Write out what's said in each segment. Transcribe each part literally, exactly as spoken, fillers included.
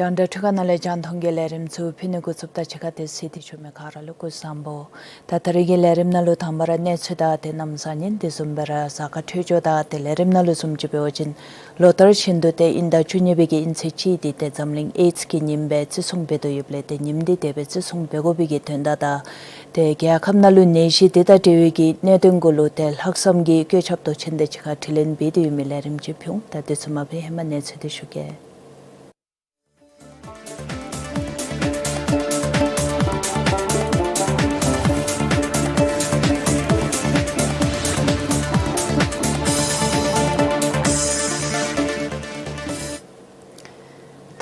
རྒྱང་བསྒྲགས་འཕྲུལ་ཁང་ནང་ལས་རྒྱང་མཐོང་གི་ལས་རིམ་ཚུ་ཕུལ་ནི་འགོ་བཙུགསཔ་ད་ཕྱི་ཁ་ཏེ་གཟིགས་ཏེ་བཞུགས་མི་ག་ར་ལུ་སྐུ་གཟུགས་བཟང་པོ། ད་ད་རེས་ཀྱི་ལས་རིམ་ནང་ལུ་དང་པ་ར་གནས་ཚུལ་དང་ཏེ་གནམ་བཟང་ངན་དེ་བཟུམ་སྦེ་ར་གཟའ་སྐར་འཕྲོད་སྦྱོར་དང་ཏེ་ལས་རིམ་ནང་ལུ་བཟུམ་ཅིག་འབད་བ་ཅིན་ལོ་ལྟར་བཞིན་དུ་ཏེ་དབྱིན་ཟླ་བཅུ་གཉིས་པའི་གི་དབྱིན་ཚེས་གཅིག་འདི་ཏེ་འཛམ་གླིང་ཨེཌསི་གི་ཉིནམ་སྦེ་བརྩི་སྲུང་འབད་དོ་ཡོདཔ་ལས་ཏེ་ཉིནམ་འདི་དེ་སྦེ་བརྩི་སྲུང་འབད་དགོ་པའི་གི་དོན་དག་དང་ཏེ་རྒྱལ་ཁབ་ནང་ལུ་ནད་གཞི་འདི་དང་འབྲེལ་བའི་གི་གནད་དོན་གུ་ལུ་ཏེ་ལྷག་བསམ་གྱིས་བཀོད་ཁྱབ་མདོ་ཆེན་དང་གཅིག་ཁར་དྲི་ལན་འབད་དེ་ཡོད་མི་ལས་རིམ་ཅིག་ཕུལ་འོང་། ད་དེ་ཚུ་མ་འབད་ཧེ་མ་གནས་ཚུལ་འདི་ཞུ་གེ།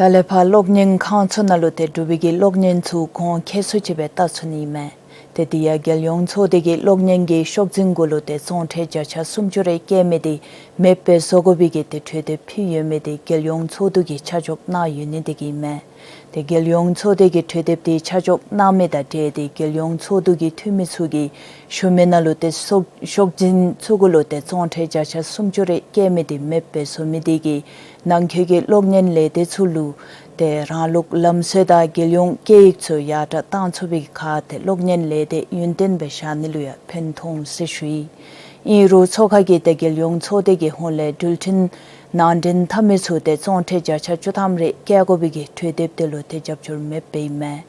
ད་ལས་ཕར་གློག་བརྙན་ཁང་ཚུ་ནང་ལུ་ཏེ་འབྲུག་པའི་གི་གློག་བརྙན་ཚུ་གོང་ཁེ་སུ་ཅིག་སྦེ་བལྟ་ཚུགས་ནི་ཨིན་མས། ཏེ་དེ་ཡང་རྒྱལ་ཡོངས་ཚོགས་སྡེ་གིས་གློག་བརྙན་གྱི་ཤོག་འཛིན་གུ་ལུ་ཏེ་བཙོང་ཁྲལ་བརྒྱ་ཆ་སུམ་ཅུ་རེ་བཀལ་མི་དེ་མེདཔ་སྦེ་བཟོ་དགོ་པའི་གི་ཏེ་གྲོས་འདེབས་ཕུལ་ཡོད་མི་དེ་རྒྱལ་ཡོངས་ཚོགས་འདུ་གིས་ཆ་འཇོག་གནང་ཡོད་ནི་དེ་གིས་ཨིན་མས། ཏེ་རྒྱལ་ཡོངས་ཚོགས་སྡེ་གི་གྲོས་འདེབས་དེ་ཆ་འཇོག་གནང་མི་དང་འབྲེལ་ཏེ་རྒྱལ་ཡོངས་ཚོགས་འདུ་གི་འཐུས་མི་ཚུ་གིས་ཞུ་མི་ནང་ལུ་ཏེ་ཤོག་ཤོག་འཛིན་ཚུ་གུ་ལུ་ཏེ་བཙོང་ཁྲལ་བརྒྱ་ཆ་སུམ་ཅུ་རེ་བཀལ་མི་དེ་མེདཔ་སྦེ་བཟོ་མི་དེ་གིས་ནང་འཁོད་ཀྱི་གློག་བརྙན་ལས་སྡེ་ཚུ་ལུ་ཏེ་རང་ལུགས་ལམ་སྲོལ་དང་རྒྱལ་ཡོངས་སྐད་ཡིག་ཚུ་ཡར་དྲག་བཏང་ཚུགས་པའི་ཁར་ཏེ་གློག་བརྙན་ལས་སྡེ་ཡུན་བརྟན་སྦེ་བཞག་ནི་ལུ་ཡང་ཕན་ཐོགས་འོང་ཟེར་ཞུ་ཡི། ཨིན་རུང་ཚོགས་ཁང་གིས་ཏེ་རྒྱལ་ཡོངས་ཚོགས་སྡེ་གི་ཧོངས་ལས་འགྲུལ་འཕྲིན་ནང་འདྲེན་འཐབ་མི་ཚུ་ཏེ་བཙོང་ཁྲལ་བརྒྱ་ཆ་བཅུ་ཐམ་རེ་བཀལ་དགོ་པའི་གི་གྲོས་འདེབས་དེ་ལུ་ཏེ་རྒྱབ་སྐྱོར་མེདཔ་ཨིན་མས།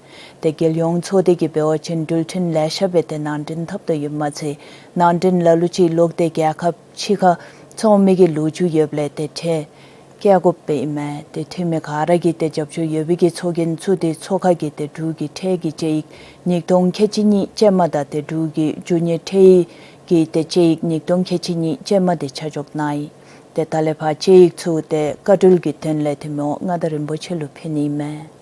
ཏེ་རྒྱལ་ཡོངས་ཚོགས་སྡེ་གིས་འབད་བ་ཅིན་འགྲུལ་འཕྲིན་ལེ་ཤ་སྦེ་ཏེ་ནང་འདྲེན་འཐབ་དོ་ཡོདཔ་མ་ཚད་ནང་འདྲེན་ལ་ལུ་ཅིག་ལོག་སྟེ་རྒྱལ་ཁབ་ཕྱི་ཁར་བཙོང་མི་གི་ལོ་རྒྱུས་ཡོདཔ་ལས་ཏེ་ཁྲལ་བཀལ་དགོཔ་ཨིན་མས། ཏེ་འཐུས་མི་ག་ར་གིས་ཏེ་རྒྱབ་སྐྱོར་ཡོད་པའི་གི་ཚོགས་རྒྱན་བཙུགས་ཏེ་ཚོགས་ཁང་གིས་ཏེ་འབྲུག་གི་ཁྲལ་གྱི་དཔྱད་ཡིག་ཉིས་སྟོང་ཁལ་གཅིག་གཉིས་ཅན་མ་དང་ཏེ་འབྲུག་གི་རྒྱུ་དངོས་ཁྲལ་གྱི་ཏེ་དཔྱད་ཡིག་ཉིས་སྟོང་ཁལ་གཅིག་གཉིས་ཅན་མ་དེ་ཆ་འཇོག་གནང་ཡི། ཏེ་ད་ལས་ཕར་དཔྱད་ཡིག་ཚུ་ཏེ་བཀའ་འཁྲོལ་གྱི་དོན་ལས་ཏེ་མི་དབང་མངའ་བདག་རིན་པོ་ཆེ་ལུ་ཕུལ་ནི་ཨིན་མས།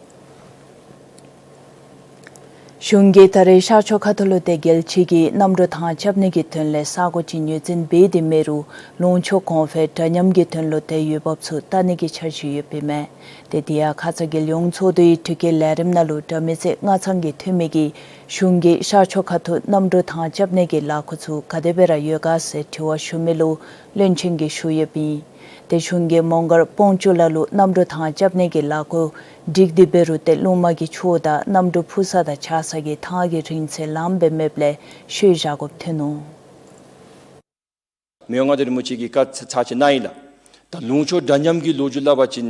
གཞུང་གིས་ད་རེས་ཤར་ཕྱོགས་ཁ་ཐུག་ལུ་ཏེ་རྒྱལ་སྤྱི་གི་གནམ་གྲུ་ཐང་རྐྱབ་ནི་གི་དོན་ལས་ས་གོ་ཅིག་ངོས་འཛིན་འབད་དེ་མེད་རུང་ལུང་ཕྱོགས་གོང་འཕེལ་འདྲ་མཉམ་གྱི་དོན་ལུ་ཏེ་འོས་འབབ་ཚུ་བལྟ་ནི་གི་འཆར་གཞི་ཡོདཔ་ཨིན་མས། ཏེ་དེ་ཡང་ཁ་ཙ་རྒྱལ་ཡོངས་ཚོགས་འདུའི་དྲི་བཀོད་ལས་རིམ་ནང་ལུ་དགྲ་མེད་རྩེ་མངའ་ཚང་གི་འཐུས་མི་གིས་གཞུང་གིས་ཤར་ཕྱོགས་ཁ་ཐུག་གནམ་གྲུ་ཐང་རྐྱབ་ནི་གི་ལཱ་ཁག་ཚུ་ག་དེ་སྦེ་ར་ཡོད་ག་ཟེར་དྲི་བ་ཞུ་མི་ལུ་བློན་ཆེན་གྱིས་ཞུ་ཡོདཔ་ཨིན། ཏེ་གཞུང་གིས་མོང་སྒར་སྤོང་ཆུ་ལ་ལུ་གནམ་གྲུ་ཐང་རྐྱབ་ནི་གི་ལཱ་ཁག་འགྲིག་སྟེ་འབད་རུང་ཏེ་ལུང་མ་གི་ཆུ་དང་གནམ་གྲུ་འཕུར་ས་དང་བཅར་ས་གི་ཐང་གི་རིང་ཚད་ལངམ་སྦེ་མེདཔ་ལས་ཤོར་བཞག་དགོཔ་ཐོན་ནུག། མི་དབང་མངའ་བདག་རིན་པོ་ཆེ་གིས་བཀའ་ཚ་ཚ་ཅིག་གནང་ཡི་ལགས། ད་ལུང་ཕྱོགས་འདྲ་མཉམ་གྱི་ལོ་རྒྱུས་སླབ་པ་ཅིན་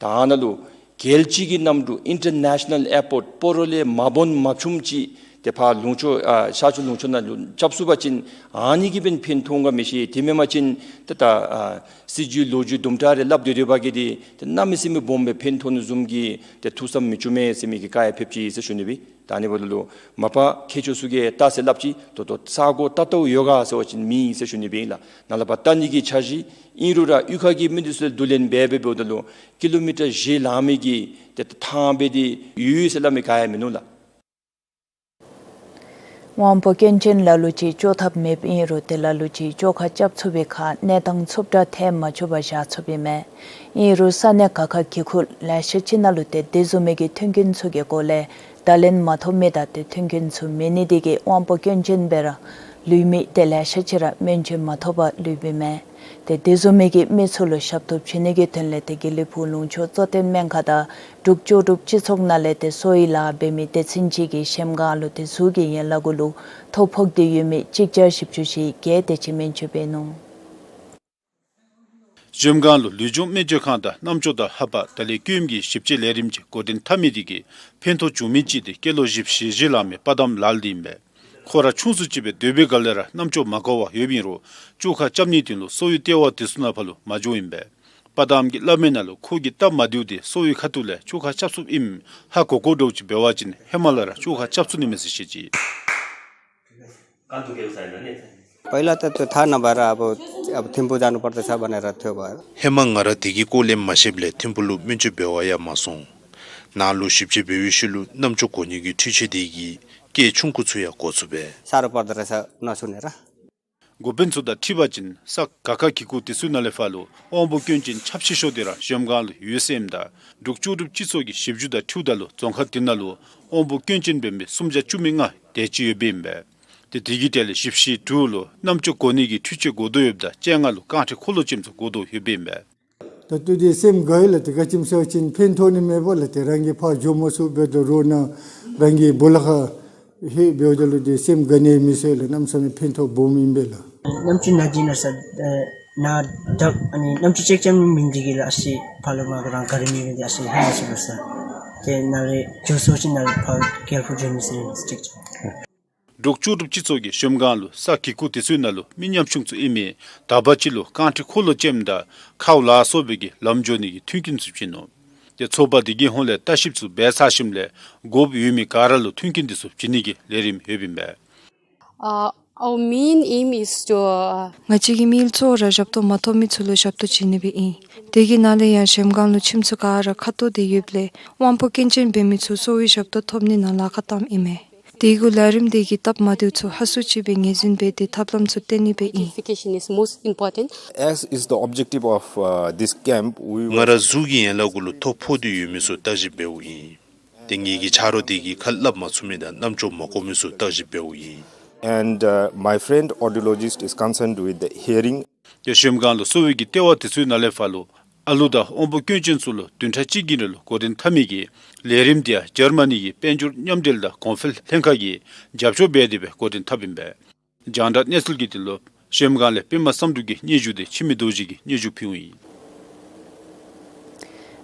ད་ཨ་ནཱ་ལུ་རྒྱལ་སྤྱི་གི་གནམ་གྲུ་ཨིན་ཊར་ནེ་ཤ་ནཱལ་ཨེར་པོརཊ་སྤ་རོ་ལས་མ་སྦོམ་མ་ཆུངམ་ཅིག་ཏེ་ཕར་ལུང་ཕྱོགས་ཨ་ཤར་ཕྱོགས་ལུང་ཕྱོགས་ནང་ལུ་རྐྱབ་ཚུགས་པ་ཅིན་ཨ་ནི་གིས་འབདན་ཕན་ཐོགས་ག་མི་ཤེས། དེ་མེན་པ་ཅིན་ཏེ་ད་ཨ་སྲིད་བྱུས་ལོ་རྒྱུས་དུམ་གྲ་རེ་སླབ་སྡོད་སྡོད་པ་གིས་ཏེ་ཏེ་གནམ་མེད་ས་མེད་སྦོམ་སྦེ་ཕན་ཐོགས་ནི་བཟུམ་གྱི་ཏེ་ཐུགས་བསམ་མི་བཅུག་མས་ཟེར་མི་གི་བཀའ་ཡང་ཕེབས་ཅི་ཟེར་ཞུ་ནི་སྦེ། ད་ཨ་ནི་འབདཝ་ད་ལུ་མ་པ་མཁས་མཆོག་ཚུ་གིས་བལྟ་ཟེར་སླབ་ཅི། ད་ལྟོ་ས་གོ་ཏག་ཏག་ཡོད་ག་ཟེར་བ་ཅིན་མེད་ཟེར་ཞུ་ནི་སྦེ་ཨིན་ལགས། ནཱ་ལས་ཕར་བལྟ་ནི་གི་འཆར་གཞི་ཨིན་རུང་ར་གཡུས་ཁ་གི་མི་འདི་ཚུ་ལས་བསྡུ་ལེན་འབད་འབད་འབདཝ་ད་ལུ་ཀི་ལོ་མི་ཊར་བཞི་ལང་མི་གི་ཏེ་ཐང་འབད་དེ་ཡོད་ཟེར་སླབ་མི་ག་ཡང་མིན་ནུག་ལགས། དབང་པོ་སྐྱོན་ཅན་ལ་ལུ་ཅིག་བཅོས་ཐབས་མེདཔ་ཨིན་རུང་དེ་ལ་ལུ་ཅིག་བཅོས་ཁ་རྐྱབ་ཚུགས་པའི་ཁར་གནས་སྟངས་ཚུབ་དྲགས་ཐལ་མ་བཅུག་པར་བཞག་ཚུགསཔ་ཨིན་མས། ཨིན་རུང་ས་གནས་ཁག་ཁར་གི་ཁུག་ལེ་ཤ་ཅིག་ནང་ལུ་ཏེ་དེ་བཟུམ་མའི་གི་མཐུན་རྐྱེན་ཚུ་གི་སྐོར་ལས་བརྡ་ལན་མ་ཐོབ་མི་དང་ཏེ་མཐུན་རྐྱེན་ཚུ་མེད་ནི་དེ་གིས་དབང་པོ་སྐྱོན་ཅན་སྦེ་ར་ལུས་མི་ཏེ་ལེ་ཤ་ཅིག་ར་སྨན་བཅོས་མ་ཐོབ་པར་ལུསཔ་ཨིན་མས། ཏེ་དེ་བཟུམ་མའི་གི་མི་ཚུ་ལུ་ཞབས་ཏོག་བྱིན་ནི་གི་དོན་ལས་ཏེ་དགེ་ལེགས་ཕུག་ལུང་ཕྱོགས་གཙོ་བསྟེན་སྨན་ཁང་དང་འབྲུག་ལྕོགས་གྲུབ་སྤྱི་ཚོགས་ནང་ལས་ཏེ་གསོ་བའི་ལཱ་འབད་མི་སྡེ་ཚན་ཅིག་གིས་གཞལམ་སྒང་ལུ་ཏེ་གཟུགས་ཀྱི་ཡན་ལག་གུ་ལུ་ཐོ་ཕོག་སྟེ་ཡོད་མི་གཅིག་བརྒྱ་བཞི་བཅུ་ཞེ་བརྒྱད་དེ་ཅིག་སྨན་བཅོས་འབད་ནུག། གཞལམ་སྒང་ལུ་ལུས་སྦྱོང་སྨན་བཅོས་ཁང་དང་རྣམ་ཅོ་དང་ལྷ་པ་དང་ལས་བསྐོསམ་གྱི་ཞིབ་དཔྱད་ལས་རིམ་ཅིག་འགོ་འདྲེན་འཐབ་མི་དེ་གིས་ཕན་ཐོགས་བྱུང་མི་ཅིག་ཏེ་སྐྱེས་ལོ་བཞི་བཅུ་ཞེ་བཞི་ལང་མི་དཔའ་གདམ་ལགས་དེ་ཨིན་པས། ཁོ་ར་ཆུང་སུ་ཅིག་སྦེ་སྡོད་པའི་སྒང་ལས་ར་རྣམ་ཅོ་མ་གོ་བར་ཡོདཔ་ཨིན་རུང་བཅོས་ཁ་རྐྱབ་ནིའི་དོན་ལུ་གསོ་བའི་ལྟེ་བ་དེ་ཚུ་ནང་ཕར་ལུ་མ་འགྱོཝ་ཨིན་པས། དཔའ་གདམ་གྱིས་སླབ་མི་ནང་ལུ་ཁོ་གི་སྟབས་མ་བདེཝ་དེ་གསོ་བའི་ཁ་ཐུག་ལས་བཅོས་ཁ་རྐྱབ་ཚུགསཔ་ཨིནམ་ཧ་གོ་གོཝ་འདྲཝ་ཅིག་འབད་བ་ཅིན་ཧེ་མ་ལས་ར་བཅོས་ཁ་རྐྱབ་ཚུགས་ནི་མས་ཟེར་བཤད་ཅི། पहिला त त्यो थाहा नभएर अब, अब थिम्पू जानुपर्दछ भनेर थियो भयो। ཧེ་མ་ང་ར་དེ་གི་སྐོར་ལས་མ་ཤེསཔ་ལས་ཐིམ་ཕུག་ལུ་སྨན་བཅོས་འབད་བར་ཡང་མ་སོང་། ནཱ་ལུ་ཞིབ་དཔྱད་འབད་བའི་ཤུལ་ལུ་རྣམ་ཅོ་གོ་ནི་གི་འཕྲུལ་ཆས་དེ་གིས་སྐད་ཆུང་ཀུ་ཚུ་ཡང་གོ་ཚུགས་པས། साह्रो पर्दो रहेछ नसुनेर। འགོ་དཔོན་ཚུ་དང་འཁྲིལ་བ་ཅིན་ས་ག་ཁར་གི་ཁུག་དེ་ཚུ་ནང་ལས་ཕར་ལུ་དབང་པོ་སྐྱོན་ཅན་ཁྱབ་ཆེ་ཤོས་དེ་ར་གཞལམ་སྒང་ལུ་ཡོད་ཟེར་ཨིནམ་ད་འབྲུག་ལྕོགས་གྲུབ་སྤྱི་ཚོགས་ཀྱི་ཞིབ་འཇུག་དང་འཁྲིལཝ་ད་ལུ་རྫོང་ཁག་དེ་ནང་ལུ་དབང་པོ་སྐྱོན་ཅན་འབད་མི་སུམ་བརྒྱ་བཅུ་མེད་ལྔ་དེ་ཅིག་ཡོདཔ་ཨིན་པས། ཏེ་དེ་གི་གྲས་ལས་བཞི་བཅུ་ཞེ་དྲུག་ལུ་རྣམ་ཅོ་གོ་ནི་གི་འཕྲུལ་ཆས་དགོ་དོ་ཡོདཔ་ད་བཅོ་ལྔ་ལུ་རྐང་ཁྲི་འཁོར་ལོ་ཅན་ཚུ་དགོ་དོ་ཡོདཔ་ཨིན་པས། ད་ལྟོ་འདི་སེམས་དགའ་ཡི་ལགས། ཏེ་ག་ཅི་སྨོ་ཟེར་བ་ཅིན་ཕན་ཐོགས་ནི་མེད་པ་ལགས། ཏེ་རང་གིས་ཕར་འགྱོ་མ་ཚུགས་འབད་དོ་རུང་ནཱ་རང་གི་སྦོ་ལོགས་ཁར་ལྷོད་འབདཝ་ད་ལུ་ཏེ་སེམས་དགའ་ནི་མི་ཚུ་ལུ་གནམ་མེད་ས་མེད་ཕན་ཐོགས་སྦོམ་ཨིན་པས་ལགས། རྣམ་ཅོ་ན་འདི་ན་ས་ན་དག་ཨ་ནི་རྣམ་ཅོ་ཅེཀ་རྐྱབ་མི་མེད་ནི་དེ་གིས་ལགས། ཨ་ཙི་ཕར་ལུ་མར་རང་ག་ར་མེད་མི་འདི་ཨ་ཙི་ཧ་མ་སོ་ལགས་ས། ཏེ་ནཱ་ལས་འགྱོ་ཚུགས་ཅིན་ནཱ་ལས་ཕར་རྒྱལ་ཕུག་འགྱོ་མི་ཚུ་ལུ་ཅེཀ་རྐྱབ། འབྲུག་ལྕོགས་གྲུབ་སྤྱི་ཚོགས་ཀྱིས་གཞལམ་སྒང་ལུ་ས་གི་ཁུག་དེ་ཚུ་ནང་ལུ་མི་ཉམ་ཆུང་ཚུ་ཨིན་མི་ཟླ་བ་གཅིག་ལུ་རྐང་ཁྲི་འཁོར་ལོ་ཅན་དང་ཁཝ་ལ་སོགས་པའི་གི་ལམ་འགྱོ་ནི་གི་མཐུན་རྐྱེན་ཚུ་བྱིན་ནུག། ཏེ་ཚོགས་པ་དེ་གི་ཧོངས་ལས་ལྟ་བཤལཔ་ཚུ་འབད་ཚར་ཞིནམ་ལས་དགོཔ་ཡོད་མི་ག་ར་ལུ་མཐུན་རྐྱེན་དེ་ཚུ་བྱིན་ནི་གི་ལས་རིམ་ཡོདཔ་ཨིན་པས། Uh, our main aim is to, uh, ང་བཅས་ཀྱི་དམིགས་ཡུལ་གཙོ་བོ་ར་ཞབས་ཏོག་མ་ཐོབ་མི་ཚུ་ལུ་ཞབས་ཏོག་བྱིན་ནི་སྦེ་ཨིན། དེ་གི་ནང་ལས་ཡང་གཞལམ་སྒང་ལུ་ཁྱིམ་ཚུ་ག་ར་ཁ་ཐོར་ཏེ་ཡོདཔ་ལས་དབང་པོ་སྐྱོན་ཅན་འབད་མི་ཚུ་གསོ་བའི་ཞབས་ཏོག་ཐོབ་ནི་ནང་ལཱ་ཁག་བཏངམ་ཨིན་མས། དེ་གུ་ལས་རིམ་དེ་གི་སྟབས་མ་བདེཝ་ཚུ་ཧ་སུ་ཅིག་སྦེ་ངོས་འཛིན་འབད་དེ་ཐབས་ལམ་ཚུ་བསྟེན་ནི་སྦེ་ཨིན། Identification is most important. As is the objective of, uh, this camp, we were ང་ར་གཟུགས་ཀྱི་ཡན་ལག་གུ་ལུ་ཐོ་ཕོག་སྟེ་ཡོད་མི་ཚུ་བརྟག་ཞིབ་འབདཝ་ཨིན། ཏེ་ངེ་གི་ཆ་རོགས་དེ་གིས་ཁ་སླབ་མ་ཚུགས་མི་དང་རྣམ་ཅོ་མ་གོ་མི་ཚུ་བརྟག་ཞིབ་འབདཝ་ཨིན། And, uh, my friend audiologist is concerned with the hearing. ཏེ་གཞལམ་སྒང་ལུ་གསོ་བའི་གི་ལྟེ་བ་དེ་ཚུ་ནང་ལས་ཕར་ལུ་ཨ་ལུ་དང་དབང་པོ་སྐྱོན་ཅན་ཚུ་ལུ་བདུན་ཕྲག་གཅིག་གི་རིང་ལུ་འགོ་འདྲེན་འཐབ་མི་གི་ལས་རིམ་དེ་ཡང་འཇར་མ་ནི་གི་དཔལ་འབྱོར་མཉམ་འབྲེལ་དང་གོང་འཕེལ་ལྷན་ཁག་གིས་རྒྱབ་སྐྱོར་འབད་དེ་སྦེ་འགོ་འདྲེན་འཐབ་ཨིན་པས། རྒྱང་བསྒྲགས་གནས་ཚུལ་གྱི་དོན་ལུ་གཞལམ་སྒང་ལས་པདྨ་བསམ་གྲུབ་ཀྱི་སྙན་ཞུ་དེ་འཆི་མེད་རྡོ་རྗེ་གིས་སྙན་ཞུ་ཕུལཝ་ཨིན།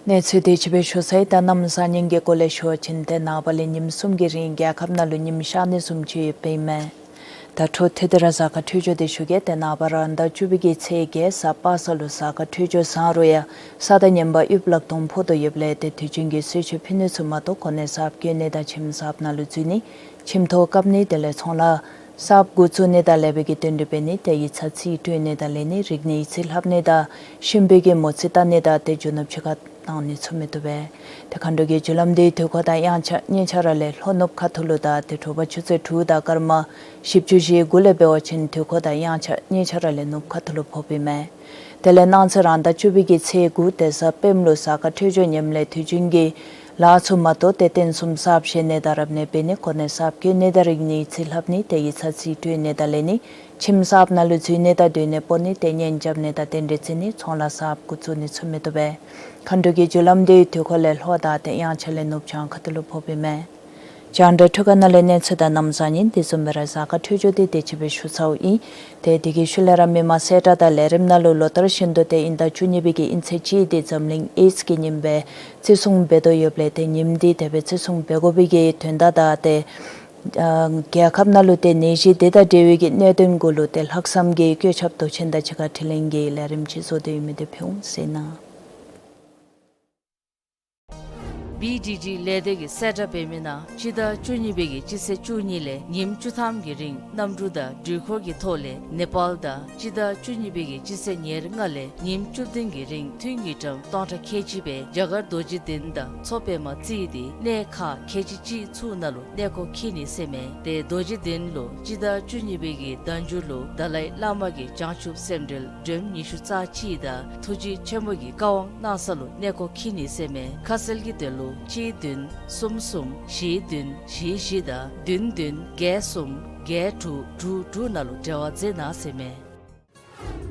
གནས་ཚུལ་དེ་ཅིག་སྦེ་ཞུ་ཚར་ཡི། ད་གནམ་བཟང་ངན་གྱི་སྐོར་ལས་ཞུ་བ་ཅིན་ཏེ་ནངས་པ་ལས་ཉིནམ་གསུམ་གྱི་རིང་རྒྱལ་ཁབ་ནང་ལུ་ཉིམ་ཤར་ནི་བཟུམ་ཅིག་ཡོདཔ་ཨིན་མས། ད་འཕྲོ་མཐུད་དེ་ར་གཟའ་སྐར་འཕྲོད་སྦྱོར་དེ་ཞུ་གེ། ཏེ་ནངས་པ་རང་ཟླ་བཅུ་པའི་གི་ཚེས་བརྒྱད་གཟའ་པ་སངས་ལུ་གཟའ་སྐར་འཕྲོད་སྦྱོར་བཟང་རུང་ཡང་ས་དང་ཉམས་པ་ཡུདཔ་ལག་སྟོང་ཕོག་དོ་ཡོདཔ་ལས་ཏེ་དུས་རྒྱུན་གྱི་གསོལ་མཆོད་ཕུལ་ནི་ཚུ་མ་གཏོགས་གོ་གནས་གསརཔ་བསྐོ་ནི་དང་ཁྱིམ་གསརཔ་ནང་ལུ་འཛུལ་ནི་ཁྱིམ་ཐོག་བཀབ་ནི་དེ་ལས་ཚོང་ལཱ་གསརཔ་འགོ་བཙུགས་ནི་དང་ལེགས་པའི་གི་དོན་འགྲུབ་འབད་ནི་ཏེ་ཡིག་ཚང་རྩིས་སྤྲོད་ནི་དང་ལེན་ནི་རིག་གནས་ཡིག་རྩིས་ལྷབ་ནི་དང་གཤིན་པོའི་གི་མོ་རྩིས་བལྟ་ནི་དང་ཏེ་རྒྱུ་ནོར་ཕྱི་ཁར་བཏང་ནི་ཚུ་མི་བཏུབ་པས། ཏེ་མཁའ་འགྲོ་གི་རྒྱུ་ལམ་དེ་དུས་འཁོར་དང་དབྱངས་འཆར་གཉིས་ཆ་ར་ལས་ལྷོ་ནུབ་ཁ་ཐུག་ལུ་དང་ཏེ་དྲོ་པ་ཆུ་ཚོད་དྲུག་དང་སྐར་མ་བཞི་བཅུ་ཞེ་དགུ་ལས་འབད་བ་ཅིན་དུས་འཁོར་དང་དབྱངས་འཆར་གཉིས་ཆ་ར་ལས་ནུབ་ཁ་ཐུག་ལུ་ཕོགཔ་ཨིན་མས། དེ་ལས་གནངས་ཚེ་རང་ཟླ་བཅུ་པའི་གི་ཚེས་དགུ་ཏེ་གཟའ་སྤེནམ་ལུ་གཟའ་སྐར་འཕྲོད་སྦྱོར་ཉམས་ལས་དུས་རྒྱུན་གྱི་ལཱ་ཚུ་མ་གཏོགས་ཏེ་རྟེན་གསུམ་གསརཔ་བཞེངས་ནི་དང་རབ་གནས་འབད་ནི་གོ་གནས་གསརཔ་བསྐོ་ནི་དང་རིག་གནས་ཡིག་རྩིས་ལྷབ་ནི་ཏེ་ཡིག་ཚང་རྩིས་སྤྲོད་ནི་དང་ལེན་ནི་ཁྱིམ་གསརཔ་ནང་ལུ་འཛུལ་ནི་དང་སྡོད་གནས་སྤོ་ནི་ཏེ་གཉེན་རྐྱབ་ནི་དང་རྟེན་འབྲེལ་བརྩི་ནི་ཚོང་ལཱ་གསརཔ་འགོ་བཙུགས་ནི་ཚུ་མི་བཏུབ་པས། མཁའ་འགྲོ་གི་རྒྱུ་ལམ་དེ་དུས་འཁོར་ལས་ལྷོ་དང་ཏེ་དབྱངས་འཆར་ལས་ནུབ་བྱང་ཁ་ཐུག་ལུ་ཕོགཔ་ཨིན་མས། རྒྱང་བསྒྲགས་འཕྲུལ་ཁང་ནང་ལས་གནས་ཚུལ་དང་གནམ་བཟང་ངན་དེ་བཟུམ་སྦེ་ར་གཟའ་སྐར་འཕྲོད་སྦྱོར་དེ་དེ་ཅིག་སྦེ་ཞུ་ཚརཝ་ཨིན། ཏེ་དེ་གི་ཤུལ་ལས་ར་མི་མང་གསལ་བསྒྲགས་དང་ལས་རིམ་ནང་ལུ་ལོ་ལྟར་བཞིན་དུ་ཏེ་དབྱིན་ཟླ་བཅུ་གཉིས་པའི་གི་དབྱིན་ཚེས་གཅིག་དེ་འཛམ་གླིང་ཨེཌསི་གི་ཉིནམ་སྦེ་བརྩི་སྲུང་འབད་དོ་ཡོདཔ་ལས་ཏེ་ཉིནམ་དེ་དེ་སྦེ་བརྩི་སྲུང་འབད་དགོ་པའི་གི་དོན་དག་དང་ཏེ་ཨ་རྒྱལ་ཁབ་ནང་ལུ་ཏེ་ནད་གཞི་དེ་དང་འབྲེལ་བའི་གི་གནད་དོན་གུ་ལུ་ཏེ་ལྷག་བསམ་གྱིས་བཀོད་ཁྱབ་མདོ་ཆེན་དང་གཅིག་ཁར་དྲི་ལན་གྱི་ལས་རིམ་ཅིག་བཟོ་སྟེ་ཡོད་མི་དེ་ཕུལ་འོང་ཟེར་ན། བི་ཌི་ཌི་ལས་སྡེ་གིས་གསལ་བསྒྲགས་འབད་མི་ནང་སྤྱི་ཟླ་བཅུ་གཉིས་པའི་གི་སྤྱི་ཚེས་བཅུ་གཉིས་ལས་ཉིནམ་བཅུ་ཐམ་གྱི་རིང་གནམ་གྲུ་དང་འགྲུལ་འཁོར་གྱི་ཐོག་ལས་ནེ་པཱལ་དང་སྤྱི་ཟླ་བཅུ་གཉིས་པའི་གི་སྤྱི་ཚེས་ཉེར་ལྔ་ལས་ཉིནམ་བཅུ་བདུན་གྱི་རིང་ཐུན་གྱི་ཌམ་སྟོང་ཕྲག་ཁལ་གཅིག་སྦེ་རྒྱ་གར་རྡོ་རྗེ་གདན་དང་མཚོ་པདྨ་རྩེ་སྟེ་གནས་ཁག་ཁལ་གཅིག་གཅིག་ཚུ་ནང་ལུ་གནས་སྐོར་འཁྱིད་ནི་ཟེར་མས། ཏེ་རྡོ་རྗེ་གདན་ལུ་སྤྱི་ཟླ་བཅུ་གཉིས་པའི་གི་ཟླ་མཇུག་ལུ་དཱ་ལའི་བླ་མ་གི་བྱང་ཆུབ་སེམས་འགྲེལ་སྒྲོམ་ཉི་ཤུ་རྩ་གཅིག་དང་ཐུགས་རྗེ་ཆེན་པོ་གི་བཀའ་དབང་གནང་ས་ལུ་གནས་སྐོར་འཁྱིད་ནི་ཟེར་མས། ཁ་གསལ་གྱི་དོན་ལུ་གཅིག་བདུན་གསུམ་གསུམ་བཞི་བདུན་བཞི་བཞི་དང་བདུན་བདུན་བརྒྱད་གསུམ་བརྒྱད་དྲུག་དྲུག་དྲུག་ནང་ལུ་འབྲེལ་བ་མཛད་གནང་ཟེར་མས།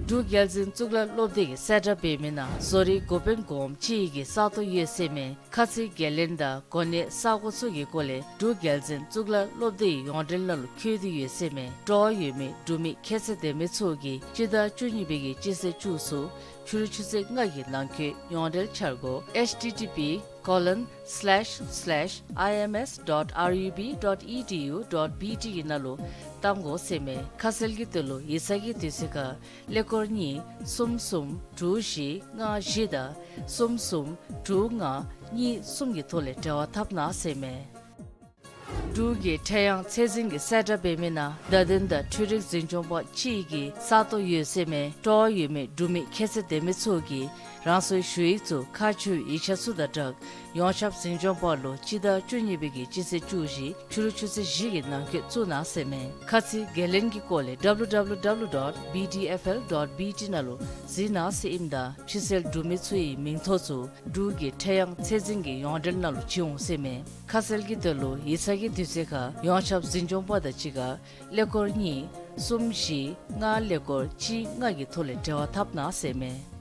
འབྲུག་རྒྱལ་འཛིན་གཙུག་ལག་སློབ་སྡེ་གིས་གསལ་བསྒྲགས་འབད་མི་ནང་བཟོ་རིག་འགོ་དཔོན་གོངམ་ཅིག་གི་ས་སྟོང་ཡོད་ཟེར་མས། ཁ་ཚིག་འགན་ལེན་དང་གོ་གནས་ས་གོ་ཚུ་གི་སྐོར་ལས་འབྲུག་རྒྱལ་འཛིན་གཙུག་ལག་སློབ་སྡེའི་ཡོངས་འབྲེལ་ནང་ལུ་བཀོད་དེ་ཡོད་ཟེར་མས། སྤྲོ་བ་ཡོད་མི་འབྲུག་མི་ཁྱད་ཚད་ལྡན་མི་ཚུ་གིས་སྤྱི་ཟླ་བཅུ་གཉིས་པའི་གི་སྤྱི་ཚེས་བཅུ་ཚུ་ཕྱི་རུ་ཆུ་ཚོད་ལྔ་གི་ནང་འཁོད་ཡོངས་འབྲེལ་འཆར་སྒོ་ཨེཆ་ཊི་ཊི་པི་ཀོ་ལོན་སི་ལེཤ་སི་ལེཤ་ཨའི་ཨེམ་ཨེསི་ཌོཊ་ཨར་ཡུ་བི་ཌོཊ་ཨི་ཌི་ཡུ་ཌོཊ་བི་ཊི་གི་ནང་ལུ་གཏང་དགོ་ཟེར་མས། ཁ་གསལ་གྱི་དོན་ལུ་ཡིག་ཚང་གི་དུས་ཚོད་ཁར་ཀླད་ཀོར་གཉིས་གསུམ་གསུམ་དྲུག་བཞི་ལྔ་བཞི་དང་གསུམ་གསུམ་དྲུག་ལྔ་གཉིས་གསུམ་གྱི་ཐོག་ལས་འབྲེལ་བ་འཐབ་གནང་ཟེར་མས། འབྲུག་གི་ཕྲེང་ཡང་ཚད་འཛིན་གྱིས་གསལ་བསྒྲགས་འབད་མི་ནང་བརྡ་དོན་དང་འཕྲུལ་རིག་འཛིན་སྐྱོང་པ་ཅིག་གི་ས་སྟོང་ཡོད་ཟེར་མས། སྤྲོ་བ་ཡོད་མི་འབྲུག་མི་ཁྱད་ཚད་ལྡན་མི་ཚུ་གིས་རང་སོའི་ཞུ་ཡིག་ཚུ་ཁག་ཆེ་བའི་ཡིག་ཆ་ཚུ་དང་སྦྲགས་ཡོངས་ཁྱབ་འཛིན་སྐྱོང་པ་ལུ་སྤྱི་ཟླ་བཅུ་གཉིས་པའི་གི་སྤྱི་ཚེས་བཅུ་བཞི་ཕྱི་རུ་ཆུ་ཚོད་བཞི་གི་ནང་འཁོད་བཙུགས་གནང་ཟེར་མས། ཁ་ཚིག་འགན་ལེན་གྱི་སྐོར་ལས་ཌབ་ལུ་ཌབ་ལུ་ཌབ་ལུ་ཌོཊ་བི་ཌི་ཨེཕ་ཨེལ་ཌོཊ་བི་ཊི་ནང་ལུ་གཟིགས་གནང་ཟེར་ཨིནམ་ད་ཕྱི་སེལ་འབྲུག་མི་ཚུ་གི་མིང་ཐོ་ཚུ་འབྲུག་གི་ཕྲེང་ཡང་ཚད་འཛིན་གྱི་ཡོངས་འབྲེལ་ནང་ལུ་བྱིན་འོང་ཟེར་མས། ཁ་གསལ་གྱི་དོན་ལུ་ཡིག་ཚང་གི་དུས་ཚོད་ཁར་ཡོངས་ཁྱབ་འཛིན་སྐྱོང་པ་དང་གཅིག་ཁར་ཀླད་ཀོར་གཉིས་གསུམ་བཞི་ལྔ་ཀླད་ཀོར་གཅིག་ལྔ་གི་ཐོག་ལས་འབྲེལ་བ་འཐབ་གནང་ཟེར་མས།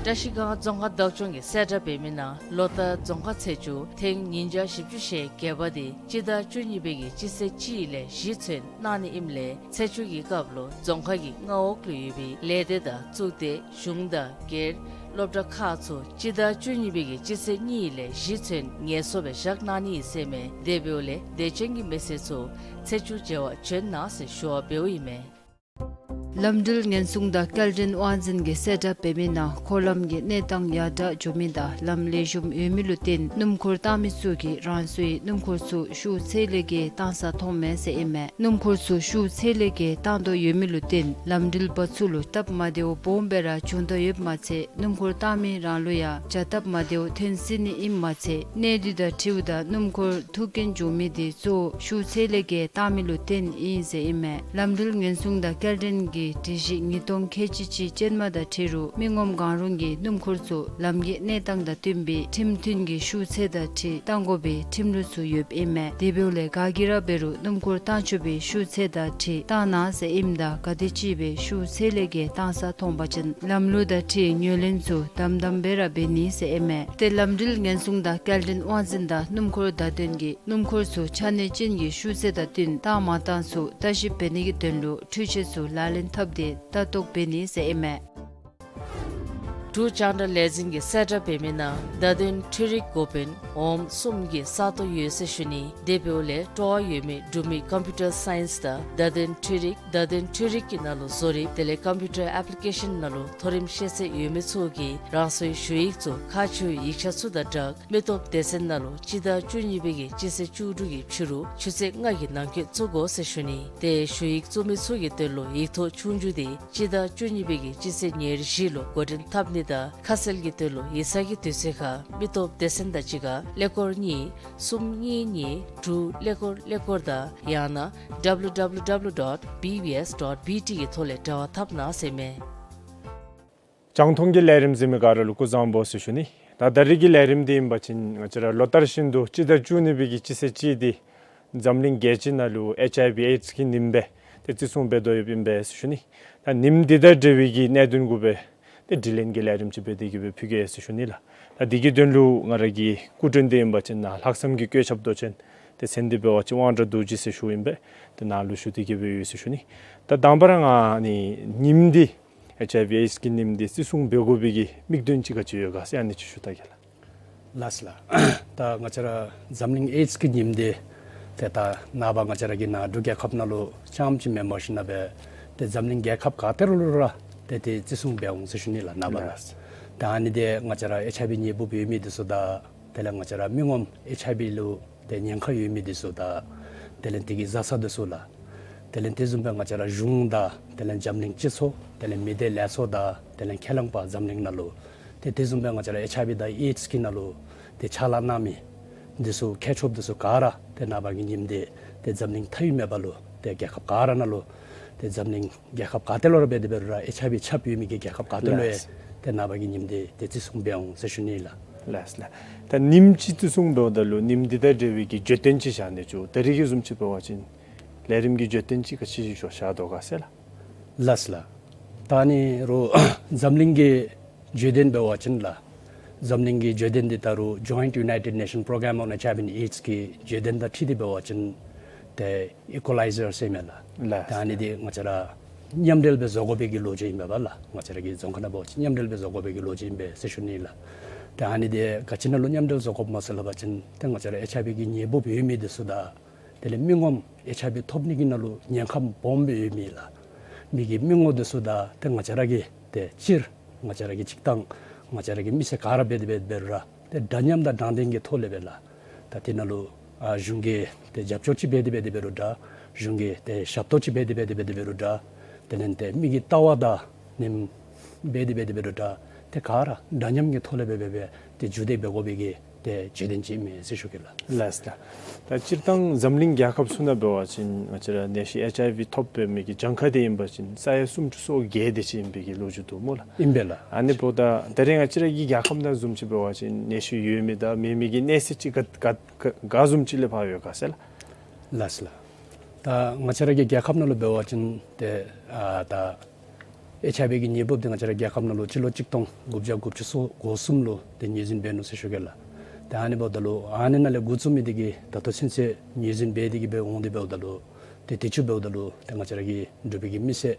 བཀྲ་ཤིས་སྒང་རྫོང་ཁག་བདག་སྐྱོང་གིས་གསལ་བསྒྲགས་འབད་མི་ནང་ལོ་ལྟར་རྫོང་ཁག་ཚེས་བཅུ་ཐེངས་ཉིས་བརྒྱ་བཞི་བཅུ་ཞེ་བརྒྱད་པ་དེ་སྤྱི་ཟླ་བཅུ་གཉིས་པའི་གི་སྤྱི་ཚེས་གཅིག་ལས་བཞི་ཚུན་གནང་ནི་ཨིནམ་ལས་ཚེས་བཅུ་གི་སྐབས་ལུ་རྫོང་ཁག་གི་མངའ་འོག་ལུ་ཡོད་པའི་ལས་སྡེ་དང་གཙུག་སྡེ་གཞུང་དང་སྒེར་སློབ་གྲྭ་ཁག་ཚུ་སྤྱི་ཟླ་བཅུ་གཉིས་པའི་གི་སྤྱི་ཚེས་གཉིས་ལས་བཞི་ཚུན་ངལ་གསོ་སྦེ་བཞག་གནང་ནི་ཨིན་ཟེར་མས། དེ་འབདཝ་ལས་དད་ཅན་གྱི་མི་སེར་ཚུ་ཚེས་བཅུ་མཇལ་བར་བྱོན་གནང་ཟེར་ཞུ་བ་འབདཝ་ཨིན་མས། ལམ་འགྲུལ་ཉེན་སྲུང་དང་སྐྱེལ་འདྲེན་དབང་འཛིན་གྱིས་གསལ་བསྒྲགས་འབད་མི་ནང་འཁོར་ལམ་གྱི་གནས་སྟངས་ཡར་དྲག་འགྱོ་མི་དང་ལམ་ལེགས་ཤོམ་ཡོད་མི་ལུ་བརྟེན་སྣུམ་འཁོར་བཏང་མི་ཚུ་གིས་རང་སོའི་སྣུམ་འཁོར་ཚུ་ཤུགས་ཚད་ལས་བརྒལ་བཏང་ས་མཐོངམ་མས་ཟེར་ཨིན་མས། སྣུམ་འཁོར་ཚུ་ཤུགས་ཚད་ལས་བརྒལ་བཏང་དོ་ཡོད་མི་ལུ་བརྟེན་ལམ་འགྲུལ་པ་ཚུ་ལུ་སྟབས་མ་བདེཝ་སྦོམ་སྦེ་ར་བྱུང་དོ་ཡོདཔ་མ་ཚད་སྣུམ་འཁོར་བཏང་མི་རང་ལུ་ཡང་བྱ་སྟབས་མ་བདེཝ་ཐོན་སྲིད་ནི་ཨིནམ་མ་ཚད་གནས་དུས་དང་འཁྲིལཝ་ད་སྣུམ་འཁོར་ཐུག་རྐྱེན་བྱུང་མི་དེ་གཙོ་བོ་ཤུགས་ཚད་ལས་བརྒལ་བཏང་མི་ལུ་བརྟེན་ཨིན་ཟེར་ཨིན་མས། ལམ་འགྲུལ་ཉེན་སྲུང་དང་སྐྱེལ་འདྲེན་གྱི་སྒྲིག་གཞི་ཉིས་སྟོང་ཁལ་གཅིག་གཅིག་ཅན་མ་དང་འཁྲིལ་རུང་མི་ངོམ་གང་རུང་གིས་སྣུམ་འཁོར་ཚུ་ལམ་གྱི་གནས་སྟངས་དང་བསྟུན་པའི་ཁྲིམས་མཐུན་གྱི་ཤུགས་ཚད་དང་འཁྲིལ་བཏང་དགོ་པའི་ཁྲིམས་ལུགས་ཚུ་ཡོདཔ་ཨིན་མས། དེ་འབདཝ་ལས་ག་གིས་ར་འབད་རུང་སྣུམ་འཁོར་བཏང་ཆོག་པའི་ཤུགས་ཚད་དང་འཁྲིལ་བཏང་གནང་ཟེར་ཨིནམ་ད་ག་དེམ་ཅིག་སྦེ་ཤུགས་ཚད་ལས་བརྒལ་བཏང་ས་མཐོང་པ་ཅིན་ལམ་ལུགས་དང་འཁྲིལ་ངོས་ལེན་ཚུ་དམ་དམ་སྦེ་ར་འབད་ནི་ཟེར་ཨིན་མས། ཏེ་ལམ་འགྲུལ་ཉེན་སྲུང་དང་སྐྱེལ་འདྲེན་དབང་འཛིན་དང་སྣུམ་འཁོར་བརྡ་དོན་གྱིས་སྣུམ་འཁོར་ཚུ་ཆ་གནས་ཅན་གྱི་ཤུགས་ཚད་དང་བསྟུན་བཏང་མ་བཏང་ཚུ་ལྟ་ཞིབ་འབད་ནི་གི་དོན་ལུ་འཕྲུལ་ཆས་ཚུ་ལག་ལེན་འཐབ་སྟེ་ལྟ་རྟོག་འབད་ནི་ཟེར་ཨིན་མས། འབྲུག་རྒྱང་བསྒྲགས་ལས་འཛིན་གྱིས་གསལ་བསྒྲགས་འབད་མི་ནང་བརྡ་དོན་འཕྲུལ་རིག་འགོ་དཔོན་འོགམ་གསུམ་གྱི་ས་སྟོང་ཡོད་ཟེར་ཞུ་ནི། དེ་འབདཝ་ལས་སྤྲོ་བ་ཡོད་མི་འབྲུག་མི་ཀམ་པིའུ་ཊར་སའིནསི་དང་བརྡ་དོན་འཕྲུལ་རིག་བརྡ་དོན་འཕྲུལ་རིག་གི་ནང་ལུ་བཟོ་རིག་དེ་ལས་ཀམ་པིའུ་ཊར་ཨེཔ་ལི་ཀེ་ཤཱན་ནང་ལུ་མཐོ་རིམ་ཤེས་ཚད་ཡོད་མི་ཚུ་གིས་རང་སོའི་ཞུ་ཡིག་ཚུ་ཁག་ཆེ་བའི་ཡིག་ཆ་ཚུ་དང་སྦྲགས་མི་སྟོབས་སྡེ་ཚན་ནང་ལུ་སྤྱི་ཟླ་བཅུ་གཉིས་པའི་གི་སྤྱི་ཚེས་བཅུ་དྲུག་གི་ཕྱི་རུ་ཆུ་ཚོད་ལྔ་གི་ནང་འཁོད་བཙུགས་དགོ་ཟེར་ཞུ་ནི། ཏེ་ཞུ་ཡིག་བཙུགས་མི་ཚུ་གི་དོན་ལུ་ཡིག་ཐོག་ཆོས་རྒྱུགས་དེ་སྤྱི་ཟླ་བཅུ་གཉིས་པའི་གི་སྤྱི་ཚེས་ཉེར་བཞི་ལུ་འགོ་འདྲེན་འཐབ་ནི་དང་ཁ་གསལ་གྱི་དོན་ལུ་ཡིག་ཚང་གི་དུས་ཚོད་ཁར་མི་སྟོབས་སྡེ་ཚན་དང་གཅིག་ཁར་ཀླད་ཀོར་གཉིས་གསུམ་གཉིས་གཉིས་དྲུག་ཀླད་ཀོར་ཀླད་ཀོར་དང་ཡང་ན་ཌབ་ལུ་ཌབ་ལུ་ཌབ་ལུ་ཌོཊ་བི་བི་ཨེསི་ཌོཊ་བི་ཊི་གི་ཐོག་ལས་འབྲེལ་བ་འཐབ་གནང་ཟེར་མས། རྒྱང་མཐོང་གི་ལས་རིམ་གཟིགས་མི་ག་ར་ལུ་སྐུ་གཟུགས་བཟང་པོ་ཟེར་ཞུ་ནི། ད་ད་རིས་ཀྱི་ལས་རིམ་འདི་ཨིན་པ་ཅིན་ང་བཅས་ར་ལོ་ལྟར་བཞིན་དུ་སྤྱི་ཟླ་བཅུ་གཉིས་པའི་གི་སྤྱི་ཚེས་གཅིག་འདི་འཛམ་གླིང་རྒྱལ་སྤྱི་ནང་ལུ་ཨེཆ་ཨའི་ཝི་ཨེཌསི་གི་ཉིནམ་སྦེ་ཏེ་བརྩི་སྲུང་འབད་དོ་ཡོདཔ་ཨིན་པས་ཟེར་ཞུ་ནི། ད་ཉིནམ་འདི་དང་འབྲེལ་བའི་གི་གནད་དོན་གུ་སྦེ་ཏེ་དྲི་ལན་གྱི་ལས་རིམ་ཅིག་འབད་དེ་གི་སྦེ་ཕུལ་གེ་ཟེར་ཞུ་ནི་ལགས། ད་འདི་གི་དོན་ལུ་ང་ར་གི་སྐུ་མགྲོན་འདི་ཨིན་པ་ཅིན་ནཱ་ལྷག་བསམ་གྱི་བཀོད་ཁྱབ་མདོ་ཆེན་ཏེ་མཚན་འདི་འབད་བ་ཅིན་དབང་གྲགས་རྡོ་རྗེ་ཟེར་ཞུཝ་ཨིན་པས། ཏེ་ནཱ་ལུ་ཞུ་སྟེ་གི་སྦེ་ཡོད་ཟེར་ཞུ་ནི། ད་དང་པ་ར་ང་ནི་ཉིནམ་འདི་ཨེཆ་ཨའི་ཝི་ཨེཌསི་གི་ཉིནམ་འདི་བརྩི་སྲུང་འབད་དགོ་པའི་གི་དམིགས་དོན་ཅིག་ག་ཅི་ཡོད་ག་ཟེར་ཨ་ནི་ཅིག་ཞུ་ད་གེ་ལགས། ལགས་སོ་ལགས། ད་ང་བཅས་ར་འཛམ་གླིང་ཨེཌསི་གི་ཉིནམ་འདི་ཏེ་ད་ནངས་པ་ང་བཅས་ར་གི་ནཱ་འབྲུག་རྒྱལ་ཁབ་ནང་ལུ་རྐྱངམ་ཅིག་མེན་པར་ཞིན་ན་སྦེ་ཏེ་འཛམ་གླིང་རྒྱལ་ཁབ་ག་ཏེ་ར་ལུ་ར་ཏེ་ཏེ་བརྩི་སྲུང་འབད་འོང་ཟེར་ཞུ་ནི་ལགས་ནངས་པ་ར། ལགས། ད་ཨ་ནི་འདི་ང་བཅས་ར་ཨེཆ་ཨའི་ཝི་ནད་འབུཔ་ཡོད་མི་འདི་ཚུ་དང་ དེ་ལས་ང་བཅས་ར་མི་ངོམ་ཨེཆ་ཨའི་ཝི་ལུ་ཏེ་ཉེན་ཁ་ཡོད་མི་འདི་ཚུ་དང་དེ་ལས་དེ་གི་བཟའ་ཚང་འདི་ཚུ་ལགས། དེ་ལས་དེ་བཟུམ་སྦེ་ང་བཅས་ར་གཞུང་དང་དེ་ལས་འཛམ་གླིང་སྤྱི་ཚོགས་དེ་ལས་མི་སྡེ་ལས་ཚོགས་དང་དེ་ལས་ཁས་བླངས་པ་འཛམ་གླིང་ནང་ལུ་ཏེ་དེ་བཟུམ་སྦེ་ང་བཅས་ར་ཨེཆ་ཨའི་ཝི་དང་ཨེཌསི་གི་ནང་ལུ་ཏེ་ཕྱག་ལཱ་གནང་མི་འདི་ཚུ་མཁས་མཆོག་འདི་ཚུ་ག་ར་ཏེ་ནངས་པ་གི་ཉིནམ་འདི་ཏེ་འཛམ་གླིང་མཐའ་དབུས་མེད་པ་ལུ་ཏེ་རྒྱལ་ཁབ་ག་ར་ནང་ལུ་ཏེ་འཛམ་གླིང་རྒྱལ་ཁབ་ག་ཏེ་ལུ་ར་འབད་དེ་འབད་རུང་ར་ཨེཆ་ཨའི་ཝི་ཁྱབ་ཡོད་མི་གི་རྒྱལ་ཁབ་ག་ཏེ་ལུ་ཡང་ལགས། ཏེ་ནངས་པ་གི་ཉིནམ་འདི་ཏེ་བརྩི་སྲུང་འབད་འོང་ཟེར་ཞུ་ནི་ལགས། ལགས་ལགས། ད་ཉིནམ་ཅིག་བརྩི་སྲུང་འབདཝ་ད་ལུ་ཉིནམ་འདི་དང་འབྲེལ་བའི་གི་བརྗོད་དོན་ཅིག་བཞག་ནི་ཅིག་ད་རེས་ཀྱི་བཟུམ་ཅིག་འབད་བ་ཅིན་ལས་རིམ་གྱི་བརྗོད་དོན་ཅིག་ག་ཅི་ཞིག་བཞག་དོ་ག་ཟེར་ལགས། ལགས་ལགས། ད་ནི་རུང་འཛམ་གླིང་གི་བརྗོད་དོན་འབད་བ་ཅིན་ལགས། འཛམ་གླིང་གི་བརྗོད་དོན་འདི་ད་རུང་Joint United Nation Program on H I V and AIDS གི་བརྗོད་དོན་དང་འཁྲིལ་ཏེ་འབད་བ་ཅིན་ཏེ་ཨི་ཀོ་ལའི་ཛར་ཟེར་མས་ལགས། ལགས། ད་ཨ་ནི་འདི་ང་བཅས་ར་མཉམ་འབྲེལ་སྦེ་བཟོ་དགོ་པའི་གི་ལོ་རྒྱུས་ཨིན་པས་ལགས། ང་བཅས་ར་གི་རྫོང་ཁ་ནང་འབད་བ་ཅིན་མཉམ་འབྲེལ་སྦེ་བཟོ་དགོ་པའི་གི་ལོ་རྒྱུས་ཨིན་པས་ཟེར་ཞུ་ནི་ལགས། ད་ཨ་ནི་འདི་ག་ཅི་ནང་ལུ་མཉམ་འབྲེལ་བཟོ་དགོཔ་སྨོ་ཟེར་སླབ་པ་ཅིན་ཏེ་ང་བཅས་ར་ཨེཆ་ཨའི་ཝི་གི་ནད་འབུཔ་ཡོད་མི་འདི་ཚུ་དང་དེ་ལས་མི་ངོམ་ཨེཆ་ཨའི་ཝི་ཐོབ་ནི་གི་ནང་ལུ་ཉེན་ཁ་སྦོམ་སྦེ་ཡོད་མི་ལགས། མི་གི་མི་ངོམ་འདི་ཚུ་དང་ཏེ་ང་བཅས་ར་གི་ཏེ་སྤྱིར་ང་བཅས་ར་གི་སྤྱིར་བཏང་ང་བཅས་ར་གི་མི་སེར་ག་ར་འབད་དེ་འབད་དེ་འབད་རུང་ར་ཏེ་འདྲ་མཉམ་དང་དྲང་བདེན་གྱི་ཐོག་ལས་སྦེ་ལགས། ད་དེ་ནང་ལུ་ཨ་གཞུང་གིས་ཏེ་རྒྱབ་སྐྱོར་ཅིག་འབད་དེ་འབད་དེ་འབད་རུང་འདྲ། གཞུང་གིས་ཏེ་ཞབས་ཏོག་ཅིག་འབད་དེ་འབད་དེ་འབད་དེ་འབད་རུང་འདྲ། དེ་ལས་ཏེ་མི་གི་ལྟ་བ་དང་ནེམ་འབད་དེ་འབད་དེ་འབད་རུང་འདྲ། ཏེ་ག་ར་འདྲ་མཉམ་གྱི་ཐོག་ལས་སྦེ་སྦེ་སྦེ་ཏེ་འགྱོ་སྟེ་འབད་དགོ་པའི་གི་ཏེ་བརྗོད་དོན་ཅིག་ཨིན་མས་ཟེར་ཞུ་གེ་ལགས། ལགས་ལགས། ད་སྤྱིར་བཏང་འཛམ་གླིང་རྒྱལ་ཁབ་ཚུ་ནང་འབད་བ་ཅིན་ང་བཅས་ར་ནད་གཞི་ཨེཆ་ཨའི་ཝི་ཐོབ་པའི་མི་གི་གྱངས་ཁ་འདི་ཨིན་པ་ཅིན་ས་ཡ་སུམ་ཅུ་སོ་བརྒྱད་དེ་ཅིག་ཨིན་པའི་གི་ལོ་རྒྱུས་འདུག་སྨོ་ལགས། ཨིན་པས་ལགས། ཨ་ནི་འབདཝ་ད་ད་རེས་ང་བཅས་ར་གི་རྒྱལ་ཁབ་ནང་བཟུམ་ཅིག་འབད་བ་ཅིན་ནད་གཞི་ཡོད་མི་དང་མེད་མི་གི་གནས་ཚད་ཅིག་ག་ག་ག་ག་བཟུམ་ཅིག་ལས་ཕར་ཡོད་ག་ཟེར་ལགས། ལགས་ལགས། ད་ང་བཅས་ར་གི་རྒྱལ་ཁབ་ནང་ལུ་འབད་བ་ཅིན་ཏེ་ཨ་ད་ཨེཆ་ཨའི་ཝི་གི་ནད་འབུཔ་འདི་ང་བཅས་ར་རྒྱལ་ཁབ་ནང་ལུ་སྤྱི་ལོ་གཅིག་སྟོང་དགུ་བརྒྱ་དགུ་བཅུ་སོ་གོ་གསུམ་ལུ་ཏེ་ངོས་འཛིན་འབད་ནུག་ཟེར་ཞུ་གེ་ལགས། ཏེ་ཨ་ནི་འབདཝ་ད་ལུ་ཨ་ནི་ནང་ལས་འགོ་བཙུགས་མི་འདི་གིས་ད་ལྟོ་ཚུན་ཚོད་ངོས་འཛིན་འབད་དེ་གི་སྦེ་འོང་སྟེ་འབདཝ་ད་ལུ་ཏེ་དུས་ཅི་འབདཝ་ད་ལུ་ཏེ་ང་བཅས་ར་གི་འབྲུག་པའི་གི་མི་སེར་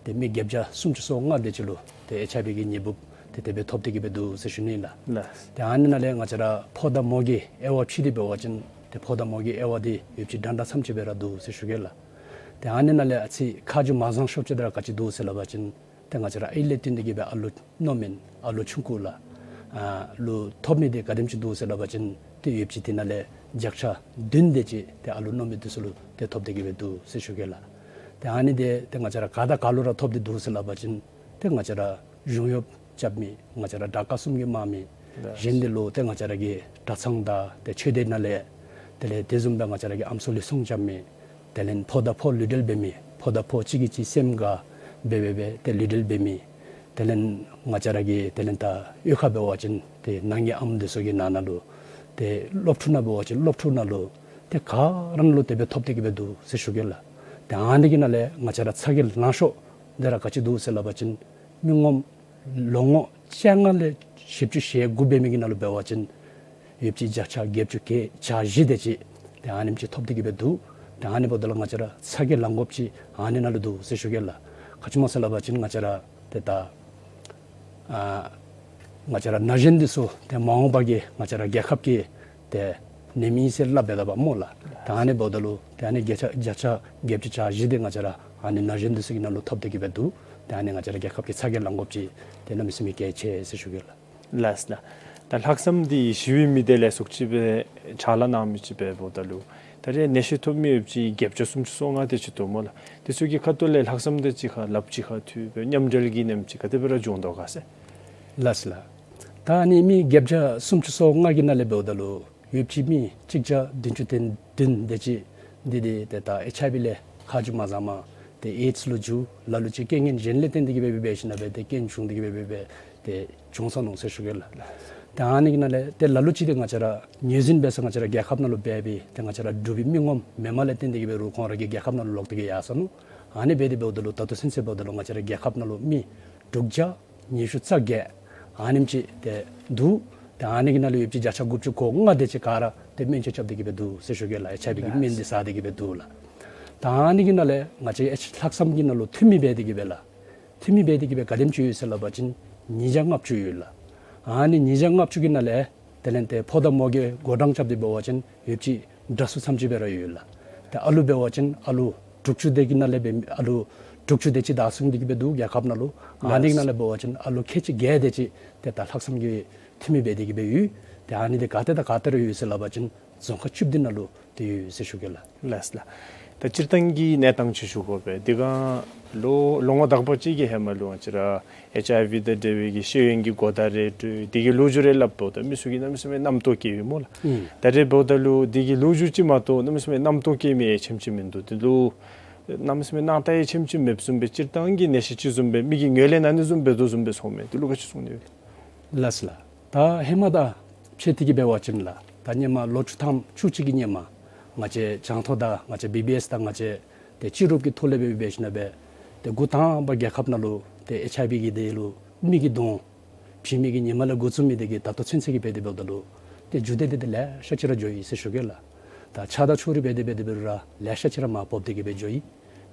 ཏེ་མི་བརྒྱད་བརྒྱ་སུམ་ཅུ་སོ་ལྔ་དེ་ཅིག་ལུ་ཏེ་ཨེཆ་ཨའི་ཝི་གི་ནད་འབུཔ་ཏེ་དེ་སྦེ་ཐོབ་སྟེ་གི་སྦེ་འདུག་ཟེར་ཞུ་ནི་ལགས། ལགས། ཏེ་ཨ་ནི་ནང་ལས་ང་བཅས་ར་ཕོ་དང་མོ་གི་དབྱེ་བ་ཕྱེ་སྟེ་འབད་བ་ཅིན་ཏེ་ཕོ་དང་མོ་གི་དབྱེ་བ་འདི་ཡོདཔ་ཅིག་འདྲ་འདྲ་ཙམ་ཅིག་སྦེ་ར་འདུག་ཟེར་ཞུ་གེ་ལགས། ཏེ་ཨ་ནི་ནང་ལས་ཨ་ཙི་ཁ་རྗེ་མ་བཟང་ཤོས་ཅིག་དེ་ར་ག་ཅི་འདུག་ཟེར་སླབ་པ་ཅིན་ཏེ་ང་བཅས་ར་ཨའི་ལས་བརྟེན་ཏེ་གི་སྦེ་ཨ་ལུ་རྣོ་མི་ཨ་ལུ་ཆུང་ཀུ་ལགས། ཨ་ལུ་ཐོབ་མི་འདི་ག་དེམ་ཅིག་འདུག་ཟེར་སླབ་པ་ཅིན་ཏེ་ཡོདཔ་ཅིག་དེ་ནང་ལས་བརྒྱ་ཆ་བདུན་དེ་ཅིག་ཏེ་ཨ་ལུ་རྣོ་མི་འདི་ཚུ་ལུ་ཏེ་ཐོབ་སྟེ་གི་སྦེ་འདུག་ཟེར་ཞུ་གེ་ལགས། ཏེ་ཨ་ནི་འདི་ཏེ་ང་བཅས་ར་ག་དང་ག་ལུ་ར་ཐོབ་སྟེ་འདུག་ཟེར་སླབ་པ་ཅིན་ཏེ་ང་བཅས་ར་གཞུང་གཡོགཔ་རྐྱབ་མི་ང་བཅས་ར་དྲག་ཁག་གསུམ་གྱི་དམག་མི་ལགས། གཞན་འདི་ལུ་ཏེ་ང་བཅས་ར་གི་གྲྭ་ཚང་དང་ཏེ་ཆོས་སྡེ་ནང་ལས་དེ་ལས་དེ་བཟུམ་སྦེ་ང་བཅས་ར་གི་ཨམ་སྲུ་ལུས་སྲུང་རྐྱབ་མི་དེ་ལས་ཕོ་དང་ཕོ་ལུས་འབྲེལ་འབད་མི་ཕོ་དང་ཕོ་གཅིག་གིས་གཅིག་སེམས་དགའ་སྦེ་སྦེ་སྦེ་ཏེ་ལུས་འབྲེལ་འབད་མི་དེ་ལས་ང་བཅས་ར་གི་དེ་ལས་ད་གཡུས་ཁར་འབད་བ་ཅིན་ཏེ་ནང་གི་ཨམ་འདི་ཚུ་གི་ནང་ན་ལུ་ཏེ་སློབ་ཕྲུག་ནང་འབད་བ་ཅིན་སློབ་ཕྲུག་ནང་ལུ་ཏེ་ག་ར་ནང་ལུ་དེ་སྦེ་ཐོབ་སྟེ་གི་སྦེ་འདུག་ཟེར་ཞུ་གེ་ལགས། ཏེ་ཨ་ནི་གི་ནང་ལས་ང་བཅས་ར་ཚ་གྱང་ལང་ཤོས་དེ་ར་ག་ཅི་འདུག་ཟེར་སླབ་པ་ཅིན་མི་ངོམ་ལོ་ངོ་བཅོ་ལྔ་ལས་བཞི་བཅུ་ཞེ་དགུ་འབད་མི་གི་ནང་ལུ་འབད་བ་ཅིན་ཡོདཔ་ཅིག་བརྒྱ་ཆ་བརྒྱད་ཅུ་གྱ་བཞི་དེ་ཅིག་ཏེ་ཨ་ནེམ་ཅིག་ཐོབ་སྟེ་གི་སྦེ་འདུག། ཏེ་ཨ་ནི་འབདཝ་ད་ལུ་ང་བཅས་ར་ཚ་གྱང་ལང་དགོཔ་ཅིག་ཨ་ནི་ནང་ལུ་འདུག་ཟེར་ཞུ་གེ་ལགས། ག་ཅི་སྨོ་ཟེར་སླབ་པ་ཅིན་ང་བཅས་ར་ཏེ་ད་ཨ་ང་བཅས་ར་ན་གཞོན་འདི་ཚུ་ཏེ་མ་འོངས་པ་གི་ང་བཅས་ར་རྒྱལ་ཁབ་ཀྱི་ཏེ་ནད་མི་ཨིན་ཟེར་སླབ་སྦེ་ད་པ་སྨོ་ལགས། ཏེ་ཨ་ནི་འབདཝ་ད་ལུ་ཏེ་ཨ་ནི་བརྒྱ་ཆ་བརྒྱ་ཆ་བརྒྱད་ཅུ་གྱ་བཞི་དེ་ང་བཅས་ར་ཨ་ནི་ན་གཞོན་འདི་ཚུ་གི་ནང་ལུ་ཐོབ་སྟེ་གི་སྦེ་འདུག། ཏེ་ཨ་ནི་ང་བཅས་ར་རྒྱལ་ཁབ་ཀྱི་ཚ་གྱང་ལང་དགོཔ་ཅིག་ཏེ་གནམ་མེད་ས་མེད་གལ་ཆེ་ཟེར་ཞུ་གེ་ལགས། ལགས་ལགས། ད་ལྷག་བསམ་འདི་ཞི་བའི་མི་སྡེ་ལས་ཚོགས་ཅིག་སྦེ་ཕྱག་ལཱ་གནང་མི་ཅིག་སྦེ་འབདཝ་ད་ལུ་ད་རེས་ནད་གཞི་ཐོབ་མི་ཡོདཔ་ཅིག་བརྒྱད་བརྒྱ་སུམ་ཅུ་སོ་ལྔ་དེ་ཅིག་འདུག་སྨོ་ལགས། དེ་ཚུ་གི་ཁ་ཐུག་ལས་ལྷག་བསམ་དེ་ཅིག་ཁར་ལགཔ་ཅིག་ཁར་འཐུ་སྦེ་མཉམ་འབྲེལ་གྱི་ནེམ་ཅིག་ག་དེ་སྦེ་ར་འབྱུང་དོ་ག་ཟེར། ལགས་ལགས། ད་ཨ་ནི་མི་བརྒྱད་བརྒྱ་སུམ་ཅུ་སོ་ལྔ་གི་ནང་ལས་འབདཝ་ད་ལུ་ཡོདཔ་ཅིག་མི་གཅིག་བརྒྱ་བདུན་ཅུ་དོན་བདུན་དེ་ཅིག་འདི་འདི་ཏེ་ད་ཨེཆ་ཨའི་ཝི་ལས་ཁ་མཇུག་མ་བཟང་མ་ཏེ་ཨེཌསི་ལུ་འགྱུར། ལ་ལུ་ཅིག་རྐྱེན་ངན་གཞན་ལས་བརྟེན་ཏེ་གི་སྦེ་འབད་ཞིནམ་ལས་ཏེ་རྐྱེན་བྱུང་སྟེ་གི་སྦེ་འབད་ཏེ་བྱུང་སོ་ནུག་ཟེར་ཞུ་གེ་ལགས། ཏེ་ཨ་ནི་གི་ནང་ལས་ཏེ་ལ་ལུ་ཅིག་ཏེ་ང་བཅས་ར་ངོས་འཛིན་འབད་ས་ང་བཅས་ར་རྒྱལ་ཁབ་ནང་ལུ་འབད་བའི་ཏེ་ང་བཅས་ར་འབྲུག་པའི་མི་ངོམ་མེནམ་ལས་བརྟེན་ཏེ་གི་སྦེ་རུང་ཁོང་ར་གི་རྒྱལ་ཁབ་ནང་ལུ་ལོག་སྟེ་གི་ཡར་སོ་ནུག། ཨ་ནི་འབད་དེ་འབདཝ་ད་ལུ་ད་ལྟོ་ཚུན་ཚོད་འབདཝ་ད་ལུ་ང་བཅས་ར་རྒྱལ་ཁབ་ནང་ལུ་མི་དྲུག་བརྒྱ་ཉི་ཤུ་རྩ་བརྒྱད་ཨ་ནེམ་ཅིག་ཏེ་འདུག། ཏེ་ཨ་ནི་གི་ནང་ལས་ཡོདཔ་ཅིག་བརྒྱ་ཆ་དགུ་བཅུ་གོ་ལྔ་དེ་ཅིག་ག་ར་ཏེ་སྨན་བཅོས་རྐྱབ་སྟེ་གི་སྦེ་འདུག་ཟེར་ཞུ་གེ་ལགས། ཨེཆ་ཨའི་ཝི་གི་སྨན་འདི་ཟ་སྟེ་གི་སྦེ་འདུག་ལགས། ཏེ་ཨ་ནི་གི་ནང་ལས་ང་བཅས་ལྷག་བསམ་གྱི་ནང་ལུ་འཐུས་མི་འབད་དེ་གི་སྦེ་ལགས། འཐུས་མི་འབད་དེ་གི་སྦེ་ག་དེམ་ཅིག་ཡོད་ཟེར་སླབ་པ་ཅིན་ཉིས་བརྒྱ་ལྔ་བཅུ་ཡོད་ལགས། ཨ་ནི་ཉིས་བརྒྱ་ལྔ་བཅུ་གི་ནང་ལས་དེ་ལས་ཏེ་ཕོ་དང་མོ་གི་བགོ་གྲངས་རྐྱབ་སྟེ་འབད་བ་ཅིན་ཡོདཔ་ཅིག་དྲག་ཤོས་ཙམ་ཅིག་སྦེ་ར་ཡོད་ལགས། ཏེ་ཨ་ལུ་འབད་བ་ཅིན་ཨ་ལུ་དྲུག་ཅུ་དེ་གི་ནང་ལས་འབད་ཨ་ལུ་དྲུག་ཅུ་དེ་ཅིག་བདའ་སོང་སྟེ་གི་སྦེ་འདུག་རྒྱལ་ཁབ་ནང་ལུ། ཨ་ནི་གི་ནང་ལས་འབད་བ་ཅིན་ཨ་ལུ་ཁལ་གཅིག་བརྒྱད་དེ་ཅིག་ཏེ་ད་ལྷག་བསམ་གྱི་འཐུས་མི་འབད་དེ་གི་སྦེ་ཡོད། ཏེ་ཨ་ནི་འདི་ག་ཏེ་དང་ག་ཏེ་ར་ཡོད་ཟེར་སླབ་པ་ཅིན་རྫོང་ཁག་བཅུ་བདུན་ནང་ལུ་ཏེ་ཡོད་ཟེར་ཞུ་གེ་ལགས། ལགས་ལགས། ད་སྤྱིར་བཏང་གི་གནས་སྟངས་ཅིག་ཞུ་དགོ་པས། དེ་སྒང་ལོ་ལོ་ངོ་དག་པ་ཅིག་གི་ཧེ་མ་ལུ་ང་བཅས་ར་ཨེཆ་ཨའི་ཝི་དང་འབྲེལ་བའི་གི་ཤེས་ཡོན་གྱི་གོ་བརྡ་རེ་སྤྲོད། དེ་གི་ལོ་རྒྱུས་རེ་སླབ་དོ། ད་མི་ཚུ་གིས་གནམ་མེད་ས་མེད་རྣམ་རྟོག་སྐྱེ་ཡི་སྨོ་ལགས། ཨུམ། ད་རེས་འབདཝ་ད་ལུ་དེ་གི་ལོ་རྒྱུས་ཅིག་མ་གཏོགས་གནམ་མེད་ས་མེད་རྣམ་རྟོག་སྐྱེ་མི་ཡང་ཆེམ་ཅིག་མིན་འདུག། དེ་ལུ་གནམ་མེད་ས་མེད་སྣང་ལྟ་ཡང་ཆེམ་ཅིག་མེདཔ་བཟུམ་སྦེ་སྤྱིར་བཏང་གི་ནད་གཞི་ཅིག་བཟུམ་སྦེ་མི་གིས་ངོས་ལེན་ཨ་ནི་བཟུམ་འབད་དོ་བཟུམ་སྦེ་ཚོརཝ་མས། དེ་ལུ་ག་ཅི་གསུང་ནི་ཡོད། ལགས་ལགས། ད་ཧེ་མ་དང་ཕྱད་དེ་གི་འབད་བ་ཅིན་ལགས། ད་ཧེ་མ་ལོ་བཅུ་ཐམ་བཅུ་གཅིག་གི་ཧེ་མ་ང་བཅས་གྱང་ཐོག་དང་ང་བཅས་བི་བི་ཨེསི་དང་ང་བཅས་ཏེ་སྤྱི་རོགས་ཀྱི་ཐོག་ལས་འབད་འབད་ཞིནམ་ལས་ཏེ་འགོ་དང་པ་རྒྱལ་ཁབ་ནང་ལུ་ཏེ་ཨེཆ་ཨའི་ཝི་གི་དེ་ལུ་མི་གི་གདོང་བྱིན་མི་གི་ཧེ་མ་ལས་འགོ་བཙུགས་མི་དེ་གིས་ད་ལྟོ་ཚུན་ཚོད་ཀྱི་འབད་དེ་འབདཝ་ད་ལུ་ཏེ་རྒྱུ་དེ་དེ་ལེ་ཤ་ཅིག་ར་འགྱོ་ཡི་ཟེར་ཞུ་གེ་ལགས། ད་ཆ་དང་ཕྱོགས་རིས་འབད་དེ་འབད་དེ་འབད་རུང་ར་ལེ་ཤ་ཅིག་ར་མར་ཕབ་སྟེ་གི་འབད་འགྱོ་ཡི།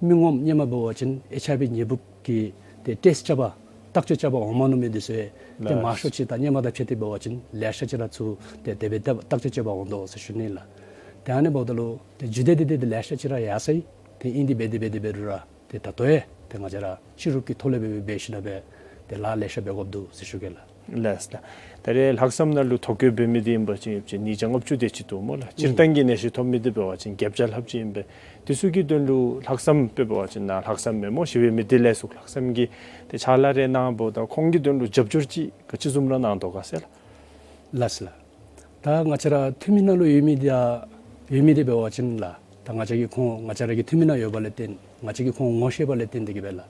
མི་ངོམ་ཧེ་མ་འབད་བ་ཅིན་ཨེཆ་ཨའི་ཝི་ནད་འབུཔ་གི་ཏེ་ཊེསཊ་རྐྱབ་པར་བརྟག་དཔྱད་རྐྱབ་པར་འོང་མ་མནོ་མི་དེ་ཚུ་ཡང་ཏེ་ལགས། མང་ཤོས་ཅིག་ད་ཧེ་མ་དང་ཕྱད་དེ་འབད་བ་ཅིན་ལེ་ཤ་ཅིག་ར་ཚུར་ཏེ་དེ་སྦེ་བརྟག་བརྟག་དཔྱད་རྐྱབ་པར་འོང་དོ་ཟེར་ཞུ་ནི་ལགས། ཏེ་ཨ་ནི་འབདཝ་ད་ལུ་ཏེ་རྒྱུ་དེ་དེ་དེ་ལེ་ཤ་ཅིག་ར་ཡར་སོ་ཡི། ཏེ་ཨིན་དེ་འབད་དེ་འབད་དེ་འབད་རུང་ར་ཏེ་ད་ལྟོ་ཡང་ཏེ་ང་བཅས་ར་སྤྱི་རོགས་ཀྱི་ཐོག་ལས་འབད་འབད་ཞིནམ་ལས་ཏེ་ལཱ་ལེ་ཤ་འབད་དགོཔ་འདུག་ཟེར་ཞུ་གེ་ལགས། ལགས་ལགས། ད་རེས་ལྷག་བསམ་ནང་ལུ་ཐོ་བཀོད་འབད་མི་དེ་ཨིན་པ་ཅིན་ཡོདཔ་ཅིག་ཉིས་བརྒྱ་ལྔ་བཅུ་དེ་ཅིག་འདུག་སྨོ་ལགས། སྤྱིར་བཏང་གི་ནད་གཞི་ཐོབ་མི་དེ་འབད་བ་ཅིན་བརྒྱད་བརྒྱ་ལྷགཔ་ཅིག་ཨིན་པས། དེ་ཚུ་གི་དོན་ལུ་ལྷག་བསམ་དཔེ་འབད་བ་ཅིན་ནཱ་ལྷག་བསམ་མེན་སྨོ་ཞི་བའི་མི་སྡེ་ལས་ཚུར་ལྷག་བསམ་གྱི་ཏེ་ཕྱག་ལཱ་རེ་གནང་འབདཝ་ད་ཁོང་གི་དོན་ལུ་རྒྱབ་སྐྱོར་ཅིག་ག་ཅི་བཟུམ་ར་གནང་དོ་ག་ཟེར་ལགས། ལགས་ལགས། ད་ང་བཅས་ར་འཐུས་མི་ནང་ལུ་ཡོད་མི་དེ་ཡང་ཡོད་མི་དེ་འབད་བ་ཅིན་ལགས། ད་ང་བཅས་ཀྱིས་ཁོང་ང་བཅས་ར་གི་འཐུས་མི་ནང་ཡོད་པ་ལས་བརྟེན་ང་བཅས་ཀྱིས་ཁོང་ངོ་ཤེས་པ་ལས་བརྟེན་ཏེ་གི་འབད་ལགས།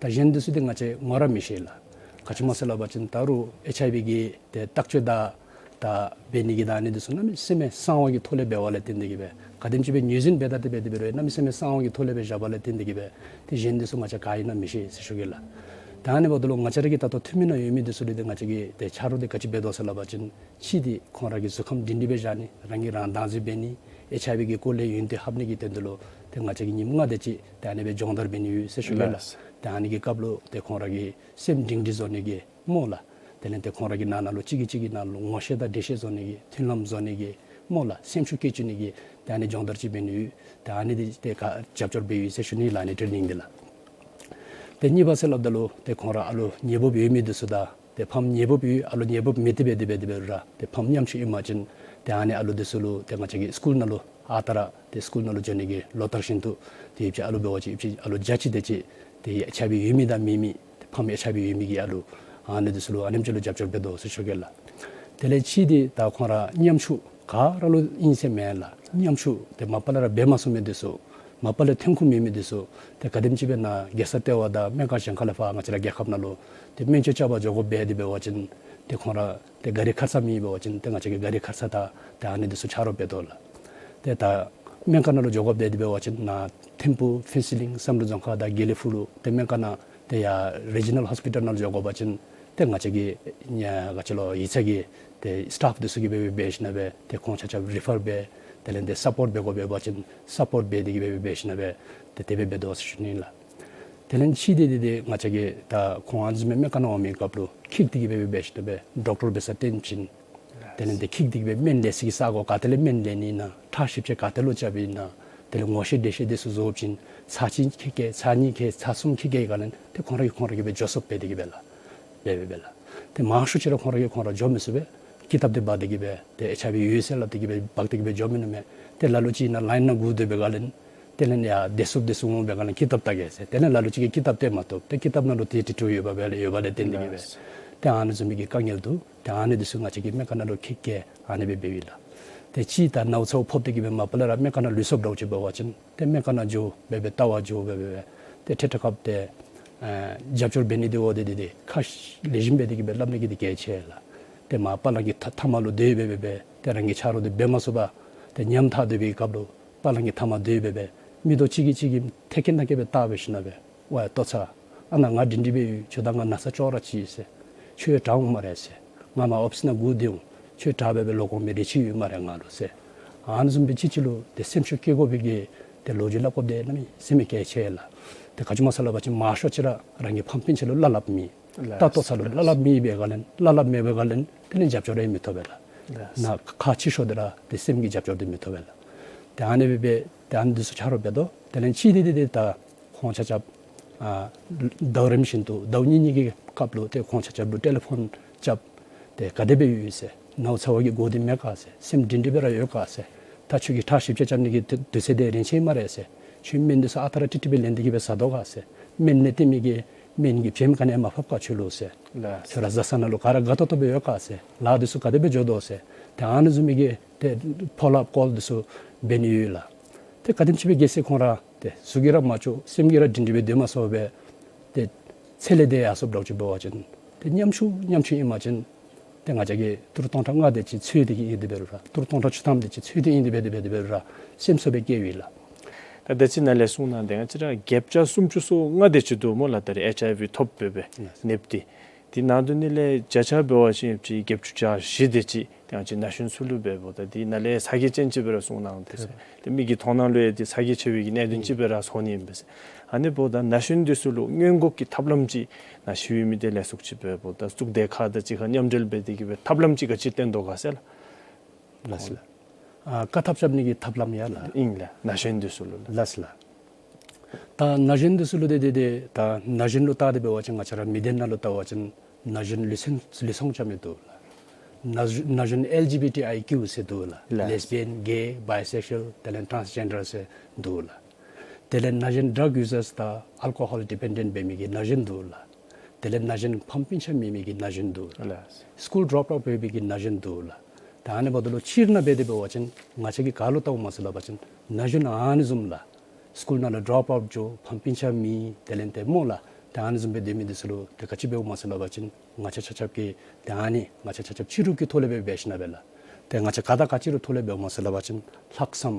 ད་གཞན་དེ་ཚུ་དེ་ང་བཅས་ངོ་ར་མི་ཤེས་ལགས། ག་ཅི་སྨོ་ཟེར་སླབ་པ་ཅིན་ད་རུང་ཨེཆ་ཨའི་ཝི་གི་ཏེ་བརྟག་དཔྱད་དང་ད་འབད་ནི་གི་ད་ཨ་ནི་དེ་ཚུ་གནམ་མེད་ས་མེད་གསང་བ་གི་ཐོག་ལས་འབད་བ་ལས་བརྟེན་ཏེ་གི་འབད་ག་དེམ་ཅིག་སྦེ་ངོས་འཛིན་འབད་ད་དེ་འབད་དེ་འབད་རུང་གནམ་མེད་ས་མེད་གསང་བ་གི་ཐོག་ལས་འབད་བཞག་པ་ལས་བརྟེན་ཏེ་གི་འབད་ཏེ་གཞན་དེ་ཚུ་ང་བཅས་ག་ཨིན་ན་མི་ཤེས་ཟེར་ཞུ་གེ་ལགས། ད་ཨ་ནི་འབདཝ་ད་ལུ་ང་བཅས་ར་གི་ད་ལྟོ་འཐུས་མི་ནང་ཡོད་མི་དེ་ཚུ་ལུ་ཏེ་ང་བཅས་ཀྱིས་ཏེ་ཆ་རོགས་དེ་ག་ཅི་འབད་དོ་ཟེར་སླབ་པ་ཅིན་གཅིག་དེ་ཁོང་ར་གི་གཟུགས་ཁམས་སྒྲིང་སྒྲིང་སྦེ་བཞག་ནི་རང་གིས་རང་བདག་འཛིན་འབད་ནི་ཨེཆ་ཨའི་ཝི་གི་སྐོར་ལས་ཡུན་བརྟན་ལྷབ་ནི་གི་དོན་དུ་ལུ་ཏེ་ང་བཅས་ཀྱིས་ཉིནམ་ལྔ་དེ་ཅིག་ཏེ་ཨ་ནི་སྦེ་སྦྱོང་བརྡར་འབད་ནི་ཡོད་ཟེར་ཞུ་གེ་ལགས། ལགས། ཏེ་ཨ་ནི་གི་སྐབས་ལུ་ཏེ་ཁོང་ར་གི་སེམས་སྒྲིང་སྒྲིང་བཟོ་ནི་གི་སྨོ་ལགས། དེ་ལས་ཏེ་ཁོང་ར་གི་ནང་ན་ལུ་གཅིག་གིས་གཅིག་གི་ནང་ལུ་ངོ་ཤེས་དང་འདྲིས་ཤེས་བཟོ་ནི་གི་མཐུན་ལམ་བཟོ་ནི་གི་སྨོ་ལགས། སེམས་ཤུགས་སྐྱེད་བཅུག་ནི་གི་ཏེ་ཨ་ནི་སྦྱོང་བརྡར་ཅིག་འབད་ནི་ཡོད། ཏེ་ཨ་ནི་དེ་ཏེ་ག་རྒྱབ་སྐྱོར་འབད་ཡོད་ཟེར་ཞུ་ནི་ལགས། ཨ་ནི་ཊེ་ནིང་དེ་ལགས། ཏེ་གཉིས་པ་ཟེར་སླབ་ད་ལུ་ཏེ་ཁོང་ར་ཨ་ལོ་ནད་འབུཔ་ཡོད་མི་དེ་ཚུ་དང་ཏེ་ཕམ་ནད་འབུཔ་ཡོད་ཨ་ལོ་ནད་འབུཔ་མེད་དེ་འབད་དེ་འབད་དེ་འབད་རུང་ར་ཏེ་ཕམ་ཉམ་ཆུང་ཨིན་པ་ཅིན་ཏེ་ཨ་ནི་ཨ་ལོ་དེ་ཚུ་ལུ་ཏེ་ང་བཅས་ཀྱིས་སི་ཀུལ་ནང་ལུ་ཨ་རྟག་ར་ཏེ་སི་ཀུལ་ནང་ལུ་འགྱོ་ནི་གི་ལོ་ལྟར་བཞིན་དུ་ཏེ་ཡོདཔ་ཅིག་ཨ་ལོ་འབད་བ་ཅིན་ཡོདཔ་ཅིག་ཨ་ལོ་བརྒྱ་ཅིག་དེ་ཅིག་ཏེ་ཨེཆ་ཨའི་ཝི་ཡོད་མི་དང་མེད་མི་ཏེ་ཕམ་ཨེཆ་ཨའི་ཝི་ཡོད་མི་གི་ཨ་ལོ་ཨ་ནི་དེ་ཚུ་ལུ་ཨ་ནེམ་ཅིག་ལུ་རྒྱབ་སྐྱོར་འབད་དོ་ཟེར་ཞུ་གེ་ལགས། དེ་ལས་གཅིག་དེ་ད་ཁོང་ར་ཉམ་ཆུང་ག་ར་ལུ་ཨིན་ཟེར་མེན་ལགས། ཉམ་ཆུང་ཏེ་མ་པ་ལས་ར་འབད་མ་ཚུགས་མི་དེ་ཚུ་མ་པ་ལས་ཐོན་ཁུངས་མེད་མི་དེ་ཚུ་ཏེ་ག་དེམ་ཅིག་སྦེ་ནཱ་རྒྱལ་ས་ལྟེ་བ་དང་སྨན་ཁང་གཞན་ཁ་ལས་ཕར་ང་བཅས་ར་རྒྱལ་ཁབ་ནང་ལུ་ཏེ་སྨན་བཅོས་རྐྱབ་པར་འགྱོ་དགོཔ་འབད་དེ་འབད་བ་ཅིན་ཏེ་ཁོང་ར་ཏེ་ག་རི་ཁར་ཚ་མེད་འབད་བ་ཅིན་ཏེ་ང་བཅས་ཀྱིས་ག་རི་ཁར་ཚ་དང་ཏེ་ཨ་ནི་དེ་ཚུ་ཆ་རོགས་འབད་དོ་ལགས། ཏེ་ད་སྨན་ཁང་ནང་ལུ་འགྱོ་དགོཔ་འབད་དེ་འབད་བ་ཅིན་ནཱ་ཐིམ་ཕུག་ཕུན་ཚོགས་གླིང་བསམ་གྲུབ་རྫོང་ཁག་དང་དགེ་ལེགས་ཕུག་ལུ་ཏེ་སྨན་ཁང་ནང་ཏེ་ཡར་རི་ཇི་ནཱལ་ཧོསི་པི་ཊལ་ནང་ལུ་འགྱོ་དགོ་པ་ཅིན་ཏེ་ང་བཅས་ཀྱི་ཡ་ག་ཅི་ལོ་ཡིག་ཚང་གི་ཏེ་སི་ཊཕ་དེ་ཚུ་གིས་འབད་འབད་འབད་ཞིནམ་ལས་ཏེ་ཁོང་ཆ་ཁྱབ་རི་ཕར་འབད་དེ་ལས་ཏེ་སཔོརཊ་འབད་དགོཔ་འབད་བ་ཅིན་སཔོརཊ་འབད་དེ་གིས་འབད་འབད་འབད་ཞིནམ་ལས་ཏེ་དེ་སྦེ་འབད་དོ་ཟེར་ཞུ་ནི་ལགས། དེ་ལས་གཅིག་དེ་དེ་དེ་ང་བཅས་ཀྱིས་ད་ཁོང་ཨ་ནི་བཟུམ་སྦེ་སྨན་ཁང་ནང་འོང་མི་སྐབས་ལུ་འཁྱིད་དེ་གིས་འབད་འབད་འབད་ཞིནམ་ལས་ཌོག་ཊར་འབད་ས་བསྟེན་བྱིན། དེ་ལས་ཏེ་འཁྱིད་དེ་གིས་སྦེ་སྨན་ལེན་སའི་ས་གོ་ག་ཏེ་ལས་སྨན་ལེན་ནི་ཨིན་ན་ཁྲག་ཞིབ་དཔྱད་ག་ཏེ་ལུ་རྐྱབ་ཨིན་ན་དེ་ལས་ངོ་ཤེས་འདྲིས་ཤེས་དེ་ཚུ་བཟོ་བྱིན། ཚར་གཅིག་འཁྱིད་གེ་ཚར་གཉིས་འཁྱིད་ཚར་གསུམ་འཁྱིད་གེ་ག་ལས་ཏེ་ཁོང་ར་གིས་ཁོང་ར་གིས་སྦེ་འགྱོ་ཚུགསཔ་འབད་དེ་གིས་འབད་ལགས། འབད་འབད་འབད་ལགས། ཏེ་མང་ཤོས་ཅིག་ར་ཁོང་ར་གིས་ཁོང་ར་འགྱོ་མི་ཚུགས་པས། ཀི་ཏབ་དེ་འབག་སྟེ་གིས་སྦེ་ཏེ་ཨེཆ་ཨའི་ཝི་ཡོད་ཟེར་སླབ་སྟེ་གིས་སྦེ་འབག་སྟེ་གིས་སྦེ་འགྱོ་མི་ནུམ་མས། ཏེ་ལ་ལུ་ཅིག་ཨིན་ན་ལའིན་ནང་སྒུག་སྡོད་པའི་སྒང་ལས་དེ་ལས་ཡར་བདེ་སྲུངཔ་དེ་ཚུ་འོང་པའི་སྒང་ལས་ཀི་ཏབ་བལྟ་གེ་ཟེར། དེ་ལས་ལ་ལུ་ཅིག་གིས་ཀི་ཏབ་སྟོན་མ་བཏུབ། ཏེ་ཀི་ཏབ་ནང་ལུ་ཏེ་ཊེ་ཊུ་ཡོདཔ་སྦེ་ལས་ཡོདཔ་ལས་བརྟེན་ཏེ་གིས་སྦེ། ལགས། ཏེ་ཨ་ནི་བཟུམ་མའི་གི་དཀའ་ངལ་འདུག། ཏེ་ཨ་ནི་དེ་ཚུ་ང་བཅས་ཀྱིས་སྨན་ཁང་ནང་ལུ་འཁྱིད་གེ་ཨ་ནི་སྦེ་འབདཝ་ཨིན་ལགས། ཏེ་ཅིག་ད་ནཝ་ཚཝ་ཕོག་སྟེ་གིས་སྦེ་མ་པ་ལས་ར་སྨན་ཁང་ནང་ལུས་སོཔ་འདྲཝ་ཅིག་འབད་བ་ཅིན་ཏེ་སྨན་ཁང་ནང་འགྱོ་སྦེ་སྦེ་བལྟ་བར་འགྱོ་སྦེ་སྦེ་སྦེ་ཏེ་ཐད་ཐད་ཁར་ཏེ་ཨེ་རྒྱབ་སྐྱོར་འབད་ནི་དེ་འོ་དེ་དེ་དེ་ཁ་ལེགས་ཤོམ་སྦེ་དེ་གིས་སྦེ་སླབ་ནི་གི་དེ་གལ་ཆེ་ལགས། ཏེ་མར་པ་ལང་གི་མཐའ་མཐའ་མ་ལུ་སྡོད་སྦེ་སྦེ་སྦེ་ཏེ་རང་གི་ཆ་རོགས་དེ་འབད་མ་ཚུགས་པར་ཏེ་ཉམ་ཐག་སྡོད་པའི་སྐབས་ལུ་པ་ལང་གི་མཐའ་མར་སྡོད་སྦེ་སྦེ་མིག་ཏོ་གཅིག་གིས་གཅིག་གི་ཐད་ཀྱི་ནང་གི་སྦེ་བལྟ་སྦེ་ཞིནམ་ལས་སྦེ་ཝའི་ལྟོ་ཚང་། ཨ་ནཱ་ང་སྒྲིང་སྒྲིང་སྦེ་ཡོད། ཁྱོད་དང་ང་ན་ཚ་ཅོག་ར་གཅིག་ཟེར། ཁྱོད་དྲག་འོང་སྨ་རེ་ཟེར། ང་མར་ཨོ་ཕི་སི་ནང་སྒུག་སྡོད་འོང་། ཁྱོད་དྲག་སྦེ་སྦེ་ལོག་འོང་མི་རེ་ཅིག་ཡོད་སྨ་རེ་ང་ལུ་ཟེར། ཨ་ནི་བཟུམ་སྦེ་ཅིག་ཅིག་ལུ་ཏེ་སེམས་ཤུགས་བསྐྱེད་དགོ་པའི་གི་ཏེ་ལོ་རྒྱུས་སླབ་དགོཔ་དེ་གནམ་མེད་ས་མེད་གལ་ཆེ་ལགས། ཏེ་ག་ཅི་སྨོ་ཟེར་སླབ་པ་ཅིན་མང་ཤོས་ཅིག་ར་རང་གི་ཕམ་སྤུན་ཆ་ལུ་བླ་སླབ་མེད། ལགས། ད་ལྟོ་ཚང་ལུ་ལགས། བླ་སླབ་མེད་པའི་སྒང་ལས་བླ་སླབ་མེད་པའི་སྒང་ལས་དེ་ལས་རྒྱབ་སྐྱོར་རེ་མི་ཐོབ་པས་ལགས། ལགས། ནཱ་ཁག་ཆེ་ཤོས་དེ་ར་ཏེ་སེམས་ཀྱི་རྒྱབ་སྐྱོར་དེ་མི་ཐོབ་པས་ལགས། ཏེ་ཨ་ནི་སྦེ་སྦེ་ཏེ་ཨ་ནི་དེ་ཚུ་ཆ་རོགས་འབད་དོ། དེ་ལས་ཅིག་དེ་དེ་དེ་ད་ཁོང་ཆ་ཁྱབ་ཨ་ཟླཝ་རིམ་བཞིན་དུ་ཟླཝ་གཉིས་གཉིས་ཀྱི་སྐབས་ལུ་ཏེ་ཁོང་ཆ་ཁྱབ་ལུ་ཊེ་ལི་ཕོན་རྐྱབ། ཏེ་ག་དེ་སྦེ་ཡོད་ཟེར། ནཝ་ཚཝ་གི་གོ་དེ་མེད་ག་ཟེར། སེམས་སྒྲིང་སྒྲིང་སྦེ་ར་ཡོད་ག་ཟེར། ད་ཁྱོད་ཀྱིས་ཁྲག་ཞིབ་དཔྱད་རྐྱབ་ནི་གི་དུས་དུས་ཚོད་དེ་རན་ཆི་སྨ་རེ་ཟེར། ཁྱོད་སྨན་འདི་ཚུ་ཨ་རྟག་ར་ཏིག་ཏིག་སྦེ་ལེན་ཏེ་གི་སྦེ་ཟ་དོ་ག་ཟེར། སྨན་ལས་བརྟེན་མི་གི་སྨན་གྱི་བྱེམ་ག་ནི་ཡང་མ་ཕབ་ག་ཁྱོད་ལུ་ཟེར། ལགས། ཁྱོད་ར་བཟའ་ཚང་ནང་ལུ་ག་ར་དགའ་ཏོག་ཏོ་སྦེ་ཡོད་ག་ཟེར། ལཱ་འདི་ཚུ་ག་དེ་སྦེ་འགྱོ་དོ་ཟེར། ཏེ་ཨ་ནི་བཟུམ་མའི་གི་ཏེ་ཕོ་ལོ་ཨཔ་ཀོལ་འདི་ཚུ་འབད་ནི་ཡོད་ལགས། ཏེ་ག་དེམ་ཅིག་སྦེ་རྒྱལ་སྲས་ཁོང་ར་ཏེ་གཟུགས་ཀྱིས་ར་མ་ལྕོགས་སེམས་ཀྱིས་ར་སྒྲིང་སྒྲིང་སྦེ་སྡོད་མ་ཚུགས་པར་ཏེ་ཚེ་ལས་འདས་ཡར་སོཔ་འདྲཝ་ཅིག་འབད་བ་ཅིན་ཏེ་ཉམ་ཆུང་ཉམ་ཆུང་ཨིན་པ་ཅིན་ཏེ་ང་བཅས་ཀྱིས་ཏི་རུ་སྟོང་ཕྲག་ལྔ་དེ་ཅིག་འཚོལ་ཏེ་གི་ཨིན་དེ་འབད་རུང་ར་ཏི་རུ་སྟོང་ཕྲག་བཅུ་ཐམ་དེ་ཅིག་འཚོལ་ཏེ་ཨིན་དེ་འབད་དེ་འབད་དེ་འབད་རུང་ར་སེམས་གསོ་སྦེ་བསྐྱལ་བས་ལགས། ད་ད་ཅི་ནཱ་ལས་གསུངས་གནང་དེ་ང་བཅས་ར་བརྒྱད་བརྒྱ་སུམ་ཅུ་སོ་ལྔ་དེ་ཅིག་འདུག་སྨོ་ལགས། ད་རེས་ཨེཆ་ཨའི་ཝི་ཐོབ་སྦེ་སྦེ་ནདཔ་དེ། དེ་ནང་དོན་ནི་ལས་བརྒྱ་ཆ་འབད་བ་ཅིན་ཡོད་ཅིག་བརྒྱད་ཅུ་གྱ་བཞི་དེ་ཅིག་དེ་ང་བཅས་ན་གཞོན་ཚུ་ལུ་འབདཝ་ད་དེ་ནཱ་ལས་ས་གི་ཅན་ཅིག་སྦེ་ར་གསུངས་གནང་དེ་ཟེར། ཏེ་མི་གི་མཐོང་སྣང་ལུ་ཡང་དེ་ས་གི་ཆེ་བའི་གི་གནད་དོན་ཅིག་སྦེ་ར་ཚོར་ནི་ཨིན་པས་ཟེར། ཨ་ནི་འབདཝ་ད་ན་གཞོན་འདི་ཚུ་ལུ་སྔོན་འགོག་གི་ཐབས་ལམ་ཅིག་ནང་ཞུ་མི་དེ་ལས་ཚུགས་ཅིག་འབདཝ་ད་གཙུག་སྡེ་ཁག་དང་གཅིག་ཁར་མཉམ་འབྲེལ་འབད་དེ་གི་སྦེ་ཐབས་ལམ་ཅིག་ག་ཅི་བཏོན་དོ་ག་ཟེར་ལགས། ལགས་ལགས། ཨ་བཀག་ཐབས་རྐྱབ་ནི་གི་ཐབས་ལམ་ཡ་ལགས། ཨིན་ལགས། ན་གཞོན་འདི་ཚུ་ལུ་ལགས། ལགས་ལགས། ད་ན་གཞོན་འདི་ཚུ་ལུ་དེ་དེ་དེ་ད་ན་གཞོན་ལུ་བལྟ་སྟེ་འབད་བ་ཅིན་ང་བཅས་ར་མི་སྡེ་ནང་ལུ་བལྟ་བ་ཅིན་ན་གཞོན་ལུས་ཚོང་ལུས་ཚོང་རྐྱབ་མི་འདུག་ལགས། ན་གཞོན་ན་གཞོན་ཨེལ་ཇི་བི་ཊི་ཨའི་ཀིའུ་ཟེར་འདུག་ལགས། ལགས། ལེས་བི་ཡན་གེ་བའི་སེག་ཤུ་ཨལ་དེ་ལས་ཊཱནསི་ཇེན་ཌར་ཟེར་འདུག་ལགས། དེ་ལས་ན་གཞོན་ཌྲག་ཡུ་ཛརསི་དང་ཨལ་ཀོ་ཧོལ་ཌི་པེན་ཌེནཊ་འབད་མི་གི་ན་གཞོན་འདུག་ལགས། དེ་ལས་ན་གཞོན་ཕམ་སྤུན་ཆ་མེད་མི་གི་ན་གཞོན་འདུག་ལགས། ལགས། སི་ཀུལ་ཌྲོབ་ཨའུཊ་འབད་མི་གི་ན་གཞོན་འདུག་ལགས། ད་ཨ་ནི་འབདཝ་ད་ལུ་སྤྱིར་ན་འབད་དེ་འབད་བ་ཅིན་ང་བཅས་ཀྱིས་ག་ལུ་བལྟཝ་སྨོ་ཟེར་སླབ་པ་ཅིན་ན་གཞོན་ཨ་ནི་བཟུམ་ལགས། སི་ཀུལ་ནང་ལུ་ཌྲོབ་ཨའུཊ་འགྱོ་ཕམ་སྤུན་ཆ་མེད་དེ་ལས་ཏེ་སྨོ་ལགས། ད་ཨ་ནི་བཟུམ་སྦེ་སྡོད་མི་འདི་ཚུ་ལུ་ཏེ་ག་ཅི་འབདཝ་སྨོ་ཟེར་སླབ་པ་ཅིན་ང་བཅས་ཆ་ཁྱབ་ཀྱིས་ཏེ་ཨ་ནི་ང་བཅས་ཆ་ཁྱབ་ཕྱི་རུ་གི་ཐོག་ལས་སྦེ་འབད་ཞིན་ན་སྦེ་ལགས། ཏེ་ང་བཅས་ག་དང་ག་ཕྱི་རུ་ཐོག་ལས་འབདཝ་སྨོ་ཟེར་སླབ་པ་ཅིན་ལྷག་བསམ་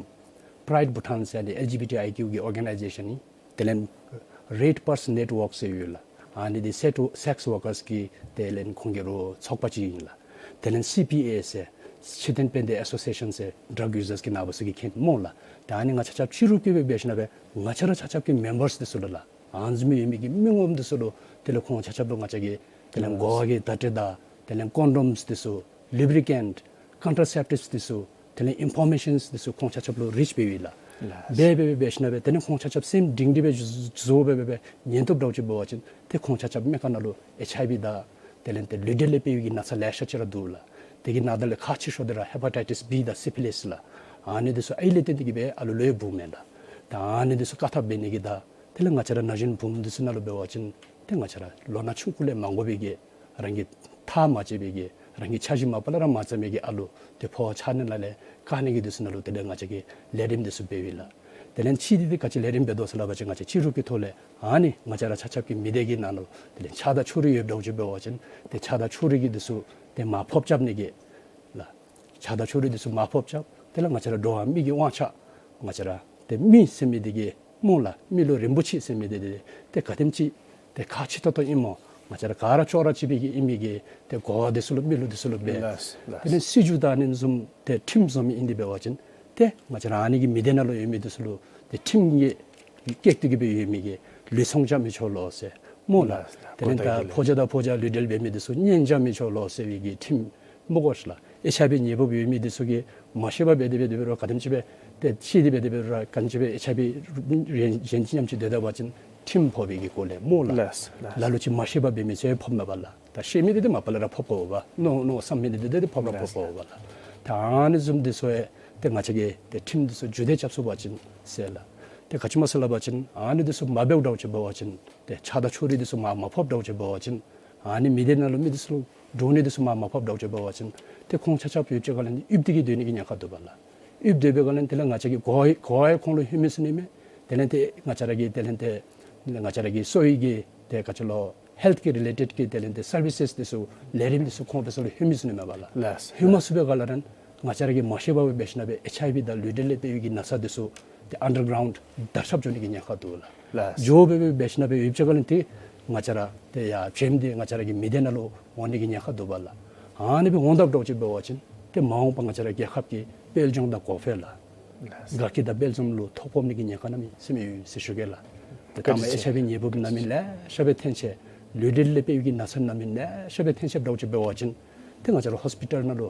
པྲའིཌ་བྷུ་ཊཱན་ཟེར་ཨ་ནི་ཨེལ་ཇི་བི་ཊི་ཨའི་ཀིའུ་གི་ཨོར་ག་ནའི་ཛེ་ཤཱན་ཨིན། དེ་ལས་རེཌ་པརསི་ནེཊ་ཝརཀ་ཟེར་ཡོད་ལགས། ཨ་ནི་འདི་སེག་སེགསི་ཝར་ཀརསི་གི་དེ་ལས་ཁོང་གི་རོགས་ཚོགས་པ་ཅིག་ཨིན་ལགས། དེ་ལས་སི་པི་ཨེ་ཟེར་ཤེས་ལྡན་དཔལ་ལྡན་ཨེ་སོ་སི་ཨེ་ཤཱན་ཟེར་ཌྲག་ཡུ་ཛརསི་གི་ནང་པ་ཚུ་གིས་མཁྱེན་སྨོ་ལགས། ད་ཨ་ནི་ང་བཅས་ཆ་ཁྱབ་ཕྱི་རུ་གི་སྦེ་འབད་ཞིན་ན་སྦེ་ང་བཅས་ར་ཆ་ཁྱབ་ཀྱི་མེམ་བརསི་འདི་ཚུ་ལུ་ལགས། ཨ་ནི་བཟུམ་ཡོད་མི་གི་མི་ངོམ་འདི་ཚུ་ལུ་དེ་ལས་ཁོང་ཆ་ཁྱབ་ལུ་ང་བཅས་ཀྱིས་དེ་ལས་གོ་བ་གི་བརྡ་སྤྲོད་དང་དེ་ལས་ཀོན་ཌོམསི་འདི་ཚུ་ལུ་བི་རི་ཀེནཊི་ཀོན་ཊར་སེཔ་ཊིབསི་འདི་ཚུ་དེ་ལས་ཨིན་ཕོར་མེ་ཤཱནསི་འདི་ཚུ་ཁོང་ཆ་ཁྱབ་ལུ་རིཆ་འབད་བས་ལགས། ལགས། འབད་འབད་འབད་འབད་ཞིན་ན་སྦེ་དེ་ལས་ཁོང་ཆ་ཁྱབ་སེམས་སྒྲིང་སྒྲིང་སྦེ་བཟོ་བཟོ་འབད་འབད་འབད་ཉན་བཏུབ་འདྲཝ་ཅིག་འབད་བ་ཅིན་ཏེ་ཁོང་ཆ་ཁྱབ་མི་ཁ་ནང་ལུ་ཨེཆ་ཨའི་ཝི་དང་དེ་ལས་ཏེ་ལུས་འབྲེལ་ལས་འཕེལ་བའི་གི་ན་ཚ་ལེ་ཤ་ཅིག་ར་འདུག་ལགས། དེ་གི་ནང་ད་ལས་ཁག་ཆེ་ཤོས་འདི་ར་ཧེ་པ་ཊའི་ཊིསི་བི་དང་སི་ཕི་ལིསི་ལགས། ཨ་ནི་འདི་ཚུ་ཨའི་ལས་བརྟེན་ཏེ་གི་སྦེ་ཨ་ལུ་ལུ་ཡང་འབུཝ་མས་ལགས། ད་ཨ་ནི་འདི་ཚུ་བཀག་ཐབས་འབད་ནི་གི་དང་དེ་ལས་ང་བཅས་ར་ན་གཞོན་བུམོ་འདི་ཚུ་ནང་ལུ་འབད་བ་ཅིན་ཏེ་ང་བཅས་ར་ལོ་ན་ཆུང་ཀུ་ལས་མ་གོ་བའི་གི་རང་གི་ཐག་མ་བཅད་པའི་གི་རང་གི་འཆར་གཞི་མ་པ་ལས་ར་མ་བརྩམས་པའི་གི་ཨ་ལུ་ཏེ་ཕོཝ་ཆག་ནི་ལ་ལས་བཀག་ནི་གི་འདི་ཚུ་ནང་ལུ་དེ་ལས་ང་བཅས་ཀྱིས་ལས་རིམ་འདི་ཚུ་འབད་བས་ལགས། དེ་ལས་ཕྱི་འདི་ཏེ་ག་ཅི་ལས་རིམ་འབད་དོ་ཟེར་སླབ་པ་ཅིན་ང་བཅས་ཕྱི་རུ་གི་ཐོག་ལས་ཨ་ནི་ང་བཅས་ར་ཆ་ཁྱབ་ཀྱི་མི་སྡེ་གི་ནང་ལུ་དེ་ལས་ཆགས་སྡང་ཕྱོགས་རིས་ཡོདཔ་འདྲཝ་ཅིག་འབད་བ་ཅིན་ཏེ་ཆགས་སྡང་ཕྱོགས་རིས་ཀྱི་འདི་ཚུ་ཏེ་མར་ཕབ་རྐྱབ་ནི་གི་ལགས། ཆགས་སྡང་ཕྱོགས་རིས་འདི་ཚུ་མར་ཕབ་རྐྱབ། དེ་ལས་ང་བཅས་ར་འགྲོ་བ་མི་གི་དབང་ཆ་ང་བཅས་ར་ཏེ་མི་ཟེར་མི་འདི་གིས་སྨོ་ལགས། མི་ལུ་རིན་པོ་ཆེ་ཟེར་མི་འདི་འདི་ཏེ་ག་དེམ་ཅིག་ཏེ་ཁག་ཆེ་ཏོག་ཏོ་ཨིན་སྨོ། ང་བཅས་ར་ག་ར་ཅོག་ར་གཅིག་པའི་གི་ཨིན་མི་གི་ཏེ་གོ་བ་འདི་ཚུ་ལུ་མི་ལུ་འདི་ཚུ་ལུ་འབད། ལགས་ལགས། དེ་ལས་སྲིད་བྱུས་དང་ཨ་ནི་བཟུམ་ཏེ་ཁྲིམས་བཟོ་མི་ཨིན་ཏེ་འབད་བ་ཅིན་ཏེ་ང་བཅས་ར་ཨ་ནི་གི་མི་སྡེ་ནང་ལུ་ཡོད་མི་འདི་ཚུ་ལུ་ཏེ་ཁྲིམས་ཀྱི་བཀལ་ཏེ་གི་སྦེ་ཡོད་མི་གི་ལུས་ཚོང་རྐྱབ་མི་ཆོག་ལོ་ཟེར་སྨོ་ལགས། ལགས་ལགས། དེ་ལས་ད་ཕོ་རྒྱས་དང་ཕོ་རྒྱས་ལུས་འབྲེལ་འབད་མི་འདི་ཚུ་གཉེན་རྐྱབ་མི་ཆོག་ལོ་ཟེར་བའི་གི་ཁྲིམས་སྨོ་གོ་ཤིག་ལགས། ཨེཆ་ཨའི་ཝི་ནད་འབུབ་ཡོད་མི་འདི་ཚུ་གིས་མ་ཤེས་པར་འབད་དེ་འབད་དེ་འབད་རུང་ག་དེམ་ཅིག་སྦེ་ཏེ་ཤེས་ཏེ་འབད་དེ་འབད་རུང་ག་དེམ་ཅིག་སྦེ་ཨེཆ་ཨའི་ཝི་གཞན་ཅིག་མཉམ་ཅིག་སྡོད་ད་པ་ཅིན་ཁྲིམས་ཕོག་པའི་གི་སྐོར་ལས་སྨོ་ལགས། ལགས་ལགས། ལ་ལུ་ཅིག་མ་ཤེས་པར་འབད་མི་ཚུ་ཡང་ཕོགཔ་མས་པ་ལགས། ད་ཤེས་མི་འདི་ཏེ་མ་པ་ལས་ར་ཕོག་ཕོགཔ་མས་པ། མནོ་མནོ་བསམ་མི་འདི་ཏེ་ཏེ་ཕོགཔ་ར་ལགས། ཕོགཔ་མས་པ་ལགས། ད་ཨ་ནི་བཟུམ་འདི་ཚུ་ཡང་ཏེ་ང་བཅས་ཀྱིས་ཏེ་ཁྲིམས་འདི་ཚུ་རྒྱུན་འཁྱོངས་རྐྱབ་ཚུགས་པ་ཅིན་ཟེར་ལགས། ཏེ་ག་ཅི་སྨོ་ཟེར་སླབ་པ་ཅིན་ཨ་ནི་འདི་ཚུ་མ་འབདཝ་འདྲཝ་ཅིག་འབད་བ་ཅིན་ཏེ་ཆགས་སྡང་ཕྱོགས་རིས་འདི་ཚུ་མར་མ་ཕབ་འདྲཝ་ཅིག་འབད་བ་ཅིན་ཨ་ནི་མི་སྡེ་ནང་ལུ་མི་འདི་ཚུ་ལུ་འདྲོག་ནི་འདི་ཚུ་མར་མ་ཕབ་འདྲཝ་ཅིག་འབད་བ་ཅིན་ཏེ་ཁོང་ཆ་ཁྱབ་ཡུདཔ་ཅིག་ཁ་ལས་ནི་ཡིབ་སྟེ་གི་སྡོད་ནི་གི་ཉེན་ཁ་འདུག་པ་ལགས། ཡིབ་སྡོད་པའི་སྒང་ལས་དེ་ལས་ང་བཅས་ཀྱི་གོ་བ་གོ་བ་ཁོང་ལུ་ལྷོད་མི་ཚུགས་ནི་མས། དེ་ལས་ཏེ་ང་བཅས་ར་གི་དེ་ལས་ཏེ་ང་བཅས་ར་གི་གསོ་བའི་གི་ཏེ་ག་ཅི་ལོ་ཧེལཐ་གི་རི་ལེ་ཊེཌ་གི་དེ་ལས་ཏེ་སར་བི་སེས་འདི་ཚུ་ལས་རིམ་འདི་ཚུ་ཁོང་དེ་ཚུ་ལུ་ལྷོད་མི་ཚུགས་ནི་མས་པ་ལགས། ལགས། ལྷོད་མ་ཚུགས་པའི་སྒང་ལས་ར་ང་བཅས་ར་གིས་མ་ཤེས་པར་སྦེ་འབད་ཞིན་ན་སྦེ་ཨེཆ་ཨའི་ཝི་དང་ལུས་འབྲེལ་ལས་འཕེལ་བའི་གི་ན་ཚ་འདི་ཚུ་ཏེ་ཨན་ཌར་གརའུནཌ་དར་ཁྱབ་འགྱོ་ནི་གི་ཉེན་ཁ་འདུག་ལགས། ལགས། འགྱོ་སྦེ་སྦེ་འབད་ཞིན་ན་སྦེ་ཡུདཔ་ཅིག་ཁ་ལས་ཏེ་ང་བཅས་ར་ཏེ་ཡར་བྱེམ་འདི་ང་བཅས་ར་གི་མི་སྡེ་ནང་ལུ་འོང་ནི་གི་ཉེན་ཁ་འདུག་པ་ལགས། ཨ་ནི་སྦེ་འོང་དཔ་འདྲཝ་ཅིག་འབད་བ་ཅིན་ཏེ་མ་འོངས་པ་ང་བཅས་ར་རྒྱལ་ཁབ་ཀྱི་དཔལ་འབྱོར་དང་གོང་འཕེལ་ལགས། ལགས། དགའ་སྐྱིད་དང་དཔལ་འཛོམས་ལུ་ཐོ་ཕོག་ནི་གི་ཉེན་ཁ་གནམ་མེད་ས་མེད་ཡོད་ཟེར་ཞུ་གེ་ལགས། ཏེ་ད་མ་ཨེཆ་ཨའི་ཝི་ནད་འབུབ་ནང་མི་ལེ་ཤ་སྦེ་ཐོན་ཆེ། ལུས་འབྲེལ་ལས་འཕེལ་བའི་གི་ན་ཚ་ནང་མི་ལེ་ཤ་སྦེ་ཐོན་ཆེ་འདྲཝ་ཅིག་འབད་བ་ཅིན་ཏེ་ང་བཅས་ར་ཧོས་པི་ཊལ་ནང་ལུ་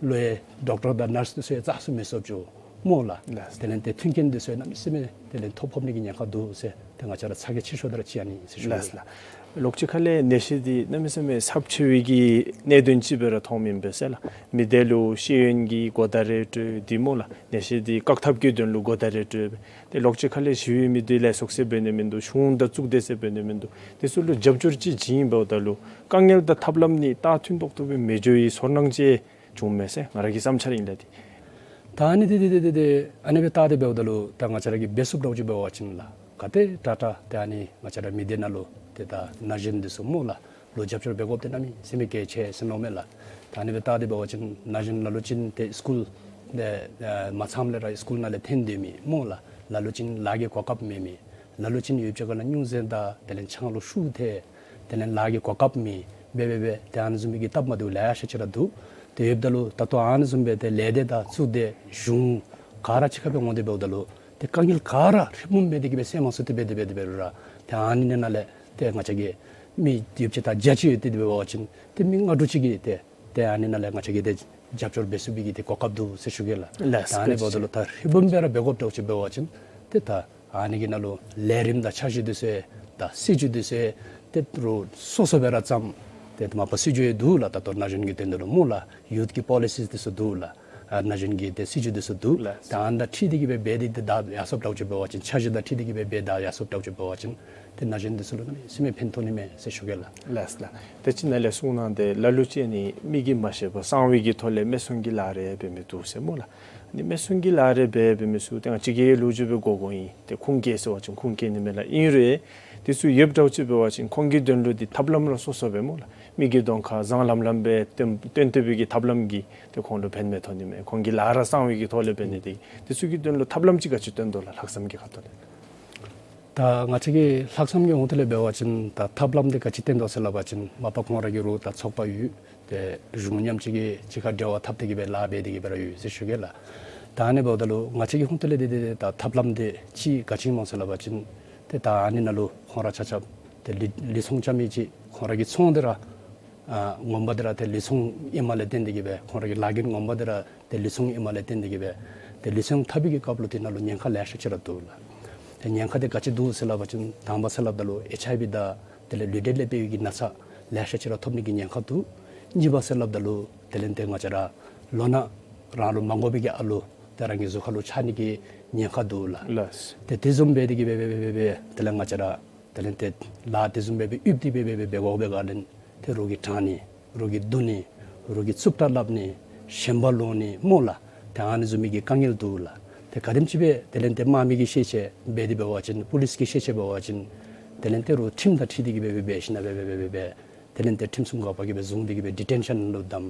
ལོག་སྟེ་ཌོག་ཊར་དང་ནརསི་འདི་ཚུ་ཡང་རྩ་ཚུ་མི་ཚུགསཔ་འགྱོ། སྨོ་ལགས། ལགས། དེ་ལས་ཏེ་མཐུན་རྐྱེན་འདི་ཚུ་གནམ་མེད་ས་མེད་དེ་ལས་ཐོ་ཕོག་ནི་གི་ཉེན་ཁ་འདུག་ཟེར་ཏེ་ང་བཅས་ར་ཚ་གྱང་ཆེ་ཤོས་དེ་ར་ཅིག་ཨ་ནི་ཟེར་ཞུ་ནི། ལགས་ལགས། ལོགས་ཅིག་ཁ་ལས་ནད་གཞི་འདི་གནམ་མེད་ས་མེད་ཚབས་ཆེ་བའི་གི་གནད་དོན་ཅིག་སྦེ་ར་མཐོངམ་ཨིན་པས་ཟེར་ལགས། མི་སྡེ་ལུ་ཤེས་ཡོན་གྱི་གོ་བརྡ་རེ་སྤྲོད་དེ་སྨོ་ལགས། ནད་གཞི་འདི་བཀག་ཐབས་ཀྱི་དོན་ལུ་གོ་བརྡ་རེ་སྤྲོད། ཏེ་ལོགས་ཅིག་ཁ་ལས་ཞི་བའི་མི་སྡེ་ལས་ཚོགས་སྡེ་འབད་ནི་མིན་འདུག། གཞུང་དང་གཙུག་སྡེ་ཟེར་འབད་ནི་མིན་འདུག། དེ་ཚུ་ལུ་རྒྱབ་སྐྱོར་ཅིག་བྱིན་འབདཝ་ད་ལུ་དཀའ་ངལ་དང་ཐབས་ལམ་གཉིས་ད་མཐུན་ཏོག་ཏོ་སྦེ་མི་འགྱོ་བའི་ཚོར་སྣང་ཅིག་བྱུངམ་མས་ཟེར་ང་ར་གི་བསམ་འཆར་ཨིན་ལགས། ཏེ་ད་ཨ་ནི་ཏེ་ཏེ་ཏེ་ཏེ་ཨ་ནི་སྦེ་བལྟ་སྟེ་འབདཝ་ད་ལུ་ད་ང་བཅས་ར་གིས་འབད་ཚུགསཔ་འདྲཝ་ཅིག་འབད་བ་ཅིན་ལགས། ག་དེ་དྲག་དྲག་ཏེ་ཨ་ནི་ང་བཅས་ར་མི་སྡེ་ནང་ལུ་ཏེ་ད་ན་གཞོན་འདི་ཚུ་སྨོ་ལགས། ལུ་རྒྱབ་སྐྱོར་འབད་དགོཔ་འདི་གནམ་མེད་ས་མེད་གལ་ཆེ་ཟེར་མནོཝ་མས་ལགས། ད་ཨ་ནི་སྦེ་བལྟ་སྟེ་འབད་བ་ཅིན་ན་གཞོན་ལ་ལུ་ཅིག་ཏེ་སི་ཀུལ་ཏེ་མ་ཚངམ་ལས་ར་སི་ཀུལ་ནང་ལས་འཐོན་སྡོད་མི་སྨོ་ལགས། ལ་ལུ་ཅིག་ལཱ་གི་གོ་སྐབས་མེད་མི། ལ་ལུ་ཅིག་ཡོདཔ་ཅིག་ག་ལ་སྙུང་གཞི་དང་དེ་ལས་ཆང་ལུ་ཤུགས་ཐལ། དེ་ལས་ལཱ་གི་གོ་སྐབས་མེད། འབད་འབད་འབད་ཏེ་ཨ་ནི་བཟུམ་མའི་གི་སྟབས་མ་བདེཝ་ལེ་ཤ་ཅིག་ར་འདུག། ཏེ་ཡོདཔ་ད་ལུ་ད་ལྟོ་ཨ་ནི་བཟུམ་སྦེ་ཏེ་ལས་སྡེ་དང་གཙུག་སྡེ་གཞུང་ག་ར་གཅིག་ཁར་སྦེ་འོང་སྟེ་འབདཝ་ད་ལུ་ཏེ་དཀའ་ངལ་ག་ར་ཧྲིལ་བུམ་འབད་དེ་གི་སྦེ་སེལ་མ་ཚུགས་ཏེ་འབད་དེ་འབད་དེ་འབད་རུང་ར་ཏེ་ཨ་ནི་ནང་ལས་ཏེ་ང་བཅས་ཀྱི་མི་ཡོདཔ་ཅིག་དང་བརྒྱ་ཅིག་ཡོད་དེ་འབད་བ་ཅིན་ཏེ་མི་ལྔ་དྲུག་ཅིག་གིས་ཏེ་ཏེ་ཨ་ནི་ནང་ལས་ང་བཅས་ཀྱིས་ཏེ་རྒྱབ་སྐྱོར་འབད་ཚུགས་པའི་གི་ཏེ་གོ་སྐབས་འདུག་ཟེར་ཞུ་གེ་ལགས། ལགས། ད་ཨ་ནི་འབདཝ་ད་ལུ་ད་ཧྲིལ་བུམ་སྦེ་ར་འབད་དགོཔ་འདྲཝ་ཅིག་འབད་བ་ཅིན་ཏེ་ད་ཨ་ནི་གི་ནང་ལུ་ལས་རིམ་དང་འཆར་གཞི་འདི་ཚུ་ཡང་ད་སྲིད་བྱུས་འདི་ཚུ་ཡང་ཏེ་རུང་སོ་སོ་སྦེ་ར་བརྩམས། ཏེ་མ་པ་སྲིད་བྱུས་ཡང་འདུག་ལགས། ད་ལྟོ་ན་གཞོན་གྱི་དོན་དུ་ལུ་སྨོ་ལགས། ཡུཐ་ཀྱི་པོ་ལི་སིས་འདི་ཚུ་འདུག་ལགས། ཨ་ན་གཞོན་གྱི་ཏེ་སྲིད་བྱུས་འདི་ཚུ་འདུག། ལགས། ད་ཨ་ནི་དང་འཁྲིལ་ཏེ་གི་སྦེ་འབད་དེ་ཏེ་ད་ཡར་སོངམ་འདྲཝ་ཅིག་འབད་བ་ཅིན་འཆར་གཞི་དང་འཁྲིལ་ཏེ་གི་སྦེ་འབད་ད་ཡར་སོངམ་འདྲཝ་ཅིག་འབད་བ་ཅིན་ཏེ་ན་གཞོན་འདི་ཚུ་ལུ་གནམ་མེད་ས་མེད་ཕན་ཐོགས་ནི་མས་ཟེར་ཞུ་གེ་ལགས། ལགས་ལགས། ཏེ་ཅིག་ནཱ་ལས་གསུངས་གནང་སྟེ་ལ་ལུ་ཅིག་ནི་མི་གིས་མ་ཤེས་པར་གསང་བའི་གི་ཐོག་ལས་མེད་སོང་གི་ལཱ་རེ་འབད་མི་འདུག་ཟེར་སྨོ་ལགས། ནི་མེད་སོང་གི་ལཱ་རེ་འབད་འབད་མི་ཚུ་ཏེ་ང་བཅས་ཀྱིས་ལོ་རྒྱུས་སྦེ་གོ་གོཝ་ཨིན། ཏེ་ཁུངས་སྐྱེལ་ཟེར་བ་ཅིན་ཁུངས་སྐྱེལ་ནི་མས་ལགས། ཨིན་རུང་དེ་ཚུ་ཡོདཔ་འདྲཝ་ཅིག་འབད་བ་ཅིན་ཁོང་གི་དོན་ལུ་ཏེ་ཐབས་ལམ་ར་སོ་སོ་སྦེ་སྨོ་ལགས། མི་གི་གདོང་ཁར་བཟང་ལམ་ལམ་སྦེ་སྟོན་སྟོན་སྟོན་པའི་གི་ཐབས་ལམ་གྱིས་ཏེ་ཁོང་ལུ་ཕན་མི་ཐོགས་ནི་མས། ཁོང་གི་ལཱ་ར་གསང་བའི་གི་ཐོག་ལས་འབད་ནི་དེ་གིས་དེ་ཚུ་གི་དོན་ལུ་ཐབས་ལམ་ཅིག་ག་ཅི་སྟོན་དོ་ལགས། ལྷག་བསམ་གྱི་ཁ་ཐུག་ལས། ད་ང་བཅས་ཀྱི་ལྷག་བསམ་གྱི་ཧོངས་ཐད་ལས་འབད་བ་ཅིན་ད་ཐབས་ལམ་འདི་ག་ཅི་སྟོན་དོ་ཟེར་སླབ་པ་ཅིན་མ་པ་ཁོང་ར་གི་རོགས་ད་ཚོགས་པ་ཡོད། ཏེ་གཞུང་མཉམ་གཅིག་གིས་གཅིག་ཁར་འབྲེལ་བ་འཐབ་སྟེ་གི་སྦེ་ལཱ་འབད་དེ་གི་སྦེ་ར་ཡོད་ཟེར་ཞུ་གེ་ལགས། ད་ཨ་ནི་འབདཝ་ད་ལུ་ང་བཅས་ཀྱི་ཧོངས་ཐད་ལས་འདི་འདི་འདི་ད་ཐབས་ལམ་འདི་ཅིག་ག་ཅི་སྨོ་ཟེར་སླབ་པ་ཅིན་ཏེ་ད་ཨ་ནི་ནང་ལུ་ཁོང་ར་ཆ་ཁྱབ་ཏེ་ལུད་ལུད་ཚོང་རྐྱབ་མི་ཅིག་ཁོང་ར་གི་ཚོང་འདི་ར་ཨ་ངོ་མ་འདི་ར་ཏེ་ལུད་ཚོང་ཨིནམ་ལས་བརྟེན་ཏེ་གི་སྦེ་ཁོང་ར་གི་ལཱ་འགན་ངོ་མ་འདི་ར་ཏེ་ལུད་ཚོང་ཨིནམ་ལས་བརྟེན་ཏེ་གི་སྦེ་ཏེ་ལུད་ཚོང་འཐབ་པའི་གི་སྐབས་ལུ་དེ་ནང་ལུ་ཉེན་ཁ་ལེ་ཤ་ཅིག་ར་འདུག་ལགས། ཏེ་ཉེན་ཁ་འདི་ག་ཅི་འདུག་ཟེར་སླབ་པ་ཅིན་དང་པ་ཟེར་སླབ་ད་ལུ་ཨེཆ་ཨའི་བི་དང་དེ་ལས་ལུས་འབྲེལ་ལས་འཕེལ་བའི་གི་ན་ཚ་ལེ་ཤ་ཅིག་ར་ཐོབ་ནི་གི་ཉེན་ཁ་འདུག། གཉིས་པ་ཟེར་སླབ་ད་ལུ་དེ་ལས་ཏེ་ང་བཅས་ར་ལོ་ན་རང་ལུ་མ་འགོར་བའི་གི་ཨ་ལོ་ཏེ་རང་གི་གཟུགས་ཁ་ལུ་ཆགས་ནི་གི་ཉེན་ཁ་འདུག་ལགས། ལགས། ཏེ་དེ་བཟུམ་སྦེ་དེ་གི་སྦེ་སྦེ་སྦེ་སྦེ་དེ་ལས་ང་བཅས་ར་དེ་ལས་ཏེ་ལཱ་དེ་བཟུམ་སྦེ་སྦེ་ཡོདཔ་དེ་སྦེ་སྦེ་སྦེ་འབད་དགོ་པའི་སྒང་ལས་ཏེ་རོགས་ཀྱིས་དྲང་ནི་རོགས་ཀྱིས་བརྡུང་ནི་རོགས་ཀྱིས་རྩུབ་དྲགས་སླབ་ནི་ཞེན་པ་ལོག་ནི་སྨོ་ལགས། ཏེ་ཨ་ནི་བཟུམ་མའི་གི་དཀའ་ངལ་འདུག་ལགས། ཏེ་ག་དེམ་ཅིག་སྦེ་དེ་ལས་ཏེ་དམག་མི་གི་ཤེས་ཆེ་འབད་དེ་འབད་བ་ཅིན་པོ་ལིསི་གི་ཤེས་ཆེ་འབད་བ་ཅིན་དེ་ལས་ཏེ་རོགས་ཁྲིམས་དང་འཁྲིལ་ཏེ་གི་སྦེ་སྦེ་འབད་ཞིན་ན་སྦེ་སྦེ་སྦེ་སྦེ་དེ་ལས་ཏེ་ཁྲིམས་སྲུང་འགག་པ་གིས་སྦེ་བཟུང་སྟེ་གི་སྦེ་ཌི་ཊེན་ཤཱན་ལུ་བསྡམ།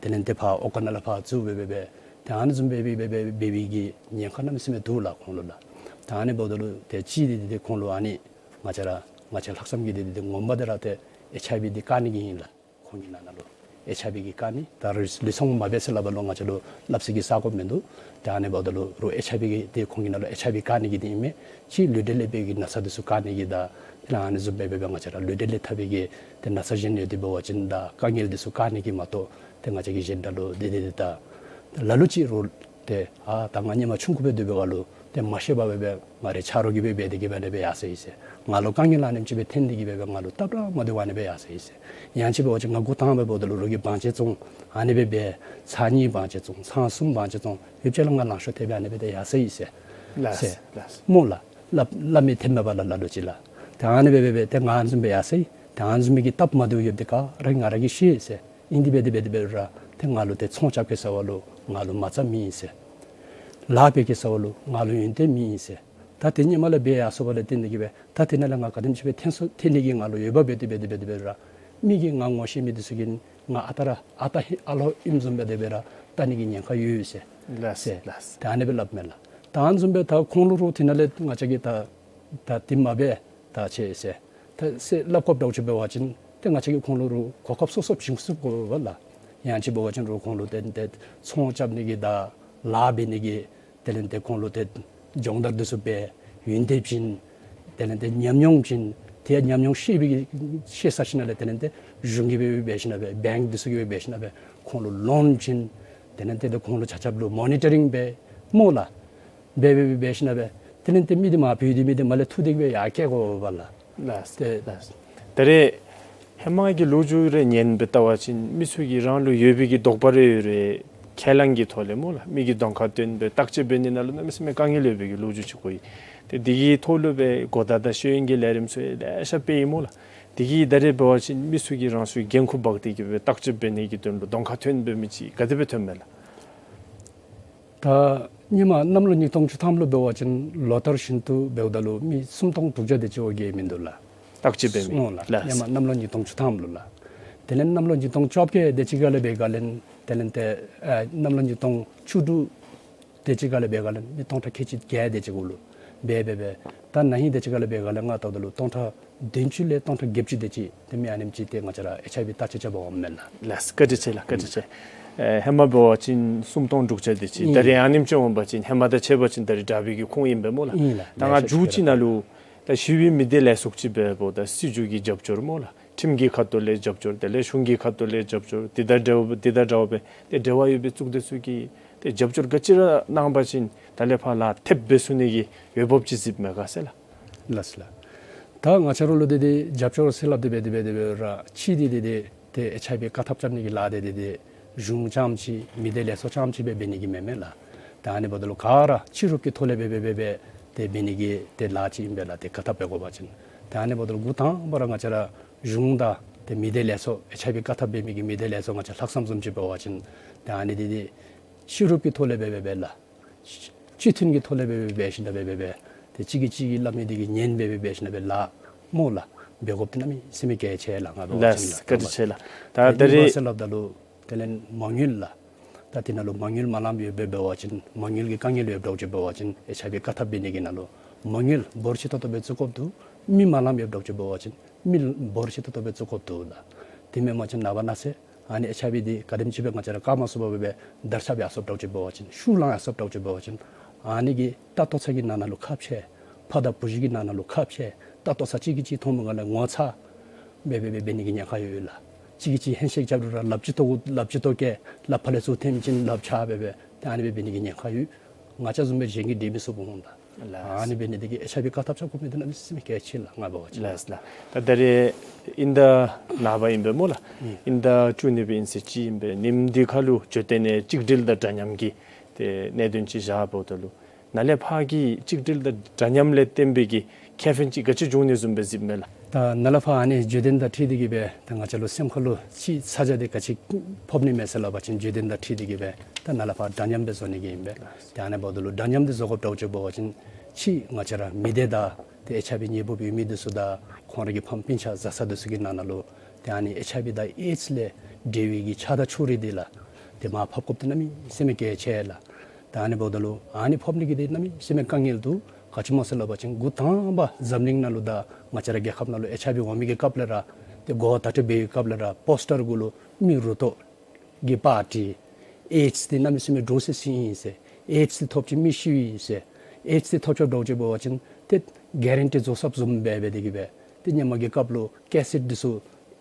དེ་ལས་ཏེ་ཕར་ཨོ་ཀ་ན་ལས་ཕར་བཙུགས་སྦེ་སྦེ་སྦེ་ཏེ་ཨ་ནི་བཟུམ་སྦེ་སྦེ་སྦེ་སྦེ་སྦེ་སྦེ་གི་ཉེན་ཁ་གནམ་མེད་ས་མེད་འདུག་ལགས་ཁོང་ལུ་ལགས། ཏེ་ཨ་ནི་འབདཝ་ད་ལུ་ཏེ་ཅིག་འདི་འདི་ཏེ་ཁོང་ལུ་ཨ་ནི་ང་བཅས་ར་ང་བཅས་ལྷག་བསམ་གྱི་འདི་འདི་ཏེ་ངོ་མ་འདི་ར་ཏེ་ཨེཆ་ཨའི་བི་འདི་བཀག་ནི་གི་ཨིན་ལགས། ཁོང་གི་ནང་ན་ལུ་ཨེཆ་ཨའི་བི་གིས་བཀག་ནི། ད་རུང་ལུད་ཚོང་མ་འབད་ཟེར་སླབ་པ་ལུ་ང་བཅས་ལུ་སླབ་ས་གི་ས་གོ་མིན་འདུག། ཏེ་ཨ་ནི་འབདཝ་ད་ལུ་རོགས་ཨེཆ་ཨའི་བི་གི་ཏེ་ཁོང་གི་ནང་ལུ་ཨེཆ་ཨའི་བི་བཀག་ནི་གི་འདི་ཨིན་མས། ཅིག་ལུས་འབྲེལ་ལས་འཕེལ་བའི་གི་ན་ཚ་འདི་ཚུ་བཀག་ནི་གི་དང་དེ་ལས་ཨ་ནི་བཟུམ་སྦེ་སྦེ་སྦེ་ང་བཅས་ར་ལུས་འབྲེལ་ལས་འཐབ་པའི་གི་ཏེ་ན་ཚ་གཞན་ཡོད་དེ་འབད་བ་ཅིན་དང་དཀའ་ངལ་འདི་ཚུ་བཀག་ནི་གི་མ་གཏོགས་ཏེ་ང་བཅས་ཀྱིས་གཞན་དག་ལུ་འདི་འདི་འདི་ད་ལ་ལུ་ཅིག་རོགས་ཏེ་ཨ་ད་ང་ཧེ་མ་ཆུང་ཀུ་སྦེ་སྡོད་པའི་སྒང་ལུ་ཏེ་མ་ཤེས་པར་སྦེ་སྦེ་ང་རའི་ཆ་རོགས་ཀྱིས་སྦེ་འབད་དེ་གི་སྦེ་ཨ་ནི་སྦེ་ཡར་སོ་ཡི་ཟེར། ང་ལུ་དཀའ་ངལ་ཨ་ནེམ་ཅིག་སྦེ་འཐོན་ཏེ་གི་སྦེ་སྦེ་ང་ལུ་སྟབས་ར་མ་བདེཝ་ཨ་ནི་སྦེ་ཡར་སོ་ཡི་ཟེར། ཡང་ཅིན་འབད་བ་ཅིན་ང་འགོ་དང་པ་འབདཝ་ད་ལུ་རོགས་ཀྱིས་བང་ཆེན་བཙོང་ཨ་ནི་སྦེ་སྦེ་ཚར་གཉིས་བང་ཆེན་བཙོང་ཚར་གསུམ་བང་ཆེན་བཙོང་ཡོདཔ་ཅིག་ལུ་ང་ལང་ཤོར་ཐལ་སྦེ་ཨ་ནི་སྦེ་ཡར་སོ་ཡི་ཟེར། ལགས་ཟེར། ལགས། སྨོ་ལགས། སླབ་སླབ་མི་འཐོན་མས་པ་ལགས་ལ་ལུ་ཅིག་ལགས། ཏེ་ཨ་ནི་སྦེ་སྦེ་སྦེ་ཏེ་ང་ཨ་ནི་བཟུམ་སྦེ་ཡར་སོ་ཡི། ཏེ་ཨ་ནི་བཟུམ་མའི་གི་སྟབས་མ་བདེཝ་ཡོདཔ་འདི་ག་ར་ང་ར་གིས་ཤེས་ཟེར། ཨིན་དེ་སྦེ་དེ་སྦེ་ར་ཏེ་ང་ལུ་ཏེ་ཚོང་རྐྱབ་གེ་ཟེར་བ་ལུ་ང་ལུ་མ་རྩ་མེད་ཟེར། ལཱ་འབད་གེ་ཟེར་བ་ལུ་ང་ལུ་ཡོན་ཏན་མེད་ཟེར། ད་ཏེ་ཧེ་མ་ལས་འབད་ཡར་སོང་བ་ལས་བརྟེན་ཏེ་གི་སྦེ་ད་དེ་ནང་ལས་ང་ག་དེམ་ཅིག་སྦེ་འཐོན་སོ་འཐོན་ནི་གི་ང་ལུ་འོས་འབབ་འབད་དེ་སྦེ་དེ་སྦེ་དེ་སྦེ་ར་མི་གིས་ང་ངོ་ཤེས་མི་འདི་ཚུ་གིས་ང་ཨ་རྟག་ར་ཨ་རྟག་ཧེ་ཨ་ལོ་ཨིནམ་བཟུམ་སྦེ་དེ་སྦེ་ར་བལྟ་ནི་གི་ཉེན་ཁ་ཡོད་ཟེར། ལགས་ཟེར། ལགས་ཟེར། ཏེ་ཨ་ནི་སྦེ་སླབ་མས་ལགས། ད་ཨ་ནི་བཟུམ་སྦེ་ད་ཁོང་ལུ་རོགས་དེ་ནང་ལས་ང་བཅས་ཀྱིས་ད་ད་དེ་མ་འབད་ད་ཅིག་ཟེར། ད་ཟེར་སླབ་དགོཔ་འདྲཝ་ཅིག་འབད་བ་ཅིན་ཏེ་ང་བཅས་ཀྱིས་ཁོང་ལུ་རོགས་གོ་སྐབས་སོ་སོ་བྱིན་ཚུགས་དགོ་པས་ལགས། ཡང་ཅིན་འབད་བ་ཅིན་རོགས་ཁོང་ལུ་ཏེ་ཏེ་ཚོང་རྐྱབ་ནི་གི་དང་ལཱ་འབད་ནི་གི་དེ་ལས་ཏེ་ཁོང་ལུ་ཏེ་སྦྱོང་བརྡར་འདི་ཚུ་འབད་ཡོན་ཏན་བྱིན། དེ་ལས་ཏེ་ཉམས་མྱོང་བྱིན། ཏེ་ཉམས་མྱོང་ཤེས་པའི་ཤེས་ཚར་ཞིནམ་ལས་དེ་ལས་ཏེ་གཞུང་གིས་སྦེ་འབད་ཞིནམ་ལས་སྦེ་བེངཀ་འདི་ཚུ་གིས་སྦེ་འབད་ཞིནམ་ལས་སྦེ་ཁོང་ལུ་ལོན་བྱིན། དེ་ལས་ཏེ་ཏེ་ཁོང་ལུ་ཆ་ཁྱབ་ལུ་མོ་ནི་ཊ་རིང་འབད། སྨོ་ལགས། འབད་འབད་འབད་འབད་ཞིནམ་ལས་དེ་ལས་ཏེ་མི་འདི་མར་བུད་དེ་མི་འདི་མར་ལས་འཐུ་སྟེ་གི་སྦེ་ཡར་བསྐྱལ་དགོཔ་ལགས། ལགས། ཏེ་ལགས། ད་རེས་ཧེ་མ་གི་ལོ་རྒྱུས་རེ་ཉན་སྦེ་བལྟ་བ་ཅིན་མི་ཚུ་གིས་རང་ལུ་ཡོད་པའི་གི་དོགས་པ་རེ་ཡོད་རུང་ཁས་བླངས་ཀྱི་ཐོག་ལས་སྨོ་ལགས། མི་གིས་གདོང་ཁར་སྟོན་སྦེ་བརྟག་དཔྱད་འབད་ནི་ནང་ལུ་གནམ་མེད་ས་མེད་དཀའ་ངལ་ཡོད་པའི་གི་ལོ་རྒྱུས་ཅིག་གོ་ཡི། ཏེ་འདི་གི་ཐོག་ལུ་སྦེ་གོ་བརྡ་དང་ཤེས་ཡོན་གྱི་ལས་རིམ་ཚུ་ལེ་ཤ་སྤེལ་ཡི་སྨོ་ལགས། འདི་གིས་ད་རེས་འབད་བ་ཅིན་མི་ཚུ་གིས་རང་སོའི་འགན་ཁུར་འབག་སྟེ་གི་སྦེ་བརྟག་དཔྱད་འབད་ནི་གི་དོན་ལུ་གདོང་ཁར་ཐོན་འབད་མི་ཅིག་ག་དེ་སྦེ་ཐོནམ་མས་ལགས། ད་སྔོན་མ་གནམ་ལོ་ཉིས་སྟོང་བཅུ་ཐམ་ལུ་འབད་བ་ཅིན་ལོ་ལྟར་བཞིན་དུ་འབདཝ་ད་ལུ་མི་སུམ་སྟོང་དྲུག་བརྒྱ་དེ་ཅིག་བརྒལ་མིན་འདུག་ལགས། བརྟག་དཔྱད་འབད་མི། སྨོ་ལགས། ལགས། སྔོན་མ་གནམ་ལོ་ཉིས་སྟོང་བཅུ་ཐམ་ལུ་ལགས། དེ་ལས་གནམ་ལོ་ཉིས་སྟོང་བཅོ་བརྒྱད་དེ་ཅིག་ཁར་ལས་འབད་ག་ལས་དེ་ལས་ཏེ་ཨ་གནམ་ལོ་ཉིས་སྟོང་བཅུ་དྲུག་དེ་ཅིག་ཁར་ལས་འབད་ག་ལས་མི་སྟོང་ཕྲག་ཁལ་གཅིག་བརྒྱད་དེ་ཅིག་གུ་ལུ་འབད་འབད་འབད། ད་ན་ཧིང་དེ་ཅིག་ཁར་ལས་འབད་ག་ལས་ང་བལྟཝ་ད་ལུ་སྟོང་ཕྲག་བདུན་ཅུ་ལས་སྟོང་ཕྲག་བརྒྱད་ཅུ་དེ་ཅིག་ཏེ་མི་ཨ་ནེམ་ཅིག་ཏེ་ང་བཅས་ར་ཨེཆ་ཨའི་ཝི་བརྟག་དཔྱད་རྐྱབ་པར་འོངམ་མས་ལགས། ལགས། བཀའ་དྲིན་ཆེ་ལགས། བཀའ་དྲིན་ཆེ། ཨེ་ཧེ་མ་འབད་བ་ཅིན་སུམ་སྟོང་དྲུག་བརྒྱ་དེ་ཅིག། ཨིན། ད་རེས་ཨ་ནེམ་ཅིག་འོང་པ་ཅིན་ཧེ་མ་དང་ཕྱད་པ་ཅིན་ད་རེས་དྲག་པའི་གི་ཁུངས་ཨིན་པས་སྨོ་ལགས། ཨིན་ལགས། ད་ང་མཇུག་ཅིག་ནང་ལུ་ད་ཞི་བའི་མི་སྡེ་ལས་ཚོགས་ཅིག་འབདཝ་ད་སྲིད་བྱུས་ཀྱི་རྒྱབ་སྐྱོར་སྨོ་ལགས། ཁྲིམས་ཀྱི་ཁ་ཐུག་ལས་རྒྱབ་སྐྱོར་དེ་ལས་གཞུང་གི་ཁ་ཐུག་ལས་རྒྱབ་སྐྱོར་དེ་དང་འབྲེལ་བ་དེ་དང་འདྲཝ་སྦེ་ཏེ་འབྲེལ་བ་ཡོད་པའི་གཙུག་སྡེ་ཚུ་གིས་ཏེ་རྒྱབ་སྐྱོར་ག་ཅི་ར་གནང་པ་ཅིན་ད་ལས་ཕར་ལཱ་ཐེབས་འབད་ཚུགས་ནི་གི་འོས་འབབ་ཅིག་གཟིགསཔ་མས་ག་ཟེར་ལགས། ལགས་ལགས། ད་ང་བཅས་ར་ལུ་དེ་དེ་རྒྱབ་སྐྱོར་ཟེར་སླབ་སྟེ་འབད་དེ་འབད་དེ་འབད་ར་ཕྱི་དེ་དེ་དེ་ཏེ་ཨེཆ་ཨའི་ཝི་བཀག་ཐབས་རྐྱབ་ནི་གི་ལཱ་དེ་དེ་དེ་གཞུང་རྐྱངམ་ཅིག་མི་སྡེ་ལས་ཚོགས་རྐྱངམ་ཅིག་སྦེ་འབད་ནི་གི་མེན་མས་ལགས། ད་ཨ་ནི་འབདཝ་ད་ལུ་ག་ར་སྤྱི་རུབ་ཀྱི་ཐོག་ལས་འབད་འབད་འབད་འབད་ཏེ་འབད་ནི་གི་ཏེ་ལཱ་ཅིག་ཨིན་པས་ལགས། ཏེ་བཀག་ཐབས་འབད་དགོ་པ་ཅིན། ད་ཨ་ནི་འབདཝ་ད་ལུ་འགོ་དང་པ་ར་ང་བཅས་ར་གཞུང་དང་ཏེ་མི་སྡེ་ལས་ཚོགས་ཨེཆ་ཨའི་ཝི་བཀག་ཐབས་འབད་མི་གི་མི་སྡེ་ལས་ཚོགས་ང་བཅས་ལྷག་བསམ་བཟུམ་ཅིག་འབད་བ་ཅིན་ད་ཨ་ནི་དེ་དེ་སྤྱི་རུབ་ཀྱི་ཐོག་ལས་འབད་འབད་འབད་ལགས། སྤྱི་མཐུན་གྱི་ཐོག་ལས་འབད་འབད་འབད་ཞིནམ་ལས་འབད་འབད་འབད་ཏེ་གཅིག་གིས་གཅིག་གིས་སླབ་མི་དེ་གི་ཉན་འབད་འབད་འབད་ཞིནམ་ལས་འབད་ལཱ་སྨོ་ལགས། འབད་དགོཔ་དེ་གནམ་མེད་ས་མེད་གལ་ཆེ་ལགས། ང་འབད་བ་ཅིན་ལགས། ལགས། བཀའ་དྲིན་ཆེ་ལགས། ད་ད་ད་རེས་ཨིན་པས་ཟེར་སླབ་ད་ལུ་དེ་ལས་མ་དངུལ་ལགས། ད་དེ་ནང་ལུ་མ་དངུལ་མ་ལངམ་ཡོདཔ་འབད་བ་ཅིན་མ་དངུལ་གྱི་དཀའ་ངལ་ཡོདཔ་འདྲཝ་ཅིག་འབད་བ་ཅིན་ཨེཆ་ཨའི་ཝི་བཀག་ཐབས་འབད་ནི་གི་ནང་ལུ་མ་དངུལ་འབོར་ཆེ་ཏོག་ཏོ་སྦེ་བཙུགས་དགོཔ་འདུག། མི་མ་ལངམ་ཡོདཔ་འདྲཝ་ཅིག་འབད་བ་ཅིན་མི་འབོར་ཆེ་ཏོག་ཏོ་སྦེ་བཙུགས་དགོཔ་འདུག་ལགས། དེ་མེན་པ་ཅིན་ནངས་པ་གནངས་ཚེ་ཨ་ནི་ཨེཆ་ཨའི་ཝི་འདི་ག་དེམ་ཅིག་སྦེ་ང་བཅས་ར་བཀག་མ་ཚུགས་པར་འབད་འབད་དར་ཁྱབ་ཡར་སོངམ་འདྲཝ་ཅིག་འབད་བ་ཅིན་ཤུགས་ལངས་ཡར་སོངམ་འདྲཝ་ཅིག་འབད་བ་ཅིན་ཨ་ནི་གིས་ད་ལྟོ་ཚང་གི་ནང་ན་ལུ་ཁ་ཕྱེ་ཕ་དང་བུ་གཞི་གི་ནང་ན་ལུ་ཁ་ཕྱེ་ད་ལྟོ་ཚང་གཅིག་གིས་གཅིག་མཐོང་མི་ག་ལས་ངོ་ཚ་འབད་འབད་འབད་འབད་ནི་གི་ཉེན་ཁ་ཡོད་ལགས། གཅིག་གིས་གཅིག་ཧེན་ཤེག་རྐྱབ་རུང་ར་ལགཔ་གཅིག་ཏོ་ལགཔ་གཅིག་ཏོ་བཀལ་ལགཔ་ཕར་ལས་ཚུར་འཐེན་ཅིན་ལགཔ་ཆག་འབད་འབད་ད་ཨ་ནི་སྦེ་འབད་ནི་གི་ཉེན་ཁ་ཡོད། ང་བཅས་བཟུམ་སྦེ་གཞན་གྱིས་འདྲི་མི་ཚུགས་པ་འོང་ལགས། ལགས། ཨ་ནི་འབད་ནི་དེ་གིས་ཨེཆ་ཨའི་ཝི་བཀག་ཐབས་རྐྱབ་དགོ་མི་དེ་གནམ་མེད་ས་མེད་གལ་ཆེ་ལགས། ང་འབད་བ་ཅིན། ལགས་ལགས། ད་ད་རེས་དབྱིན་ཟླ་ནངས་པ་ཨིན་པས་སྨོ་ལགས། ཨིན། དབྱིན་ཟླ་བཅུ་གཉིས་པའི་དབྱིན་ཚེས་གཅིག་ཨིན་པས། ཉིནམ་འདི་ཁར་ལུ་བརྗོད་དོན་ནང་གཅིག་སྒྲིལ་དང་འདྲ་མཉམ་གྱི་ཏེ་གནད་དོན་ཅིག་བཞག་འབདཝ་ད་ལུ་ནཱ་ལས་ཕར་གྱི་གཅིག་སྒྲིལ་དང་འདྲ་མཉམ་ལས་བརྟེན་པའི་གི་ཁེ་ཕན་ཅིག་ག་ཅི་འབྱུང་ནི་བཟུམ་སྦེ་གཟིགསཔ་མས་ལགས། ད་ནཱ་ལས་ཕར་ཨ་ནི་བརྗོད་དོན་དང་འཁྲིལ་ཏེ་གི་སྦེ་ད་ང་བཅས་ལུ་སེམས་ཁར་ལུ་ཅིག་ཚ་གྱང་དེ་ག་ཅི་ཕོག་ནི་མས་ཟེར་སླབ་པ་ཅིན་བརྗོད་དོན་དང་འཁྲིལ་ཏེ་གི་སྦེ་ད་ནཱ་ལས་ཕར་འདྲ་མཉམ་སྦེ་བཟོ་ནི་གི་ཨིན་པས། ཏེ་ཨ་ནི་འབདཝ་ད་ལུ་འདྲ་མཉམ་དེ་བཟོ་དགོཔ་འདྲཝ་ཅིག་འབད་བ་ཅིན་ཅིག་ང་བཅས་ར་མི་སྡེ་དང་ཏེ་ཨེཆ་ཨའི་ཝི་ནད་འབུབ་ཡོད་མི་འདི་ཚུ་དང་ཁོང་ར་གི་ཕམ་སྤུན་ཆ་བཟའ་ཚང་འདི་ཚུ་གི་ནང་ན་ལུ་ཏེ་ཨ་ནི་ཨེཆ་ཨའི་ཝི་དང་ཨེཌསི་ལས་འབྲེལ་བའི་གི་ཆགས་སྡང་ཕྱོགས་རིས་འདི་ལགས་ཏེ་མར་ཕབ་དགོཔ་དེ་གནམ་མེད་ས་མེད་གལ་ཆེ་ལགས། ད་ཨ་ནི་འབདཝ་ད་ལུ་ཨ་ནི་ཕབ་ནི་གི་དེ་གནམ་མེད་ས་མེད་དཀའ་ངལ་འདུག། ག་ཅི་སྨོ་ཟེར་སླབ་པ་ཅིན་འགོ་དང་པ་འཛམ་གླིང་ནང་ལུ་དང་ང་བཅས་ར་རྒྱལ་ཁབ་ནང་ལུ་ཨེཆ་ཨའི་ཝི་འོང་མི་གི་སྐབས་ལས་ར་ཏེ་གོ་བ་བརྡ་སྤྲོད་འབད་བའི་སྐབས་ལས་ར་པོསི་ཊར་གུ་ལུ་མི་རུ་ཏོ་གི་པར་ཊི་ཨེཌསི་འདི་གནམ་མེད་ས་མེད་འདྲོག་སི་སི་ཨིན་ཟེར། ཨེཌསི་འདི་ཐོབ་ཅིན་མི་ཤི་ཡི་ཟེར། ཨེཌསི་འདི་ཐོབ་ཆོགཔ་འདྲཝ་ཅིག་འབད་བ་ཅིན་ཏེ་གེ་རན་ཊི་བཟོ་ཚརཝ་བཟུམ་སྦེ་འབད་དེ་གི་སྦེ་ཏེ་ཧེ་མ་གི་སྐབས་ལུ་ཀེ་སེཊ་འདི་ཚུ་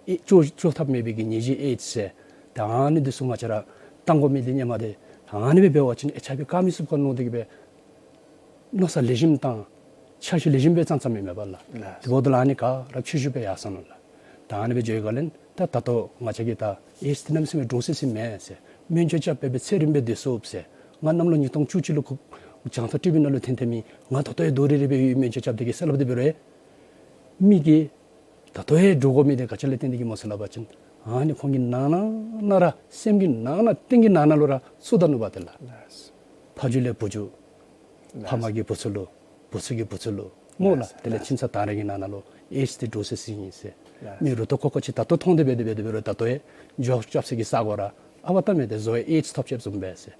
ཨེ་བཅོ་བཅོ་ཐབས་མེད་པའི་གི་ཉེས་བྱས་ཨེཌསི་ཟེར། ད་ཨ་ནི་འདི་ཚུ་ང་བཅས་ར་བཏང་དགོ་མི་འདི་ཧེ་མ་འདི་ཨ་ནི་སྦེ་འབད་བ་ཅིན་ཨེཆ་ཨའི་ཝི་བཀག་མི་ཚུགས་ག་མནོ་སྟེ་གི་སྦེ་མནོ་བསམ་ལེགས་ཤོམ་བཏང་འཆར་གཞི་ལེགས་ཤོམ་སྦེ་བརྩམ་བརྩམ་མི་མེད་པས་ལགས། ལགས། དེ་འབདཝ་ད་ལུ་ཨ་ནི་ག་ར་ཁྱུ་ཁྱུ་སྦེ་ཡར་སོང་ནུག་ལགས། ད་ཨ་ནི་སྦེ་འགྱོ་བའི་སྒང་ལས་ད་ད་ལྟོ་ང་བཅས་ཀྱིས་ད་ཨེཌསི་འདི་གནམ་མེད་ས་མེད་འདྲོག་སི་སི་མས་ཟེར། སྨན་བཅོས་རྐྱབ་འབད་འབད་ཚེ་རིངམ་སྦེ་སྡོད་ཚུགས་ཟེར། ང་གནམ་ལོ་ཉིས་སྟོང་བཅུ་གཅིག་ལུ་ཁོ་རྒྱང་མཐོང་ཊི་བི་ནང་ལུ་འཐོན་འཐོན་མི་ང་ད་ལྟོ་ཡང་སྡོད་རན་རན་སྦེ་ཡོད། སྨན་བཅོས་རྐྱབ་སྟེ་གི་ཟེར་སླབ་སྟེ་འབད་རུང་མི་གིས་ད་ལྟོ་ཡང་འདྲོག་དགོ་མི་འདི་ག་ཅི་ལས་བརྟེན་ཏེ་གི་སྨོ་ཟེར་སླབ་པ་ཅིན་ཨ་ནི་ཁོང་གི་ནང་ན་ན་ར་སེམས་ཀྱི་ནང་ན་གཏིང་གི་ནང་ན་ལུ་ར་ཚུད་ད་ནུག་པ་ཏེ་ལགས། ཕ་རྒྱུད་ལས་བུ་རྒྱུད། ཕ་མ་གིས་བུ་ཚུ་ལུ། བུ་ཚུ་གིས་བུ་ཚུ་ལུ། སྨོ་ལགས། དེ་ལས་ཁྱིམ་ཚང་དང་རེ་གི་ནང་ན་ལུ་ཨེཌསི་འདི་འདྲོག་སི་སི་ཨིན་ཟེར། མི་རུ་ཏོ་ཀོ་ཀོ་ཅིག་ད་ལྟོ་མཐོང་སྟེ་འབད་དེ་འབད་དེ་འབད་རུང་ད་ལྟོ་ཡང་འགྱོ་རྐྱབ་ས་གི་ས་གོ་ར་ཨ་བ་ད་མེད་དེ་བཟོ་ཡང་ཨེཌསི་ཐོབ་ཆོགཔ་བཟུམ་སྦེ་ཟེར།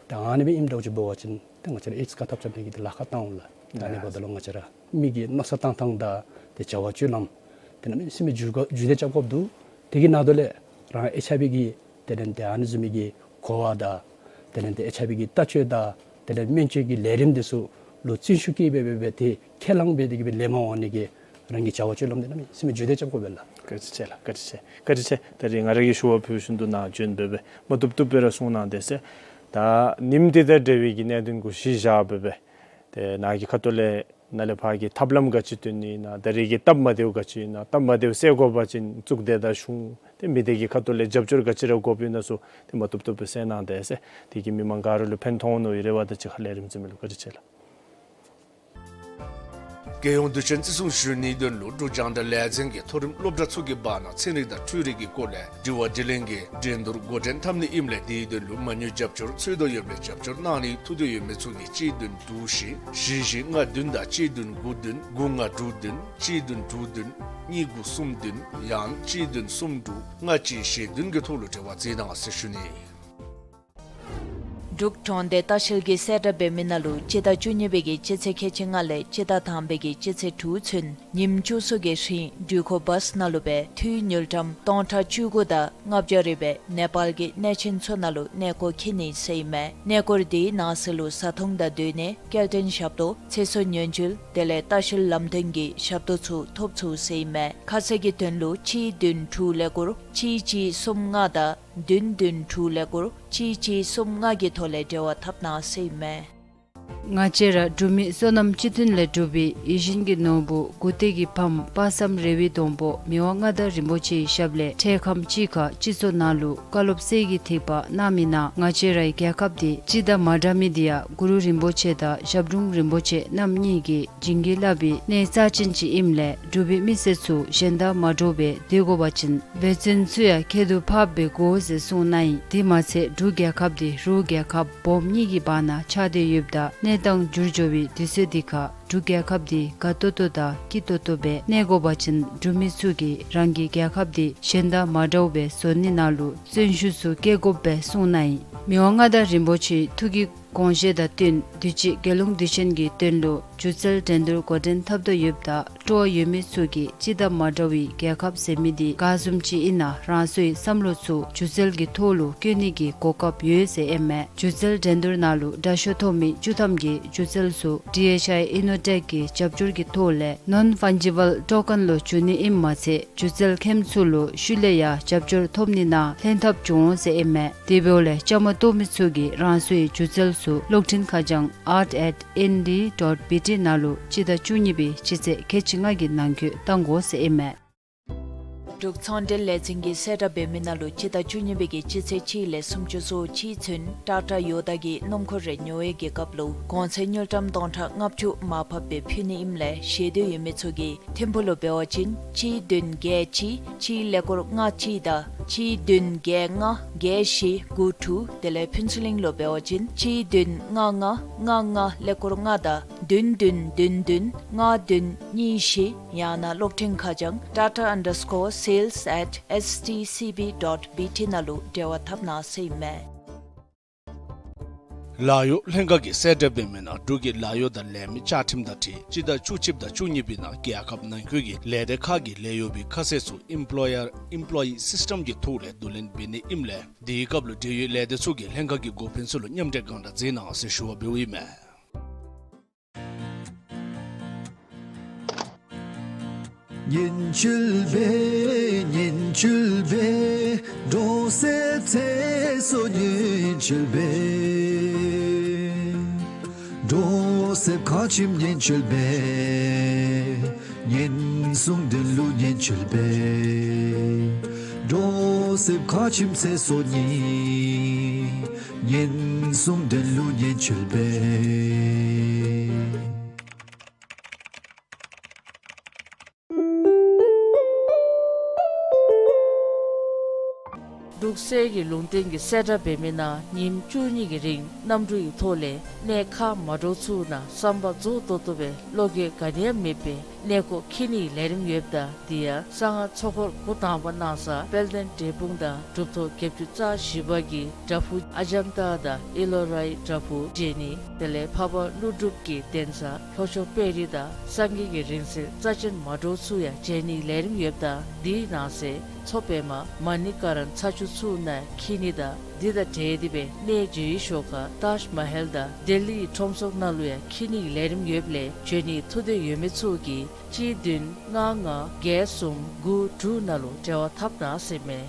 ད་ཨ་ནི་སྦེ་ཨིནམ་འདྲཝ་ཅིག་འབད་བ་ཅིན་ཏེ་ང་བཅས་ར་ཨེཌསི་བཀག་ཐབས་རྐྱབ་ནི་གི་ཏེ་ལཱ་ཁག་བཏང་འོང་ལགས། ད་ཨ་ནི་འབདཝ་ད་ལུ་ང་བཅས་ར་མི་གི་མནོ་བསམ་བཏང་ཐངས་དང་ཏེ་བྱ་བ་སྤྱོད་ལམ་དེ་གནམ་མེད་ས་མེད་འགྱུར་དགོ་འགྱུར་ཏེ་རྐྱབ་དགོཔ་འདུག། དེ་གི་ནང་དོན་ལས་རང་ཨེཆ་ཨའི་ཝི་གི་དེ་ལས་ཏེ་ཨ་ནི་བཟུམ་མའི་གི་གོ་བ་དང་དེ་ལས་ཏེ་ཨེཆ་ཨའི་ཝི་གི་ལྟ་སྤྱོད་དང་དེ་ལས་སྨན་བཅོས་ཀྱི་ལས་རིམ་འདི་ཚུ་ལུ་བརྩོན་ཤུགས་བསྐྱེད་འབད་འབད་འབད་དེ་ཁས་བླངས་འབད་དེ་གི་སྦེ་ལེན་པར་འོང་ནི་གི་རང་གི་བྱ་བ་སྤྱོད་ལམ་འདི་གནམ་མེད་ས་མེད་འགྱུར་ཏེ་རྐྱབ་དགོ་པས་ལགས། བཀའ་དྲིན་ཆེ་ལགས། བཀའ་དྲིན་ཆེ། བཀའ་དྲིན་ཆེ། ད་རེས་ང་ར་གིས་ཞུ་བ་ཕུལ་བཞིན་དུ་ནཱ་བྱོན་འབད་འབད་མ་བཏུབ་བཏུབ་སྦེ་ར་གསུང་གནང་དེས་ཟེར། ད་ཉིནམ་འདི་དང་འབྲེལ་བའི་གི་གནད་དོན་གུ་གཞི་བཞག་སྦེ་སྦེ་ཏེ་ནཱ་གི་ཁ་ཐུག་ལས་ནཱ་ལས་ཕར་གྱི་ཐབས་ལམ་ག་ཅི་བཏོན་ནི་ཨིན་ན། ད་རེས་ཀྱི་སྟབས་མ་བདེཝ་ག་ཅི་ཨིན་ན། སྟབས་མ་བདེཝ་སེལ་དགོ་པ་ཅིན་གཙུག་སྡེ་དང་གཞུང་ཏེ་མི་སྡེ་གི་ཁ་ཐུག་ལས་རྒྱབ་སྐྱོར་ག་ཅི་ར་དགོཔ་ཨིན་ན་ཚུ་ཏེ་མ་བཏུབ་བཏུབ་སྦེ་གསན་གནང་དེས་ཟེར། དེ་གིས་མི་མང་ག་ར་ལུ་ཕན་ཐོགས་འོང་མནོ་བའི་རེ་བ་དང་གཅིག་ཁར་ལས་རིམ་འཛིན་མི་ལུ་བཀའ་དྲིན་ཆེ་ལགས། རྒྱལ་ཡོངས་དུས་ཆེན་བརྩི་སྲུང་ཞུ་ནིའི་དོན་ལུ་འབྲུག་རྒྱང་བསྒྲགས་ལས་འཛིན་གྱིས་མཐོ་རིམ་སློབ་གྲྭ་ཚུ་གི་བར་ན་ཚན་རིག་དང་འཕྲུལ་རིག་གི་སྐོར་ལས་དྲི་བ་དྲིས་ལན་གྱི་འགྲན་བསྡུར་འགོ་འདྲེན་འཐབ་ནི་ཨིནམ་ལས་དེའི་དོན་ལུ་མ་དངུལ་རྒྱབ་སྐྱོར་འཚོལ་དོ་ཡོདཔ་ལས་རྒྱབ་སྐྱོར་གནང་ནི་ཐུགས་འདོད་ཡོད་མི་ཚུ་གིས་གཅིག་བདུན་དྲུག་བཞི་བཞི་བཞི་ལྔ་བདུན་དང་གཅིག་བདུན་དགུ་བདུན་དགུ་ལྔ་དྲུག་བདུན་གཅིག་བདུན་དྲུག་བདུན་གཉིས་དགུ་གསུམ་བདུན་ཡང་གཅིག་བདུན་གསུམ་དྲུག་ལྔ་གཅིག་བཞི་བདུན་གྱི་ཐོག་ལུ་འབྲེལ་བ་འཛིན་གནང་ཟེར་ཞུ་ནི། འབྲུག་གྲོང་སྡེ་ལྟ་བཤལ་གྱིས་གསལ་བསྒྲགས་འབད་མི་ནང་ལུ་སྤྱི་ཟླ་བཅུ་གཉིས་པའི་གི་སྤྱི་ཚེས་ཁལ་གཅིག་ལྔ་ལས་སྤྱི་ཟླ་དང་པའི་གི་སྤྱི་ཚེས་དྲུག་ཚུན་ཉིནམ་བཅུ་གསུམ་གྱི་རིང་འགྲུལ་འཁོར་བཱས་ནང་ལུ་སྦེ་འཐུས་དངུལ་ཀྲམ་སྟོང་ཕྲག་བཅུ་དགུ་དང་ལྔ་བརྒྱ་རེ་སྦེ་ནེ་པཱལ་གྱི་གནས་ཆེན་ཚུ་ནང་ལུ་གནས་སྐོར་འཁྱིད་ནི་ཟེར་ཨིན་མས། གནས་སྐོར་དེའི་ནང་གསེས་ལུ་བཟའ་འཐུང་དང་སྡོད་གནས་སྐྱེལ་འདྲེན་ཞབས་ཏོག་ཚེ་སྲོག་ཉེན་བཅོལ་དེ་ལས་ལྟ་བཤལ་ལམ་སྟོན་གྱི་ཞབས་ཏོག་ཚུ་ཐོབ་ཚུགས་ཟེར་ཨིན་མས། ཁ་གསལ་གྱི་དོན་ལུ་གཅིག་བདུན་དྲུག་ཀླད་ཀོར་གཅིག་གཅིག་གསུམ་ལྔ་དང་བདུན་བདུན་དྲུག་ཀླད་ཀོར་གཅིག་གཅིག་གསུམ་ལྔ་གི་ཐོག་ལས་འབྲེལ་བ་འཐབ་གནང་ཟེར་ཨིན་མས། ང་བཅས་ར་འབྲུག་མི་བསོད་ནམས་སྤྱི་མཐུན་ལས་གྲུབ་པའི་ཡིད་བཞིན་གྱི་ནོར་བུ་མགུ་ཏོ་གི་ཕམ་དཔག་བསམ་རེ་བའི་སྡོང་པོ་མི་དབང་མངའ་བདག་རིན་པོ་ཆེའི་ཞབས་ལས་འཕྲལ་ཁམས་ཅིག་ཁར་སྤྱི་ཚོགས་ནང་ལུ་བཀའ་སློབ་གསེར་གྱི་ཐིགས་པ་གནང་མི་ནང་ང་བཅས་རའི་རྒྱལ་ཁབ་འདི་སྤྱི་དང་མ་འདྲ་མི་འདི་ཡང་གུ་རུ་རིན་པོ་ཆེ་དང་ཞབས་དྲུང་རིན་པོ་ཆེ་རྣམ་གཉིས་ཀྱིས་བྱིན་གྱིས་བརླབས་པའི་གནས་རྩ་ཅན་ཅིག་ཨིནམ་ལས་འབྲུག་པའི་མི་སེར་ཚུ་གཞན་དང་མ་འདྲཝ་སྦེ་སྡོད་དགོ་པ་ཅིན་འབད་བརྩོན་ཚུ་ཡང་ཁྱད་དུ་འཕགསཔ་སྦེ་དགོ་ཟེར་གསུངས་གནང་ཡི། དེ་མ་ཚད་འབྲུག་རྒྱལ་ཁབ་འདི་རུ་རྒྱལ་ཁབ་སྦོམ་གཉིས་ཀྱི་བར་ན་ཆགས་ཏེ་ཡོདཔ་ད་གནས་སྟངས་འགྱུར་འགྱོ་བའི་དུས་ཚོད་འདི་ཁར་འབྲུག་རྒྱལ་ཁབ་འདི་དགའ་ཏོག་ཏོ་དང་སྐྱིད་ཏོག་ཏོ་སྦེ་གནས་དགོ་པ་ཅིན་འབྲུག་མི་ཚུ་གིས་རང་གི་རྒྱལ་ཁབ་འདི་གཞན་དང་མ་འདྲཝ་སྦེ་བཟོ་ནི་ནང་ལུ་བརྩོན་ཤུགས་ཚུ་བསྐྱེད་དགོཔ་སྦེ་གསུངས་གནང་ཡི། མི་དབང་མངའ་བདག་རིན་པོ་ཆེའི་ཐུགས་ཀྱི་དགོངས་བཞེད་དང་བསྟུན་དུས་ཅི་རྒྱལ་ཡོངས་དུས་ཆེན་གྱི་དོན་ལུ་སྒྱུ་རྩལ་འགྲན་བསྡུར་འགོ་འདྲེན་འཐབ་དོ་ཡོདཔ་ད་སྤྲོ་བ་ཡོད་མི་ཚུ་གིས་སྤྱི་དང་མ་འདྲ་བའི་རྒྱལ་ཁབ་ཟེར་མི་འདི་ག་བཟུམ་ཅིག་ཨིན་ན་རང་སོའི་བསམ་བློ་ཚུ་སྒྱུ་རྩལ་གྱི་ཐོག་ལུ་བཀོད་ནི་གི་གོ་སྐབས་ཡོད་ཟེར་ཨིན་མས། སྒྱུ་རྩལ་འགྲན་བསྡུར་ནང་ལུ་དྲག་ཤོས་ཐོབ་མི་བཅུ་ཐམ་གྱི་སྒྱུ་རྩལ་ཚུ་ཌི་ཨེཆ་ཨའི་ཨི་ནོ་ཊེཀ་གི་རྒྱབ་སྐྱོར་གྱི་ཐོག་ལས་ནོན་ཕཱན་ཇི་བཱལ་ཊོ་ཀེན་ལུ་འགྱུར་ནི་ཨིནམ་མ་ཚད་སྒྱུ་རྩལ་མཁནམ་ཚུ་ལུ་ཤུལ་ལས་ཡང་རྒྱབ་སྐྱོར་ཐོབ་ནི་ནང་ལྷན་ཐབས་འབྱུང་འོང་ཟེར་ཨིན་མས། དེ་འབདཝ་ལས་བཅའ་མར་གཏོགས་མི་ཚུ་གིས་རང་སོའི་སྒྱུ་རྩལ་ཚུ་གློག་འཕྲིན་ཁ་བྱང་art at N D dot B T ནང་ལུ་སྤྱི་ཟླ་བཅུ་གཉིས་པའི་སྤྱི་ཚེས་ཁལ་གཅིག་ལྔ་གི་ནང་འཁོད་བཏང་དགོ་ཟེར་ཨིན་མས། འབྲུག་ཚོང་འབྲེལ་ལས་འཛིན་གྱིས་གསལ་བསྒྲགས་འབད་མི་ནང་ལུ་སྤྱི་ཟླ་བཅུ་གཉིས་པའི་གི་སྤྱི་ཚེས་གཅིག་ལས་སུམ་ཅུ་སོ་གཅིག་ཚུན་ཊ་ཊ་ཡོ་ཊ་གི་སྣུམ་འཁོར་རེ་ཉོ་བའི་གི་སྐབས་ལུ་གོང་ཚད་དངུལ་ཀྲམ་སྟོང་ཕྲག་ལྔ་བཅུ་མར་ཕབ་སྦེ་ཕུལ་ནི་ཨིནམ་ལས་ཞེ་འདོད་ཡོད་མི་ཚུ་གིས་ཐིམ་ཕུག་ལུ་འབད་བ་ཅིན་གཅིག་བདུན་བརྒྱད་གཅིག་གཅིག་ཀླད་ཀོར་ལྔ་གཅིག་དང་གཅིག་བདུན་བརྒྱད་ལྔ་བརྒྱད་བཞི་དགུ་དྲུག། དེ་ལས་ཕུན་ཚོགས་གླིང་ལུ་འབད་བ་ཅིན་གཅིག་བདུན་ལྔ་ལྔ་ལྔ་ལྔ་ཀླད་ཀོར་ལྔ་དང་བདུན་བདུན་བདུན་བདུན་ལྔ་བདུན་གཉིས་བཞི། ཡང་ན་གློག་འཕྲིན་ཁ་བྱང་tata underscore sales at S T C B dot B T ནང་ལུ་འབྲེལ་བ་འཐབ་གནང་ཟེར་ཨིན་མས། ལཱ་གཡོག་ལྷན་ཁག་གིས་གསལ་བསྒྲགས་འབད་མི་ནང་འབྲུག་གི་ལཱ་གཡོག་དང་ལས་མི་བཅའ་ཁྲིམས་དང་འཁྲིལ་སྤྱི་ཟླ་བཅུ་གཅིག་དང་བཅུ་གཉིས་པའི་ནང་རྒྱལ་ཁབ་ནང་འཁོད་ཀྱི་ལས་སྡེ་ཁག་གི་ལས་གཡོག་པའི་ཁ་གསལ་ཚུ་ཨེམ་པོ་ལོ་ཡར་ཨེམ་པོ་ལོ་ཡི་སིསི་ཊེམ་གྱི་ཐོག་ལས་བསྡུ་ལེན་འབད་ནི་ཨིནམ་ལས་དེའི་སྐབས་ལུ་འབྲེལ་ཡོད་ལས་སྡེ་ཚུ་གིས་ལྷན་ཁག་གི་འགོ་དཔོན་ཚུ་ལུ་མཉམ་འབྲེལ་གང་དྲག་མཛད་གནང་ཟེར་ཞུ་བ་འབདཝ་ཨིན་མས། འབྲུག་གསེར་གྱི་ལུང་བསྟན་གྱིས་གསལ་བསྒྲགས་འབད་མི་ནང་ཉིནམ་བཅུ་གཉིས་ཀྱི་རིང་གནམ་གྲུ་ཡི་ཐོག་ལས་གནས་ཁག་མ་འདྲཝ་ཚུ་ནང་བསམ་པ་རྫོགས་ཏོག་ཏོ་སྦེ་བློ་འགྱོད་ག་ནི་ཡང་མེད་པའི་གནས་སྐོར་འཁྱིད་ནིའི་ལས་རིམ་ཡོདཔ་ད་དེ་ཡང་གསང་སྔགས་ཚོགས་འཁོར་འགོ་དང་པ་གནང་ས་དཔལ་ལྡན་འབྲས་སྤུངས་དང་གྲུབ་ཐོབ་བརྒྱད་ཅུ་རྩ་བཞི་པ་གི་བྲག་ཕུག་ཨ་ཇམ་ཏ་དང་ཨི་ལོ་རའི་བྲག་ཕུག་མཇལ་ནི། དེ་ལས་འཕགས་པ་ཀླུ་སྒྲུབ་ཀྱི་གདན་ས་ལྷོ་ཕྱོགས་དཔལ་རི་དང་སངས་རྒྱས་ཀྱི་རིང་བསྲེལ་རྩ་ཆེན་མ་འདྲཝ་ཚུ་ཡང་མཇལ་ནིའི་ལས་རིམ་ཡོདཔ་ད་དེའི་ནང་གསེས་མཚོ་པདྨ་མ་ཎི་ཀ་ར་ཚ་ཆུ་ཚུ་ནང་འཁྱིད་ནི་དང་འདི་དང་འབྲེལ་ཏེ་སྦེ་གནས་མཇལ་བའི་ཞོར་ཁར་ཏཱཇ་མ་ཧལ་དང་ལྡི་ལི་ཁྲོམ་ཚོགས་ནང་ལུ་ཡང་འཁྱིད་ནིའི་ལས་རིམ་ཡོདཔ་ལས་འབྱོན་ནིའི་ཐུགས་འདོད་ཡོད་མི་ཚུ་གིས་གཅིག་བདུན་ལྔ་ལྔ་བརྒྱད་གསུམ་དགུ་དྲུག་ནང་ལུ་འབྲེལ་བ་འཐབ་གནང་ཟེར་མས།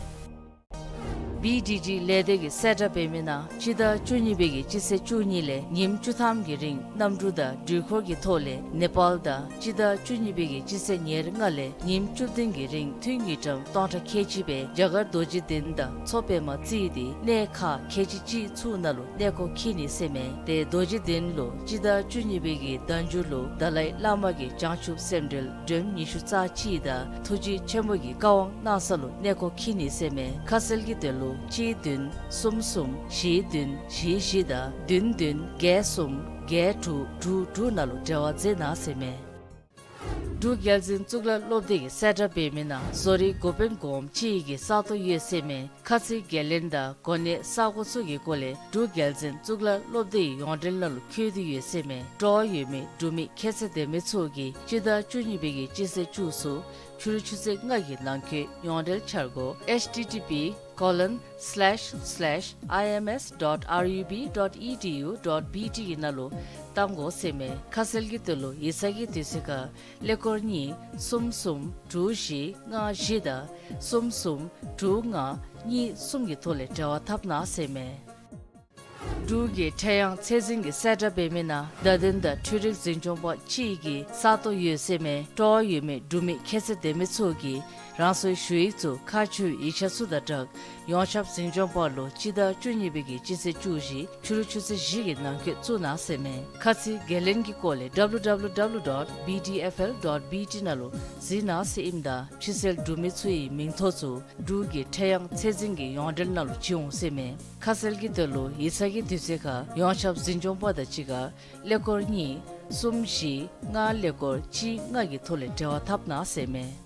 བི་ཌི་ཌི་ལས་སྡེ་གིས་གསལ་བསྒྲགས་འབད་མི་ནང་སྤྱི་ཟླ་བཅུ་གཉིས་པའི་གི་སྤྱི་ཚེས་བཅུ་གཉིས་ལས་ཉིནམ་བཅུ་ཐམ་གྱི་རིང་གནམ་གྲུ་དང་འགྲུལ་འཁོར་གྱི་ཐོག་ལས་ནེ་པཱལ་དང་སྤྱི་ཟླ་བཅུ་གཉིས་པའི་གི་སྤྱི་ཚེས་ཉེར་ལྔ་ལས་ཉིནམ་བཅུ་བདུན་གྱི་རིང་ཐུན་གྱི་འགྲམ་སྟོང་ཕྲག་ཁལ་གཅིག་སྦེ་རྒྱ་གར་རྡོ་རྗེ་གདན་དང་མཚོ་པདྨ་རྩེ་སྟེ་གནས་ཁག་ཁལ་གཅིག་གཅིག་ཚུ་ནང་ལུ་གནས་སྐོར་འཁྱིད་ནི་ཟེར་མས། ཏེ་རྡོ་རྗེ་གདན་ལུ་སྤྱི་ཟླ་བཅུ་གཉིས་པའི་གི་ཟླ་མཇུག་ལུ་དཱ་ལའི་བླ་མ་གི་བྱང་ཆུབ་སེམས་འགྲེལ་སྒྲོམ་ཉི་ཤུ་རྩ་གཅིག་དང་ཐུགས་རྗེ་ཆེན་པོ་གི་བཀའ་དབང་གནང་ས་ལུ་གནས་སྐོར་འཁྱིད་ནི་ཟེར་མས། ཁ་གསལ་གྱི་དོན་ལུ་གཅིག་བདུན་གསུམ་གསུམ་བཞི་བདུན་བཞི་བཞི་དང་བདུན་བདུན་བརྒྱད་གསུམ་བརྒྱད་དྲུག་དྲུག་དྲུག་ནང་ལུ་འབྲེལ་བ་མཛད་གནང་ཟེར་མས། འབྲུག་རྒྱལ་འཛིན་གཙུག་ལག་སློབ་སྡེ་གིས་གསལ་བསྒྲགས་འབད་མི་ནང་བཟོ་རིག་འགོ་དཔོན་གོངམ་ཅིག་གི་ས་སྟོང་ཡོད་ཟེར་མས། ཁ་ཚིག་འགན་ལེན་དང་གོ་གནས་ས་གོ་ཚུ་གི་སྐོར་ལས་འབྲུག་རྒྱལ་འཛིན་གཙུག་ལག་སློབ་སྡེའི་ཡོངས་འབྲེལ་ནང་ལུ་བཀོད་དེ་ཡོད་ཟེར་མས། སྤྲོ་བ་ཡོད་མི་འབྲུག་མི་ཁྱད་ཚད་ལྡན་མི་ཚུ་གིས་སྤྱི་ཟླ་བཅུ་གཉིས་པའི་གི་སྤྱི་ཚེས་བཅུ་ཚུ་ཕྱི་རུ་ཆུ་ཚོད་ལྔ་གི་ནང་འཁོད་ཡོངས་འབྲེལ་འཆར་སྒོ་ཨེཆ་ཊི་ཊི་པི་ཀོ་ལོན་སི་ལེཤ་སི་ལེཤ་ཨའི་ཨེམ་ཨེསི་ཌོཊ་ཨར་ཡུ་བི་ཌོཊ་ཨི་ཌི་ཡུ་ཌོཊ་བི་ཊི་གི་ནང་ལུ་གཏང་དགོ་ཟེར་མས། ཁ་གསལ་གྱི་དོན་ལུ་ཡིག་ཚང་གི་དུས་ཚོད་ཁར་ཀླད་ཀོར་གཉིས་གསུམ་གསུམ་དྲུག་བཞི་ལྔ་བཞི་དང་གསུམ་གསུམ་དྲུག་ལྔ་གཉིས་གསུམ་གྱི་ཐོག་ལས་འབྲེལ་བ་འཐབ་གནང་ཟེར་མས། འབྲུག་གི་ཕྲེང་ཡང་ཚད་འཛིན་གྱིས་གསལ་བསྒྲགས་འབད་མི་ནང་བརྡ་དོན་དང་འཕྲུལ་རིག་འཛིན་སྐྱོང་པ་གཅིག་གི་ས་སྟོང་ཡོད་ཟེར་མས། སྤྲོ་བ་ཡོད་མི་འབྲུག་མི་ཁྱད་ཚད་ལྡན་མི་ཚུ་གིས་རང་སོའི་ཞུ་ཡིག་ཚུ་ཁག་ཆེ་བའི་ཡིག་ཆ་ཚུ་དང་སྦྲགས་ཡོངས་ཁྱབ་འཛིན་སྐྱོང་པ་ལུ་སྤྱི་ཟླ་བཅུ་གཉིས་པའི་གི་སྤྱི་ཚེས་བཅུ་བཞི་ཕྱི་རུ་ཆུ་ཚོད་བཞི་གི་ནང་འཁོད་བཙུགས་གནང་ཟེར་མས། ཁ་ཚིག་འགན་ལེན་གྱི་སྐོར་ལས་ཌབ་ལུ་ཌབ་ལུ་ཌབ་ལུ་ཌོཊ་བི་ཌི་ཨེཕ་ཨེལ་ཌོཊ་བི་ཊི་ནང་ལུ་གཟིགས་གནང་ཟེར་ཨིནམ་ད་ཕྱི་གསལ་འབྲུག་མི་ཚུ་གི་མིང་ཐོ་ཚུ་འབྲུག་གི་ཕྲེང་ཡང་ཚད་འཛིན་གྱི་ཡོངས་འབྲེལ་ནང་ལུ་བྱིན་འོང་ཟེར་མས། ཁ་གསལ་གྱི་དོན་ལུ་ཡིག་ཚང་གི་དུས་ཚོད་ཁར་ཡོངས་ཁྱབ་འཛིན་སྐྱོང་པ་དང་གཅིག་ཁར་ཀླད་ཀོར་གཉིས་གསུམ་བཞི་ལྔ་ཀླད་ཀོར་གཅིག་ལྔ་གི་ཐོག་ལས་འབྲེལ་བ་འཐབ་གནང་ཟེར་མས།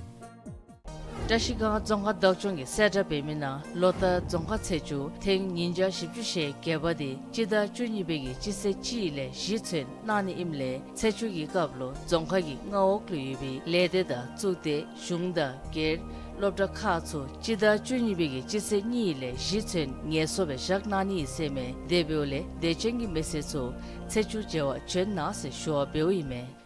བཀྲ་ཤིས་སྒང་རྫོང་ཁག་བདག་སྐྱོང་གིས་གསལ་བསྒྲགས་འབད་མི་ནང་ལོ་ལྟར་རྫོང་ཁག་ཚེས་བཅུ་ཐེངས་ཉིས་བརྒྱ་བཞི་བཅུ་ཞེ་བརྒྱད་པ་དེ་སྤྱི་ཟླ་བཅུ་གཉིས་པའི་གི་སྤྱི་ཚེས་གཅིག་ལས་བཞི་ཚུན་གནང་ནི་ཨིནམ་ལས་ཚེས་བཅུ་གི་སྐབས་ལུ་རྫོང་ཁག་གི་མངའ་འོག་ལུ་ཡོད་པའི་ལས་སྡེ་དང་གཙུག་སྡེ་གཞུང་དང་སྒེར་སློབ་གྲྭ་ཁག་ཚུ་སྤྱི་ཟླ་བཅུ་གཉིས་པའི་གི་སྤྱི་ཚེས་གཉིས་ལས་བཞི་ཚུན་ངལ་གསོ་སྦེ་བཞག་གནང་ནི་ཨིན་ཟེར་མས། དེ་འབདཝ་ལས་དད་ཅན་གྱི་མི་སེར་ཚུ་ཚེས་བཅུ་མཇལ་བར་བྱོན་གནང་ཟེར་ཞུ་བ་འབདཝ་ཨིན་མས།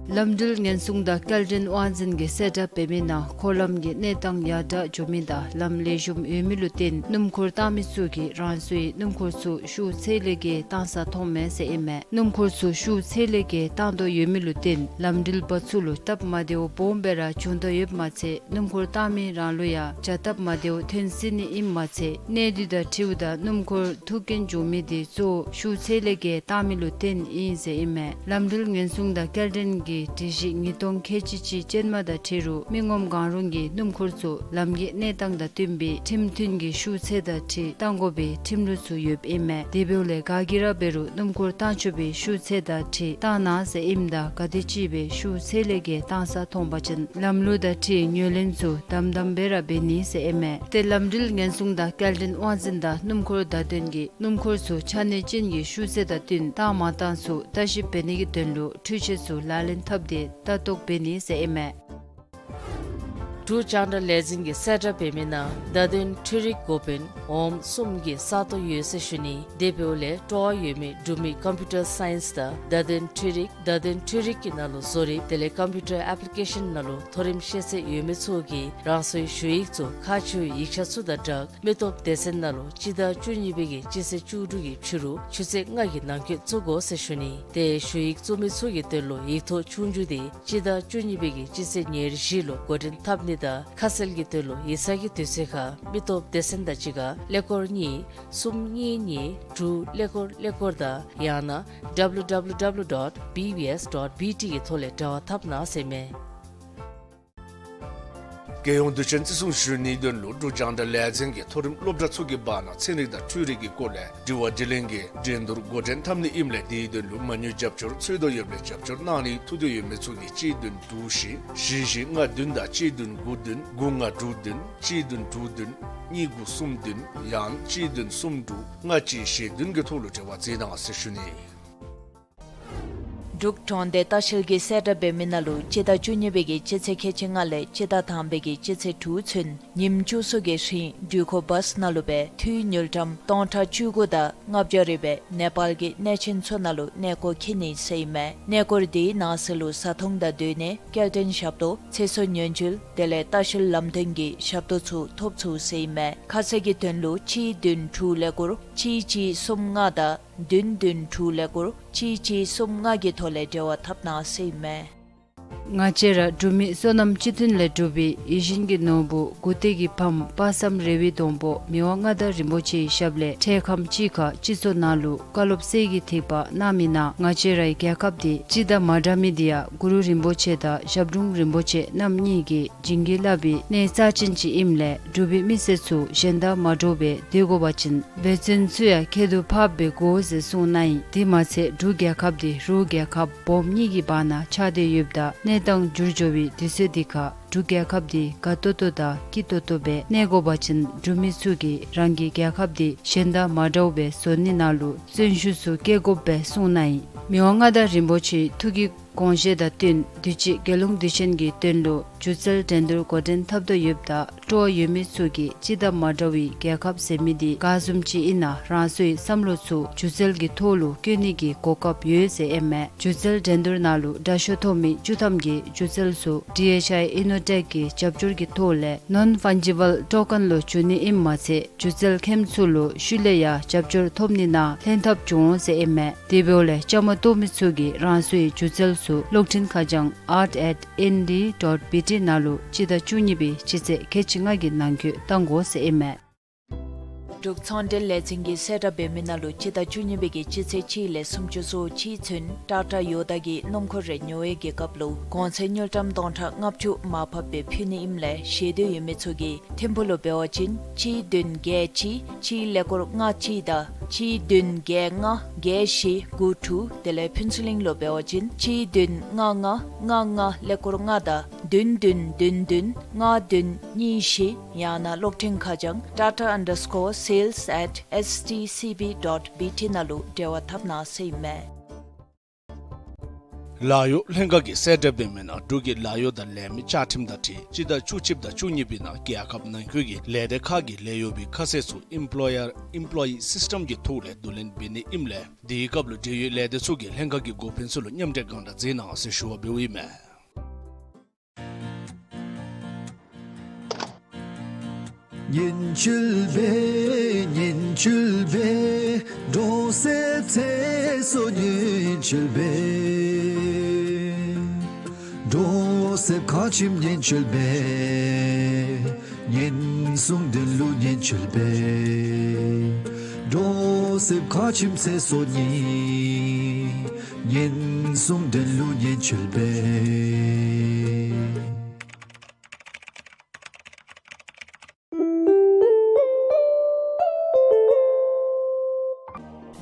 ལམ་འགྲུལ་ཉེན་སྲུང་དང་སྐྱེལ་འདྲེན་དབང་འཛིན་གྱིས་གསལ་བསྒྲགས་འབད་མི་ནང་འཁོར་ལམ་གྱི་གནས་སྟངས་ཡར་དྲག་འགྱོ་མི་དང་ལམ་ལེགས་ཤོམ་ཡོད་མི་ལུ་བརྟེན་སྣུམ་འཁོར་བཏང་མི་ཚུ་གིས་རང་སོའི་སྣུམ་འཁོར་ཚུ་ཤུགས་ཚད་ལས་བརྒལ་བཏང་ས་མཐོངམ་མས་ཟེར་ཨིན་མས། སྣུམ་འཁོར་ཚུ་ཤུགས་ཚད་ལས་བརྒལ་བཏང་དོ་ཡོད་མི་ལུ་བརྟེན་ལམ་འགྲུལ་པ་ཚུ་ལུ་སྟབས་མ་བདེཝ་སྦོམ་སྦེ་ར་བྱུང་དོ་ཡོདཔ་མ་ཚད་སྣུམ་འཁོར་བཏང་མི་རང་ལུ་ཡང་བྱ་སྟབས་མ་བདེཝ་ཐོན་སྲིད་ནི་ཨིནམ་མ་ཚད་གནས་དུས་དང་འཁྲིལཝ་ད་སྣུམ་འཁོར་ཐུག་རྐྱེན་འབྱུང་མི་དེ་གཙོ་བོ་ཤུགས་ཚད་ལས་བརྒལ་བཏང་མི་ལུ་བརྟེན་ཨིན་ཟེར་ཨིན་མས། ལམ་འགྲུལ་ཉེན་སྲུང་དང་སྐྱེལ་འདྲེན་གྱི་སྒྲིག་གཞི་ཉིས་སྟོང་ཁལ་གཅིག་གཅིག་ཅན་མ་དང་འཁྲིལ་རུང་མི་ངོམ་གང་རུང་གིས་སྣུམ་འཁོར་ཚུ་ལམ་གྱི་གནས་སྟངས་དང་བསྟུན་པའི་ཁྲིམས་མཐུན་གྱི་ཤུགས་ཚད་དང་འཁྲིལ་བཏང་དགོ་པའི་ཁྲིམས་ལུགས་ཚུ་ཡོདཔ་ཨིན་མས། དེ་འབདཝ་ལས་ག་གིས་ར་འབད་རུང་སྣུམ་འཁོར་བཏང་ཆོག་པའི་ཤུགས་ཚད་དང་འཁྲིལ་བཏང་གནང་ཟེར་ཨིནམ་ད་ག་དེམ་ཅིག་སྦེ་ཤུགས་ཚད་ལས་བརྒལ་བཏང་ས་མཐོང་པ་ཅིན་ལམ་ལུགས་དང་འཁྲིལ་ངོས་ལེན་ཚུ་དམ་དམ་སྦེ་ར་འབད་ནི་ཟེར་ཨིན་མས། ཏེ་ལམ་འགྲུལ་ཉེན་སྲུང་དང་སྐྱེལ་འདྲེན་དབང་འཛིན་དང་སྣུམ་འཁོར་བརྡ་དོན་གྱིས་སྣུམ་འཁོར་ཚུ་ཆ་གནས་ཅན་གྱི་ཤུགས་ཚད་དང་བསྟུན་བཏང་མ་བཏང་ཚུ་ལྟ་ཞིབ་འབད་ནི་གི་དོན་ལུ་འཕྲུལ་ཆས་ཚུ་ལག་ལེན་འཐབ་སྟེ་ལྟ་རྟོག་འབད་ནི་ཟེར་ཨིན་མས། འབྲུག་རྒྱང་བསྒྲགས་ལས་འཛིན་གྱིས་གསལ་བསྒྲགས་འབད་མི་ནང་བརྡ་དོན་འཕྲུལ་རིག་འགོ་དཔོན་འོགམ་གསུམ་གྱི་ས་སྟོང་ཡོད་ཟེར་ཞུ་ནི། དེ་འབདཝ་ལས་སྤྲོ་བ་ཡོད་མི་འབྲུག་མི་ཀམ་པིའུ་ཊར་སའིནསི་དང་བརྡ་དོན་འཕྲུལ་རིག་བརྡ་དོན་འཕྲུལ་རིག་གི་ནང་ལུ་བཟོ་རིག་དེ་ལས་ཀམ་པིའུ་ཊར་ཨེཔ་ལི་ཀེ་ཤཱན་ནང་ལུ་མཐོ་རིམ་ཤེས་ཚད་ཡོད་མི་ཚུ་གིས་རང་སོའི་ཞུ་ཡིག་ཚུ་ཁག་ཆེ་བའི་ཡིག་ཆ་ཚུ་དང་སྦྲགས་མི་སྟོབས་སྡེ་ཚན་ནང་ལུ་སྤྱི་ཟླ་བཅུ་གཉིས་པའི་གི་སྤྱི་ཚེས་བཅུ་དྲུག་གི་ཕྱི་རུ་ཆུ་ཚོད་ལྔ་གི་ནང་འཁོད་བཙུགས་དགོ་ཟེར་ཞུ་ནི། ཏེ་ཞུ་ཡིག་བཙུགས་མི་ཚུ་གི་དོན་ལུ་ཡིག་ཐོག་ཆོས་རྒྱུགས་དེ་སྤྱི་ཟླ་བཅུ་གཉིས་པའི་གི་སྤྱི་ཚེས་ཉེར་བཞི་ལུ་འགོ་འདྲེན་འཐབ་ནི་དང་ཁ་གསལ་གྱི་དོན་ལུ་ཡིག་ཚང་གི་དུས་ཚོད་ཁར་མི་སྟོབས་སྡེ་ཚན་དང་གཅིག་ཁར་ཀླད་ཀོར་གཉིས་གསུམ་གཉིས་གཉིས་དྲུག་ཀླད་ཀོར་ཀླད་ཀོར་དང་ཡང་ན་ཌབ་ལུ་ཌབ་ལུ་ཌབ་ལུ་ཌོཊ་བི་བི་ཨེསི་ཌོཊ་བི་ཊི་གི་ཐོག་ལས་འབྲེལ་བ་འཐབ་གནང་ཟེར་མས། རྒྱལ་ཡོངས་དུས་ཆེན་བརྩི་སྲུང་ཞུ་ནིའི་དོན་ལུ་འབྲུག་རྒྱང་བསྒྲགས་ལས་འཛིན་གྱིས་མཐོ་རིམ་སློབ་གྲྭ་ཚུ་གི་བར་ན་ཚན་རིག་དང་འཕྲུལ་རིག་གི་སྐོར་ལས་དྲི་བ་དྲིས་ལན་གྱི་འགྲན་བསྡུར་འགོ་འདྲེན་འཐབ་ནི་ཨིནམ་ལས་དེའི་དོན་ལུ་མ་དངུལ་རྒྱབ་སྐྱོར་འཚོལ་དོ་ཡོདཔ་ལས་རྒྱབ་སྐྱོར་གནང་ནི་ཐུགས་འདོད་ཡོད་མི་ཚུ་གིས་གཅིག་བདུན་དྲུག་བཞི་བཞི་བཞི་ལྔ་བདུན་དང་གཅིག་བདུན་དགུ་བདུན་དགུ་ལྔ་དྲུག་བདུན་གཅིག་བདུན་དྲུག་བདུན་གཉིས་དགུ་གསུམ་བདུན་ཡང་གཅིག་བདུན་གསུམ་དྲུག་ལྔ་གཅིག་བཞི་བདུན་གྱི་ཐོག་ལུ་འབྲེལ་བ་མཛད་གནང་ཟེར་ཞུ་ནི། འབྲུག་གྲོང་སྡེ་ལྟ་བཤལ་གྱིས་གསལ་བསྒྲགས་འབད་མི་ནང་ལུ་སྤྱི་ཟླ་བཅུ་གཉིས་པའི་གི་སྤྱི་ཚེས་ཁལ་གཅིག་ལྔ་ལས་སྤྱི་ཟླ་དང་པའི་གི་སྤྱི་ཚེས་དྲུག་ཚུན་ཉིནམ་བཅུ་གསུམ་གྱི་རིང་འགྲུལ་འཁོར་བཱསི་ནང་ལུ་སྦེ་འཐུས་དངུལ་ཀྲམ་སྟོང་ཕྲག་བཅུ་དགུ་དང་ལྔ་བརྒྱ་རེ་སྦེ་ནེ་པཱལ་གྱི་གནས་ཆེན་ཚུ་ནང་ལུ་གནས་སྐོར་འཁྱིད་ནི་ཟེར་ཨིན་མས། གནས་སྐོར་དེའི་ནང་གསེས་ལུ་བཟའ་འཐུང་དང་སྡོད་གནས་སྐྱེལ་འདྲེན་ཞབས་ཏོག་ཚེ་སྲོག་ཉེན་བཅོལ་དེ་ལས་ལྟ་བཤལ་ལམ་སྟོན་གྱི་ཞབས་ཏོག་ཚུ་ཐོབ་ཚུགས་ཟེར་ཨིན་མས། ཁ་གསལ་གྱི་དོན་ལུ་གཅིག་བདུན་དྲུག་ཀླད་ཀོར་གཅིག་གཅིག་གསུམ་ལྔ་དང་བདུན་བདུན་དྲུག་ཀླད་ཀོར་གཅིག་གཅིག་གསུམ་ལྔ་གི་ཐོག་ལས་འབྲེལ་བ་འཐབ་གནང་ཟེར་ཨིན་མས། ང་བཅས་ར་འབྲུག་མི་བསོད་ནམས་སྤྱི་མཐུན་ལས་གྲུབ་པའི་ཡིད་བཞིན་གྱི་ནོར་བུ་མགུ་ཏོ་གི་ཕམ་དཔག་བསམ་རེ་བའི་སྡོང་པོ་མི་དབང་མངའ་བདག་རིན་པོ་ཆེའི་ཞབས་ལས་འཕྲལ་ཁམས་ཅིག་ཁར་སྤྱི་ཚོགས་ནང་ལུ་བཀའ་སློབ་གསེར་གྱི་ཐིགས་པ་གནང་མི་ནང་ང་བཅས་རའི་རྒྱལ་ཁབ་འདི་སྤྱི་དང་མ་འདྲ་མི་འདི་ཡང་གུ་རུ་རིན་པོ་ཆེ་དང་ཞབས་དྲུང་རིན་པོ་ཆེ་རྣམ་གཉིས་ཀྱིས་བྱིན་གྱིས་བརླབས་པའི་གནས་རྩ་ཅན་ཅིག་ཨིནམ་ལས་འབྲུག་པའི་མི་སེར་ཚུ་གཞན་དང་མ་འདྲཝ་སྦེ་སྡོད་དགོ་པ་ཅིན་འབད་བརྩོན་ཚུ་ཡང་ཁྱད་དུ་འཕགསཔ་སྦེ་དགོ་ཟེར་གསུངས་གནང་ཡི། དེ་མ་ཚད་འབྲུག་རྒྱལ་ཁབ་འདི་རུ་རྒྱལ་ཁབ་སྦོམ་གཉིས་ཀྱི་བར་ན་ཆགས་ཏེ་ཡོདཔ་ད་གནས་སྟངས་འགྱུར་འགྱོ་བའི་དུས་ཚོད་འདི་ཁར་འབྲུག་རྒྱལ་ཁབ་འདི་དགའ་ཏོག་ཏོ་དང་སྐྱིད་ཏོག་ཏོ་སྦེ་གནས་དགོ་པ་ཅིན་འབྲུག་མི་ཚུ་གིས་རང་གི་རྒྱལ་ཁབ་འདི་གཞན་དང་མ་འདྲཝ་སྦེ་བཟོ་ནི་ནང་ལུ་བརྩོན་ཤུགས་ཚུ་བསྐྱེད་དགོཔ་སྦེ་གསུངས་གནང་ཡི། མི་དབང་མངའ་བདག་རིན་པོ་ཆེའི་ཐུགས་ཀྱི་དགོངས་བཞེད་དང་བསྟུན་དུས་ཅི་རྒྱལ་ཡོངས་དུས་ཆེན་གྱི་དོན་ལུ་སྒྱུ་རྩལ་འགྲན་བསྡུར་འགོ་འདྲེན་འཐབ་དོ་ཡོདཔ་ད་སྤྲོ་བ་ཡོད་མི་ཚུ་གིས་སྤྱི་དང་མ་འདྲ་བའི་རྒྱལ་ཁབ་ཟེར་མི་འདི་ག་བཟུམ་ཅིག་ཨིན་ན་རང་སོའི་བསམ་བློ་ཚུ་སྒྱུ་རྩལ་གྱི་ཐོག་ལུ་བཀོད་ནི་གི་གོ་སྐབས་ཡོད་ཟེར་ཨིན་མས། སྒྱུ་རྩལ་འགྲན་བསྡུར་ནང་ལུ་དྲག་ཤོས་ཐོབ་མི་བཅུ་ཐམ་གྱི་སྒྱུ་རྩལ་ཚུ་ཌི་ཨེཆ་ཨའི་ཨི་ནོ་ཊེཀ་གི་རྒྱབ་སྐྱོར་གྱི་ཐོག་ལས་ནོན་ཕཱན་ཇི་བཱལ་ཊོ་ཀེན་ལུ་བསྒྱུར་ནི་ཨིནམ་མ་ཚད་སྒྱུ་རྩལ་མཁནམ་ཚུ་ལུ་ཤུལ་ལས་ཡང་རྒྱབ་སྐྱོར་ཐོབ་ནི་ནང་ལྷན་ཐབས་འབྱུང་འོང་ཟེར་ཨིན་མས། དེ་འབདཝ་ལས་བཅའ་མར་གཏོགས་མི་ཚུ་གིས་རང་སོའི་སྒྱུ་རྩལ་ཚུ་གློག་འཕྲིན་ཁ་བྱང་art at N D dot B T ནང་ལུ་སྤྱི་ཟླ་བཅུ་གཉིས་པའི་སྤྱི་ཚེས་ཁལ་གཅིག་ལྔ་གི་ནང་འཁོད་བཏང་དགོ་ཟེར་ཨིན་མས། འབྲུག་ཚོང་འབྲེལ་ལས་འཛིན་གྱིས་གསལ་བསྒྲགས་འབད་མི་ནང་ལུ་སྤྱི་ཟླ་བཅུ་གཉིས་པའི་གི་སྤྱི་ཚེས་གཅིག་ལས་སུམ་ཅུ་སོ་གཅིག་ཚུན་ཊ་ཊ་ཡོ་ད་གི་སྣུམ་འཁོར་རེ་ཉོ་བའི་གི་སྐབས་ལུ་གོང་ཚད་དངུལ་ཀྲམ་སྟོང་ཕྲག་ལྔ་བཅུ་མར་ཕབ་སྦེ་ཕུལ་ནི་ཨིནམ་ལས་ཞེ་འདོད་ཡོད་མི་ཚུ་གིས་ཐིམ་ཕུག་ལུ་འབད་བ་ཅིན་གཅིག་བདུན་བརྒྱད་གཅིག་གཅིག་ཀླད་ཀོར་ལྔ་གཅིག་དང་གཅིག་བདུན་བརྒྱད་ལྔ་བརྒྱད་བཞི་དགུ་དྲུག། དེ་ལས་ཕུན་ཚོགས་གླིང་ལུ་འབད་བ་ཅིན་གཅིག་བདུན་ལྔ་ལྔ་ལྔ་ལྔ་ཀླད་ཀོར་ལྔ་དང་བདུན་བདུན་བདུན་བདུན་ལྔ་བདུན་གཉིས་བཞི། ཡང་ན་གློག་འཕྲིན་ཁ་བྱང་tata underscore sales at S T C B dot B T ནང་ལུ་འབྲེལ་བ་འཐབ་གནང་ཟེར་ཨིན་མས། ལཱ་གཡོག་ལྷན་ཁག་གིས་གསལ་བསྒྲགས་འབད་མི་ནང་འབྲུག་གི་ལཱ་གཡོག་དང་ལས་མི་བཅའ་ཁྲིམས་དང་འཁྲིལ་སྤྱི་ཟླ་བཅུ་གཅིག་དང་བཅུ་གཉིས་པའི་ནང་རྒྱལ་ཁབ་ནང་འཁོད་ཀྱི་ལས་སྡེ་ཁག་གི་ལཱ་གཡོག་པའི་ཁ་གསལ་ཚུ་employer employee system གྱི་ཐོག་ལས་བསྡུ་ལེན་འབད་ནི་ཨིནམ་ལས་དེའི་སྐབས་ལུ་འབྲེལ་ཡོད་ལས་སྡེ་ཚུ་གིས་ལྷན་ཁག་གི་འགོ་དཔོན་ཚུ་ལུ་མཉམ་འབྲེལ་གང་དྲག་མཛད་གནང་ཟེར་ཞུ་བ་འབདཝ་ཨིན་མས།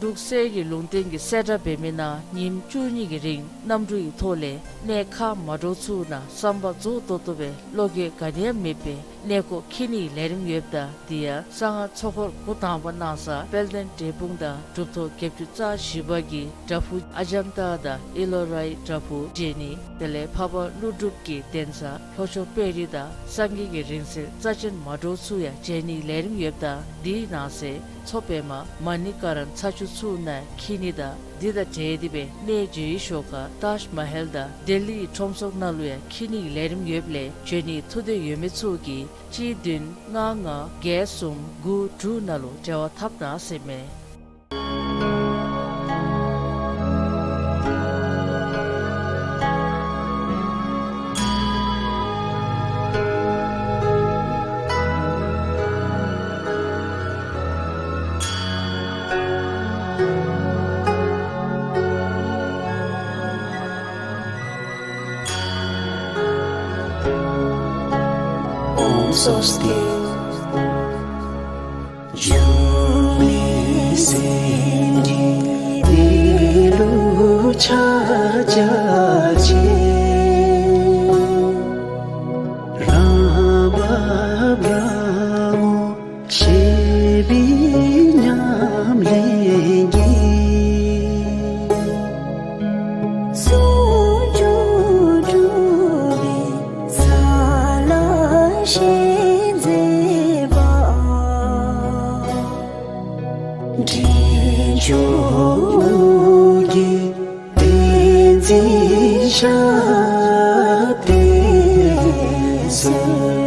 འབྲུག་གསེར་གྱི་ལུང་བསྟན་གྱིས་གསལ་བསྒྲགས་འབད་མི་ནང་ཉིནམ་བཅུ་གཉིས་ཀྱི་རིང་གནམ་གྲུ་གི་ཐོག་ལས་གནས་ཁག་མ་འདྲཝ་ཚུ་ནང་བསམ་པ་རྫོགས་ཏོག་ཏོ་སྦེ་བློ་འགྱོད་ག་ནི་ཡང་མེད་པའི་གནས་སྐོར་འཁྱིད་ནིའི་ལས་རིམ་ཡོདཔ་ད་དེ་ཡང་གསང་སྔགས་ཚོགས་འཁོར་འགོ་དང་པ་གནང་ས་དཔལ་ལྡན་འབྲས་སྤུངས་དང་གྲུབ་ཐོབ་བརྒྱད་ཅུ་རྩ་བཞི་པ་གི་བྲག་ཕུག་ཨ་ཛན་ཏ་དང་ཨེ་ལོ་རའི་བྲག་ཕུག་མཇལ་ནི། དེ་ལས་འཕགས་པ་ཀླུ་སྒྲུབ་ཀྱི་གདན་ས་ལྷོ་ཕྱོགས་དཔལ་རི་དང་སངས་རྒྱས་ཀྱི་རིང་བསྲེལ་རྩ་ཆེན་མ་འདྲཝ་ཚུ་ཡང་མཇལ་ནིའི་ལས་རིམ་ཡོདཔ་ད་དེའི་ནང་གསེས་མཚོ་པདྨ་མ་ཎི་ཀ་རན་ཚར་བཅུ་ཚུ་ནང་འཁྱིད་ནི་དང་འདི་དང་འབྲེལ་ཏེ་སྦེ་གནས་མཇལ་བའི་ཤོག་ཁ་ཏཱཇ་མ་ཧལ་དང་ལྡི་ལིའི་ཁྲོམ་ཚོགས་ནང་ལུ་ཡང་འཁྱིད་ནིའི་ལས་རིམ་ཡོདཔ་ལས་འབྱོན་ནིའི་ཐུགས་འདོད་ཡོད་མི་ཚུ་གིས་གཅིག་བདུན་ལྔ་ལྔ་བརྒྱད་གསུམ་དགུ་དྲུག་ནང་ལུ་འབྲེལ་བ་འཐབ་གནང་ཟེར་མས། ཨོཾ་སྭ་སྟི། ཞིང་སྐྱོང་གི་བསྟན་འཛིན་ཞབས་བརྟན་གསོལ།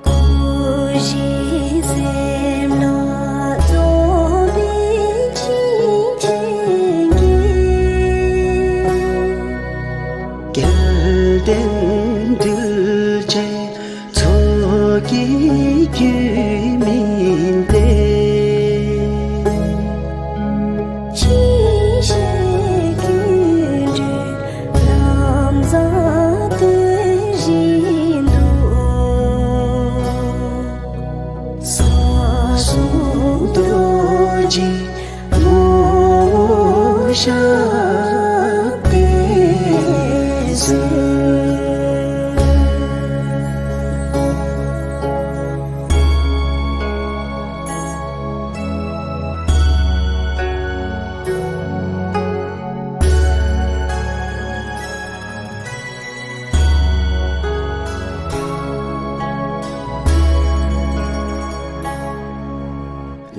སྐུ་བཞི་སེམས་ལ་རྫོགས་པའི་ཞིང་ཆེན་གྱི། སྐལ་ལྡན་གདུལ་བྱའི་ཚོགས་ཀྱི་རྒྱུད་སྨིན་ཏེ། ཅི་ཞིག་ཀུན་འདུས་ལམ་བཟང་སྟོན་བཞིན་དུ། ས་གསུམ་རྡོ་རྗེ་ནོར་བུ་ཞབས་བརྟན་གསོལ།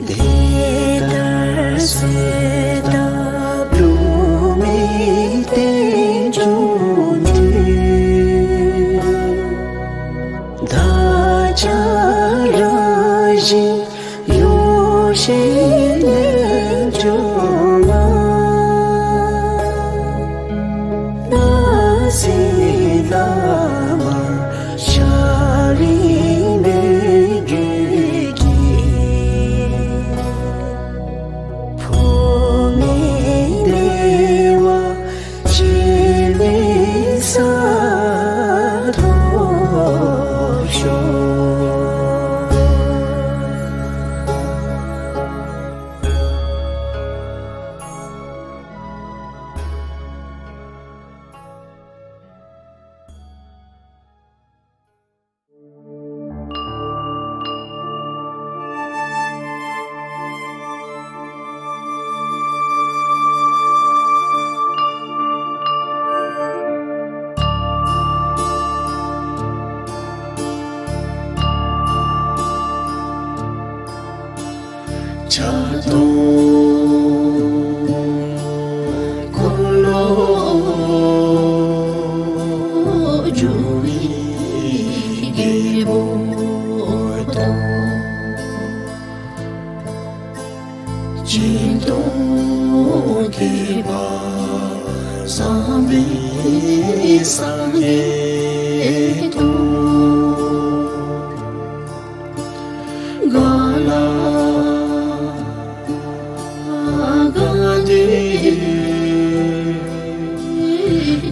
དེ་ལྟར་གསོལ་བཏབ་བསླུ་མེད་རྟེན་འབྱུང་གྲོལ། བདག་ཅག་རང་བཞིན་ཡེ་ཤེས་རྣལ་འབྱོར་མ། སྣང་སྲིད་ལ་མར་ཤར་རིང་མོས་གུས་ཀྱི། ཕུང་ནད་བདེ་བ་ཅན་མའི་སར་ཐོབ་ཤོག། ཕྱག་སྟོང་འཁོར་ལོ་སྒྱུར་བའི་རྒྱལ་པོ་དང་། སྦྱིན་གཏོང་ཁྱད་པར་བཟང་པོའི་སངས་རྒྱས་དང་། གང་ལ་གང་འདུལ་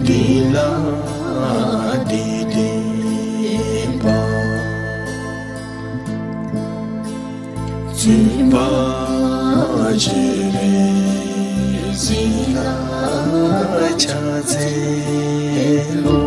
འདི་ལ་འདི་བསྟན་པ། བཙུན་པ་སྤྱན་རས་གཟིགས་ལ་ཕྱག་འཚལ་ལོ།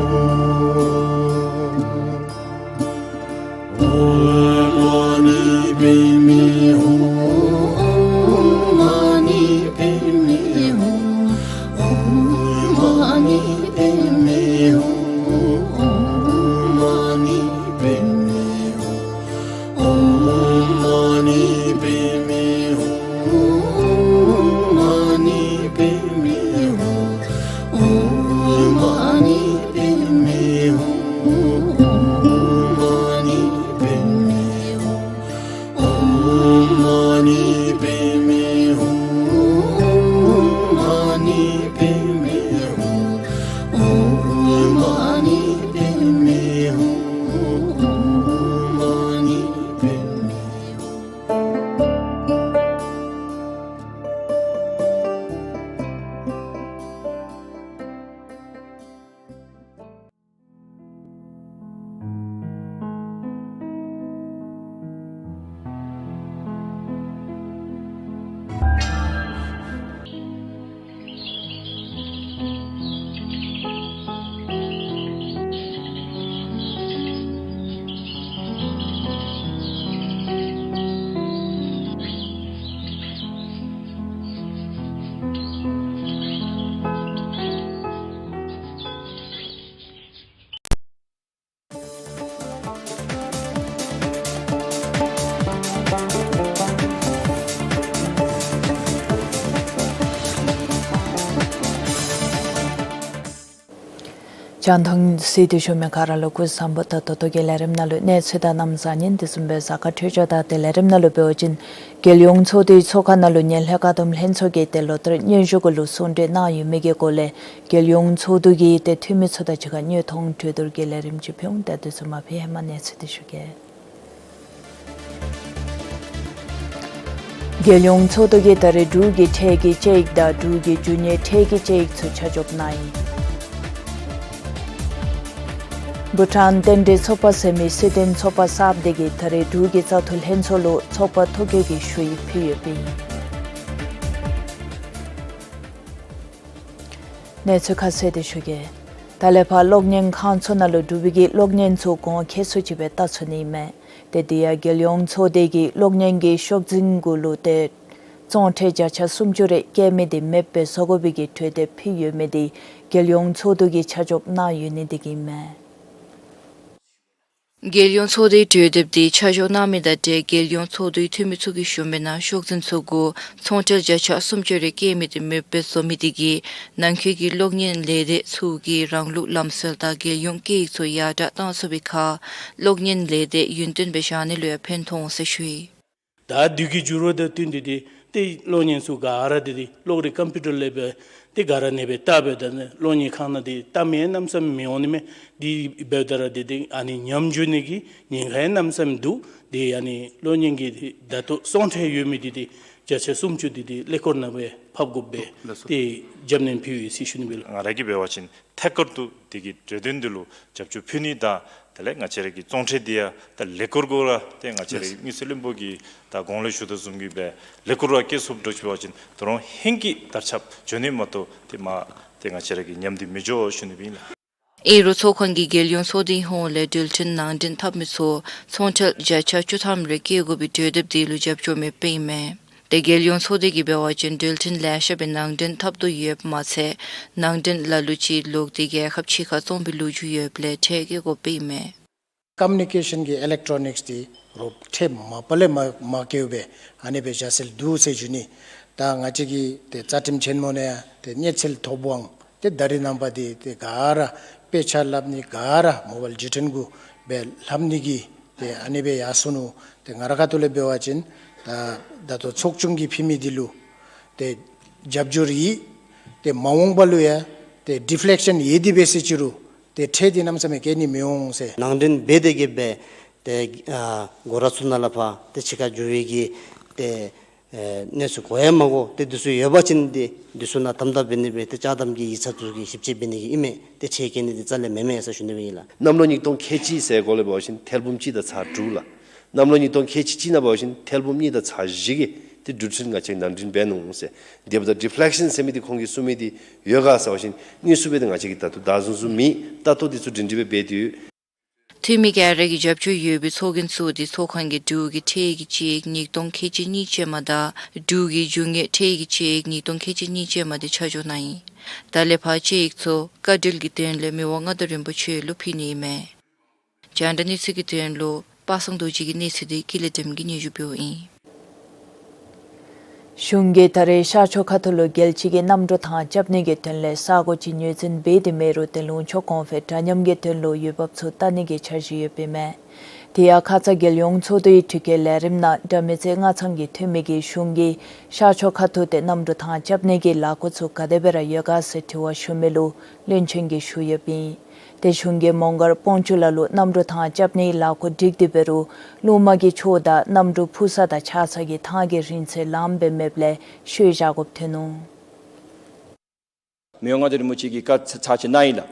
རྒྱང་མཐོང་གཟིགས་ཏེ་བཞུགས་མི་ག་ར་ལུ་སྐུ་གཟུགས་བཟང་པོ། ད་ད་ལྟོ་གི་ལས་རིམ་ནང་ལུ་གནས་ཚུལ་དང་གནམ་གཤིས་ཉིན་དེ་བཟུམ་སྦེ་གཟའ་སྐར་འཕྲོད་སྦྱོར་དང་དེ་ལས་རིམ་ནང་ལུ་འབད་བ་ཅིན་རྒྱལ་ཡོངས་ཚོགས་འདུའི་ཚོགས་ཁང་ནང་ལུ་ངན་ལྷད་བཀག་སྡོམ་ལྷན་ཚོགས་ཀྱིས་ཏེ་ལོ་བསྟར་སྙན་ཞུ་གུ་ལུ་གསུང་གྲོས་གནང་ཡོད་མི་གི་སྐོར་ལས་རྒྱལ་ཡོངས་ཚོགས་འདུ་གི་ཏེ་འཐུས་མི་ཚུ་དང་གཅིག་ཁར་བརྙན་ཐུང་གྲོས་བསྡུར་གྱི་ལས་རིམ་ཅིག་ཕུལ་འོང་། ཏེ་དེ་ཚུ་མ་ཕུལ་ཧེ་མ་གནས་ཚུལ་དེ་ཞུ་གེ། རྒྱལ་ཡོངས་ཚོགས་འདུ་གིས་ད་རེས་འབྲུག་གི་ཁྲལ་གྱི་དཔྱད་ཡིག་དང་འབྲུག་གི་རྒྱུ་དངོས་ཁྲལ་གྱི་དཔྱད་ཡིག་ཚུ་ཆ་འཇོག་གནང་ཡི། བྷུ་ཊཱན་རྟེན་འབྲེལ་ཚོགས་པ་ཟེར་མི་སྲིད་དོན་ཚོགས་པ་གསརཔ་དེ་གིས་ད་རེས་འབྲུག་གི་བཙག་འཐུ་ལྷན་ཚོགས་ལུ་ཚོགས་པ་ཐོ་བཀོད་ཀྱི་ཞུ་ཡིག་ཕུལ་ཡོདཔ་ཨིན། གནས་ཚུལ་ཁ་གསལ་དེ་ཞུ་གེ། ད་ལས་ཕར་གློག་བརྙན་ཁང་ཚུ་ནང་ལུ་འབྲུག་པའི་གི་གློག་བརྙན་ཚུ་གོང་ཁེ་སུ་ཅིག་སྦེ་བལྟ་ཚུགས་ནི་ཨིན་མས། ཏེ་དེ་ཡང་རྒྱལ་ཡོངས་ཚོགས་སྡེ་གིས་གློག་བརྙན་གྱི་ཤོག་འཛིན་གུ་ལུ་ཏེ་བཙོང་ཁྲལ་བརྒྱ་ཆ་སུམ་ཅུ་རེ་བཀལ་མི་དེ་མེདཔ་སྦེ་བཟོ་དགོ་པའི་གི་གྲོས་འདེབས་ཕུལ་ཡོད་མི་དེ་རྒྱལ་ཡོངས་ཚོགས་འདུ་གིས་ཆ་འཇོག་གནང་ཡོད་ནི་དེ་གིས་ཨིན་མས། རྒྱལ་ཡོངས་ཚོགས་སྡེའི་གྲོས་འདེབས་དེ་ཆ་འཇོག་གནང་མི་དང་འབྲེལ་རྒྱལ་ཡོངས་ཚོགས་འདུའི་འཐུས་མི་ཚུ་གིས་ཞུ་མི་ནང་ཤོག་འཛིན་ཚུ་གུ་བཙོང་ཁྲལ་བརྒྱ་ཆ་སུམ་ཅུ་རེ་བཀལ་མི་དེ་མེདཔ་སྦེ་བཟོ་མི་དེ་གིས་ནང་འཁོད་ཀྱི་གློག་བརྙན་ལས་སྡེ་ཚུ་གིས་རང་ལུགས་ལམ་སྲོལ་དང་རྒྱལ་ཡོངས་སྐད་ཡིག་ཚུ་ཡར་དྲག་བཏང་ཚུགས་པའི་ཁར་གློག་བརྙན་ལས་སྡེ་ཡུན་བརྟན་སྦེ་བཞག་ནི་ལུ་ཡང་ཕན་ཐོགས་འོང་ཟེར་ཞུ་ཡི། ད་དུས་ཀྱི་འགྱུར་བ་དང་བསྟུན་ཏེ་ཏེ་ཏེ་གློག་བརྙན་ཚུ་ག་ར་ཏེ་ཏེ་གློག་རིག་ཀམ་པིའུ་ཊར་ལས་སྦེ་ཏེ་ག་ར་ཨ་ནི་སྦེ་བལྟ་སྦེ་ད་ནི་གློག་བརྙན་ཁང་ནང་ཏེ་བལྟ་མི་གནམ་མེད་ས་མེད་མི་འོང་ནི་མས། དེ་འབདཝ་ད་ར་ཏེ་ཏེ་ཨ་ནི་ཉམས་འགྱོ་ནི་གི་ཉེན་ཁ་ཡང་གནམ་མེད་ས་མེད་འདུག། ཏེ་ཨ་ནི་གློག་བརྙན་གྱི་ཏེ་ད་ལྟོ་བཙོང་ཁྲལ་ཡོད་མི་དེ་ཏེ་བརྒྱ་ཆ་སུམ་ཅུ་དེ་ཏེ་ཀླད་ཀོར་ནང་སྦེ་ཕབ་དགོཔ་སྦེ་ལགས་སོ། ཏེ་རྒྱབ་སྣོན་ཕུལ་ཡི་ཟེར་ཞུ་ནི་སྦེ་ལགས། ང་ར་གིས་འབད་བ་ཅིན་ཐད་ཀར་དུ་དེ་གི་གྲོས་དོན་འདི་ལུ་རྒྱབ་སྐྱོར་ཕུལ་ནི་དང་དེ་ལས་ང་བཅས་ར་གི་བཙོང་ཁྲལ་འདི་ཡང་ད་ཀླད་ཀོར་གུ་ར་ཏེ་ང་བཅས་ར་གི་དངུལ་རྩིས་བློན་པོ་གིས་ད་གོང་ལུ་ཞུ་དོ་བཟུམ་གྱི་སྦེ་ཀླད་ཀོར་གུ་ར་བཀལ་ཚུགསཔ་འདྲཝ་ཅིག་འབད་བ་ཅིན་ད་རུང་ཧེང་གི་དར་ཁྱབ་འགྱོ་ནི་མ་གཏོགས་ཏེ་མ་ཏེ་ང་བཅས་ར་གི་ཉམས་འདི་མི་འགྱོ་ཞུ་ནི་སྦེ་ཨིན་ལགས། ཨིན་རུང་ཚོགས་ཁང་གིས་རྒྱལ་ཡོངས་ཚོགས་སྡེའི་ཧོངས་ལས་འགྲུལ་འཕྲིན་ནང་འདྲེན་འཐབ་མི་ཚུ་བཙོང་ཁྲལ་བརྒྱ་ཆ་བཅུ་ཐམ་རེ་བཀལ་དགོ་པའི་གྲོས་འདེབས་དེ་ལུ་རྒྱབ་སྐྱོར་མེདཔ་ཨིན་མས། ཏེ་རྒྱལ་ཡོངས་ཚོགས་སྡེ་གིས་འབད་བ་ཅིན་འགྲུལ་འཕྲིན་ལེ་ཤ་སྦེ་ནང་འདྲེན་འཐབ་དོ་ཡོདཔ་མ་ཚད་ནང་འདྲེན་ལ་ལུ་ཅིག་ལོག་སྟེ་རྒྱལ་ཁབ་ཕྱི་ཁར་བཙོང་པའི་ལོ་རྒྱུས་ཡོདཔ་ལས་ཁྲལ་བཀལ་དགོཔ་ཨིན་མས། ཀམ་མུ་ནི་ཀེ་ཤཱན་གྱི་ཨི་ལེག་ཊོ་ནིགསི་དེ་རོགས་ཁྲལ་མ་པ་ལས་མ་མ་བཀལཝ་སྦེ་ཨ་ནི་སྦེ་བཞག་སྲོལ་འདུག་ཟེར་ཞུ་ནི། ད་ང་བཅས་ཀྱི་ཏེ་རྩ་ཁྲིམས་ཆེན་མོ་ནང་ཡང་ཏེ་གནས་ཚུལ་ཐོབ་དབང་ཏེ་ད་རེས་ནངས་པ་འདི་ཏེ་ག་ར་དཔེ་ཆ་ལྷབ་ནི་ག་ར་མོ་བཱའིལ་བརྒྱུད་འཕྲིན་གུ་སྦེ་ལྷབ་ནི་གི་ཏེ་ཨ་ནི་སྦེ་ཡར་སོང་ནུག། ཏེ་ང་རའི་ཁ་ཐུག་ལས་འབད་བ་ཅིན་ད་ད་ལྟོ་ཚོགས་ཆུང་གིས་ཕུལ་མི་འདི་ལུ་ཏེ་རྒྱབ་སྐྱོར་ཡོད། ཏེ་མ་འོངས་པ་ལུ་ཡང་ཏེ་ཌི་ཕི་ལེག་ཤཱན་ཡོད་དེ་འབད་ཟེར་ཅི་རུང་ཏེ་ཁྲལ་འདི་གནམ་མེད་ས་མེད་བཀལ་ནི་མི་འོང་ཟེར། ནང་འདྲེན་འབད་དེ་གི་སྦེ་ཏེ་ཨ་སྒོ་ར་ཚུ་ནང་ལས་ཕར་ཏེ་ཕྱི་ཁར་འགྱོ་བའི་གི་ཏེ་ཨེ་གནས་ཚུལ་གོ་ཡང་མ་གོ། ཏེ་འདི་ཚུ་ཡོད་པ་ཅིན་ཏེ་འདི་ཚུ་ནང་དམ་དམ་འབད་ནི་སྦེ་ཏེ་ཅ་དམ་གྱི་ཡིག་ཚང་ཚུ་གིས་ཞིབ་དཔྱད་འབད་ནི་གི་ཨིན་མས། ཏེ་ཁྲལ་བཀལ་ནི་འདི་རྩ་ལས་མེན་མས་ཟེར་ཞུ་ནི་སྦེ་ཨིན་ལགས། གནམ་ལོ་ཉིས་སྟོང་ཁལ་གཅིག་ཟེར་གོ་ལས་འབད་བ་ཅིན་ཐེར་འབུམ་གཅིག་དང་ཚག་དྲུག་ལགས། གནམ་ལོ་ཉིས་སྟོང་ཁལ་གཅིག་གཅིག་ནང་འབད་བ་ཅིན་ཐེར་འབུམ་གཉིས་དང་ཚག་བཞི་གི་ཏེ་འགྲུལ་འཕྲིན་ང་བཅས་ནང་འདྲེན་འབད་ནུག་ཟེར། དེ་འབདཝ་ད་ཌི་ཕི་ལེག་ཤཱན་ཟེར་མི་འདི་ཁོང་གིས་གསུང་མི་འདི་ཡོད་ག་ཟེར་བ་ཅིན་དངོས་སུ་སྦེ་ཏེ་ང་བཅས་ཀྱིས་ད་ལྟོ་བདའ་བཟུང་ཚུགས་མེད། ལྟ་རྟོག་འདི་ཚུ་སྒྲིང་སྒྲི་སྦེ་འབད་དེ་ཡོད། འཐུས་མི་ག་ར་གིས་རྒྱབ་སྐྱོར་ཡོད་པའི་ཚོགས་རྒྱན་ཚུ་དེ་ཚོགས་ཁང་གིས་འབྲུག་གི་ཁྲལ་གྱི་དཔྱད་ཡིག་ཉིས་སྟོང་ཁལ་གཅིག་གཉིས་ཅན་མ་དང་འབྲུག་གི་རྒྱུ་དངོས་ཁྲལ་གྱི་དཔྱད་ཡིག་ཉིས་སྟོང་ཁལ་གཅིག་གཉིས་ཅན་མ་དེ་ཆ་འཇོག་གནང་ཡི། ད་ལས་ཕར་དཔྱད་ཡིག་ཚུ་བཀའ་འཁྲོལ་གྱི་དོན་ལས་མི་དབང་མངའ་བདག་རིན་པོ་ཆེ་ལུ་ཕུལ་ནི་ཨིན་མས། རྒྱང་བསྒྲགས་གནས་ཚུལ་གྱི་དོན་ལུ་པ་སངས་རྡོ་རྗེ་གི་གནས་ཚུལ་དེ་ཀུན་ལེགས་སྒྲོལམ་གིས་སྙན་ཞུ་འབདཝ་ཨིན། གཞུང་གིས་ད་རེས་ཤར་ཕྱོགས་ཁ་ཐུག་ལུ་རྒྱལ་སྤྱི་གི་གནམ་གྲུ་ཐང་རྐྱབ་ནི་གི་དོན་ལས་ས་གོ་ཅིག་ངོས་འཛིན་འབད་དེ་མེད་རུང་ཏེ་ལུང་ཕྱོགས་གོང་འཕེལ་འདྲ་མཉམ་གྱི་དོན་ལུ་འོས་འབབ་ཚུ་བལྟ་ནི་གི་འཆར་གཞི་ཡོདཔ་ཨིན་མས། དེ་ཡང་ཁ་ཙ་རྒྱལ་ཡོངས་ཚོགས་འདུའི་དྲི་བཀོད་ལས་རིམ་ནང་དགྲ་མེད་རྩེ་རྔ་ཚང་གི་འཐུས་མི་གིས་གཞུང་གིས་ཤར་ཕྱོགས་ཁ་ཐུག་ཏེ་གནམ་གྲུ་ཐང་རྐྱབ་ནི་གི་ལས་འགུལ་ཚུ་ག་དེ་སྦེ་ར་ཡོད་ག་ཟེར་དྲི་བ་ཞུ་མི་ལུ་བློན་ཆེན་གྱིས་ཞུ་ཡོདཔ་ཨིན། ཏེ་གཞུང་གིས་མོང་སྒར་སྤོང་ཆུ་ལ་ལུ་གནམ་གྲུ་ཐང་རྐྱབ་ནིའི་ལས་འགུལ་སྒྲིག་སྟེ་འབད་རུང་ལུང་མ་གི་ཕྱོགས་དང་གནམ་གྲུ་འཕུར་ས་དང་ཆགས་ས་གི་ཐང་གི་རིང་ཚད་ལངམ་སྦེ་མེདཔ་ལས་ཤོར་བཞག་དགོཔ་ཐོན་ནུག། མི་དབང་མངའ་བདག་རིན་པོ་ཆེ་གིས་བཀའ་ཚ་ཚ་ཅིག་གནང་ཡི་ལགས།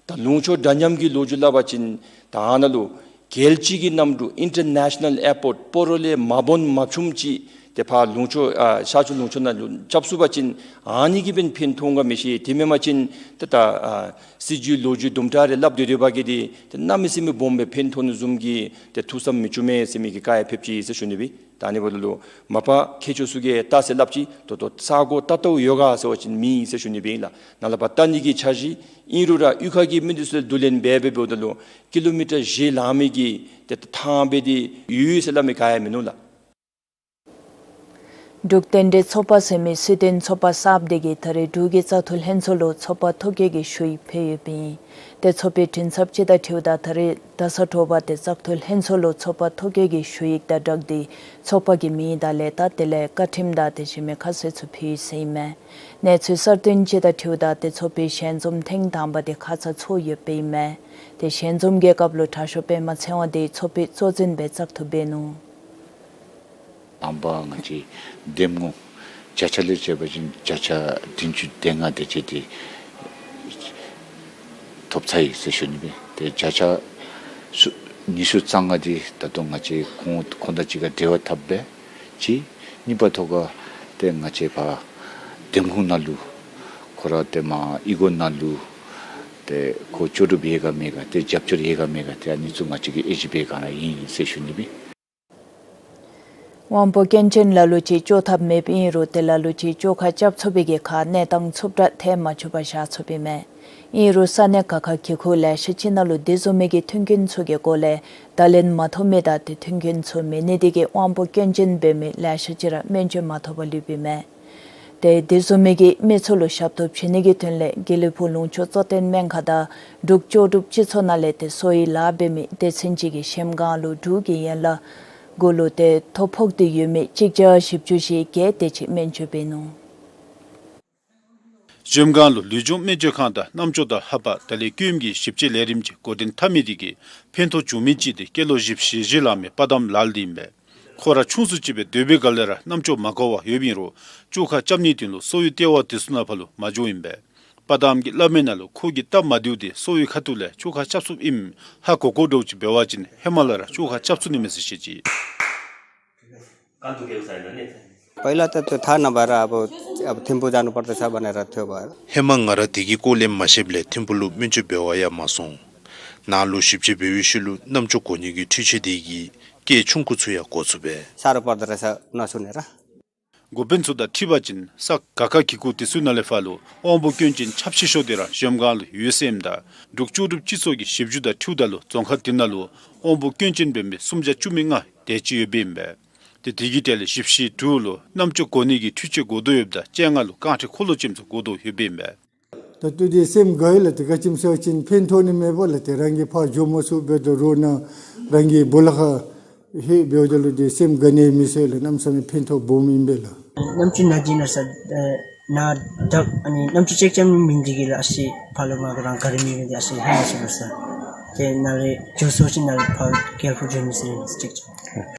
ད་ལུང་ཕྱོགས་འདྲ་མཉམ་གྱི་ལོ་རྒྱུས་སླབ་པ་ཅིན་ད་ཨ་ནཱ་ལུ་རྒྱལ་སྤྱི་གི་གནམ་གྲུ་ཨིན་ཊར་ནེ་ཤ་ནཱལ་ཨེར་པོརཊ་སྤོ་རོ་ལས་མ་སྦོམ་མ་ཆུངམ་ཅིག་ཏེ་ཕར་ལུང་ཕྱོགས་ཨ་ཤར་ཕྱོགས་ལུང་ཕྱོགས་ནང་ལུ་རྐྱབ་ཚུགས་པ་ཅིན་ཨ་ནི་གིས་འབདན་ཕན་ཐོགས་ག་མི་ཤེས། དེ་མེན་པ་ཅིན་ཏེ་ད་ཨ་སྲིད་བྱུས་ལོ་རྒྱུས་དུམ་གྲ་རེ་སླབ་སྡོད་སྡོད་པ་གིས་ཏེ་ཏེ་གནམ་མེད་ས་མེད་སྦོམ་སྦེ་ཕན་ཐོགས་ནི་བཟུམ་གྱི་ཏེ་ཐུགས་བསམ་མི་བཅུག་མས་ཟེར་མི་གི་བཀའ་ཡང་ཕེབས་ཅི་ཟེར་ཞུ་ནི་སྦེ། ད་ཨ་ནི་འབདཝ་ད་ལུ་མ་པ་མཁས་མཆོག་ཚུ་གིས་བལྟ་ཟེར་སླབ་ཅི། ད་ལྟོ་ས་གོ་ཏག་ཏག་ཡོད་ག་ཟེར་བ་ཅིན་མེད་ཟེར་ཞུ་ནི་སྦེ་ཨིན་ལགས། ནཱ་ལས་ཕར་བལྟ་ནི་གི་འཆར་གཞི་ཨིན་རུང་ར་གཡུས་ཁ་གི་མི་འདི་ཚུ་ལས་བསྡུ་ལེན་འབད་འབད་འབདཝ་ད་ལུ་ཀི་ལོ་མི་ཊར་བཞི་ལང་མི་གི་ཏེ་ཐང་སྦེ་ཏེ་ཡོད་ཟེར་སླབ་མི་ག་ཡང་མིན་ནུག་ལགས། འབྲུག་རྟེན་འབྲེལ་ཚོགས་པ་ཟེར་མི་སྲིད་དོན་ཚོགས་པ་གསརཔ་དེ་གིས་ད་རེས་འབྲུག་གི་བཙག་འཐུ་ལྷན་ཚོགས་ལུ་ཚོགས་པ་ཐོ་བཀོད་ཀྱི་ཞུ་ཡིག་ཕུལ་ཡོདཔ་ཨིན། ཏེ་ཚོགས་པའི་མགྲིན་ཚབ་ཅིག་དང་འཁྲིལཝ་ད་ད་རེས་ད་ས་དྲོ་པ་ཏེ་བཙག་འཐུ་ལྷན་ཚོགས་ལུ་ཚོགས་པ་ཐོ་བཀོད་ཀྱི་ཞུ་ཡིག་དང་སྦྲགས་ཏེ་ཚོགས་པ་གི་མིང་དང་ལས་རྟགས་དེ་ལས་བཀའ་ཁྲིམས་དང་དེ་བཟུམ་མའི་ཁ་གསལ་ཚུ་ཕུལ་ཡི་ཟེར་ཨིན་མས། གནས་ཚུལ་གསར་བཏོན་ཅིག་དང་འཁྲིལཝ་ད་ཏེ་ཚོགས་པའི་ཞལ་འཛོམས་ཐེངས་དང་པ་དེ་ཁ་ཙ་ཚོགས་ཡོདཔ་ཨིན་མས། ཏེ་ཞལ་འཛོམས་ཀྱི་སྐབས་ལུ་དྲག་ཤོས་པདྨ་ཚེ་དབང་དེ་ཚོགས་པའི་གཙོ་འཛིན་སྦེ་བཙག་འཐུ་འབད་ནུག། དང་པ་ང་བཅས་འདེམས་ངོ་བརྒྱ་ཆ་ལས་བྱས་པ་ཅིན་བརྒྱ་ཆ་བདུན་ཅུ་དོན་ལྔ་དེ་ཅིག་དེ་ཐོབ་ཚར་ཡི་ཟེར་ཞུ་ནི་སྦེ། ཏེ་བརྒྱ་ཆ་སུ་ཉི་ཤུ་རྩ་ལྔ་དེ་ད་ལྟོ་ང་བཅས་ཁོང་ཁོང་དང་གཅིག་ཁར་འབྲེལ་བ་འཐབ་སྦེ་ཅིག། གཉིས་པ་ཐོག་ཁར་ཏེ་ང་བཅས་ཕར་འདེམས་ཁོངས་ནང་ལུ་ཁོ་ར་ཏེ་མར་གཡུས་སྒོ་ནང་ལུ་ཏེ་ཁོ་ལྕོགས་གྲུབ་ཡོད་ག་མེད་ག་ཏེ་རྒྱབ་སྐྱོར་ཡོད་ག་མེད་ག་ཏེ་ཨ་ནི་ཚུ་ང་བཅས་ཀྱིས་དབྱེ་ཞིབ་འབད་ག་ར་ཨིན་ཟེར་ཞུ་ནི་སྦེ། དབང་པོ་སྐྱོན་ཅན་ལ་ལུ་ཅིག་ལྕོགས་ཐབས་མེདཔ་ཨིན་རུང་ཏེ་ལ་ལུ་ཅིག་ལྕོགས་ཁ་རྐྱབ་ཚུགས་པའི་གི་ཁར་གནས་སྟངས་ཚུབ་དྲགས་ཐལ་མ་བཅུག་པར་བཞག་ཚུགསཔ་ཨིན་མས། ཨིན་རུང་ས་གནས་ཁག་ཁར་གི་ཁུག་ལེ་ཤ་ཅིག་ནང་ལུ་དེ་བཟུམ་མའི་གི་མཐུན་རྐྱེན་ཚུ་གི་སྒོ་ལས་བརྡ་ལན་མ་ཐོབ་མི་དང་ཏེ་མཐུན་རྐྱེན་ཚུ་མེད་ནི་དེ་གིས་དབང་པོ་སྐྱོན་ཅན་འབད་མི་ལེ་ཤ་ཅིག་ར་སྨན་བཅོས་མ་ཐོབ་པར་ལུསཔ་ཨིན་མས། ཏེ་དེ་བཟུམ་མའི་གི་མི་ཚུ་ལུ་ཞབས་ཏོག་བྱིན་ནི་གི་དོན་ལས་དགེ་ལེགས་ཕུག་ལུང་ཕྱོགས་གཙོ་བསྟེན་སྨན་ཁང་དང་འབྲུག་ལྕོགས་གྲུབ་སྤྱི་ཚོགས་ནང་ལས་ཏེ་གསོ་བའི་ལཱ་འབད་མི་སྡེ་ཚན་ཅིག་གིས་གཞལམ་སྒང་ལུ་འབྲུག་གི་ཡན་ལག་གུ་ལུ་ཏེ་ཐོ་ཕོག་སྟེ་ཡོད་མི་གཅིག་བརྒྱ་བཞི་བཅུ་ཞེ་བརྒྱད་དེ་ཅིག་སྨན་བཅོས་འབད་ནུག། གཞལམ་སྒང་ལུ་ལུས་སྦྱོང་སྨན་བཅོས་ཁང་དང་རྣམ་ཅོ་དང་ལྷ་པ་དེ་ལས་སྐྱོན་གྱི་ཞིབ་དཔྱད་ལས་རིམ་ཅིག་འགོ་འདྲེན་འཐབ་མི་དེ་གིས་ཕན་ཐོགས་བྱུང་མི་ཅིག་དེ་སྐྱེས་ལོ་བཞི་བཅུ་ཞེ་བཞི་ལང་མི་དཔའ་གདམ་ལགས་དེ་ཨིན་པས། ཁོ་ར་ཆུང་སུ་ཅིག་སྦེ་སྡོད་པའི་སྒང་ལས་ར་རྣམ་ཅོ་མ་བཀོ་བར་ཡོདཔ་ཨིན་རུང་ལྕོགས་ཁ་རྐྱབ་ནིའི་དོན་ལུ་གསོ་བའི་ལྟེ་བ་དེ་ཚུ་ནང་ཕར་ལུ་མ་འགྱོཝ་ཨིན་པས། དཔའ་གདམ་གྱིས་སླབ་མི་ནང་ལུ་ཁོ་གི་སྟབས་མ་བདེཝ་དེ་གསོ་བའི་ཁ་ཐུག་ལས་ལྕོགས་ཁ་རྐྱབ་ཚུགསཔ་ཨིནམ་ཧ་གོ་གོ་འདྲཝ་ཅིག་འབད་བ་ཅིན་ཧེ་མ་ལས་ར་ལྕོགས་ཁ་རྐྱབ་ཚུགས་ནི་མས་ཟེར་བཤད་ཅི། पहिला त त्यो थाहा नभएर अब, अब थिम्पू जानुपर्दछ भनेर थियो भयो। ཧེ་མ་ང་ར་དེ་གི་སྐོར་ལས་མ་ཤེསཔ་ལས་ཐིམ་ཕུ་ལུ་སྨན་བཅོས་འབད་བར་ཡང་མ་སོང་། ནཱ་ལུ་ཞིབ་དཔྱད་འབད་བའི་ཤུལ་ལུ་རྣམ་ཅོ་བཀོ་ནི་གི་འཕྲུལ་ཆས་དེ་གིས་སྐད་ཆུང་ཀུ་ཚུ་ཡང་གོ་ཚུགས་པས། साह्रो पर्दो रहेछ नसुनेर। འགོ་དཔོན་ཚུ་དང་འཁྲིལ་བ་ཅིན་ས་ག་ཁ་གི་ཁུག་དེ་ཚུ་ནང་ལས་ཕར་ལུ་དབང་པོ་སྐྱོན་ཅན་ཆབ་སྲིད་ཤོག་དེ་ར་གཞལམ་སྒང་ལུ་ཡོད་ཟེར་ཨིནམ་ད་འབྲུག་ལྕོགས་གྲུབ་སྤྱི་ཚོགས་ཀྱི་ཞིབ་འཇུག་དང་འཁྲིལཝ་ད་ལུ་རྫོང་ཁག་དེ་ནང་ལུ་དབང་པོ་སྐྱོན་ཅན་འབད་མི་སུམ་བརྒྱ་བཅུ་མེད་ལྔ་དེ་ཅིག་ཡོདཔ་ཨིན་པས། ཏེ་དེ་གི་གྲས་ལས་བཞི་བཅུ་ཞེ་དྲུག་ལུ་རྣམ་ཅོ་བཀོ་ནི་གི་འཕྲུལ་ཆས་དགོ་དོ་ཡོདཔ་ད་བཅོ་ལྔ་ལུ་རྐང་ཁྲི་འཁོར་ལོ་ཅན་ཚུ་དགོ་དོ་ཡོདཔ་ཨིན་པས། ད་ལྟོ་འདི་སེམས་དགའ་ཡི་ལགས། ཏེ་ག་ཅི་སྨོ་ཟེར་བ་ཅིན་ཕན་ཐོགས་ནི་མེད་པ་ལགས། ཏེ་རང་གིས་ཕར་འགྱོ་མ་ཚུགས་འབད་དོ་རུང་ནཱ་རང་གི་སྦོ་ལོགས་ཁར་ལྷོད་འབདཝ་ད་ལུ་ཏེ་སེམས་དགའ་ནི་མི་ཚུ་ལགས་གནམ་མེད་ས་མེད་ཕན་ཐོགས་སྦོམ་ཨིན་པས་ལགས། རྣམ་ཅོ་ན་གི་ན་ས་ཨེ་ན་དག་ཨ་ནི་རྣམ་ཅོ་ཅེག་རྐྱབ་མི་མིན་འདི་གིས་ལགས་ཨ་ཙི་ཕར་ལུ་མར་རང་ག་ར་མི་མི་འདི་ཨ་ཙི་ཧེ་མ་ཅིག་ལགས་ས། ཏེ་ནཱ་ལས་འགྱོ་སོང་ཅིན་ནཱ་ལས་ཕར་རྒྱལ་ཕུག་འགྱོ་མི་ཟེར་ཅིག་ཅིག།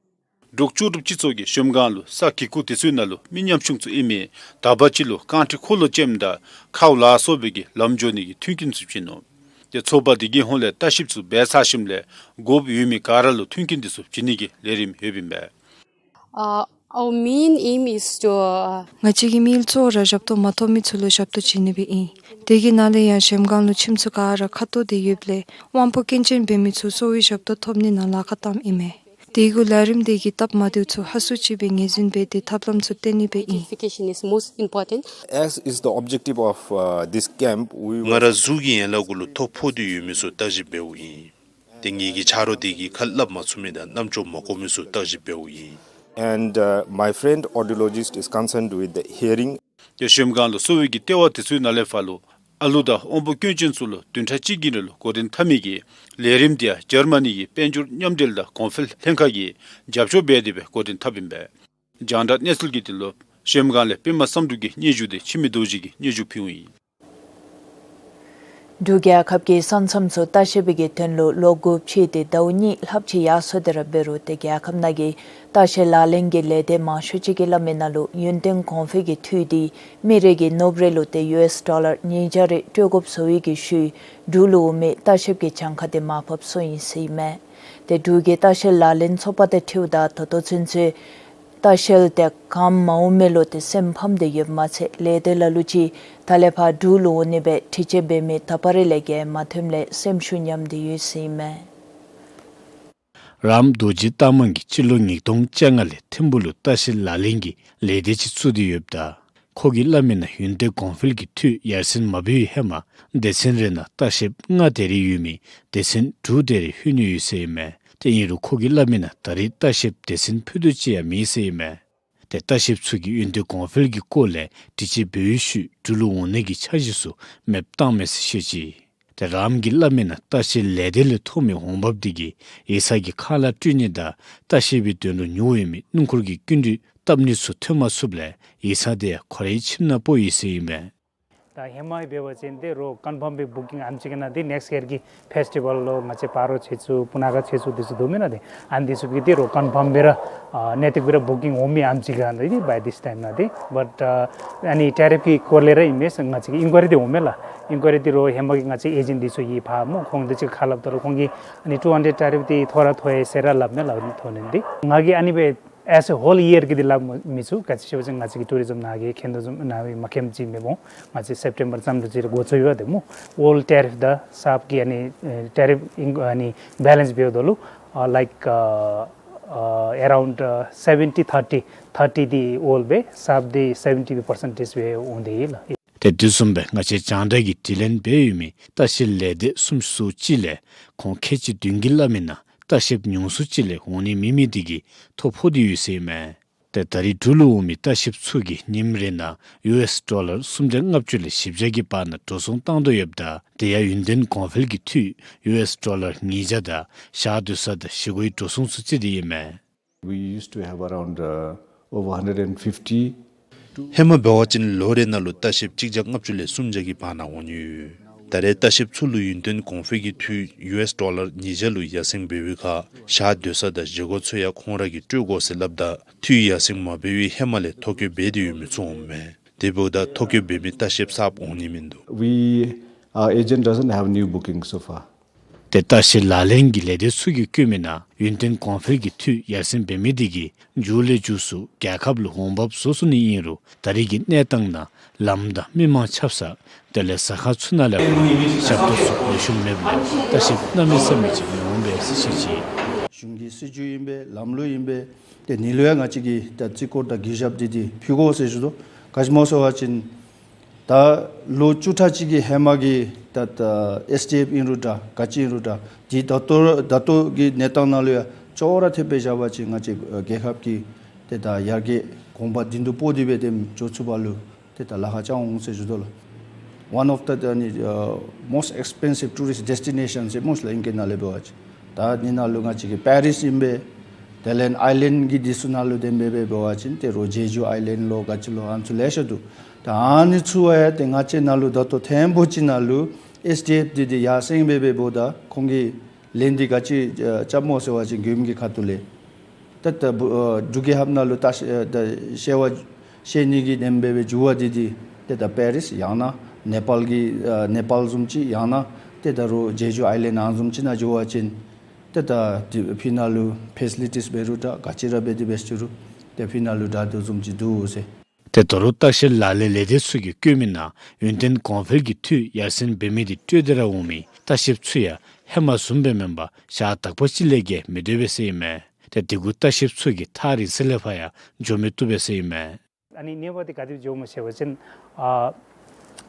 འབྲུག་ལྕོགས་གྲུབ་སྤྱི་ཚོགས་ཀྱིས་གཞལམ་སྒང་ལུ་ས་གི་ཁུག་དེ་ཚུ་ནང་ལུ་མི་ཉམ་ཆུང་ཚུ་ཨིན་མི་དག་པ་ཅིག་ལུ་རྐང་ཁྲི་འཁོར་ལོ་ཅན་དང་ཁཝ་ལ་སོགས་པའི་གི་ལམ་འགྱོ་ནི་གི་མཐུན་རྐྱེན་ཚུ་བྱིན་ནུག། ཏེ་ཚོགས་པ་དེ་གི་ཧོངས་ལས་ལྟ་བཤལཔ་ཚུ་འབད་ཚར་ཞིནམ་ལས་དགོཔ་ཡོད་མི་ག་ར་ལུ་མཐུན་རྐྱེན་དེ་ཚུ་བྱིན་ནི་གི་ལས་རིམ་ཡོདཔ་ཨིན་པས། Uh, our main aim is to, uh, ང་བཅས་ཀྱི་དམིགས་ཡུལ་གཙོ་བོ་ར་ཞབས་ཏོག་མ་ཐོབ་མི་ཚུ་ལུ་ཞབས་ཏོག་བྱིན་ནི་སྦེ་ཨིན། དེ་གི་ནང་ལས་ཡང་གཞལམ་སྒང་ལུ་ཁྱིམ་ཚུ་ག་ར་ཁ་ཐོར་ཏེ་ཡོདཔ་ལས་དབང་པོ་སྐྱོན་ཅན་འབད་མི་ཚུ་གསོ་བའི་ཞབས་ཏོག་ཐོབ་ནི་ནང་ལཱ་ཁག་བཏངམ་ཨིན་མས། དེ་གུ་ལས་རིམ་དེ་གིས་སྟབས་མ་བདེཝ་ཚུ་ཧ་སུ་ཅིག་སྦེ་ངོས་འཛིན་འབད་དེ་ཐབས་ལམ་ཚུ་སྟོན་ནི་སྦེ་ཨིན། Education is most important. As is the objective of, uh, this camp, we were ང་ར་གཟུགས་ཀྱི་ཡན་ལག་གུ་ལུ་ཐོ་ཕོག་སྟེ་ཡོད་མི་ཚུ་བརྟག་ཞིབ་འབདཝ་ཨིན། ཏེ་ངེ་གི་ཆ་རོགས་དེ་གིས་ཁ་སླབ་མ་ཚུགས་མི་དང་རྣམ་ཅོ་མ་བཀོ་མི་ཚུ་བརྟག་ཞིབ་འབདཝ་ཨིན། And, uh, my friend audiologist is concerned with the hearing. ཏེ་གཞལམ་སྒང་ལུ་གསོ་བའི་གི་ལྟེ་བ་དེ་ཚུ་ནང་ལས་ཕར་ལུ་ཨ་ལུ་དང་དབང་པོ་སྐྱོན་ཅན་ཚུ་ལུ་བདུན་ཕྲག་གཅིག་གི་རིང་ལུ་འགོ་འདྲེན་འཐབ་མི་གི་ལས་རིམ་དེ་ཡང་འཇར་མ་ནི་གི་དཔལ་འབྱོར་མཉམ་འབྲེལ་དང་གོང་འཕེལ་ལྷན་ཁག་གིས་རྒྱབ་སྐྱོར་འབད་དེ་སྦེ་འགོ་འདྲེན་འཐབ་ཨིན་པས། རྒྱང་བསྒྲགས་གནས་ཚུལ་གྱི་དོན་ལུ་གཞལམ་སྒང་ལས་པདྨ་བསམ་གྲུབ་ཀྱི་སྙན་ཞུ་དེ་འཆི་མེད་རྡོ་རྗེ་གིས་སྙན་ཞུ་ཕུལཝ་ཨིན། འབྲུག་རྒྱལ་ཁབ་ཀྱི་ས་མཚམས་ཚུ་ལྟ་བཤལ་པའི་གི་དོན་ལུ་ལོ་དགུ་ཕྱིན་ཏེ་ཟླཝ་གཉིས་ལྷགཔ་ཅིག་ཡར་སོང་སྟེ་ར་འབད་རུང་ཏེ་རྒྱལ་ཁབ་ནང་གི་ལྟ་བཤལ་ལག་ལེན་གྱི་ལས་སྡེ་མང་ཤོས་ཅིག་གིས་སླབ་མི་ནང་ལུ་ཡུན་བརྟན་གོང་འཕེལ་གྱི་འཐུས་དེ་མི་རེ་གིས་ནོར་བུ་རེ་ལུ་ཏེ་ཡུ་ཨེསི་ཌོ་ལར་ཉིས་བརྒྱ་རེ་སྤྲོད་དགོཔ་བཟོ་བའི་གི་ཤུལ་འབྲུག་ལུ་འོང་མི་ལྟ་བཤལཔ་གི་གྱངས་ཁ་དེ་མར་ཕབ་སོང་ཡི་ཟེར་ཨིན་མས། ཏེ་འབྲུག་གི་ལྟ་བཤལ་ལག་ལེན་ཚོགས་པ་དང་འཁྲིལཝ་ད་ད་ལྟོ་ཚུན་ཚོད་ལྟ་བཤལ་དེ་གང་མང་མི་ལུ་ཏེ་སེམས་ཕམ་སྟེ་ཡོདཔ་མ་ཚད་ལས་སྡེ་ལ་ལུ་ཅིག་ད་ལས་ཕར་འབྲུག་ལུ་འོང་ནི་སྦེ་འཕྲི་སྦྱོར་འབད་མི་ད་བར་རེ་ལས་བརྒལ་མ་ཐོནམ་ལས་སེམས་ཤུགས་ཉམས་ཏེ་ཡོད་ཟེར་ཨིན་མས། རམ་རྡོ་རྗེ་རྟགས་མང་གིས་སྤྱི་ལོ་ཉིས་སྟོང་བཅོ་ལྔ་ལས་ཐིམ་ཕུ་ལུ་ལྟ་བཤལ་ལག་ལེན་གྱི་ལས་སྡེ་ཅིག་བཙུགས་ཏེ་ཡོདཔ་ད་ཁོ་གིས་སླབ་མི་ནང་ཡུན་བརྟན་གོང་འཕེལ་གྱི་འཐུས་ཡར་སེང་མ་འབད་བའི་ཧེ་མ་སྡེ་ཚན་རེ་ནང་ལྟ་བཤལཔ་ལྔ་དེ་རེ་ཡོད་མི་སྡེ་ཚན་དྲུག་དེ་རེ་ལྷོད་ནི་ཡོད་ཟེར་ཨིན་མས། ཏེ་ཨིན་རུང་ཁོ་གིས་སླབ་མི་ནང་ད་རེས་ལྟ་བཤལཔ་སྡེ་ཚན་ཕུད་རྡོག་ཅིག་ཡང་མེད་ཟེར་ཨིན་མས། ཏེ་ལྟ་བཤལཔ་ཚུ་གིས་ཡུན་བརྟན་གོང་འཕེལ་གྱི་སྐོར་ལས་དྲི་དཔྱད་འབད་བའི་ཤུལ་འབྲུག་ལུ་འོང་ནི་གི་འཆར་གཞི་ཚུ་མེདཔ་བཏངམ་མས་ཟེར་བཤད་ཅི། ཏེ་རམ་གྱིས་སླབ་མིའི་ནང་ལྟ་བཤལ་ལས་སྡེ་ལས་ཐོབ་མི་འོང་འབབ་དེ་གིས་ཡིག་ཚང་གི་ཁང་གླ་སྤྲོད་ནི་དང་ལྟ་བཤལ་པའི་དོན་ལུ་ཉོ་འོང་མི་སྣུམ་འཁོར་གྱི་སྐྱིན་འགྲུལ་བཏབ་ནི་ཚུ་ཐོན་མ་ཚུགསཔ་ལས་ཡིག་ཚང་དེ་ཡང་ཁོ་རའི་ཁྱིམ་ནང་སྤོ་ཡི་ཟེར་ཨིན་མས། ད་ཧེ་མ་འབད་བ་ཅིན་ཏེ་རོགས་ཀོན་ཕརམ་སྦེ་བུ་ཀིང་ཨམ་ཅིག་ཨིན་ན་ཏེ་ནེགསཊ་ཡར་གྱི་ཕེསི་ཊི་བཱལ་ལུ་ང་བཅས་སྤ་རོ་ཆེ་ཚུ་སྤུ་ན་ཁ་ཆེ་ཚུ་དེ་ཚུ་འདུག་མེན་ན། ཏེ་ཨ་ནི་དེ་ཚུ་གི་ཏེ་རོགས་ཀོན་ཕརམ་སྦེ་ར་ཨ་གནད་དོན་སྦེ་ར་བུ་ཀིང་འོང་མི་ཨམ་ཅིག་ཨིན་ན་ཏེ་བའི་ཐིསི་ཊའིམ་ནང་ཏེ། བཊ་ཨ་ཨ་ནི་ཊེ་རིཕ་གི་སྐོར་ལས་ར་ཨིན་མས་ཟེར་ང་བཅས་ཀྱི་ཨིན་ཀོ་ཡ་རི་འདི་འོང་མས་ལགས། ཨིན་ཀོ་ཡ་རི་འདི་རོགས་ཧེ་མ་གི་ང་བཅས་ཨེ་ཇེནཊ་འདི་ཚུ་གིས་ཕར་སྨོ་ཁོང་འདི་ཅིག་ཁ་སླབ་ད་ལུ་ཁོང་གིས་ཨ་ནི་ཊུ་ཧན་ཌེཌ་ཊེ་རིཕ་འདི་མཐོ་ར་མཐོ་ཡི་ཟེར་ར་སླབ་མས་ལགས། མཐོ་ནི་འདི་ང་གིས་ཨ་ནི་སྦེ་ཨེས་ཨེ་ཧོལ་ཡར་གྱི་འདི་སླབ་མི་ཚུགས། ག་ཅི་ཟེར་བ་ཅིན་ང་བཅས་ཀྱི་ཊུ་རི་ཛིམ་ནང་གི་མཁན་དོ་བཟུམ་ནང་མ་མཁནམ་ཅིག་མེད་འོང་། ང་བཅས་སེབ་ཊེམ་བར་ཙམ་དུ་ཅིག་ར་འགོ་བཙུགས་ཡོད་དེ་སྨོ། ཨོལཌ་ཊེ་རིཕ་དང་གསརཔ་གི་ཨ་ནི་ཨེ་ཊེ་རིཕ་ཨིན་ཨ་ནི་བེ་ལེནསི་འབདཝ་ད་ལུ་ཨ་ལའིཀ་ཨ་ཨ་ཨེ་རའུནཌ་ཨ་སེ་བེན་ཊི་ཐར་ཊི། ཐར་ཊི་འདི་ཨོལཌ་སྦེ་གསརཔ་འདི་སེ་བེན་ཊི་པར་སེནཊ་ཊེཇ་སྦེ་འོང་དེ་ཨིན་ལགས། ཏེ་དེ་བཟུམ་སྦེ་ང་བཅས་རྒྱང་བསྒྲགས་ཀྱིས་དྲི་ལན་འབད་ཡོད་མི་ལྟ་བཤལ་ལས་སྡེ་སུམ་ཅུ་སོ་གཅིག་ལས་ཁོང་ཁལ་གཅིག་བདུན་གྱིས་སླབ་མིའི་ནང་ལྟ་བཤལཔ་ཉུང་སུ་ཅིག་ལས་འོང་ནི་མེད་མི་དེ་གིས་ཐོ་ཕོག་སྟེ་ཡོད་ཟེར་ཨིན་མས། ཏེ་ད་རེས་འབྲུག་ལུ་འོང་མི་ལྟ་བཤལཔ་ཚུ་གིས་ཉིནམ་རེ་ནང་ཡུ་ཨེསི་ཌོ་ལར་སུམ་བརྒྱ་ལྔ་བཅུ་ལས་བཞི་བརྒྱ་གི་བར་ན་འགྲོ་སོང་བཏང་དོ་ཡོདཔ་ད་དེ་ཡང་ཡུན་བརྟན་གོང་འཕེལ་གྱི་འཐུས་ཡུ་ཨེསི་ཌོ་ལར་ཉིས་བརྒྱ་དང་ཞག་སྡོད་ས་དང་བཞེས་སྒོའི་འགྲོ་སོང་ཚུ་བརྩིས་ཏེ་ཨིན་མས། We used to have around, uh, over hundred and fifty. ཧེ་མ་འབད་བ་ཅིན་ལོ་རེ་ནང་ལུ་ལྟ་བཤལཔ་གཅིག་བརྒྱ་ལྔ་བཅུ་ལས་སུམ་བརྒྱ་གི་བར་ན་འོང་ནི་ཡོད། ད་རེས་ལྟ་བཤལཔ་ཚུ་ལུ་ཡུན་བརྟན་གོང་འཕེལ་གྱི་འཐུས་ཡུ་ཨེསི་ཌོ་ལར་ཉིས་བརྒྱ་ལུ་ཡར་སེང་འབད་བའི་ཁར་ཞག་སྡོད་ས་དང་བཞེས་སྒོ་ཚུ་ཡང་ཁོང་ར་གིས་སྤྲོད་དགོ་ཟེར་སླབ་ད་འཐུས་ཡར་སེང་མ་འབད་བའི་ཧེ་མ་ལས་ཐོ་བཀོད་འབད་དེ་ཡོད་མི་ཚུ་འོང་མས། དེ་འབདཝ་ད་ཐོ་བཀོད་འབད་མི་ལྟ་བཤལཔ་གསརཔ་འོང་ནི་མིན་འདུག We, our agent doesn't have new booking so far. ཏེ་ལྟ་བཤལ་ལག་ལེན་གྱི་ལས་སྡེ་ཚུ་གིས་བཀོད་མིའི་ནང་ཡུན་བརྟན་གོང་འཕེལ་གྱི་འཐུས་ཡར་སེང་འབད་མི་དེ་གིས་མཇུག་ལས་མཇུག་སུ་རྒྱལ་ཁབ་ལུ་འོང་འབབ་བཟོ་ཚུགས་ནི་ཨིན་རུང་ད་རེས་ཀྱི་གནས་སྟངས་ནང་ལམ་དང་མི་མང་ཁྱབ་ས་དེ་ལས་ཟ་ཁང་ཚུ་ནང་ལས་ཕར་ཞབས་ཏོག་ཚུ་ལེགས་ཤོམ་མེདཔ་ལས་ལྟ་བཤལཔ་གནམ་མེད་ས་མེད་ཅིག་ཉུང་འོང་པས་ཟེར་བཤད་ཅི། གཞུང་གི་སྲིད་བྱུས་ཨིན་པས་ལམ་ལུགས་ཨིན་པས། ཏེ་ཨ་ནི་ལུ་ཡང་ང་བཅས་ཀྱིས་ད་བརྩི་བཀུར་དང་གུས་ཞབས་འདི་འདི་ཕུལ་དགོ་ཟེར་ཞུ་དོ། ག་ཅི་སྨོ་ཟེར་བ་ཅིན་ད་ལོ་བཅུ་ཕྲག་གཅིག་གི་ཧེ་མ་གི་ད་ད་ཨེསི་ཌི་ཨེཕ་ཨིན་རུང་འདྲ་ག་ཅི་ཨིན་རུང་འདྲ་འདི་ད་ལྟོ་ད་ལྟོ་གི་གནས་སྟངས་ནང་ལུ་ཡང་ཅོག་ར་འཐདཔ་སྦེ་བཞག་པ་ཅིན་ང་བཅས་རྒྱལ་ཁབ་ཀྱི་ཏེ་ད་ཡར་རྒྱས་གོང་འཕེལ་འདི་ཚུ་སྤོ་སྟེ་སྦེ་ཏེ་འགྱོ་ཚུགས་པ་ལུ་ཏེ་ད་ལཱ་ཁག་རྐྱབ་འོང་ཟེར་ཞུ་དོ་ལགས། One of the, uh, most expensive tourist destination ཟེར་སྨོ་ལགས་ཨིང་སྐད་ནང་ལས་འབད་བ་ཅིན། ད་ཨ་ནི་ནང་ལུ་ང་བཅས་ཀྱི་པེ་རིསི་ཨིན་པས། དེ་ལས་ཨའི་ལེནཌ་གི་འདི་ཚུ་ནང་ལུ་དེ་སྦེ་འབད་བ་ཅིན་ཏེ་རོགས་ཇེ་ཇུ་ཨའི་ལེནཌ་ལོ་ག་ཅི་ལོ་ཨ་ནི་ཚུ་ལེ་ཤ་འདུག། ད་ཨ་ནི་ཚུ་ཡང་ཏེ་ང་བཅས་ནང་ལུ་ད་ལྟོ་ཐེངས་པོ་ཅིག་ནང་ལུ་ཨེསི་ཌི་ཨེཕ་འདི་འདི་ཡར་སེང་སྦེ་འབདཝ་ད་ཁོང་གིས་ལན་འདི་ག་ཅི་རྐྱབ་སྨོ་ཟེར་བ་ཅིན་མགྱོནམ་གི་ཁ་ཐུག་ལས་ད་ད་འབྲུག་རྒྱལ་ཁབ་ནང་ལུ་ལྟ་བཤལ་བཤལ་བ་བཤལ་ནི་གི་དེ་སྦེ་འགྱོ་བ་འདི་འདི་ཏེ་ད་པེ་རིསི་ཡང་ན་ནེ་པཱལ་གྱི་ནེ་པཱལ་བཟུམ་ཅིག་ཡང་ན་ཏེ་ད་རོགས་ཇེ་ཇུ་ཨའི་ལེནཌ་ཨ་ནི་བཟུམ་ཅིག་ནང་འགྱོ་བ་ཅིན་ཏེ་ད་ཕི་ནང་ལུ་ཕེ་སི་ལི་ཊིསི་འབད་རུང་འདྲ་ག་ཅི་ར་འབད་དེ་འབད་ཅི་རུང་ཏེ་ཕི་ནང་ལུ་དྲག་དོ་བཟུམ་ཅིག་འདུག་ཟེར། ཏེ་ད་རུང་ལྟ་བཤལ་ལག་ལེན་ལས་སྡེ་ཚུ་གིས་བཀོད་མིའི་ནང་ཡུན་བརྟན་གོང་འཕེལ་གྱི་འཐུས་ཡར་སེང་འབད་མི་འདི་སྤྲོད་དེ་ར་འོང་མི་ལྟ་བཤལཔ་ཚུ་ཡང་ཧེ་མ་བཟུམ་སྦེ་མེན་པར་ཞག་དག་པ་ཅིག་ལས་བརྒལ་མི་སྡོད་པས་ཟེར་ཨིན་མས། ཏེ་དེ་གུ་ལྟ་བཤལཔ་ཚུ་གིས་ཐག་རིང་ས་ལས་ཕར་ཡང་འགྱོ་མི་བཏུབ་པས་ཟེར་ཨིན་མས། ཨ་ནི་གནས་པ་འདི་ག་དེ་སྦེ་འགྱོཝ་སྨོ་ཟེར་བ་ཅིན་ཨ་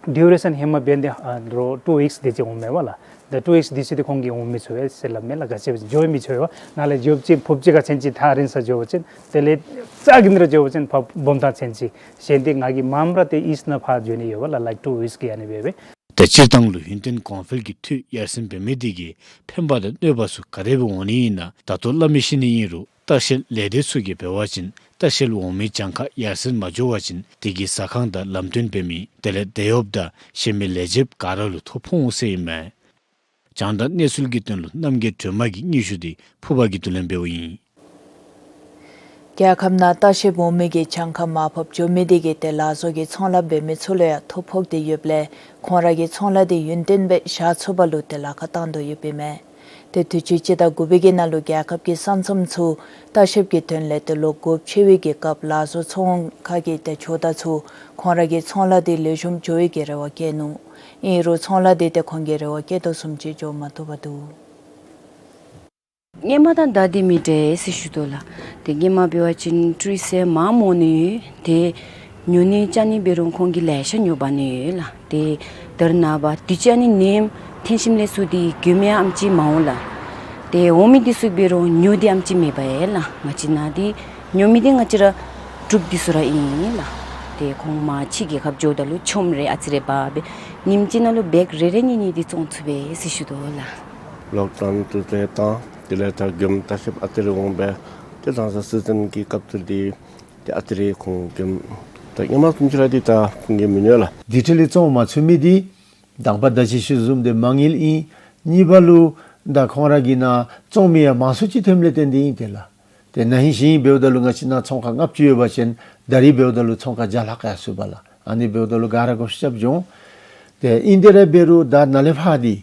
ཌུ་རེ་ཤཱན་ཧེ་མ་འབད་ནི་འདི་ཨ་རོགས་ཊུ་ཝིཀསི་དེ་ཅིག་འོང་མས་པ་ལགས། ད་ཊུ་ཝིཀསི་དེ་ཅིག་འདི་ཁོང་གིས་འོང་མི་ཚུགས་པས་ཟེར་སླབ་མས་ལགས། ག་ཅི་འབད་འགྱོ་མི་ཆོག་པས། ནཱ་ལས་འགྱོ་ཅིག་ཕོབ་ཅིག་ག་ཚུན་ཅིག་ཐག་རིང་ས་འགྱོ་བ་ཅིན་དེ་ལས་རྩ་གི་འདི་ར་འགྱོ་བ་ཅིན་ཕར་སྦོམ་ཐང་ཚུན་ཅིག་གཞན་འདི་ང་གིས་མངམ་ར་ཏེ་ཨིསཊ་ནང་ཕར་འགྱོ་ནི་ཡོད་པ་ལགས། ལའིཀ་ཊུ་ཝིཀསི་གི་ཨ་ནི་འབད་བས། ཏེ་སྤྱིར་བཏང་ལུ་ཡུན་བརྟན་གོང་འཕེལ་གྱི་འཐུས་ཡར་སེང་འབད་མི་དེ་གིས་ཕན་པ་དང་གནོད་པ་ཚུ་ག་དེ་སྦེ་འོང་ནི་ཨིན་ན་ད་ལྟོ་སླབ་མི་ཤེས་ནི་ཨིན་རུང་ལྟ་བཤལ་ལས་སྡེ་ཚུ་གིས་འབད་བ་ཅིན་ལྟ་བཤལ་འོང་མི་གྱངས་ཁ་ཡར་སེང་མ་འགྱོ་བ་ཅིན་དེ་གིས་ཟ་ཁང་དང་ལམ་སྟོན་འབད་མི་དེ་ལས་དེད་གཡོགཔ་དང་གཞན་མི་ལས་བྱེདཔ་ག་ར་ལུ་ཐོ་ཕོག་འོང་ཟེར་ཨིན་མས། རྒྱང་བསྒྲགས་གནས་ཚུལ་གྱི་དོན་ལུ་རྣམ་རྒྱལ་སྒྲོལ་མ་གི་སྙན་ཞུ་འདི་ཕུརཔ་གིས་བསྡུ་ལེན་འབདཝ་ཨིན། རྒྱལ་ཁབ་ནང་ལྟ་བཤལ་འོང་མི་གི་གྱངས་ཁ་མར་ཕབ་འགྱོ་མི་དེ་གིས་ཏེ་ལག་བཟོ་གི་ཚོང་ལཱ་འབད་མི་ཚུ་ལུ་ཡང་ཐོ་ཕོག་སྟེ་ཡོདཔ་ལས་ཁོང་ར་གི་ཚོང་ལཱ་དེ་ཡུན་བརྟན་སྦེ་བཞག་ཚུགས་པ་ལུ་ཏེ་ལཱ་ཁག་བཏང་དོ་ཡོདཔ་ཨིན་མས། ཏེ་དུས་ཅི་སྤྱི་ཟླ་དགུ་པའི་གི་ནང་ལུ་རྒྱལ་ཁབ་ཀྱི་ས་མཚམས་ཚུ་ལྟ་བཤལཔ་གི་དོན་ལས་ཏེ་ལོག་དགོཔ་ཆེ་བའི་གི་སྐབས་ལག་བཟོ་ཚོང་ཁང་གི་ཏེ་ཇོ་བདག་ཚུ་ཁོང་ར་གི་ཚོང་ལཱ་དེ་ལེགས་ཤོམ་འགྱོ་བའི་གི་རེ་བ་བསྐྱེད་ནུག། ཨིན་རུང་ཚོང་ལཱ་དེ་ཏེ་ཁོང་གིས་རེ་བ་བསྐྱེད་དོ་བཟུམ་ཅིག་འགྱོ་མ་བཏུབ་པར་འདུག། སྔོན་མ་དང་ད་ལྟོ་མི་འདྲ་ཟེར་ཞུ་དོ་ལགས། ཏེ་སྔོན་མ་འབད་བ་ཅིན་ཊུ་རིསཊ་མངམ་འོང་ནི་ཡོད། ཏེ་ཉོ་ནི་བཅའ་ནི་འབད་རུང་ཁོང་གིས་ལེ་ཤ་ཉོ་འབག་ནི་ཡོད་ལགས། ཏེ་ད་རེས་ནངས་པ་དུས་ཅི་ཨ་ནི་ནེམ་ཐོན་ཞིནམ་ལས་ཚུར་འདི་མགྱོནམ་ཨེམ་ཅིག་མ་འོང་ལགས། ཏེ་འོང་མི་འདི་ཚུ་འབད་རུང་ཉོ་འདི་ཨེམ་ཅིག་མེད་པས་ལགས། ང་བཅས་ནང་འདི་ཉོ་མི་འདི་ང་བཅས་ར་ གྲུབ་འདི་ཚུ་ར་ཨིན་ལགས། ཏེ་ཁོང་མར་ཕྱི་རྒྱལ་ཁབ་འགྱོཝ་ད་ལུ་ཆོམ་རེ་ཨ་ཙི་རེ་འབག་སྦེ་ཉིནམ་གཅིག་ནང་ལུ་བེག་རེ་རེ་གཉིས་གཉིས་འདི་བཙོང་ཚུགས་པས་ཟེར་ཞུ་དོ་ལགས། ལོག་ཌའུན་དུས་ཚོད་དང་དེ་ལས་ད་མགྱོནམ་ལྟ་བཤལཔ་ཨ་ཙི་རེ་འོང་སྦེ་ཏེ་དང་ས་སི་ཛིན་གྱི་སྐབས་ཚུ་འདི་ཏེ་ཨ་ཙི་རེ་ཁོང་མགྱོནམ་ད་ཧེ་མ་བཟུམ་ཅིག་ར་འདི་ད་ཁོང་གིས་མིན་ནུག་ལགས། དེ་འཕྲོ་ལས་བཙོང་མ་ཚུགས་མི་འདི་དང་པ་ད་ཅི་ཞུ་བཟུམ་ཏེ་མ་དངུལ་ཨིན། གཉིས་པ་ལུ་ད་ཁོང་ར་གིས་ནཱ་བཙོང་མི་ཡང་མང་སུ་ཅིག་ཐོནམ་ལས་བརྟེན་ཏེ་ཨིན་ཏེ་ལགས། ཏེ་ན་ཧིང་གཞེས་ཧིང་འབདཝ་ད་ལུ་ང་བཅས་ནཱ་ཚོང་ཁང་ལྔ་བཅུ་ཡོད་པ་ཅིན་ད་རིས་འབདཝ་ད་ལུ་ཚོང་ཁང་བརྒྱ་ལྷག་ཡར་སོང་པས་ལགས། ཨ་ནི་འབདཝ་ད་ལུ་ག་ར་གོ་ཤེས་རྐྱབ་འོང་། ཏེ་ཨིན་ཏེ་ར་འབད་རུང་ད་ནཱ་ལས་ཕར་འདི་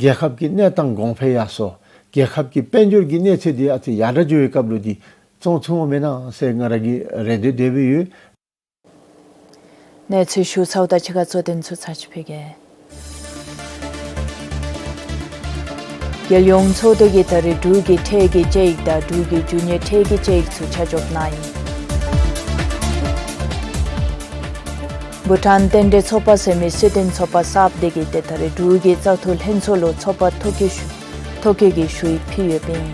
རྒྱལ་ཁབ་ཀྱི་གནས་སྟངས་གོང་འཕེལ་ཡར་སོང་རྒྱལ་ཁབ་ཀྱི་དཔལ་འབྱོར་གྱི་གནས་ཚད་འདི་ཨ་ཙི་ཡར་དྲག་འགྱོ་བའི་སྐབས་ལུ་འདི་བཙོང་ཚུགས་འོང་མེན་ན་ཟེར་ང་ར་གིས་རེ་འདོད་དེ་སྦེ་ཡོད། གནས་ཚུལ་ཞུ་ཚརཝ་ད་ཕྱི་ཁར་གཙོ་དོན་ཚུ་ཚར་གཅིག་ཕུལ་གེ། རྒྱལ་ཡོངས་ཚོགས་འདུ་གིས་ད་རིས་འབྲུག་གི་ཁྲལ་གྱི་དཔྱད་ཡིག་དང་འབྲུག་གི་རྒྱུ་དངོས་ཁྲལ་གྱི་དཔྱད་ཡིག་ཚུ་ཆ་འཇོག་གནང་ཡི། བྷུ་ཊཱན་རྟེན་འབྲེལ་ཚོགས་པ་ཟེར་མི་སྲོལ་ལྡན་ཚོགས་པ་གསརཔ་དེ་གིས་ཏེ་ད་རིས་འབྲུག་གི་བཙག་འཐུ་ལྷན་ཚོགས་ལུ་ཚོགས་པ་ཐོ་བཀོད་ཞུ་ཐོ་བཀོད་ཀྱི་ཞུ་ཡིག་ཕུལ་ཡོདཔ་ཨིན།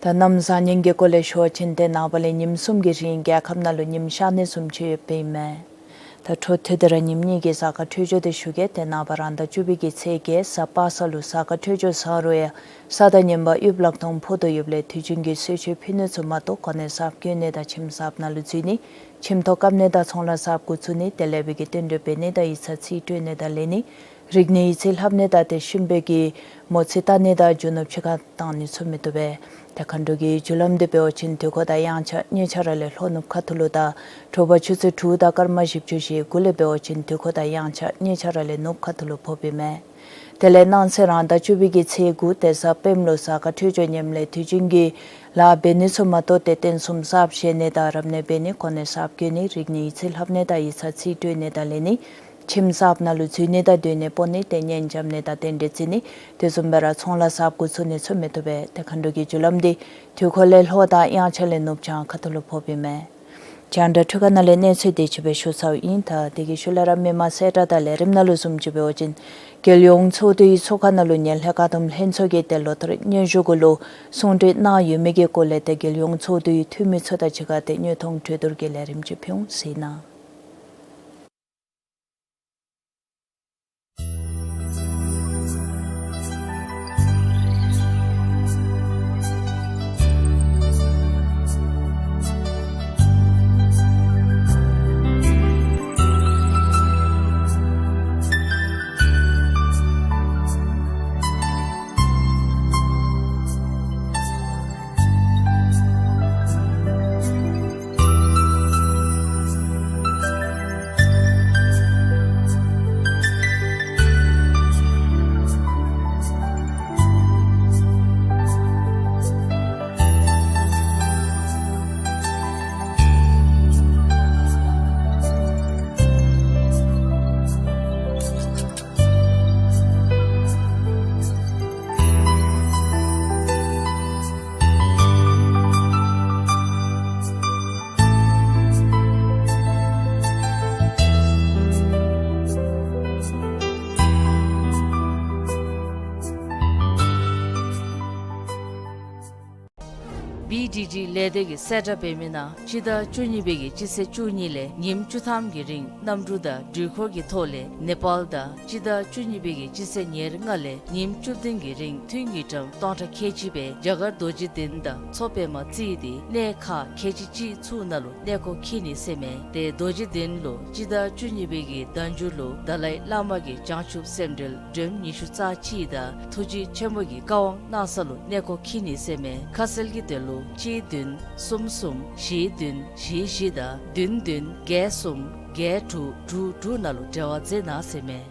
ད་གནམ་བཟང་ངན་གྱི་སྐོར་ལས་ཞུ་བ་ཅིན་ཏེ་ནངས་པ་ལས་ཉིནམ་གསུམ་གྱི་རིང་རྒྱལ་ཁབ་ནང་ལུ་ཉིམ་ཤར་ནི་བཟུམ་ཅིག་ཡོདཔ་ཨིན་མས། ད་འཕྲོ་མཐུད་དེ་ར་ཉིནམ་གཉིས་ཀྱི་གཟའ་སྐར་འཕྲོད་སྦྱོར་དེ་ཞུ་གེ། ཏེ་ནངས་པ་རང་ཟླ་བཅུ་པའི་གི་ཚེས་བརྒྱད་གཟའ་པ་སངས་ལུ་གཟའ་སྐར་འཕྲོད་སྦྱོར་བཟང་རུང་ཡང་ས་དང་ཉི་མ་དབྱིབས་ལག་སྟོང་ཕོག་ཏུ་ཡོདཔ་ལས་དུས་རྒྱུན་གྱི་གསོལ་མཆོད་ཕུལ་ནི་ཚུ་མ་གཏོགས་གོ་གནས་གསརཔ་བསྐོ་ནི་དང་ཁྱིམ་གསརཔ་ནང་ལུ་འཛུལ་ནི་ཁྱིམ་ཐོག་བཀབ་ནི་དང་ཚོང་ལཱ་གསརཔ་འགོ་བཙུགས་ནི་དེ་ལས་འབད་གི་རྟེན་འབྲེལ་འབད་ནི་དང་ཡིག་ཚང་རྩིས་སྤྲོད་ནི་དང་ལེན་ནི་རིག་གནས་ཡིག་རྩིས་ལྷབ་ནི་དང་དེ་བཞིན་འབད་གི་མོ་རྩིས་བལྟ་ནི་དང་རྒྱུ་ནོར་ཕྱི་ཁར་བཏང་ནི་ཚུ་མི་བཏུབ་པས། ཏེ་མཁའ་འགྲོ་གི་རྒྱུ་ལམ་དེ་འབད་བ་ཅིན་དུས་འཁོར་དང་དབྱངས་འཆར་གཉིས་ཆ་ར་ལས་ལྷོ་ནུབ་ཁ་ཐུག་ལུ་དང་དྲོ་པ་ཆུ་ཚོད་དྲུག་དང་སྐར་མ་བཞི་བཅུ་ཞེ་དགུ་ལས་འབད་བ་ཅིན་དུས་འཁོར་དང་དབྱངས་འཆར་གཉིས་ཆ་ར་ལས་ནུབ་ཁ་ཐུག་ལུ་ཕོགཔ་ཨིན་མས། དེ་ལས་གནངས་ཚེ་རང་ཟླ་བཅུ་པའི་གི་ཚེས་དགུ་ཏེ་གཟའ་སྤེནམ་ལུ་གཟའ་སྐར་འཕྲོད་སྦྱོར་ངནམ་ལས་དུས་རྒྱུན་གྱི་ལཱ་འབད་ནི་ཚུ་མ་གཏོགས་ཏེ་རྟེན་གསུམ་གསརཔ་བཞེངས་ནི་དང་རབ་གནས་འབད་ནི་གོ་གནས་གསརཔ་བསྐོ་ནི་རིག་གནས་ཡིག་རྩིས་ལྷབ་ནི་དང་ཡིག་ཚང་རྩིས་སྤྲོད་ནི་དང་ལེན་ནི་ཁྱིམ་གསརཔ་ནང་ལུ་འཛུལ་ནི་དང་སྡོད་གནས་སྤོ་ནི་ཏེ་གཉེན་རྐྱབ་ནི་དང་རྟེན་འབྲེལ་བརྩི་ནི་དེ་བཟུམ་སྦེ་ར་ཚོང་ལཱ་གསརཔ་འགོ་བཙུགས་ནི་ཚུ་མི་བཏུབ་པས། ཏེ་མཁའ་འགྲོ་གི་རྒྱུ་ལམ་དེ་དུས་འཁོར་ལས་ལྷོ་དང་དབྱངས་འཆར་ལས་ནུབ་བྱང་ཁ་ཐུག་ལུ་ཕོགཔ་ཨིན་མས། རྒྱང་བསྒྲགས་འཕྲུལ་ཁང་ནང་ལས་གནས་ཚུལ་དེ་ཅིག་སྦེ་ཞུ་ཚརཝ་ཨིན། ད་དེ་གི་ཤུལ་ལས་ར་མི་མང་གསལ་བསྒྲགས་དང་ལས་རིམ་ནང་ལུ་བཟུམ་ཅིག་འབད་བ་ཅིན་རྒྱལ་ཡོངས་ཚོགས་འདུའི་ཚོགས་ཁང་ནང་ལུ་ངན་ལྷད་བཀག་སྡོམ་ལྷན་ཚོགས་ཀྱིས་ཏེ་ལོ་ཐོ་རེ་སྙན་ཞུ་གུ་ལུ་གསུང་གྲོས་གནང་ཡོད་མི་གི་སྐོར་ལས་ཏེ་རྒྱལ་ཡོངས་ཚོགས་འདུའི་འཐུས་མི་ཚུ་དང་གཅིག་ཁར་ཏེ་དངོས་མཐོང་གྲོས་བསྡུར་གྱི་ལས་རིམ་ཅིག་ཕུལ་འོང་ཟེར་ཨིན། བི་ཌི་ཌི་ལས་སྡེ་གིས་གསལ་བསྒྲགས་འབད་མི་ནང་སྤྱི་ཟླ་བཅུ་གཉིས་པའི་གི་སྤྱི་ཚེས་བཅུ་གཉིས་ལས་ཉིནམ་བཅུ་ཐམ་གྱི་རིང་གནམ་གྲུ་དང་འགྲུལ་འཁོར་གྱི་ཐོག་ལས་ནེ་པཱལ་དང་སྤྱི་ཟླ་བཅུ་གཉིས་པའི་གི་སྤྱི་ཚེས་ཉེར་ལྔ་ལས་ཉིནམ་བཅུ་བདུན་གྱི་རིང་ཐུན་གྱི་ཊརམ་སྟོང་ཕྲག་ཁལ་གཅིག་སྦེ་རྒྱ་གར་རྡོ་རྗེ་གདན་དང་མཚོ་པདྨ་རྩེ་སྟེ་གནས་ཁག་ཁལ་གཅིག་གཅིག་ཚུ་ནང་ལུ་གནས་སྐོར་འཁྱིད་ནི་ཟེར་མས། ཏེ་རྡོ་རྗེ་གདན་ལུ་སྤྱི་ཟླ་བཅུ་གཉིས་པའི་གི་ཟླ་མཇུག་ལུ་ཏཱ་ལའི་བླ་མ་གི་བྱང་ཆུབ་སེམས་འགྲེལ་སྒྲོལམ་ཉི་ཤུ་རྩ་གཅིག་དང་ཐུགས་རྗེ་ཆེན་པོ་གི་བཀའ་དབང་གནང་ས་ལུ་གནས་སྐོར་འཁྱིད་ནི་ཟེར་མས། ཁ་གསལ་གྱི་དོན་ལུ་གཅིག་བདུན་གསུམ་གསུམ་བཞི་བདུན་བཞི་བཞི་དང་བདུན་བདུན་བརྒྱད་གསུམ་བརྒྱད་དྲུག་དྲུག་དྲུག་ནང་ལུ་འབྲེལ་བ་མཛད་གནང་ཟེར་མས།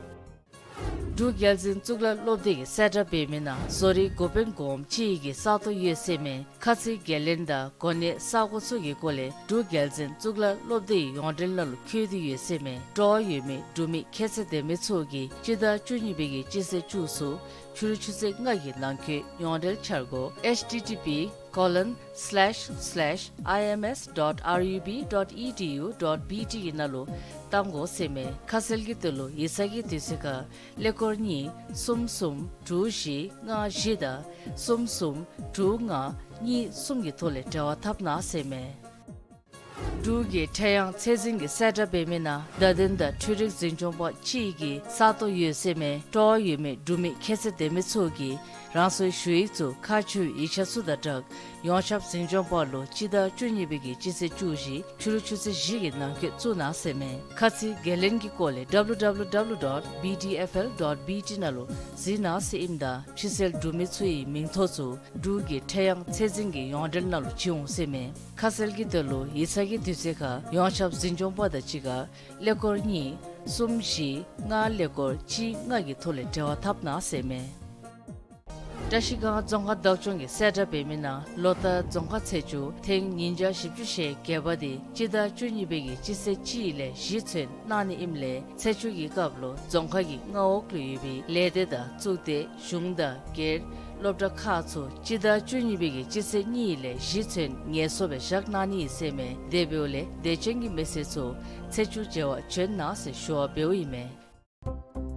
འབྲུག་རྒྱལ་འཛིན་གཙུག་ལག་སློབ་སྡེ་གིས་གསལ་བསྒྲགས་འབད་མི་ནང་བཟོ་རིག་འགོ་དཔོན་གོངམ་ཅིག་གི་ས་སྟོང་ཡོད་ཟེར་མས། ཁ་ཚིག་འགན་ལེན་དང་གོ་གནས་ས་གོ་ཚུ་གི་སྐོར་ལས་འབྲུག་རྒྱལ་འཛིན་གཙུག་ལག་སློབ་སྡེའི་ཡོངས་འབྲེལ་ནང་ལུ་བཀོད་དེ་ཡོད་ཟེར་མས། སྤྲོ་བ་ཡོད་མི་འབྲུག་མི་ཁྱད་ཚད་ལྡན་མི་ཚུ་གིས་སྤྱི་ཟླ་བཅུ་གཉིས་པའི་གི་སྤྱི་ཚེས་བཅུ་གསུམ་ཕྱི་རུ་ཆུ་ཚོད་ལྔ་གི་ནང་འཁོད་ཡོངས་འབྲེལ་འཆར་སྒོ་H T T P colon slash slash I M S dot R U B dot E D U dot B T གི་ནང་ལུ་གཏང་དགོ་ཟེར་མས། ཁ་གསལ་གྱི་དོན་ལུ་ཡིག་ཚང་གི་དུས་ཚོད་ཁར་ཀླད་ཀོར་གཉིས་གསུམ་གསུམ་དྲུག་བཞི་ལྔ་བཞི་དང་གསུམ་གསུམ་དྲུག་ལྔ་ གཉིས་གསུམ་གྱི་ཐོག་ལས་འབྲེལ་བ་འཐབ་གནང་ཟེར་མས། འབྲུག་གི་ཁྲལ་གཡང་ཚད་འཛིན་གྱིས་གསལ་བསྒྲགས་འབད་མི་ནང་བརྡ་དོན་དང་འཕྲུལ་རིག་འཛིན་སྐྱོང་པ་གཅིག་གི་ས་སྟོང་ཡོད་ཟེར་མས། སྤྲོ་བ་ཡོད་མི་འབྲུག་མི་ཁྱད་ཚད་ལྡན་མི་ཚུ་གིས་རང་སོའི་ཞུ་ཡིག་ཚུ་ཁག་ཆེ་བའི་ཡིག་ཆ་ཚུ་དང་སྦྲགས་ཡོངས་ཁྱབ་འཛིན་སྐྱོང་པ་ལུ་སྤྱི་ཟླ་བཅུ་གཉིས་པའི་གི་སྤྱི་ཚེས་བཅུ་བཞི་ཕྱི་རུ་ཆུ་ཚོད་བཞི་གི་ནང་འཁོད་བཙུགས་གནང་ཟེར་མས། ཁ་ཚིག་འགན་ལེན་གྱི་སྐོར་ལས་W W W dot B D F L dot B T ནང་ལུ་གཟིགས་གནང་ཟེར་ཨིནམ་ད་ཕྱི་སེལ་འབྲུག་མི་ཚུ་གི་མིང་ཐོ་ཚུ་འབྲུག་གི་ཁྲལ་གཡང་ཚད་འཛིན་གྱི་ཡོངས་འབྲེལ་ནང་ལུ་བྱིན་འོང་ཟེར་མས། ཁ་གསལ་གྱི་དོན་ལུ་ཡིག་ཚང་གི་དུས་ཚོད་ཁར་ཡོངས་ཁྱབ་འཛིན་སྐྱོང་པ་དང་གཅིག་ཁར་ཀླད་ཀོར་གཉིས་གསུམ་བཞི་ལྔ་ཀླད་ཀོར་གཅིག་ལྔ་གི་ཐོག་ལས་འབྲེལ་བ་འཐབ་གནང་ཟེར་མས། བཀྲ་ཤིས་སྒང་རྫོང་ཁག་བདག་སྐྱོང་གིས་གསལ་བསྒྲགས་འབད་མི་ནང་ལོ་ལྟར་རྫོང་ཁག་ཚེས་བཅུ་ཐེངས་ཉིས་བརྒྱ་བཞི་བཅུ་ཞེ་བརྒྱད་པ་དེ་སྤྱི་ཟླ་བཅུ་གཉིས་པའི་གི་སྤྱི་ཚེས་གཅིག་ལས་བཞི་ཚུན་གནང་ནི་ཨིནམ་ལས་ཚེས་བཅུ་གི་སྐབས་ལུ་རྫོང་ཁག་གི་མངའ་འོག་ལུ་ཡོད་པའི་ལས་སྡེ་དང་གཙུག་སྡེ་གཞུང་དང་སྒེར་སློབ་གྲྭ་ཁག་ཚུ་སྤྱི་ཟླ་བཅུ་གཉིས་པའི་གི་སྤྱི་ཚེས་གཉིས་ལས་བཞི་ཚུན་ངལ་གསོ་སྦེ་བཞག་གནང་ནི་ཨིན་ཟེར་མས། དེ་འབདཝ་ལས་དད་ཅན་གྱི་མི་སེར་ཚུ་ཚེས་བཅུ་མཇལ་བར་བྱོན་གནང་ཟེར་ཞུ་བ་འབདཝ་ཨིན་མས།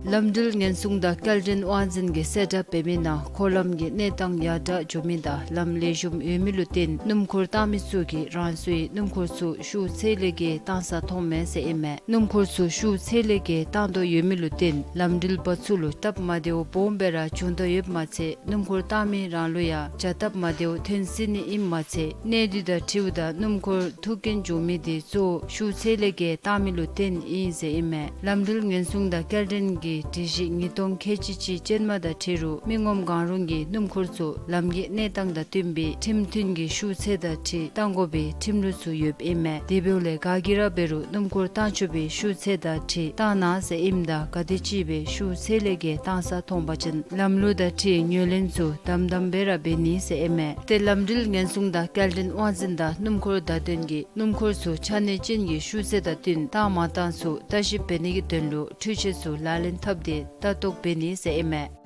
ལམ་འགྲུལ་ཉེན་སྲུང་དང་སྐྱེལ་འདྲེན་དབང་འཛིན་གྱིས་གསལ་བསྒྲགས་འབད་མི་ནང་འཁོར་ལམ་གྱི་གནས་སྟངས་ཡར་དྲག་འགྱོ་མི་དང་ལམ་ལེགས་ཤོམ་ཡོད་མི་ལུ་བརྟེན་སྣུམ་འཁོར་བཏང་མི་ཚུ་གིས་རང་སོའི་སྣུམ་འཁོར་ཚུ་ཤུགས་ཚད་ལས་བརྒལ་བཏང་ས་མཐོངམ་མས་ཟེར་ཨིན་མས། སྣུམ་འཁོར་ཚུ་ཤུགས་ཚད་ལས་བརྒལ་བཏང་དོ་ཡོད་མི་ལུ་བརྟེན་ལམ་འགྲུལ་པ་ཚུ་ལུ་སྟབས་མ་བདེཝ་སྦོམ་སྦེ་ར་བྱུང་དོ་ཡོདཔ་མ་ཚད་སྣུམ་འཁོར་བཏང་མི་རང་ལུ་ཡང་བྱ་སྟབས་མ་བདེཝ་ཐོན་སྲིད་ནི་ཨིནམ་མ་ཚད་གནས་དུས་དང་འཁྲིལཝ་ད་སྣུམ་འཁོར་ཐུག་རྐྱེན་བྱུང་མི་དེ་གཙོ་བོ་ཤུགས་ཚད་ལས་བརྒལ་བཏང་མི་ལུ་བརྟེན་ཨིན་ཟེར་ཨིན་མས། ལམ་འགྲུལ་ཉེན་སྲུང་དང་སྐྱེལ་འདྲེན་གྱི་སྒྲིག་གཞི་ཉིས་སྟོང་ཁལ་གཅིག་གཅིག་ཅན་མ་དང་འཁྲིལ་རུང་མི་ངོམ་གང་རུང་གིས་སྣུམ་འཁོར་ཚུ་ལམ་གྱི་གནས་སྟངས་དང་བསྟུན་པའི་ཁྲིམས་མཐུན་གྱི་ཤུགས་ཚད་དང་འཁྲིལ་བཏང་དགོ་པའི་ཁྲིམས་ལུགས་ཚུ་ཡོདཔ་ཨིན་མས། དེ་འབདཝ་ལས་ག་གིས་ར་འབད་རུང་སྣུམ་འཁོར་བཏང་ཆོག་པའི་ཤུགས་ཚད་དང་འཁྲིལ་བཏང་གནང་ཟེར་ཨིནམ་ད་ག་དེ་ཅིག་སྦེ་ཤུགས་ཚད་ལས་བརྒལ་བཏང་ས་མཐོང་པ་ཅིན་ལམ་ལུགས་དང་འཁྲིལ་ངོས་ལེན་ཚུ་དམ་དམ་སྦེ་ར་འབད་ནི་ཟེར་ཨིན་མས། ཏེ་ལམ་འགྲུལ་ཉེན་སྲུང་དང་སྐྱེལ་འདྲེན་དབང་འཛིན་དང་སྣུམ་འཁོར་བརྡ་དོན་གྱིས་སྣུམ་འཁོར་ཚུ་ཆ་གནས་ཅན་གྱི་ཤུགས་ཚད་དང་བསྟུན་བཏང་མ་བཏང་ཚུ་ལྟ་ཞིབ་འབད་ནི་གི་དོན་ལུ་འཕྲུལ་ཆས་ཚུ་ལག་ལེན་འཐབ་སྟེ་ལྟ་རྟོག་འབད་ནི་ཟེར་ཨིན་མས།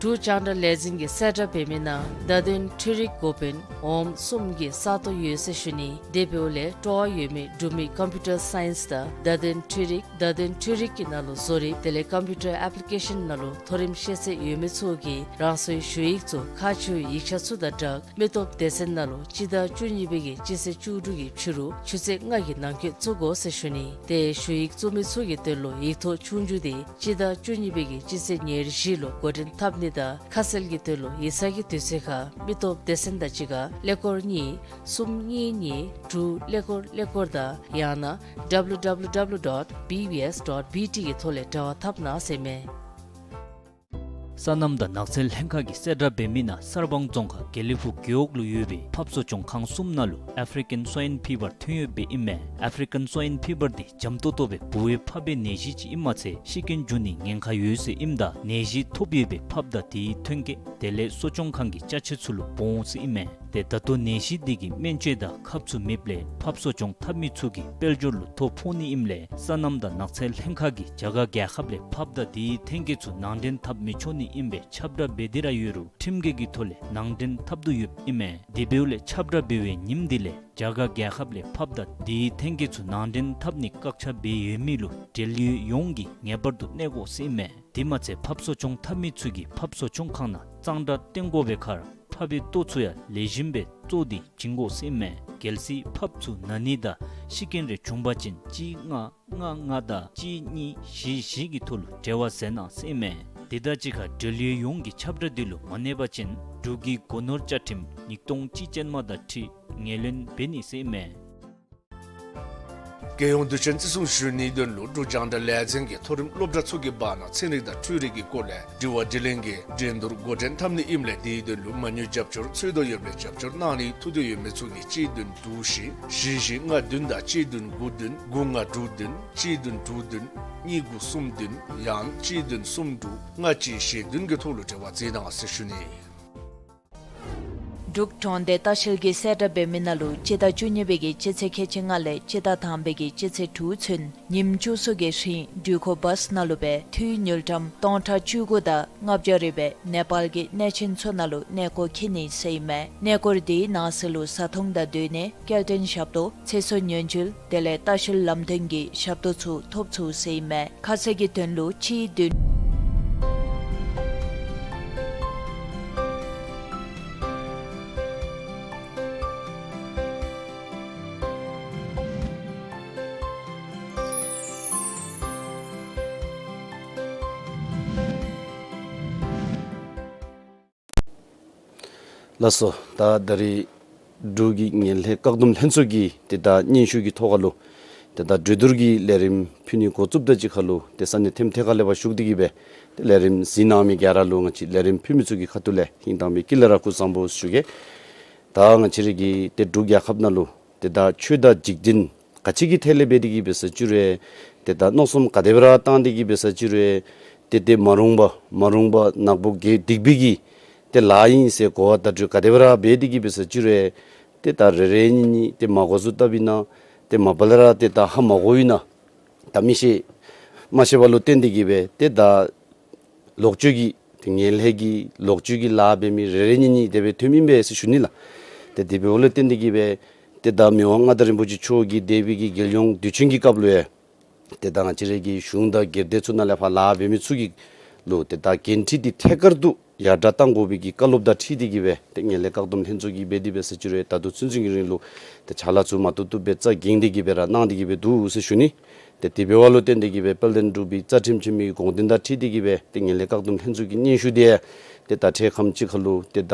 འབྲུག་རྒྱང་བསྒྲགས་ལས་འཛིན་གྱིས་གསལ་བསྒྲགས་འབད་མི་ནང་བརྡ་དོན་འཕྲུལ་རིག་འགོ་དཔོན་འོགམ་གསུམ་གྱི་ས་སྟོང་ཡོད་ཟེར་ཞུ་ནི། དེ་འབདཝ་ལས་སྤྲོ་བ་ཡོད་མི་འབྲུག་མི་ཀམ་པིའུ་ཊར་སའིནསི་དང་བརྡ་དོན་འཕྲུལ་རིག་བརྡ་དོན་འཕྲུལ་རིག་གི་ནང་ལུ་བཟོ་རིག་དེ་ལས་ཀམ་པིའུ་ཊར་ཨེཔ་ལི་ཀེ་ཤཱན་ནང་ལུ་མཐོ་རིམ་ཤེས་ཚད་ཡོད་མི་ཚུ་གིས་རང་སོའི་ཞུ་ཡིག་ཚུ་ཁག་ཆེ་བའི་ཡིག་ཆ་ཚུ་དང་སྦྲགས་མི་སྟོབས་སྡེ་ཚན་ནང་ལུ་སྤྱི་ཟླ་བཅུ་གཉིས་པའི་གི་སྤྱི་ཚེས་བཅུ་དྲུག་གི་ཕྱི་རུ་ཆུ་ཚོད་ལྔ་གི་ནང་འཁོད་བཙུགས་དགོ་ཟེར་ཞུ་ནི། ཏེ་ཞུ་ཡིག་བཙུགས་མི་ཚུ་གི་དོན་ལུ་ཡིག་ཐོག་ཆོས་རྒྱུགས་དེ་སྤྱི་ཟླ་བཅུ་གཉིས་པའི་གི་སྤྱི་ཚེས་ཉེར་བཞི་ལུ་འགོ་འདྲེན་འཐབ་ནི་དང་ཁ་གསལ་གྱི་དོན་ལུ་ཡིག་ཚང་གི་དུས་ཚོད་ཁར་མི་སྟོབས་སྡེ་ཚན་དང་གཅིག་ཁར་ཀླད་ཀོར་གཉིས་གསུམ་གཉིས་གཉིས་དྲུག་ཀླད་ཀོར་ཀླད་ཀོར་དང་ཡང་ན་W W W dot B B S dot B T གི་ཐོག་ལས་འབྲེལ་བ་འཐབ་གནང་ཟེར་མས། སོ་ནམ་དང་ནགས་ཚལ་ལྷན་ཁག་གིས་གསལ་བསྒྲགས་འབད་མི་ནང་གསར་སྤང་རྫོང་ཁག་དགེ་ལེགས་ཕུག་རྒེད་འོག་ལུ་ཡོད་པའི་ཕགཔ་གསོ་སྐྱོང་ཁང་གསུམ་ནང་ལུ་ཨེཕ་རི་ཀན་སྭའིན་ཕི་བར་ཐོན་ཡོདཔ་ཨིན་མས། ཨེཕ་རི་ཀན་སྭའིན་ཕི་བར་དེ་འཇམ་ཏོང་ཏོ་སྦེ་འབུ་བས་ཕབ་པའི་ནད་གཞི་ཅིག་ཨིནམ་མ་ཚད་ཤི་རྐྱེན་འབྱུང་ནིའི་ཉེན་ཁ་ཡོད་ཟེར་ཨིནམ་ད་ནད་གཞི་ཐོབ་ཡོད་པའི་ཕགཔ་དང་དེའི་ཐོན་སྐྱེད་དེ་ལས་གསོ་སྐྱོང་ཁང་གི་ཅ་ཆས་ཚུ་ལུ་ཕོག་འོང་ཟེར་ཨིན་མས། ཏེ་ད་ལྟོ་ནད་གཞི་འདི་གི་སྨན་བཅོས་དང་ཁབ་ཚུ་མེདཔ་ལས་ཕགཔ་གསོ་སྐྱོང་འཐབ་མི་ཚུ་གི་དཔལ་འབྱོར་ལུ་ཐོ་ཕོག་ནི་ཨིནམ་ལས་སོ་ནམ་དང་ནགས་ཚལ་ལྷན་ཁག་གིས་རྒྱ་གར་རྒྱལ་ཁབ་ལས་ཕགཔ་དང་དེའི་ཐོན་སྐྱེད་ཚུ་ནང་འདྲེན་འཐབ་མི་ཆོག་ནི་ཨིན་པའི་ཁྱབ་བསྒྲགས་འབད་དེ་ར་ཡོད་རུང་ཁྲིམས་འགལ་གྱི་ཐོག་ལས་ནང་འདྲེན་འཐབ་དོ་ཡོདཔ་ཨིན་མས། དེ་འབདཝ་ལས་ཁྱབ་བསྒྲགས་འབད་བའི་ཉིནམ་འདི་ལས་རྒྱ་གར་རྒྱལ་ཁབ་ལས་ཕགཔ་དང་དེའི་ཐོན་སྐྱེད་ཚུ་ནང་འདྲེན་འཐབ་ནི་བཀག་ཆ་འབད་ཡོད་མི་ལུ་འབྲེལ་ཡོད་ཡོངས་ཀྱིས་ངེས་པར་དུ་གནས་དགོ་ཟེར་ཨིན་མས། དེ་མ་ཚད་ཕགཔ་གསོ་སྐྱོང་འཐབ་མི་ཚུ་གིས་ཕགཔ་གསོ་སྐྱོང་ཁང་ནང་གཙང་སྦྲ་བཏོན་དགོ་པའི་ཁར་ཕགཔ་པའི་ལྟོ་ཚུ་ཡང་ལེགས་ཤོམ་སྦེ་བཙོ་སྟེ་བྱིན་དགོ་ཟེར་ཨིན་མས། གལ་སྲིད་ཕགཔ་ཚུ་ན་ནི་དང་ཤི་རྐྱེན་རེ་བྱུང་པ་ཅིན་གཅིག་ལྔ་ལྔ་ལྔ་དང་གཅིག་གཉིས་བཞི་བཞི་གི་ཐོག་ལུ་འབྲེལ་བ་མཛད་གནང་ཟེར་ཨིན་མས། དེ་དང་གཅིག་ཁར་འབྲེལ་ཡོད་ཡོངས་ཀྱིས་ཁྱབ་བསྒྲགས་འདི་ལུ་མ་གནས་པ་ཅིན་འབྲུག་གི་སྒོ་ནོར་བཅའ་ཁྲིམས་ཉིས་སྟོང་གཅིག་ཅན་མ་དང་འཁྲིལ་ངོས་ལེན་འབད་ནི་ཟེར་ཨིན་མས། རྒྱལ་ཡོངས་དུས་ཆེན་བརྩི་སྲུང་ཞུ་ནིའི་དོན་ལུ་འབྲུག་རྒྱང་བསྒྲགས་ལས་འཛིན་གྱིས་མཐོ་རིམ་སློབ་གྲྭ་ཚུ་གི་བར་ན་ཚན་རིག་དང་འཕྲུལ་རིག་གི་སྐོར་ལས་དྲི་བ་དྲིས་ལན་གྱི་འགྲན་བསྡུར་འགོ་འདྲེན་འཐབ་ནི་ཨིནམ་ལས་དེའི་དོན་ལུ་མ་དངུལ་རྒྱབ་སྐྱོར་འཚོལ་དོ་ཡོདཔ་ལས་རྒྱབ་སྐྱོར་གནང་ནི་ཐུགས་འདོད་ཡོད་མི་ཚུ་གིས་གཅིག་བདུན་དྲུག་བཞི་བཞི་བཞི་ལྔ་བདུན་དང་གཅིག་བདུན་དགུ་བདུན་དགུ་ལྔ་དྲུག་བདུན་གཅིག་བདུན་དྲུག་བདུན་གཉིས་དགུ་གསུམ་བདུན་ཡང་གཅིག་བདུན་གསུམ་དྲུག་ལྔ་གཅིག་བཞི་བདུན་གྱི་ཐོག་ལུ་འབྲེལ་བ་མཛད་གནང་ཟེར་ཞུ་ནི། འབྲུག་གྲོང་སྡེ་ལྟ་བཤལ་གྱིས་གསལ་བསྒྲགས་འབད་མི་ནང་ལུ་སྤྱི་ཟླ་བཅུ་གཉིས་པའི་གི་སྤྱི་ཚེས་ཁལ་གཅིག་ལྔ་ལས་སྤྱི་ཟླ་དང་པའི་གི་སྤྱི་ཚེས་དྲུག་ཚུན་ཉིནམ་བཅུ་གསུམ་གྱི་རིང་འགྲུལ་འཁོར་བཱསི་ནང་ལུ་སྦེ་འཐུས་དངུལ་ཀྲམ་སྟོང་ཕྲག་བཅུ་དགུ་དང་ལྔ་བརྒྱ་རེ་སྦེ་ནེ་པཱལ་གྱི་གནས་ཆེན་ཚུ་ནང་ལུ་གནས་སྐོར་འཁྱིད་ནི་ཟེར་ཨིན་མས། གནས་སྐོར་དེའི་ནང་གསེས་ལུ་བཟའ་འཐུང་དང་སྡོད་གནས་སྐྱེལ་འདྲེན་ཞབས་ཏོག་ཚེ་སྲོག་ཉེན་བཅོལ་དེ་ལས་ལྟ་བཤལ་ལམ་སྟོན་གྱི་ཞབས་ཏོག་ཚུ་ཐོབ་ཚུགས་ཟེར་ཨིན་མས། ཁ་གསལ་གྱི་དོན་ལུ་གཅིག་བདུན་ ལགས་སོ། ད་ད་རིས་འབྲུག་གི་ངན་ལྷད་བཀག་སྡོམ་ལྷན་ཚོགས་ཀྱི་ཏེ་ད་སྙན་ཞུ་གི་ཐོག་ཁ་ལུ་ཏེ་ད་གྲོས་བསྡུར་གྱི་ལས་རིམ་ཕུལ་ནི་འགོ་བཙུགསཔ་ད་གཅིག་ཁ་ལུ་ཏེ་ས་གནས་ཐེམ་ཐེ་ཁ་ལས་ཕར་ཞུགས་ཏེ་གི་སྦེ་ཏེ་ལས་རིམ་གཟིགས་གནང་མི་ག་ར་ལུ་ང་བཅས་ལས་རིམ་ཕུལ་མི་ཚུ་གི་ཁ་ཐུག་ལས་ཧིང་དྭངས་པའི་དཀྱིལ་ལས་ར་སྐུ་གཟུགས་བཟང་པོ་ཞུ་གེ། ད་ང་བཅས་ར་གི་ཏེ་འབྲུག་རྒྱལ་ཁབ་ནང་ལུ་ཏེ་ད་ཆོས་དང་འཇིག་རྟེན་ག་ཅི་གི་ཐད་ལས་འབད་དེ་གི་འབད་ས་ཅི་རུང་ཏེ་ད་མནོ་བསམ་ག་དེ་སྦེ་ར་བཏང་སྟེ་གི་འབད་ས་ཅི་རུང་ཏེ་ཏེ་མ་རུངས་པ་མ་རུངས་པ་ནག་པོ་དགེ་སྡིག་པའི་གི་ཏེ་ལཱ་ཨིན་ཟེར་གོ་བ་བརྡ་སྤྲོད་ག་དེ་སྦེ་ར་འབད་དེ་གི་འབད་ས་ཅི་རུང་ཏེ་ད་རེ་རེ་གཉིས་གཉིས་ཏེ་མ་གོ་ཚུ་བཏབ་ཨིན་ན་ཏེ་མ་པ་ལས་ར་ཏེ་ད་ཧ་མ་གོ་ཨིན་ན་ད་མི་ཤེས་མ་ཤེས་པ་ལུ་བརྟེན་ཏེ་གི་སྦེ་ཏེ་ད་ལོག་སྤྱོད་ཀྱི་ཏེ་ངན་ལྷད་ཀྱི་ལོག་སྤྱོད་ཀྱི་ལཱ་འབད་མི་རེ་རེ་གཉིས་གཉིས་དེ་སྦེ་ཐོནམ་ཨིན་པས་ཟེར་ཞུ་ནི་ལགས། ཏེ་དེ་འབདཝ་ལས་བརྟེན་ཏེ་གི་སྦེ་ཏེ་ད་མི་དབང་མངའ་བདག་རིན་པོ་ཆེ་མཆོག་གིས་འདས་པའི་གི་རྒྱལ་ཡོངས་དུས་ཆེན་གྱི་སྐབས་ལུ་ཡང་ཏེ་ད་ང་བཅས་ར་གི་གཞུང་དང་སྒེར་སྡེ་ཚུ་ནང་ལས་ཕར་ལཱ་འབད་མི་ཚུ་གི་ལུ་ཏེ་ད་འགན་འཁྲི་འདི་ཐད་ཀར་དུ་ཡར་དྲག་གཏང་དགོ་པའི་གི་བཀའ་སློབ་དང་འཁྲིལ་ཏེ་གི་སྦེ་ཏེ་ངན་ལྷད་བཀག་སྡོམ་ལྷན་ཚོགས་ཀྱིས་འབད་དེ་འབད་ས་ཅི་རུང་ད་ལྟོ་ཚུན་ཚོད་ཀྱི་རིང་ལུ་ཏེ་ཕྱག་ལཱ་ཚུ་མ་བཏུབ་བཏུབ་སྦེ་རྩ་འགེངས་ཏེ་གི་སྦེ་ར་གནང་སྟེ་གི་སྦེ་འདུག་ཟེར་ཞུ་ནི། ཏེ་དེ་འབདཝ་ལུ་བརྟེན་ཏེ་གི་སྦེ་དཔལ་ལྡན་འབྲུག་པའི་རྩ་ཁྲིམས་ཆེན་མོའི་དགོངས་དོན་དང་འཁྲིལ་ཏེ་གི་སྦེ་ཏེ་ངན་ལྷད་བཀག་སྡོམ་ལྷན་ཚོགས་ཀྱི་སྙན་ཞུ་འདི་ཏེ་ད་འཕྲལ་ཁམས་ཅིག་ཁ་ལུ་ཏེ་ད་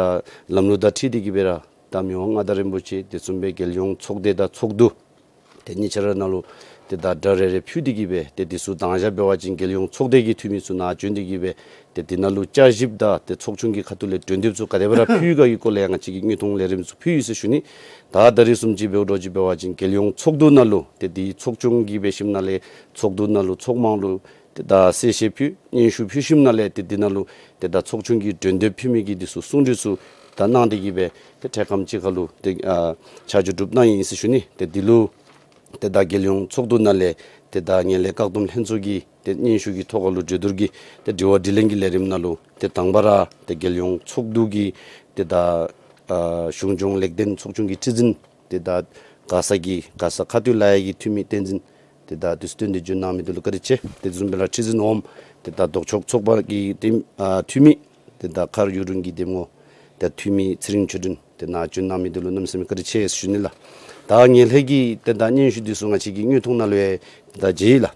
ལམ་ལུགས་དང་འཁྲིལ་ཏེ་གི་སྦེ་ར་ད་མི་དབང་མངའ་བདག་རིན་པོ་ཆེ་དེ་བཟུམ་སྦེ་རྒྱལ་ཡོངས་ཚོགས་སྡེ་དང་ཚོགས་འདུ་ཏེ་གཉིས་ཆ་ར་ནང་ལུ་ཏེ་ད་གྲ་རེ་རེ་ཕུལ་ཏེ་གི་སྦེ་ཏེ་དེ་ཚུ་དང་ཞག་འབད་བ་ཅིན་རྒྱལ་ཡོངས་ཚོགས་སྡེ་གི་འཐུས་མི་ཚུ་ནཱ་བྱོན་ཏེ་གི་སྦེ་ཏེ་དེ་ནང་ལུ་བསྐྱར་ཞིབ་དང་ཏེ་ཚོགས་ཆུང་གི་ཁ་ཐུག་ལས་གྲོས་འདེབས་ཚུ་ག་དེ་སྦེ་ར་ཕུལ་ཡོད་ག་གི་སྐོར་ལས་ཡང་ང་བཅས་ཀྱིས་དངོས་མཐོང་ལས་རིམ་ཚུ་ཕུལ་ཡི་ཟེར་ཞུ་ནི། ད་ད་རིས་བཟུམ་ཅིག་འབདཝ་འདྲཝ་ཅིག་འབད་བ་ཅིན་རྒྱལ་ཡོངས་ཚོགས་འདུ་ནང་ལུ་ཏེ་དེའི་ཚོགས་ཆུང་གིས་འབད་ཞིནམ་ལས་ཚོགས་འདུ་ནང་ལུ་ཚོགས་དཔོན་ལུ་ཏེ་ད་གསལ་བཤད་ཕུལ་སྙན་ཞུ་ཕུལ་ཞིནམ་ལས་ཏེ་དེ་ནང་ལུ་ཏེ་ད་ཚོགས་ཆུང་གི་གྲོས་འདེབས་ཕུལ་མི་གི་དེ་ཚུ་གསུང་གྲོས་ཚུ་ད་གནང་སྟེ་གི་སྦེ་ཏེ་འཕྲལ་ཁམས་ཅིག་ཁ་ལུ་ཏེ་ཨ་ཆ་འཇོག་གྲུབ་གནང་ཡི་ཟེར་ཞུ་ནི། ཏེ་དེ་ལུ་ཏེ་ད་རྒྱལ་ཡོངས་ཚོགས་འདུ་ནང་ལས་ཏེ་ད་ངན་ལྷད་བཀག་སྡོམ་ལྷན་ཚོགས་ཀྱི་ཏེ་སྙན་ཞུ་གི་ཐོག་ཁ་ལུ་གྲོས་བསྡུར་གྱི་ཏེ་དྲི་བ་དྲིས་ལན་གྱི་ལས་རིམ་ནང་ལུ་ཏེ་དང་པ་ར་ཏེ་རྒྱལ་ཡོངས་ཚོགས་འདུ་གི་ཏེ་ད་ཨ་གཞུང་སྐྱོང་ལེགས་ལྡན་ཚོགས་ཆུང་གི་ཁྲི་འཛིན་ཏེ་ད་མགར་ས་གི་མགར་ས་ཁ་ཐུག་ལས་ཡ་གི་འཐུས་མི་བསྟན་འཛིན་ཏེ་ད་དུས་སུ་བསྟན་འདི་བྱོན་གནང་མི་འདི་ལུ་བཀའ་དྲིན་ཆེ། ཏེ་དེ་བཟུམ་སྦེ་ར་ཁྲི་འཛིན་འོགམ་ཏེ་ད་ལྡོག་ཕྱོགས་ཚོགས་པ་གི་ཏེ་ཨ་འཐུས་མི་ཏེ་ད་མཁར་ཡུ་རུང་གི་འདེམས་ངོ་ཏེ་འཐུས་མི་ཚེ་རིང་ཆོས་སྒྲོན་ཏེ་ནཱ་བྱོན་གནང་མི་འདི་ལུ་གནམ་མེད་ས་མེད་བཀའ་དྲིན་ཆེ་ཟེར་ཞུ་ནི་ལགས། ད་ངན་ལྷད་ཀྱི་ཏེ་ད་སྙན་ཞུ་འདི་ཚུ་ང་བཅས་ཀྱི་དངོས་མཐོང་ནང་ལུ་ཡང་ཏེ་ད་མཇལ་ཡི་ལགས།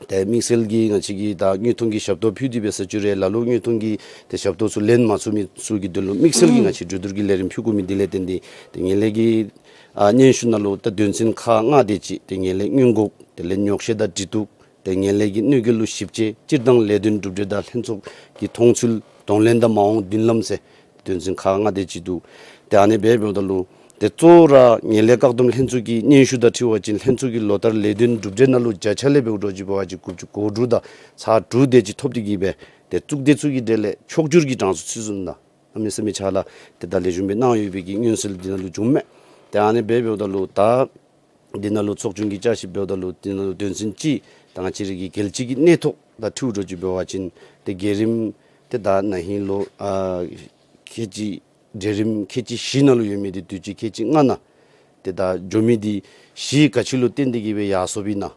ཏེ་དམིགས་བསལ་གྱིས་ང་བཅས་ཀྱིས་ད་དངོས་མཐོང་གི་ཞབས་ཏོག་ཕུལ་ཏེ་འབད་ས་ཅི་རུང་ལ་ལུ་དངོས་མཐོང་གི་ཏེ་ཞབས་ཏོག་ཚུ་ལེན་མ་ཚུགས་མི་ཚུ་གི་དོན་ལུ་དམིགས་བསལ་གྱིས་ང་བཅས་གྲོས་བསྡུར་གྱི་ལས་རིམ་ཕུལ་དགོ་མི་འདི་ལས་བརྟེན་ཏེ་ཏེ་ངན་ལྷད་ཀྱི་ཨ་སྙན་ཞུ་ནང་ལུ་ད་དོན་ཚན་ཁག་ལྔ་དེ་ཅིག་ཏེ་ངན་ལྷད་སྔོན་འགོག་དེ་ལས་ཉོག་བཤད་དང་འབྲེལ་གཏུག་ཏེ་ངན་ལྷད་ཀྱི་གནོད་འགེལ་ལུ་ཞིབ་དཔྱད་སྤྱིར་བཏང་ལས་དོན་གྲུབ་འབྲས་དང་ལྷན་ཚོགས་ཀྱི་མཐོང་ཚུལ་གདོང་ལེན་དང་མ་འོངས་མདུན་ལམ་ཟེར་དོན་ཚན་ཁག་ལྔ་དེ་ཅིག་འདུག། ཏེ་ཨ་ནི་སྦེ་འབདཝ་ད་ལུ་ཏེ་གཙོ་བོ་ར་ངན་ལྷད་བཀག་སྡོམ་ལྷན་ཚོགས་ཀྱི་སྙན་ཞུ་དང་འཁྲིལ་བ་ཅིན་ལྷན་ཚོགས་ཀྱི་ལོ་ལྟར་ལས་དོན་གྲུབ་འབྲས་ནང་ལུ་བརྒྱ་ཆ་ལས་འབདཝ་འདྲཝ་ཅིག་འབད་བ་ཅིན་དགུ་བཅུ་གོ་དྲུག་དང་ཚག་དྲུག་དེ་ཅིག་ཐོབ་སྟེ་གི་སྦེ་ཏེ་གཙུག་སྡེ་ཚུ་གི་གྲས་ལས་ཕྱོགས་བསྒྱུར་གྱི་གྲངས་སུ་ཚུད་སོང་ནུག། གནམ་མེད་ས་མེད་ཕྱག་ལཱ་ཏེ་ད་ལེགས་ཤོམ་སྦེ་གནང་ཡོད་པའི་གི་མངོན་གསལ་འདི་ནང་ལུ་བྱུངམ་མས། ཏེ་ཨ་ནི་སྦེ་འབདཝ་ད་ལུ་ད་འདི་ནང་ལུ་ཚོགས་ཆུང་གི་བསྐྱར་ཞིབ་འབདཝ་ད་ལུ་འདི་ནང་ལུ་དོན་ཚན་གཅིག་ད་ང་བཅས་ར་གི་རྒྱལ་སྤྱི་གི་གནས་ཐོག་དང་འཁྲིལཝ་འདྲཝ་ཅིག་འབད་བ་ཅིན་ཏེ་བརྒྱུད་རིམ་ཏེ་ད་ན་ཧིང་ལོ་ཨ་ཁལ་གཅིག་གྲལ་རིམ་ཁལ་གཅིག་བཞི་ནང་ལུ་ཡོད་མི་འདི་དུས་ཅི་ཁལ་གཅིག་ལྔ་ནང་ཏེ་ད་འགྱོ་མི་འདི་གཞི་ག་ཅི་ལུ་བརྟེན་ཏེ་གི་སྦེ་ཡར་སོངམ་ཨིན་ན།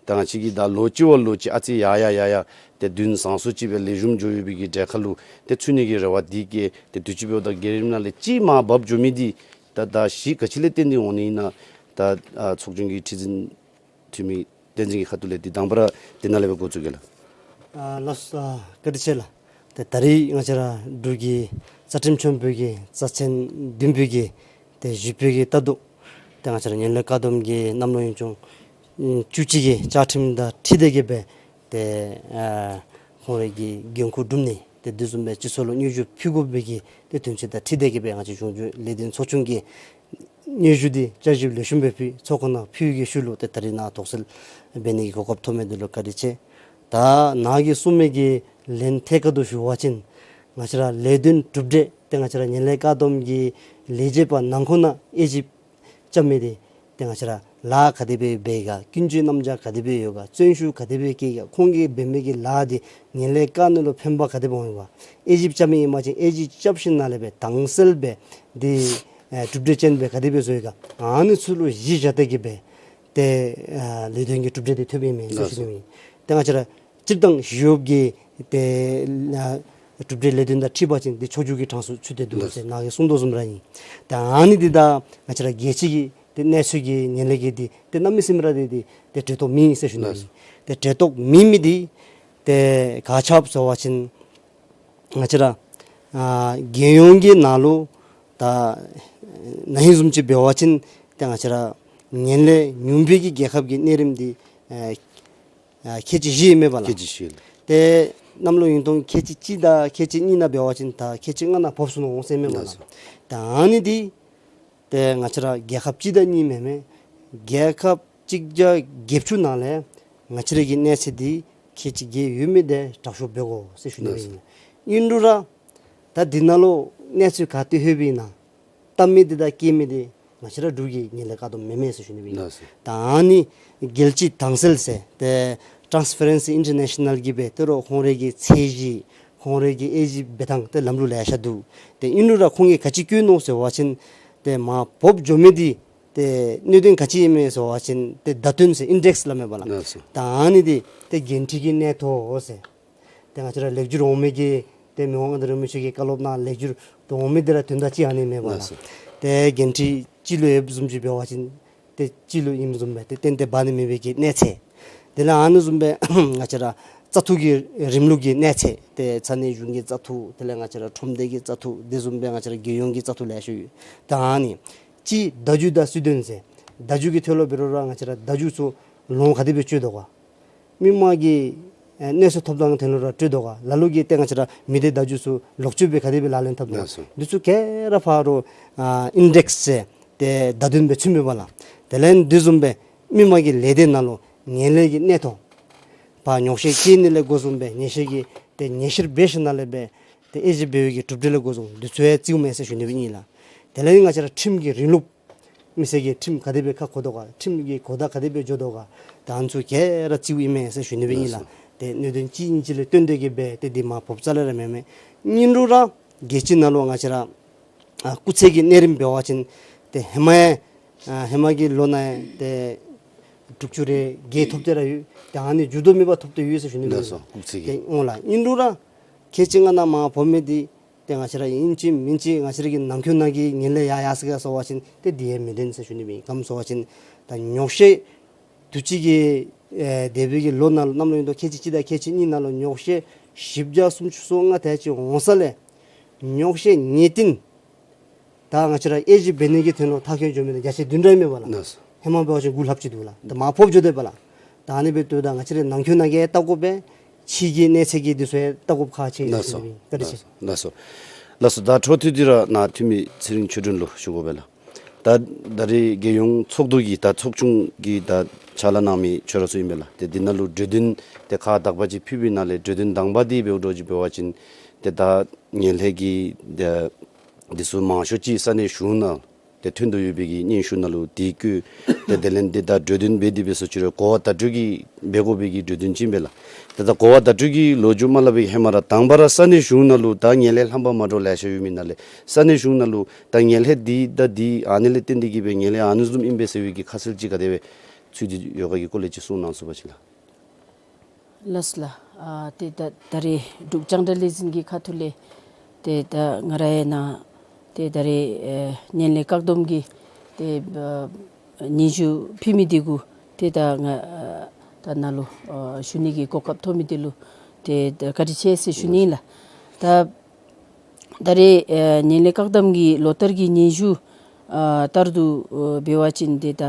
ད་ང་བཅས་ཀྱིས་ད་ལོ་གཅིག་བ་ལོ་གཅིག་ཨ་ཙི་ཡར་ཡར་ཡར་ཡར་ཏེ་འདུན་བཟང་སུ་ཅིག་སྦེ་ལེགས་ཤོམ་འགྱོ་ཡོད་པའི་གི་གྲས་ཁ་ལུ་ཏེ་ཚུད་ནི་གི་རེ་བ་འདི་བསྐྱེད་དེ་དུས་ཅི་འབདཝ་ད་བརྒྱུད་རིམ་ནང་ལས་གཅིག་མར་བབས་འགྱོ་མི་འདི་ད་ད་གཞི་ག་ཅི་ལས་བརྟེན་ཏེ་འོང་ནི་ཨིན་ན། ད་ཨ་ཚོགས་ཆུང་གི་ཁྲི་འཛིན་འཐུས་མི་བསྟན་འཛིན་གྱི་ཁ་ཐུག་ལས་འདི་དང་པ་ར་འདི་ནང་ལས་སྦེ་འགོ་བཙུགས་གེ་ལགས། ཨ་ལགས་སོ། ཨ་བཀའ་དྲིན་ཆེ་ལགས། ཏེ་ད་རིས་ང་བཅས་ར་འབྲུག་གི་རྩ་ཁྲིམས་ཆེན་པོའི་གི་རྩ་ཚན་བདུན་པའི་གི་ཏེ་བཞི་པའི་གི་ལྟ་འདོད་ཏེ་ང་བཅས་ར་ངན་ལྷད་བཀག་སྡོམ་གྱི་གནམ་ལོ་ཡུན་ཅུང་བཅུ་གཅིག་གི་བཅའ་ཁྲིམས་དང་འཁྲིལ་ཏེ་གི་སྦེ་ཏེ་ཨ་ཁོང་རའི་གི་འགན་ཁུར་བསྒྲུབས་ནི་ཏེ་དེ་བཟུམ་སྦེ་སྤྱི་ཚོགས་ལུ་སྙན་ཞུ་ཕུལ་དགོ་པའི་གི་ཏེ་དོན་ཚན་དང་འཁྲིལ་ཏེ་གི་སྦེ་ང་བཅས་གཞུང་ལས་དོན་ཚོགས་ཆུང་གིས་སྙན་ཞུ་འདི་བསྐྱར་ཞིབ་ལེགས་ཤོམ་སྦེ་ཕུལ་ཚོགས་ཁང་ནང་ཕུལ་བའི་གི་ཤུལ་ལུ་ཏེ་ད་རིས་ནཱ་དོགས་སེལ་འབད་ནི་གི་གོ་སྐབས་ཐོབ་མི་འདི་ལུ་བཀའ་དྲིན་ཆེ། ད་ནཱ་གིས་གསུངས་མི་གི་ལན་ཐད་ཀར་དུ་ཞུ་བ་ཅིན་ང་བཅས་ར་ལས་དོན་གྲུབ་འབྲས་ཏེ་ང་བཅས་ར་ངན་ལྷད་བཀག་སྡོམ་གྱི་ལས་བྱེད་པ་ནང་འཁོད་ནང་དབྱེ་ཞིབ་རྐྱབ་མི་འདི་ཏེ་ང་བཅས་ར་ལཱ་ག་དེ་སྦེ་འབད་ག་ཀུན་སྤྱོད་རྣམ་གཞག་ག་དེ་སྦེ་ཡོད་ག་བརྩོན་ཤུགས་ག་དེ་སྦེ་བསྐྱེད་ག་ཁོང་གིས་འབད་མི་གི་ལཱ་འདི་ངན་ལྷད་བཀག་ནི་ལུ་ཕན་པ་ག་དེ་སྦེ་འོང་ཡོད་ག་དབྱེ་ཞིབ་རྐྱབ་མི་ཨིན་པ་ཅིན་དབྱེ་ཞིབ་རྐྱབ་ཞིནམ་ལས་སྦེ་དྭངས་གསལ་སྦེ་འདི་ཨེ་གྲུབ་འབྲས་ཅན་སྦེ་ག་དེ་སྦེ་བཟོ་ཡོད་ག་ཨ་ནི་ཚུ་ལུ་གཞི་བཞག་སྟེ་གི་སྦེ་ཏེ་ཨ་ལས་དོན་གྱི་གྲུབ་འབྲས་འདི་ཐོབ་ཨིན་མས་ཟེར་ཞུ་ནི་ཨིན། ཏེ་ང་བཅས་ར་སྤྱིར་བཏང་ཞི་གཡོགཔ་གི་ཏེ་ཨ་གྲུབ་འབྲས་ལས་དོན་དང་འཁྲིལ་བ་ཅིན་འདི་ཕྱོགས་བསྒྱུར་གྱི་གྲངས་སུ་ཚུད་དེ་འདུག་ཟེར་ནཱ་གིས་གསུངས་དོ་བཟུམ་ར་ཨིན། ཏེ་ཨ་ནི་འདི་དང་ང་བཅས་ར་རྒྱལ་སྤྱི་གི་ཏེ་གནས་ཚུལ་གྱི་ངན་ལྷད་ཀྱི་འདི་ཏེ་གནམ་མེད་ས་མེད་ར་འདི་འདི་ཏེ་འབྲེལ་གཏོགས་མེད་ཟེར་ཞུ་ནི་ཨིན། ཏེ་འབྲེལ་གཏོགས་མེད་མི་འདི་ཏེ་ག་ཅི་སྦེ་ཟེར་བ་ཅིན་ང་བཅས་ར་ཨ་རྒྱལ་ཡོངས་ཀྱི་ནང་ལུ་ ད་ན་ཧིང་བཟུམ་ཅིག་འབད་བ་ཅིན་ཏེ་ང་བཅས་ར་ངན་ལྷད་ཉུང་བའི་གི་རྒྱལ་ཁབ་ཀྱི་གནས་རིམ་འདི་ཨ་ཨ་ཁལ་གཅིག་བཞི་ཨིན་མས་པ་ལགས། ཁལ་གཅིག་བཞི་ལགས། ཏེ་གནམ་ལོ་ཉིས་སྟོང་ཁལ་གཅིག་གཅིག་དང་ཁལ་གཅིག་གཉིས་ནང་འབད་བ་ཅིན་ད་ཁལ་གཅིག་ལྔ་ནང་བབས་སོ་ནུག་ཟེར་མས་པ་ལགས། ལགས་སོ། ད་ཨ་ནི་འདི་ཏེ་ང་བཅས་ར་རྒྱལ་ཁབ་གཅིག་དང་གཉིས་མེན་མས། རྒྱལ་ཁབ་གཅིག་བརྒྱ་བརྒྱད་ཅུ་ནང་ལས་ང་བཅས་ར་གི་གནས་ཚད་འདི་ཁལ་གཅིག་བརྒྱད་ཡོད་མི་འདི་དྲག་ཤོས་འབད་དགོ་ཟེར་ཞུ་ནི་ཨིན། ཨིན་རུང་ར་ད་འདི་ནང་ལུ་གནས་ཚུལ་ག་ཏེ་ལྷོད་པའི་ནང་བཏབ་མི་འདི་དང་སྐྱེལ་མི་འདི་ང་བཅས་ར་འབྲུག་གི་ངན་ལྷད་བཀག་སྡོམ་མེན་མས་ཟེར་ཞུ་ནི་ཨིན། ད་ཨ་ནི་རྒྱལ་སྤྱི་དྭངས་གསལ་ཟེར་ཏེ་ཊཱནསི་པེ་རེན་སི་ཨིན་ཊར་ནེ་ཤ་ནཱལ་གྱིས་སྦེ་ཏེ་རོགས་ཁོང་རའི་གི་ཚད་གཞི་ཁོང་རའི་གི་དབྱེ་ཞིབ་འབད་ཐངས་ཏེ་ལམ་ལུགས་ལེ་ཤ་འདུག། ཏེ་ཨིན་རུང་ར་ཁོང་གིས་ག་ཅི་བཀོད་ནུག་ཟེར་བ་ཅིན་ཏེ་མར་བབས་འགྱོ་མི་འདི་ཏེ་གནད་དོན་ག་ཅི་ཨིན་མས་ཟེར་བ་ཅིན་ཏེ་བརྡ་སྟོན་ཟེར་ཨིན་ཌེགསི་སླབ་མས་པ་ལགས། ལགས་སོ། ད་ཨ་ནི་འདི་ཏེ་འགན་འཁྲི་གི་གནས་ཐོ་ཟེར། ཏེ་ང་བཅས་ར་ལེགས་བསྒྱུར་འོང་མི་གི་ཏེ་མི་དབང་མངའ་བདག་རིན་པོ་ཆེ་གི་བཀའ་སློབ་ནང་ལེགས་བསྒྱུར་འོང་མི་འདི་ར་དོན་དག་གཅིག་ཨ་ནི་མས་པ་ལགས། ལགས་སོ། ཏེ་འགན་འཁྲི་སྤྱི་ལུ་ཡོདཔ་བཟུམ་ཅིག་འབད་བ་ཅིན་ཏེ་སྤྱི་ལུ་ཨིནམ་བཟུམ་སྦེ་ཏེ་གཏན་གཏན་འབག་ནི་མེད་པའི་གི་གནས་ཚད། དེ་ལས་ཨ་ནི་བཟུམ་སྦེ་ང་བཅས་ར་བཙག་འཐུ་གི་རིམ་ལུགས་ཀྱི་གནས་ཚད་ཏེ་ས་གནས་གཞུང་གི་བཙག་འཐུ་དེ་ལས་ང་བཅས་ར་ཁྲོམ་སྡེ་གི་བཙག་འཐུ་དེ་བཟུམ་སྦེ་ང་བཅས་ར་རྒྱལ་ཡོངས་ཀྱི་བཙག་འཐུ་ལེ་ཤ་ཡོད། ད་ཨ་ནི་གཅིག་བརྡ་བརྒྱུད་དང་སྲིད་དོན་ཟེར། བརྡ་བརྒྱུད་ཀྱི་ཐད་ལུ་འབད་རུང་ར་ང་བཅས་ར་བརྡ་བརྒྱུད་ཚུ་ལོང་ག་དེ་སྦེ་སྤྱོད་དོ་ག། མི་མང་གི་ཨེ་གནས་ཚུལ་ཐོབ་ཐངས་ཐད་ལུ་ར་སྤྲོད་དོ་ག། ལ་ལུ་གིས་ཏེ་ང་བཅས་ར་མི་སྡེ་བརྡ་བརྒྱུད་ཚུ་ལོག་སྤྱོད་སྦེ་ག་དེ་སྦེ་ལག་ལེན་འཐབ་དོ་ག། ལགས་སོ། འདི་ཚུ་ག་ར་ཕར་རུ་ཨ་ཨིན་ཌེགསི་ཟེར་ཏེ་བརྡ་དོན་སྦེ་ཚུད་མས་པ་ལགས། དེ་ལས་འདི་བཟུམ་སྦེ་མི་མང་གི་ལས་སྡེ་ནང་ལུ་ངན་ལྷད་ཀྱི་གནས་ཐོ་ཕར་ཉོག་བཤད་བཀལ་ནི་ལས་འགོ་བཟུང་སྦེ་ཉེས་བཤད་ཀྱི་ཏེ་ཉེས་བཤེར་འབད་ཞིནམ་ལས་སྦེ་ཏེ་དབྱེ་ཞིབ་འབད་བའི་གི་གྲུབ་འབྲས་ལས་འགོ་བཟུང་འདི་ཚུ་ཡང་བརྩིཝ་མས་ཟེར་ཞུ་ནི་སྦེ་ཨིན་ལགས། དེ་ལས་ང་བཅས་ར་ཁྲིམས་ཀྱི་རིང་ལུགས་མི་སེར་གྱིས་ཁྲིམས་ག་དེ་སྦེ་ཁ་གོ་དོ་ག། ཁྲིམས་ཀྱི་གོ་བརྡ་ག་དེ་སྦེ་འགྱོ་དོ་ག། ད་ཨ་ནི་ཚུ་ག་ར་བརྩིཝ་ཨིན་མས་ཟེར་ཞུ་ནི་སྦེ་ཨིན་ལགས། ལགས་སོ། ཏེ་གནད་དོན་གཅིག་གཉིས་ཅིག་ལས་བརྟེན་ཏེ་གིས་སྦེ་ཏེ་འདི་མར་བབས་རྩ་ལས་ར་མེན་མས། ཨིན་རུང་ར་རྒྱལ་སྤྱི་ནང་ལུ་ང་བཅས་ར་ཨ་སྐུགས་ཚད་ཀྱི་གནས་རིམ་འབད་བ་ཅིན་ཏེ་ཧེ་མ་ཡང་ཨ་ཧེ་མ་གི་ལོ་ནང་ཡང་ཏེ་དྲུག་ཅུ་རེ་བརྒྱད་ཐོབ་སྟེ་ར་ཡོད། ཏེ་ཨ་ནི་མཇུག་བསྡུ་མེད་པར་ཐོབ་སྟེ་ཡོད་ཟེར་ཞུ་ནི་སྦེ་ཨིན་ལགས། ལགས་སོ། སྐུགས་ཚད་ཀྱི། ཏེ་འོང་ལགས། ཨིན་རུང་ར་ཁལ་གཅིག་ལྔ་ནང་མར་བབས་མི་འདི་ཏེ་ང་བཅས་ར་ཨིན་ཅི་མིན་ཅི་ང་བཅས་ར་གི་ནང་འཁོད་ནང་གི་ངན་ལྷད་ཡར་ཡར་སོང་ག་ཟེར་བ་ཅིན་ཏེ་འདི་ཡང་མི་བདེན་ཟེར་ཞུ་ནི་སྦེ་ཨིན། ག་ཅི་སྨོ་ཟེར་བ་ཅིན་ད་ཉོག་བཤད་དུས་ཅི་གི་ཨེ་འདས་པའི་གི་ལོ་ནང་ལུ་གནམ་ལོ་ཡིན་དོ་ཁལ་གཅིག་གཅིག་དང་ཁལ་གཅིག་གཉིས་ནང་ལུ་ཉོག་བཤད་བཞི་བརྒྱ་སུམ་ཅུ་སོ་ལྔ་དེ་ཅིག་འོང་ས་ལས་ཉོག་བཤད་ངེས་བརྟན་ད་ང་བཅས་ར་དབྱེ་ཞིབ་འབད་ནི་གི་དོན་ལུ་མཐར་འཁྱོལ་འགྱོ་མི་འདི་བརྒྱ་ཆ་བདུན་དྲུག་ཨིན་མས་པ་ལགས། ལགས་སོ། ཧེ་མ་འབད་བ་ཅིན་དགུ་ལྷགཔ་ཅིག་འདུག་ལགས། ད་མར་བབས་འགྱོ་དོ་པ་ལགས། ད་ཨ་ནི་འབདཝ་ད་ང་བཅས་རའི་ནང་འཁོད་ནང་གི་ལྟ་དགོ་པས། ཕྱི་གི་གནས་ཚད་ཀྱི་འདི་ཚུ་ཡང་ལྟ་དགོཔ་ཁག་ཆེ་ཟེར་ཞུ་ནི་སྦེ་ཨིན། བཀའ་དྲིན་ཆེ། ལགས་སོ། ལགས་སོ། ད་འཕྲོ་མཐུད་དེ་ར་ནཱ་འཐུས་མི་ཚེ་རིང་ཆོས་སྒྲོན་ལུ་ཞུ་དགོ་པས་ལགས། ད་ད་རེས་རྒྱལ་ཡོངས་ཚོགས་འདུ་གི་ད་ཚོགས་ཆུང་གི་ད་ཕྱག་ལཱ་གནང་མི་ཁྱོད་ར་ཚུ་ཨིན་པས་ལགས། ཏེ་འདི་ནང་ལུ་གྲོས་དོན་ཏེ་ཁག་དག་པ་ཅིག་ཕུལ་བའི་ནང་ལས་གྲོས་དོན་དང་པ་འདི་འབདཝ་འདྲཝ་ཅིག་འབད་བ་ཅིན་ཏེ་ད་ངན་ལྷད་ཀྱི་ད་འདི་ཚུ་མང་ཤོས་ཅིག་ས་གནས་གཞུང་ནང་ཏེ་ཐོན་དོ་ཡོད་པའི་གི་སྙན་ཞུ་ནང་ལུ་འདི་བཀོད། ཏེ་དེ་ལས་འདི་ད་གྲོས་དོན་འབད་དེ་འབད་སོང་ཅི་རུང་གོ་བ་བརྡ་སྤྲོད་ཀྱི་འབད་དགོ་པའི་གི་གྲོས་དོན་ཅིག་ཨིན་པས་ལགས། ཏེ་ད་གོ་བ་བརྡ་སྤྲོད་ཀྱི་ལོ་རྒྱུས་མ་སླབ་པའི་ཧེ་མ་ར་དང་པ་ར་ས་གནས་གཞུང་ནང་ལུ་ད་ངན་ལྷད་ལྷམ་པ་མ་འདྲཝ་ལེ་ཤ་ཡོད་མི་ནང་ལས་ས་གནས་གཞུང་ནང་ལུ་ད་ངན་ལྷད་འདི་ད་འདི་ཨ་ནི་ལས་བརྟེན་ཏེ་གིས་སྦེ་ངན་ལྷད་ཨ་ནི་བཟུམ་ཨིན་པས་ཟེར་བའི་གི་ཁ་གསལ་ཅིག་ག་དེ་སྦེ་ཚུད་དེ་ཡོད་ག་གི་སྐོར་ལས་ཅིག་གསུང་གནང་ཚུགས་པ་ཅིན་ལགས། ལགས་སོ་ལགས། ཨ་ཏེ་ད་ད་རེས་འབྲུག་རྒྱང་བསྒྲགས་ལས་འཛིན་གྱི་ཁ་ཐུག་ལས་ཏེ་ད་ང་རའི་ནང་ཏེ་ད་རེས་ཨེ་ངན་ལྷད་བཀག་སྡོམ་གྱི་ཏེ་ཨ་སྙན་ཞུ་ཕུལ་མི་འདི་གུ་ཏེ་ད་ང་ཨ་ད་ནཱ་ལུ་ཨ་ཞུ་ནི་གི་གོ་སྐབས་ཐོབ་མི་འདི་ལུ་ཏེ་ད་བཀའ་དྲིན་ཆེ་ཟེར་ཞུ་ནི་ལགས། ད་ད་རེས་ཨེ་ངན་ལྷད་བཀག་སྡོམ་གྱི་ལོ་བསྟར་གྱི་སྙན་ཞུ་ཨ་ལྟར་དུ་ཨ་འབད་བ་ཅིན་ཏེ་ད་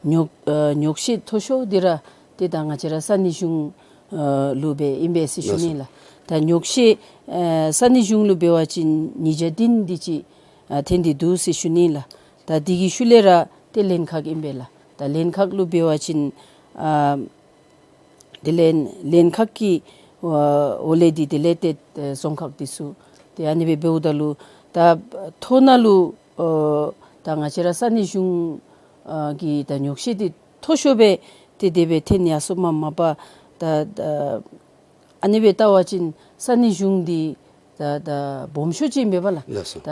ཉོག་ཨ་ཉོག་བཤད་མཐོ་ཤོས་འདི་ར་ཏེ་ད་ང་བཅས་ར་ས་གནས་གཞུང་ཨ་ལུ་སྦེ་ཨིན་པས་ཟེར་ཞུ་ནི་ལགས། ད་ཉོག་བཤད་ཨ་ས་གནས་གཞུང་ལུ་འབད་བ་ཅིན་ཉིས་བརྒྱ་བདུན་འདི་ཅིག་ཨ་ཐོན་ཏེ་འདུག་ཟེར་ཞུ་ནི་ལགས། ད་འདི་གི་ཤུལ་ལས་ར་ཏེ་ལྷན་ཁག་ཨིན་པས་ལགས། ད་ལྷན་ཁག་ལུ་འབད་བ་ཅིན་ཨ་དེ་ལས་ལྷན་ཁག་གི་ཨ་འོག་ལས་འདི་དེ་ལས་ཏེ་ཨ་རྫོང་ཁག་འདི་ཚུ་ཏེ་ཨ་ནི་སྦེ་འབདཝ་ད་ལུ་ད་མཐོ་ནང་ལུ་ཨ་ད་ང་བཅས་ར་ས་གནས་གཞུང་ཨ་གི་ད་ཉོག་བཤད་འདི་མཐོ་ཤོས་སྦེ་ཏེ་དེ་སྦེ་ཐོན་ཡར་སོངམ་མ་པ་ད་ད་ཨ་ནི་སྦེ་བལྟ་བ་ཅིན་ས་གནས་གཞུང་འདི་ད་ད་སྦོམ་ཤོས་ཅིག་ཨིན་པས་ལགས། ལགས་སོ། ད་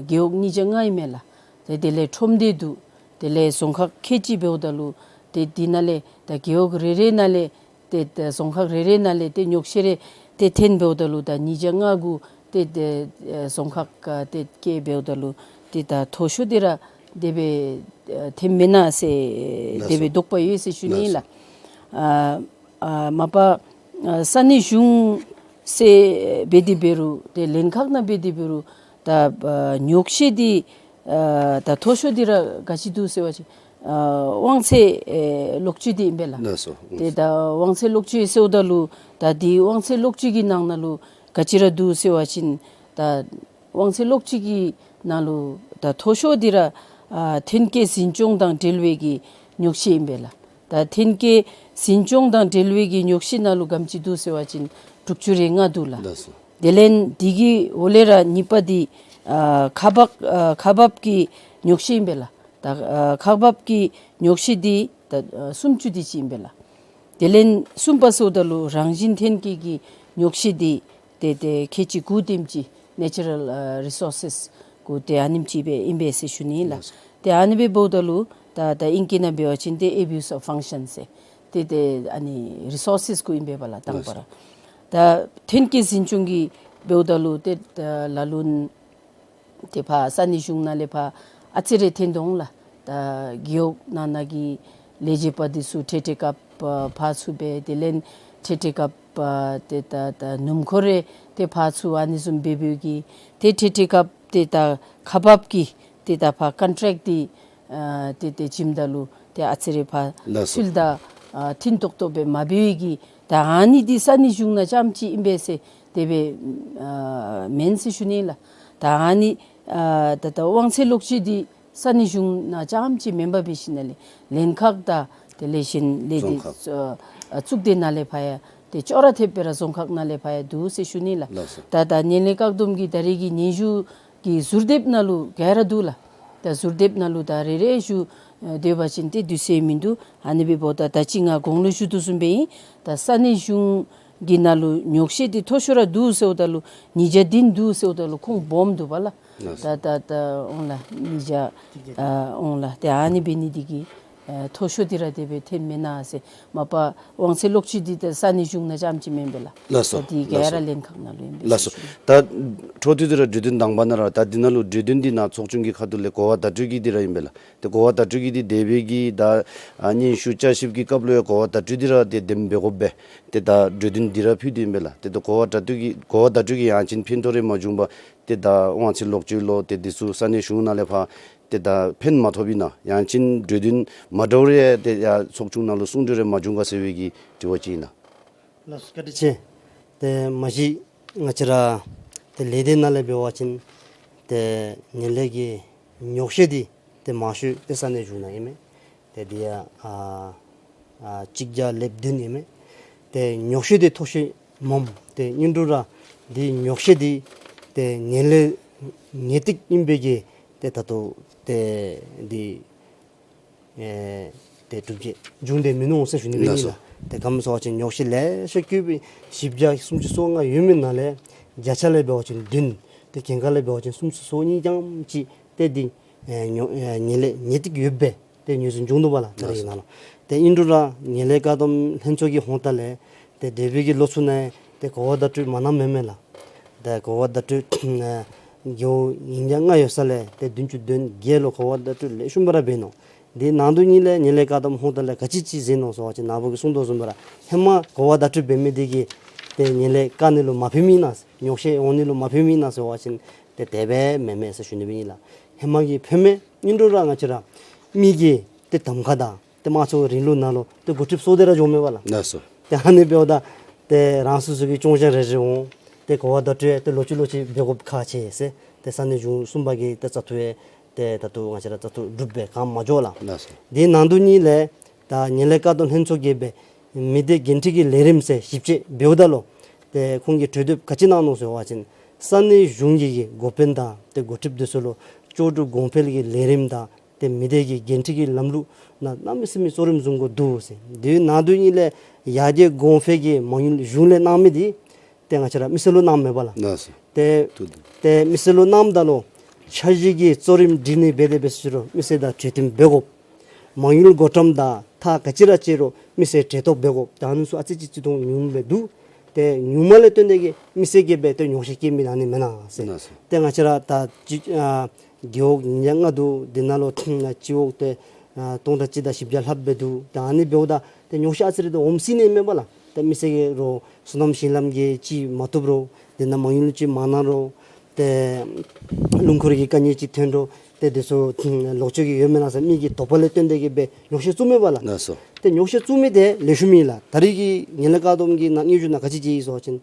རྒེད་འོག་ཉིས་བརྒྱ་ལྔ་ཨིན་མས་ལགས། ཏེ་དེ་ལས་ཁྲོམ་སྡེ་འདུག། དེ་ལས་རྫོང་ཁག་ཁལ་གཅིག་འབདཝ་ད་ལུ་ཏེ་འདི་ནང་ལས་ད་རྒེད་འོག་རེ་རེ་ནང་ལས་ཏེ་ད་རྫོང་ཁག་རེ་རེ་ནང་ལས་ཏེ་ཉོག་བཤད་རེ་ཏེ་ཐོན་འབདཝ་ད་ལུ་ད་ཉིས་བརྒྱ་ལྔ་གུ་ཏེ་ཏེ་ཨེ་རྫོང་ཁག་ཨ་ཏེ་བཀལ་འབདཝ་ད་ལུ་ཏེ་ད་མཐོ་ཤོས་འདི་ར་དེ་སྦེ་ཨེ་ཐོནམ་མེན་ན་ཟེར། ལགས་སོ། དེ་སྦེ་དོགས་པ་ཡོད་ཟེར་ཞུ་ནི་ལགས། ལགས་སོ། ཨ་ཨ་མ་པ་ཨ་ས་གནས་གཞུང་ཟེར་འབད་དེ་འབད་རུང་ཏེ་ལྷན་ཁག་ནང་འབད་དེ་འབད་རུང་ ད་ཨ་ཉོགས་བཤད་འདི་ཨ་ད་མཐོ་ཤོས་འདི་ར་ག་ཅི་འདུག་ཟེར་བ་ཅིན་ཨ་དབང་ཚད་ཨེ་ལོག་སྤྱོད་འདི་ཨིན་པས་ལགས། ལགས་སོ། ཏེ་ད་དབང་ཚད་ལོག་སྤྱོད་ཟེརཝ་ད་ལུ་ད་འདི་དབང་ཚད་ལོག་སྤྱོད་ཀྱི་ནང་ན་ལུ་ག་ཅི་ར་འདུག་ཟེར་བ་ཅིན་ད་དབང་ཚད་ལོག་སྤྱོད་ཀྱི་ནང་ལུ་ད་མཐོ་ཤོས་འདི་ར་ཨ་ཐོན་སྐྱེད་འཛིན་སྐྱོང་དང་འབྲེལ་བའི་གི་ཉོགས་བཤད་ཨིན་པས་ལགས། ད་ཐོན་སྐྱེད་འཛིན་སྐྱོང་དང་འབྲེལ་བའི་གི་ཉོགས་བཤད་ནང་ལུ་ག་དེམ་ཅིག་འདུག་ཟེར་བ་ཅིན་དྲུག་ཅུ་རེ་ལྔ་འདུག་ལགས། ལགས་སོ། དེ་ལས་འདི་གི་འོག་ལས་ར་གཉིས་པ་འདི་ཨ་ཁག་འབག་ཨ་ཁག་འབག་གི་ཉོགས་བཤད་ཨིན་པས་ལགས། ད་ཨ་ཁག་འབག་གི་ཉོགས་བཤད་འདི་ད་ཨ་སུམ་ཅུ་དེ་ཅིག་ཨིན་པས་ལགས། དེ་ལས་གསུམ་པ་ཟེརཝ་ད་ལུ་རང་བཞིན་ཐོན་སྐྱེད་ཀྱི་ཉོགས་བཤད་འདི་ཏེ་ཏེ་ཁལ་གཅིག་དགུ་དེམ་ཅིག་ནེ་ཅུ་རཱལ་ཨ་རི་སོར་སེས་གུ་ཏེ་ཨ་ནེམ་ཅིག་སྦེ་ཨིན་པས་ཟེར་ཞུ་ནི་ལགས། ལགས་སོ། ཏེ་ཨ་ནི་སྦེ་འབདཝ་ད་ལུ་ད་ད་ཨིང་སྐད་ནང་འབད་བ་ཅིན་ཏེ་ཨེ་བིའུ་སི་ཨོཕ་ཕང་ཤཱན་ཟེར་ཏེ་ཏེ་ཨ་ནི་རི་སོར་སེས་གུ་ཨིན་པས་པ་ལགས་དང་པ་ར། ལགས་སོ། ད་ཐོན་སྐྱེད་འཛིན་སྐྱོང་གི་འབདཝ་ད་ལུ་ཏེ་ད་ལ་ལུ་ཏེ་ཕར་ས་གནས་གཞུང་ནང་ལས་ཕར་ཨ་ཙི་རེ་ཐོན་དོ་འོང་ལགས། ད་རྒེད་འོག་ནང་ན་གི་ལས་བྱེདཔ་འདི་ཚུ་འཕྲལ་འཕྲལ་སྐབས་ཨ་ཕར་ཚུར་སྦེ་དེ་ལས་འཕྲལ་འཕྲལ་སྐབས་ཨ་ཏེ་ད་ད་སྣུམ་འཁོར་རེ་ཏེ་ཕར་ཚུར་ཨ་ནི་བཟུམ་སྦེ་འབད་བའི་གི་ཏེ་འཕྲལ་འཕྲལ་སྐབས་ཏེ་ད་ཁག་འབག་གི་ཏེ་ད་ཕར་ཀོན་ཊེཀཊ་འདི་ཨ་ཏེ་ཏེ་བྱིནམ་ད་ལུ་ཏེ་ཨ་ཙི་རེ་ཕར་ལགས་སོ། ཚུལ་དང་ཨ་མཐུན་ཏོག་ཏོ་སྦེ་མ་འབད་བའི་གི་ད་ཨ་ནི་འདི་ས་གནས་གཞུང་ནང་རྐྱངམ་ཅིག་ཨིན་པས་ཟེར་དེ་སྦེ་ཨ་མེན་ཟེར་ཞུ་ནི་ལགས། ད་ཨ་ནི་ཨ་ད་ད་དབང་ཚད་ལོག་སྤྱོད་འདི་ས་གནས་གཞུང་ནང་རྐྱངམ་ཅིག་མེན་པར་འབད་ཞིནམ་ལས་ལན་ཁག་དང་དེ་ལས་གཞན་ལས་སྡེ་རྫོང་ཁག་ཨ་ཨ་གཙུག་སྡེ་ནང་ལས་ཕར་ཡང་ཏེ་ཅོག་ར་འཐདཔ་སྦེ་ར་རྫོང་ཁག་ནང་ལས་ཕར་ཡང་འདུག་ཟེར་ཞུ་ནི་ལགས། ལགས་སོ། ད་ད་ངན་ལྷད་བཀག་སྡོམ་གྱི་ད་རེས་ཀྱི་སྙན་ཞུ་གི་ཟུར་དེབ་ནང་ལུ་ག་ར་འདུག་ལགས། ད་ཟུར་དེབ་ནང་ལུ་ད་རེ་རེ་ཞུ་ཨ་སྡོད་པ་ཅིན་ཏེ་དུས་ཚོད་མིན་འདུག། ཨ་ནི་འབདཝ་ད་ད་ཅི་ང་གོང་ལུ་ཞུ་དོ་བཟུམ་སྦེ་ཨིན། ད་ས་གནས་གཞུང་གི་ནང་ལུ་ཉོགས་བཤད་འདི་མཐོ་ཤོས་ར་འདུག་ཟེརཝ་ད་ལུ་ཉིས་བརྒྱ་བདུན་འདུག་ཟེརཝ་ད་ལུ་ཁུངས་སྦོམ་འདུག་པ་ལགས། ལགས་སོ། ད་ད་ད་འོང་ལགས་ཉིས་བརྒྱ་ཨ་འོང་ལགས། ཏེ་ཨ་ནི་འབད་ནི་འདི་གིས་ཨ་མཐོ་ཤོས་འདི་ར་དེ་སྦེ་ཐོན་མེན་ན་ཟེར། མ་པ་དབང་ཚད་ལོག་སྤྱོད་འདི་ད་ས་གནས་གཞུང་ནང་རྐྱངམ་ཅིག་མེན་པས་ལགས། ལགས་སོ། ད་འདི་ག་ལགས་སོ། ར་ལན་ཁག་ནང་ལུ་ཨིན་པས་ལགས་སོ། ཟེར་ཞུ་ནི། ད་འཕྲོ་མཐུད་དེ་ར་གྲོས་བསྟུན་དང་པ་ནང་ར་ད་འདི་ནང་ལུ་གྲོས་བསྟུན་འདི་ནང་ཚོགས་ཆུང་གི་ཁ་ཐུག་ལས་གོ་བ་བརྡ་སྤྲོད་ཀྱི་འདི་ར་ཨིན་པས་ལགས། ཏེ་གོ་བ་བརྡ་སྤྲོད་ཀྱི་འདི་དེ་སྦེ་གི་ད་ཨ་སྙན་ཞུ་བསྐྱར་ཞིབ་ཀྱི་སྐབས་ལུ་ཡང་གོ་བ་བརྡ་སྤྲོད་འདི་ར་ཏེ་འདེམས་འབད་དགོ་པས། ཏེ་ད་གྲོས་བསྟུན་འདི་ར་ཕུལ་དོ་ཨིན་པས་ལགས། ཏེ་ད་གོ་བ་བརྡ་སྤྲོད་ཀྱི་གོ་བ་བརྡ་སྤྲོད་ཀྱི་ཡང་ཅིན་ཕན་ཐོགས་རེ་མ་བྱུང་པར་ཏེ་ད་དབང་ཚད་ལོག་སྤྱོད་ལོ་ཏེ་འདི་ཚུ་ས་གནས་གཞུང་ནང་ལས་ཕར་ཏེ་ད་ཕན་མ་ཐོགས་པས་ན་ཡང་ཅིན་གྲོས་བསྟུན་མ་འདྲཝ་རེ་ཏེ་ཡང་ཚོགས་ཆུང་ནང་ལུ་གསུང་གྲོས་རེ་མ་བྱུང་ག་ཟེར་བའི་གི་དྲི་བ་ཅིག་ཨིན་ལགས། ལགས་སོ་བཀའ་དྲིན་ཆེ། ཏེ་མ་གཞི་ང་བཅས་ར་ཏེ་ལས་སྡེ་ནང་ལས་འབད་བ་ཅིན་ཏེ་ངན་ལྷད་ཀྱི་ཉོགས་བཤད་འདི་ཏེ་མང་ཤོས་ཏེ་ས་གནས་གཞུང་ནང་ཨིན་མས། ཏེ་འདི་ཡང་ཨ་ཨ་གཅིག་བརྒྱ་ལེབ་བདུན་ཨིན་མས། ཏེ་ཉོགས་བཤད་འདི་མཐོ་ཤོས་མོམ། ཏེ་ཨིན་རུང་ར་འདི་ཉོགས་བཤད་འདི་ཏེ་ངན་ལྷད་ངན་ཏིག་ཨིན་པའི་གི་ཏེ་ད་ལྟོ་ཏེ་འདི་ཨེ་ཏེ་གྲུབ་ཆ་བྱུང་སྟེ་མིན་ནུག་ཟེར་ཞུ་ནི་ཨིན་ལགས་སོ། ལགས། ཏེ་ག་ཟེར་བ་ཅིན་ཉོགས་བཤད་ལེ་ཤ་བཀོད་པའི་བཞི་བརྒྱ་སུམ་ཅུ་སོ་ལྔ་ཡོད་མི་ནང་ལས་བརྒྱ་ཆ་ལས་འབད་བ་ཅིན་བདུན། ཏེ་གྱངས་ཁ་ལས་འབད་བ་ཅིན་སུམ་ཅུ་སོ་གཉིས་རྐྱངམ་ཅིག་ཏེ་འདི་ཨེ་ཉོགས་ཨེ་ངན་ལྷད་ངན་ཏིག་ཡོདཔ་སྦེ་ཏེ་ངོས་འཛིན་བྱུང་འདུག་པ་ལགས། ད་རེས་ནང་ལུ་ཏེ་ཨིན་རུང་ར་ངན་ལྷད་བཀག་སྡོམ་ལྷན་ཚོགས་ཀྱི་ཧོངས་ལྟ་ལས་ཏེ་འདས་པའི་གི་ལོ་ཚུ་ནང་ཏེ་གོ་བ་བརྡ་སྤྲོད་མ་གནངམ་མེན་མས་ལགས། ཏེ་གོ་བ་བརྡ་སྤྲོད་ཨེ་རྒེད་འོག་ཉིས་བརྒྱ་ལྔ་ཡོད་ས་ལས་ཏེ་བདུན་ཅུ་དོན་བརྒྱད་ལུ་གོ་བ་བརྡ་སྤྲོད་ལེགས་ཤོམ་སྦེ་ར་འབད་ནུག། འདི་ནང་དོན་ཉིད་ལས་ངན་ལྷད་བཀག་སྡོམ་ཧོངས་ལྟ་ལས་ག་ཅི་ཅིག་མཛད་ནུག་ཟེར་བ་ཅིན་ནཱ་བུ་གིས་གསུང་དོ་བཟུམ་སྦེ་ར་ཧེ་མ་གོ་བ་བརྡ་སྤྲོད་འབད་མི་འདི་གིས་ཏེ་ངན་ལྷད་བཀག་ནི་ལུ་མ་ཕན་མི་ཨིན་ན་ཉོགས་བཤད་འོང་ནི་ལུ་མ་ཕན་མི་ཨིན་ན་ཟེར་བ་ཅིན་ཏེ་དེ་སྦེ་མེན་མས་ཟེར་ཞུ་ནི་ཨིན་ལགས། ཧེ་མ་གི་ཕན་མས། ཨིན་རུང་ར་ང་བཅས་ར་མི་གི་ཏེ་གདམ་ཁ་དང་ཏེ་དམངས་གཙོའི་རིང་ལུགས་ནང་ལུ་ཏེ་འགོ་ཁྲིདཔ་ཚུ་དེ་ར་འགྱོཝ་མས་པ་ལགས། ལགས་སོ། ཏེ་ཨ་ནི་འབདཝ་ད་ཏེ་རང་སོ་སོ་གི་སྐྱོན་ཆ་རེ་རེ་འོང་། ཏེ་གོ་བ་བརྡ་སྤྲོད་ཏེ་ལོག་ཅི་ལོག་ཅི་འབད་དགོཔ་ཁག་ཆེ་ཟེར་ཏེ་ས་གནས་གཞུང་གསུམ་པ་གི་ཏེ་བཙག་འཐུ་ཡང་ཏེ་ད་ལྟོ་ང་བཅས་ར་བཙག་འཐུ་གྲུབ་སྦེ་གང་མ་འགྱོ་ལགས། ལགས་སོ། དེ་ནང་དོན་ཉིད་ལས་ད་ངན་ལྷད་བཀག་སྡོམ་ལྷན་ཚོགས་ཀྱིས་སྦེ་མི་སྡེ་འགན་འཁྲི་གི་ལས་རིམ་ཟེར་ཞིབ་དཔྱད་འབདཝ་ད་ལུ་ཏེ་ཁོང་གིས་གྲོས་འདེབས་ག་ཅི་གནང་ནུག་ཟེར་བ་ཅིན་ས་གནས་གཞུང་གི་གི་འགོ་དཔོན་དང་ཏེ་འགོ་ཁྲིདཔ་དེ་ཚུ་ལུ་ལྕོགས་གྲུབ་གོང་འཕེལ་གྱི་ལས་རིམ་དང་ཏེ་མི་སྡེ་གི་འགན་འཁྲི་གི་ལམ་ལུགས་ནང་གནམ་མེད་ས་མེད་གཙོ་རིམ་བཟུང་དགོཔ་འདུག་ཟེར། དེ་ནང་དོན་ཉིད་ལས་ཡར་རྒྱས་གོང་འཕེལ་གྱི་མ་དངུལ་གཞུང་ལས་གནང་མི་འདི་ཏེ་ང་བཅས་ར་མི་སེར་ལུ་གནངམ་མས་པ་ལགས། ལགས་སོ། ཏེ་ཐུགས་རྗེ་ཆེ། ཏེ་མི་སེར་ལུ་གནངམ་ད་ལུ་འཆར་གཞི་གི་གཙོ་རིམ་སྒྲིག་ནི་འབད་དེ་འབད་ཟེར་རུང་མི་སེར་དང་གྲོས་བསྟུན་འབད་དགོ། མ་དངུལ་བགོ་བཀྲམ་དང་ཐག་ག་ཅི་ར་བཅད་རུང་མི་སེར་གྲལ་གཏོགས་འབད་དགོ། ད་ཨ་ནི་ཚུ་ཨ་ཙི་ཅིག་བརྩི་མཐོང་ཉུང་སྦེ་འདུག། ཏེ་ཉུང་མ་ལས་བརྟེན་ཏེ་གིས་མི་སེར་གྱིས་སྦེ་ཏེ་ཉོགས་བཤད་བཀོད་མི་ཨ་ནི་མེན་ན་ཟེར། ལགས་སོ། ཏེ་ང་བཅས་ར་ད་ཅི་ཨ་རྒེད་འོག་ཉིས་བརྒྱ་ལྔ་འདུག། དེ་ནང་ལུ་སྤྱི་འོག་ཏེ་ཨ་སྟོང་ཕྲག་གཅིག་དང་བཞི་བརྒྱ་ལྷགཔ་སྦེ་འདུག། ད་ཨ་ནི་འབདཝ་ད་ཏེ་ཉོགས་བཤད་ཨ་ཙི་རེ་འདི་འོང་སྲིད་ནི་མས་པ་ལགས། ཏེ་མི་སེར་གྱིས་རོགས་སོ་ནམ་ཞིང་ལམ་གྱི་ཅིག་མ་བཏུབ་རུང་དེ་ནང་མ་དངུལ་ཅིག་མ་གནང་རུང་ ཏེ་ལུང་ཁུར་གྱི་དཀའ་ངལ་ཅིག་ཐོན་འགྲོ། ཏེ་དེ་ཚུ་ལོག་སྤྱོད་ཀྱི་ཡོད་མེན་ན་ཟེར་མི་གི་དོགས་པ་ལས་བརྟེན་ཏེ་གིས་སྦེ་ཉོག་བཤད་བཙུགས་མི་འབདཝ་ལགས། ལགས་སོ། ཏེ་ཉོག་བཤད་བཙུགས་མི་དེ་ལེགས་ཤོམ་ཨིན་ལགས། ད་རེས་ཀྱི་ངན་ལྷད་བཀག་སྡོམ་གྱི་ནང་སྙན་ཞུ་ནང་ག་ཅི་བྲིས་ཡི་ཟེར་བ་ཅིན་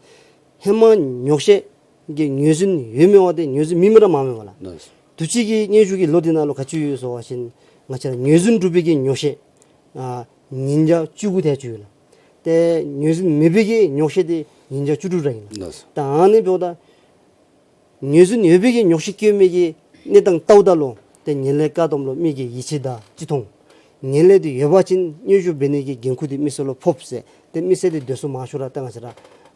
ཧེ་མ་ཉོག་བཤད་ཀྱི་ངོས་འཛིན་ཡོད་མི་འབདཝ་དེ་ངོས་འཛིན་མེད་མི་ར་མངམ་མས་ལགས། ལགས་སོ། དུས་ཅི་གི་སྙན་ཞུ་གི་ལོ་འདི་ནང་ལུ་ག་ཅི་ཡོད་ཟེར་བ་ཅིན་ང་བཅས་ར་ངོས་འཛིན་གྲུབ་པའི་གི་ཉོག་བཤད་ཨ་ཉིས་བརྒྱ་བཅུ་དགུ་དེ་ཅིག་ཡོད་ལགས། ཏེ་ངོས་འཛིན་མེད་པའི་གི་ཉོག་བཤད་དེ་ཉིས་བརྒྱ་བཅུ་དྲུག་ར་ཨིན་ལགས། ལགས་སོ། ད་ཨ་ནི་འབདཝ་ད་ངོས་འཛིན་ཡོད་པའི་གི་ཉོག་བཤད་བཀོད་མི་གི་གནས་སྟངས་བལྟཝ་ད་ལུ་ཏེ་ངན་ལྷད་བཀག་སྡོམ་ལུ་མི་གིས་ཡིད་ཆེས་དང་གཅིག་མཐོང་། ངན་ལྷད་དེ་ཡོད་པ་ཅིན་སྙན་ཞུ་འབད་ནི་གི་འགན་ཁུར་དེ་མི་སེར་ལུ་ཕོགཔ་ཟེར། ཏེ་མི་སེར་དེ་སྡོད་ས་མང་ཤོས་ར་ཏེ་ང་བཅས་ར་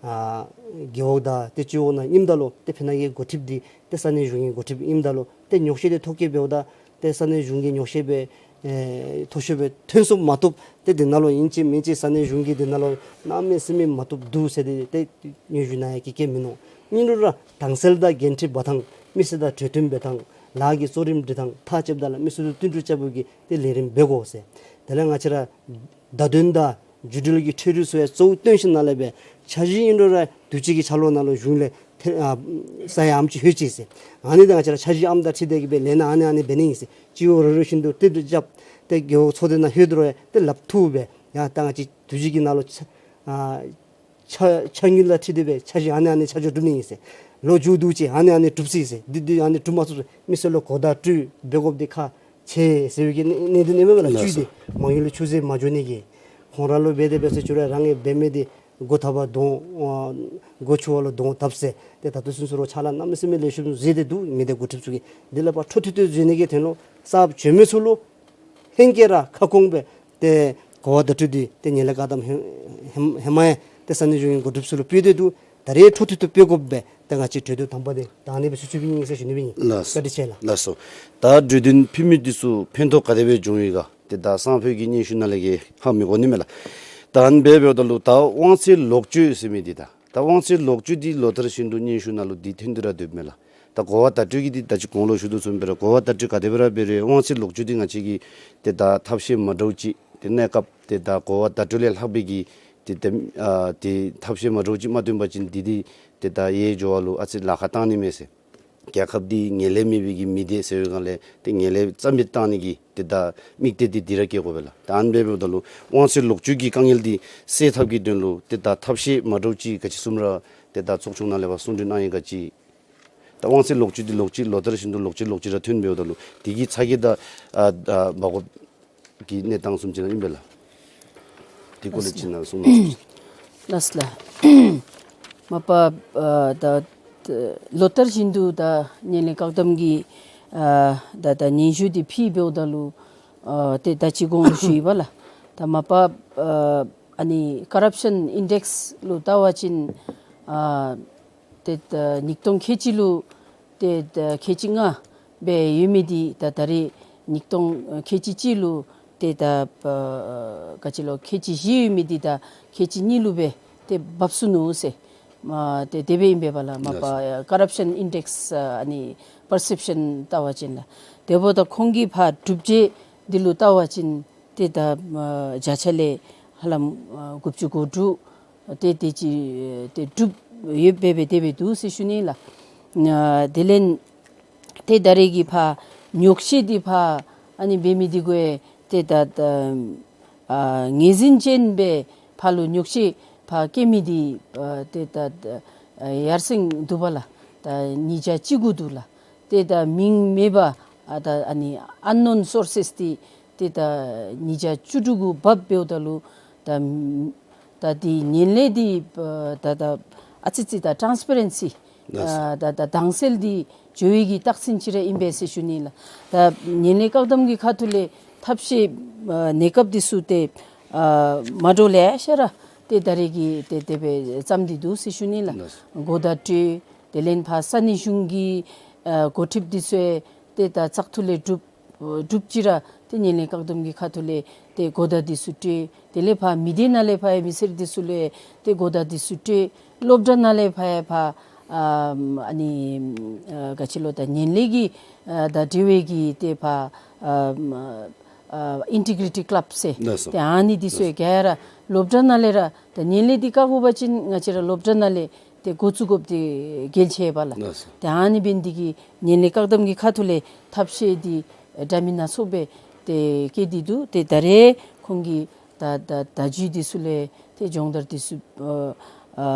ཨ་རྒེད་འོག་དང་ཏེ་སྤྱི་འོག་ནང་ཨིནམ་ད་ལུ་ཏེ་ཕི་ནང་གི་འགོ་ཁྲིདཔ་དེ་ཏེ་ས་གནས་གཞུང་གི་འགོ་ཁྲིདཔ་ཨིནམ་ད་ལུ་ཏེ་ཉོག་བཤད་དེ་ཐོ་བཀོད་འབདཝ་ད་ཏེ་ས་གནས་གཞུང་གི་ཉོག་བཤད་སྦེ་ཨེ་མཐོ་ཤོས་སྦེ་ཐོན་སོང་མ་བཏུབ། ཏེ་དེ་ནང་ལུ་ཨིན་ཅི་མིན་ཅི་ས་གནས་གཞུང་གིས་དེ་ནང་ལུ་གནམ་མེད་ས་མེད་མ་བཏུབ་འདུག་ཟེར་ཏེ་ཏེ་སྙན་ཞུ་ནང་ཡང་གི་བཀོད་མིན་ནུག། ཨིན་རུང་ར་དྭངས་གསལ་དང་འགན་འཁྲི་འབག་ཐངས་མི་སེར་དང་གྲོས་བསྟུན་འབད་ཐངས་ལཱ་གི་གཙོ་རིམ་སྒྲིག་ཐངས་ཐག་བཅདཔ་ད་ལུ་མི་སེར་དང་བསྟུན་གྲོས་རྐྱབ་པའི་གི་ཏེ་ལས་རིམ་འབད་དགོ་ཟེར། དེ་ལས་ང་བཅས་ར་བརྡ་དོན་དང་བརྒྱུད་འབྲེལ་གྱི་འཕྲུལ་རིག་ཚུ་ཡང་གཙོ་བོ་བཏོན་ཞིནམ་ལས་སྦེ་འཆར་གཞི་ཨིན་རུང་ར་དུས་ཅི་གི་འཆར་ལོ་ནང་ལུ་གཞུང་ལས་ཐེ་ཨ་ས་ཡ་ཨམ་ཅིག་ལྷོད་ཅི་ཟེར། ཨ་ནི་ད་ང་བཅས་ར་འཆར་གཞི་ཨམ་དང་འཁྲིལ་ཏེ་གིས་སྦེ་ལས་སྣ་ཨ་ནི་ཨ་ནི་འབད་ནི་ཨིན་ཟེར། སྤྱི་འོག་རེ་རེ་བཞིན་དུ་ཏེ་དུས་རྐྱབ་སྟེ་རྒེད་འོག་ཚོགས་སྡེ་ནང་ལྷོད་དོ་རུང་ཡང་ཏེ་ལགཔ་འཐུ་སྦེ་ཡང་ད་ང་བཅས་དུས་ཅི་གི་ནང་ལུ་ཆ་ཨ་ཆ་ཆ་དངུལ་ལུ་འཁྲིལ་ཏེ་སྦེ་འཆར་གཞི་ཨ་ནི་ཨ་ནི་ཆ་འཇོག་གྲུབ་ནི་ཨིན་ཟེར། ལོ་མཇུག་བསྡུ་ཅི་ཨ་ནི་ཨ་ནི་གྲུབ་ཅི་ཟེར། འདི་འདི་ཨ་ནི་གྲུབ་མ་ཚུགས་ཟེར་མི་སེར་ལུ་གོ་བརྡ་སྤྲོད་འབད་དགོཔ་འདི་ཁག་ཆེ་ཟེར་བའི་གི་གནད་དོན་ཨིན་མས་ལགས། ལགས་སོ། བཅུད་དེ་མ་དངུལ་ལུ་ཆུད་ཟོས་མ་འགྱོ་ནི་གི་ཁོང་ར་ལུ་འབད་དེ་འབད་ཟེར་ཅི་རུང་རང་གིས་འབད་མི་འདི་སྒོ་བརྡབ་པ་གདོང་ཨ་སྒོ་ཕྱུ་པ་ལུ་གདོང་བརྡབ་ཟེར། ཏེ་ད་ལྟོ་ཚུན་ཚོད་ར་ཕྱག་ལཱ་གནམ་མེད་ས་མེད་ལེགས་ཤོམ་མཛད་དེ་འདུག། མི་སྡེ་འགོ་ཁྲིདཔ་ཚུ་གིས་དེ་ལས་ཕར་འཕྲོ་མཐུད་དེ་མཛད་ནི་གི་དོན་ལུ་གསརཔ་བྱོན་མི་ཚུ་ལུ་ཧེང་སྐལ་ར་ཁ་སྐོང་སྦེ་ཏེ་གོ་བ་བརྡ་སྤྲོད་འདི་ཏེ་ངན་ལྷད་བཀག་སྡོམ་ཧེ་ཧེ་ཧེ་མ་ཡང་ཏེ་ས་གནས་གཞུང་གི་འགོ་ཁྲིདཔ་ཚུ་ལུ་ཕུལ་ཏེ་འདུག། ད་རེས་འཕྲོ་མཐུད་དུ་ཕུལ་དགོ་པས། ཏེ་ང་བཅས་གྲོས་བསྡུར་དང་པ་འདི་ད་ཨ་ནི་སྦེ་ཚུན་ཚོད་ཨིན་ཟེར་ཞུ་ནི་སྦེ་ཨིན། ལགས་སོ། བཀའ་དྲིན་ཆེ་ལགས། ལགས་སོ། ད་གྲོས་བསྡུར་ཕུལ་མི་འདི་ཚུ་ཕན་ཐོགས་ག་དེ་སྦེ་བྱུང་ཡི་ག་ཏེ་ད་སང་ཕོད་ཀྱི་སྙན་ཞུ་ནང་ལས་ཀྱི་ཧ་མི་གོ་ནི་མས་ལགས། ད་ཨ་ནི་སྦེ་འབདཝ་ད་ལུ་ད་དབང་ཚད་ལོག་སྤྱོད་ཟེར་མི་འདི་ད་ད་དབང་ཚད་ལོག་སྤྱོད་འདི་ལོ་ལྟར་བཞིན་དུ་སྙན་ཞུ་ནང་ལུ་འདི་ཐོན་ཏེ་ར་སྡོདཔ་མས་ལགས། ད་གོ་བ་བརྡ་སྤྲོད་ཀྱི་འདི་ད་ཅི་གོང་ལུ་ཞུ་དོ་བཟུམ་སྦེ་ར་གོ་བ་བརྡ་སྤྲོད་ག་དེ་སྦེ་ར་འབད་རུང་དབང་ཚད་ལོག་སྤྱོད་འདི་ང་བཅས་ཀྱིས་ཏེ་ད་ཐབས་ཤེས་མ་འདྲཝ་ཅིག་ཏེ་གནས་སྐབས་ཏེ་ད་གོ་བ་བརྡ་སྤྲོད་ལས་ལྷག་པའི་གི་ཏེ་ཏེ་ཨ་ཏེ་ཐབས་ཤེས་མ་འདྲཝ་ཅིག་མ་བཏོན་པ་ཅིན་འདི་འདི་ཏེ་ད་ཡར་འགྱོ་བ་ལུ་ཨ་ཙི་ལཱ་ཁག་བཏང་ནི་མས་ཟེར། རྒྱལ་ཁབ་འདི་ངན་ལྷད་མེད་པའི་གི་མི་སྡེ་ཟེར་བའི་སྒང་ལས་ཏེ་ངན་ལྷད་རྩ་མེད་བཏང་ནི་གི་ཏེ་ད་དམིགས་གཏད་འདི་འདི་ར་བསྐྱེད་དགོ་པས་ལགས། ད་ཨ་ནི་སྦེ་འབདཝ་ད་ལུ་དབང་ཚད་ལོག་སྤྱོད་ཀྱི་དཀའ་ངལ་འདི་སེལ་ཐབས་ཀྱི་དོན་ལུ་ཏེ་ད་ཐབས་ཤེས་མ་འདྲཝ་ཅིག་ག་ཅི་བཟུམ་ར་ཏེ་ད་ཚོགས་ཆུང་ནང་ལས་ཕར་གསུང་གྲོས་གནང་ཡི་ག་ཅི། ད་དབང་ཚད་ལོག་སྤྱོད་འདི་ལོག་ཅི་ལོ་ལྟར་བཞིན་དུ་ལོག་ཅི་ལོག་ཅི་ར་ཐོན་འབདཝ་ད་ལུ་དེ་གི་ཚ་གྱང་ད་ཨ་ཨ་འབག་དགོཔ་ཀྱི་གནས་སྟངས་བཟུམ་ཅིག་ནང་ཨིན་པས་ལགས། དེ་སྐོར་ལས་ཅིག་ནང་གསུང་གནང་ཞུ། ལགས་ལགས། མ་པ་ཨ་ད་ལོ་ལྟར་བཞིན་དུ་ད་ངན་ལྷད་བཀག་སྡོམ་གྱི་ཨ་ད་ད་སྙན་ཞུ་འདི་ཕུལ་འབདཝ་ད་ལུ་ཨ་ཏེ་ད་ཅི་གོང་ལུ་ཞུ་ཡི་པ་ལགས། ད་མ་པ་ཨ་ཨ་ནི་ཀ་རབ་ཤཱན་ཨིན་ཌེགས་ལུ་བལྟ་བ་ཅིན་ཨ་ཏེ་ད་ཉིས་སྟོང་ཁལ་གཅིག་ལུ་ཏེ་ད་ཁལ་གཅིག་ལྔ་སྦེ་ཡོད་མི་འདི་ད་ད་རེས་ཉིས་སྟོང་ཁལ་གཅིག་གཅིག་ལུ་ཏེ་ད་ཨ་ག་ཅི་ལོ་ཁལ་གཅིག་བཞི་ཡོད་མི་འདི་ད་ཁལ་གཅིག་གཉིས་ལུ་སྦེ་ཏེ་བབས་སོ་ནུག་ཟེར། མ་ཏེ་དེ་སྦེ་ཨིན་པས་པ་ལགས། མ་པ་ལགས་སོ། ཀ་རབ་ཤཱན་ཨིན་ཌེགས་ཨ་ནི་པར་སེབ་ཤཱན་བལྟ་བ་ཅིན་ལགས། དེ་འབདཝ་ད་ཁོང་གི་ཕར་གྲུབ་འབྲས་འདི་ལུ་བལྟ་བ་ཅིན་ཏེ་ད་ཨ་བརྒྱ་ཆ་ལས་ཧ་ལམ་ཨ་དགུ་བཅུ་གོ་དྲུག་ཏེ་དེ་ཅིག་ཏེ་གྲུབ་ཡོདཔ་སྦེ་དེ་སྦེ་འདུག་ཟེར་ཞུ་ནི་ལགས། ཨ་དེ་ལས་ཏེ་ད་རེས་ཀྱི་ཕར་ཉོག་བཤད་འདི་ཕར་ཨ་ནི་འབད་མི་འདི་གུ་ཏེ་ད་ད་ཨ་ངོས་འཛིན་ཅན་སྦེ་ཕར་ལུ་ཉོག་བཤད་ཕར་བཀོད་མི་འདི་ཨ་ཏེ་ད་ཨ་ཡར་སེང་འདུག་པ་ལགས། ད་ཉིས་བརྒྱ་བཅུ་དགུ་འདུག་ལགས། ཏེ་ད་མིང་མེད་པ་ཨ་ད་ཨ་ནི་ཨན་ནོན་སོར་སེས་འདི་ཏེ་ད་ཉིས་བརྒྱ་བཅུ་དྲུག་གུ་བབས་འབདཝ་ད་ལུ་ད་ད་འདི་ངན་ལྷད་འདི་ཨ་ད་ད་ཨ་ཙི་ཙི་ད་ཊཱནསི་པེ་རེན་སི་ཨ་ད་ད་དྭངས་གསལ་འདི་འགྱོ་བའི་གི་རྟགས་མཚན་ཅིག་ར་ཨིན་པས་ཟེར་ཞུ་ནི་ལགས། ད་ངན་ལྷད་བཀག་སྡོམ་གྱི་ཁ་ཐུག་ལས་ཐབས་ཤེས་ཨ་གནས་སྐབས་འདི་ཚུ་ཏེ་ཨ་མ་འདྲཝ་ལེ་ཤ་ར་ཏེ་ད་རེས་ཀྱི་ཏེ་དེ་སྦེ་བརྩམས་ཏེ་འདུག་ཟེར་ཞུ་ནི་ལགས། གོ་བརྡ་སྤྲོད། དེ་ལས་ཕར་ས་གནས་གཞུང་གི་ཨ་འགོ་ཁྲིདཔ་འདི་ཚུ་ཡང་ཏེ་ད་བཙག་འཐུ་ལས་གྲུབ་གྲུབ་ཅི་ར་ཏེ་ངན་ལྷད་བཀག་སྡོམ་གྱི་ཁ་ཐུག་ལས་ཏེ་གོ་བརྡ་འདི་ཚུ་སྤྲོད། དེ་ལས་ཕར་མི་སྡེ་ནང་ལས་ཕར་ཡང་མི་སེར་འདི་ཚུ་ལུ་ཡང་ཏེ་གོ་བརྡ་འདི་ཚུ་སྤྲོད། སློབ་གྲྭ་ནང་ལས་ཕར་ཡང་ཕར་ཨ་ཨ་ནི་ཨ་ག་ཅི་ལོ་ད་ངན་ལྷད་ཀྱི་ཨ་ད་འབྲེལ་བའི་གི་ཏེ་ཕར་ཨ་ཨ་ཨིན་ཊི་གི་རི་ཊི་ཀི་ལབ་ཟེར། ལགས་སོ། ཏེ་ཨ་ནི་འདི་ཚུ་ཡང་ག་ར་སློབ་གྲྭ་ནང་ལས་ར་ད་ངན་ལྷད་འདི་བཀག་དགོ་པ་ཅིན་ང་བཅས་ར་སློབ་གྲྭ་ནང་ལས་ ཏེ་འགོ་བཙུགས་དགོཔ་འདི་གལ་ཆེ་བས་ལགས། ལགས་སོ། ཏེ་ཨ་ནི་འབད་ནི་འདི་གིས་ངན་ལྷད་བཀག་སྡོམ་གྱི་ཁ་ཐུག་ལས་ཐབས་ཤེས་འདི་འདྲ་མིན་སྣ་ཚོགས་སྦེ་ཏེ་བཀལ་ཏེ་འདུག། ཏེ་ད་རེས་ཁོང་གིས་ད་ད་ད་བརྒྱུད་འདི་ཚུ་ལས་ཏེ་སྦྱོང་བརྡར་འདི་ཚུ་ཨ་ཨ་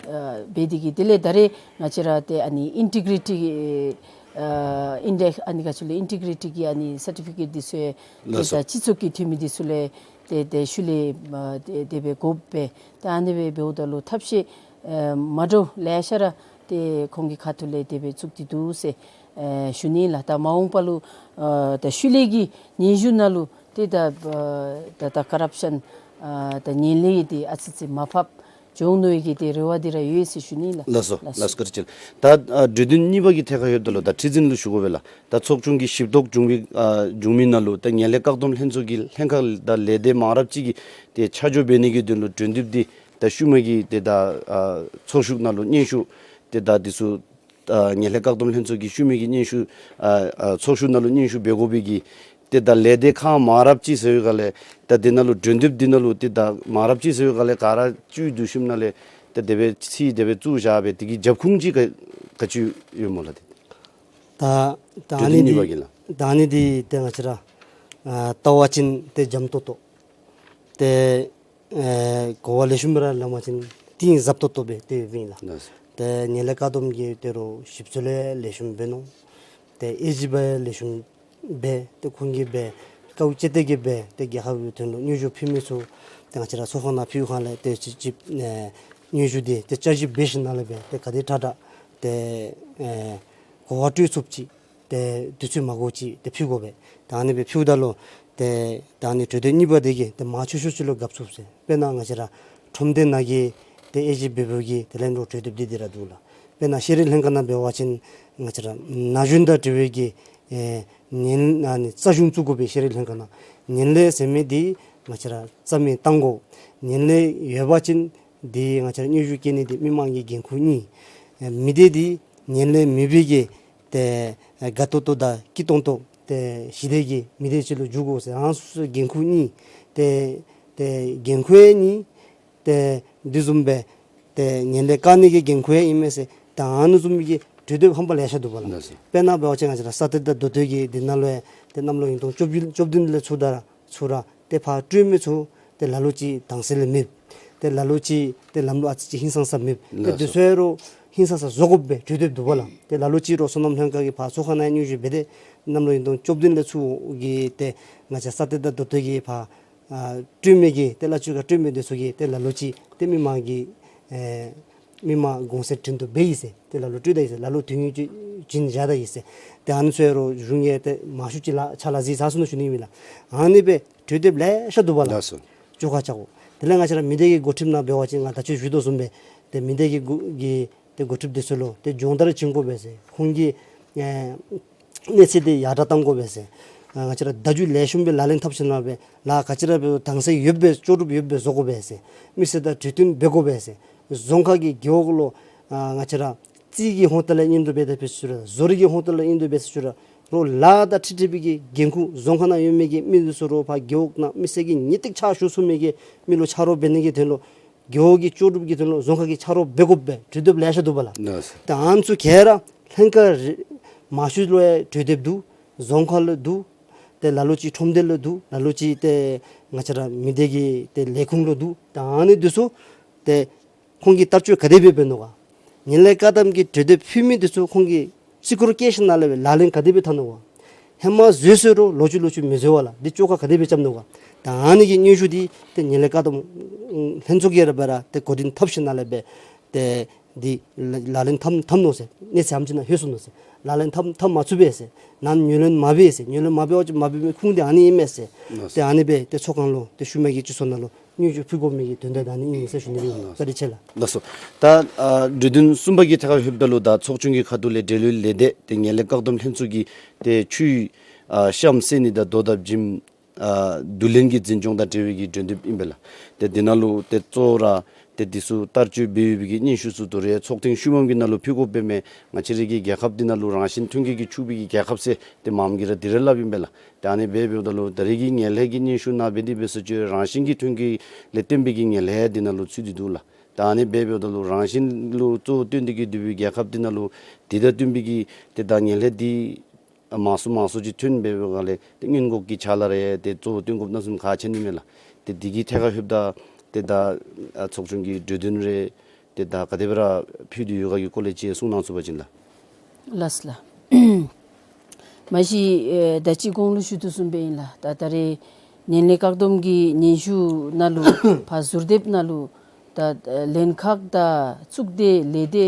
ཨ་འབད་དེ་གིས་དེ་ལས་ད་རེས་ང་བཅས་ར་ཏེ་ཨ་ནི་ཨིན་ཊི་གི་རི་ཊི་ཨ་ཨིན་ཌེགསི་ཨ་ནི་ག་ཚུ་ལས་ཨིན་ཊི་གི་རི་ཊི་གི་ཨ་ནི་སར་ཊི་ཕི་ཀེཊ་འདི་ཚུ་ཏེ་ལགས་སོ། ད་སྤྱི་ཚོགས་ཀྱི་འཐུས་མི་འདི་ཚུ་ལས་ཏེ་ཏེ་ཤུལ་ལས་ཨ་ཏེ་དེ་སྦེ་དགོཔ་སྦེ་ཏེ་ཨ་ནི་སྦེ་འབདཝ་ད་ལུ་ཐབས་ཤེས་ཨ་མ་འདྲཝ་ལེ་ཤ་ར་ཏེ་ཁོང་གི་ཁ་ཐུག་ལས་དེ་སྦེ་བཙུགས་ཏེ་འདུག་ཟེར་ཨ་ཞུ་ནི་ལགས། ད་མ་འོངས་པ་ལུ་ཨ་ད་ཤུལ་ལས་ཀྱི་སྙན་ཞུ་ནང་ལུ་ཏེ་ད་ཨ་ད་ད་ཀོ་རབ་ཤཱན་ཨ་ད་ངན་ལྷད་འདི་ཨ་ཙི་ཙི་མར་ཕབ་འགྱོ་ནི་གི་ཏེ་རེ་བ་འདི་ར་ཡོད་ཟེར་ཞུ་ནི་ལགས། ལགས་སོ། ལགས་སོ། ལགས་སོ། བཀའ་དྲིན་ཆེ་ལགས། ད་ཨ་གྲོས་དོན་གཉིས་པ་གི་ཐད་ཁར་ལྷོདཔ་ད་ལུ་ད་ཁྲི་འཛིན་ལུ་ཞུ་དགོ་པས་ལགས། ད་ཚོགས་ཆུང་གི་ཞིབ་བཏོག་བྱུང་མི་ཨ་བྱུང་མི་ནང་ལུ་ད་ངན་ལྷད་བཀག་སྡོམ་ལྷན་ཚོགས་ཀྱི་ལྷན་ཁག་དང་ལས་སྡེ་མང་རབས་ཅིག་གིས་ཏེ་ཆ་འཇོག་འབད་ནི་གི་དོན་ལུ་གྲོས་འདེབས་འདི་ད་ཤུལ་མ་གི་ཏེ་ད་ཨ་ཚོགས་ཞུགས་ནང་ལུ་སྙན་ཞུ་ཏེ་ད་འདི་ཚུ་ཨ་ངན་ལྷད་བཀག་སྡོམ་ལྷན་ཚོགས་ཀྱི་ཤུལ་མ་གི་སྙན་ཞུ་ཨ་ཨ་ཚོགས་ཞུགས་ནང་ལུ་སྙན་ཞུ་འབད་དགོ་པའི་གི་ཏེ་ད་ལས་སྡེ་ཁག་མང་རབས་ཅིག་ཟེར་བའི་སྒང་ལས་ད་འདི་ནང་ལུ་གྲོས་འདེབས་འདི་ནང་ལུ་ཏེ་ད་མང་རབས་ཅིག་ཟེར་བའི་སྒང་ལས་ག་ར་བཅུད་བསྡུ་ཞིནམ་ལས་ད་དེ་སྦེ་ཚིག་དེ་སྦེ་བཙུགས་བཞག་པས། དེ་གི་རྒྱབ་ཁུངས་ཅིག་ག་ག་ཅི་ཡོད་སྨོ་ལགས། ཏེ་ད་ད་ཨ་ནི་འདི་གྲོས་དོན་གཉིས་པ་གི་ལགས། ད་ཨ་ནི་འདི་ཏེ་ང་བཅས་ར་ཨ་བལྟ་བ་ཅིན་ཏེ་འཇམ་ཏོང་ཏོ་ཏེ་ཨེ་གོ་བ་ལེགས་ཤོམ་སྦེ་ར་ལེན་པ་ཅིན་གཏིང་ཟབ་ཏོག་ཏོ་སྦེ་ཏེ་ཨིན་ལགས། ལགས་སོ། ཏེ་ངན་ལྷད་བཀག་སྡོམ་གྱི་ཏེ་རུང་ཞིབ་འཚོལ་ལེ་ལེགས་ཤོམ་འབད་ནུག། ཏེ་ཨེ་ཇི་འབད་ལེགས་ཤོམ་འབད། ཏེ་ཁོང་གིས་འབད་དཀའཝ་སྤྱད་དེ་གིས་འབད་ཏེ་རྒྱལ་ཁབ་ཀྱི་དོན་ལུ་སྙན་ཞུ་ཕུལ་མི་ཚུ་ཏེ་ང་བཅས་ར་ཚོགས་ཁང་ནང་ཕུལ་ཁ་ལས་ཏེ་ཅིག་ཅིག་ཨེ་སྙན་ཞུ་འདི་ཏེ་བསྐྱར་ཞིབ་འབད་ཞིནམ་ལས་འབད་ཏེ་ག་དེ་དྲག་དྲག་ཏེ་ཨེ་གོ་བ་སྤྲོད་ཚུགསཔ་ཅིག་ཏེ་དུས་ཚོད་མ་འགོརཝ་ཅིག་ཏེ་ཕུལ་དགོ་པས། ད་ཨ་ནི་སྦེ་ཕུལཝ་ད་ལུ་ཏེ་ད་ཨ་ནི་གྲོས་དོན་གཉིས་པ་འདི་གིས་ཏེ་མང་ཆེ་ཤོས་ཅིག་ལུ་དགའ་ཚུགས་ཟེར། དཔེར་ན་ང་བཅས་ར་ཁྲོམ་སྡེ་ནང་གི་ཏེ་ཨེ་ཇི་འབད་འབདཝ་གི་དེ་ལས་འགྲོ་གྲོས་འདེབས་འདི་འདི་ར་འདུག་ལགས། དཔེར་ན་ཤེས་རིག་ལྷན་ཁག་ནང་འབད་བ་ཅིན་ང་བཅས་ར་ན་གཞོན་དང་འབྲེལ་བའི་གི་ཨེ་ངན་ཨ་ནི་རྩ་གཞུང་བཙུགས་དགོ་པའི་ཤེས་རིག་ལྷན་ཁག་ནང་ངན་ལྷད་ཟེར་མི་འདི་ང་བཅས་ར་རྩ་མེད་བཏང་དགོ། ངན་ལྷད་ཡོད་པ་ཅིན་འདི་ང་བཅས་ར་སྙན་ཞུ་བཀལ་ནི་འདི་མི་མང་གི་འགན་ཁུར་ཨིན། ཨེ་མི་སྡེ་འདི་ངན་ལྷད་མེད་པའི་གི་ཏེ་ཨེ་དགའ་ཏོག་ཏོ་དང་སྐྱིད་ཏོང་ཏོ་ཏེ་ཞི་བདེ་གི་མི་སྡེ་ཅིག་ལུ་འགྱུར་དགོ་ཟེར་རང་སོ་སོའི་འགན་ཁུར་ཨིན། ཏེ་ཏེ་འགན་ཁུར་ཨིན། ཏེ་འདི་བཟུམ་སྦེ་ཏེ་ངན་ལྷད་བཀག་ནི་གི་འགན་ཁུར་ཨིན་མས་ཟེར་ད་ཨ་ནི་བཟུམ་གྱི་གྲོས་འདེབས་ཧམ་པ་ལེ་ཤ་འདུག་པ་ལགས། ལགས་སོ། དཔེར་ན་འབད་བ་ཅིན་ང་བཅས་ར་ས་གཏེར་དང་རྡོ་གཏེར་གྱི་འདི་ནང་ལུ་ཡང་ཏེ་གནམ་ལོ་ཉིས་སྟོང་བཅུ་བདུན་ལས་ཚུར་ད་ཚུར་ར་ཏེ་ཕར་སྤྲོད་མི་ཚུ་ཏེ་ལ་ལུ་ཅིག་དྭངས་གསལ་ལས་མེདཔ། ཏེ་ལ་ལུ་ཅིག་ཏེ་ལམ་ལུགས་ཨ་ཙི་ཅིག་ཧིང་སངས་ས་མེདཔ། ཏེ་ལགས་སོ། འདི་ཚུ་ཡང་རོགས་ཧིང་སངས་ས་བཟོ་དགོཔ་སྦེ་གྲོས་འདེབས་འདུག་པ་ལགས། ཏེ་ལ་ལུ་ཅིག་རོགས་སོ་ནམ་ལྷན་ཁག་གིས་ཕར་ཚོགས་ཁང་ནང་སྙན་ཞུ་འབད་དེ་གནམ་ལོ་ཉིས་སྟོང་བཅུ་བདུན་ལས་ཚུར་གྱི་ཏེ་ང་བཅས་ས་གཏེར་དང་རྡོ་གཏེར་གྱི་ཕར་ཨ་སྤྲོད་མི་གི་ཏེ་གླ་ཆ་ག་སྤྲོད་མི་འདི་ཚུ་གིས་ཏེ་ལ་ལུ་ཅིག་ཏེ་མི་མང་གི་ཨེ་མི་མང་གོང་ཚད་བྲིན་དོ་འབད་ཡི་ཟེར། ཏེ་ལ་ལུ་སྤྲོད་ད་ཡི་ཟེར། ལ་ལུ་དུས་ཡུན་ཅིག་བྱིན་བཞག་ད་ཡི་ཟེར། ཏེ་ཨ་ནི་ཚུ་ཡང་རོགས་གཞུང་གིས་ཏེ་མང་ཤོས་ཅིག་ལག་ཕྱག་ལག་འཛིན་ཚར་སོང་ནུག་ཞུ་ནི་ཨིན་ལགས། ཨ་ནི་སྦེ་གྲོས་འདེབས་ལེ་ཤ་འདུག་པ་ལགས། ལགས་སོ། བཅོ་ཁ་རྐྱབ་དགོ། དེ་ལས་ང་བཅས་ར་མི་སྡེ་གི་འགོ་ཁྲིདཔ་ནང་འབད་བ་ཅིན་ང་ད་ཅི་ཞུ་དོ་བཟུམ་སྦེ་ཏེ་མི་སྡེ་གི་འགོ་གི་ཏེ་འགོ་ཁྲིདཔ་འདི་ཚུ་ལུ་ཏེ་སྦྱོང་བརྡར་བྱིན་དགོ་པས་ཟེར། ཁོང་གི་ཨེ་གནས་ཚད་འདི་ཡར་དྲག་གཏང་དགོ་པས་ཟེར། ཨ་ང་བཅས་ར་བརྡ་བརྒྱུད་ལེགས་ཤོམ་སྦེ་ལག་ལེན་འཐབ་ཞིནམ་ལས་འབད་ལཱ་ག་ཅི་ར་འབད་དྭངས་གསལ་ཡོདཔ་སྦེ་ལྕོགས་གྲུབ་ཡོདཔ་སྦེ་བཟོ་དགོ་པས་ཟེར། མི་སེར་དང་གྲོས་བསྟུན་འབད་དགོ་པས་ཟེར། རྫོང་ཁག་གི་རྒེད་འོག་ལུ་ཨ་ང་བཅས་ར་རྩིས་ཀྱི་ཧོང་ཏོ་ལས་ཨིན་རུང་འབད་དེ་འབད་ཞུ་རུང་བཟོ་རིག་གི་ཧོང་ཏོ་ལས་ཨིན་རུང་འབད་ཞུ་རུང་རོགས་ལཱ་དང་འཁྲིལ་འཁྲིལ་བའི་གི་འགན་ཁུར་རྫོང་ཁག་ནང་ཡོད་མི་གི་མི་འདི་ཚུ་རོགས་ཕར་རྒེད་འོག་ནང་མི་སེར་གྱི་ངེས་ཏིག་ཕྱག་ཞུ་ཚུགས་མི་གི་མི་ལུ་ཕྱག་རོགས་འབད་ནི་གི་དོན་ལུ་རྒེད་འོག་གི་ལྕོགས་གྲུབ་ཀྱི་དོན་ལུ་རྫོང་ཁག་གིས་ཕྱག་རོགས་འབད་དགོཔ་སྦེ་གྲོས་འདེབས་ལེ་ཤ་འདུག་པ་ལགས། ལགས་སོ། ད་ཨ་ནི་ཚུ་ག་ར་ལྷན་ཁག་རེ་མང་ཤོས་ལུ་ཡང་གྲོས་འདེབས་འདུག། རྫོང་ཁག་ལུ་འདུག། ཏེ་ལ་ལུ་ཅིག་ཁྲོམ་སྡེ་ལུ་འདུག། ལ་ལུ་ཅིག་ཏེ་ང་བཅས་ར་མི་སྡེ་གི་ཏེ་ལས་ཁུངས་ལུ་འདུག། ད་ཨ་ནི་འདི་ཚུ་ཏེ་ཁོང་གིས་བསྟར་སྤྱོད་ག་དེ་སྦེ་འབད་ནུག་ག། ངན་ལྷད་བཀག་སྡོམ་གྱི་གྲོས་འདེབས་ཕུལ་མི་འདི་ཚུ་ཁོང་གིས་རྩིས་འཁོར་བཀལ་ཞིནམ་ལས་འབད་ལག་ལེན་ག་དེ་སྦེ་འཐབ་ནུག་ག། ཧེ་མ་བཟོ་བཟོ་རུང་ལོག་ཅི་ལོག་ཅི་མི་བཟོ་བས་ལགས། འདི་བཅོ་ཁ་ག་དེ་སྦེ་རྐྱབ་ནུག་ག། ད་ཨ་ནི་གི་སྙན་ཞུ་འདི་ཏེ་ངན་ལྷད་བཀག་སྡོམ་ལྷན་ཚོགས་ཀྱིས་ར་འབད་ར་ཏེ་འགོ་འདྲེན་འཐབ་ཞིནམ་ལས་འབད་ཏེ་འདི་ལག་ལེན་འཐབ་འཐབ་ནུག་ཟེར། གནས་ཚད་ཨ་ནེམ་ཅིག་ནང་ལྷོད་སོང་ནུག་ཟེར། ལག་ལེན་འཐབ་འཐབ་མ་ཚུགས་པས་ཟེར། ནཱ་ངོས་ལེན་མ་འབད་ཟེར། ངོས་ལེན་མ་འབད་བ་ཅིན་མ་འབད་མི་ཁུངས་འདི་ཨ་ནི་ཨིན་མས་ཟེར། ལགས་སོ། ཏེ་ཨ་ནི་སྦེ་ཏེ་ཚོགས་ཁང་ལུ་ཏེ་ཤུལ་མ་གི་སྤྱི་ཚོགས་ནང་ལུ་སྙན་ཞུ་ཕུལ་དགོ་མི་གི་དོན་དག་ད་ཨ་ནི་ཨིན་ཟེར་ཞུ་ནི་ཨིན། བཀའ་དྲིན་ཆེ་ལགས། ལགས་སོ། ད་ཨ་གྲོས་དོན་གསུམ་པ་གི་ཐད་ཁར་ལྷོདཔ་ད་ལུ་ད་ཚོགས་ཆུང་གི་ཁ་ཐུག་ལས་འབྲེལ་ཡོད་ལས་སྡེ་ཏེ་ངན་ལྷད་བཀག་སྡོམ་ལྷན་ཚོགས་ཀྱི་ཏེ་ཆུའི་ཨ་གཤམ་བསལ་ནི་དང་རྡོ་དང་བྱེམ་ཨ་བསྡུ་ལེན་གྱི་འཛིན་སྐྱོང་དང་འབྲེལ་བའི་གི་གྲོས་འདེབས་ཨིན་པས་ལགས། ཏེ་འདི་ནང་ལུ་ཏེ་གཙོ་བོ་ར་ཏེ་འདི་ཚུ་བསྟར་སྤྱོད་འབད་ཡོད་པའི་གི་སྙན་ཞུ་ཚུ་ད་རེས་ཚོགས་ཐེངས་ཤུལ་མམ་གི་ནང་ལུ་ཕུལ་དགོཔ་འབད་མི་ང་བཅས་རའི་གི་རྒྱལ་ཁབ་འདི་ནང་ལུ་རང་བཞིན་ཐོན་སྐྱེད་ཀྱིས་ཕྱུག་པའི་གི་རྒྱལ་ཁབ་ཟེར་ཏེ་མངམ་གིས་ར་འདི་ར་སླབ་ཨིན་པས་ལགས། ཏེ་ཨ་ནི་སྦེ་འབདཝ་ད་ལུ་ད་རེས་ཀྱི་ངན་ལྷད་ཀྱི་སྙན་ཞུ་ནང་འབད་དེ་འབད་ས་ཅིག་རང་བཞིན་གྱི་ཐོན་སྐྱེད་ལས་བརྟེན་པའི་གི་ངན་ལྷད་འདི་ནང་ལུ་ཚུད་དེ་འདུག་ལགས། ད་ཨ་ནི་འབད་འབདཝ་ད་ལུ་རང་བཞིན་ལུ་གཙོ་བོ་བཏོན་ཏེ་གི་སྡོད་པའི་རྒྱལ་ཁབ་འདི་ནང་ལུ་དེ་དང་བསྟུན་པའི་གི་ཏེ་ད་ངན་ལྷད་འདི་མང་སུ་མང་སུ་ཅིག་ཐོན་འབད་བའི་སྒང་ལས་ཏེ་སྔོན་འགོག་གི་ཕྱག་ལཱ་རེ་ཏེ་གཙོ་བོ་བཏོན་དགོཔ་ནང་བཟུམ་ཁག་ཆེ་ནི་མས་ལགས། ཏེ་འདི་གི་ཐད་ཁར་ལྷོདཔ་ད་ཏེ་ད་ཨ་ཚོགས་ཆུང་གི་གྲོས་དོན་རེ་ཏེ་ད་ག་དེ་སྦེ་ར་ཕུལ་ཏེ་ཡོད་ག་གི་སྐོར་ལས་ཅིག་གསུང་གནང་ཚུགས་པ་ཅིན་ལགས། ལགས་ལགས། མ་གཞི་ཨེ་ད་ཅི་གོང་ལུ་ཞུ་དོ་བཟུམ་སྦེ་ཨིན་ལགས། ད་ད་རེས་ངན་ལྷད་བཀག་སྡོམ་གྱི་སྙན་ཞུ་ནང་ལུ་ཕར་ཟུར་དེབ་ནང་ལུ་ད་ཨེ་ལན་ཁག་དང་གཙུག་སྡེ་ལས་སྡེ་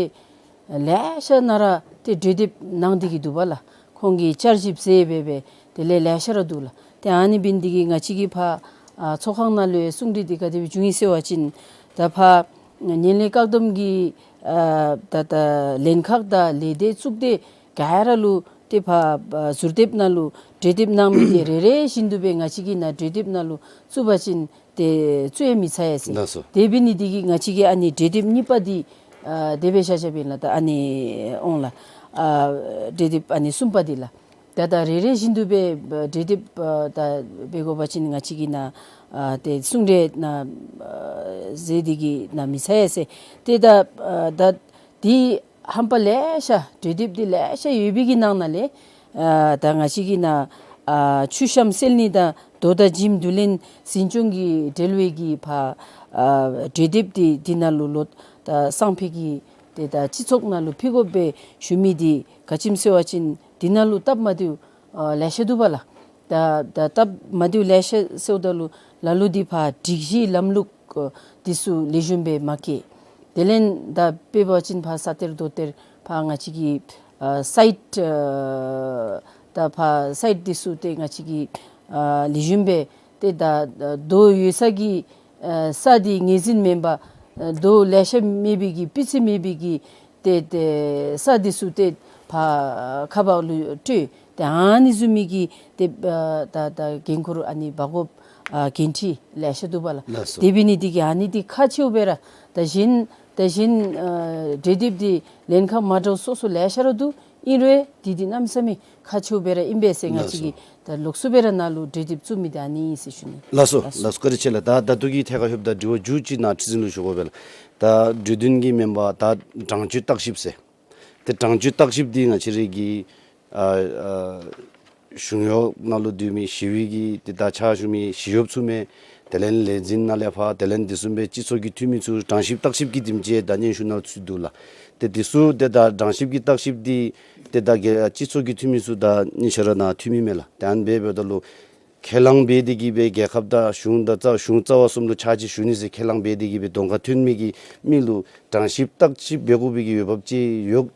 ལེ་ཤ་ནང་ར་ཏེ་གྲོས་དེབ་གནང་སྟེ་གི་འདུག་པ་ལགས། ཁོང་གིས་བསྐྱར་ཞིབ་མཛད་སྦེ་སྦེ་དེ་ལས་ལེ་ཤ་ར་འདུག་ལགས། ཏེ་ཨ་ནི་འབད་ནི་འདི་གིས་ང་བཅས་ཀྱིས་ཕར་ཨ་ཚོགས་ཁང་ནང་ལུ་གསུང་གྲོས་འདི་ག་དེ་སྦེ་བྱུང་ཡི་ཟེར་བ་ཅིན་ད་ཕར་ངན་ལྷད་བཀག་སྡོམ་གྱི་ཨ་ད་ད་ལན་ཁག་དང་ལས་སྡེ་གཙུག་སྡེ་ག་ར་ལུ་ཏེ་ཕར་ཨ་ཟུར་དེབ་ནང་ལུ་གྲོས་དེབ་གནང་མི་འདི་རེ་རེ་བཞིན་དུ་སྦེ་ང་བཅས་ཀྱིས་ནཱ་གྲོས་དེབ་ནང་ལུ་བཙུགས་པ་ཅིན་ཏེ་བཙུགས་ཡང་མི་ཚར་ཡ་ཟེར། ལགས་སོ། དེ་འབད་ནི་འདི་གིས་ང་བཅས་ཀྱིས་ཨ་ནི་གྲོས་དེབ་གཉིས་པ་འདི་ཨ་དེ་སྦེ་བཞག་བཞགཔ་ཨིན་ལགས། ད་ཨ་ནི་འོང་ལགས། ཨ་གྲོས་དེབ་ཨ་ནི་གསུམ་པ་འདི་ལགས། ད་ད་རེ་རེ་བཞིན་དུ་སྦེ་གྲོས་དེབ་ཨ་ད་འབད་དགོ་པ་ཅིན་ང་བཅས་ཀྱིས་ནཱ་ཨ་ཏེ་གསུང་གྲོས་ནཱ་ཨ་མཛད་དེ་གི་ནཱ་མི་ཚར་ཡ་ཟེར། ཏེ་ད་ཨ་ད་འདི་ཧམ་པ་ལེ་ཤ་གྲོས་དེབ་འདི་ལེ་ཤ་ཡོད་པའི་གི་ནང་ན་ལས་ཨ་ད་ང་བཅས་ཀྱིས་ནཱ་ཨ་ཆུ་གཤམ་སེལ་ནི་དང་རྡོ་དང་འཇིམ་བསྡུ་ལེན་འཛིན་སྐྱོང་གི་འབྲེལ་བའི་གི་ཕར་ཨ་གྲོས་དེབ་འདི་འདི་ནང་ལུ་ལོག་ད་སང་ཕོད་ཀྱི་ཏེ་ད་སྤྱི་ཚོགས་ནང་ལུ་ཕུལ་དགོ་པའི་ཞུ་མི་འདི་ག་ཅི་སྨོ་ཟེར་བ་ཅིན་འདི་ནང་ལུ་སྟབས་མ་བདེཝ་ཨ་ལེ་ཤ་འདུག་པ་ལགས། ད་ད་སྟབས་མ་བདེཝ་ལེ་ཤ་ཟེརཝ་ད་ལུ་ལ་ལུ་འདི་ཕར་སྒྲིག་གཞི་ལམ་ལུགས་ཨ་འདི་ཚུ་ལེགས་ཤོམ་སྦེ་མ་བཀལ། དེ་ལས་ད་དཔེ་འབད་བ་ཅིན་ཕར་ས་གཏེར་རྡོ་གཏེར་ཕར་ང་བཅས་ཀྱི་ཨ་སའིཊ་ཨ་ད་ཕར་སའིཊ་འདི་ཚུ་ཏེ་ང་བཅས་ཀྱིས་ཨ་ལེགས་ཤོམ་སྦེ་ཏེ་ད་རྡོ་ཡོད་ས་གི་ཨ་ས་འདི་ངོས་འཛིན་མེན་པར་ཨ་རྡོ་ལེ་ཤ་མེད་པའི་གི་སྤུས་ཚད་མེད་པའི་གི་ཏེ་ཏེ་ས་འདི་ཚུ་ཏེ་ཕར་ཁ་བ་ལུ་སྤྲོད། ཏེ་ཨ་ནི་བཟུམ་མའི་གི་ཏེ་ཨ་ད་ད་འགན་ཁུར་ཨ་ནི་འབག་དགོཔ་ཨ་འགན་འཁྲི་ལེ་ཤ་འདུག་པ་ལགས། ལགས་སོ། དེ་འབད་ནི་འདི་གིས་ཨ་ནི་འདི་ཁག་ཆེཝ་སྦེ་ར་ད་གཞན་ད་གཞན་ཨ་གྲོས་དེབ་འདི་ལན་ཁག་མ་འདྲཝ་སོ་སོ་ལེ་ཤ་ར་འདུག། ཨིན་རུང་འདི་འདི་གནམ་མེད་ས་མེད་ཁག་ཆེཝ་སྦེ་ར་ཨིན་པས་ཟེར་ང་བཅས་ཀྱིས་ད་ལོགས་སུ་སྦེ་ར་ནཱ་ལུ་གྲོས་དེབ་བཙུགས་མི་འདི་ཨ་ནི་ཨིན་ཟེར་ཞུ་ནི། ལགས་སོ། ལགས་སོ། བཀའ་དྲིན་ཆེ་ལགས། ད་ད་ལྟོ་གི་ཐད་ཁར་ལྷོདཔ་ད་དྲི་བ་མཇུག་ཅིག་ནཱ་ཁྲི་འཛིན་ལུ་ཞུ་དགོ་པས་ལགས། ད་གྲོས་དོན་གྱི་མེན་པར་ད་དྲང་སྤྱོད་བརྟག་ཞིབ་ཟེར། ཏེ་དྲང་སྤྱོད་བརྟག་ཞིབ་འདི་ང་བཅས་རའི་གི་ཨ་ཨ་གཞུང་གཡོག་ནང་ལུ་སྡོད་མི་ཞི་བའི་གི་ཏེ་ད་ཕྱག་ཞུ་མི་ཞི་གཡོགཔ་ཚུ་མས། དེ་ལས་ལས་འཛིན་ནང་ལས་ཕར་དེ་ལས་འདི་ཚུ་མས་སྤྱི་ཚོགས་ཀྱི་འཐུས་མི་ཚུ་དྲང་ཞིབ་བརྟག་ཞིབ་ཀྱི་འདེམས་ཅན་ད་སྙན་ཞུ་ནང་ཚུད་འདུག་ལགས། ཏེ་འདི་ཚུ་ཏེ་ད་དྲང་ཞིབ་ཀྱི་བརྟག་ཞིབ་འདི་ཏེ་ད་གི་སྤྱི་ཚོགས་ཀྱི་འཐུས་མི་ཚུ་ད་གཉིས་ཆ་ར་ནཱ་འཐུས་མི་མས་ལགས། ཏེ་ཨ་ནི་འབདཝ་ད་ལུ་ཁས་བླངས་འབད་དེ་གི་སྦེ་རྒྱལ་ཁབ་དང་གཞུང་དང་རྩ་གཞུང་རྩ་བ་གསུམ་ལུ་ཕྱག་ཕྱིད་ཞུ་ནི་ཟེར་ཁས་བླངས་འབད་དེ་གི་སྦེ་གདོང་ཁར་ཐོན་མི་གི་མི་ལུ་དྲང་ཞིབ་བརྟག་ཞིབ་འབད་དགོ་པའི་གི་འོས་འབབ་ཅིག་ཡོད།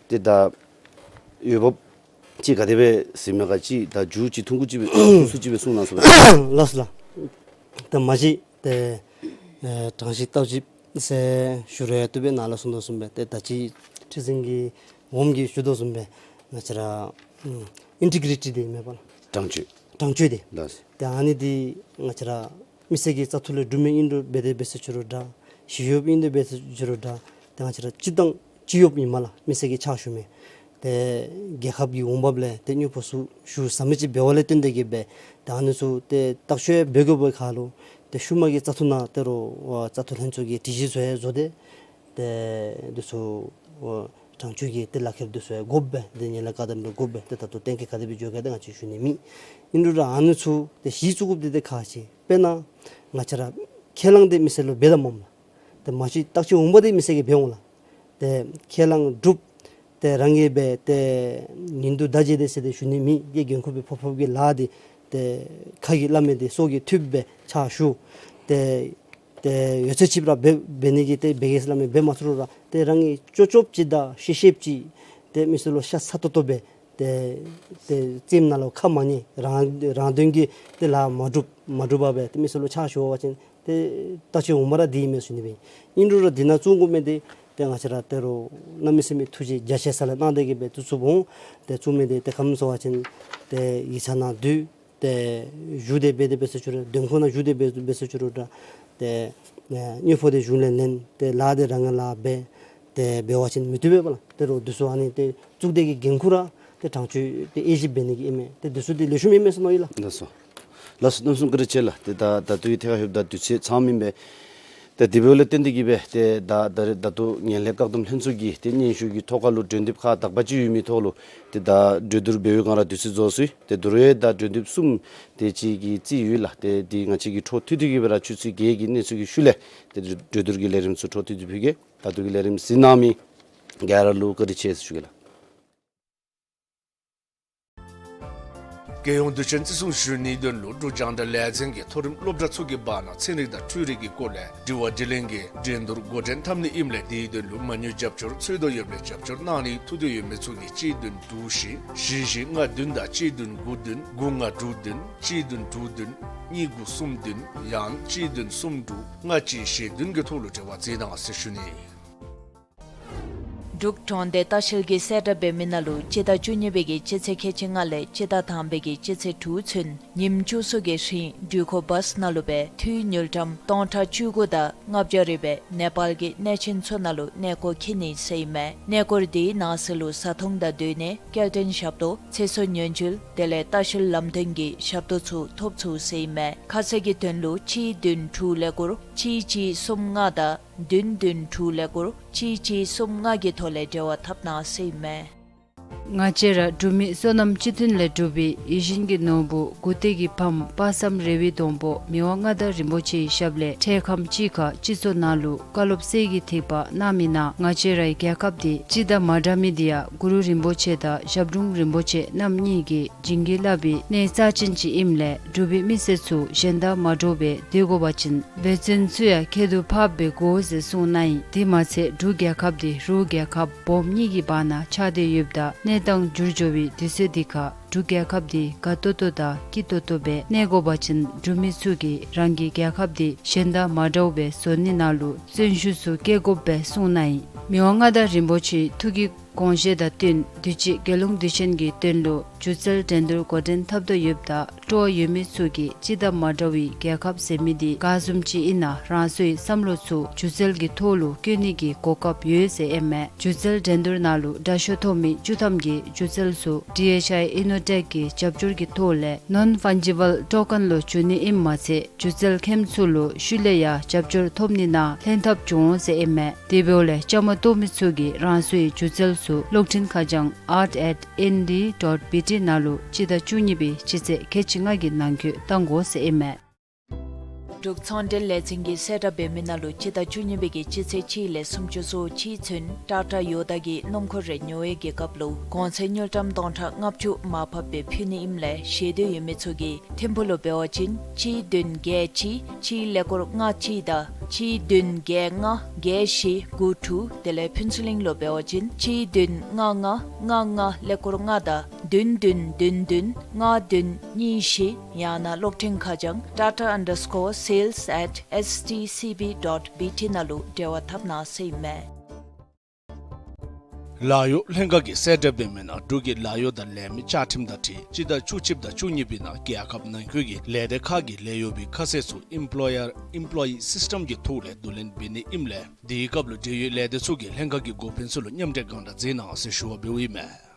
ཏེ་ད་འོས་འབབ་ཅིག་ག་དེ་སྦེ་ཟེར་མི་ག་ཅིག་ད་མཇུག་ཅིག་ཐུང་ཀུ་ཅིག་སྦེ་ཐུང་སུ་ཅིག་སྦེ་གསུང་གནང་ཟེར་བ། ལགས་སོ་ལགས། ད་མ་གཞི་ཏེ་ཨེ་དྲང་ཞིབ་བརྟག་ཞིབ་ཟེར་ཞུ་རུང་ཡང་དེ་སྦེ་ནཱ་ལུ་གསུང་དོ་བཟུམ་སྦེ་ཏེ་ད་ཅི་ཁྲི་འཛིན་གྱིས་འོགམ་གྱིས་ཞུ་དོ་བཟུམ་སྦེ་ང་བཅས་ར་ཨིན་ཊི་གི་རི་ཊི་འདི་མེན་པ་ལགས། དྲང་སྤྱོད། དྲང་སྤྱོད་འདི། ལགས། ཏེ་ཨ་ནི་འདི་ང་བཅས་ར་མི་སེར་གྱི་བཙག་འཐུ་ལས་གྲུབ་མི་ཨིན་རུང་འབད་དེ་འབད་ཟེར་ཞུ་རུང་འདྲ། ཞི་གཡོགཔ་ཨིན་རུང་འབད་ཟེར་ཞུ་རུང་འདྲ། ཏེ་ང་བཅས་ར་སྤྱིར་བཏང་སྤྱི་གཡོགཔ་ཨིན་མས་ལགས། མི་སེར་གྱི་ཕྱག་ཞུ་མི། ཏེ་རྒྱལ་ཁབ་ཀྱི་འོང་འབབ་ལས་ཏེ་དངུལ་ཕོགས་ཚུ་ཞུ་ཟ་མི་ཅིག་འབདཝ་ལས་བརྟེན་ཏེ་གི་སྦེ་ཏེ་ཨ་ནི་ཚུ་ཏེ་བརྟག་དཔྱད་འབད་དགོ་པའི་ཁར་ལུ་ཏེ་ཤུལ་མ་གི་བཙག་འཐུ་ནང་ད་རུང་ཨ་བཙག་འཐུ་ལྷན་ཚོགས་ཀྱིས་སྒྲིག་གཞི་ཚུ་ཡང་བཟོ་སྟེ་ཏེ་འདི་ཚུ་ཨ་དྲང་སྤྱོད་ཀྱི་ཏེ་ལག་ཁྱེར་འདི་ཚུ་ཡང་དགོ་པས། ཏེ་ངན་ལྷད་བཀག་དམ་འདི་དགོ་པས། ཏེ་ད་ལྟོ་གཏན་འཁེལ་ག་དེ་སྦེ་འགྱོ་ག་ཏེ་ང་བཅས་ཞུ་ནི་མེད། ཨིན་རུང་ར་ཨ་ནི་ཚུ་ཏེ་གཞི་བཙུགས་དགོཔ་འདི་ཏེ་ཁག་ཆེ། དཔེར་ན་ང་བཅས་ར་ཁས་བླངས་འདི་མི་སེར་ལུ་འབད་དོ་མས་ལགས། ཏེ་མ་གཞི་བརྟག་དཔྱད་འོང་པ་འདི་མི་སེར་གྱིས་འབད་འོང་ལགས། ཏེ་ཁས་བླངས་གྲུབ་སྟེ་རང་གིས་འབད་དེ་ཉིན་དུ་ཟླ་བརྒྱད་དེ་ཟེར་ཏེ་ཞུ་ནི་མེད། ཀྱེ་འགན་ཁུར་སྦེ་ཕོག་ཕོགཔ་གི་ལཱ་འདི་ཏེ་ཁ་གིས་སླབ་མི་འདི་སྲོག་གིས་མཐུད་སྦེ་ཕྱག་ཞུ། ཏེ་ཏེ་ཡོད་ཚད་ཅིག་ར་འབད་འབད་ནི་གི་ཏེ་འབད་གེ་ཟེར་སླབ་མི་འབད་མ་ཚུགས་རུང་ར་ཏེ་རང་གིས་ཅོབ་ཅོབ་ཅིག་དང་ཤེབ་ཤེབ་ཅིག་ཏེ་མི་སེར་ལུ་ཤ་ཚ་ཏོག་ཏོ་སྦེ་ཏེ་ཏེ་རྩེདམོ་ནང་ལུ་ཁ་མ་ཉན། རང་རང་དོན་གྱི་ཏེ་ལཱ་མ་སྒྲུབ་མ་སྒྲུབ་པར་སྦེ་ཏེ་མི་སེར་ལུ་ཕྱག་ཞུ་བ་ཅིན་ཏེ་བརྟག་དཔྱད་འོང་མ་ར་འདི་ཨིན་མས་ཟེར་ཞུ་ནི་སྦེ། ཨིན་རུང་ར་འདི་ནང་བཙུགས་དགོ་མི་འདི་ཏེ་ང་བཅས་ར་ད་རུང་གནམ་མེད་ས་མེད་ཐུགས་རྗེ་རྒྱ་ཆེ་ས་ལས་གནང་སྟེ་གི་སྦེ་བཙུགས་བཙུགསཔ་འོང་། ཏེ་བཙུགས་མི་འདི་ཏེ་ག་ཅི་སྨོ་ཟེར་བ་ཅིན་ཏེ་ཡིག་ཚང་ནང་བསྡུ་སྟེ་བཞུགས་ཏེ་འབད་དེ་འབད་ཟེར་ཞུ་རུང་འདེམས་ཁོངས་ནང་བཞུགས་ཏེ་འབད་འབད་ཟེར་ཞུ་རུང་འདྲ། ཏེ་ཨེ་དངུལ་ཕོགས་འདི་གཞུང་ལས་ལེན་ཏེ་ལཱ་འདི་རང་གི་ལཱ་འབད་དེ་འབད་བ་ཅིན་མི་བཏུབ་པས་པ་ལགས། ད་རུང་འདི་ཚུ་ཨ་ནི་ཏེ་བཙུགས་སྡེ་གི་འགན་ཁུར་ར་ཏེ་དྲང་སྤྱོད་ཏེ་དབྱེ་ཞིབ་འབད་ནི་གི་ཨིན་མས། ཏེ་འདི་ཚུ་འདི་ལེགས་ཤོམ་ཨིན་མས་ཟེར་མནོ་ཡི་ལགས། ལགས་སོ། ལགས་སོ། གནམ་མེད་ས་མེད་བཀའ་དྲིན་ཆེ་ལགས། ཏེ་ད་ད་ལྟོ་གི་ཐད་ཁར་ལྷོདཔ་ད་དུས་ཚོད་ཚང་མེན་པས། ཏེ་དེ་འབདཝ་ལས་བརྟེན་ཏེ་གིས་སྦེ་ཏེ་ད་ད་རེས་ད་ལྟོ་ངན་ལྷད་བཀག་སྡོམ་ལྷན་ཚོགས་ཀྱི་ཏེ་སྙན་ཞུ་གི་ཐོག་ཁ་ལུ་གྲོས་འདེབས་ཁག་དག་པ་ཅིག་ཡོད་མི་ཐོག་ལུ་ཏེ་ད་གྲོས་བསྡུར་འབད་བའི་སྒང་ར་དུས་ཚོད་རྫོགས་སོ་ཡི། ཏེ་ད་རུང་ཡང་ད་གྲོས་འདེབས་གསུམ་དེ་ཅིག་གི་རྩིས་ཡོད་ལགས། ཏེ་འདི་ང་བཅས་ཀྱིས་འཕྲོ་མཐུད་དེ་གིས་སྦེ་ར་ཆུ་ཚོད་བརྒྱད་ཀྱི་གནས་ཚུལ་གྱི་ཤུལ་ལས་ཏེ་གྲོས་བསྡུར་གྱི་ལས་རིམ་ཚུ་འཕྲོ་མཐུད་དེ་ཕུལ་གེ། ད་ལྟོ་གི་ལས་རིམ་གཟིགས་གནང་མི་ག་ར་ལུ་བཀའ་དྲིན་ཆེ་ཟེར་ཞུ་གེ་ལགས། རྒྱལ་ཡོངས་དུས་ཆེན་བརྩི་སྲུང་ཞུ་ནིའི་དོན་ལུ་འབྲུག་རྒྱང་བསྒྲགས་ལས་འཛིན་གྱིས་མཐོ་རིམ་སློབ་གྲྭ་ཚུ་གི་བར་ན་ཚན་རིག་དང་འཕྲུལ་རིག་གི་སྐོར་ལས་དྲི་བ་དྲིས་ལན་གྱི་འགྲན་བསྡུར་འགོ་འདྲེན་འཐབ་ནི་ཨིནམ་ལས་དེའི་དོན་ལུ་མ་དངུལ་རྒྱབ་སྐྱོར་འཚོལ་དོ་ཡོདཔ་ལས་རྒྱབ་སྐྱོར་གནང་ནིའི་ཐུགས་འདོད་ཡོད་མི་ཚུ་གིས་གཅིག་བདུན་དྲུག་བཞི་བཞི་བཞི་ལྔ་བདུན་དང་གཅིག་བདུན་དགུ་བདུན་དགུ་ལྔ་དྲུག་བདུན་གཅིག་བདུན་དྲུག་བདུན་གཉིས་དགུ་གསུམ་བདུན་ཡང་གཅིག་བདུན་གསུམ་དྲུག་ལྔ་གཅིག་བཞི་བདུན་གྱི་ཐོག་ལུ་འབྲེལ་བ་མཛད་གནང་ཟེར་ཞུ་ནི། འབྲུག་གྲོང་སྡེ་ལྟ་བཤལ་གྱིས་གསལ་བསྒྲགས་འབད་མི་ནང་ལུ་སྤྱི་ཟླ་བཅུ་གཉིས་པའི་གི་སྤྱི་ཚེས་ཁལ་གཅིག་ལྔ་ལས་སྤྱི་ཟླ་དང་པའི་གི་སྤྱི་ཚེས་དྲུག་ཚུན་ཉིནམ་བཅུ་གསུམ་གྱི་རིང་འགྲུལ་འཁོར་བཱསི་ནང་ལུ་སྦེ་འཐུས་དངུལ་ཀྲམ་སྟོང་ཕྲག་བཅུ་དགུ་དང་ལྔ་བརྒྱ་རེ་སྦེ་ནེ་པཱལ་གྱི་གནས་ཆེན་ཚུ་ནང་ལུ་གནས་སྐོར་འཁྱིད་ནི་ཟེར་ཨིན་མས། གནས་སྐོར་དེའི་ནང་གསེས་ལུ་བཟའ་འཐུང་དང་སྡོད་གནས་སྐྱེལ་འདྲེན་ཞབས་ཏོག་ཚེ་སྲོག་ཉེན་བཅོལ་དེ་ལས་ལྟ་བཤལ་ལམ་སྟོན་གྱི་ཞབས་ཏོག་ཚུ་ཐོབ་ཚུགས་ཟེར་ཨིན་མས། ཁ་གསལ་གྱི་དོན་ལུ་གཅིག་བདུན་དྲུག་ཀླད་ཀོར་གཅིག་གཅིག་གསུམ་ལྔ་དང་བདུན་བདུན་དྲུག་ཀླད་ཀོར་གཅིག་གཅིག་གསུམ་ལྔ་གི་ཐོག་ལས་འབྲེལ་བ་འཐབ་གནང་ཟེར་ཨིན་མས། ང་བཅས་ར་འབྲུག་མི་བསོད་ནམས་སྤྱི་མཐུན་ལས་གྲུབ་པའི་ཡིད་བཞིན་གྱི་ནོར་བུ་མགུ་ཏོག་གི་ཕམ་དཔག་བསམ་རི་བོའི་སྡོང་པོ་མི་དབང་མངའ་བདག་རིན་པོ་ཆེའི་ཞབས་ལས་འཕྲལ་ཁམས་ཅིག་ཁར་སྤྱི་ཚོགས་ནང་ལུ་བཀའ་སློབ་གསེར་གྱི་ཐིགས་པ་གནང་མི་ནང་ང་བཅས་རའི་རྒྱལ་ཁབ་འདི་སྤྱི་དང་མ་འདྲ་མི་འདི་ཡང་གུ་རུ་རིན་པོ་ཆེ་དང་ཞབས་དྲུང་རིན་པོ་ཆེ་རྣམ་གཉིས་ཀྱིས་བྱིན་གྱིས་བརླབས་པའི་གནས་རྩ་ཅན་ཅིག་ཨིནམ་ལས་འབྲུག་པའི་མི་སེར་ཚུ་གཞན་དང་མ་འདྲཝ་སྦེ་སྡོད་དགོ་པ་ཅིན་འབད་བརྩོན་ཚུ་ཡང་ཁྱད་དུ་འཕགསཔ་སྦེ་དགོ་ཟེར་གསུངས་གནང་ཡི། དེ་མ་ཚད་འབྲུག་རྒྱལ་ཁབ་འདི་རུ་རྒྱལ་ཁབ་སྦོམ་གཉིས་ཀྱི་བར་ན་ཆགས་ཏེ་ཡོདཔ་ད་གནས་སྟངས་འགྱུར་འགྱོ་བའི་དུས་ཚོད་འདི་ཁར་འབྲུག་རྒྱལ་ཁབ་འདི་དགའ་ཏོག་ཏོ་དང་སྐྱིད་ཏོག་ཏོ་སྦེ་གནས་དགོ་པ་ཅིན་འབྲུག་མི་ཚུ་གིས་རང་གི་རྒྱལ་ཁབ་འདི་གཞན་དང་མ་འདྲཝ་སྦེ་བཟོ་ནི་ནང་ལུ་བརྩོན་ཤུགས་ཚུ་བསྐྱེད་དགོཔ་སྦེ་གསུངས་གནང་ཡི། མི་དབང་མངའ་བདག་རིན་པོ་ཆེའི་ཐུགས་ཀྱི་དགོངས་བཞེད་དང་བསྟུན་དུས་ཅི་རྒྱལ་ཡོངས་དུས་ཆེན་གྱི་དོན་ལུ་སྒྱུ་རྩལ་འགྲན་བསྡུར་འགོ་འདྲེན་འཐབ་དོ་ཡོདཔ་ད་སྤྲོ་བ་ཡོད་མི་ཚུ་གིས་སྤྱི་དང་མ་འདྲ་བའི་རྒྱལ་ཁབ་ཟེར་མི་འདི་ག་བཟུམ་ཅིག་ཨིན་ན་རང་སོའི་བསམ་བློ་ཚུ་སྒྱུ་རྩལ་གྱི་ཐོག་ལུ་བཀོད་ནི་གི་གོ་སྐབས་ཡོད་ཟེར་ཨིན་མས། སྒྱུ་རྩལ་འགྲན་བསྡུར་ནང་ལུ་དྲག་ཤོས་ཐོབ་མི་བཅུ་ཐམ་གྱི་སྒྱུ་རྩལ་ཚུ་ཌི་ཨེཆ་ཨའི་ཨི་ནོ་ཊེཀ་གི་རྒྱབ་སྐྱོར་གྱི་ཐོག་ལས་ནོན་ཕཱན་ཇི་བཱལ་ཊོ་ཀེན་ལུ་བསྒྱུར་ནི་ཨིནམ་མ་ཚད་སྒྱུ་རྩལ་མཁནམ་ཚུ་ལུ་ཤུལ་ལས་ཡང་རྒྱབ་སྐྱོར་ཐོབ་ནི་ནང་ལྷན་ཐབས་འབྱུང་འོང་ཟེར་ཨིན་མས། དེ་འབདཝ་ལས་བཅའ་མར་གཏོགས་མི་ཚུ་གིས་རང་སོའི་སྒྱུ་རྩལ་ཚུ་གློག་འཕྲིན་ཁ་བྱང་art at N D dot B T ནང་ལུ་སྤྱི་ཟླ་བཅུ་གཉིས་པའི་སྤྱི་ཚེས་ཁལ་གཅིག་ལྔ་གི་ནང་འཁོད་གཏང་དགོ་ཟེར་ཨིན་མས། འབྲུག་ཚོང་འབྲེལ་ལས་འཛིན་གྱིས་གསལ་བསྒྲགས་འབད་མི་ནང་ལུ་སྤྱི་ཟླ་བཅུ་གཉིས་པའི་གི་སྤྱི་ཚེས་གཅིག་ལས་སུམ་ཅུ་སོ་གཅིག་ཚུན་ཊ་ཊ་ཡོ་ད་གི་སྣུམ་འཁོར་རེ་ཉོ་བའི་གི་སྐབས་ལུ་གོང་ཚད་དངུལ་ཀྲམ་སྟོང་ཕྲག་ལྔ་བཅུ་མར་ཕབ་སྦེ་ཕུལ་ནི་ཨིནམ་ལས་ཤེས་འདོད་ཡོད་མི་ཚུ་གིས་ཐིམ་ཕུག་ལུ་འབད་བ་ཅིན་གཅིག་བདུན་བརྒྱད་གཅིག་གཅིག་ཀླད་ཀོར་ལྔ་གཅིག་དང་གཅིག་བདུན་བརྒྱད་ལྔ་བརྒྱད་བཞི་དགུ་དྲུག། དེ་ལས་ཕུན་ཚོགས་གླིང་ལུ་འབད་བ་ཅིན་གཅིག་བདུན་ལྔ་ལྔ་ལྔ་ལྔ་ཀླད་ཀོར་ལྔ་དང་བདུན་བདུན་བདུན་བདུན་ལྔ་བདུན་གཉིས་བཞི། ཡང་ན་གློག་འཕྲིན་ཁ་བྱང་tata underscore sales at S T C B dot B T ནང་ལུ་འབྲེལ་བ་འཐབ་གནང་ཟེར་ཨིན་མས། ལཱ་གཡོག་ལྷན་ཁག་གིས་གསལ་བསྒྲགས་འབད་མི་ནང་འབྲུག་གི་ལཱ་གཡོག་དང་ལས་མི་བཅའ་ཁྲིམས་དང་འཁྲིལ་སྤྱི་ཟླ་བཅུ་གཅིག་དང་བཅུ་གཉིས་པའི་ནང་རྒྱལ་ཁབ་ནང་འཁོད་ཀྱི་ལས་སྡེ་ཁག་གི་ལས་གཡོག་པའི་ཁ་གསལ་ཚུ་employer employee system གྱི་ཐོག་ལས་བསྡུ་ལེན་འབད་ནི་ཨིནམ་ལས་དེའི་སྐབས་ལུ་འབྲེལ་ཡོད་ལས་སྡེ་ཚུ་གིས་ལྷན་ཁག་གི་འགོ་དཔོན་ཚུ་ལུ་མཉམ་འབྲེལ་སྒང་དྲག་མཛད་གནང་ཟེར་ཞུ་བ་འབདཝ་ཨིན་མས།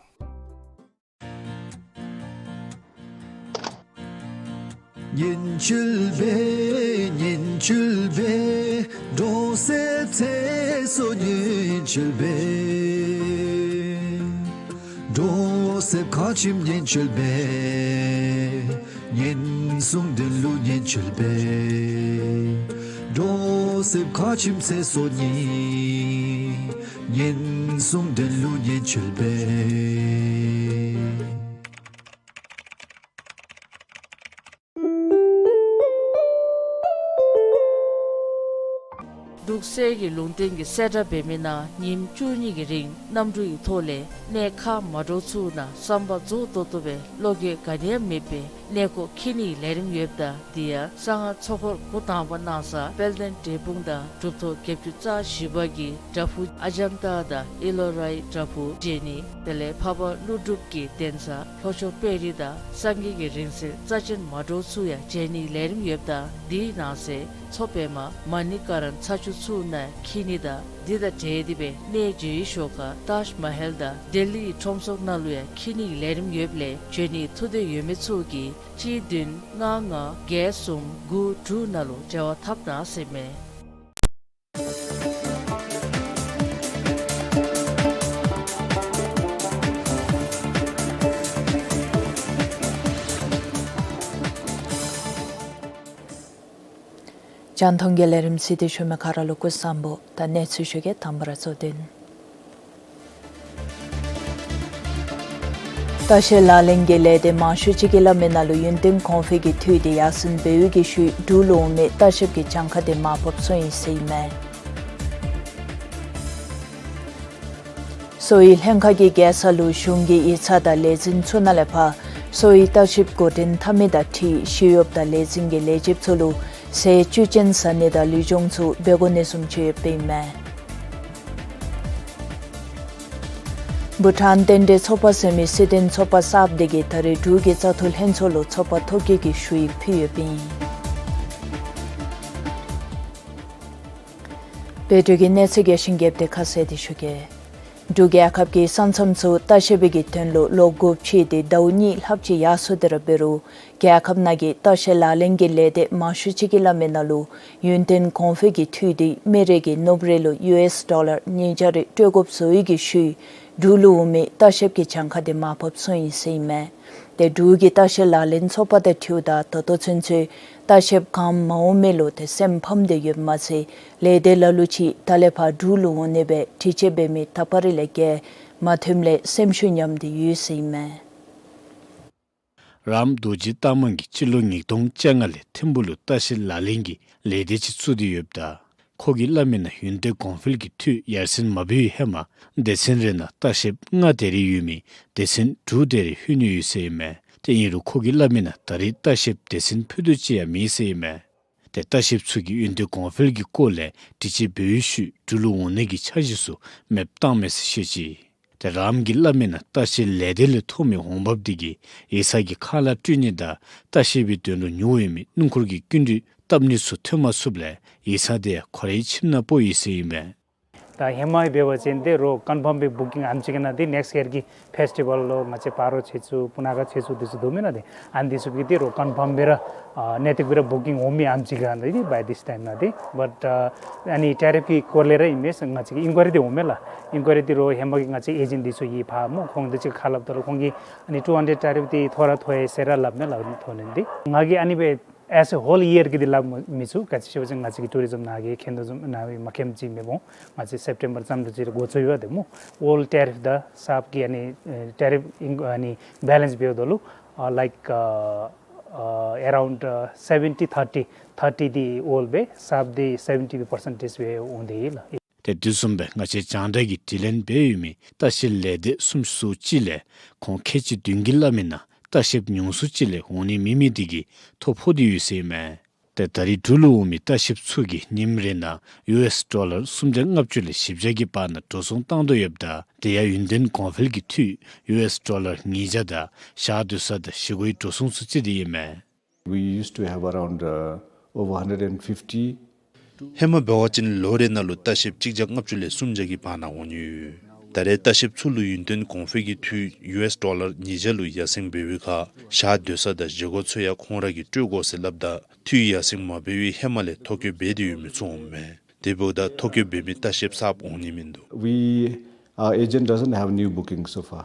འབྲུག་གསེར་གྱི་ལུང་བསྟན་གྱིས་གསལ་བསྒྲགས་འབད་མི་ནང་ཉིནམ་བཅུ་གཉིས་ཀྱི་རིང་གནམ་གྲུ་ཡི་ཐོག་ལས་གནས་ཁག་མ་འདྲཝ་ཚུ་ནང་བསམ་པ་རྫོགས་ཏོག་ཏོ་སྦེ་བློ་འགྱོད་ག་ནི་ཡང་མེད་པའི་གནས་སྐོར་འཁྱིད་ནིའི་ལས་རིམ་ཡོདཔ་ད་དེ་ཡང་གསང་སྔགས་ཚོགས་འཁོར་འགོ་དང་པ་གནང་ས་དཔལ་ལྡན་འབྲས་སྤུངས་དང་གྲུབ་ཐོབ་བརྒྱད་ཅུ་རྩ་བཞི་པ་གི་བྲག་ཕུག་ཨ་ཛན་ཏ་དང་ཨི་ལོ་རའི་བྲག་ཕུག་མཇལ་ནི། དེ་ལས་འཕགས་པ་ཀླུ་སྒྲུབ་ཀྱི་གདན་ས་ལྷོ་ཕྱོགས་དཔལ་རི་དང་སངས་རྒྱས་ཀྱི་རིང་བསྲེལ་རྩ་ཅན་མ་འདྲཝ་ཚུ་ཡང་མཇལ་ནིའི་ལས་རིམ་ཡོདཔ་ད་དེའི་ནང་གསེས་མཚོ་པདྨ་མ་ཎི་ཀ་རན་ཚར་བཅུ་ཚུ་ནང་འཁྱིད་ནི་དང་དེ་དང་འབྲེལ་ཏེ་སྦེ་གནས་མཇལ་བའི་ཞོར་ཁར་ཏཱཇ་མ་ཧལ་དང་ལྡི་ལི་ཁྲོམ་ཚོགས་ནང་ལུ་ཡང་འཁྱིད་ནིའི་ལས་རིམ་ཡོདཔ་ལས་འབྱོན་ནིའི་ཐུགས་འདོད་ཡོད་མི་ཚུ་གིས་གཅིག་བདུན་ལྔ་ལྔ་བརྒྱད་གསུམ་དགུ་དྲུག་ནང་ལུ་འབྲེལ་བ་འཐབ་གནང་ཟེར་མས། རྒྱང་མཐོང་གི་ལས་རིམ་གཟིགས་ཏེ་བཞུགས་མི་ག་ར་ལུ་སྐུ་གཟུགས་བཟང་པོ། ད་གནས་ཚུལ་ཞུ་གེ། དང་པ་ར་གཙོ་དོན། ལྟ་བཤལ་ལག་ལེན་གྱི་ལས་སྡེ་མང་ཤོས་ཅིག་གིས་སླབ་མི་ནང་ལུ་ཡུན་བརྟན་གོང་འཕེལ་གྱི་འཐུས་དེ་ཡར་སེང་འབད་བའི་གི་ཤུལ་འབྲུག་ལུ་འོང་མི་ལྟ་བཤལཔ་གི་གྱངས་ཁ་དེ་མར་བབས་སོང་ཡི་ཟེར་ཨིན་མས། གསོ་བའི་ལྷན་ཁག་གི་རྒྱལ་ས་ལུ་གཞུང་གི་ཡིག་ཚང་དང་ལས་འཛིན་ཚུ་ནང་ལས་ཕར་གསོ་བའི་ལྟ་བཤལཔ་འགོ་འདྲེན་འཐབ་མི་དང་འཁྲིལ་ཞི་གཡོགཔ་དང་ལས་འཛིན་གྱི་ལས་བྱེདཔ་ཚུ་ལུ་ཟས་བཅུད་ཅན་ཟ་ནི་དང་ལུས་སྦྱོང་ཚུ་འབད་དགོ་ནི་བཟུམ་ཅིག་ཡོདཔ་ཨིན་མས། བྷུ་ཊཱན་རྟེན་འབྲེལ་ཚོགས་པ་ཟེར་མི་སྲིད་དོན་ཚོགས་པ་གསརཔ་དེ་གིས་ད་རེས་འབྲུག་གི་བཙག་འཐུ་ལྷན་ཚོགས་ལུ་ཚོགས་པ་ཐོ་བཀོད་ཀྱི་ཞུ་ཡིག་ཕུལ་ཡོདཔ་ཨིན། དཔལ་འབྱོར་གྱི་གནས་ཚུལ་རྒྱས་ཤིང་རྒྱསཔ་དེ་ཁ་གསལ་ཏེ་ཞུ་གེ། འབྲུག་རྒྱལ་ཁབ་ཀྱི་ས་མཚམས་ཚུ་ལྟ་བཤལ་པའི་གི་དོན་ལུ་ལོག་དགོཔ་ཆེ་སྟེ་ཟླཝ་གཉིས་ལྷགཔ་ཅིག་ཡར་སོང་སྟེ་ར་འབད་རུང་རྒྱལ་ཁབ་ནང་གི་ལྟ་བཤལ་ལག་ལེན་གྱི་ལས་སྡེ་མང་ཤོས་ཅིག་གིས་སླབ་མི་ནང་ལུ་ཡུན་བརྟན་གོང་འཕེལ་གྱི་འཐུས་དེ་མི་རེ་གིས་ནུབ་རེ་ལུ་ཡུ་ཨེསི་ཌོ་ལར་ཉིས་བརྒྱ་རེ་སྤྲོད་དགོཔ་བཟོ་བའི་གི་ཤུལ་འབྲུག་ལུ་འོང་མི་ལྟ་བཤལཔ་གི་གྱངས་ཁ་དེ་མར་བབས་སོང་ཡི་ཟེར་ཨིན་མས། ཏེ་འབྲུག་གི་ལྟ་བཤལ་ལག་ལེན་ཚོགས་པ་དང་འཁྲིལཝ་ད་ད་ལྟོ་ཚུན་ཚོད་ལྟ་བཤལཔ་གང་མ་འོང་མི་ལུ་ཏེ་སེམས་ཕམ་སྟེ་ཡོདཔ་མ་ཚད་ལས་སྡེ་ལ་ལུ་ཅིག་ད་ལས་ཕར་འབྲུག་ལུ་འོང་ནི་སྦེ་དྲི་དཔྱད་འབད་མི་ད་བར་ལས་བརྒལ་མ་ཐོནམ་ལས་སེམས་ཤུགས་ཉམས་ཏེ་ཡོད་ཟེར་ཨིན་མས། རམ་རྡོ་རྗེ་རྟགས་མ་གིས་སྤྱི་ལོ་ཉིས་སྟོང་བཅོ་ལྔ་ལས་ཐིམ་ཕུག་ལུ་ལྟ་བཤལ་ལག་ལེན་གྱི་ལས་སྡེ་ཅིག་བཙུགས་ཏེ་ཡོདཔ་ད་ཁོ་གིས་སླབ་མི་ནང་ཡུན་བརྟན་གོང་འཕེལ་གྱི་འཐུས་ཡར་སེང་མ་འབད་བའི་ཧེ་མ་སྡེ་ཚན་རེ་ནང་ལྟ་བཤལཔ་ལྔ་དེ་རེ་ཡོད་མི་སྡེ་ཚན་དྲུག་དེ་རེ་ལྷོད་ནི་ཡོད་ཟེར་ཨིན་མས། ཏེ་ཨིན་རུང་ཁོ་གིས་སླབ་མི་ནང་ད་རེས་ལྟ་བཤལཔ་སྡེ་ཚན་ཕུད་རྡོག་ཅིག་ཡང་མེད་ཟེར་ཨིན་མས། ཏེ་ལྟ་བཤལཔ་ཚུ་གིས་ཡུན་བརྟན་གོང་འཕེལ་གྱི་སྐོར་ལས་དྲི་དཔྱད་འབད་བའི་ཤུལ་འབྲུག་ལུ་འོང་ནི་གི་འཆར་གཞི་ཚུ་མེདཔ་བཏངམ་མས་ཟེར་བཤད་ཅི། ཏེ་རམ་གྱིས་སླབ་མི་ནང་ལྟ་བཤལ་ལས་སྡེ་ལས་ཐོབ་མི་འོང་འབབ་དེ་གིས་ཡིག་ཚང་གི་ཁང་གླ་སྤྲོད་ནི་དང་ལྟ་བཤལ་པའི་དོན་ལུ་ཉོ་འོང་མི་སྣུམ་འཁོར་གྱི་སྐྱིན་འགྲུལ་བཏབ་ནི་ཚུ་ཐོན་མ་ཚུགསཔ་ལས་ཡིག་ཚང་དེ་ཡང་ཁོ་རའི་ཁྱིམ་ནང་སྤོ་ཡི་ཟེར་ཨིན་མས། ད་ཧེ་མ་འབད་བ་ཅིན་ཏེ་རོགས་ཀོན་ཕམ་སྦེ་བུ་ཀིང་ཨ་ནེམ་ཅིག་གི་ནང་ཏེ་ནེགསཊ་ཡར་གྱི་ཕེསི་ཊི་བཱལ་ལུ་ང་བཅས་སྤ་རོ་ཆེ་ཚུ་སྤུ་ན་ཁ་ཆེ་ཚུ་འདི་ཚུ་འདུག་མེན་ན། ཏེ་ཨ་ནི་འདི་ཚུ་གིས་ཏེ་རོགས་ཀོན་ཕམ་སྦེ་ར་ཨ་གནས་སྟེགས་སྦེ་ར་བུ་ཀིང་འོང་མི་ཨ་ནེམ་ཅིག་ག་ནི་ཏེ་བའི་དིས་ཊའིམ་ནང་ཏེ་བཊ་ཨ་ཨ་ནི་ཊེ་རིཕ་གི་སྐོར་ལས་ར་ཨིན་མས་ཟེར་ང་བཅས་ཀྱི་ཨིན་ཀོ་ཡ་རི་འདི་འོང་མས་ལགས། ཨིན་ཀོ་ཡ་རི་འདི་རོགས་ཧེ་མ་གི་ང་བཅས་ཨེ་ཇེནཊ་འདི་ཚུ་གིས་ཕར་སྨོ་ཁོང་འདི་ཅིག་ཁ་སླབ་ད་ལུ་ཁོང་གིས་ཨ་ནི་ཊུ་ཧན་ཌེཌ་ཊེ་རིཕ་འདི་མཐོ་ར་མཐོ་ཡི་ཟེར་ར་སླབ་མས་ལགས། མཐོ་ནི་འདི་ང་གིས་ཨ་ནི་སྦེ་as a whole year གི་འདི་སླབ་མི་ཚུགས། ག་ཅི་ཞུ་བ་ཅིན་ང་བཅས་ཀྱི་ཊུ་རི་ཛིམ་ནང་གི་མཁྱེན་དོ་བཟུམ་ནང་མ་མཁྱེནམ་ཅིག་མེད་འོང་། ང་བཅས་སེབ་ཊེམ་བར་ཙམ་དུ་ཅིག་འགོ་བཙུགས་ཡོད་དེ་སྨོ། ཨོལ་ཊེ་རིཕ་དང་གསརཔ་གི་ཨ་ནི་ཨེ་ཊེ་རིཕ་ཨིན་ཨ་ནི་བེ་ལེནསི་འབདཝ་ད་ལུ་ཨ་ལའིཀ་ཨ་ཨ་ཨེ་རའུནཌ་ཨ་སེ་བེན་ཊི་ཐར་ཊི། ཐར་ཊི་འདི་ཨོལ་སྦེ་གསརཔ་འདི་སེ་བེན་ཊི་པར་སེནཊ་སྦེ་འོང་དེས་ལགས། ཏེ་དེ་བཟུམ་སྦེ་ང་བཅས་རྒྱང་བསྒྲགས་ཀྱིས་དྲི་ལན་འབད་ཡོད་མི་ལྟ་བཤལ་ལས་སྡེ་སུམ་ཅུ་སོ་གཅིག་ལས་ཁོང་ཁལ་གཅིག་བདུན་གྱིས་སླབ་མི་ནང་ལྟ་བཤལཔ་ཉུང་སུ་ཅིག་ལས་འོང་ནི་མེད་མི་དེ་གིས་ཐོ་ཕོག་སྟེ་ཡོད་ཟེར་ཨིན་མས། ཏེ་ད་རེས་འབྲུག་ལུ་འོང་མི་ལྟ་བཤལཔ་ཚུ་གིས་ཉིནམ་རེ་ནང་ཡུ་ཨེསི་ཌོ་ལར་སུམ་བརྒྱ་ལྔ་བཅུ་ལས་བཞི་བརྒྱ་གི་བར་ན་འགྲོ་སོང་བཏང་དོ་ཡོདཔ་ད་དེ་ཡང་ཡུན་བརྟན་གོང་འཕེལ་གྱི་འཐུས་ཡུ་ཨེསི་ཌོ་ལར་ཉིས་བརྒྱ་དང་ཞག་སྡོད་ས་དང་བཞེས་སྒོའི་འགྲོ་སོང་ཚུ་བརྩིས་ཏེ་ཨིན་མས། We used to have around, uh, over hundred and fifty. ཧེ་མ་འབད་བ་ཅིན་ལོ་རེ་ནང་ལུ་ལྟ་བཤལཔ་གཅིག་བརྒྱ་ལྔ་བཅུ་ལས་སུམ་བརྒྱ་གི་བར་ན་འོང་ནི་ཡོད། ད་རེས་ལྟ་བཤལཔ་ཚུ་ལུ་ཡུན་བརྟན་གོང་འཕེལ་གྱི་འཐུས་ཡུ་ཨེསི་ཌོ་ལར་ཉིས་བརྒྱ་ལུ་ཡར་སེང་འབད་བའི་ཁར་ཞག་སྡོད་ས་དང་བཞེས་སྒོ་ཚུ་ཡང་ཁོང་ར་གིས་སྤྲོད་དགོ་ཟེར་སླབ་ད་འཐུས་ཡར་སེང་མ་འབད་བའི་ཧེ་མ་ལས་ཐོ་བཀོད་འབད་དེ་ཡོད་མི་ཚུ་འོངམ་མས། དེ་འབདཝ་ད་ཐོ་བཀོད་འབད་མི་ལྟ་བཤལཔ་གསརཔ་འོང་ནི་མིན་འདུག། We, our agent doesn't have new booking so far.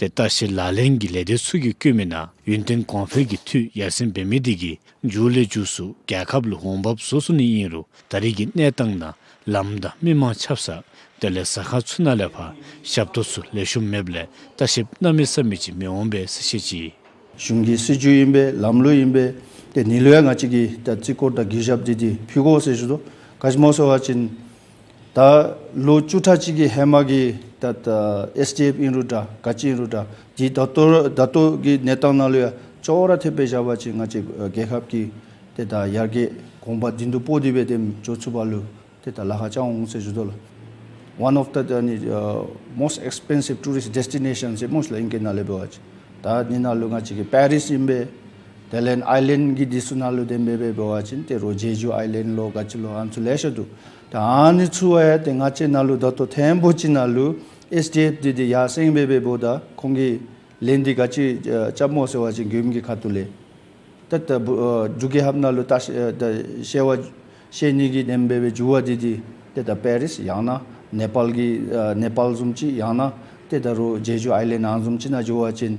ཏེ་ལྟ་བཤལ་ལག་ལེན་གྱི་ལས་སྡེ་ཚུ་གིས་བཀོད་མི་ནང་ཡུན་བརྟན་གོང་འཕེལ་གྱི་འཐུས་ཡར་སེང་འབད་མི་དེ་གིས་མཇུག་ལས་མཇུག་སུ་རྒྱལ་ཁབ་ལུ་འོང་འབབ་བཟོ་ཚུགས་ནི་ཨིན་རུང་ད་རེས་ཀྱི་གནས་སྟངས་ནང་ལམ་དང་མི་མང་ཆབ་གསང་དེ་ལས་ཟ་ཁང་ཚུ་ནང་ལས་ཕར་ཞབས་ཏོག་ཚུ་ལེགས་ཤོམ་མེདཔ་ལས་ལྟ་བཤལཔ་གནམ་མེད་ས་མེད་ཅིག་མི་འོང་པས་ཟེར་བཤད་ཅི། གཞུང་གི་སྲིད་བྱུས་ཨིན་པས། ལམ་ལུགས་ཨིན་པས། ཏེ་ཨ་ནི་ལུ་ཡང་ང་བཅས་ཀྱིས་ད་བརྩི་བཀུར་དང་གུས་ཞབས་འདི་འདི་ཕུལ་དགོ་ཟེར་ཞུ་དོ། ག་ཅི་སྨོ་ཟེར་བ་ཅིན་ད་ལོ་བཅུ་ཕྲག་གཅིག་གི་ཧེ་མ་གི་ད་ད་ཨེསི་ཌི་ཨེཕ་ཨིན་རུང་འདྲ་ག་ཅི་ཨིན་རུང་འདྲ་འདི་ད་ལྟོ་ད་ལྟོ་གི་གནས་སྟངས་ནང་ལུ་ཡང་ཅོག་ར་འཐདཔ་སྦེ་བཞག་པ་ཅིན་ང་བཅས་རྒྱལ་ཁབ་ཀྱི་ཏེ་ད་ཡར་རྒྱས་གོང་འཕེལ་འདི་ཚུ་སྤོ་སྟེ་སྦེ་ཏེ་འགྱོ་ཚུགས་པ་ལུ་ཏེ་ད་ལཱ་ཁག་རྐྱབ་འོང་ཟེར་ཞུ་དོ་ལགས། One of the, ཨ་ནི་ཨ་most expensive tourist destination ཟེར་སྨོ་ལགས་ཨིང་སྐད་ནང་ལས་འབད་བ་ཅིན། ད་ཨ་ནི་ནང་ལུ་ང་བཅས་ཀྱི་པེ་རིས་ཨིན་པས། དེ་ལས་ཨའི་ལེནཌ་གི་འདི་ཚུ་ནང་ལུ་དེ་སྦེ་འབད་བ་ཅིན་ཏེ་རོགས་ཇེ་ཇུ་ཨའི་ལེནཌ་ལོ་ག་ཅི་ལོ་ཨ་ནི་ཚུ་ལེ་ཤ་འདུག། ད་ཨ་ནི་ཚུ་ཡང་ཏེ་ང་བཅས་ནང་ལུ་ད་ལྟོ་ཐེངས་པོ་ཅིག་ནང་ལུ་ཨེསི་ཌི་ཨེཕ་འདི་འདི་ཡར་སེང་སྦེ་འབདཝ་ད་ཁོང་གིས་ལན་འདི་ག་ཅི་ཨ་རྐྱབ་སྨོ་ཟེར་བ་ཅིན་མགྱོནམ་གི་ཁ་ཐུག་ལས་ཏེ་ད་འབྲུག་ཨ་འབྲུག་རྒྱལ་ཁབ་ནང་ལུ་ད་ཨ་ད་བཤལ་བ་བཤལ་ནི་གི་དེ་སྦེ་འབད་འགྱོ་བ་འདི་འདི་ཏེ་ད་པེ་རིས་ཡང་ན་ནེ་པཱལ་གྱི་ཨ་ནེ་པཱལ་བཟུམ་ཅིག་ཡང་ན་ཏེ་ད་རོགས་ཇེ་ཇུ་ཨའི་ལེནཌ་ཨ་ནི་བཟུམ་ཅིག་ནང་འགྱོ་བ་ཅིན་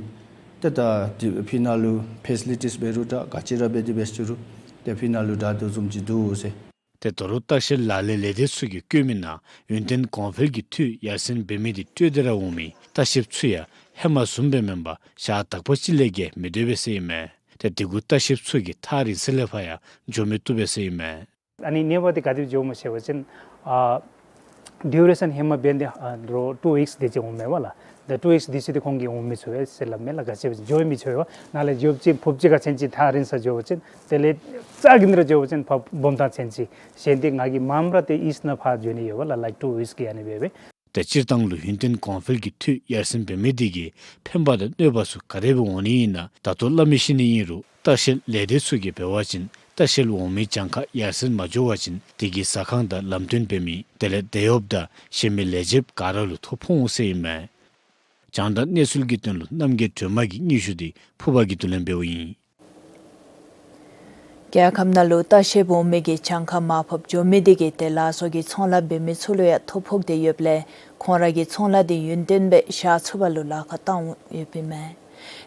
ཏེ་ད་འདི་ཕི་ནང་ལུ་ཕེ་སི་ལི་ཊིས་འབད་རུང་འདྲ་ག་ཅི་ར་འབད་དེ་འབད་ཅི་རུང་ ཏེ་ཕི་ནང་ལུ་དྲག་དོ་བཟུམ་ཅིག་འདུག་ཟེར། ཏེ་ད་རུང་ལྟ་བཤལ་ལག་ལེན་ལས་སྡེ་ཚུ་གིས་བཀོད་མི་ནང་ཡུན་བརྟན་གོང་འཕེལ་གྱི་འཐུས་ཡར་སེང་འབད་མི་དེ་སྤྲོད་དེ་ར་འོང་མི་ལྟ་བཤལཔ་ཚུ་ཡང་ཧེ་མ་བཟུམ་སྦེ་མེན་པར་ཞག་དག་པ་ཅིག་ལས་བརྒལ་མི་སྡོད་པས་ཟེར་ཨིན་མས། ཏེ་དེ་གུ་ལྟ་བཤལཔ་ཚུ་གིས་ཐག་རིང་ས་ལས་ཕར་ཡང་འགྱོ་མི་བཏུབ་པས་ཟེར་ཨིན་མས། ཨ་ནི་གནོད་པ་དེ་ག་དེ་སྦེ་འགྱོཝ་མས་ཟེར་བ་ཅིན་ཨ་ཌིའུ་རེ་ཤཱན་ཧེ་མ་འབད་ནི་དེ་ཨ་རོགས་ཊུ་ཝིཀསི་དེ་ཅིག་འོངམ་མས་པ་ལགས། ད་ཊུ་ཝིཀསི་དེ་ཚུ་དེ་ཁོང་གིས་འོང་མི་ཚུགས་པས་ཟེར་སླབ་མས་ལགས། ག་ཅི་འབད་འགྱོ་མི་ཚུགས་པས། ནཱ་ལས་འགྱོ་བ་ཅིན་ཕོབ་ཅིག་ག་ཚུན་ཅིག་ཐག་རིང་ས་འགྱོ་བ་ཅིན་དེ་ལས་རྩ་གི་ནི་ར་འགྱོ་བ་ཅིན་ཕར་སྦོམ་ཐང་ཚུན་ཅིག་གཞན་དེ་ང་གིས་མངམ་ར་ཏེ་ཨིསཊ་ནང་ཕར་འགྱོ་ནི་ཡོད་པ་ལགས། ལའིཀ་ཊུ་ཝིཀསི་གི་ཨ་ནི་འབད་བས། ཏེ་སྤྱིར་བཏང་ལུ་ཡུན་བརྟན་གོང་འཕེལ་གྱི་འཐུས་ཡར་སེང་འབད་མི་དེ་གིས་ཕན་པ་དང་གནོད་པ་ཚུ་ག་དེ་སྦེ་འོང་ནི་ཨིན་ན་ད་ལྟོ་སླབ་མི་ཤེས་ནི་ཨིན་རུང་ལྟ་བཤལ་ལས་སྡེ་ཚུ་གིས་འབད་བ་ཅིན་ལྟ་བཤལ་འོང་མི་གྱངས་ཁ་ཡར་སེང་མ་འགྱོ་བ་ཅིན་དེ་གིས་ཟ་ཁང་དང་ལམ་སྟོན་འབད་མི་དེ་ལས་དེད་གཡོགཔ་དང་གཞན་མི་ལས་བྱེདཔ་ག་ར་ལུ་ཐོ་ཕོག་འོང་ཟེར་ཨིན་མས། རྒྱང་བསྒྲགས་གནས་ཚུལ་གྱི་དོན་ལུ་རྣམ་རྒྱལ་སྒྲོལ་མ་གི་སྙན་ཞུ་དེ་ཕུར་པ་གིས་བསྡུ་ལེན་འབདཝ་ཨིན། རྒྱལ་ཁབ་ནང་ལུ་ལྟ་བཤལཔ་འོང་མི་གི་གྱངས་ཁ་མར་ཕབ་འགྱོ་མི་དེ་གིས་ཏེ་ལགས་སོ་གི་ཚོང་ལཱ་འབད་མི་ཚུ་ལུ་ཡང་ཐོ་ཕོག་སྟེ་ཡོདཔ་ལས་ཁོང་ར་གི་ཚོང་ལཱ་དེ་ཡུན་བརྟན་སྦེ་བཞག་ཚུགས་པ་ལུ་ལཱ་ཁག་བཏང་ཡོདཔ་ཨིན་མས།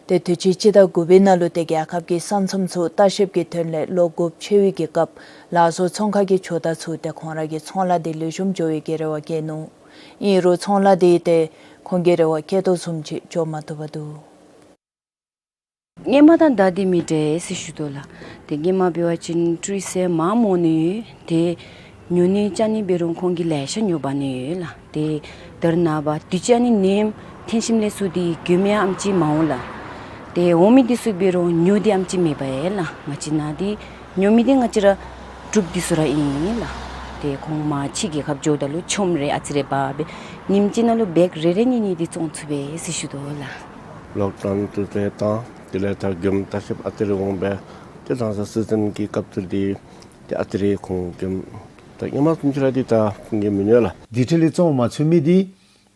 ཏེ་དུས་ཅི་སྤྱི་ཟླ་དགུ་པའི་ནང་ལུ་ཏེ་རྒྱལ་ཁབ་ཀྱི་ས་མཚམས་ཚུ་ལྟ་བཤལཔ་གི་དོན་ལས་ལོག་དགོཔ་ཆེ་བའི་གི་སྐབས་ལགས་སོ་ཚོང་ཁང་གི་ཇོ་བདག་ཚུ་ཏེ་ཁོང་ར་གི་ཚོང་ལཱ་དེ་ལེགས་ཤོམ་འགྱོ་བའི་གི་རེ་བ་བསྐྱེད་ནུག། ཨིན་རུང་ཚོང་ལཱ་དེ་ཏེ་ཁོང་གིས་རེ་བ་བསྐྱེད་དོ་བཟུམ་ཅིག་འགྱོ་མ་བཏུབ་པར་འདུག། སྔོན་མ་དང་ད་འདི་མི་འདྲ་ཟེར་ཞུ་དོ་ལགས། ཏེ་སྔོན་མ་འབད་བ་ཅིན་ཊུ་རིསཊ་ཟེར་མང་མོ་ནི་ཡོད། ཏེ་ཉོ་ནི་རྐྱབ་ནི་འབད་རུང་ཁོང་གིས་ལེ་ཤ་ཉོ་འབག་ནི་ཡོད་ལགས། ཏེ་ད་རེས་ནངས་པ་དུས་ཅི་ཨ་ནི་ནེམ་ཐོན་ཞིནམ་ལས་ཚུར་འདི་གྱོན་མི་ཨམ་ཅིག་མ་འོང་ལགས། ཏེ་འོང་མི་འདི་ཚུ་འབད་རུང་ཉོ་འདི་ཨམ་ཅིག་མེད་པས་ལགས། ང་བཅས་ནང་འདི་ཉོ་མི་འདི་ང་བཅས་ར་འབྲུགཔ་འདི་ཚུ་ར་ཨིན་ལགས། ཏེ་ཁོང་མར་ཕྱི་རྒྱལ་ཁབ་འགྱོཝ་ད་ལུ་ཆོམ་རེ་ཨ་ཙི་རེ་འབག་སྦེ་ཉིནམ་གཅིག་ནང་ལུ་བེག་རེ་རེ་གཉིས་གཉིས་འདི་བཙོང་ཚུགས་པས་ཟེར་ཞུ་དོ་ལགས། ལོག་ཌའུན་དེ་ཚུ་བཏང་དེ་ལས་ད་མགྱོནམ་ལྟ་བཤལཔ་ཨ་ཙི་རེ་འོང་སྦེ་ཏེ་དང་ས་སི་ཛིན་གྱི་སྐབས་ཚུ་འདི་ཏེ་ཨ་ཙི་རེ་ཁོང་མགྱོནམ་ད་སྔོན་མ་བཟུམ་ཅིག་ར་འདི་ད་ཁོང་གིས་མི་ཉོ་ལགས། དེ་འཕྲལ་ལས་བཙོང་མ་ཚུགས་མི་འདི་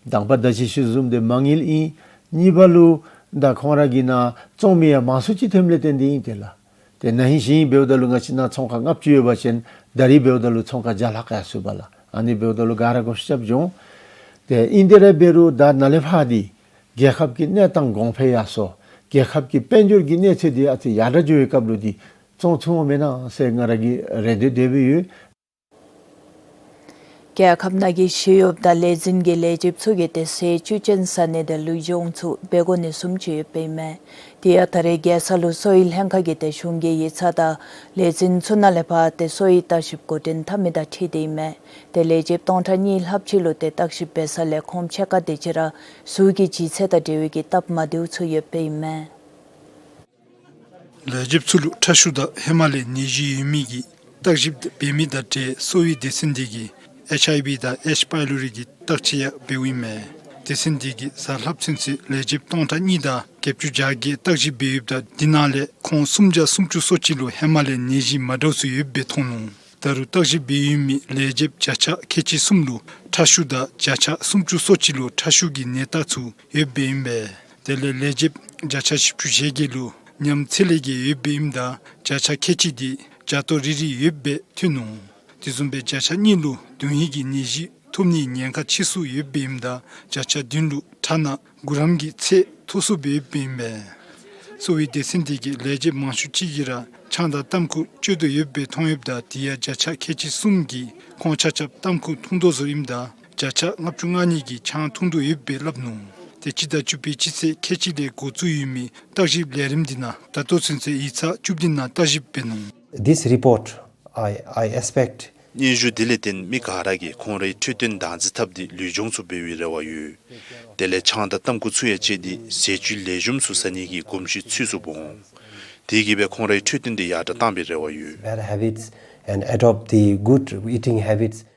དང་པ་ད་ཅི་ཞུ་བཟུམ་སྦེ་མ་དངུལ་ཨིན། གཉིས་པ་ལུ་ད་ཁོང་ར་གི་ནང་བཙོང་མི་ཡང་མང་སུ་ཅིག་ཐོནམ་ལས་བརྟེན་ཏེ་ཨིན་ཏེ་ལགས། ཏེ་ན་ཧིང་གཞེས་ཧིང་འབདཝ་ད་ལུ་ང་བཅས་ནང་ཚོང་ཁང་ལྔ་བཅུ་ཡོད་པ་ཅིན་ད་རིས་འབདཝ་ད་ལུ་ཚོང་ཁང་བརྒྱ་ལྷག་ཡར་སོང་པ་ལགས། ཨ་ནི་འབདཝ་ད་ལུ་ག་ར་མགུ་སྐོར་རྐྱབ་འོང་། ཏེ་ཨིན་ཏེ་ར་འབད་རུང་ད་ནཱ་ལས་ཕར་འདི་རྒྱལ་ཁབ་ཀྱི་གནས་སྟངས་གོང་འཕེལ་ཡར་སོང་རྒྱལ་ཁབ་ཀྱི་དཔལ་འབྱོར་གྱི་གནས་ཚད་འདི་ཨ་ཙི་ཡར་དྲག་འགྱོ་བའི་སྐབས་ལུ་འདི་བཙོང་ཚུགས་འོང་མེན་ན་ཟེར་ང་ར་གིས་རེ་འདོད་འདོདཔ་ཡོད། རྒྱལ་ཁབ་ནང་གི་ཞི་གཡོགཔ་དང་ལས་འཛིན་གྱི་ལས་བྱེདཔ་ཚུ་གིས་ཏེ་ཟས་བཅུད་ཅན་ཟ་ནི་དང་ལུས་སྦྱོང་ཚུ་འབད་དགོ་ནི་བཟུམ་ཅིག་ཡོདཔ་ཨིན་མས། དེ་ཡང་ད་རེས་རྒྱལ་ས་ལུ་གསོ་བའི་ལྷན་ཁག་གིས་ཏེ་གཞུང་གི་ཡིག་ཚང་དང་ལས་འཛིན་ཚུ་ནང་ལས་ཕར་ཏེ་གསོ་བའི་བརྟག་ཞིབ་འགོ་འདྲེན་འཐབ་མི་དང་འཁྲིལ་ཏེ་ཨིན་མས། ཏེ་ལས་བྱེདཔ་སྟོང་ཕྲག་གཉིས་ལྷགཔ་ཅིག་ལུ་ཏེ་བརྟག་ཞིབ་འབད་ས་ལས་ཁོང་ཕྱེད་ཀ་དེ་ཅིག་ར་ཟུག་གི་ལྗིད་ཚད་དང་འབྲེལ་བའི་གི་སྟབས་མ་བདེཝ་ཚུ་ཡོདཔ་ཨིན་མས། ལས་བྱེདཔ་ཚུ་ལུ་ཁྲག་ཤུགས་དང་ཧེ་མ་ལས་ནད་གཞི་ཡོད་མི་གི་བརྟག་ཞིབ་འབད་མི་དང་འབྲེལ་གསོ་བའི་སྡེ་ཚན་འདི་གིས་ཨེཆ་ཨའི་ཝི་དང་ཨེཆ་པའི་ལོ་རི་གི་བརྟག་དཔྱད་ཡང་འབདཝ་ཨིན་མས། སྡེ་ཚན་འདི་གིས་གཟའ་ལྷགཔ་ཚུན་ཚོད་ལས་བྱེདཔ་སྟོང་ཕྲག་གཉིས་དང་བརྒྱད་ཅུ་གྱ་བརྒྱད་བརྟག་ཞིབ་འབད་ཡོདཔ་ད་འདི་ནང་ལས་ཁོང་སུམ་བརྒྱ་སུམ་ཅུ་སོ་གཅིག་ལུ་ཧེ་མ་ལས་ནད་གཞི་མ་འདྲཝ་ཚུ་ཡོདཔ་སྦེ་མཐོང་ནུག། ད་རུང་བརྟག་ཞིབ་འབད་ཡོད་མི་ལས་བྱེདཔ་བརྒྱ་ཆ་ཁལ་གཅིག་གསུམ་ལུ་ཁྲག་ཤུགས་དང་བརྒྱ་ཆ་སུམ་ཅུ་སོ་གཅིག་ལུ་ཁྲག་ཤུགས་ཀྱི་ནད་རྟགས་ཚུ་ཡོདཔ་ཨིན་པས། དེ་ལས་ལས་བྱེདཔ་བརྒྱ་ཆ་བཞི་བཅུ་ཞེ་བརྒྱད་ལུ་ཉམས་ཚད་ལས་བརྒལ་ཡོདཔ་ཨིནམ་ད་བརྒྱ་ཆ་ཁལ་གཅིག་དེ་བརྒྱ་ཐོག་རིལ་རི་ཡོདཔ་སྦེ་ཐོན་ནུག། དེ་བཟུམ་སྦེ་བརྒྱ་ཆ་གཉིས་ལུ་དོན་ཧིང་གི་ནད་གཞི་ཐོབ་ནིའི་ཉེན་ཁ་ཆེ་སུ་ཡོདཔ་ཨིནམ་ད་བརྒྱ་ཆ་བདུན་ལུ་ཁྲག་ནང་གུ་རམ་གྱི་ཚད་མཐོ་སུ་སྦེ་ཡོདཔ་ཨིན་པས། གསོ་བའི་སྡེ་ཚན་འདི་གིས་ལས་བྱེདཔ་མང་ཤོས་ཅིག་གིས་ར་ཆང་དང་ཏམ་ཁུ་སྤྱོད་དོ་ཡོདཔ་སྦེ་མཐོང་ཡོདཔ་ད་དེ་ཡང་བརྒྱ་ཆ་ཁལ་གཅིག་གསུམ་གྱིས་ཁོང་ཆ་ཁྱབ་ཏམ་ཁུ་འཐུང་དོ་བཟོཝ་ཨིནམ་ད་བརྒྱ་ཆ་ལྔ་བཅུ་ང་གཉིས་ཀྱིས་ཆང་འཐུང་དོ་ཡོདཔ་སྦེ་སླབ་ནུག། ཏེ་སྤྱི་ཟླ་བཅུ་པའི་སྤྱི་ཚེས་ཁལ་གཅིག་ལས་འགོ་བཙུགས་ཡོད་མི་བརྟག་ཞིབ་ལས་རིམ་འདི་ནང་ད་ལྟོ་ཚུན་ཚོད་ཡིག་ཚང་བཅུ་བདུན་ནང་བརྟག་ཞིབ་འབད་ནུག། This report, I, I expect སྙན་ཞུ་འདི་ལས་བརྟེན་མི་ག་ར་གིས་ཁོང་རའི་འཕྲོད་བསྟེན་བདག་འཛིན་འཐབ་སྟེ་ལུས་སྦྱོང་ཚུ་འབད་བའི་རེ་བ་ཡོད། དེ་ལས་ཆང་དང་ཏམ་ཁུ་ཚུ་ཡང་བཅད་དེ་ཟས་བཅུད་ལེགས་ཤོམ་ཚུ་ཟ་ནི་གི་གོམས་གཤིས་ཚུད་ཚུདཔ་འོང་། དེ་གིས་སྦེ་ཁོང་རའི་འཕྲོད་བསྟེན་འདི་ཡར་དྲག་བཏང་བའི་རེ་བ་ཡོད། Bad habits and adopt the good eating habits.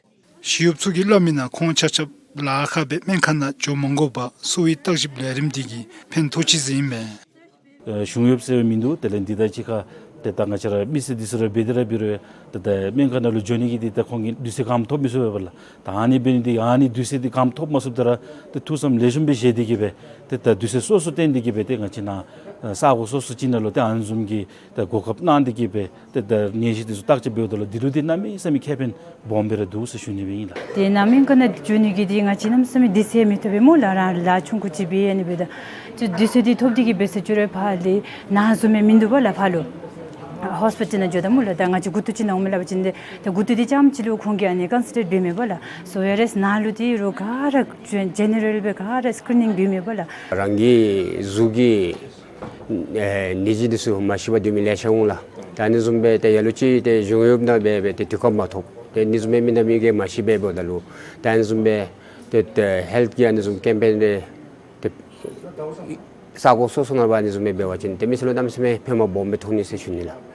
ཞི་གཡོགཔ་ཚུ་གིས་སླབ་མི་ནང་ཁོང་ཆ་ཁྱབ་ལཱ་ཁག་སྦེ་སྨན་ཁང་ནང་འགྱོ་མ་དགོ་པར་གསོ་བའི་བརྟག་ཞིབ་ལས་རིམ་འདི་གིས་ཕན་ཐོགས་ཅི་ཟེར་ཨིན་མས། ཨེ་གཞུང་གཡོགཔ་ཟེར་བའི་མིང་འདུག། དེ་ལས་འདི་དང་གཅིག་ཁར་ཏེ་ད་ང་བཅས་ར་མི་སེར་འདི་ཚུ་ར་འབད་དེ་ར་འབད་རུང་ཏེ་ད་སྨན་ཁང་ནང་ལུ་འགྱོ་ནི་གི་འདི་ད་ཁོང་གིས་དུས་ཚོད་གང་ཐོབ་མི་ཚུགས་པས་ལགས། ད་ཨ་ནི་འབད་ནི་འདི་ཨ་ནི་དུས་ཚོད་འདི་གང་ཐོབ་མ་ཚུགསཔ་ད་ར་ཏེ་ཐུགས་བསམ་ལེགས་ཤོམ་སྦེ་བཞེས་ཏེ་གིས་སྦེ་ཏེ་ད་དུས་ཚོད་སོ་སོ་བཏོན་ཏེ་གིས་སྦེ་ཏེ་ང་བཅས་ནཱ་ས་གོ་སོ་སོ་ཅིག་ནང་ལུ་ཏེ་ཨ་ནི་བཟུམ་གྱི་ད་གོ་སྐབས་གནང་སྟེ་གིས་སྦེ་ཏེ་ད་ནད་གཞི་འདི་ཚུ་བརྟག་དཔྱད་འབདཝ་ད་ལུ་འདི་ལུ་འདི་གནམ་མེད་ས་མེད་ཁེ་ཕན་སྦོམ་སྦེ་ར་འདུག་ཟེར་ཞུ་ནི་སྦེ་ཨིན་ལགས། ཏེ་ནཱ་སྨན་ཁང་ནང་འགྱོ་ནི་གི་འདི་ང་བཅས་གནམ་མེད་ས་མེད་དུས་ཚོད་མི་ཐོབ་པས་སྨོ་ལགས། རང་ལཱ་ཆུང་ཀུ་ཅིག་འབད་ཡ་ནི་འབདཝ་ད་ཏེ་དུས་ཚོད་འདི་ཐོབ་སྟེ་གིས་སྦེ་ཟེར་ཅི་རུང་ཕར་ལས་ནཱ་བཟུམ་མའི་མིན་འདུག་པ་ལགས་ཕར་ལུ། ཧོས་པི་ཊལ་ནང་འགྱོཝ་ད་སྨོ་ལགས། ད་ང་བཅས་མགུ་ཏོ་ཅིག་ནཝ་མས་ལབ་པ་ཅིན་ཏེ་ད་མགུ་ཏོ་འདི་རྐྱངམ་ཅིག་ལུ་ཁོང་གིས་ཨ་ནི་ཀོན་སི་ཌར་འབད་མི་པ་ལགས། སོ་ཝེར་ཨེས་ནཱ་ལུ་འདི་རོགས་ག་ར་ཇེ་ནེ་རལ་སྦེ་ག་ར་སི་ཀི་རི་ནིང་འབད་མི་པ་ལགས། རང་གི་གཟུགས་ཀྱི་ཨེ་ནད་གཞི་འདི་ཚུ་མ་ཤེས་པར་སྡོད་མི་ལེ་ཤ་འོང་ལགས། ད་ཨ་ནི་བཟུམ་སྦེ་ཏེ་ལ་ལུ་ཅིག་ཏེ་གཞུང་གཡོགཔ་ནང་འབད་སྦེ་ཏེ་དུས་སྐབས་མ་ཐོབ། ཏེ་ཨ་ནི་བཟུམ་སྦེ་མི་ནང་མི་གིས་མ་ཤེས་པར་འབདཝ་ད་ལུ་ད་ཨ་ནི་བཟུམ་སྦེ་ཏེ་ཏེ་ཧེལཐ་གི་ཨ་ནི་བཟུམ་ཀེམ་པེན་འདི་ཏེ་ས་གོ་སོ་སོ་ནང་འབད་ཨ་ནི་བཟུམ་སྦེ་འབད་བ་ཅིན་ཏེ་མི་སེར་ལུ་གནམ་མེད་ས་མེད་ཕན་པ་སྦོམ་སྦེ་ཐོགས་ནི་ཟེར་ཞུ་ནི་ལགས།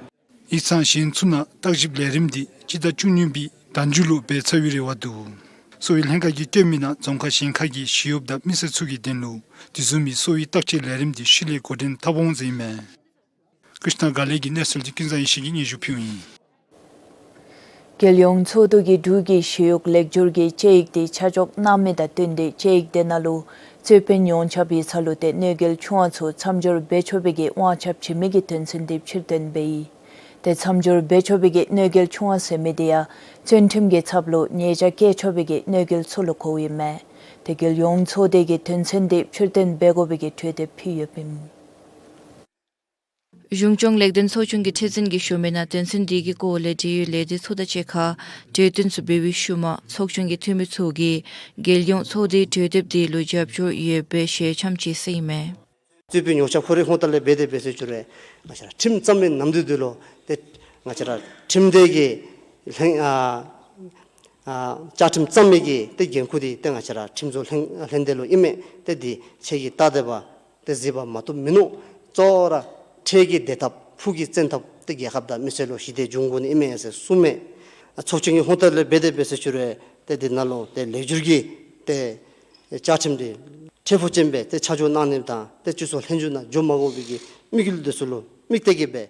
ཡིག་ཚང་གཞན་ཚུ་ནང་བརྟག་ཞིབ་ལས་རིམ་འདི་སྤྱི་ཟླ་བཅུ་གཉིས་པའི་ཟླ་མཇུག་ལུ་འབད་ཚར་བའི་རེ་བ་འདུག། གསོ་བའི་ལྷན་ཁག་གིས་བསྐྱོན་མི་ནང་རྫོང་ཁག་གཞན་ཁག་གི་ཞི་གཡོགཔ་དང་མི་སེར་ཚུ་གི་དོན་ལུ་དེ་བཟུམ་མའི་གསོ་བའི་བརྟག་དཔྱད་ལས་རིམ་འདི་ཤུལ་ལས་འགོ་འདྲེན་འཐབ་འོང་ཟེར་ཨིན་མས། ཀྲིཤ་ན་ག་ལེ་གི་གནས་ཚུལ་འདི་ཀུན་བཟང་ཡེ་ཤེས་ཀྱིས་སྙན་ཞུ་ཕུལཝ་ཨིན། རྒྱལ་ཡོངས་ཚོགས་འདུ་གིས་འབྲུག་གི་ཞི་གཡོག་ལེགས་བསྒྱུར་གྱི་དཔྱད་ཡིག་དེ་ཆ་འཇོག་གནང་མི་དང་བསྟུན་ཏེ་དཔྱད་ཡིག་དེ་ནང་ལུ་རྩོད་དཔོན་ཡོངས་ཁྱབ་ཡིག་ཚང་ལུ་ཏེ་གནོད་འགེལ་ཆུང་བ་ཚུ་མཚམས་སྦྱོར་འབད་ཆོག་པའི་གི་དབང་ཆ་བྱིན་མི་གི་དོན་ཚན་དེ་ཕྱིར་བཏོན་འབད་ཡི། ཏེ་མཚམས་སྦྱོར་འབད་ཆོག་པའི་གི་གནོད་འགེལ་ཆུང་བ་ཟེར་མི་དེ་ཡང་བཙོན་ཁྲིམས་ཀྱི་ཚབ་ལུ་ཉེས་བྱ་བཀལ་ཆོག་པའི་གི་གནོད་འགེལ་ཚུ་ལུ་གོཝ་ཨིན་མས། ཏེ་རྒྱལ་ཡོངས་ཚོགས་སྡེ་གིས་དོན་ཚན་དེ་ཕྱིར་བཏོན་འབད་དགོ་པའི་གི་གྲོས་འདེབས་ཕུལ་ཡོདཔ་ཨིན། གཞུང་སྐྱོང་ལེགས་ལྡན་ཚོགས་ཆུང་གི་ཁྲི་འཛིན་གྱིས་ཞུ་མི་ནང་དོན་ཚན་དེ་གི་སྐོར་ལས་འབྲེལ་ཡོད་ལས་སྡེ་ཚུ་དང་གཅིག་ཁར་གྲོས་བསྟུན་ཚུ་འབད་བའི་ཤུལ་མ་ཚོགས་ཆུང་གི་འཐུས་མི་ཚུ་གིས་རྒྱལ་ཡོངས་ཚོགས་སྡེའི་གྲོས་འདེབས་དེ་ལུ་རྒྱབ་སྐྱོར་ཡོད་པའི་ཞལ་འཆམ་ཅིག་བསུ་ཡི་མས། རྩོད་དཔོན་ཡོངས་ཁྱབ་ཁོ་རའི་ཧོངས་ལྟ་ལས་འབད་དེ་འབད་ཟེར་ཞུ་རུང་ང་བཅས་ར་ཁྲིམས་བརྩམ་མི་ནམ་དུས་དུས་ལུ་ཏེ་ང་བཅས་ར་ཁྲིམས་སྡེ་གི་ལྷན་ཨ་ཨ་བཅའ་ཁྲིམས་བརྩམ་མི་གི་ཏེ་འགན་ཁུར་འདི་ཏེ་ང་བཅས་ར་ཁྲིམས་བཟོ་ལྷན་ལྷན་སྡེ་ལུ་ཨིན་མས། ཏེ་འདི་ཁྱེད་ཀྱིས་ལྟ་སྟེ་འབད་ཏེ་གཟིགས་པ་མ་བཏུབ་མིན་ནུག། གཙོ་བོ་ར་ཁྲལ་གྱི་བདེ་ཐབས་ཕུགས་ཀྱི་བཙན་ཐབས་ཏེ་རྒྱལ་ཁབ་དང་མི་སེར་ལུ་ཞི་བདེ་འབྱུང་དགོ་ནི་ཨིན་མས་ཟེར་གསུངམ་མས། ཚོགས་ཆུང་གི་ཧོངས་ལྟ་ལས་འབད་དེ་འབད་ཟེར་ཞུ་རུང་ཏེ་འདི་ནང་ལུ་ཏེ་ལེགས་བསྒྱུར་གྱི་ཏེ་བཅའ་ཁྲིམས་འདི་འཐུས་ཤོར་ཅན་སྦེ་ཏེ་ཆ་འཇོག་གནང་ནི་དང་ཏེ་སྤྱི་ཚོགས་ལྷན་བསྒྱུར་ནང་འགྱོ་མ་དགོ་པའི་གི་དམིགས་ཡུལ་འདི་ཚུ་ལུ་དམིགས་ཏེ་གིས་འབད།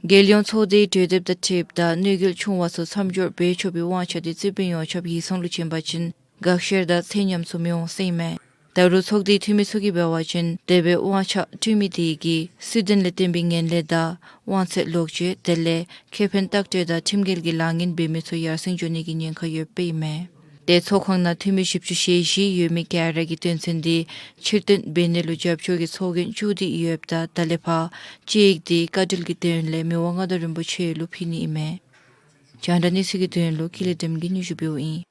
རྒྱལ་ཡོངས་ཚོགས་སྡེའི་གྲོས་འདེབས་དང་འཁྲིལཝ་ད་གནོད་འགེལ་ཆུང་བ་ཚུ་མཚམས་སྦྱོར་འབད་ཆོག་པའི་དབང་ཆ་དེ་རྩོད་དཔོན་ཡོངས་ཁྱབ་ཡིག་ཚང་ལུ་བྱིན་པ་ཅིན་དགག་བཤེར་དང་ཚད་ཉམས་ཚུ་མི་འོང་ཟེར་ཨིན་མས། ད་རུང་ཚོགས་སྡེའི་འཐུས་མི་ཚུ་གིས་འབད་བ་ཅིན་དེ་སྦེ་དབང་ཆ་སྤྲོད་མི་དེ་གིས་སྲིད་དོན་ལས་བརྟེན་པའི་ངན་ལྷད་དང་དབང་ཚད་ལོག་སྤྱོད་དེ་ལས་ཁེ་ཕན་ལྟག་སྤྲོད་དང་ཁྲིམས་འགལ་གྱི་ལཱ་ངན་འབད་མི་ཚུ་ཡར་སེང་འགྱོ་ནི་གི་ཉེན་ཁ་ཡོདཔ་ཨིན་མས། ཏེ་ཚོགས་ཁང་ནང་འཐུས་མི་བཞི་བཅུ་ཞེ་བཞི་ཡོད་མི་ག་ར་གིས་དོན་ཚན་དེ་ཕྱིར་བཏོན་འབད་ནི་ལུ་རྒྱབ་སྐྱོར་གྱི་ཚོགས་རྒྱན་བཙུགས་ཏེ་ཡོདཔ་ད་ད་ལས་ཕར་དཔྱད་ཡིག་དེ་བཀའ་འཁྲོལ་གྱི་དོན་ལས་མི་དབང་མངའ་བདག་རིན་པོ་ཆེ་ལུ་ཕུལ་ནི་ཨིན་མས། རྒྱང་བསྒྲགས་གནས་ཚུལ་གྱི་དོན་ལུ་ཀུན་ལེགས་སྒྲོལ་མ་གིས་སྙན་ཞུ་འབདཝ་ཨིན།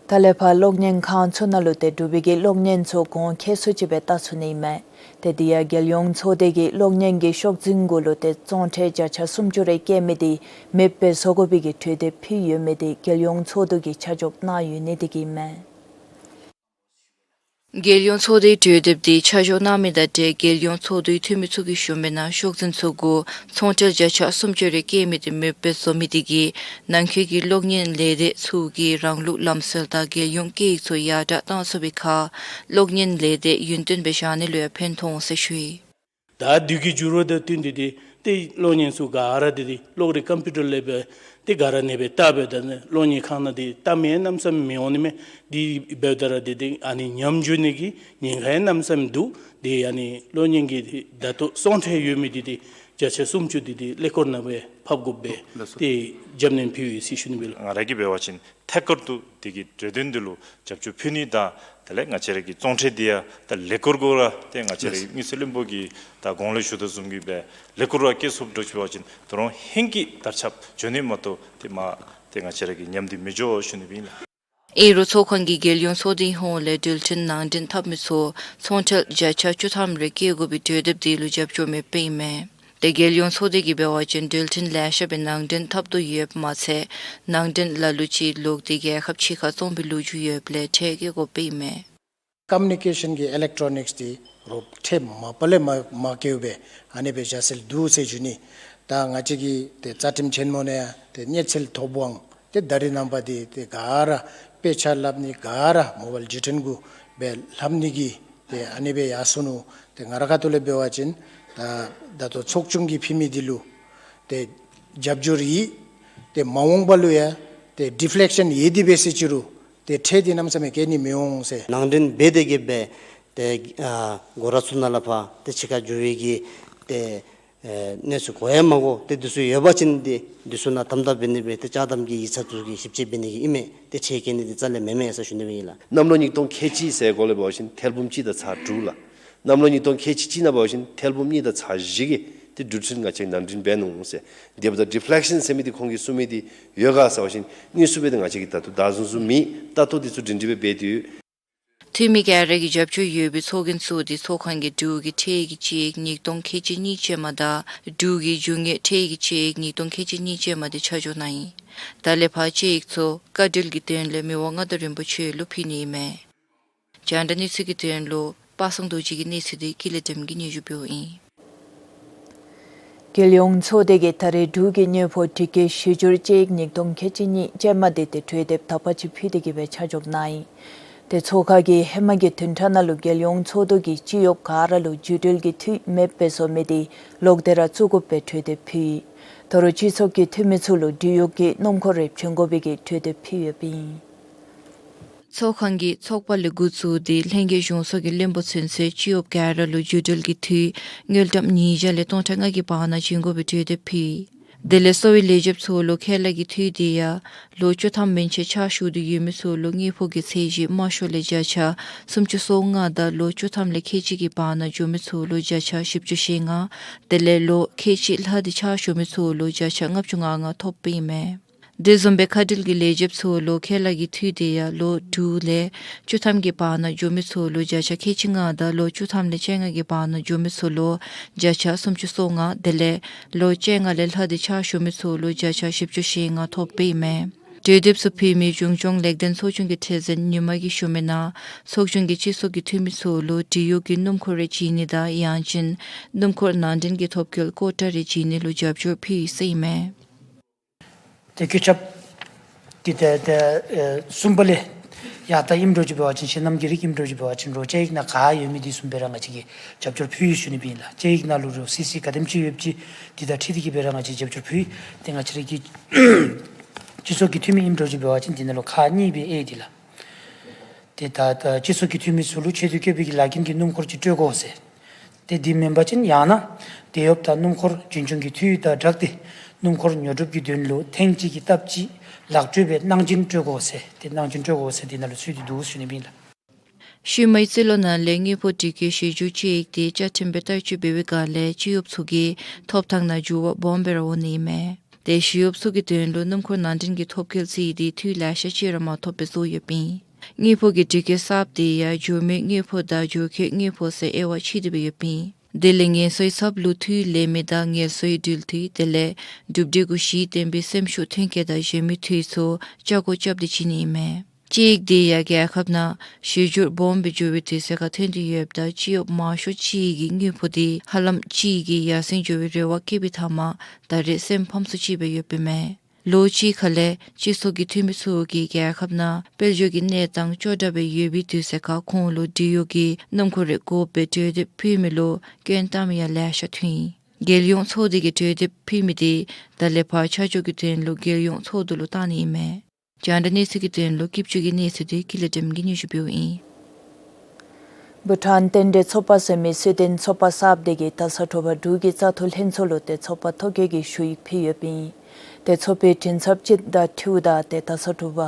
ད་ལས་ཕར་གློག་བརྙན་ཁང་ཚུ་ནང་ལུ་ཏེ་འབྲུག་པའི་གི་གློག་བརྙན་ཚུ་གོང་ཁེ་སུ་ཅིག་སྦེ་བལྟ་ཚུགས་ནི་ཨིན་མས། ཏེ་དེ་ཡང་རྒྱལ་ཡོངས་ཚོགས་སྡེ་གིས་གློག་བརྙན་གྱི་ཤོག་འཛིན་གུ་ལུ་ཏེ་བཙོང་ཁྲལ་བརྒྱ་ཆ་སུམ་ཅུ་རེ་བཀལ་མི་དེ་མེདཔ་སྦེ་བཟོ་དགོ་པའི་གི་གྲོས་འདེབས་ཕུལ་ཡོད་མི་དེ་རྒྱལ་ཡོངས་ཚོགས་འདུ་གིས་ཆ་འཇོག་གནང་ཡོད་ནི་དེ་གིས་ཨིན་མས། རྒྱལ་ཡོངས་ཚོགས་སྡེའི་གྲོས་འདེབས་དེ་ཆ་འཇོག་གནང་མི་དང་འབྲེལ་རྒྱལ་ཡོངས་ཚོགས་འདུའི་འཐུས་མི་ཚུ་གིས་ཞུ་མི་ནང་ཤོག་འཛིན་ཚུ་གུ་བཙོང་ཁྲལ་བརྒྱ་ཆ་སུམ་ཅུ་རེ་བཀལ་མི་དེ་མེདཔ་སྦེ་བཟོ་མི་དེ་གིས་ནང་འཁོད་ཀྱི་གློག་བརྙན་ལས་སྡེ་ཚུ་གིས་རང་ལུགས་ལམ་སྲོལ་དང་རྒྱལ་ཡོངས་སྐད་ཡིག་ཚུ་ཡར་དྲག་གཏང་ཚུགས་པའི་ཁར་གློག་བརྙན་ལས་སྡེ་ཡུན་བརྟན་སྦེ་བཞག་ནི་ལུ་ཡང་ཕན་ཐོགས་འོང་ཟེར་ཞུ་ཡི། ད་དུས་ཀྱི་འགྱུར་བ་དང་བསྟུན་ཏེ་ཏེ་ཏེ་གློག་བརྙན་ཚུ་ག་ར་ཏེ་ཏེ་གློག་རིག་ཀམ་པིའུ་ཊར་ལས་འབད་ཏེ་ག་ར་ཨ་ནི་སྦེ་བལྟ་སྦེ་ད་ནི་གློག་བརྙན་ཁང་ནང་ཏེ་བལྟ་མི་ཡང་གནམ་མེད་ས་མེད་མི་འོང་ནི་མས། དེ་འབདཝ་ད་ར་ཏེ་ཏེ་ཨ་ནི་ཉམས་འགྱོ་ནི་གི་ཉེན་ཁ་ཡང་གནམ་མེད་ས་མེད་འདུག། ཏེ་ཨ་ནི་གློག་བརྙན་གྱི་ཏེ་ད་ལྟོ་བཙོང་ཁྲལ་ཡོད་མི་དེ་ཏེ་བརྒྱ་ཆ་སུམ་ཅུ་དེ་ཏེ་ཀླད་ཀོར་ནང་སྦེ་ཕབ་དགོཔ་སྦེ་ཏེ་རྒྱབ་སྣོན་ཕུལ་ཡི་ཟེར་ཞུ་ནི་སྦེ་ལགས། ང་ར་གིས་འབད་བ་ཅིན་ཐད་ཀར་དུ་དེ་གི་གྲོས་དོན་འདི་ལུ་རྒྱབ་སྐྱོར་ཕུལ་ནི་དང་དེ་ལས་ང་བཅས་ར་གི་བཙོང་ཁྲལ་འདི་ཡང་ད་ཀླད་ཀོར་གུ་ར་ཏེ་ང་བཅས་ར་གི་དངུལ་རྩིས་བློན་པོ་གིས་ད་གོང་ལུ་ཞུ་དོ་བཟུམ་གྱི་སྦེ་ཀླད་ཀོར་ར་བཀལ་ཚུགསཔ་འདྲཝ་ཅིག་འབད་བ་ཅིན་ད་རུང་ཧེང་གི་དར་ཁྱབ་འགྱོ་ནི་མ་གཏོགས་ཏེ་མ་ཏེ་ང་བཅས་ར་གི་ཉམས་འདི་མི་འགྱོ་ཞུ་ནི་སྦེ་ཨིན་ལགས། ཨིན་རུང་ཚོགས་ཁང་གིས་རྒྱལ་ཡོངས་ཚོགས་སྡེའི་ཧོངས་ལས་འགྲུལ་འཕྲིན་ནང་འདྲེན་འཐབ་མི་ཚུ་བཙོང་ཁྲལ་བརྒྱ་ཆ་བཅུ་ཐམ་རེ་བཀལ་དགོ་པའི་གྲོས་འདེབས་དེ་ལུ་རྒྱབ་སྐྱོར་མེདཔ་ཨིན་མས། ཏེ་རྒྱལ་ཡོངས་ཚོགས་སྡེ་གིས་འབད་བ་ཅིན་འགྲུལ་འཕྲིན་ལེ་ཤ་སྦེ་ནང་འདྲེན་འཐབ་དོ་ཡོདཔ་མ་ཚད་ནང་འདྲེན་ལ་ལུ་ཅིག་ལོག་སྟེ་རྒྱལ་ཁབ་ཕྱི་ཁར་བཙོང་པའི་ལོ་རྒྱུས་ཡོདཔ་ལས་ཁྲལ་བཀལ་དགོཔ་ཨིན་མས། ཀམ་མུ་ནི་ཀེ་ཤཱན་གྱི་ཨི་ལེག་ཊོ་ནིཀསི་འདི་རོགས་ཁྲལ་མ་པ་ལས་མ་མ་བཀལཝ་སྦེ་ཨ་ནི་སྦེ་བཞག་སྲོལ་འདུག་ཟེར་ཞུ་ནི། ད་ང་བཅས་ཀྱི་ཏེ་རྩ་ཁྲིམས་ཆེན་མོ་ནང་ཡང་ཏེ་གནས་ཚུལ་ཐོབ་དབང་ཏེ་ད་རེས་ནངས་པ་འདི་ཏེ་ག་ར་དཔེ་ཆ་ལྷབ་ནི་ག་ར་མོ་བཱའིལ་བརྒྱུད་འཕྲིན་གུ་སྦེ་ལྷབ་ནི་གི་ཏེ་ཨ་ནི་སྦེ་ཡར་སོང་ནུག། ཏེ་ང་རའི་ཁ་ཐུག་ལས་འབད་བ་ཅིན་ད་ད་ལྟོ་ཚོགས་ཆུང་གིས་ཕུལ་མི་འདི་ལུ་ཏེ་རྒྱབ་སྐྱོར་ཡོད། ཏེ་མ་འོངས་པ་ལུ་ཡང་ཏེ་ཌི་ཕེ་ལེག་ཤཱན་ཡོད་དེ་འབད་ཟེར་ཅི་རུང་ཏེ་ཁྲལ་འདི་གནམ་མེད་ས་མེད་བཀལ་ནི་མི་འོང་ཟེར། ནང་འདྲེན་འབད་དེ་གིས་སྦེ་ཏེ་ཨ་སྒོ་ར་ཚུ་ནང་ལས་ཕར་ཏེ་ཕྱི་ཁར་འགྱོ་བའི་གི་ཏེ་ཨེ་གནས་ཚུལ་གོ་ཡང་མ་གོ། ཏེ་འདི་ཚུ་ཡོད་པ་ཅིན་ཏེ་འདི་ཚུ་ནང་དམ་དམ་འབད་ནི་སྦེ་ཏེ་ཅ་དམ་གྱི་ཡིག་ཚང་ཚུ་གིས་ཞིབ་དཔྱད་འབད་ནི་གི་ཨིན་མས། ཏེ་ཁྲལ་བཀལ་ནི་འདི་རྩ་ལས་མེན་མས་ཟེར་ཞུ་ནི་སྦེ་ཨིན་ལགས། གནམ་ལོ་ཉིས་སྟོང་ཁལ་གཅིག་ཟེར་སྒོ་ལས་འབད་བ་ཅིན་ཐེར་འབུམ་གཅིག་དང་ཚག་དྲུག་ལགས། གནམ་ལོ་ཉིས་སྟོང་ཁལ་གཅིག་གཅིག་ནང་འབད་བ་ཅིན་ཐེར་འབུམ་གཉིས་དང་ཚག་བཞི་གི་ ཏེ་འགྲུལ་འཕྲིན་ང་བཅས་ནང་འདྲེན་འབད་ནུག་ཟེར། དེ་འབདཝ་ད་ཌི་ཕི་ལེག་ཤཱན་ཟེར་མི་འདི་ཁོང་གིས་གསུང་མི་འདི་ཡོད་ག་ཟེར་བ་ཅིན་དངོས་སུ་སྦེ་ཏེ་ང་བཅས་ཀྱིས་ད་ལྟོ་བདའ་བཟུང་ཚུགས་མེད། ལྟ་རྟོག་འདི་ཚུ་སྒྲིང་སྒྲི་སྦེ་འབད་དེ་ཡོད། འཐུས་མི་ག་ར་གི་རྒྱབ་སྐྱོར་ཡོད་པའི་ཚོགས་རྒྱན་ཚུ་འདི་ཚོགས་ཁང་གི་འབྲུག་གི་ཁྲིག་ཀྱི་གཅིག་ཉིས་སྟོང་ཁལ་གཅིག་གཉིས་ཅན་མ་དང་འབྲུག་གི་རྒྱུ་དངོས་ཁྲིག་ཀྱི་གཅིག་ཉིས་སྟོང་ཁལ་གཅིག་གཉིས་ཅན་མ་འདི་ཆ་འཇོག་གནང་ཡི། ད་ལས་ཕར་དཔྱད་ཡིག་ཚུ་བཀའ་འགྲུལ་གྱི་དོན་ལས་མི་དབང་མངའ་བདག་རིན་པོ་ཆེ་ལུ་ཕུལ་ནི་ཨིན་མས། རྒྱང་བསྒྲགས་གནས་ཚུལ་གྱི་དོན་ལུ་པ་སངས་རྡོ་རྗེ་གི་གནས་ཚུལ་འདི་ཀུན་ལེགས་སྒྲོལམ་གིས་སྙན་ཞུ་འབདཝ་ཨིན། རྒྱལ་ཡོངས་ཚོགས་སྡེ་གིས་ད་རེས་འབྲུག་གི་དངོས་པོ་སྒྲིག་བཀོད་ཞི་འགྱུར་དཔྱད་ཡིག་ཉིས་སྟོང་ཁལ་གཅིག་གཉིས་ཅན་མ་འདི་ཏེ་གྲོས་འདེབས་དག་པ་ཅིག་ཕུལ་ཏེ་གི་སྦེ་ཆ་འཇོག་གནང་ཡི། ཏེ་ཚོགས་ཁང་གིས་ཧེ་མ་གི་བདུན་ཕྲག་ནང་ལུ་རྒྱལ་ཡོངས་ཚོགས་འདུ་གིས་སྤྱི་གཡོགཔ་ག་ར་ལུ་བརྒྱུད་འགྲུལ་གྱི་འཐུས་མེདཔ་སྦེ་བཟོ་མི་འདི་ལོག་སྟེ་ར་བཙུགས་དགོཔ་སྦེ་གྲོས་འདེབས་ཕུལ་ཡི། ད་རུང་སྤྱི་ཚོགས་ཀྱི་འཐུས་མི་ཚུ་ལུ་འབྲེལ་ཡོད་ཀྱི་སྣུམ་འཁོར་རེ་བྱིན་དགོ་པའི་གི་གྲོས་འདེབས་ཕུལ་ཡོདཔ་ཨིན། ཚོགས་ཁང་གིས་ཚོགས་པ་ལས་འགོ་བཙུགས་ཏེ་ལྷན་རྒྱས་གཞུང་ཚོགས་ཀྱི་བློན་པོ་ཚུན་ཚོད་སྤྱི་གཡོགཔ་ག་ར་ལུ་བརྒྱུད་འགྲུལ་གྱི་འཐུས་དངུལ་ཀྲམ་ཉིས་བརྒྱ་ལས་སྟོང་ཕྲག་ལྔ་གི་བར་ན་བྱིན་དགོ་པའི་གྲོས་འདེབས་ཕུལ་ཡི། དེ་ལས་གསོ་བའི་ལས་བྱེདཔ་ཚུ་ལུ་ཁལ་གཅིག་གི་འཐུས་འདི་ཡང་ལོ་བཅུ་ཐམ་མན་ཆད་ཕྱག་ཞུ་སྟེ་ཡོད་མི་ཚུ་ལུ་དངོས་པོ་གི་ཚད་གཞི་དམའ་ཤོས་ལས་བརྒྱ་ཆ་སུམ་ཅུ་སོ་ལྔ་དང་ལོ་བཅུ་ཐམ་ལས་ཁལ་གཅིག་གི་བར་ན་འགྱོ་མི་ཚུ་ལུ་བརྒྱ་ཆ་བཞི་བཅུ་ཞེ་ལྔ། དེ་ལས་ལོ་ཁལ་གཅིག་ལྷག་སྟེ་ཕྱག་ཞུ་མི་ཚུ་ལུ་བརྒྱ་ཆ་ལྔ་བཅུ་ང་ལྔ་ཐོབ་པའི་ཨིན་མས། དེ་བཟུམ་སྦེ་མཁའ་འགྲུལ་གྱི་ལས་བྱེདཔ་ཚུ་ལུ་ཁལ་གཅིག་གི་འཐུས་འདི་ཡང་ལོ་དྲུག་ལས་བཅུ་ཐམ་གྱི་བར་ན་འགྱོ་མི་ཚུ་ལུ་བརྒྱ་ཆ་ཁལ་གཅིག་ལྔ་དང་ལོ་བཅུ་ཐམ་ལས་བཅོ་ལྔ་གི་བར་ན་འགྱོ་མི་ཚུ་ལུ་བརྒྱ་ཆ་སུམ་ཅུ་སོ་ལྔ། དེ་ལས་ལོ་བཅོ་ལྔ་ལས་ལྷག་སྟེ་ཕྱག་ཞུ་མི་ཚུ་ལུ་བརྒྱ་ཆ་བཞི་བཅུ་ཞེ་ལྔ་ཐོབ་པའི་ཨིན་མས། གྲོས་འདེབས་ཚུ་ཕུལ་མི་གཞུང་སྐྱོང་ལེགས་ལྡན་ཚོགས་ཆུང་གི་ཁྲི་འཛིན་ཉི་མ་གིས་ཞུ་མི་ནང་ཚོགས་ཆུང་གིས་སྤྱི་ཚོགས་ཀྱི་འཐུས་མི་ཚུ་ལུ་འབྲེལ་ཡོད་ཀྱི་སྣུམ་འཁོར་རེ་བྱིན་ནི་དང་ཡང་ཅིན་སྣུམ་འཁོར་ནང་འདྲེན་གྱི་ཐོབ་སྐལ་ཀོ་ཊ་རེ་བྱིན་ནི་ལུ་རྒྱབ་སྐྱོར་ཕུལ་ཡི་ཟེར་ཨིན་མས། ཏེ་བཀོད་ཁྱབ་འདི་ཏེ་ཏེ་ཨེ་གསུམ་པ་ལས་ཡར་ད་ཨིནམ་འདྲཝ་ཅིག་འབད་བ་ཅིན་ཤེས་ནམ་གྱི་རིགས་ཨིནམ་འདྲཝ་ཅིག་འབད་བ་ཅིན་རོགས་དཔྱད་ཡིག་ནང་ག་ཡོད་མི་འདི་བཟུམ་སྦེ་ར་ང་བཅས་ཀྱིས་རྒྱབ་སྐྱོར་ཕུལ་ཡི་ཞུ་ནི་སྦེ་ཨིན་ལགས། དཔྱད་ཡིག་ནང་ལུ་རོགས་སི་སི་ག་དེམ་ཅིག་ཡོདཔ་ཅིག་འདི་དང་འཁྲིལ་ཏེ་གི་སྦེ་ར་ང་བཅས་རྒྱབ་སྐྱོར་ཕུལ་ཡི། ཏེ་ང་བཅས་ར་གི་སྤྱི་ཚོགས་ཀྱི་འཐུས་མི་ཨིནམ་འདྲཝ་ཅིག་འབད་བ་ཅིན་འདི་ནང་ལུ་ཁག་གཉིས་སྦེ་ཨེ་འདི་ལགས། ཏེ་ད་ད་སྤྱི་ཚོགས་ཀྱི་འཐུས་མི་ཚུ་ལུ་ཆེད་དུ་བསྐྱོད་པའི་གི་ལཱ་འགན་གྱི་སྣུམ་འཁོར་ཅིག་སྤྲོད་དགོ་ཟེར། ཏེ་འདི་མེན་པ་ཅིན་ཡང་ན་དེད་གཡོགཔ་དང་སྣུམ་འཁོར་རྒྱུན་སྐྱོང་གི་འཐུས་དང་སྦྲགས་ཏེ་སྣུམ་འཁོར་ཉོ་སྒྲུབ་ཀྱི་དོན་ལུ་ཐེངས་གཅིག་གི་སྟབས་གཅིག་ལག་སྤྲོད་སྦེ་གནང་སྦྱིན་སྤྲོད་དགོ་ཟེར། ཏེ་གནང་སྦྱིན་སྤྲོད་དགོ་ཟེར་འདི་ནང་ལུ་ཚུད་དེ་འདུག་ཟེར་ཞུ་ནི་སྦེ་ཨིན་ལགས། ཤུལ་མའི་རྩིས་ལོ་ནང་ལས་དངོས་པོ་སྒྲིག་བཀོད་ཞི་འགྱུར་དཔྱད་ཡིག་འདི་བཅའ་ཁྲིམས་སྦེ་བསྟར་སྤྱོད་འབད་བའི་སྒང་ལས་སྤྱི་གཡོགཔ་ཚུ་གི་ཐོབ་ཐང་ནང་འགྱུར་བ་སྦོམ་སྦེ་ར་འོང་ནི་ཨིན་མས། ཏེ་ཞི་གཡོགཔ་ཚུ་གི་དོན་ལུ་སྣུམ་འཁོར་ནང་འདྲེན་གྱི་ཐོབ་སྐལ་ཟེར་འདི་འཐུས་ལེ་ཤ་ཅིག་ར་མ་ཐོབ་པར་བཟོ་ཡོདཔ་ཨིན། དངོས་པོ་གི་སྒྲིག་བཀོད་གསརཔ་འདི་ཡང་འགྱུར་མེད་དངོས་པོ་དང་འགྱུར་ཁྱད་དངོས་པོ་ཟེར་དབྱེ་བ་ཕྱེ་སྟེ་སྦེ་ཡོདཔ་ཨིན། དེ་ལས་ངལ་གསོའི་ཚབ་ལུ་འཐུས་ལེན་མི་དང་ངལ་གསོའི་འགྲུལ་འཐུས་དེ་ལས་གྲུབ་འབྲས་གུ་གཞི་བརྟེན་པའི་སེམས་ཤུགས་ཐོན་སྐྱེད་དང་གཞན་མི་འཐུས་ཚུ་ཆ་བགོས་རྐྱབ་སྟེ་བྱིན་ནི་ཨིན་མས། དཔྱད་ཡིག་འདི་ཡང་རྒྱལ་ཁབ་ནང་ཞི་འགྱུར་སྦོམ་སྦེ་འགྱོ་བའི་དུས་ཚོད་ཁར་ཐོན་ཏེ་ཡོདཔ་ད་སྤྱི་གཡོགཔ་མང་ཤོས་ཅིག་གིས་དངོས་པོ་འདི་ཧ་ལམ་ཅིག་གིས་ཡར་སེང་འགྱོ་བའི་རེ་བ་བསྐྱེད་པའི་མཐའ་མར་ད་རེས་སེམས་ཕམ་སུ་ཅིག་སྦེ་ཡོདཔ་ཨིན་མས། ལོ་གཅིག་ཁ་ལས་སྤྱི་ཚོགས་ཀྱི་འཐུས་མི་ཚུ་གིས་རྒྱལ་ཁབ་ནང་དཔལ་འབྱོར་གྱི་གནས་སྟངས་སྐྱོ་དྲགས་སྦེ་ཡོད་པའི་དུས་ཚོད་ཁར་ཁོང་ལུ་འབྲེལ་ཡོད་ཀྱི་སྣུམ་འཁོར་རེ་དགོ་པའི་གྲོས་འདེབས་ཕུལ་མི་ལུ་སྐྱོན་བཏགས་མི་ཡང་ལེ་ཤ་ཐོན་ཡི། རྒྱལ་ཡོངས་ཚོགས་སྡེ་གིས་གྲོས་འདེབས་ཕུལ་མི་འདི་ད་ལས་ཕར་ཆ་འཇོག་གི་དོན་ལུ་རྒྱལ་ཡོངས་ཚོགས་འདུ་ལུ་བཏང་ནི་ཨིན་མས། རྒྱང་བསྒྲགས་གནས་ཚུལ་གྱི་དོན་ལུ་སྐྱིད་ཆུ་གི་གནས་ཚུལ་འདི་ཀུན་ལེགས་སྒྲོལམ་གིས་སྙན་ཞུ་འབདཝ་ཨིན། བྷུ་ཊཱན་རྟེན་འབྲེལ་ཚོགས་པ་ཟེར་མི་སུ་ཏན་ཚོགས་པ་གསརཔ་འདི་གིས་ད་ས་དྲོ་པ་འབྲུག་གི་བཙག་འཐུ་ལྷན་ཚོགས་ལུ་ཏེ་ཚོགས་པ་ཐོ་བཀོད་ཀྱི་ཞུ་ཡིག་ཕུལ་ཡོདཔ་ཨིན། ཏེ་ཚོགས་པའི་མགྲིན་ཚབ་ཅིག་དང་འཁྲིལཝ་ད་ཏེ་ད་ས་དྲོ་པ་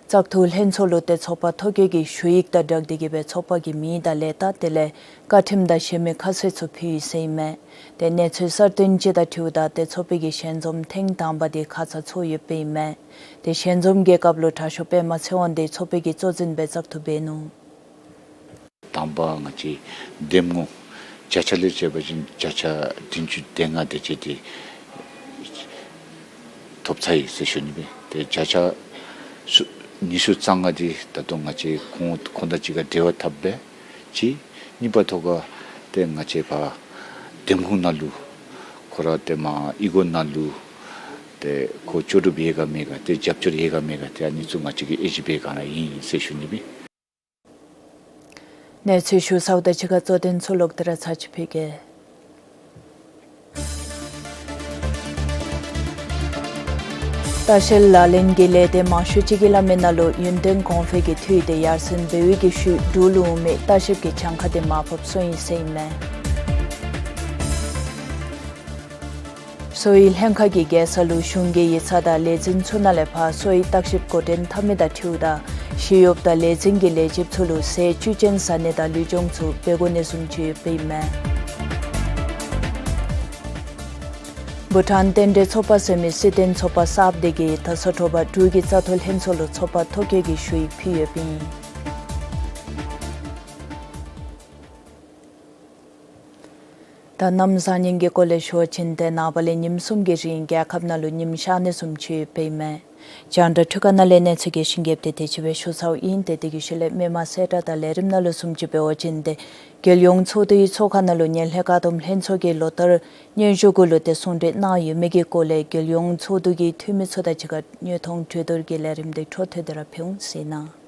བཙག་འཐུ་ལྷན་ཚོགས་ལུ་ཏེ་ཚོགས་པ་ཐོ་བཀོད་ཀྱི་ཞུ་ཡིག་དང་སྦྲགས་ཏེ་གི་སྦེ་ཚོགས་པ་གི་མིང་དང་ལས་རྟགས་དེ་ལས་བཀའ་ཁྲིམས་དང་གཞན་མི་ཁ་གསལ་ཚུ་ཕུལ་ཡི་ཟེར་ཨིན་མས། ཏེ་གནས་ཚུལ་གསར་བཏོན་ཅིག་དང་འཁྲིལཝ་ད་ཏེ་ཚོགས་པའི་གི་ཞལ་འཛོམས་ཐེངས་དང་པ་འདི་ཁ་ཙ་ཚོགས་ཡོདཔ་ཨིན་མས། ཏེ་ཞལ་འཛོམས་ཀྱི་སྐབས་ལུ་དྲག་ཤོས་པདྨ་ཚེ་དབང་འདི་ཚོགས་པའི་གི་གཙོ་འཛིན་སྦེ་བཙག་འཐུ་འབད་ནུག། དང་པ་ང་བཅས་འདེམས་ངོ་བརྒྱ་ཆ་ལས་བྱས་པ་ཅིན་བརྒྱ་ཆ་བདུན་ཅུ་དོན་ལྔ་དེ་ཅིག་འདི་ཐོབ་ཚར་ཡི་ཟེར་ཞུ་ནི་སྦེ། ཏེ་བརྒྱ་ཆ་སུ་ཉི་ཤུ་རྩ་ལྔ་འདི་ད་ལྟོ་ང་བཅས་ཁོང་ཁོང་དང་གཅིག་ཁར་འབྲེལ་བ་འཐབ་སྦེ་གཅིག། གཉིས་པ་ཐོག་ཁར་ཏེ་ང་བཅས་ཕར་འདེམས་ཁོངས་ནང་ལུ་ཁོ་ར་ཏེ་མར་གཡུས་སྒོ་ནང་ལུ་ཏེ་ཁོ་ལྕོགས་གྲུབ་ཡོད་ག་མེད་ག་ཏེ་རྒྱབ་སྐྱོར་ཡོད་ག་མེད་ག་ཏེ་ཨ་ནི་ཚུ་ང་བཅས་ཀྱིས་དབྱེ་ཞིབ་འབད་ག་ནི་ཨིན་ཟེར་ཞུ་ནི་སྦེ། གནས་ཚུལ་ཞུ་ཚརཝ་དང་གཅིག་ཁར་གཙོ་དོན་ཚུ་ལོག་སྟེ་ར་ཚར་ཅིག་ཕུལ་གེ། ལྟ་བཤལ་ལག་ལེན་གྱི་ལས་སྡེ་མང་ཤོས་ཅིག་གིས་སླབ་མི་ནང་ལུ་ཡུན་བརྟན་གོང་འཕེལ་གྱི་འཐུས་དེ་ཡར་སེང་འབད་བའི་གི་ཤུལ་འབྲུག་ལུ་འོང་མི་ལྟ་བཤལཔ་གི་གྱངས་ཁ་དེ་མར་ཕབ་སོང་ཡི་ཟེར་ཨིན་མས། གསོ་བའི་ལྷན་ཁག་གིས་རྒྱལ་ས་ལུ་གཞུང་གི་ཡིག་ཚང་དང་ལས་འཛིན་ཚུ་ནང་ལས་ཕར་གསོ་བའི་བརྟག་ཞིབ་འགོ་འདྲེན་འཐབ་མི་དང་འཁྲིལཝ་ད་ཞི་གཡོགཔ་དང་ལས་འཛིན་གྱི་ལས་བྱེདཔ་ཚུ་ལུ་ཟས་བཅུད་ཅན་ཟ་ནི་དང་ལུས་སྦྱོང་ཚུ་འབད་དགོ་ནི་བཟུམ་ཅིག་ཡོདཔ་ཨིན་མས། བྷུ་ཊཱན་རྟེན་འབྲེལ་ཚོགས་པ་ཟེར་མི་སྲིད་དོན་ཚོགས་པ་གསརཔ་དེ་གིས་ད་སོ་ཐོག་པ་འབྲུག་གི་བཙག་འཐུ་ལྷན་ཚོགས་ལུ་ཚོགས་པ་ཐོ་བཀོད་ཀྱི་ཞུ་ཡིག་ཕུལ་ཡོདཔ་ཨིན། ད་གནམ་བཟང་ངན་གྱི་སྐོར་ལས་ཞུ་བ་ཅིན་ཏེ་ནངས་པ་ལས་ཉིནམ་གསུམ་གྱི་རིང་རྒྱལ་ཁབ་ནང་ལུ་ཉིམ་ཤར་ནི་བཟུམ་ཅིག་འབད་ཨིན་མས། རྒྱང་བསྒྲགས་འཕྲུལ་ཁང་ནང་ལས་གནས་ཚུལ་གྱི་ཤིང་རྒྱབ་དེ་དེ་ཅིག་སྦེ་ཞུ་ཚརཝ་ཨིན། ཏེ་དེ་གི་ཤུལ་ལས་མི་མང་གསལ་བསྒྲགས་དང་ལས་རིམ་ནང་ལུ་བཟུམ་ཅིག་འབད་བ་ཅིན་ཏེ་རྒྱལ་ཡོངས་ཚོགས་འདུའི་ཚོགས་ཁང་ནང་ལུ་ངན་ལྷད་བཀག་སྡོམ་ལྷན་ཚོགས་ཀྱིས་ལོ་ལྟར་སྙན་ཞུ་གུ་ལུ་ཏེ་གསུང་གྲོས་གནང་ཡོད་མི་གི་སྐོར་ལས་རྒྱལ་ཡོངས་ཚོགས་འདུ་གི་འཐུས་མི་ཚུ་དང་གཅིག་ཁར་དངོས་མཐོང་གྲོས་བསྡུར་གྱི་ལས་རིམ་དེ་འཕྲོ་མཐུད་དེ་ར་ཕུལ་འོང་ཟེར་ཨིན།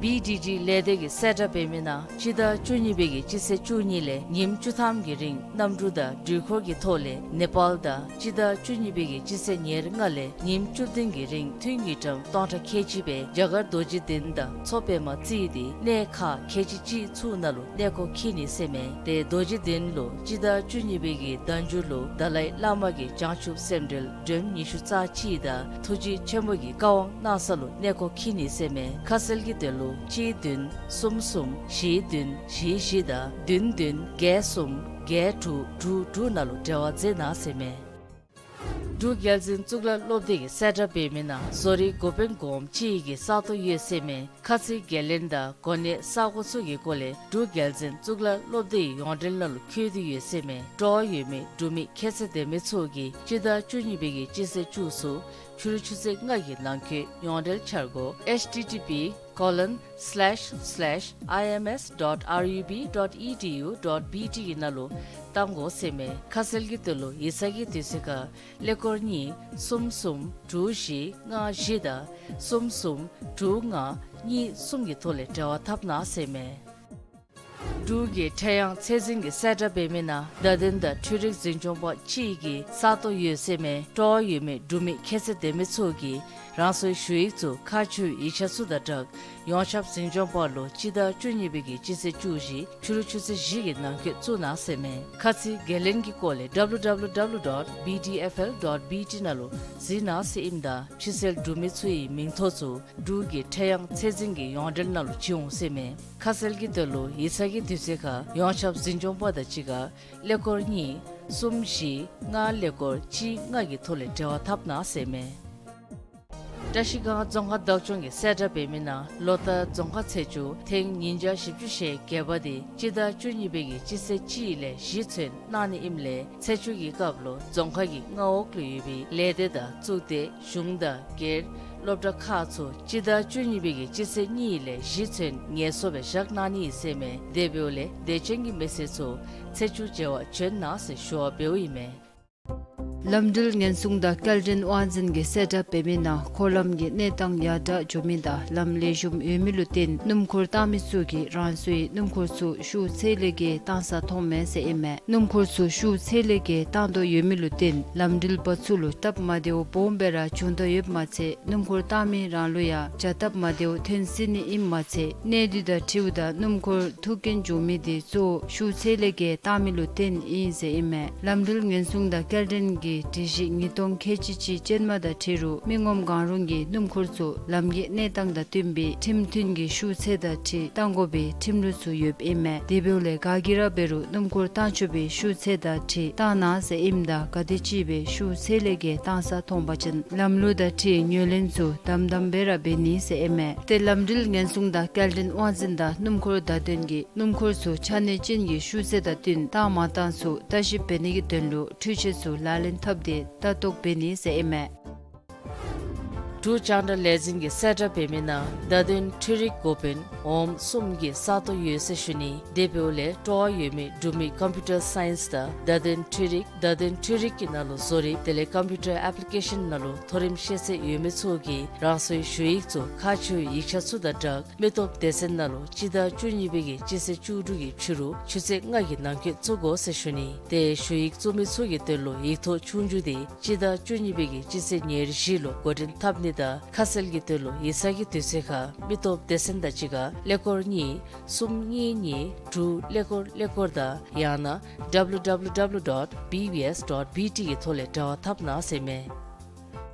བི་ཌི་ཌི་ལས་སྡེ་གིས་གསལ་བསྒྲགས་འབད་མི་ནང་སྤྱི་ཟླ་བཅུ་གཉིས་པའི་གི་སྤྱི་ཚེས་བཅུ་གཉིས་ལས་ཉིནམ་བཅུ་ཐམ་གྱི་རིང་གནམ་གྲུ་དང་འགྲུལ་འཁོར་གྱི་ཐོག་ལས་ནེ་པཱལ་དང་སྤྱི་ཟླ་བཅུ་གཉིས་པའི་གི་སྤྱི་ཚེས་ཉེར་ལྔ་ལས་ཉིནམ་བཅུ་བདུན་གྱི་རིང་ཐུན་གྱི་གྲངས་སྟོང་ཕྲག་ཁལ་གཅིག་སྦེ་རྒྱ་གར་རྡོ་རྗེ་གདན་དང་མཚོ་པདྨ་རྩེ་སྟེ་གནས་ཁག་ཁལ་གཅིག་གཅིག་ཚུ་ནང་ལུ་གནས་སྐོར་འཁྱིད་ནི་ཟེར་མས། ཏེ་རྡོ་རྗེ་གདན་ལུ་སྤྱི་ཟླ་བཅུ་གཉིས་པའི་གི་ཟླ་མཇུག་ལུ་དཱ་ལའི་བླ་མ་གི་བྱང་ཆུབ་སེམས་འགྲེལ་སྒྲོམ་ཉི་ཤུ་རྩ་གཅིག་དང་ཐུགས་རྗེ་ཆེན་པོ་གི་བཀའ་དབང་གནང་ས་ལུ་གནས་སྐོར་འཁྱིད་ནི་ཟེར་མས། ཁ་གསལ་གྱི་དོན་ལུ་གཅིག་བདུན་གསུམ་གསུམ་བཞི་བདུན་བཞི་བཞི་དང་བདུན་བདུན་བརྒྱད་གསུམ་བརྒྱད་དྲུག་དྲུག་དྲུག་ནང་ལུ་འབྲེལ་བ་མཛད་གནང་ཟེར་མས། འབྲུག་རྒྱལ་འཛིན་གཙུག་ལག་སློབ་སྡེ་གིས་གསལ་བསྒྲགས་འབད་མི་ནང་བཟོ་རིག་འགོ་དཔོན་གོངམ་ཅིག་གི་ས་སྟོང་ཡོད་ཟེར་མས། ཁ་ཚིག་འགན་ལེན་དང་གོ་གནས་ས་གོ་ཚུ་གི་སྐོར་ལས་འབྲུག་རྒྱལ་འཛིན་གཙུག་ལག་སློབ་སྡེའི་ཡོངས་འབྲེལ་ནང་ལུ་བཀོད་དེ་ཡོད་ཟེར་མས། སྤྲོ་བ་ཡོད་མི་འབྲུག་མི་ཁྱད་ཚད་ལྡན་མི་ཚུ་གིས་སྤྱི་ཟླ་བཅུ་གཉིས་པའི་གི་སྤྱི་ཚེས་བཅུ་གསུམ་ཕྱི་རུ་ཆུ་ཚོད་ལྔ་གི་ནང་འཁོད་ཡོངས་འབྲེལ་འཆར་སྒོ་ཨེཆ་ཊི་ཊི་པི་ཀོ་ལོན་སི་ལེཤ་སི་ལེཤ་ཨའི་ཨེམ་ཨེསི་ཌོཊ་ཨར་ཡུ་བི་ཌོཊ་ཨི་ཌི་ཡུ་ཌོཊ་བི་ཊི་གི་ནང་ལུ་གཏང་དགོ་ཟེར་མས། ཁ་གསལ་གྱི་དོན་ལུ་ཡིག་ཚང་གི་དུས་ཚོད་ཁར་ཀླད་ཀོར་གཉིས་གསུམ་གསུམ་དྲུག་བཞི་ལྔ་བཞི་དང་གསུམ་གསུམ་དྲུག་ལྔ་གཉིས་གསུམ་གྱི་ཐོག་ལས་འབྲེལ་བ་འཐབ་གནང་ཟེར་མས། འབྲུག་གི་ཁྲལ་གཡང་ཚད་འཛིན་གྱིས་གསལ་བསྒྲགས་འབད་མི་ནང་བརྡ་དོན་དང་འཕྲུལ་རིག་འཛིན་སྐྱོང་པ་གཅིག་གི་ས་སྟོང་ཡོད་ཟེར་མས། སྤྲོ་བ་ཡོད་མི་འབྲུག་མི་ཁྱད་ཚད་ལྡན་མི་ཚུ་གིས་རང་སོའི་ཞུ་ཡིག་ཚུ་ཁག་ཆེ་བའི་ཡིག་ཆ་ཚུ་དང་སྦྲགས་ཡོངས་ཁྱབ་འཛིན་སྐྱོང་པ་ལུ་སྤྱི་ཟླ་བཅུ་གཉིས་པའི་གི་སྤྱི་ཚེས་བཅུ་བཞི་ཕྱི་རུ་ཆུ་ཚོད་བཞི་གི་ནང་འཁོད་བཙུགས་གནང་ཟེར་མས། ཁ་ཚིག་འགན་ལེན་གྱི་སྐོར་ལས་ཌབ་ལུ་ཌབ་ལུ་ཌབ་ལུ་ཌོཊ་བི་ཌི་ཨེཕ་ཨེལ་ཌོཊ་བི་ཊི་ནང་ལུ་གཟིགས་གནང་ཟེར་ཨིནམ་ད་ཕྱི་སེལ་འབྲུག་མི་ཚུ་ཡི་མིང་ཐོ་ཚུ་འབྲུག་གི་ཁྲལ་གཡང་ཚད་འཛིན་གྱི་ཡོངས་འབྲེལ་ནང་ལུ་བྱིན་འོང་ཟེར་མས། ཁ་གསལ་གྱི་དོན་ལུ་ཡིག་ཚང་གི་དུས་ཚོད་ཁར་ཡོངས་ཁྱབ་འཛིན་སྐྱོང་པ་དང་གཅིག་ཁར་ཀླད་ཀོར་གཉིས་གསུམ་བཞི་ལྔ་ཀླད་ཀོར་གཅིག་ལྔ་གི་ཐོག་ལས་འབྲེལ་བ་འཐབ་གནང་ཟེར་མས། བཀྲ་ཤིས་སྒང་རྫོང་ཁག་བདག་སྐྱོང་གིས་གསལ་བསྒྲགས་འབད་མི་ནང་ལོ་ལྟར་རྫོང་ཁག་ཚེས་བཅུ་ཐེངས་ཉིས་བརྒྱ་བཞི་བཅུ་ཞེ་བརྒྱད་པ་དེ་སྤྱི་ཟླ་བཅུ་གཉིས་པའི་གི་སྤྱི་ཚེས་གཅིག་ལས་བཞི་ཚུན་གནང་ནི་ཨིནམ་ལས་ཚེས་བཅུ་གི་སྐབས་ལུ་རྫོང་ཁག་གི་མངའ་འོག་ལུ་ཡོད་པའི་ལས་སྡེ་དང་གཙུག་སྡེ་གཞུང་དང་སྒེར་སློབ་གྲྭ་ཁག་ཚུ་སྤྱི་ཟླ་བཅུ་གཉིས་པའི་གི་སྤྱི་ཚེས་གཉིས་ལས་བཞི་ཚུན་ངལ་གསོ་སྦེ་བཞག་གནང་ནི་ཨིན་ཟེར་མས། དེ་འབདཝ་ལས་དད་ཅན་གྱི་མི་སེར་ཚུ་ཚེས་བཅུ་མཇལ་བར་བྱོན་གནང་ཟེར་ཞུ་བ་འབདཝ་ཨིན་མས། ལམ་འགྲུལ་ཉེན་སྲུང་དང་སྐྱེལ་འདྲེན་དབང་འཛིན་གྱིས་གསལ་བསྒྲགས་འབད་མི་ནང་འཁོར་ལམ་གྱི་གནས་སྟངས་ཡར་དྲག་འགྱོ་མི་དང་ལམ་ལེགས་ཤོམ་ཡོད་མི་ལུ་བརྟེན་སྣུམ་འཁོར་བཏང་མི་ཚུ་གིས་རང་སོའི་སྣུམ་འཁོར་ཚུ་ཤུགས་ཚད་ལས་བརྒལ་བཏང་ས་མཐོངམ་མས་ཟེར་ཨིན་མས། སྣུམ་འཁོར་ཚུ་ཤུགས་ཚད་ལས་བརྒལ་བཏང་དོ་ཡོད་མི་ལུ་བརྟེན་ལམ་འགྲུལ་པ་ཚུ་ལུ་སྟབས་མ་བདེཝ་སྦོམ་སྦེ་ར་བྱུང་དོ་ཡོདཔ་མ་ཚད་སྣུམ་འཁོར་བཏང་མི་རང་ལུ་ཡང་བྱ་སྟབས་མ་བདེཝ་ཐོན་སྲིད་ནི་ཨིནམ་མ་ཚད་གནས་དུས་དང་འཁྲིལཝ་ད་སྣུམ་འཁོར་ཐུག་རྐྱེན་འབྱུང་མི་དེ་གཙོ་བོ་ཤུགས་ཚད་ལས་བརྒལ་བཏང་མི་ལུ་བརྟེན་ཨིན་ཟེར་ཨིན་མས། ལམ་འགྲུལ་ཉེན་སྲུང་དང་སྐྱེལ་འདྲེན་གྱི་སྒྲིག་གཞི་ཉིས་སྟོང་ཁལ་གཅིག་གཅིག་ཅན་མ་དང་འཁྲིལ་རུང་མི་ངོམ་གང་རུང་གིས་སྣུམ་འཁོར་ཚུ་ལམ་གྱི་གནས་སྟངས་དང་བསྟུན་པའི་ཁྲིམས་མཐུན་གྱི་ཤུགས་ཚད་དང་འཁྲིལ་བཏང་དགོ་པའི་ཁྲིམས་ལུགས་ཚུ་ཡོདཔ་ཨིན་མས། དེ་འབདཝ་ལས་ག་གིས་ར་འབད་རུང་སྣུམ་འཁོར་བཏང་ཆོག་པའི་ཤུགས་ཚད་དང་འཁྲིལ་བཏང་གནང་ཟེར་ཨིནམ་ད་ག་དེམ་ཅིག་སྦེ་ཤུགས་ཚད་ལས་བརྒལ་བཏང་ས་མཐོང་པ་ཅིན་ལམ་ལུགས་དང་འཁྲིལ་ངོས་ལེན་ཚུ་དམ་དམ་སྦེ་ར་འབད་ནི་ཟེར་ཨིན་མས། ཏེ་ལམ་འགྲུལ་ཉེན་སྲུང་དང་སྐྱེལ་འདྲེན་དབང་འཛིན་དང་སྣུམ་འཁོར་བརྡ་དོན་གྱིས་སྣུམ་འཁོར་ཚུ་ཆ་གནས་ཅན་གྱི་ཤུགས་ཚད་དང་བསྟུན་བཏང་མ་བཏང་ཚུ་ལྟ་ཞིབ་འབད་ནི་གི་དོན་ལུ་འཕྲུལ་ཆས་ཚུ་ལག་ལེན་འཐབ་སྟེ་ལྟ་རྟོག་འབད་ནི་ཟེར་ཨིན་མས། འབྲུག་རྒྱང་བསྒྲགས་ལས་འཛིན་གྱིས་གསལ་བསྒྲགས་འབད་མི་ནང་བརྡ་དོན་འཕྲུལ་རིག་འགོ་དཔོན་འོགམ་གསུམ་གྱི་ས་སྟོང་ཡོད་ཟེར་ཞུ་ནི། དེ་འབདཝ་ལས་སྤྲོ་བ་ཡོད་མི་འབྲུག་མི་ཀམ་པིའུ་ཊར་སའིནསི་དང་བརྡ་དོན་འཕྲུལ་རིག་བརྡ་དོན་འཕྲུལ་རིག་གི་ནང་ལུ་བཟོ་རིག་དེ་ལས་ཀམ་པིའུ་ཊར་ཨེཔ་ལི་ཀེ་ཤཱན་ནང་ལུ་མཐོ་རིམ་ཤེས་ཚད་ཡོད་མི་ཚུ་གིས་རང་སོའི་ཞུ་ཡིག་ཚུ་ཁག་ཆེ་བའི་ཡིག་ཆ་ཚུ་དང་སྦྲགས་མི་སྟོབས་སྡེ་ཚན་ནང་ལུ་སྤྱི་ཟླ་བཅུ་གཉིས་པའི་གི་སྤྱི་ཚེས་བཅུ་དྲུག་གི་ཕྱི་རུ་ཆུ་ཚོད་ལྔ་གི་ནང་འཁོད་བཙུགས་དགོ་ཟེར་ཞུ་ནི། ཏེ་ཞུ་ཡིག་བཙུགས་མི་ཚུ་གི་དོན་ལུ་ཡིག་ཐོག་ཆོས་རྒྱུགས་དེ་སྤྱི་ཟླ་བཅུ་གཉིས་པའི་གི་སྤྱི་ཚེས་ཉེར་བཞི་ལུ་འགོ་འདྲེན་འཐབ་ནི་དང་ཁ་གསལ་གྱི་དོན་ལུ་ཡིག་ཚང་གི་དུས་ཚོད་ཁར་མི་སྟོབས་སྡེ་ཚན་དང་གཅིག་ཁར་ཀླད་ཀོར་གཉིས་གསུམ་གཉིས་གཉིས་དྲུག་ཀླད་ཀོར་ཀླད་ཀོར་དང་ཡང་ན་ཌབ་ལུ་ཌབ་ལུ་ཌབ་ལུ་ཌོཊ་བི་བི་ཨེསི་ཌོཊ་བི་ཊི་གི་ཐོག་ལས་འབྲེལ་བ་འཐབ་གནང་ཟེར་མས།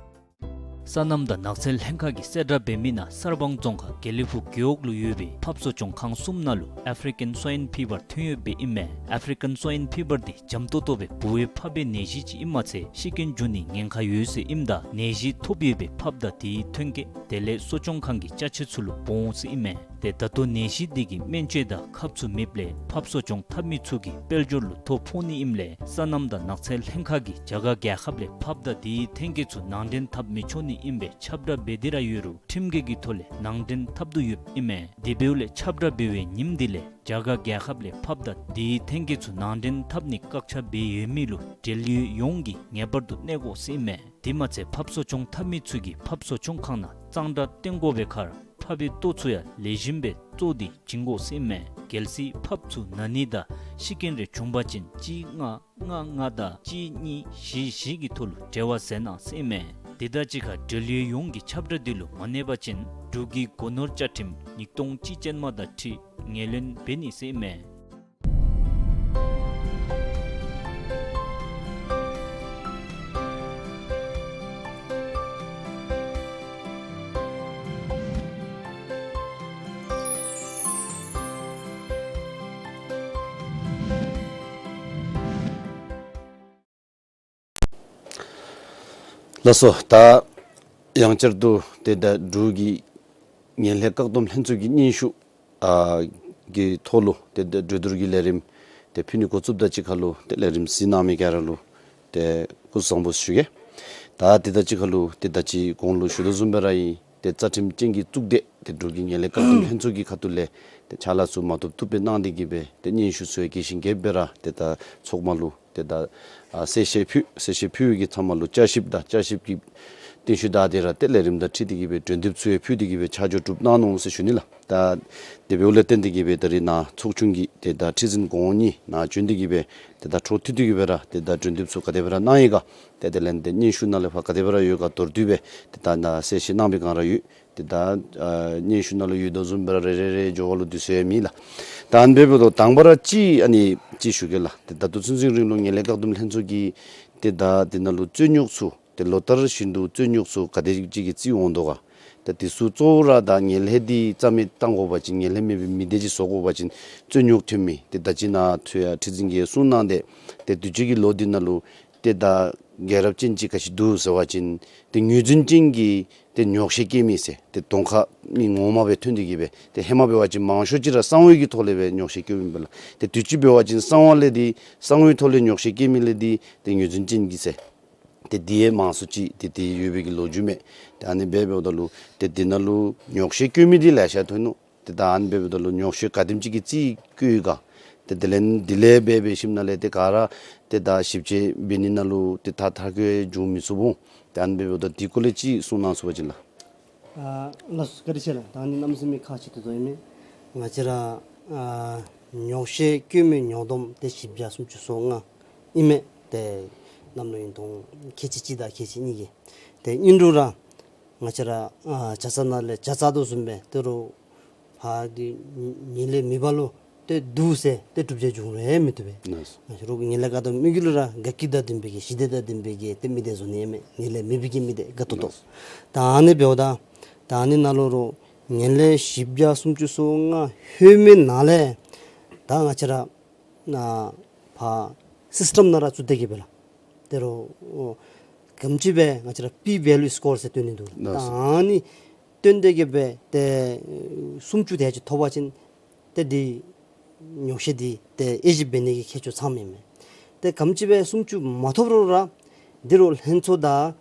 སོ་ནམ་དང་ནགས་ཚལ་ལྷན་ཁག་གིས་གསལ་བསྒྲགས་འབད་མི་ནང་གསར་སྤང་རྫོང་ཁག་དགེ་ལེགས་ཕུག་རྒེད་འོག་ལུ་ཡོད་པའི་ཕགཔ་གསོ་སྐྱོང་ཁང་གསུམ་ནང་ལུ་ཨེཕ་རི་ཀན་སོའིན་ཕི་བར་ཐོན་ཡོདཔ་ཨིན་མས། ཨེཕ་རི་ཀན་སོའིན་ཕི་བར་འདི་འཇམ་ཏོང་ཏོ་སྦེ་ལྦུ་བའི་ཕགཔ་སྦེ་ནད་གཞི་ཅིག་ཨིནམ་མ་ཚད་ཤི་རྐྱེན་འབྱུང་ནིའི་ཉེན་ཁ་ཡོད་ཟེར་ཨིནམ་ད་ནད་གཞི་ཐོབ་ཡོད་པའི་ཕགཔ་དང་དེའི་ཐོན་སྐྱེད་དེ་ལས་གསོ་སྐྱོང་ཁང་གི་ཅ་ཆས་ཚུ་ལུ་སྦོམ་འོང་ཟེར་ཨིན་མས། ཏེ་ད་ལྟོ་ནད་གཞི་འདི་གི་སྨན་བཅོས་དང་ཁབ་ཚུ་མེདཔ་ལས་ཕགཔ་གསོ་སྐྱོང་འཐབ་མི་ཚུ་གི་དཔལ་འབྱོར་ལུ་ཐོ་ཕོག་ནི་ཨིནམ་ལས་སོ་ནམ་དང་ནགས་ཚལ་ལྷན་ཁག་གིས་རྒྱ་གར་རྒྱལ་ཁབ་ལས་ཕགཔ་དང་དེའི་ཐོན་སྐྱེད་ཚུ་ནང་འདྲེན་འཐབ་མི་ཆོག་ནི་ཨིན་པའི་ཁྱབ་བསྒྲགས་འབད་དེ་ར་ཡོད་རུང་ཁྲིམས་འགལ་གྱི་ཐོག་ལས་ནང་འདྲེན་འཐབ་དོ་ཡོདཔ་ཨིན་མས། དེ་འབདཝ་ལས་ཁྱབ་བསྒྲགས་འབད་བའི་ཉིནམ་འདི་ལས་རྒྱ་གར་རྒྱལ་ཁབ་ལས་ཕགཔ་དང་དེའི་ཐོན་སྐྱེད་ཚུ་ནང་འདྲེན་འཐབ་ནིའི་བཀག་ཆ་འབད་ཡོད་མི་ལུ་འབྲེལ་ཡོད་ཡོངས་ཀྱིས་ངེས་པར་དུ་གནས་དགོ་ཟེར་ཨིན་མས། དེ་མ་ཚད་ཕགཔ་གསོ་སྐྱོང་འཐབ་མི་ཚུ་གིས་ཕགཔ་གསོ་སྐྱོང་ཁང་ནང་གཙང་སྦྲ་བཏོན་དགོ་པའི་ཁར་ཕགཔ་སྦེ་ལྟོ་ཚུ་ཡང་ལེགས་ཤོམ་སྦེ་བཙོ་སྟེ་བྱིན་དགོ་ཟེར་ཨིན་མས། གལ་སྲིད་ཕགཔ་ཚུ་ན་ནི་དང་ཤི་རྐྱེན་རེ་བྱུང་པ་ཅིན་གཅིག་ལྔ་ལྔ་ལྔ་དང་གཅིག་གཉིས་བཞི་བཞི་གི་ཐོག་ལུ་འབྲེལ་བ་མཛད་གནང་ཟེར་ཨིན་མས། དེ་དང་གཅིག་ཁར་འབྲེལ་ཡོད་ཡོངས་ཀྱིས་ཁྱབ་བསྒྲགས་འདི་ལུ་མ་གནས་པ་ཅིན་འབྲུག་གི་སྒོ་ནོར་བཅའ་ཁྲིམས་ཉིས་སྟོང་གཅིག་ཅན་མ་དང་འཁྲིལ་ངོས་ལེན་འབད་ནི་ཟེར་ཨིན་མས། ལགས་སོ། ད་ཡང་བསྐྱར་དུ་ཏེ་ད་འབྲུག་གི་ངན་ལྷད་བཀག་སྡོམ་ལྷན་ཚོགས་ཀྱི་སྙན་ཞུ་ཨ་གི་ཐོག་ལུ་ཏེ་ད་གྲོས་བསྡུར་གྱི་ལས་རིམ་ཏེ་ཕུལ་ནི་འགོ་བཙུགསཔ་དང་གཅིག་ཁར་ལུ་ཏེ་ལས་རིམ་གཟིགས་གནང་མི་ག་ར་ལུ་ཏེ་སྐུ་གཟུགས་བཟང་པོ་ཞུ་གེ། ད་དེ་དང་གཅིག་ཁར་ལུ་ཏེ་ད་ཅི་གོང་ལུ་ཞུ་དོ་བཟུམ་སྦེ་ར་ཨིན། ཏེ་རྩ་ཁྲིམས་ཅན་གྱི་གཙུག་སྡེ་ཏེ་འབྲུག་གི་ངན་ལྷད་བཀག་སྡོམ་ལྷན་ཚོགས་ཀྱི་ཁ་ཐུག་ལས་ཏེ་ཕྱག་ལཱ་ཚུ་མ་ཐུབ་ཐུབ་སྦེ་གནང་སྟེ་གི་སྦེ་ཏེ་སྙན་ཞུ་ཚུ་ཡང་གི་ཤིན་གེབ་སྦེ་ར་ཏེ་ད་ཚོགས་མ་ལུ་ཏེ་ད་ཨ་གསལ་བཤད་ཕུལ། གསལ་བཤད་ཕུལ་བའི་གི་ཚབ་མ་ལུ་བསྐྱར་ཞིབ་དང་བསྐྱར་ཞིབ་ཀྱི་རྟིང་ཤུལ་བདའ་སྟེ་ར་ཏེ་ལས་རིམ་དང་འཁྲིལ་ཏེ་གི་སྦེ་གྲོས་འདེབས་ཚུ་ཡང་ཕུལ་ཏེ་གི་སྦེ་ཆ་འཇོག་གྲུབ་གནང་ནུག་ཟེར་ཞུ་ནི་ལགས། ད་དེ་འབདཝ་ལས་བརྟེན་ཏེ་གི་སྦེ་ད་རིས་ནཱ་ཚོགས་ཆུང་གི་ཏེ་ད་ཁྲི་འཛིན་གོང་འོག་གཉིས་ནཱ་བྱོན་ཏེ་གི་སྦེ་ཏེ་ད་འཕྲོ་མཐུད་དེ་གི་སྦེ་ར་ཏེ་ད་གྲོས་འདེབས་ཚུ་ག་དེ་སྦེ་ར་གནང་ཡི་ག། ཏེ་དེ་ལས་ཏེ་སྙན་ཞུ་ནང་ལས་ཕར་ག་དེ་སྦེ་ར་ཡོད་ག་མདོར་བསྡུས་སྦེ་ཏེ་ད་ནཱ་གསལ་བཤད་གནང་བའི་སྒང་ར་ཡོད། ཏེ་ད་ཨ་སྙན་ཞུ་ནང་ལུ་ཡོད་དོ་བཟུམ་སྦེ་ར་རེ་རེ་རེ་འགྱོ་བ་ལུ་དུས་ཚོད་ཡང་མེད་ལགས། ད་ཨ་ནི་འབདཝ་ད་དང་པ་ར་ཅིག་ཨ་ནི་ཅིག་ཞུ་གེ་ལགས། ཏེ་ད་ལྟོ་ཚུན་ཚོད་རིང་ལུ་ངན་ལྷད་བཀག་སྡོམ་ལྷན་ཚོགས་ཀྱིས་ཏེ་ད་དེ་ནང་ལུ་རྩོད་རྙོགས་ཚུ་ཏེ་ལོ་ལྟར་བཞིན་དུ་རྩོད་རྙོགས་ཚུ་ག་དེ་ཅིག་གིས་བརྩིས་འོང་དོ་ག། ཏེ་དེ་ཚུ་གཙོ་བོ་ར་ད་ངན་ལྷད་འདི་རྩ་མེད་བཏང་དགོ་པ་ཅིན་ངན་ལྷད་མེད་པའི་མི་སྡེ་ཅིག་བཟོ་དགོ་པ་ཅིན་རྩོད་རྙོགས་ཐོན་མི་ཏེ་ད་ཅི་ནཱ་ཚུ་ཡང་ཁྲི་འཛིན་གྱིས་གསུངས་གནང་སྟེ་ཏེ་དུས་ཅི་གི་ལོ་འདི་ནང་ལུ་ཏེ་ད་རྒྱལ་རབས་ཅན་ཅིག་ག་ཅི་འདུག་ཟེར་བ་ཅིན་ཏེ་ངོས་འཛིན་ཅན་གྱི་ཏེ་ཉོགས་བཤད་བཀོད་མི་ཟེར་ཏེ་གདོང་ཁར་མི་ངོ་མ་སྦེ་ཐོན་ཏེ་གི་སྦེ་ཏེ་ཧེ་མ་འབད་བ་ཅིན་མང་ཤོས་ཅིག་ར་གསང་བའི་གི་ཐོག་ལས་སྦེ་ཉོགས་བཤད་བཀོད་མི་འབད་ལགས། ཏེ་དུས་ཅི་འབད་བ་ཅིན་གསང་བ་ལས་འདི་གསང་བའི་ཐོག་ལས་ཉོགས་བཤད་བཀོད་མི་ལས་འདི་ཏེ་ངོས་འཛིན་ཅན་གྱི་ཟེར་ཏེ་འདི་ཡང་མང་སུ་ཅིག་ཏེ་དེ་ཡོད་པའི་གི་ལོ་རྒྱུས་མས། ཏེ་ཨ་ནི་སྦེ་འབདཝ་ད་ལུ་ཏེ་འདི་ནང་ལུ་ཉོགས་བཤད་བཀོད་མི་འདི་ལེ་ཤ་ཐོན་ནུག། ཏེ་ད་ཨ་ནི་སྦེ་འབདཝ་ད་ལུ་ཉོགས་བཤད་ག་དེམ་ཅིག་གིས་རྩིས་བཀོད་ཡི་ག། ཏེ་དེ་ལས་འདི་ལས་སྦེ་འབད་ཞིནམ་ལས་ཏེ་ག་ར་ཏེ་ད་ཞིབ་དཔྱད་འབད་ནི་ནང་ལུ་ཏེ་ད་མཐར་འཁྱོལ་འབྱུང་མི་ཚུགས་འོང་། ཏེ་ཨ་ནི་སྦེ་འབདཝ་ད་འདི་སྐོར་ལས་ཅིག་གསུང་གནང་ཚུགས་པ་ཅིན་ལགས། ཨ་ལགས་སོ། བཀའ་དྲིན་ཆེ་ལགས། ད་ཨ་ནི་གནམ་མེད་ས་མེད་ཁག་ཆེ་ཏོག་ཏོ་ཨིན་མས། ང་བཅས་ར་ཨ་ཉོགས་བཤད་བཀོད་མི་ཉོག་སྡོམ་ཏེ་བཞི་བརྒྱ་སུམ་ཅུ་སོ་ལྔ་ཨིན་མས། ཏེ་གནམ་ལོ་ཉིས་སྟོང་ཁལ་གཅིག་གཅིག་དང་ཁལ་གཅིག་གཉིས་ཀྱི། ཏེ་ཨིན་རུང་ར་ང་བཅས་ར་ཨ་བྱ་ཚ་ནང་ལས་བྱ་ཚ་དོ་བཟུམ་སྦེ་ཏེ་རོགས་ཕར་འདི་ངན་ལྷད་མེད་པ་ལུ་ཏེ་འདུག་ཟེར་ཏེ་གྲུབ་འབྲས་འབྱུང་རུང་མི་བཏུབ་པས། ལགས་སོ། ང་བཅས་རོགས་ཀྱི་ངན་ལྷད་བཀག་སྡོམ་དམིགས་ཡུལ་ར་དགའ་སྐྱིད་དང་ལྡན་པའི་གི་ཞི་བདེ་དང་ལྡན་པའི་གི་ཏེ་མི་སྡེ་བཟོ་ནི་ཨིན་མས། ངན་ལྷད་མེད་པའི་གི་མི་སྡེ་དགའ་ཏོག་ཏོ། ལགས་སོ། ད་ཨ་ནི་འབདཝ་ད་ད་ཨ་ནི་ནང་ལུ་རོགས་ངན་ལྷད་བཞི་བརྒྱ་སུམ་ཅུ་སོ་ལྔ་ལྷོད་མི་ནང་ལས་ད་ང་བཅས་ར་ཨ་ཕར་སིསི་ཊེམ་ནང་ར་བཙུགས་ཏེ་གི་སྦེ་ལགས། ཏེ་རོགས་ཨོ་ག་དེམ་ཅིག་སྦེ་ང་བཅས་ར་པི་ཝེ་ལུ་སི་ཀོར་ཟེར་བཏོན་ནི་འདུག། ལགས་སོ། ད་ཨ་ནི་བཏོན་ཏེ་གི་སྦེ་ཏེ་སུམ་ཅུ་དེ་ཅིག་ཐོབ་པ་ཅིན་ཏེ་འདི་ཉོགས་བཤད་འདི་ཏེ་དབྱེ་ཞིབ་འབད་ནི་གི་ཁྱད་ཆོས་ཚངམ་ཨིན་མས། ཏེ་ག་དེམ་ཅིག་སྦེ་སུམ་ཅུ་མ་ཐོབ་རུང་ར་འདི་རོགས་ལྷན་ཚོགས་དང་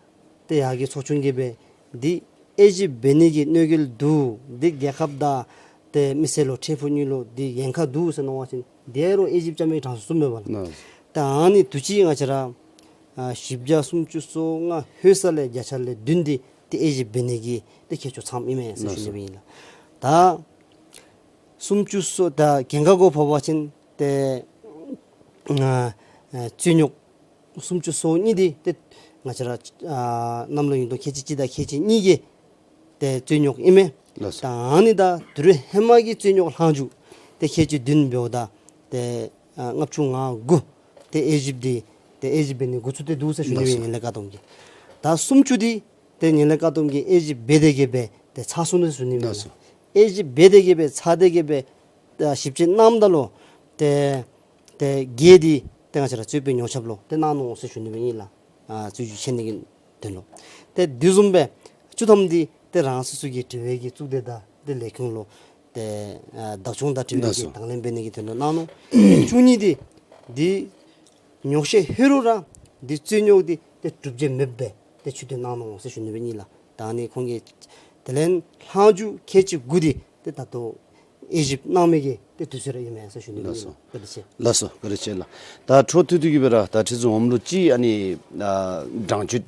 ཏེ་ཡར་གྱི་ཚོགས་ཆུང་གིས་སྦེ་འདི་དབྱེ་ཞིབ་འབད་ནི་གི་གནོད་འགེལ་འདུག། འདི་རྒྱལ་ཁབ་དང་ཏེ་མི་སེར་ལུ་འཕྲལ་ཕུགས་གཉིས་ལུ་འདི་ཉེན་ཁ་འདུག་ཟེར་མནོ་བ་ཅིན་དེ་རོགས་དབྱེ་ཞིབ་རྐྱབ་མི་གི་གྲངས་སུ་ཚུདཔ་མས་པ་ལགས། ལགས། ད་ཨ་ནི་དུས་ཅི་ང་བཅས་ར་ཨ་བཞི་བརྒྱ་སུམ་ཅུ་སོ་ལྔ་ལྷོད་ས་ལས་བརྒྱ་ཆ་ལས་བདུན་འདི་ཏེ་དབྱེ་ཞིབ་འབད་ནི་གི་ཏེ་ཁྱད་ཆོས་ཚངམ་ཨིན་མས་ཟེར་ཞུ་ནི་སྦེ་ཨིན་ལགས། ད་སུམ་ཅུ་སོ་ད་གྱངས་ཁ་གུ་འབད་བ་ཅིན་ཏེ་ཨ་ཨ་རྩོད་རྙོགས་སུམ་ཅུ་སོ་གཉིས་འདི་ཏེ་ང་བཅས་ར་ཨ་གནམ་ལོ་ཉིས་སྟོང་ཁལ་གཅིག་གཅིག་དང་ཁལ་གཅིག་གཉིས་ཀྱི་ཏེ་རྩོད་རྙོགས་ཨིན་མས། ལགས་སོ། ད་ཨ་ནི་ད་དུས་རབས་ཧེ་མ་གི་རྩོད་རྙོགས་ལྷག་འཇུག་ཏེ་ཁལ་གཅིག་བདུན་འབདཝ་ད་ཏེ་ཨ་ལྔ་བཅུ་ང་དགུ་ཏེ་དབྱེ་ཞིབ་འདི་ཏེ་དབྱེ་ཞིབ་འབད་ནི་འགོ་བཙུགས་ཏེ་འདུག་ཟེར་ཞུ་ནི་སྦེ་ཨིན། ལགས་སོ། ངན་ལྷད་བཀག་སྡོམ་གྱི། ད་སུམ་ཅུ་འདི་ ཏེ་ངན་ལྷད་བཀག་སྡོམ་གྱི་དབྱེ་ཞིབ་འབད་དེ་གི་སྦེ་ཏེ་ཚར་སོང་ནུག་ཟེར་ཞུ་ནི་ཨིན་ལགས་སོ། ལགས། དབྱེ་ཞིབ་འབད་དེ་གི་སྦེ་ཚར་ཏེ་གི་སྦེ་ད་ཞིབ་དཔྱད་གནངམ་ད་ལུ་ཏེ་ཏེ་གེ་འདི་ཏེ་ང་བཅས་ར་རྩོད་དཔོན་ཉོ་ཆ་ལུ་ཏེ་གནང་ནུག་ཟེར་ཞུ་ནི་ཨིན་ལགས། ཨ་རྩོད་རྒྱུགས་ཆེ་ནི་གི་དོན་ལུ། ཏེ་དེ་བཟུམ་སྦེ་བཅུ་ཐམ་འདི་ཏེ་རང་སོ་སོ་གི་དྲི་བའི་གི་གཙུག་སྡེ་དང་ཏེ་ལས་ཁུངས་ལུ་ཏེ་ཨ་བདག་སྐྱོང་དང་འབྲེལ་བའི་གི་ལགས་སོ། དང་ལེན་འབད་ནི་གི་དོན་ལུ་གནང་ནུག། བཅུ་གཉིས་འདི་འདི་ཉོགས་བཤད་ཧེ་རུ་ར་འདི་རྩོད་རྙོགས་འདི་ཏེ་གྲུབ་འབྲས་མེདཔ་སྦེ་ཏེ་ཆུད་དེ་གནང་ནུག་ཟེར་ཞུ་ནི་སྦེ་ཨིན་ལགས། ད་ནི་ཁོང་གིས་དེ་ལས་ལྷག་རྒྱུ་ཁལ་གཅིག་དགུ་འདི་ཏེ་ད་ལྟོ་དབྱེ་ཞིབ་གནང་མི་གི་ཏེ་དུས་ཚོད་ར་ཨིན་མས་ཟེར་ཞུ་ནི་སྦེ་ཨིན་ལགས། ལགས་སོ། བཀའ་དྲིན་ཆེ། ལགས་སོ། བཀའ་དྲིན་ཆེ་ལགས། ད་འཕྲོ་མཐུད་དེ་གི་སྦེ་ར་ད་ཁྲི་འཛིན་འོགམ་ལུ་ཅིག་ཨ་ནི་ཨ་དྲང་སྤྱོད་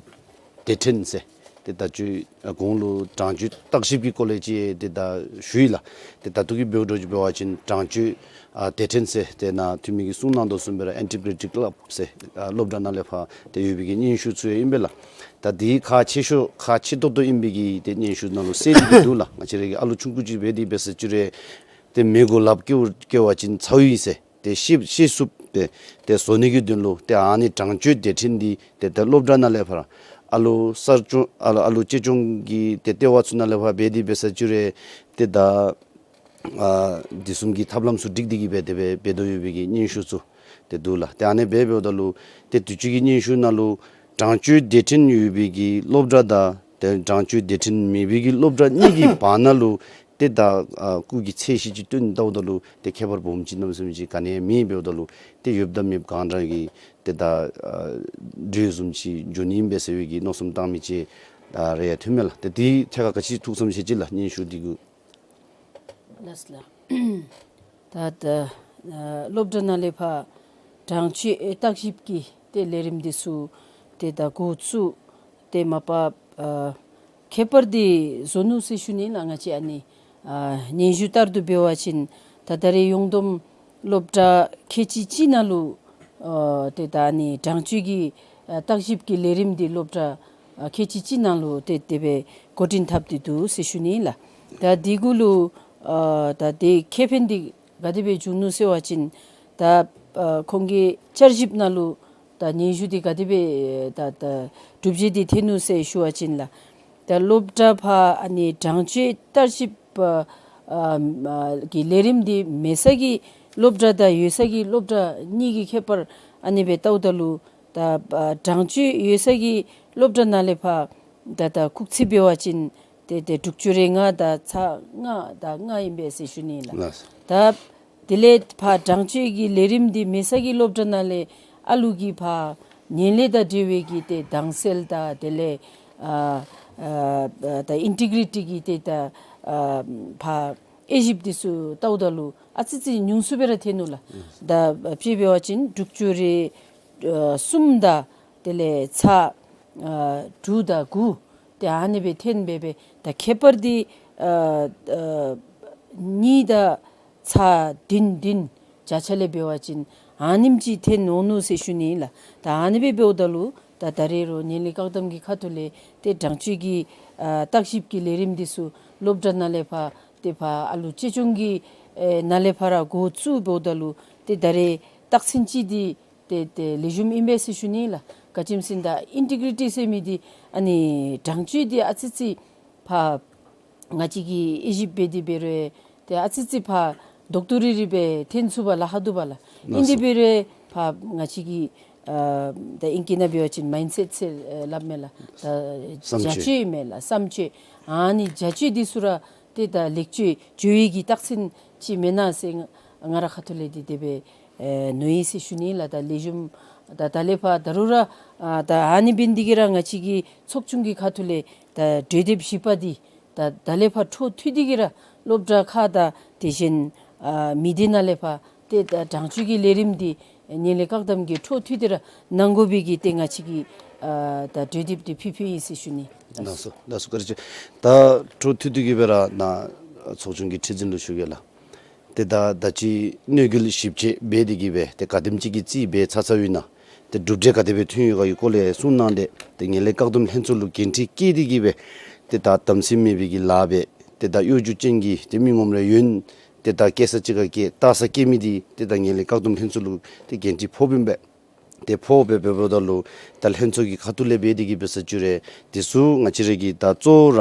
སྡེ་ཕྲན་ཟེར་ཏེ་ད་ཅི་ཨ་གོང་ལུ་དྲང་སྤྱོད་བརྟག་ཞིབ་ཀྱི་སྐོར་ལས་ཅིག་ཏེ་ད་ཞུ་ཡི་ལགས། ཏེ་ད་ལྟོ་གི་འབདཝ་འདྲཝ་ཅིག་འབད་བ་ཅིན་དྲང་སྤྱོད་ཨ་སྡེ་ཕྲན་ཟེར་ཏེ་ནཱ་འཐུས་མི་གིས་གསུང་གནང་དོ་བཟུམ་སྦེ་ར་ཨིན་ཊི་གི་རེཊི་ཌི་ཀ་ལབ་ཟེར་ཨ་སློབ་གྲྭ་ནང་ལས་ཕར་ཏེ་ཡོད་པའི་གི་སྙན་ཞུ་ཚུ་ཡང་ཨིན་པས་ལགས། ད་འདི་ཁག་ཆེ་ཤོས་ཁག་ཆེ་ཏོག་ཏོ་ཨིན་པའི་གི་ཏེ་སྙན་ཞུ་ནང་ལུ་གསལ་ཏེ་གི་འདུག་ལགས། ང་བཅས་ར་གི་ཨ་ལུ་ཆུང་ཀུ་ཅིག་འབད་དེ་འབད་ས་ཅིག་རུང་ཏེ་མི་གོ་ལགཔ་བཀལ་བཀལ་བ་ཅིན་ཚཝ་ཨིན་ཟེར་ཏེ་ཤེས་ཤེས་ཚུགསཔ་སྦེ་ཏེ་བཟོ་ནི་གི་དོན་ལུ་ཏེ་ཨ་ནི་དྲང་སྤྱོད་སྡེ་ཕྲན་འདི་ཏེ་ད་སློབ་གྲྭ་ནང་ལས་ཕར་ཨ་ལུ་གསར་སྐྱོང་ཨ་ལུ་ཨ་ལུ་གཅེས་སྐྱོང་གི་ཏེ་ལྟེ་བ་ཚུ་ནང་ལས་ཕར་འབད་དེ་འབད་ས་ཅིག་རུང་ཏེ་ད་ཨ་དེ་བཟུམ་གྱི་ཐབས་ལམ་ཚུ་སྒྲིག་སྟེ་གི་སྦེ་དེ་སྦེ་འབད་དོ་ཡོད་པའི་གི་སྙན་ཞུ་ཚུ་ཏེ་འདུག་ལགས། ཏེ་ཨ་ནི་སྦེ་འབདཝ་ད་ལུ་ཏེ་དུས་ཅི་གི་སྙན་ཞུ་ནང་ལུ་དྲང་སྤྱོད་སྡེ་ཕྲན་ཡོད་པའི་གི་སློབ་གྲྭ་དང་ཏེ་དྲང་སྤྱོད་སྡེ་ཕྲན་མེད་པའི་གི་སློབ་གྲྭ་གཉིས་ཀྱི་བར་ན་ལུ་ཏེ་ད་ཨ་སྐུགས་ཀྱི་ཚད་གཞི་ཅིག་བཏོན་བལྟཝ་ད་ལུ་ཏེ་ཁྱད་པར་སྦོམ་ཅིག་གནམ་མེད་ས་མེད་ཅིག་ག་ནི་ཡང་མེདཔ་འབདཝ་ད་ལུ་ཏེ་ཡོདཔ་དང་མེདཔ་གང་དྲག་གི་ཏེ་ད་ཨ་འགྲོས་བཟུམ་ཅིག་འགྱོ་ནི་ཨིན་པས་ཟེར་བའི་གི་མནོ་བསམ་བཏང་མི་ཅིག་ཨ་རེ་ཡང་ཐོན་མས་ལགས། ཏེ་དེའི་ཐད་ཁར་ག་ཅི་ཐུགས་བསམ་བཞེས་ཅི་ལགས། སྙན་ཞུ་འདི་གུ། ལགས་ལགས། ད་ད་ཨ་སློབ་གྲྭ་ནང་ལས་ཕར་དྲང་སྤྱོད་ཨེ་བརྟག་ཞིབ་ཀྱི་ཏེ་ལས་རིམ་འདི་ཚུ་ཏེ་ད་འགོ་བཙུགས་ཏེ་མ་པ་ཨ་ཁྱད་པར་འདི་བཟོ་ནུག་ཟེར་ཞུ་ནི་ལགས། ང་བཅས་ཨ་ནི་ཨ་སྙན་ཞུ་ལྟར་དུ་འབད་བ་ཅིན་ད་ད་རེས་ཡོངས་བསྡོམས་སློབ་གྲྭ་ཁལ་གཅིག་གཅིག་ནང་ལུ་ཨ་ཏེ་ད་ཨ་ནི་དྲང་སྤྱོད་ཀྱི་ཨ་བརྟག་ཞིབ་ཀྱི་ལས་རིམ་འདི་སློབ་གྲྭ་ཨ་ཁལ་གཅིག་གཅིག་ནང་ལུ་ཏེ་དེ་སྦེ་འགོ་འདྲེན་འཐབ་སྟེ་འདུག་ཟེར་ཞུ་ནི་ལགས། ད་འདི་གུ་ལུ་ཨ་ད་དེ་ཁེ་ཕན་འདི་ག་དེ་སྦེ་བྱུང་ནུག་ཟེར་བ་ཅིན་ད་ཨ་ཁོང་གི་བསྐྱར་ཞིབ་ནང་ལུ་ད་སྙན་ཞུ་འདི་ག་དེ་སྦེ་ད་ད་གྲུབ་འབྲས་འདི་ཐོན་ནུག་ཟེར་ཞུ་བ་ཅིན་ལགས། ད་སློབ་གྲྭ་ཕར་ཨ་ནི་དྲང་སྤྱོད་བརྟག་ཞིབ་ཨ་ཨ་གི་ལས་རིམ་འདི་མེད་ས་གི་སློབ་གྲྭ་དང་ཡོད་ས་གི་སློབ་གྲྭ་གཉིས་ཀྱི་ཁྱད་པར་ཨ་ནི་སྦེ་བལྟཝ་ད་ལུ་ད་ཨ་དྲང་སྤྱོད་ཡོད་ས་གི་སློབ་གྲྭ་ནང་ལས་ཕར་ད་ད་སྐུགས་ཚད་འབད་བ་ཅིན་ཏེ་ཏེ་དྲུག་ཅུ་རེ་ལྔ་དང་ཚག་ལྔ་དང་ལྔ་ཨིན་པས་ཟེར་ཞུ་ནི་ལགས། ལགས། ད་དེ་ལས་ཕར་དྲང་སྤྱོད་ཀྱི་ལས་རིམ་འདི་མེད་ས་གི་སློབ་གྲྭ་ནང་ལས་ཨ་ལུ་གི་ཕར་ངན་ལྷད་དང་འབྲེལ་བའི་གི་ཏེ་དྭངས་གསལ་དང་དེ་ལས་ཨ་ཨ་ད་ཨིན་ཊི་གི་རེ་ཊི་གི་ཏེ་ད་ཨ་ཕར་དབྱེ་ཞིབ་འདི་ཚུ་བལྟཝ་ད་ལུ་ཨ་ཙི་ཙི་ཉུང་སུ་སྦེ་ར་ཐོན་ནུག་ལགས། ད་དཔེ་འབད་བ་ཅིན་དྲུག་ཅུ་རེ་ཨ་གསུམ་དང་དེ་ལས་ཚག་ཨ་དྲུག་དང་དགུ་ཏེ་ཨ་ནི་སྦེ་ཐོན་སྦེ་སྦེ་ད་ཁྱད་པར་འདི་ཨ་ཨ་གཉིས་དང་ཚག་བདུན་བདུན་བརྒྱ་ཆ་ལས་འབད་བ་ཅིན་ཨ་ནེམ་ཅིག་ཐོན་འོང་ནུག་ཟེར་ཞུ་ནི་ལགས། ད་ཨ་ནི་སྦེ་འབདཝ་ད་ལུ་ད་ད་རེས་རོགས་ངན་ལྷད་བཀག་སྡོམ་གྱི་ཁ་ཐུག་ལས་ཏེ་དྲང་སྤྱོད་ཀྱི་ཨ་བརྟག་ཞིབ་ཀྱི་ལས་རིམ་འདི་ཚུ་སློབ་གྲྭ་ནང་ལས་ཕར་ཏེ་ཕར་ཨ་ལུ་གཅེས་སྐྱོང་གི་ཨེ་ནང་ལས་ཕར་ར་འགོ་བཙུགས་འབདཝ་ད་ལུ་ཏེ་ད་རེས་རྟགས་མཚན་ཅིག་འདི་ཏེ་ཏེ་ལེགས་ཤོམ་ཨིན་པས་ཟེར་ཞུ་ནི་ལགས། ག་ཅི་སྨོ་ཟེར་ན་ད་ཨིན་ཊི་གི་རེ་ཊི་ཟེར་མི་འདི་ཨ་ནི་དྲང་སྤྱོད་འདི་ཨ་ཙི་ཙི་ཕར་ང་བཅས་ཀྱིས་དབྱེ་ཞིབ་འབད་དེ་འབད་རུང་ཏེ་ཨ་ཙི་ཙི་ཕར་རྡོག་རྡོག་རིལ་རིལ་སྦེ་ཐོན་ཚུགས་པས་ལགས། ཧ་སྡུག་པས་ལགས། ཨིན་དེ་འབད་རུང་ཕར་ང་བཅས་ཀྱི་ཨ་ད་ཨིང་སྐད་ནང་འབད་བ་ཅིན་མའིན་སེཊ་ཟེར་ཨེ་སླབ་མས་ལགས། ད་བཟུམ་བྱ་སྤྱོད་ཨིན་མས་ལགས། བཟུམ་བྱ་སྤྱོད་ཨ་ནི་བྱ་སྤྱོད་འདི་ཚུ་ར་ཏེ་ད་ལེགས་བཅོས་འགྱོ་ཡི་གི་རྟགས་མཚན་ཅིག་མེན་ན་ཟེར་ང་རའི་ཁ་ཐུག་ལས་འདི་དེ་སྦེ་ཨེ་མནོ་ཡི་ཟེར་ཞུ་ནི་ལགས། ད་ལེགས་ཤོམ་ད་ད་ལས་ཕར་ད་རུང་ར་ཨ་ད་ཨ་ནི་འབད་ནི་འདི་གིས་ར་ང་བཅས་ཀྱི་ཚོགས་ཆུང་གི་ཁ་ཐུག་ལས་ད་གྲོས་འདེབས་བཞི་པ་འདི་ད་ད་ལས་ཕར་འཕྲོ་མཐུད་དེ་གིས་ར་སློབ་གྲྭ་ཁག་དང་དེ་བཞིན་ཨ་མི་སྡེ་ནང་ལས་ཕར་ཏེ་ད་དྲང་སྤྱོད་ཀྱི་ལས་རིམ་འདི་ངན་ལྷད་བཀག་སྡོམ་གྱི་འཕྲོ་མཐུད་དེ་ར་གནང་དགོ་པའི་གི་ཏེ་ང་བཅས་ཀྱིས་ཨ་ད་གྲོས་འདེབས་འདི་ཕུལ་ཕུལཝ་ཨིན་ཟེར་ཞུ་ནི། ལགས་སོ། ལགས་སོ། བཀའ་དྲིན་ཆེ། ད་འཕྲོ་མཐུད་དེ་གིས་སྦེ་ར་ནཱ་ཚོགས་ཆུང་གི་ཁྲི་འཛིན་ལུ་ཞུ་གེ་ལགས། ཏེ་ད་ད་ཅི་གནོད་འགེལ་ཞིབ་དཔྱད་འབད་དེ་གིས་སྦེ་ཏེ་ག་དེམ་ཅིག་གི་རྩིས་འབད་ཚར་ཚརཝ་ཨིན་ན། ཏེ་གྲུབ་འབྲས་ག་དེ་སྦེ་ཐོན་ཡོད་ག་གི་སྐོར་ལས་གསུང་གནང་སྟེ་ཏེ་ངན་ལྷད་བཀག་སྡོམ་ལྷན་ཚོགས་ལུ་འགན་འཁྲི་བཀལ་ཏེ་གིས་སྦེ་ཏེ་ད་དམ་ཚིག་མེད་པའི་གི་ལཱ་འབད་ཏེ་ད་གཡོ་སྒྱུ་ཅན་གྱི་ཏེ་མི་ངོམ་ར་ཡོན་ཏེ་ད་བཀལ་ས་ཅིག་ཁར་བཀལ་བཏགས་ས་བཀལ་མི་འདི་ཏེ་ད་ངན་ལྷད་བཀག་སྡོམ་ལྷན་ཚོགས་ལུ་ཏེ་འགན་འཁྲི་ཕོགཔ་ཨིན་པས། ཏེ་ཕོགཔ་སྦེ་འབདཝ་ད་ལུ་ད་ལྷན་ཚོགས་ཀྱི་ཁ་ཐུག་ལས་འབད་དེ་གི་འབད་ས་ཅིག་ར་དེ་ཚུ་ང་བཅས་ར་གིས་ད་གཙོ་བོ་ར་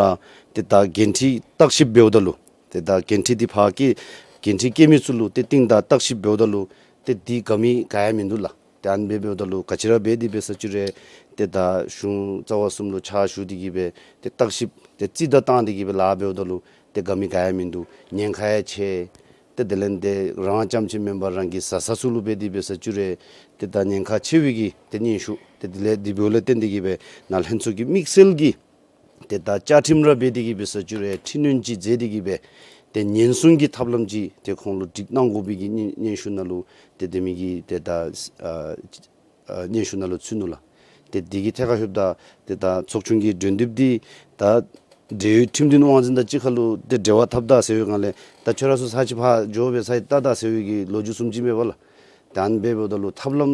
ཏེ་ད་འགན་འཁྲི་བརྟག་ཞིབ་འབདཝ་ད་ལུ་ཏེ་ད་འགན་འཁྲི་འདི་ཕར་བཀལ་འགན་འཁྲི་བཀལ་མི་ཚུ་ལུ་ཏེ་གཏིང་བདག་བརྟག་ཞིབ་འབདཝ་ད་ལུ་ཏེ་འདི་དགའ་མི་ག་ཡང་མིན་འདུག་ལགས། ཏེ་ཨ་ནི་སྦེ་འབདཝ་ད་ལུ་ག་ཅི་ར་འབད་དེ་འབད་ས་ཅིག་ར་ཏེ་ད་གཞུང་རྩ་བ་གསུམ་ལུ་ཕྱག་ཞུ་སྟེ་གི་སྦེ་ཏེ་བརྟག་ཞིབ་ཏེ་རྩིས་བདའ་བཏང་སྟེ་གི་སྦེ་ལཱ་འབདཝ་ད་ལུ་ཏེ་དགའ་མི་ག་ཡང་མིན་འདུག། ཉེན་ཁ་ཡང་ཆེ། ཏེ་དེ་ལས་ཏེ་རང་རྐྱངམ་ཅིག་མེན་པར་རང་གི་བཟའ་ཚང་ཚུ་ལུ་འབད་དེ་འབད་ས་ཅིག་ར་ཏེ་ད་ཉེན་ཁ་ཆེ་བའི་གི་ཏེ་སྙན་ཞུ་ཏེ་དེ་ལས་དེ་འབདཝ་ལས་བརྟེན་ཏེ་གི་སྦེ་ནཱ་ལྷན་ཚོགས་ཀྱི་དམིགས་བསལ་གྱི་ཏེ་ད་བཅའ་ཁྲིམས་ར་འབད་དེ་གི་འབད་ས་ཅིག་ར་འཕྲི་སྣོན་ཅིག་མཛད་དེ་གི་སྦེ་ཏེ་ཉེན་སྲུང་གི་ཐབས་ལམ་ཅིག་ཏེ་ཁོང་ལུ་སྒྲིག་གནང་དགོ་པའི་གི་སྙན་སྙན་ཞུ་ནང་ལུ་ཏེ་དེ་མི་གི་ཏེ་ད་ཨ་ཨ་སྙན་ཞུ་ནང་ལུ་ཚུད་ནུག་ལགས། ཏེ་དེ་གི་ཐད་ཁར་ལྷོདཔ་ད་ཏེ་ད་ཚོགས་ཆུང་གི་གྲོས་འདེབས་འདི་ད་འབྲེལ་ཡོད་ཁྲིམས་དོན་དབང་འཛིན་དང་གཅིག་ཁར་ལུ་ཏེ་འབྲེལ་བ་འཐབ་ད་ཟེར་བའི་སྒང་ལས་ད་ཁྱོད་ར་ཚུ་ཚར་གཅིག་ཕར་འགྱོ་སྦེ་ཚར་གཅིག་བལྟ་ད་ཟེར་བའི་གི་ལོ་རྒྱུས་བཟུམ་ཅིག་མས་པ་ལགས། ད་ཨ་ནི་འབདཝ་ད་ལུ་ཐབས་ལམ་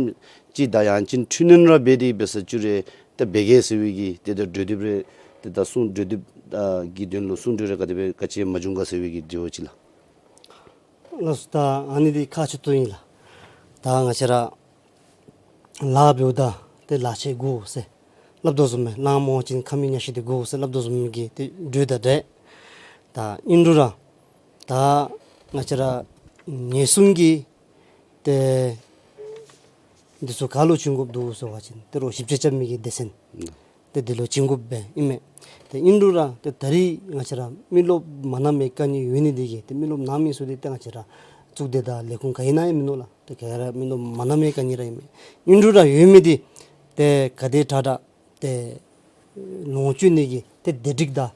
ཅིག་དང་ཡང་ཅིན་འཕྲི་སྣོན་ར་འབད་དེ་འབད་ས་ཅིག་ར་ཏེ་འབད་གེ་ཟེར་བའི་གི་ཏེ་ད་གྲོས་འདེབས་རེ་ཏེ་ད་གསུང་གྲོས་འདེབས་ཨ་གི་དོན་ལུ་གསུང་གྲོས་རེ་ག་དེ་སྦེ་ག་ཅི་མ་བྱུང་ག་ཟེར་བའི་གི་དྲི་བ་ཅིག་ལགས། ལགས་སོ། ད་ཨ་ནི་འདི་ཁག་ཆེ་ཏོག་ཏོ་ཨིན་ལགས། ད་ང་བཅས་ར་ལཱ་འབདཝ་ད་ཏེ་ལཱ་ཆས་དགོ་ཟེར་སླབ་དོ་བཟུམ་སྦེ་གླང་རྨོ་བ་ཅིན་ཁ་མིག་ཉ་ཤེས་འདི་དགོ་ཟེར་སླབ་དོ་བཟུམ་གྱི་ཏེ་འགྲོས་དང་འདྲ། ད་ཨིན་རུང་ར་ད་ང་བཅས་ར་ཉེན་སྲུང་གི་ཏེ་འདི་ཚུ་ག་ལུ་བྱིན་དགོཔ་འདུག་ཟེར་བ་ཅིན་ཏེ་རོགས་ཞིབ་དཔྱད་རྐྱབ་མི་གི་སྡེ་ཚན་ཏེ་འདི་ལུ་བྱིན་དགོཔ་སྦེ་ཨིན་མས། ཏེ་ཨིན་རུང་ར་ཏེ་ད་རིས་ང་བཅས་ར་མི་རློབས་མ་གནང་མི་དཀའ་ངལ་ཡོད་ནི་འདི་གིས་ཏེ་མི་རློབས་གནང་མི་ཚུ་འདི་ཏེ་ང་བཅས་ར་གཙུག་སྡེ་དང་ལས་ཁུངས་ག་ཨིན་ན་ཡང་མིན་ནུག་ལགས། ཏེ་ག་ར་མི་རློབས་མ་གནང་མི་དཀའ་ངལ་ར་ཨིན་མས། ཨིན་རུང་ར་ཡོད་མི་འདི་ཏེ་ག་དེ་དྲག་དྲག་ཏེ་ལོངས་སྤྱོད་ནི་གི་ཏེ་བདེ་སྒྲིག་དང་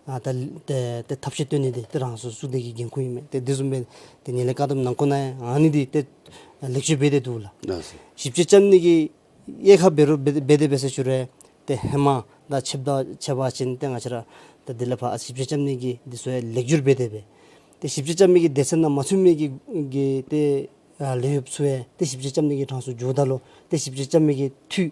ཨ་ད་ཏེ་ཏེ་ཐབས་ཤེས་སྟོན་ནི་འདི་ཏེ་རང་སོ་གཙུག་སྡེ་གི་འགན་ཁུར་ཨིན་མས། ཏེ་འདི་བཟུམ་སྦེ་ཏེ་ངན་ལྷད་བཀག་སྡོམ་ནང་འཁོད་ནང་ཡང་ཨ་ནི་འདི་ཏེ་ལེགས་བཅོས་འབད་དེ་འདུག་ལགས། ལགས་སོ། ཞིབ་དཔྱད་རྐྱབ་ནི་གི་དབྱེ་ཁག་འབད་རུང་འབད་འབད་དེ་འབད་ས་ཅིག་ར་ཏེ་ཧེ་མ་དང་ཕྱདཔ་ད་ཕྱད་པ་ཅིན་ཏེ་ང་བཅས་ར་ད་འདི་ལས་ཕར་ཞིབ་དཔྱད་རྐྱབ་ནི་གི་འདི་ཚུ་ཡང་ལེགས་བསྒྱུར་འབད་དེ་སྦེ་ཏེ་ཞིབ་དཔྱད་རྐྱབ་མི་གི་སྡེ་ཚན་ནང་མ་ཚུད་མི་གི་གི་ཏེ་ཨ་ལས་བྱེདཔ་ཚུ་ཡང་ཏེ་ཞིབ་དཔྱད་རྐྱབ་ནི་གི་གྲངས་སུ་འགྱོཝ་ད་ལུ་ཏེ་ཞིབ་དཔྱད་རྐྱབ་མི་གི་འཐུས་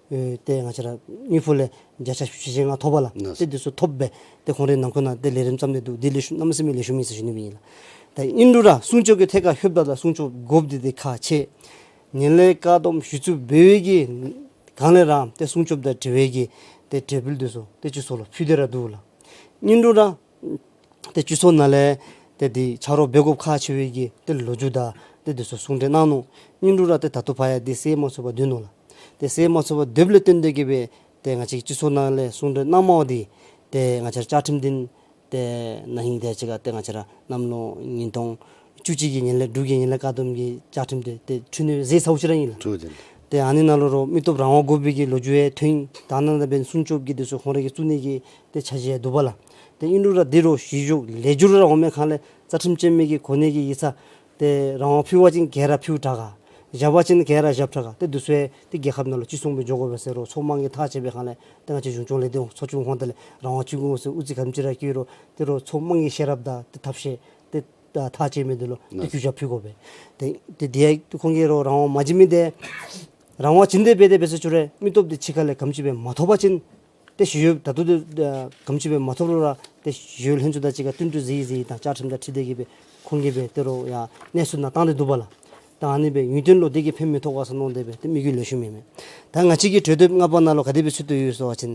ཨེ་ཏེ་ང་བཅས་ར་དངུལ་ཕོགས་ལས་བརྒྱ་ཆ་བཞི་བཅུ་ཞེ་ལྔ་ཐོབ་པ་ལགས། ལགས། ཏེ་འདི་ཚུ་ཐོབ་སྦེ་ཏེ་ཁོང་རའི་ནང་འཁོད་ནང་ཏེ་ལས་རིམ་བརྩམས་ཏེ་འདུག། འདི་ལེགས་ཤོམ་གནམ་མེད་ས་མེད་ལེགས་ཤོམ་ཨིན་ཟེར་ཞུ་ནི་སྦེ་ཨིན་ལགས། ད་ཨིན་རུང་ར་སྲུང་སྐྱོབ་ཀྱི་ཐད་ཁར་ལྷོདཔ་ད་ད་སྲུང་སྐྱོབ་དགོཔ་འདི་འདི་ཁག་ཆེ། ངན་ལྷད་བཀག་སྡོམ་ཞུ་ཚུགས་འབད་བའི་གི་སྒང་ལས་ར་ཏེ་སྲུང་སྐྱོབ་དང་འབྲེལ་བའི་གི་ཏེ་གྲོས་འབུལ་འདི་ཚུ་ཏེ་སྤྱི་ཚོགས་ལུ་ཕུལ་ཏེ་ར་འདུག་ལགས། ཨིན་རུང་ར་ཏེ་སྤྱི་ཚོགས་ནང་ལས་ཏེ་འདི་ཆ་རོགས་འབད་དགོཔ་ཁག་ཆེ་བའི་གི་ཏེ་ལོ་རྒྱུས་དང་ཏེ་འདི་ཚུ་གསུང་གྲོས་གནང་ནུག། ཨིན་རུང་ར་ཏེ་ད་ལྟོ་བར་ཡང་འདི་སེལ་མ་ཚུགས་པར་སྡོད་ནུག་ལགས། ཏེ་སེལ་མ་ཚུགས་པར་སྡོདཔ་ལས་བརྟེན་ཏེ་གི་སྦེ་ཏེ་ང་བཅས་ཀྱི་སྤྱི་ཚོགས་ནང་ལས་གསུང་གྲོས་གནངམ་འདི་ཏེ་ང་བཅས་ར་བཅའ་ཁྲིམས་འདི་ཏེ་ན་ཧིང་དེ་ཅིག་ཁར་ཏེ་ང་བཅས་ར་གནམ་ལོ་ཉིས་སྟོང་བཅུ་གཅིག་གི་ངན་ལྷད་འབྲུག་གི་ངན་ལྷད་བཀག་སྡོམ་གྱི་བཅའ་ཁྲིམས་འདི་ཏེ་འཕྲི་སྣོན་མཛད་ཚརཝ་ཅིག་ར་ཨིན་ལགས། ཐུགས་རྗེ་ཆེ། ཏེ་ཨ་ནི་ནང་ལུ་རོགས་མི་སྟོབས་རང་དབང་དགོ་པའི་གི་ལོ་རྒྱུས་ཡང་ཐོན། ད་ནཱ་ད་འབདན་སྲུང་སྐྱོབ་ཀྱི་འདི་ཚུ་ཁོང་ར་གིས་བཙུགས་ནི་གི་ཏེ་འཆར་གཞི་ཡང་འདུག་པ་ལགས། ཏེ་ཨིན་རུང་ར་འདི་རོགས་ཞི་གཡོག་ལེགས་བསྒྱུར་ར་འོང་མི་ཁར་ལས་རྩ་ཁྲིམས་བཅད་མི་གི་གོ་གནས་ཀྱི་ཡིག་ཚང་ཏེ་རང་དབང་ཕུལ་བ་ཅིན་ག་ར་ཕུལ་དྲག་ག། བཞག་པ་ཅིན་ག་ར་བཞག་དྲག་ག། ཏེ་འདི་ཚུ་ཡང་ཏེ་རྒྱལ་ཁབ་ནང་ལུ་ཅི་གསུངས་སྦེ་འགྱོ་དགོ་པས་ཟེར་རོགས་ཚོགས་དམངས་ཀྱིས་ཐག་བཅད་པའི་ཁར་ལས་ཏེ་ང་བཅས་གཞུང་སྐྱོང་ལས་དོན་ཚོགས་ཆུང་ཧོང་ཏེ་ལས་རང་དབང་ཅིག་དགོ་ཟེར་ཨུ་ཚུགས་ག་དེམ་ཅིག་ར་བསྐྱེད་རུང་ཏེ་རོགས་ཚོགས་དམངས་ཀྱི་ཤེས་རབ་དང་ཏེ་ཐབས་ཤེས་ཏེ་ད་ཐག་བཅད་མི་འདི་ལུ་ཏེ་གུས་ཞབས་ཕུལ་དགོ་པས། ཏེ་ཏེ་འདི་ཡང་ཁོང་གིས་རོགས་རང་དབང་མ་བྱིན་མི་འདི་རང་དབང་བྱིན་ཏེ་འབད་དེ་འབད་ས་ཅིག་ར་མི་སྟོབས་འདི་ཕྱི་ཁ་ལས་ག་དེམ་ཅིག་སྦེ་མ་ཐོབ་པ་ཅིན་ཏེ་ཞི་གཡོག་ད་ལྟོ་འདི་ཨ་ག་དེམ་ཅིག་སྦེ་མ་ཐོབ་རུང་ར་ཏེ་ཞི་གཡོག་ལྷན་ཚོགས་དང་གཅིག་ཁར་བསྟུན་གྲོས་མཛད་ཡི་མཛད་ཡི་དང་བཅའ་ཁྲིམས་དང་འཁྲིལ་ཏེ་གི་སྦེ་ཁོང་གིས་སྦེ་ཏེ་རོགས་ཡར་གནས་ཚུལ་ནང་བཏང་སྟེ་འདུག་པ་ལགས། ད་ཨ་ནི་སྦེ་ཡུན་བརྟན་ལུ་དེ་གིས་ཕན་མི་ཐོགས་ག་ཟེར་མནོ་སྟེ་སྦེ་ཏེ་དམིགས་ཡུལ་ལེགས་ཤོམ་ཨིན་མས། ད་ང་བཅས་ཀྱི་གྲོས་འདེབས་ལྔ་པ་ནང་ལུ་ག་དེ་སྦེ་ཚུད་དེ་ཡོད་ཟེར་བ་ཅིན་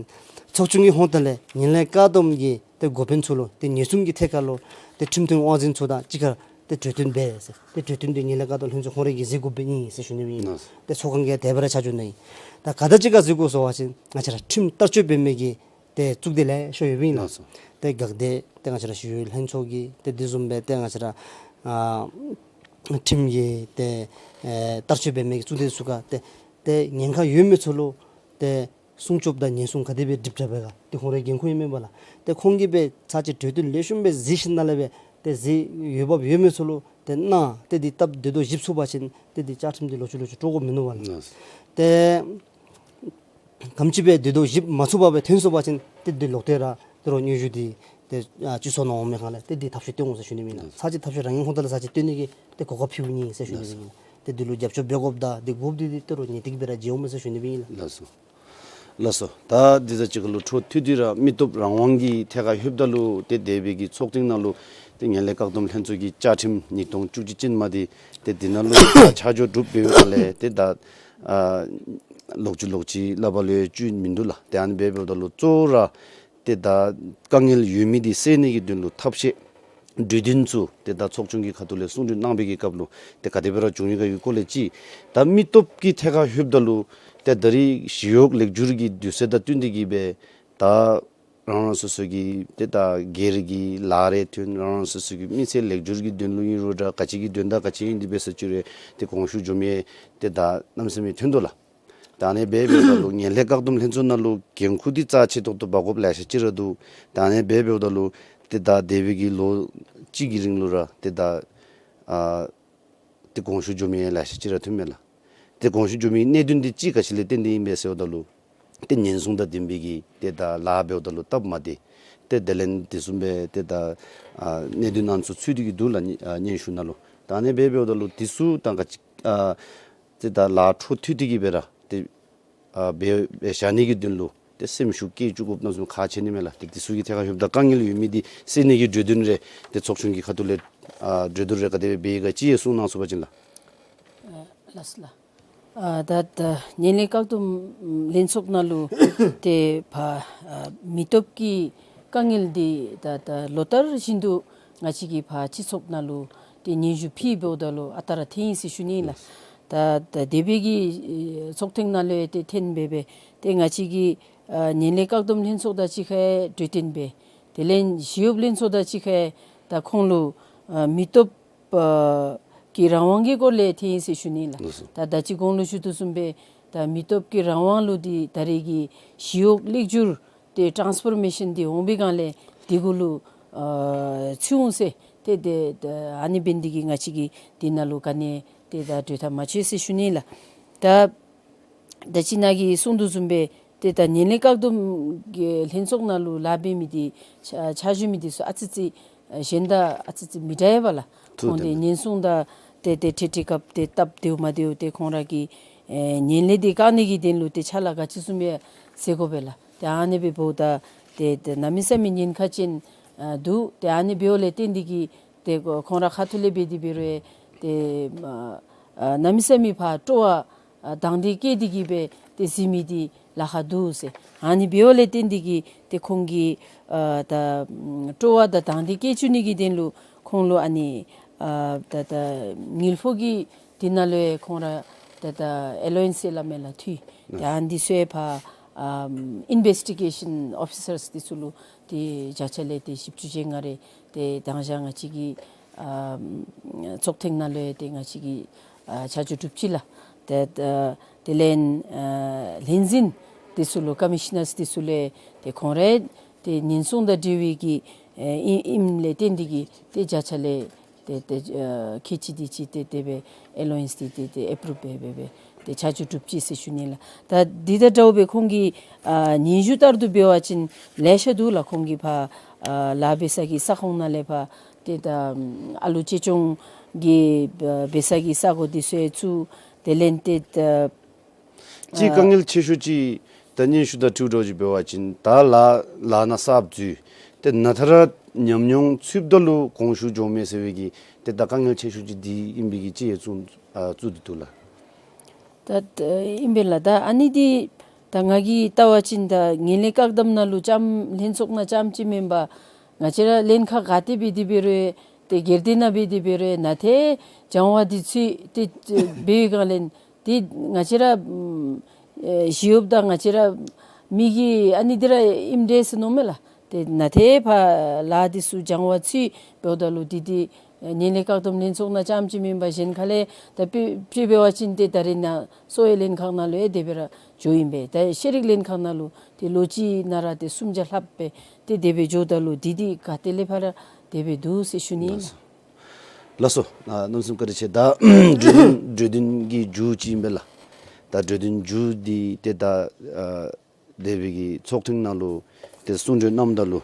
ཚོགས་ཆུང་གི་ཧོང་ཏེ་ལས་ངན་ལྷད་བཀག་སྡོམ་གྱི་ཏེ་འགོ་དཔོན་ཚུ་ལུ་ཏེ་ཉེན་སྲུང་གི་ཐད་ཁར་ལུ་ཏེ་ཁྲིམས་དོན་དབང་འཛིན་ཚུ་དང་གཅིག་ཁར་ཏེ་གྲོས་བསྟུན་འབད་ཟེར། ཏེ་གྲོས་བསྟུན་འདི་ངན་ལྷད་བཀག་སྡོམ་ལྷན་ཚོགས་ཁོང་ར་གིས་མཛད་དགོཔ་སྦེ་ཨིན་ཟེར་ཞུ་ནི་སྦེ་ཨིན། ལགས་སོ། ཏེ་ཚོགས་ཁང་གིས་དེ་སྦེ་ར་ཆ་འཇོག་གནང་ཡི། ད་ག་དང་གཅིག་ཁར་གཟིགས་དགོ་ཟེར་བ་ཅིན་ང་བཅས་ར་ཁྲིམས་བསྟར་སྤྱོད་འབད་མི་གི་ཏེ་གཙུག་སྡེ་ལེ་ཤ་ཡོདཔ་ཨིན་ལགས། ལགས་སོ། ཏེ་འགག་སྡེ་ཏེ་ང་བཅས་ར་ཞི་གཡོག་ལྷན་ཚོགས་ཀྱི་ཏེ་དེ་བཟུམ་སྦེ་ཏེ་ང་བཅས་ར་ཨ་ཁྲིམས་ཀྱི་ཏེ་ཨེ་བསྟར་སྤྱོད་འབད་མི་གི་གཙུག་སྡེ་ཚུ་ཁར་ཏེ་ཏེ་ཉེན་ཁ་ཡོད་མི་ཚུ་ལུ་ཏེ་སྲུང་སྐྱོབ་དང་ཉེན་སྲུང་ག་དེ་སྦེ་སྒྲིག་དྲག་པས་ག་ཏེ་ཁོང་རའི་འགན་ཁུར་ཨིན་མས་པ་ལགས། ཏེ་ཁོང་གིས་སྦེ་ཚར་གཅིག་གྲོས་བསྟུན་ལེགས་ཤོམ་སྦེ་གཟིགས་ཞིནམ་ལས་སྦེ་ཏེ་གཟིགས་ཡོད་བབ་ཡོད་མི་ཚུ་ལུ་ཏེ་གནང་ཏེ་འདི་སྟབས་བདེ་ཏོག་ཏོ་ཞིབ་ཚུགས་པ་ཅིན་ཏེ་འདི་བཅའ་ཁྲིམས་འདི་ལོག་ཅི་ལོག་ཅི་དཀྲོག་དགོཔ་མིན་ནུག་པ་ལགས། ལགས་སོ། ཏེ་ག་དེམ་ཅིག་སྦེ་བདེ་ཏོག་ཏོ་ཞིབ་མ་ཚུགས་པར་སྦེ་ཐོན་སོང་པ་ཅིན་ཏེ་འདི་ལོག་སྟེ་ར་ཏེ་རོགས་སྙན་ཞུ་འདི་ཏེ་ཨ་སྤྱི་ཚོགས་ནང་འོང་མི་ཁར་ལས་ཏེ་འདི་ཐབས་ཤེས་སྟོན་དགོ་ཟེར་ཞུ་ནི་སྦེ་ཨིན་ལགས། ཚར་གཅིག་ཐབས་ཤེས་རང་ངོས་ཧོང་ཏེ་ལས་ཚར་གཅིག་སྟོན་ནི་གི་ཏེ་གོ་སྐབས་ཕུལཝ་ཨིན་ཟེར་ཞུ་ནི་སྦེ་ཨིན་ལགས། ཏེ་འདི་ལུ་རྒྱབ་སྐྱོར་འབད་དགོཔ་དང་འདི་དགོཔ་འདི་འདི་ཏེ་རོགས་ངེས་ཏིག་སྦེ་ར་མཇལཝ་མས་ཟེར་ཞུ་ནི་སྦེ་ཨིན་ལགས། ལགས་སོ། ལགས་སོ། ད་འདི་ཚར་གཅིག་ཁར་ལུ་འཕྲོ་མཐུད་དེ་ར་མི་སྟོབས་རང་དབང་གི་ཐད་ཁར་ལྷོདཔ་ད་ལུ་ཏེ་འདས་པའི་གི་ཚོགས་ཐེངས་ནང་ལུ་ཏེ་ངན་ལྷད་བཀག་སྡོམ་ལྷན་ཚོགས་ཀྱི་བཅའ་ཁྲིམས་ཉིས་སྟོང་བཅུ་གཅིག་ཅན་མ་འདི་ཏེ་འདི་ནང་ལུ་ཆ་འཇོག་གྲུབ་འབད་བའི་སྒང་ལས་ཏེ་ད་ ཨ་ལོག་ཅི་ལོག་ཅི་སླབ་པ་ལུ་ཡང་ཅིག་མིན་འདུག་ལགས། ཏེ་ཨ་ནི་སྦེ་འབདཝ་ད་ལུ་གཙོ་བོ་ར་ཏེ་ད་དཀའ་ངལ་ཡོད་མི་འདི་སེལ་ནི་གི་དོན་ལུ་ཐབས་ཤེས་གྲོས་བསྟུན་ཚུ་ཏེ་ད་ཚོགས་ཆུང་གི་ཁ་ཐུག་ལས་གསུང་གྲོས་གནང་བའི་གི་སྐབས་ལུ་ཏེ་ག་དེ་སྦེ་ར་བྱུང་ཡི་ག་ཡོད་སྐོར་ལས་ཅིག། ད་མི་སྟོབས་ཀྱི་ཐད་ཁར་ལྷོདཔ་ད་ལུ་ཏེ་ད་རེས་ཞི་གཡོག་ལེགས་བསྒྱུར་གྱི་དུས་ཚོད་དང་བསྟུན་ཏེ་གི་སྦེ་ད་རང་རང་སོ་སོ་གི་ཏེ་ད་སྒེར་གྱི་ལཱ་རེ་ཐོན། རང་རང་སོ་སོ་གི་མི་ཚེ་ལེགས་བསྒྱུར་གྱི་དོན་ལུ་ཨིན་རུང་འདྲ། ག་ཅི་གི་དོན་དག་ག་ཅི་ཨིན་དེ་སྦེ་ས་ཅིག་རེ་ཏེ་དགོངས་ཞུ་འགྱོ་མི་ཏེ་ད་གནམ་མེད་ས་མེད་ཐོན་དོ་ལགས། ད་ཨ་ནི་སྦེ་འབདཝ་ད་ལུ་ངན་ལྷད་བཀག་སྡོམ་ལྷན་ཚོགས་ནང་ལུ་འགན་ཁུར་འདི་རྩ་ཆེ་ཏོག་ཏོ་འབག་དགོཔ་ལེ་ཤ་ཅིག་ར་འདུག། ད་ཨ་ནི་སྦེ་འབདཝ་ད་ལུ་ཏེ་ད་འདས་པའི་གི་ལོ་གཅིག་གི་རིང་ལུ་ར་ཏེ་ད་ཨ་ཏེ་དགོངས་ཞུ་འགྱོ་མི་ལེ་ཤ་ཅིག་ར་ཐོན་མས་ལགས། ཏེ་དགོངས་ཞུ་འགྱོ་མི་གནད་དོན་འདི་ཅིག་ག་ཅི་ལས་བརྟེན་ཏེ་ཨིན་པས་ཟེརཝ་ད་ལུ་ཏེ་ཉེན་སྲུང་དང་ལྡན་པའི་གི་ཏེ་ད་ལཱ་འབདཝ་ད་ལུ་སྟབས་མ་བདེ། ཏེ་དེ་ལས་དེ་བཟུམ་སྦེ་ཏེ་ད་ཨ་གནད་དོན་ཨ་ནི་ཚུ་ཚུད་དེ་གི་འདུག་ལགས། ཨ་སྙན་ཞུ་ནང་ལུ་ད་ཨ་ནི་སྦེ་འབདཝ་ད་ལུ་དེ་ཚུ་དང་ག་ཅི་ཨ་ཏེ་ད་ལཱ་འཕྲོ་མཐུད་དེ་གི་སྦེ་ར་ཏེ་ཨ་འབད་འབད་བཞག་ནི་གི་དོན་ལུ་ཏེ་སེམས་ཤུགས་བསྐྱེད་བཅུག་དགོཔ་ཨ་ནི་ཚུ་ཁག་ཆེ་ནི་མས་ལགས། ཏེ་དེ་ཚུ་གི་ཐད་ཁར་ལྷོདཔ་ད་དཀའ་ངལ་ཡོད་མི་འདི་སེལ་ནི་གི་གྲོས་བསྟུན་རེ་ཏེ་ཚོགས་ཆུང་གི་ཁ་ཐུག་ལས་ཨ་གྲོས་བསྡུར་རེ་ག་དེ་སྦེ་འབད་ཡི་ག་ཅིག་ཡང་གསུང་གནང་ཚུགས་པ་ཅིན་ལགས། ཨ་ལགས་སོ་ལགས། ཨ་ད་ད་ངན་ལྷད་བཀག་སྡོམ་ལྷན་ཚོགས་ནང་ལུ་ཏེ་ཕར་ཨ་མི་སྟོབས་ཀྱི་དཀའ་ངལ་འདི་ད་ད་ལོ་ལྟར་བཞིན་དུ་ང་བཅས་ཀྱིས་ཕར་སྤྱི་ཚོགས་ནང་ལུ་ཏེ་སྙན་ཞུ་ཕུལ་འབདཝ་ད་ལུ་ཨ་རྟག་ར་ཐོན་ཡི་ཟེར་ཞུ་ནི་ལགས། ད་ད་འདས་པའི་གི་ཚོགས་ཐེངས་ནང་ལུ་ཡང་ཏེ་ཐོན་སྦེ་སྦེ་ཏེ་ང་བཅས་ཀྱིས་ཨ་ངན་ལྷད་བཀག་སྡོམ་ལྷན་ཚོགས་དང་གཅིག་ཁར་གྲོས་བསྟུན་འབད། དེ་ལས་ཞི་གཡོག་ལྷན་ཚོགས་དང་གཅིག་ཁར་ད་ཁོང་ལུ་ཨ་མི་སྟོབས་ཨ་ཀྱི་རང་དབང་གི་སྐོར་ལས་ཐོན་ཡི་ཟེར་ཞུ་ནི་ལགས། ལགས་སོ། ད་ད་ཅི་གོང་ལུ་ཞུ་དོ་བཟུམ་སྦེ་ད་མི་སྟོབས་ཀྱི་རང་དབང་ལུ་འདི་ད་རེས་ཀྱི་ཞི་གཡོག་ལེགས་བསྒྱུར་ཏེ་ཊཱནསི་ཕོར་མེ་ཤཱན་འདི་འོང་བའི་སྒང་ལས་འདི་གུ་ལུ་ཨ་ཚུད་འོང་ཟེར་ཏེ་ཏེ་ད་ཨ་ནི་འབད་ནི་འདི་གིས་ང་བཅས་ཀྱིས་འདི་ནང་ལུ་ག་ནི་ཏེ་ད་གྲོས་ཐག་མ་ཆོད་ཟེར་ཞུ་ནི་ལགས། ད་ད་ཅི་ནཱ་གིས་གསུང་དོ་བཟུམ་སྦེ་ཏེ་ད་ངན་ལྷད་བཀག་སྡོམ་གྱི་ལྷན་ཚོགས་ནང་ལུ་ལཱ་འབད་མི་འདི་ཕྱག་ཕྱག་ཞུ་མི་འདི་ཚུ་ཨ་ཙི་ཙི་ཨ་གཞན་དང་ཨ་ཙི་ཙི་མི་འདྲ་བས་ལགས། ཏུ་ཁོང་ཏེ་ཏེ་ཉེན་སྲུང་དང་ཏེ་ཏེ་འཕྲལ་འཕྲལ་སྐབས་ཏེ་སྟབས་བདེཝ་མ་བདེཝ་ཏེ་ཁོང་ར་གི་ཨེ་ངན་ལྷད་འདི་བཀག་ནི་གི་དོན་ལུ་ཏེ་ཕྱག་ལཱ་ག་ཅི་བཟུམ་ཡང་མཛད་དགོ་པས་ལགས། ཏེ་ཨ་ནི་སྦེ་འབདཝ་ད་ཏེ་ཏེ་གནམ་མེད་ས་མེད་ཉེན་ཁ་ཅན་ཨ་འདུག། ཏེ་ཨ་ནི་འབདཝ་ལས་བརྟེན་ཏེ་གིས་ཏེ་ཁོང་ར་ཁ་ཐུག་ལས་འབད་དེ་འབད་རུང་ཏེ་ཨ་གནམ་མེད་ས་མེད་ཕར་སྤྲོ་བ་ཨ་དང་འདོད་བསྐྱེད་དེ་གིས་སྦེ་ཏེ་གཟིགས་མི་འདི་ལཱ་ཁག་འདུག་ཟེར། ཨ་ནི་འབདཝ་ལས་བརྟེན་ཏེ་གིས་ཏེ་ཁོང་གིས་ཨ་ད་སྤྲོ་བ་དང་དང་འདོད་བསྐྱེད་བཅུག་ནི་གི་དོན་ལུ་ཁོང་ལུ་ཨ་ནི་ཨ་ད་ད་དངུལ་ཕོགས་ཀྱི་འདི་ནང་ལུ་ཡང་ཁོང་ར་ད་ད་ཨེ་ལོ་ཝེནསི་ཟེར་སླབ་མས་ལགས་འཐུས། ཏེ་ཨ་ནི་འདི་ཚུ་ཡང་ཕར་ཨམ་ཨིན་བེསི་ཊི་གེ་ཤཱན་ཨོ་ཕི་སརསི་འདི་ཚུ་ལུ་ཏེ་བརྒྱ་ཆ་ལས་ཏེ་བཞི་བཅུ་ཞེ་ལྔ་རེ་ཏེ་མདང་ཞག་ང་བཅས་ཀྱི་ཨ་ཚོགས་ཐེངས་ནང་ལུ་ཡང་ཏེ་ང་བཅས་ཀྱིས་ཨ་ཆ་འཇོག་གྲུབ་ཅི་ལགས། ཏེ་ཏེ་དེ་ལས་ཨ་ལྷན་འཛིན་འདི་ཚུ་ལུ་ཀོ་མི་ཤ་ནརསི་འདི་ཚུ་ལུ་ཡང་ཏེ་ཁོང་ར་ཏེ་ཉེན་སྲུང་དང་འབྲེལ་བའི་གི་ཨེ་ཨིན་ཨིནམ་ལས་བརྟེན་ཏེ་གིས་ཏེ་བརྒྱ་ཆ་ལས་ཏེ་ཏེ་ཨ་ཁལ་གཅིག་དེ་ཅིག་ཏེ་དེ་སྦེ་ཨེ་ལོ་ཝེནསི་འདི་ཏེ་ཏེ་ཨེ་པུ་རུབ་འབད་འབད་འབད་ཏེ་ཆ་འཇོག་གྲུབ་ཅི་ཟེར་ཞུ་ནི་ལགས། ད་འདི་དང་འདྲཝ་སྦེ་ཁོང་གི་ཨ་སྙན་ཞུ་ལྟར་དུ་འབད་བ་ཅིན་ལེ་ཤ་འདུག་ལགས། ཁོང་གིས་ཕར་ཨ་ལཱ་འབད་ས་གི་ས་ཁོངས་ནང་ལས་ཕར་ཏེ་ད་ཨ་ལུ་གཅེས་སྐྱོང་གི་ཨ་འབད་ས་གི་ས་གོ་འདི་ཚུ་ཡང་བཙུགས། དེ་ལས་ཏེ་ད་ཅིག་དཀའ་ངལ་ཆེ་ཤོས་ཅིག་ད་སྙན་ཞུ་དང་འཁྲིལཝ་འདྲཝ་ཅིག་འབད་བ་ཅིན་ད་ལཱ་ལཱ་ནང་གསརཔ་འཛུལ། ཏེ་ནང་ཐ་ར་ཉམས་མྱོང་ཚུདཔ་ད་ལུ་དགོངས་ཞུ་འགྱོ་མས་ཟེར་བའི་གི་ཏེ་ད་དཀའ་ངལ་ཆེ་ཤོས་ཅིག་འདི་ཨིན་པའི་གི་ཅིག་ཡང་བཙུགས་ཨ་བཙུགས་ཏེ་འདུག་ལགས། ད་ཨིན་པས་ལགས། ད་ཨ་ནི་འདི་ད་ང་གིས་བལྟ་བ་ཅིན་ད་ངན་ལྷད་བཀག་སྡོམ་ནང་ལུ་རྐྱངམ་ལྷན་ཚོགས་ནང་རྐྱངམ་ཅིག་མེན་པར་ང་བཅས་ར་ལྷན་ཁག་ག་ཏེ་འབད་དེ་འབད་རུང་ཏེ་སྒེར་སྡེ་ནང་འབད་དེ་འབད་རུང་ནང་ཏེ་སྦྱང་བ་འདི་ཚུ་ཏེ་འབད་བའི་སྒང་ལས་ཏེ་ང་བཅས་ར་ཨམ་ཨེ་ཞི་གཡོགཔ་དང་ང་བཅས་ར་མི་གི་ཨ་ནི་འདི་ར་ཨིནམ་འདྲས་ཟེར་མནོཝ་མས་ལགས། ཏེ་ནང་ཏེ་ཕར་ལཱ་འདི་ཚུ་སྦྱང་བ་ཚུ་འབདཝ་ད་ལུ་འདི་འདི་ཨེ་ངན་ལྷད་བཀག་སྡོམ་ལྷན་ཚོགས་ནང་རྐྱངམ་ཅིག་མེན་པར་གཞན་ཁ་ལས་ད་དཔེ་དཔེ་འབད་བ་ཅིན་ཏེ་ད་རེས་ནངས་གསོ་བའི་ལྷན་ཁག་ནང་ལུ་ཡང་དེ་སྦེ་ར་འགྱོཝ་ཨིན་པས། ད་ཤེས་རིག་ལྷན་ཁག་ནང་ལུ་ཏེ་ལོ་གཅིག་ནང་ར་ཏེ་གསུམ་བརྒྱ་ལྷགཔ་སྦེ་ཏེ་དེ་སྦེ་འགྱོཝ་ད་ལུ་འདི་འདི་ག་ཏེ་ལས་ཕར་ར་དེ་སྦེ་འདུག་ཟེར་ཞུ་ནི་ཨིན་ལགས། ལགས་སོ། ཨ་གནམ་མེད་ས་མེད་བཀའ་དྲིན་ཆེ། ད་གྲོས་བསྟུན་གྲོས་བསྟུན་གྱི་མཇུག་ཅིག་ཨིན་པས་ལགས། ད་གྲོས་བསྟུན་མཇུག་འདི་ཏེ་ད་ཨ་འདས་པའི་གི་ཚོགས་ཐེངས་ནང་ལུ་ཏེ་གསུང་གྲོས་གནངམ་ད་ལུ་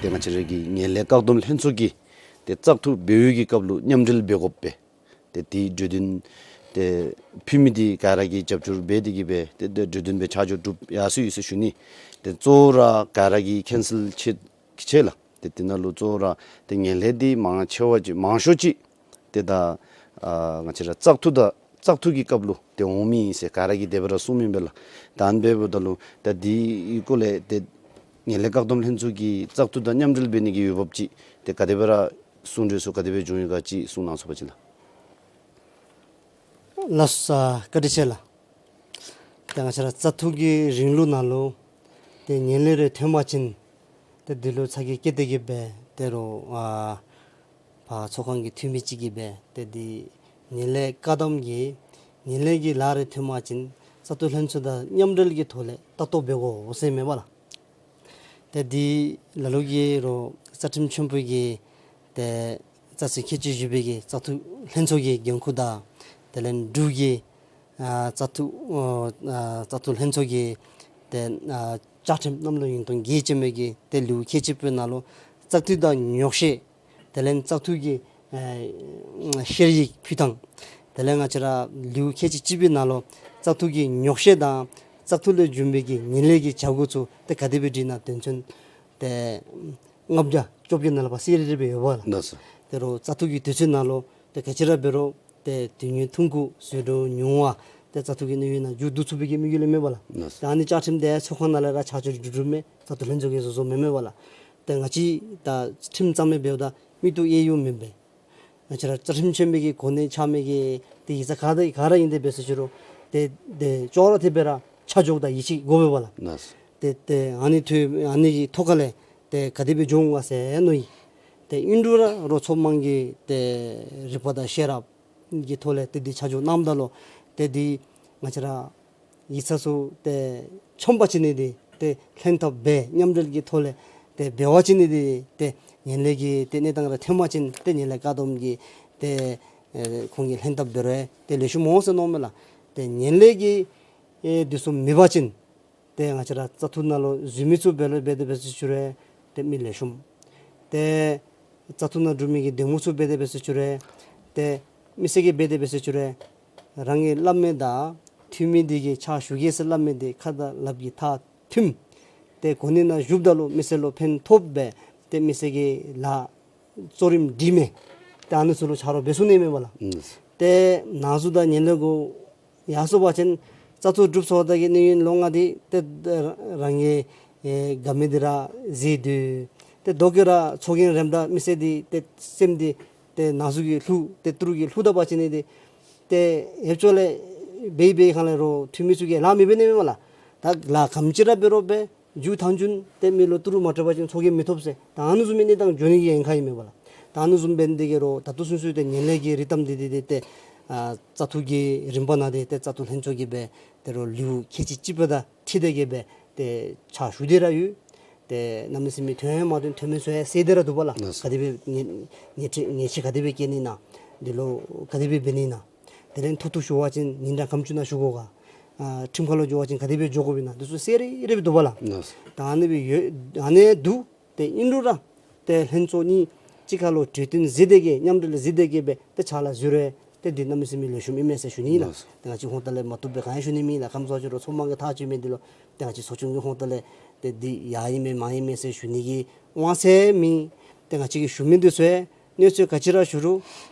ཏེ་ང་བཅས་ར་གི་ངན་ལྷད་བཀག་སྡོམ་ལྷན་ཚོགས་ཀྱིས་ཏེ་བཙག་འཐུ་འབད་བའི་གི་སྐབས་ལུ་མཉམ་འབྲེལ་འབད་དགོཔ་སྦེ་ཏེ་དེའི་གྲོས་བསྟུན་ཏེ་ཕུལ་མི་འདི་ག་ར་གིས་རྒྱབ་སྐྱོར་འབད་དེ་གིས་སྦེ་ཏེ་ཏེ་གྲོས་བསྟུན་སྦེ་ཆ་འཇོག་གྲུབ་ཡར་སོ་ཡི་ཟེར་ཞུ་ནི། ཏེ་གཙོ་བོ་ར་ག་ར་གིས་ཁེན་སེལ་ཆེ་ཆེ་ལགས། ཏེ་དེ་ནང་ལུ་གཙོ་བོ་ར་ཏེ་ངན་ལྷད་འདི་མང་ཆེ་བ་ཅིག་མང་ཤོས་ཅིག་ཏེ་ད་ཨ་ང་བཅས་ར་བཙག་འཐུ་དང་ བཙག་འཐུ་གི་སྐབས་ལུ་ཏེ་འོང་མི་ཨིན་ཟེར་ག་ར་གིས་དེ་སྦེ་ར་གསུངམ་ཨིན་པས་ལགས། ད་ཨ་ནི་འབདཝ་ད་ལུ་ད་འདི་གི་སྐོར་ལས་ཏེ་ངན་ལྷད་བཀག་སྡོམ་ལྷན་ཚོགས་ཀྱིས་བཙག་འཐུ་དང་མཉམ་འབྲེལ་འབད་ནི་གི་འོས་འབབ་ཅིག་ཏེ་ག་དེ་སྦེ་ར་གསུང་གྲོས་ཚུ་ག་དེ་སྦེ་བྱུང་ཡོད་ག་ཅིག་གསུང་གནང་ཚུགས་པ་ཅིན་ལགས། ལགས་སོ། བཀའ་དྲིན་ཆེ་ལགས། ཏེ་ང་བཅས་ར་བཙག་འཐུ་གི་རིང་ལུགས་ནང་ལུ་ཏེ་ངན་ལྷད་རེ་ཐོན་པ་ཅིན་ཏེ་འདི་ལུ་ཚ་གྱང་བསྐྱེད་དེ་གི་སྦེ་ཏེ་རོགས་ཨ་ཕར་ཚོགས་ཁང་གི་འཐུས་མི་ཅིག་གིས་སྦེ་ཏེ་འདི་ངན་ལྷད་བཀག་སྡོམ་གྱི་ངན་ལྷད་ཀྱི་ལཱ་རེ་ཐོན་པ་ཅིན་བཙག་འཐུ་ལྷན་ཚོགས་དང་མཉམ་འབྲེལ་གྱི་ཐོག་ལས་ལྟ་རྟོག་འབད་དགོ་ཟེར་མེན་པ་ལགས། ཏེ་འདི་ལ་ལུ་གིས་རོགས་རྩ་ཁྲིམས་ཆེན་པོ་གི་ཏེ་རྩ་ཚིག་ཁལ་གཅིག་བཞི་པའི་གི་བཙག་འཐུ་ལྷན་ཚོགས་ཀྱི་འགན་ཁུར་དང་དེ་ལས་འབྲུག་གི་ཨ་བཙག་འཐུ་ཨ་བཙག་འཐུ་ལྷན་ཚོགས་ཀྱི་ཏེ་ཨ་བཅའ་ཁྲིམས་གནམ་ལོ་ཉིས་སྟོང་བརྒྱད་ཅན་མའི་གི་ཏེ་ལེའུ་ཁལ་གཅིག་པའི་ནང་ལུ་བཙག་འཐུ་དང་ཉོག་བཤད། དེ་ལས་བཙག་འཐུ་གི་ཨེ་བཤེར་ཡིག་ཕུལ་ཐངས། དེ་ལས་ང་བཅས་ར་ལེའུ་ཁལ་གཅིག་གཅིག་པའི་ནང་ལུ་བཙག་འཐུ་གི་ཉོག་བཤད་དང་བཙག་འཐུ་ལས་བྱུང་བའི་གི་ངན་ལྷད་ཀྱི་བྱ་སྒོ་ཚུ་ཏེ་ག་དེ་སྦེ་སྒྲིག་ན་དོན་ཚན་ཏེ་ལྔ་བརྒྱ་བཅོ་བརྒྱད་ནང་ལུ་ཕར་གསལ་རི་རི་སྦེ་ཡོད་པ་ལགས། ལགས་སོ། ཏེ་རོགས་བཙག་འཐུ་གི་དུས་ཚོད་ནང་ལུ་ཏེ་ག་ཅི་ར་འབད་རུང་ཏེ་དུས་ཡུན་ཐུང་ཀུ་ཟད་འགྲོ་ཉུང་བ་ཏེ་བཙག་འཐུ་གི་གནས་ཡུན་ནང་མཇུག་བསྡུ་ཚུགས་པའི་གི་དམིགས་ཡུལ་ལས་མེན་པ་ལགས། ལགས་སོ། ད་ཨ་ནི་བཅའ་ཁྲིམས་དེ་ཚོགས་ཁང་ནང་ལས་ར་ཆ་འཇོག་གྲུབ་གྲུབ་མས། བཙག་འཐུ་ལྷན་ཚོགས་ཀྱིས་བཟོ་བཟོཝ་མེན་མེན་པ་ལགས། ཏེ་ང་བཅས་ད་ཁྲིམས་གཙང་མ་འབདཝ་ད་མིག་ཏོ་གཡས་གཡོན་མེན་པས། ང་བཅས་ར་རྩ་ཁྲིམས་ཆེན་པོའི་གི་གོ་གནས་ཆགས་མི་གི་ཏེ་ཡིག་ཚང་ག་དེ་ག་ར་ཨིན་དེ་འབད་ཟེར་ཞུ་རུང་ཏེ་ཏེ་ཅོག་ར་འཐདཔ་སྦེ་ར་ཆ་འཇོག་དང་ཡིད་ཆེས་དགོ་པས་པ་ལགས། ལགས་སོ། ཏེ་ཏེ་ཨ་ནི་ཐོག་ཨ་ནི་གི་ཐོག་ཁ་ལས་ཏེ་ག་དེ་སྦེ་འགྱོ་འོང་ག་ཟེར་མནོ་ཡི། ཏེ་ཨིན་རུང་ར་རོགས་ཚོགས་དམངས་ཀྱི་ཏེ་རིག་པ་དང་ཤེས་རབ་ཀྱི་ཐོག་ལས་ཏེ་འདི་ཆ་འཇོག་གནངམ་ད་ལུ་ཏེ་འདི་ང་བཅས་ར་ཡིག་ཚང་ཚུ་ཏེ་ཆོམ་པ་ཅིན་ནི་འདི་ཏེ་ལྷན་ཐབས་འབད་མཉམ་འབྲེལ་གྱི་ཐོག་ལས་ཏེ་འབད་བ་ཅིན་ནི་འདི་ཏེ་ངན་ལྷད་ཀྱི་ཏེ་གནས་སྟངས་ར་ཐོན་པ་ཅིན་ཏེ་ངན་ལྷད་བཀག་སྡོམ་གྱི་ཏེ་ཨེ་ཁོང་གི་ལྷན་ཐབས་འབད་རུང་ཏེ་ལེགས་ཤོམ་འོང་ཟེར་མནོཝ་མས་ལགས། ཏེ་ངན་ལྷད་ཀྱི་ཨེ་འདི་ཚུ་མེད་པ་ཅིན་ཏེ་ང་བཅས་ར་བཙག་འཐུ་ནང་ལུ་འཛུལ་མི་ཚུ་འབད་རུང་འབད་དེ་འབད་ཟེར་ཞུ་རུང་ཏེ་མི་ལེགས་ཤོམ། ཏེ་བཙག་འཐུ་ནང་འགྲོ་མི་གི་འདེམས་ངོ་ཚུ་འབད་དེ་འབད་ཟེར་ཞུ་རུང་ཏེ་མི་སེར་གྱིས་འབད་དེ་འབད་ཟེར་ཞུ་རུང་རང་གིས་སླབ་མི་དང་འཐུས་མི་འདི་གིས་ཕྱག་ཞུ་གེ་ཟེར་སླབ་མི་འདི་ཁ་དང་ལགཔ་གི་མཐའ་མཐུན། ཏེ་གོ་གནས་ནང་བཞུགསཔ་ད་ལུ་མི་སེར་ལུ་ཕན་ཐོགས་པའི་ཏེ་མི་སེར་གྱི་ལཱ་གཙོ་རིམ་སྒྲིག་མི་ཏེ་ཨ་ནི་ཚུ་ལུ་ཆ་རོགས་འབད་ཚུགས་ནི་མེན་པ་ལགས། ཨུམ། ཏེ་ནང་འཛུལ་དང་ངན་ལྷད་གུ་ཡར་སོང་པ་ཅིན་བཙག་འཐུ་གྲུབ་སོངམ་ད་གི་གནས་ཡུན་ལོ་ལྔ་འདི་ཏེ་རང་གི་ཨེ་དགའ་མི་འདི་ར་ཟད་དེ་ཏེ་ལྡོག་གི་ར་ཚོགས་རྒྱན་རནམ་ད་མི་སེར་འདི་ཏེ་སེམས་འདི་ཏེ་ནང་འཛུལ་གྱིས་བསླུ་ཏེ་ཏི་རུ་གིས་བསླུ་ད་པ་ཅིན་ནི་འདི་ཏེ་ཡོདཔ་ཅིག་ལས་འབད་འབད་ཁ་ལས་རོགས་འཐུས་མི་ཚུ་གིས་ལཱ་མི་འབད་ནི་མེན་པ་ལགས། ད་ལཱ་ག་དེམ་ཅིག་ར་འབད་རུང་འབད་མཇུག་མཐའ་མཇུག་ཏེ་མི་ལུ་ཏི་རུ་མ་སྤྲོད་པ་ཅིན་ཚོགས་རྒྱན་མི་ཐོབ་ཟེར་ད་ཨ་ནི་བཟུམ་མའི་གནས་སྟངས་འགྱོ་ནི་གི་ཉེན་ཁ་ཨིན་མས་པ་ལགས། ད་ཨ་ནི་བཟུམ་འབད་ནི་དེ་གིས་རོགས་ད་ལྟོ་ཚུན་ཚོད་ཏེ་ངན་ལྷད་ཀྱི་རིགས་དང་འདི་འདི་འདི་ཏེ་ཨ་བཙག་འཐུ་གི་རིམ་པ་ནང་འདི་ཏེ་བཙག་འཐུ་ལྷན་ཚོགས་ཀྱིས་འབད་ཏེ་རོགས་ལེའུ་ཁལ་གཅིག་གཅིག་པ་དང་འཁྲིལ་ཏེ་གིས་འབད་ཏེ་ཕྱག་ཞུ་སྟེ་ར་ཡོད། ཏེ་གནམ་མེད་ས་མེད་ཐོན་མ་ཐོན་ཐོན་མི་ཚུ་ཡང་གསལ་ཏེ་ར་འདུག་པ་ལགས། ལགས་སོ། ག་དེ་སྦེ་ཉེས་ཉེས་ཁྲི་ཉེས་ཆད་ག་དེ་སྦེ་བཀལ་ནི་ན་འདི་ལུ་ག་དེ་སྦེ་འབད་ནི་ན། དེ་ལས་མཐུ་སྟོབས་ཞུ་བ་ཅིན་ཉིན་གྲངས་ག་དེམ་ཅིག་ནང་ཞུ་དགོ་ག། ཨ་ཁྲིམས་ཁང་ལུ་འགྱོ་བ་ཅིན་ག་དེ་སྦེ་འགྱོ་དགོཔ་ཨིན་ན་འདི་ཚུ་གསལ་རི་རི་སྦེ་འདུག་པ་ལགས། ལགས་སོ། ད་ཨ་ནི་སྦེ་ཡོད་ཨ་ནི་འདུག། ཏེ་ཨིན་རུང་ར་ཏེ་ལྷན་ཚོགས་གཉིས་གཅིག་ཁར་ལུ་གྲོས་བསྟུན་མཛད་དེ་གིས་མཉམ་འབྲེལ་མཛད་དེ་གིས་འབད་ཏེ་ཕྱག་ལཱ་འཛུལ་རུང་ཏེ་འདི་གནམ་མེད་ས་མེད་ལེགས་ཤོམ་ཨིན་མས་ཟེར་ཞུ་ནི་ཨིན་ལགས། ལགས་སོ། ཏེ་ང་བཅས་ཧོང་ཏ་ལས་མ་བཏུབ་པའི་གང་ཡང་ཞུ་ནི་མེད་ལགས། ག་དེམ་ཅིག་ཅིག་རོགས་ཚོགས་དམངས་ཀྱིས་ཐག་བཅད་མི་འདི་ལུ་ཏེ་ང་བཅས་ཚོགས་ཆུང་གི་ཧོང་ཏ་ལས་ཏེ་འདི་ཡར་ཨིན་མས་མར་ཨིན་མས་ཟེར་ཞུ་ནི་གི་དབང་ཚད་མེད། ཏེ་ང་བཅས་ཀྱིས་ཞུ་མི་འདི་ཚུ་ཡང་གནས་ཚུལ་ག་ཅི་ར་ཞུ་རུང་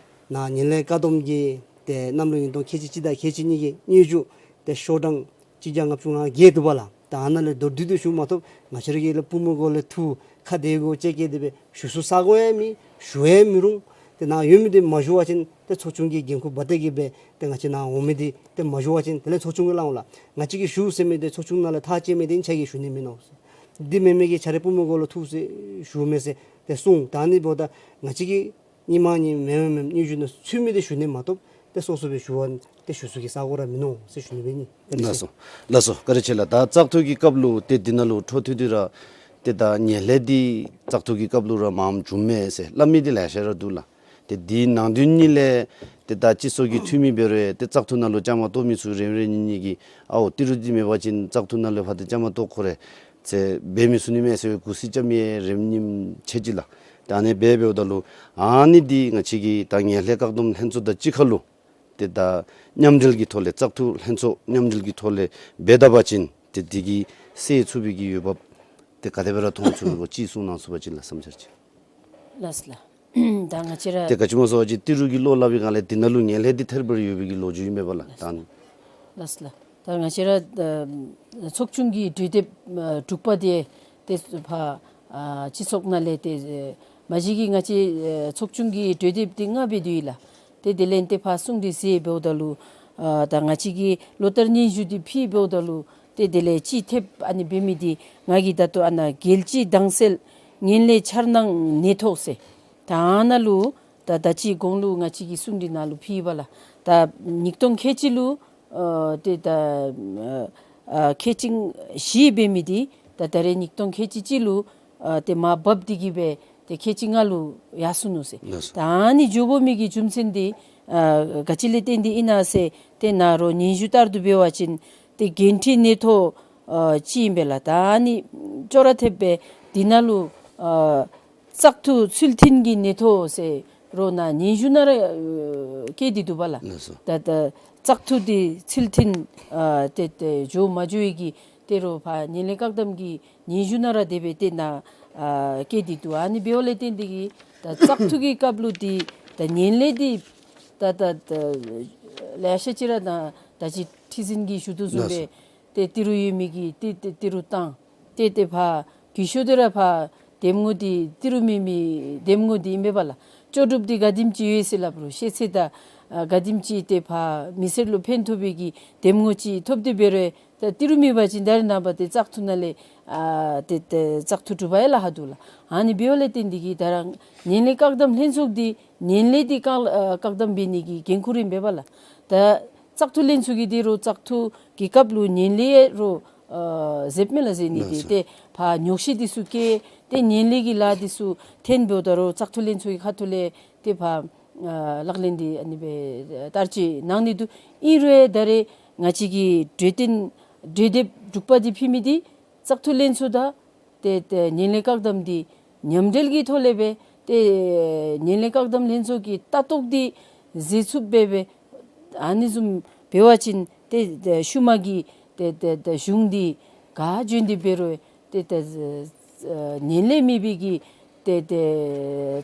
ནཱ་ངན་ལྷད་བཀག་སྡོམ་གྱི་ཏེ་གནམ་ལོ་ཉིས་སྟོང་ཁལ་གཅིག་གཅིག་དང་ཁལ་གཅིག་གཉིས་ཀྱི་སྙན་ཞུ་ཏེ་ཤོག་གྲངས་གཅིག་བརྒྱ་ལྔ་བཅུ་ང་བརྒྱད་འདུག་པ་ལགས། ད་ཨ་ནཱ་ལས་མདོར་བསྡུས་ཏེ་ཞུ་མ་ཐོབ། ང་བཅས་ར་གི་ལས་པུས་མོ་གུ་ལས་འཐུ་ཁ་བདེ་གུ་ཅིག་བཀལ་ཏེ་སྦེ་ཞུ་ས་ས་གོ་ཡང་མེད། ཞུ་ཡང་མི་རུང་། ཏེ་ནཱ་ཡོད་མི་འདི་མ་ཞུ་བ་ཅིན་ཏེ་ཚོགས་ཆུང་གི་འགན་ཁུར་འབག་སྟེ་གིས་འབད་ཏེ་ང་བཅས་ནཱ་འོང་མི་འདི་ཏེ་མ་ཞུ་བ་ཅིན་དེ་ལས་ཚོགས་ཆུང་གིས་སླབ་འོང་ལགས། ང་བཅས་ཀྱིས་ཞུ་ཟེར་མི་འདི་ཚོགས་ཆུང་ནང་ལས་ཐག་བཅད་མི་འདི་ཁྱེད་ཀྱིས་ཞུ་ནི་མིན་ནུག། འདི་མེན་མི་གིས་ཁྱེད་རའི་པུས་མོ་གུ་ལུ་འཐུ་ཟེར་ཞུ་མས་ཟེར་ཏེ་གསུངས། ད་ཨ་ནི་འབདཝ་ད་ང་བཅས་ཀྱིས་ཉིནམ་གཉིས་མེན་མེན་མེན་སྙན་ཞུ་ནང་ཚུད་མི་འདི་ཞུ་ནི་མ་གཏོགས་ཏེ་སོ་སོ་སྦེ་ཞུ་བ་ཏེ་ཞུ་ས་གི་ས་གོ་ར་མིན་ནུག་ཟེར་ཞུ་ནི་སྦེ་ཨིན། ལགས་སོ། ལགས་སོ། བཀའ་དྲིན་ཆེ་ལགས། ད་བཙག་འཐུ་གི་སྐབས་ལུ་ཏེ་འདི་ནང་ལུ་འཕྲོ་མཐུད་དེ་ར་ཏེ་ད་ངན་ལྷད་འདི་བཙག་འཐུ་གི་སྐབས་ལུ་ར་མངམ་བྱུངམ་མས་ཟེར་སླབ་མི་འདི་ལེ་ཤ་ར་འདུག་ལགས། ཏེ་འདི་ནང་དོན་གཉིས་ལས་ཏེ་ད་སྤྱི་ཚོགས་ཀྱི་འཐུས་མི་འབད་རུང་ཏེ་བཙག་འཐུ་ནང་ལུ་བཅའ་མར་གཏོགས་མི་ཚུ་རེ་རེ་གཉིས་གཉིས་ཀྱིས་ཨའོ་ཏི་རུ་འདི་མེད་པ་ཅིན་བཙག་འཐུ་ནང་ལུ་ཕར་ཏེ་བཅའ་མར་གཏོགས་དགོ་རེ་ཟེར་འབད་མི་ཚུགས་ནི་མས་ཟེར་གུས་བརྩི་རྐྱབ་མི་རེ་གཉིས་ཆེ་ཅིག་ལགས། ད་ཨ་ནི་སྦེ་འབདཝ་ད་ལུ་ཨ་ནི་འདི་ང་བཅས་ཀྱི་ད་ངན་ལྷད་བཀག་སྡོམ་ལྷན་ཚོགས་དང་གཅིག་ཁར་ལུ་ཏེ་ད་མཉམ་འབྲེལ་གྱི་ཐོག་ལས་བཙག་འཐུ་ལྷན་ཚོགས་མཉམ་འབྲེལ་གྱི་ཐོག་ལས་འབད་ད་པ་ཅིན་ཏེ་འདི་གིས་སེལ་ཚུགས་པའི་གི་འོས་འབབ་ཏེ་ག་དེ་སྦེ་ར་མཐོང་ཚུགས་པའི་གོ་ཅིག་གསུང་གནང་ཚུགས་པ་ཅིན་ལགས་བསམ་འཆར་ཅིག། ལགས་སོ་ལགས། ད་ང་བཅས་ར་ཏེ་ག་ཅི་སྨོ་ཟེར་བ་ཅིན་ཏི་རུ་གི་བློ་སླབ་པའི་སྒང་ལས་འདི་ནང་ལུ་ངན་ལྷད་འདི་ཐད་རི་བ་རི་ཡོད་པའི་གི་ལོ་རྒྱུས་ཨིན་པས་ལགས། ད་ལགས་སོ་ལགས། ད་ང་བཅས་ར་ཨ་ཚོགས་ཆུང་གི་གྲོས་དེབ་ཨ་དྲུག་པ་འདི་ཏེ་ཕར་ཨ་སྤྱི་ཚོགས་ནང་ལས་ཏེ་ཨ་མ་གཞི་གི་ང་བཅས་ཨ་ཚོགས་ཆུང་གི་གྲོས་དེབ་འདི་ལྔ་སྦེ་འདུག་ལགས། ཏེ་དེ་ལས་ཏེ་ཕར་གསུང་སྟེ་ཟེར་འབདཝ་ད་ལུ་ཨ་ད་ང་བཅས་ཀྱིས་ལོ་ལྟར་སྙན་ཞུ་འདི་ཕུལ་འབདཝ་ད་ལུ་ཏེ་དེ་ལས་ཅིག་ཐེབས་ཨ་ནི་འབད་མི་འདི་ང་གིས་ད་ལྟོ་ཨ་ནཱ་རྒྱལ་སྤྱི་དྭངས་གསལ་ངན་ལྷད་འཆར་སྣང་ནད་ཐོག་ཟེར། ད་ཨ་ནཱ་ལུ་ད་ད་ཅི་གོང་ལུ་ང་བཅས་ཀྱིས་གསུང་སྟེ་ནཱ་ལུ་ཕུལ་བ་ལགས། ད་ཉིས་སྟོང་ཁལ་གཅིག་ལུ་ཨ་ཏེ་ད་ཨ་ཁལ་གཅིག་བཞི་འབད་མི་འདི་ད་ད་རེས་ཉིས་སྟོང་ཁལ་གཅིག་གཅིག་ལུ་ཨ་ཏེ་མར་བབས་ཏེ་གི་སྦེ་ཏེ་ཁལ་གཅིག་ལྔ་ལུ་ཡར་སོ་ནུག་ཟེར། ལགས་སོ། ད་ཨ་ནི་འགྱོ་དགོ་མི་གི་རྒྱུ་མཚན་འདི་ཨ་ག་ཅི་ལས་བརྟེན་ཏེ་ཨིན་ན་ཟེར་ཏེ་ནཱ་རོགས་སྙན་ཞུ་ལྟར་དུ་འབད་བ་ཅིན་ཏེ་འགན་འཁྲི་ནད་ཐོག་ཨ་ཅིག་ཨིན་པས་ལགས། ད་ཨ་ནི་ཅོག་ར་འཐདཔ་སྦེ་འདི་ནང་ལུ་ཨ་བཙག་འཐུ་ཚུལ་མཐུན་གྱི་ནད་ཐོག་ཟེར་རོགས་ནཱ་སྙན་ཞུ་ནང་ར་ཨ་བཀོད་དེ་འདུག་པ་ལགས། ལགས་སོ། ད་ད་བཙག་འཐུ་འདི་ཚུལ་མཐུན་ཨ་ཏེ་ཏེ་འགྱོ་མ་འགྱོ་བའི་གི་ཏེ་རོགས་ཕར་ངན་ལྷད་བཀག་སྡོམ་གྱི་སྙན་ཞུ་ནང་ར་དེ་སྦེ་ཏེ་ནཱ་ཨ་བཀོད་དེ་འདུག། ཨ་ནི་འབདཝ་ལས་བརྟེན་ཏེ་གི་ད་བཙག་འཐུ་གི་སྐབས་ལུ་འདི་ད་ངན་ལྷད་འདི་ད་ད་ད་ལེ་ཤ་ཅིག་ར་ད་ད་ཅི་ཁྲི་འཛིན་གྱིས་ཞུ་དོ་བཟུམ་སྦེ་ལགས་སོ། ཏེ་ཏི་རུ་ཡོད་མི་གིས་ཏེ་ཏེ་ཏི་རུ་བཏང་། ཏེ་ཏེ་ཕར་གུ་ཤོ་འདི་ར་ཕར་འདེམས་ངོ་འདི་ཏི་རུ་མེད་མི་འདེམས་ངོ་འདི་ཨིན་པས་པ་ལགས། ལྕོགས་གྲུབ་འདི་ག་དེམ་ཅིག་ཡོད་ཟེར་སླབ་རུང་ཤེས་ཚད་དང་ཨ་ག་དེམ་ཅིག་ཏེ་ཕར་མི་སེར་ལུ་ཕན་ཐོགས་པའི་གི་འདེམས་ངོ་ཅིག་ཐོབ་སྟེ་འབད་རུང་ད་ཏི་རུ་མེད་པ་ཅིན་ད་རེས་ནངས་པ་ཏེ་བཙག་འཐུ་ནང་ལས་ཨ་ཏེ་ཏེ་བཙག་འཐུ་གྲུབ་པ་ཡང་ལཱ་ཁག་འདུག་ལགས། ཨ་ནི་འབདཝ་ལས་བརྟེན་ཏེ་གི་ད་ར་ངན་ལྷད་བཀག་སྡོམ་ལྷན་ཚོགས་འདི་ངན་ལྷད་འདི་བཀག་ཨ་བཀག་སྡོམ་འབད་ནི་གི་འགན་ཁུར་ཨིན་པས་པ་ལགས། ད་བཙག་འཐུ་ལྷན་ཚོགས་ཀྱིས་འདི་རོགས་བཙག་འཐུ་གི་སྐབས་ལུ་ངན་ལྷད་རོགས་ཨ་གཟབ་མེད་ལ་བཟོ་ནི་འདི་ལགས་སོ། ཏེ་ཕར་ཉོག་བཤད་འདི་ཚུ་བཀལ་ཏེ་ངན་ལྷད་ཀྱི་ལཱ་འདི་ཚུ་འཐེན་འབདཝ་ད་རོགས་བཙག་འཐུ་ལྷན་ཚོགས་ཀྱི་ཁ་ཐུག་ལས་ཏེ་ཕར་ཨ་ལག་ལེན་འདི་ཨ་ནི་སྦེ་བསྟར་སྤྱོད་གནང་ནི་འདུག། ཨིན་རུང་ད་རེས་ང་བཅས་ཀྱིས་གྲོས་དོན་གྲོས་དེབ་དྲུག་པ་འདི་ཕུལ་མི་འདི་བཙག་འཐུ་ལྷན་ཚོགས་དང་ཏེ་ཏེ་ངན་ལྷད་བཀག་སྡོམ་འདི་མཉམ་འབྲེལ་གྱི་ཐོག་ལས་སྦེ་ཏེ་ངན་ལྷད་བཀག་སྡོམ་ལྷན་ཚོགས་ཀྱི་ལྟ་རྟོག་འདི་མཛད་ཚུགསཔ་སྦེ་སྦེ་ཨ་ནི་བཟུམ་འབད་བ་ཅིན་ཏེ་ཏེ་ཤུལ་མ་གི་ཏེ་ཏེ་ཏེ་གཞུང་འདི་ག་བྱོན་ཏེ་འབད་རུང་ཏེ་ཏེ་ཨ་ངན་ལྷད་མེད་པའི་གི་ཏེ་ཏེ་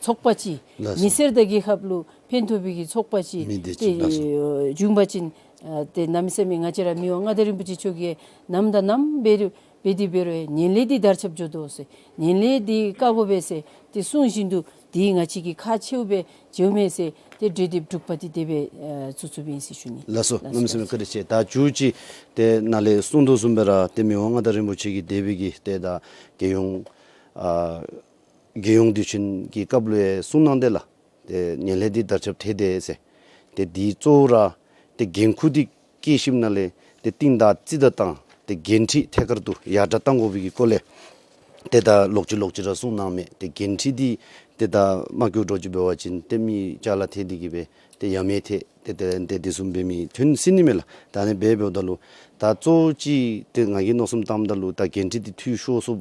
ཚོགས་པ་ཅིག་ལགས་སོ། མི་སེར་དང་རྒྱལ་ཁབ་ལུ་ཕན་ཐོགས་པའི་གི་ཚོགས་པ་ཅིག་མི་སྡེ་ཏེ་ཅིག་ལགས་སོ། ཨ་བྱུང་པ་ཅིན་ཨ་ཏེ་གནམ་མེད་ས་མེད་ང་བཅས་ར་མི་དབང་མངའ་བདག་རིན་པོ་ཆེ་མཆོག་གིས་ནམ་དང་ནམ་འབད་རུང་འབད་དེ་འབད་རུང་ངན་ལྷད་འདི་དར་ཁྱབ་འགྱོ་དོ་ཟེར་ངན་ལྷད་འདི་བཀག་དགོ་པས་ཟེར་ཏེ་གསུང་བཞིན་དུ་འདི་ང་བཅས་ཀྱིས་ཁག་ཆེཝ་སྦེ་བརྩིཝ་མས་ཟེར་ཏེ་གྲོས་དེབ་དྲུག་པ་འདི་དེ་སྦེ་ཨ་བཙུགས་བཙུགསཔ་ཨིན་ཟེར་ཞུ་ནི། ལགས་སོ། ལགས་སོ། གནམ་མེད་ས་མེད་བཀའ་དྲིན་ཆེ། ད་མཇུག་ཅིག་ཏེ་ནཱ་ལས་གསུང་དོ་བཟུམ་སྦེ་ར་ཏེ་མི་དབང་མངའ་བདག་རིན་པོ་ཆེ་གིས་དེ་སྦེ་གི་ཏེ་ད་རྒྱལ་ཡོངས་ཨ་རྒྱལ་ཡོངས་དུས་ཆེན་གྱི་སྐབས་ལུ་ཡང་གསུང་གནང་དེས་ལགས། ཏེ་ངན་ལྷད་འདི་དར་ཁྱབ་ཐལ་དེས་ཟེར། ཏེ་འདི་གཙོ་བོ་ར་ཏེ་འགན་ཁུར་འདི་བཀལ་ཞིནམ་ལས་ཏེ་གཏིང་བདག་རྩིས་བདག་དང་ཏེ་འགན་འཁྲི་ཐད་ཀར་དུ་ཡར་དྲག་གཏང་དགོ་པའི་གི་སྐོར་ལས་ཏེ་ད་ལོག་ཅི་ལོག་ཅི་ར་གསུང་གནངམ་མས། ཏེ་འགན་འཁྲི་འདི་ཏེ་ད་མ་བཀོལ་འགྱོ་ཅི་འབད་བ་ཅིན་ཏེ་མི་ཅ་ལ་ཐལ་ཏེ་གི་སྦེ་ཏེ་ཡ་མེད་ཐལ་ཏེ་ཏེ་ཏེ་འདི་བཟུམ་སྦེ་མི་ཐོན་སྲིད་ནི་མས་ལགས། ད་ཨ་ནི་སྦེ་འབདཝ་ད་ལུ་ད་གཙོ་བོ་ཅིག་ཏེ་ང་གིས་མནོ་བསམ་བཏངམ་ད་ལུ་ད་འགན་འཁྲི་འདི་འཐུས་ཤོར་སོཔ་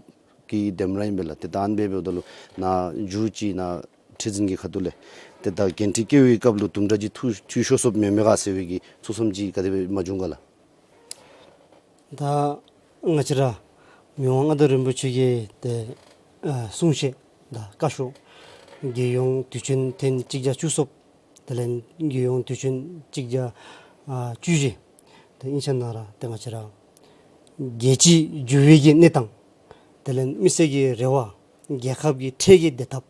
གི་དེམ་ར་ཨིན་པས་ལགས། ཏེ་ད་ཨ་ནི་སྦེ་འབདཝ་ད་ལུ་ནཱ་མཇུག་ཅིག་ནཱ་ཁྲི་འཛིན་གྱི་ཁ་ཐུག་ལས་ཏེ་ད་འགན་འཁྲི་བཀལ་བའི་སྐབས་ལུ་དུམ་གྲ་ཅིག་འཐུས་འཐུས་ཤོར་སོཔ་མེན་མས་ག་ཟེར་བའི་གི་ཚོར་བསམ་ཅིག་ག་དེ་སྦེ་མ་བྱུང་ག་ལགས། ད་ང་བཅས་ར་མི་དབང་མངའ་བདག་རིན་པོ་ཆེ་གི་ཏེ་ཨ་གསུང་བཤད་དང་བཀའ་ཤོག་རྒྱལ་ཡོངས་དུས་ཆེན་ཐེངས་གཅིག་བརྒྱ་བཅུ་གསུམ་དེ་ལས་རྒྱལ་ཡོངས་དུས་ཆེན་གཅིག་བརྒྱ་ཨ་བཅུ་བཞི་དེ་ཨིན་ཅི་ན་ར་ཏེ་ང་བཅས་ར་རྒྱལ་སྤྱི་འགྱུར་བའི་གི་གནས་སྟངས་དེ་ལས་མི་སེར་གྱི་རེ་བ་རྒྱལ་ཁབ་ཀྱི་འཕྲལ་གྱི་བདེ་ཐབས་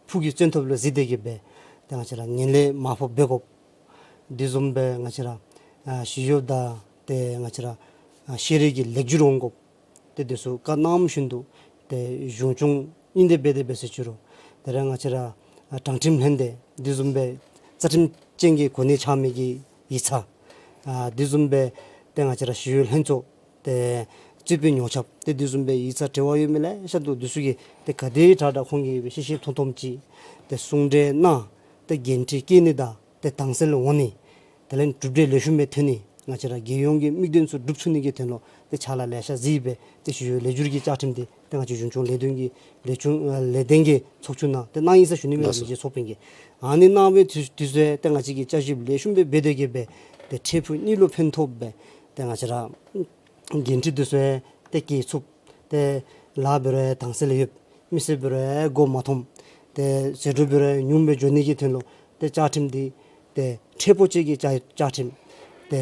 ཕུགས་ཀྱི་བཙན་ཐབས་ལུ་གཟིགས་ཏེ་གི་སྦེ་ཏེ་ང་བཅས་ར་ངན་ལྷད་མར་ཕབ་འབད་དགོཔ། དེ་བཟུམ་སྦེ་ང་བཅས་ར་ཨ་ཞི་གཡོགཔ་དང་ཏེ་ང་བཅས་ར་ཨ་ཤེས་རིག་གི་ལེགས་བསྒྱུར་འོང་དགོཔ། ཏེ་དེ་ཚུ་བཀའ་གནངམ་བཞིན་དུ་ཏེ་གཞུང་སྐྱོང་ཨིན་ཏེ་འབད་དེ་འབད་ཟེར་ཅི་རུང་ཏེ་ར་ང་བཅས་ར་ཨ་དྲང་ཁྲིམས་ལྷན་སྡེ་དེ་བཟུམ་སྦེ་རྩ་ཁྲིམས་ཅན་གྱི་གོ་གནས་འཆང་མི་གི་ཡིག་ཚང་ཨ་དེ་བཟུམ་སྦེ་ཏེ་ང་བཅས་ར་ཞི་གཡོག་ལྷན་ཚོགས་ཏེ་རྩོད་དཔོན་ཉོ་ཆབ་ཏེ་དེ་བཟུམ་སྦེ་ཡིག་ཚང་འབྲེལ་བ་ཡོད་མི་ལེ་ཤ་འདུག། དེ་ཚུ་གིས་ཏེ་ག་དེ་དྲག་དྲག་ཁོང་གིས་ཤེས་ཤེས་མཐོང་མཐོངམ་ཅིག་ཏེ་གསུང་གྲོས་གནང་ཏེ་འགན་འཁྲི་བཀལ་ནི་དང་ཏེ་དྭངས་གསལ་འོང་ནི་དེ་ལས་གྲུབ་འབྲས་ལེགས་ཤོམ་སྦེ་ཐོན་ནི་ང་བཅས་ར་རྒྱལ་ཡོངས་ཀྱི་དམིགས་དོན་ཚུ་འགྲུབ་ཚུགས་ནི་གི་དོན་ལུ་ཏེ་ཕྱག་ལཱ་ལེ་ཤ་གཟིགས་སྦེ་ཏེ་ཞི་གཡོག་ལེགས་བསྒྱུར་གྱི་བཅའ་ཁྲིམས་འདི་ཏེ་ང་བཅས་གཞུང་སྐྱོང་ལས་དོན་གྱི་ལས་ཁུངས་ཨ་ལས་དོན་གྱི་ཚོགས་ཆུང་ནང་ཏེ་གནང་ཡི་ཟེར་ཞུ་ནི་མས་ལགས་སོ། མི་རྗེ་ཚོགས་དཔོན་གྱིས། ཨ་ནི་གནང་བའི་དུས་དུས་ཚོད་ཏེ་ང་བཅས་ཀྱིས་བསྐྱར་ཞིབ་ལེགས་ཤོམ་སྦེ་འབད་དེ་གི་སྦེ་ཏེ་འཕྲལ་ཕུགས་གཉིས་ལུ་ཕན་ཐོགསཔ་སྦེ་ཏེ་ང་བཅས་ར་འགན་འཁྲི་དེ་ཚུ་ཡང་ཏེ་བཀལ་ཚུགསཔ། ཏེ་ལཱ་འབད་རུང་ཡང་དྭངས་གསལ་ཡོདཔ། མི་སེར་འབད་རུང་ཡང་མགོ་མ་འཐོམ། ཏེ་ཟད་འགྲོ་འབད་རུང་ཉུང་སྦེ་འགྱོ་ནི་གི་དོན་ལུ་ཏེ་བཅའ་ཁྲིམས་འདི་ཏེ་མཁྲེགས་པོ་ཅིག་གི་བཅའ་བཅའ་ཁྲིམས་ཏེ་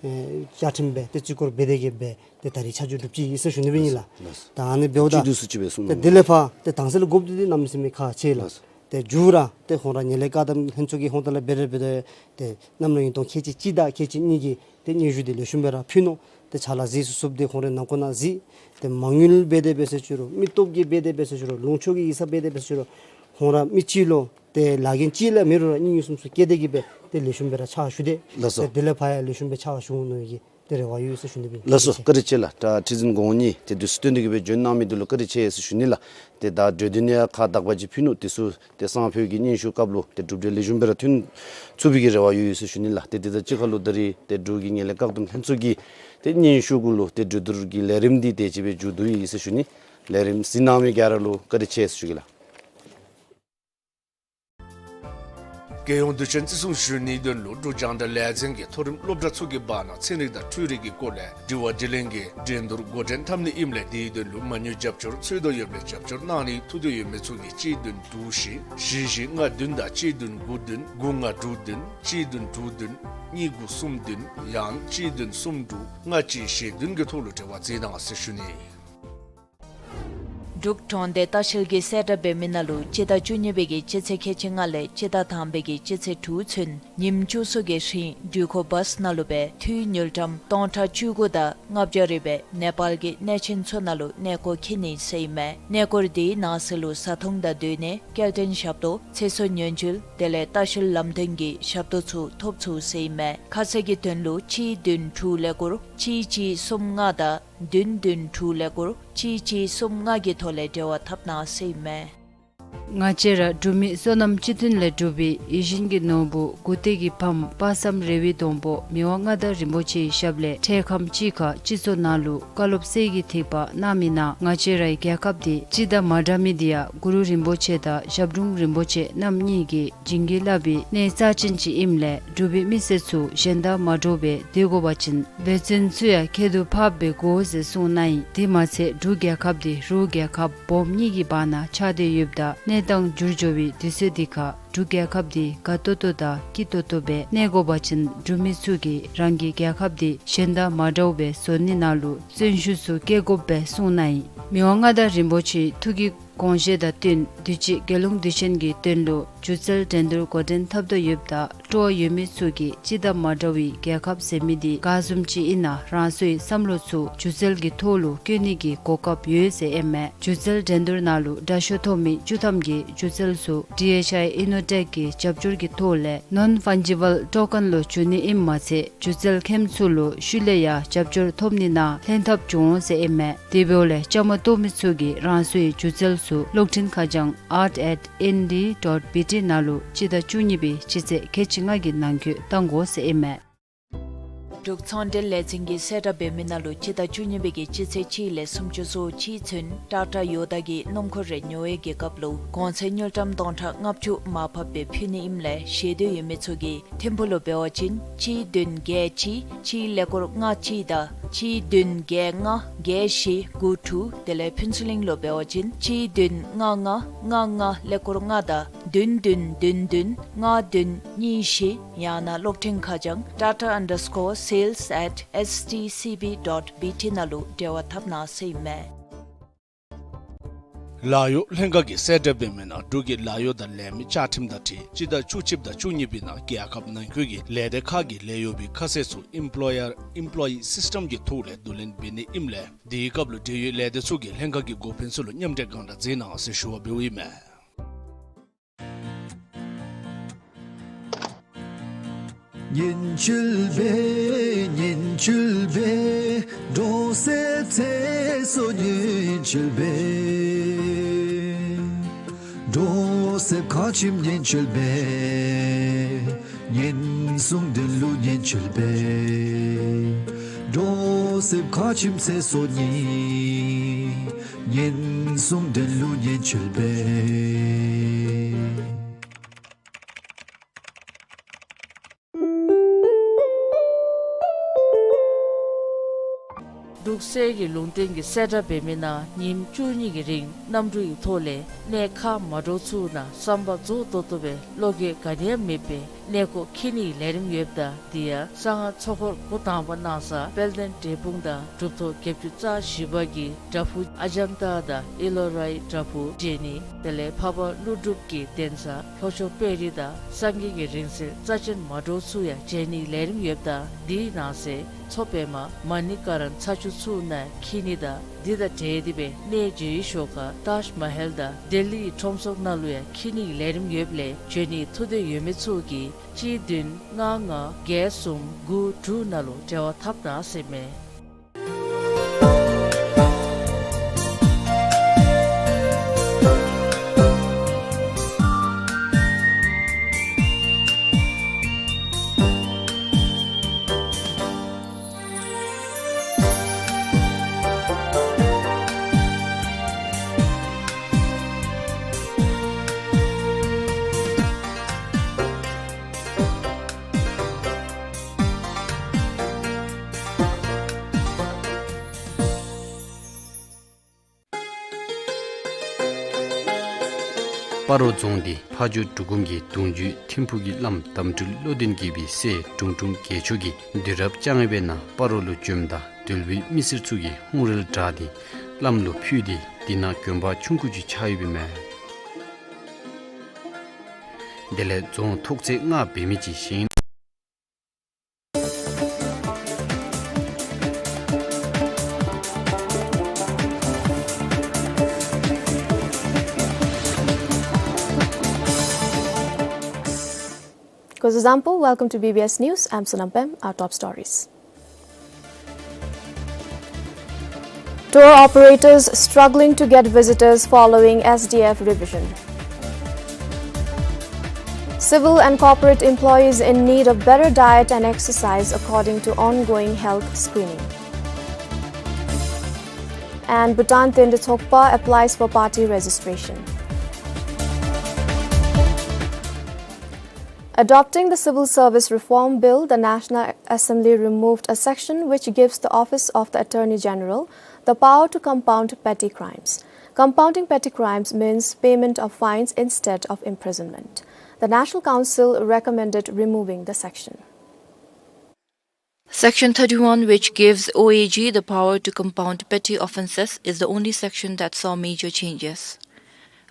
ཨེ་བཅའ་ཁྲིམས་སྦེ་ཏེ་བརྩི་བཀུར་འབད་དེ་གི་སྦེ་ཏེ་ད་རིས་ཆ་འཇོག་གྲུབ་ཅི་ཨིན་ཟེར་ཞུ་ནི་སྦེ་ཨིན་ལགས། ལགས་སོ། ད་ཨ་ནི་འབདཝ་ད་བཅུད་བསྡུས་སུ་ཅིག་སྦེ་གསུང་ཏེ་གནང་། དེ་ལས་ཕར་ཏེ་དྭངས་གསལ་དགོཔ་འདི་ཏེ་གནམ་མེད་ས་མེད་ཁག་ཆེ་ལགས། ལགས་སོ། ཏེ་མཇུག་ར་ཏེ་ཁོང་ར་ངན་ལྷད་བཀག་སྡོམ་ལྷན་ཚོགས་ཀྱི་ཧོངས་ལས་འབད་རུང་འབད་རུང་ཏེ་གནམ་ལོ་ཉིས་སྟོང་ཁལ་གཅིག་གཅིག་དང་ཁལ་གཅིག་གཉིས་ཀྱི་ཏེ་སྙན་ཞུ་འདི་ལེགས་ཤོམ་སྦེ་ར་ཕུལ་ནུག། ཏེ་ཕྱག་ལཱ་གཟིགས་ཚུགས་ཚུགསཔ་འདི་ཁོང་རའི་ནང་འཁོད་ནང་གཟིགས། ཏེ་མ་དངུལ་འབད་དེ་འབད་ཟེར་ཞུ་རུང་མི་སྟོབས་ཀྱིས་འབད་དེ་འབད་ཟེར་ཞུ་རུང་ལུང་ཕྱོགས་ཀྱི་ཡིག་ཚང་འབད་དེ་འབད་ཟེར་ཞུ་རུང་ཁོང་ར་མི་གཅིག་ལུ་ཏེ་ལཱ་འགན་གཅིག་ལས་མེད་རུང་ར་གཉིས་གཉིས་གསུམ་གསུམ་བཀལ་ཏེ་གི་སྦེ་ཏེ་ལེགས་ཤོམ་སྦེ་ར་ཕྱག་ཞུ་སྟེ། ལགས་སོ། ཏེ་དེ་ལས་ཕར་ཡང་ལེགས་ཤོམ་སྦེ་ཕྱག་ཞུ་འོང་མནོ་བའི་གི་ཏེ་རེ་བ་ཡོད་ཟེར་ཞུ་ནི་སྦེ་ཨིན། ལགས་སོ། བཀའ་དྲིན་ཆེ་ལགས། ད་ཁྲི་འཛིན་གོང་ནས་ཏེ་དུས་ཚོད་བཏོན་ཏེ་གི་སྦེ་བྱོན་གནང་མི་འདི་ལུ་བཀའ་དྲིན་ཆེ་ཟེར་ཞུ་ནི་ལགས། ཏེ་ད་གྲོས་འདུན་ཡང་ཁག་དག་པ་ཅིག་ཕུལ་ནུག། དེ་ཚུ་ཏེ་སང་ཕོད་ཀྱི་སྙན་ཞུ་སྐབས་ལུ་ཏེ་གྲུབ་འབྲས་ལེགས་ཤོམ་སྦེ་ར་ཐོན་ཚུགས་པའི་གི་རེ་བ་ཡོད་ཡོད་ཟེར་ཞུ་ནི་ལགས། ཏེ་དེ་དང་གཅིག་ཁར་ལུ་ད་རིས་ཏེ་འབྲུག་གི་ངན་ལྷད་བཀག་སྡོམ་ལྷན་ཚོགས་ཀྱི་ཏེ་སྙན་ཞུ་གུ་ལུ་ཏེ་གྲོས་བསྡུར་གྱི་ལས་རིམ་འདི་དེ་ཅིག་སྦེ་མཇུག་བསྡུ་ཡི་ཟེར་ཞུ་ནི། ལས་རིམ་གཟིགས་གནང་མི་ག་ར་ལུ་བཀའ་དྲིན་ཆེ་ཟེར་ཞུ་གེ་ལགས། རྒྱལ་ཡོངས་དུས་ཆེན་བརྩི་སྲུང་ཞུ་ནིའི་དོན་ལུ་འབྲུག་རྒྱང་བསྒྲགས་ལས་འཛིན་གྱིས་མཐོ་རིམ་སློབ་གྲྭ་ཚུ་གི་བར་ན་ཚན་རིག་དང་འཕྲུལ་རིག་གི་སྐོར་ལས་དྲི་བ་དྲིས་ལན་གྱི་འགྲན་བསྡུར་འགོ་འདྲེན་འཐབ་ནི་ཨིནམ་ལས་དེའི་དོན་ལུ་མ་དངུལ་རྒྱབ་སྐྱོར་འཚོལ་དོ་ཡོདཔ་ལས་རྒྱབ་སྐྱོར་གནང་ནི་ཐུགས་འདོད་ཡོད་མི་ཚུ་གིས་གཅིག་བདུན་དྲུག་བཞི་བཞི་བཞི་ལྔ་བདུན་དང་གཅིག་བདུན་དགུ་བདུན་དགུ་ལྔ་དྲུག་བདུན་གཅིག་བདུན་དྲུག་བདུན་གཉིས་དགུ་གསུམ་བདུན་ཡང་གཅིག་བདུན་གསུམ་དྲུག་ལྔ་གཅིག་བཞི་བདུན་གྱི་ཐོག་ལུ་འབྲེལ་བ་མཛད་གནང་ཟེར་ཞུ་ནི། འབྲུག་གྲོང་སྡེ་ལྟ་བཤལ་གྱིས་གསལ་བསྒྲགས་འབད་མི་ནང་ལུ་སྤྱི་ཟླ་བཅུ་གཉིས་པའི་གི་སྤྱི་ཚེས་ཁལ་གཅིག་ལྔ་ལས་སྤྱི་ཟླ་དང་པའི་གི་སྤྱི་ཚེས་དྲུག་ཚུན་ཉིནམ་བཅུ་གསུམ་གྱི་རིང་འགྲུལ་འཁོར་བཱས་ནང་ལུ་སྦེ་འཐུས་དངུལ་ཀྲམ་སྟོང་ཕྲག་བཅུ་དགུ་དང་ལྔ་བརྒྱ་རེ་སྦེ་ནེ་པཱལ་གྱི་གནས་ཆེན་ཚུ་ནང་ལུ་གནས་སྐོར་འཁྱིད་ནི་ཟེར་ཨིན་མས། གནས་སྐོར་དེའི་ནང་གསེས་ལུ་བཟའ་འཐུང་དང་སྡོད་གནས་སྐྱེལ་འདྲེན་ཞབས་ཏོག་ཚེ་སྲོག་ཉེན་བཅོལ་དེ་ལས་ལྟ་བཤལ་ལམ་སྟོན་གྱི་ཞབས་ཏོག་ཚུ་ཐོབ་ཚུགས་ཟེར་ཨིན་མས། ཁ་གསལ་གྱི་དོན་ལུ་གཅིག་བདུན་དྲུག་ཀླད་ཀོར་གཅིག་གཅིག་གསུམ་ལྔ་དང་བདུན་བདུན་དྲུག་ཀླད་ཀོར་གཅིག་གཅིག་གསུམ་ལྔ་གི་ཐོག་ལས་འབྲེལ་བ་འཐབ་གནང་ཟེར་ཨིན་མས། ང་བཅས་ར་འབྲུག་མི་བསོད་ནམས་སྤྱི་མཐུན་ལས་གྲུབ་པའི་ཡིད་བཞིན་གྱི་ནོར་བུ་མགུ་ཏོག་གི་ཕམ་དཔག་བསམ་རེ་བའི་སྡོང་པོ་མི་དབང་མངའ་བདག་རིན་པོ་ཆེའི་ཞབས་ལས་འཕྲལ་ཁམས་ཅིག་ཁར་སྤྱི་ཚོགས་ནང་ལུ་བཀའ་སློབ་གསེར་གྱི་ཐིགས་པ་གནང་མི་ནང་ང་བཅས་རའི་རྒྱལ་ཁབ་འདི་སྤྱི་དང་མ་འདྲ་མི་འདི་ཡང་གུ་རུ་རིན་པོ་ཆེ་དང་ཞབས་དྲུང་རིན་པོ་ཆེ་རྣམ་གཉིས་ཀྱིས་བྱིན་གྱིས་བརླབས་པའི་གནས་རྩ་ཅན་ཅིག་ཨིནམ་ལས་འབྲུག་པའི་མི་སེར་ཚུ་གཞན་དང་མ་འདྲཝ་སྦེ་སྡོད་དགོ་པ་ཅིན་འབད་བརྩོན་ཚུ་ཡང་ཁྱད་དུ་འཕགསཔ་སྦེ་དགོ་ཟེར་གསུངས་གནང་ཡི། དེ་མ་ཚད་འབྲུག་རྒྱལ་ཁབ་འདི་རུ་རྒྱལ་ཁབ་སྦོམ་གཉིས་ཀྱི་བར་ན་ཆགས་ཏེ་ཡོདཔ་ད་གནས་སྟངས་འགྱུར་འགྱོ་བའི་དུས་ཚོད་འདི་ཁར་འབྲུག་རྒྱལ་ཁབ་འདི་དགའ་ཏོག་ཏོ་དང་སྐྱིད་ཏོག་ཏོ་སྦེ་གནས་དགོ་པ་ཅིན་འབྲུག་མི་ཚུ་གིས་རང་གི་རྒྱལ་ཁབ་འདི་གཞན་དང་མ་འདྲཝ་སྦེ་བཟོ་ནི་ནང་ལུ་བརྩོན་ཤུགས་ཚུ་བསྐྱེད་དགོཔ་སྦེ་གསུངས་གནང་ཡི། མི་དབང་མངའ་བདག་རིན་པོ་ཆེའི་ཐུགས་ཀྱི་དགོངས་བཞེད་དང་བསྟུན་དུས་ཅི་རྒྱལ་ཡོངས་དུས་ཆེན་གྱི་དོན་ལུ་སྒྱུ་རྩལ་འགྲན་བསྡུར་འགོ་འདྲེན་འཐབ་དོ་ཡོདཔ་ད་སྤྲོ་བ་ཡོད་མི་ཚུ་གིས་སྤྱི་དང་མ་འདྲ་བའི་རྒྱལ་ཁབ་ཟེར་མི་འདི་ག་བཟུམ་ཅིག་ཨིན་ན་རང་སོའི་བསམ་བློ་ཚུ་སྒྱུ་རྩལ་གྱི་ཐོག་ལུ་བཀོད་ནི་གི་གོ་སྐབས་ཡོད་ཟེར་ཨིན་མས། སྒྱུ་རྩལ་འགྲན་བསྡུར་ནང་ལུ་དྲག་ཤོས་ཐོབ་མི་བཅུ་ཐམ་གྱིས་སྒྱུ་རྩལ་ཚུ་ཌི་ཨེཆ་ཨའི་ཨི་ནོ་ཊེཀ་གི་རྒྱབ་སྐྱོར་གྱི་ཐོག་ལས་ནོན་ཕཱན་ཇི་བཱལ་ཊོ་ཀེན་ལུ་བསྒྱུར་ནི་ཨིནམ་མ་ཚད་སྒྱུ་རྩལ་མཁནམ་ཚུ་ལུ་ཤུལ་ལས་ཡང་རྒྱབ་སྐྱོར་ཐོབ་ནི་ནང་ལྷན་ཐབས་འབྱུང་འོང་ཟེར་ཨིན་མས། དེ་འབདཝ་ལས་བཅའ་མར་གཏོགས་མི་ཚུ་གིས་རང་སོའི་སྒྱུ་རྩལ་ཚུ་གློག་འཕྲིན་ཁ་བྱང་ཨརཊ་ཨེཊ་ཨེན་ཌི་ཌོཊ་བི་ཊི་ནང་ལུ་སྤྱི་ཟླ་བཅུ་གཉིས་པའི་སྤྱི་ཚེས་ཁལ་གཅིག་ལྔ་གི་ནང་འཁོད་བཏང་དགོ་ཟེར་ཨིན་མས། འབྲུག་ཚོང་འབྲེལ་ལས་འཛིན་གྱིས་གསལ་བསྒྲགས་འབད་མི་ནང་ལུ་སྤྱི་ཟླ་བཅུ་གཉིས་པའི་གི་སྤྱི་ཚེས་གཅིག་ལས་སུམ་ཅུ་སོ་གཅིག་ཚུན་ཊ་ཊ་ཡོ་ཏ་གི་སྣུམ་འཁོར་རེ་ཉོ་བའི་གི་སྐབས་ལུ་གོང་ཚད་དངུལ་ཀྲམ་སྟོང་ཕྲག་ལྔ་བཅུ་མར་ཕབ་སྦེ་ཕུལ་ནི་ཨིནམ་ལས་ཤེས་འདོད་ཡོད་མི་ཚུ་གིས་ཐིམ་ཕུག་ལུ་འབད་བ་ཅིན་གཅིག་བདུན་བརྒྱད་གཅིག་གཅིག་ཀླད་ཀོར་ལྔ་གཅིག་དང་གཅིག་བདུན་བརྒྱད་ལྔ་བརྒྱད་བཞི་དགུ་དྲུག། དེ་ལས་ཕུན་ཚོགས་གླིང་ལུ་འབད་བ་ཅིན་གཅིག་བདུན་ལྔ་ལྔ་ལྔ་ལྔ་ཀླད་ཀོར་ལྔ་དང་བདུན་བདུན་བདུན་བདུན་ལྔ་བདུན་གཉིས་བཞི། ཡང་ན་གློག་འཕྲིན་ཁ་བྱང་ཊ་ཊ་ཨན་ཌར་སི་ཀོར་སེལསི་ཨེཊ་ཨེསི་ཊི་སི་བི་ཌོཊ་བི་ཊི་ནང་ལུ་འབྲེལ་བ་འཐབ་གནང་ཟེར་ཨིན་མས། ལཱ་གཡོག་ལྷན་ཁག་གིས་གསལ་བསྒྲགས་འབད་མི་ནང་འབྲུག་གི་ལཱ་གཡོག་དང་ལས་མི་བཅའ་ཁྲིམས་དང་འཁྲིལ་སྤྱི་ཟླ་བཅུ་གཅིག་དང་བཅུ་གཉིས་པའི་ནང་རྒྱལ་ཁབ་ནང་འཁོད་ཀྱི་ལས་སྡེ་ཁག་གི་ལས་གཡོག་པའི་ཁ་གསལ་ཚུ་ཨེམ་པོ་ལོ་ཡར་ཨེམ་པོ་ལོ་ཡི་སིསི་ཊེམ་གྱི་ཐོག་ལས་བསྡུ་ལེན་འབད་ནི་ཨིནམ་ལས་དེའི་སྐབས་ལུ་འབྲེལ་ཡོད་ལས་སྡེ་ཚུ་གིས་ལྷན་ཁག་གི་འགོ་དཔོན་ཚུ་ལུ་མཉམ་འབྲེལ་གང་དྲག་མཛད་གནང་ཟེར་ཞུ་བ་འབདཝ་ཨིན་མས། འབྲུག་ གསེར་གྱི་ལུང་བསྟན་གྱི་གསལ་བསྒྲགས་འབད་མི་ནང་ཉིནམ་བཅུ་གཉིས་ཀྱི་རིང་གནམ་གྲུ་ཡི་ཐོག་ལས་གནས་ཁག་མ་འདྲཝ་ཚུ་ནང་བསམ་པ་རྫོགས་ཏོག་ཏོ་སྦེ་བློ་འགྱོད་ག་ནི་ཡང་མེད་པར་གནས་སྐོར་འཁྱིད་ནིའི་ལས་རིམ་ཡོདཔ་ད་དེ་ཡང་གསང་སྔགས་ཚོགས་འཁོར་འགོ་དང་པ་གནང་ས་དཔལ་ལྡན་འབྲས་སྤུངས་དང་གྲུབ་ཐོབ་བརྒྱད་ཅུ་རྩ་བཞི་པ་གི་བྲག་ཕུག་ཨ་ཛམ་ཏ་དང་ཨེ་ལོ་རའི་བྲག་ཕུག་མཇལ་ནི་དེ་ལས་འཕགས་པ་ཀླུ་སྒྲུབ་ཀྱི་གདན་ས་ལྷོ་ཕྱོགས་དཔལ་རི་དང་སངས་རྒྱས་ཀྱི་རིང་བསྲེལ་རྩ་ཆེན་མ་འདྲཝ་ཚུ་ཡང་མཇལ་ནིའི་ལས་རིམ་ཡོདཔ་ད་དེའི་ནང་གསེས་མཚོ་པདྨ་མ་ཎི་ཀ་ར་ཚ་ཆུ་ཚུ་ནང་འཁྱིད་ནི་དང་དེ་དང་འབྲེལ་ཏེ་སྦེ་གནས་མཇལ་བའི་ཞོར་ཁར་ཏཱཇ་མ་ཧལ་དང་ལྡི་ལི་ཁྲོམ་ཚོགས་ནང་ལུ་ཡང་འཁྱིད་ནིའི་ལས་རིམ་ཡོདཔ་ལས་འབྱོན་ནིའི་ཐུགས་འདོད་ཡོད་མི་ཚུ་གིས་གཅིག་བདུན་ལྔ་ལྔ་བརྒྱད་གསུམ་དགུ་དྲུག་ནང་ལུ་འབྲེལ་བ་འཐབ་གནང་ཟེར་ཨིན་མས། སྤ་རོ་རྫོང་འདི་ཕ་ཇོ་འབྲུག་སྒོམ་གྱི་གདུང་བརྒྱུད་ཐིམ་ཕུག་གི་བླམ་དམ་སྤྲུལ་བློ་ལྡན་དགྱེས་པའི་སྲས་དྲུང་དྲུང་རྒྱལ་མཆོག་གིས་དུས་རབས་བཅོ་ལྔ་པའི་ནང་སྤ་རོ་ལུ་བྱོནམ་ད་འདུལ་བའི་མི་སེར་ཚུ་གིས་ཧཱུྃ་རལ་བྲག་འདི་བླམ་ལུ་ཕུལ་ཏེ་དེ་ནང་དགོན་པ་ཆུང་ཀུ་ཅིག་ཆགས་ཡོདཔ་ཨིན་མས། དེ་ལས་རྫོང་ཐོག་ཚད་ལྔ་འབད་མི་ཅིག་བཞེངས། Kuzuzangpo, welcome to B B S News. I'm Sonam Pem. Our top stories. Tour operators struggling to get visitors following S D F revision. Civil and corporate employees in need of better diet and exercise according to ongoing health screening. And Bhutan Tende Tsokpa applies for party registration. Adopting the Civil Service Reform Bill, the National Assembly removed a section which gives the Office of the Attorney General the power to compound petty crimes. Compounding petty crimes means payment of fines instead of imprisonment. The National Council recommended removing the section. Section thirty-one, which gives O A G the power to compound petty offences, is the only section that saw major changes.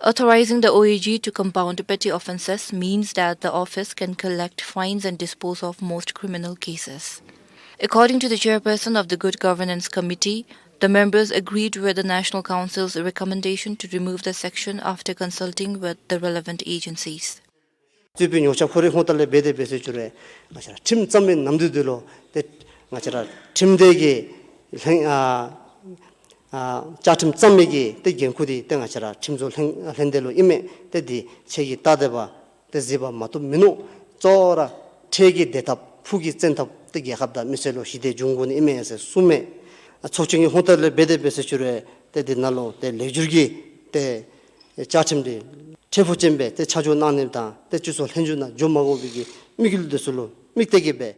Authorizing the O A G to compound petty offences means that the office can collect fines and dispose of most criminal cases. According to the chairperson of the Good Governance Committee, the members agreed with the National Council's recommendation to remove the section after consulting with the relevant agencies. རྩོད་དཔོན་ཉོ་ཆ་ཁོ་རའི་ཧོང་ཏ་ལས་འབད་དེ་འབད་ཟེར་ཞུ་རུང་ང་བཅས་ར་ཁྲིམས་བརྩམ་མི་ནམ་དུས་དུས་ལུ་ཏེ་ང་བཅས་ར་ཁྲིམས་སྡེ་གི་ལྷན་ཨ་ཨ་བཅའ་ཁྲིམས་བརྩམ་མི་གི་ཏེ་འགན་ཁུར་འདི་ཏེ་ང་བཅས་ར་ཁྲིམས་བཟོ་ལྷན་ལྷན་སྡེ་ལུ་ཨིན་མས། ཏེ་འདི་ཁྱེད་ཀྱིས་ལྟ་སྟེ་འབད་ཏེ་གཟིགས་པ་མ་བཏུབ་མིན་ནུག། གཙོ་བོ་ར་འཕྲལ་གྱི་བདེ་ཐབས་ཕུགས་ཀྱི་བཙན་ཐབས་ཏེ་རྒྱལ་ཁབ་དང་མི་སེར་ལུ་ཞི་བདེ་འབྱུང་དགོ་ནི་ཨིན་མས་ཟེར་གསུངས་མས། ཚོགས་ཆེན་གྱི་ཧོང་ཏ་ལས་འབད་དེ་འབད་ཟེར་ཞུ་རུང་ཏེ་འདི་ནང་ལུ་ཏེ་ལེགས་སྒྱུར་གྱི་ཏེ་བཅའ་ཁྲིམས་འདི་འཕྲལ་ཕུགས་ཅན་སྦེ་ཏེ་ཆ་འཇོག་གནང་ནི་དང་ཏེ་སྤྱི་ཚོགས་ལྷན་སྒྱུར་ནང་འགྱོ་མ་དགོ་པའི་གི་དམིགས་ཡུལ་འདི་ཚུ་ལུ་དམིགས་ཏེ་གིས་སྦེ།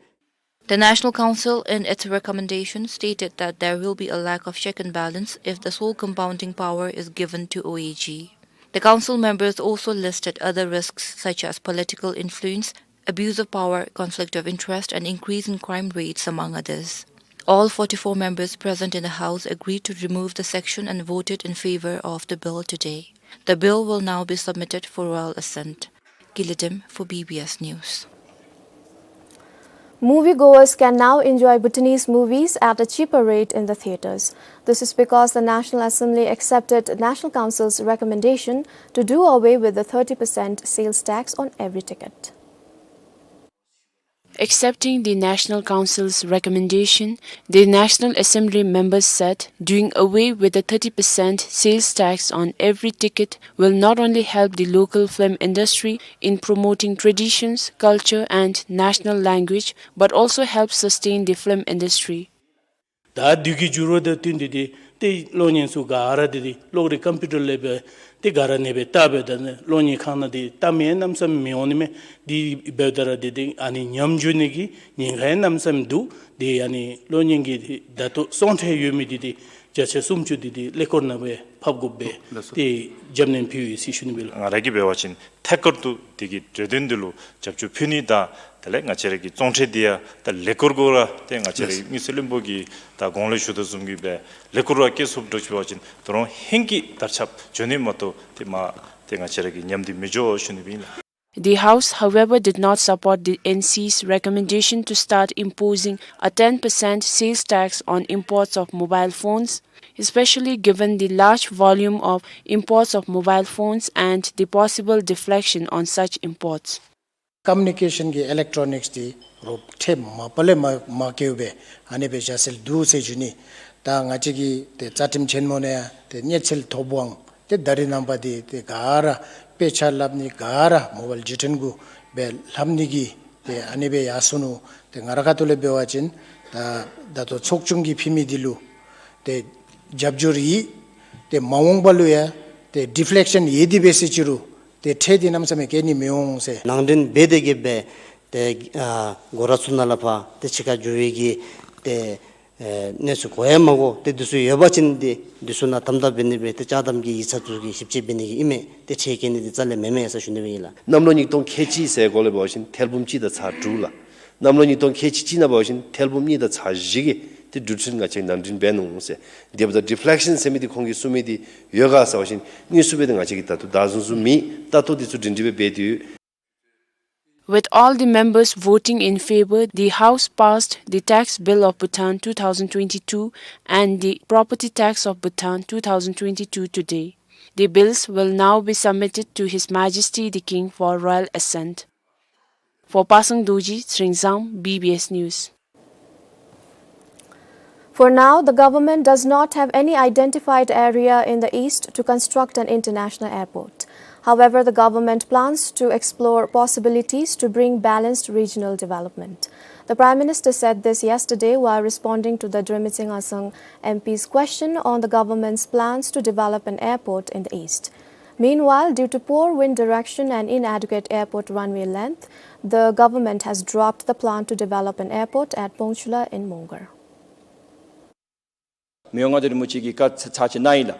The National Council, in its recommendation, stated that there will be a lack of check and balance if the sole compounding power is given to O A G. The council members also listed other risks such as political influence, abuse of power, conflict of interest, and increase in crime rates, among others. All forty-four members present in the House agreed to remove the section and voted in favor of the bill today. The bill will now be submitted for royal assent. Gilidem for B B S News. Moviegoers can now enjoy Bhutanese movies at a cheaper rate in the theatres. This is because the National Assembly accepted National Council's recommendation to do away with the thirty percent sales tax on every ticket. Accepting the National Council's recommendation, the National Assembly members said doing away with the thirty percent sales tax on every ticket will not only help the local film industry in promoting traditions, culture, and national language, but also help sustain the film industry. ད་དུས་ཀྱི་འགྱུར་བ་དང་བསྟུན་ཏེ་ཏེ་ ཏེ་གློག་བརྙན་ཚུ་ག་ར་འདི་འདི་གློག་རིག་ཀམ་པིའུ་ཊར་ལས་འབད་ཏེ་ག་ར་ཨ་ནི་སྦེ་བལྟ་འབདཝ་ད་ནི་གློག་བརྙན་ཁང་ནང་འདི་བལྟ་མི་གནམ་མེད་ས་མེད་མི་འོང་ནི་མས། འདི་འབདཝ་ད་ར་འདི་འདི་ཨ་ནི་ཉམས་འགྱོ་ནི་གི་ཉེན་ཁ་ཡང་གནམ་མེད་ས་མེད་འདུག། འདི་ཨ་ནི་གློག་བརྙན་གྱི་འདི་ད་ལྟོ་ཚོང་ཁྲལ་ཡོད་མི་འདི་འདི་བརྒྱ་ཆ་སུམ་ཅུ་འདི་འདི་ཀླད་ཀོར་ནང་སྦེ་ཕབ་དགོཔ་སྦེ་ལགས་སོ། ཏེ་རྒྱབ་སྣོན་ཕུལ་ཡི་ཟེར་ཞུ་ནི་སྦེ་ལགས། ང་ར་གིས་འབད་བ་ཅིན་ཐད་ཀར་དུ་དེ་གི་གྲོས་དོན་འདི་ལུ་རྒྱབ་སྐྱོར་ཕུལ་ནི་དང་དེ་ལས་ང་བཅས་ར་གི་ཚོང་ཁྲལ་འདི་ཡང་ད་ཀླད་ཀོར་གུ་ར་ཏེ་ང་བཅས་ར་གི་དངུལ་རྩིས་བློན་པོ་གིས་ད་གོང་ལུ་ཞུ་དོ་བཟུམ་གྱི་སྦེ་ཀླད་ཀོར་ར་བཀལ་ཚུགསཔ་འདྲཝ་ཅིག་འབད་བ་ཅིན་དོ་རུང་ཧེང་གི་དར་ཁྱབ་འགྱོ་ནི་མ་གཏོགས་ཏེ་མ་ཏེ་ང་བཅས་ར་གི་ཉམས་འདི་མི་འགྱོ་ཞུ་ནི་སྦེ་ཨིན་ལགས། The House, however, did not support the N C's recommendation to start imposing a ten percent sales tax on imports of mobile phones, especially given the large volume of imports of mobile phones and the possible deflection on such imports. ཀམ་མུ་ནི་ཀེ་ཤཱན་གྱི་ཨི་ལེག་ཊོ་ནིགསི་འདི་རོགས་ཁྲལ་མ་པ་ལས་མ་མ་བཀལ་བར་ཨ་ནི་སྦེ་བཞག་སྲོལ་འདུག་ཟེར་ཞུ་ནི། ད་ང་བཅས་ཀྱི་ཏེ་རྩ་ཁྲིམས་ཆེན་མོ་ནང་ཡང་ཏེ་གནས་ཚུལ་ཐོབ་དབང་ཏེ་ད་རིས་ནངས་པ་འདི་ཏེ་ག་ར་དཔེ་ཆ་ལྷབ་ནི་ག་ར་མོ་བཱའིལ་བརྒྱུད་འཕྲིན་གུ་སྦེ་ལྷབ་ནི་གི་ཏེ་ཨ་ནི་སྦེ་ཡར་སོ་ནུག། ཏེ་ང་རའི་ཁ་ཐུག་ལས་འབད་བ་ཅིན་ད་ད་ལྟོ་ཚོགས་ཆུང་གིས་ཕུལ་མི་འདི་ལུ་ཏེ་རྒྱབ་སྐྱོར་ཡོད། ཏེ་མ་འོངས་པ་ལུ་ཡང་ཏེ་ཌི་ཕི་ལེག་ཤཱན་ཡོད་དེ་འབད་ཟེར་ཅི་རུང་ཏེ་ཁྲལ་འདི་གནམ་མེད་ས་མེད་བཀལ་ནི་མི་འོང་ཟེར། ནང་འདྲེན་འབད་དེ་གི་སྦེ་ཏེ་ཨ་སྒོ་ར་ཚུ་ནང་ལས་ཕར་ཏེ་ཕྱི་ཁར་འགྱོ་བའི་གི་ཏེ་ཨེ་གནས་ཚུལ་གོ་ཡང་མ་གོ། ཏེ་འདི་ཚུ་ཡོད་པ་ཅིན་ཏེ་འདི་ཚུ་ནང་དམ་དམ་འབད་ནི་སྦེ་ཏེ་ཅ་དམ་གྱི་ཡིག་ཚང་ཚུ་གིས་ཞིབ་དཔྱད་འབད་ནི་གི་ཨིན་མས། ཏེ་ཁྲལ་བཀལ་ནི་འདི་རྩ་ལས་མེན་མས་ཟེར་ཞུ་ནི་སྦེ་ཨིན་ལགས། གནམ་ལོ་ཉིས་སྟོང་ཁལ་གཅིག་ཟེར་གོ་ལས་འབད་བ་ཅིན་ཐེར་འབུམ་གཅིག་དང་ཚག་དྲུག་ལགས། གནམ་ལོ་ཉིས་སྟོང་ཁལ་གཅིག་གཅིག་ནང་འབད་བ་ཅིན་ཐེར་འབུམ་གཉིས་དང་ཚག་བཞི་གི་ཏེ་འགྲུལ་འཕྲིན་ང་བཅས་ནང་འདྲེན་འབད་ནུག་ཟེར། དེ་འབདཝ་ད་ཌི་ཕི་ལེག་ཤཱན་ཟེར་མི་འདི་ཁོང་གིས་གསུང་མི་འདི་ཡོད་ག་ཟེར་བ་ཅིན་དངོས་སུ་སྦེ་ཏེ་ང་བཅས་ཀྱིས་ད་ལྟོ་བདའ་བཟུང་ཚུགས་མེད། ད་ལྟོ་འདི་ཚུ་འདྲེན་འདྲེན་སྦེ་འབད་དེ་ཡོད། With all the members voting in favor, the House passed the Tax Bill of Bhutan two thousand twenty-two and the Property Tax of Bhutan two thousand twenty-two today. The bills will now be submitted to His Majesty the King for royal assent. For Pasang Dorji, Tshering Zam, B B S News. For now, the government does not have any identified area in the east to construct an international airport. However, the government plans to explore possibilities to bring balanced regional development. The Prime Minister said this yesterday while responding to the Drametsing Asang M P's question on the government's plans to develop an airport in the east. Meanwhile, due to poor wind direction and inadequate airport runway length, the government has dropped the plan to develop an airport at Pongchula in Mongar. མི་དབང་མངའ་བདག་རིན་པོ་ཆེ་གིས་བཀའ་ཚ་ཚ་ཅིག་གནང་ཡི་ལགས།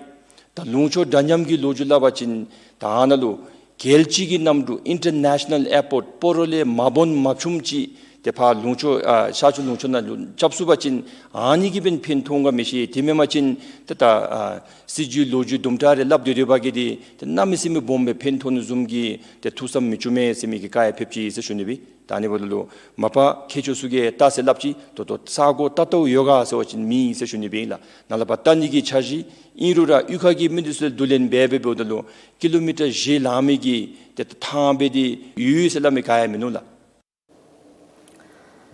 ད་ལུང་ཕྱོགས་འདྲ་མཉམ་གྱི་ལོ་རྒྱུས་སླབ་པ་ཅིན་ད་ཨ་ནཱ་ལུ་རྒྱལ་སྤྱི་གི་གནམ་གྲུ་ཨིན་ཊར་ནེ་ཤ་ནཱལ་ཨེར་པོརཊ་སྤོ་རོ་ལས་མ་སྦོམ་མ་ཆུངམ་ཅིག་ཏེ་ཕར་ལུང་ཕྱོགས་ཨ་ཤར་ཕྱོགས་ལུང་ཕྱོགས་ནང་ལུ་རྐྱབ་ཚུགས་པ་ཅིན་ཨ་ནི་གིས་འབདན་ཕན་ཐོགས་ག་མི་ཤེས། དེ་མེན་པ་ཅིན་ཏེ་ད་ཨ་སྲིད་བྱུས་ལོ་རྒྱུས་དུམ་གྲ་རེ་སླབ་སྡོད་སྡོད་པ་གིས་འདི་ཏེ་གནམ་མེད་ས་མེད་སྦོམ་སྦེ་ཕན་ཐོགས་ནི་བཟུམ་གྱི་ཏེ་ཐུགས་བསམ་མི་བཅུག་མས་ཟེར་མི་གི་བཀའ་ཡང་ཕེབས་ཅི་ཟེར་ཞུ་ནི་སྦེ། ད་ཨ་ནི་འབདཝ་ད་ལུ་མ་པ་མཁས་མཆོག་ཚུ་གིས་བལྟ་ཟེར་སླབ་ཅི། ད་ལྟོ་ས་གོ་ཏག་ཏག་ཡོད་ག་ཟེར་བ་ཅིན་མེད་ཟེར་ཞུ་ནི་སྦེ་ཨིན་ལགས། ནཱ་ལས་ཕར་བལྟ་ནི་གི་འཆར་གཞི་ཨིན་རུང་ར་གཡུས་ཁ་གི་མི་འདི་ཚུ་ལུ་བསྡུ་ལེན་འབད་འབད་འབདཝ་ད་ལུ་ཀི་ལོ་མི་ཊར་བཞི་ལང་མི་གི་ཏེ་ཐང་སྦེ་འདི་ཡོད་ཟེར་སླབ་མི་ག་ཡང་མིན་ནུག་ལགས།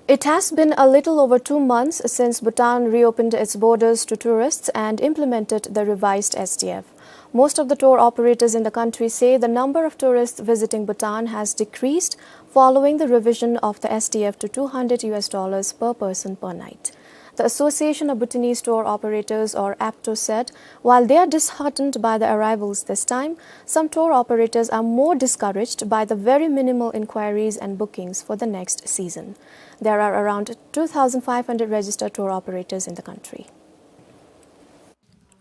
It has been a little over two months since Bhutan reopened its borders to tourists and implemented the revised S D F. Most of the tour operators in the country say the number of tourists visiting Bhutan has decreased following the revision of the S D F to two hundred U S dollars per person per night. The Association of Bhutanese Tour Operators, or APTO, said while they are disheartened by the arrivals this time, some tour operators are more discouraged by the very minimal inquiries and bookings for the next season. There are around two thousand five hundred registered tour operators in the country.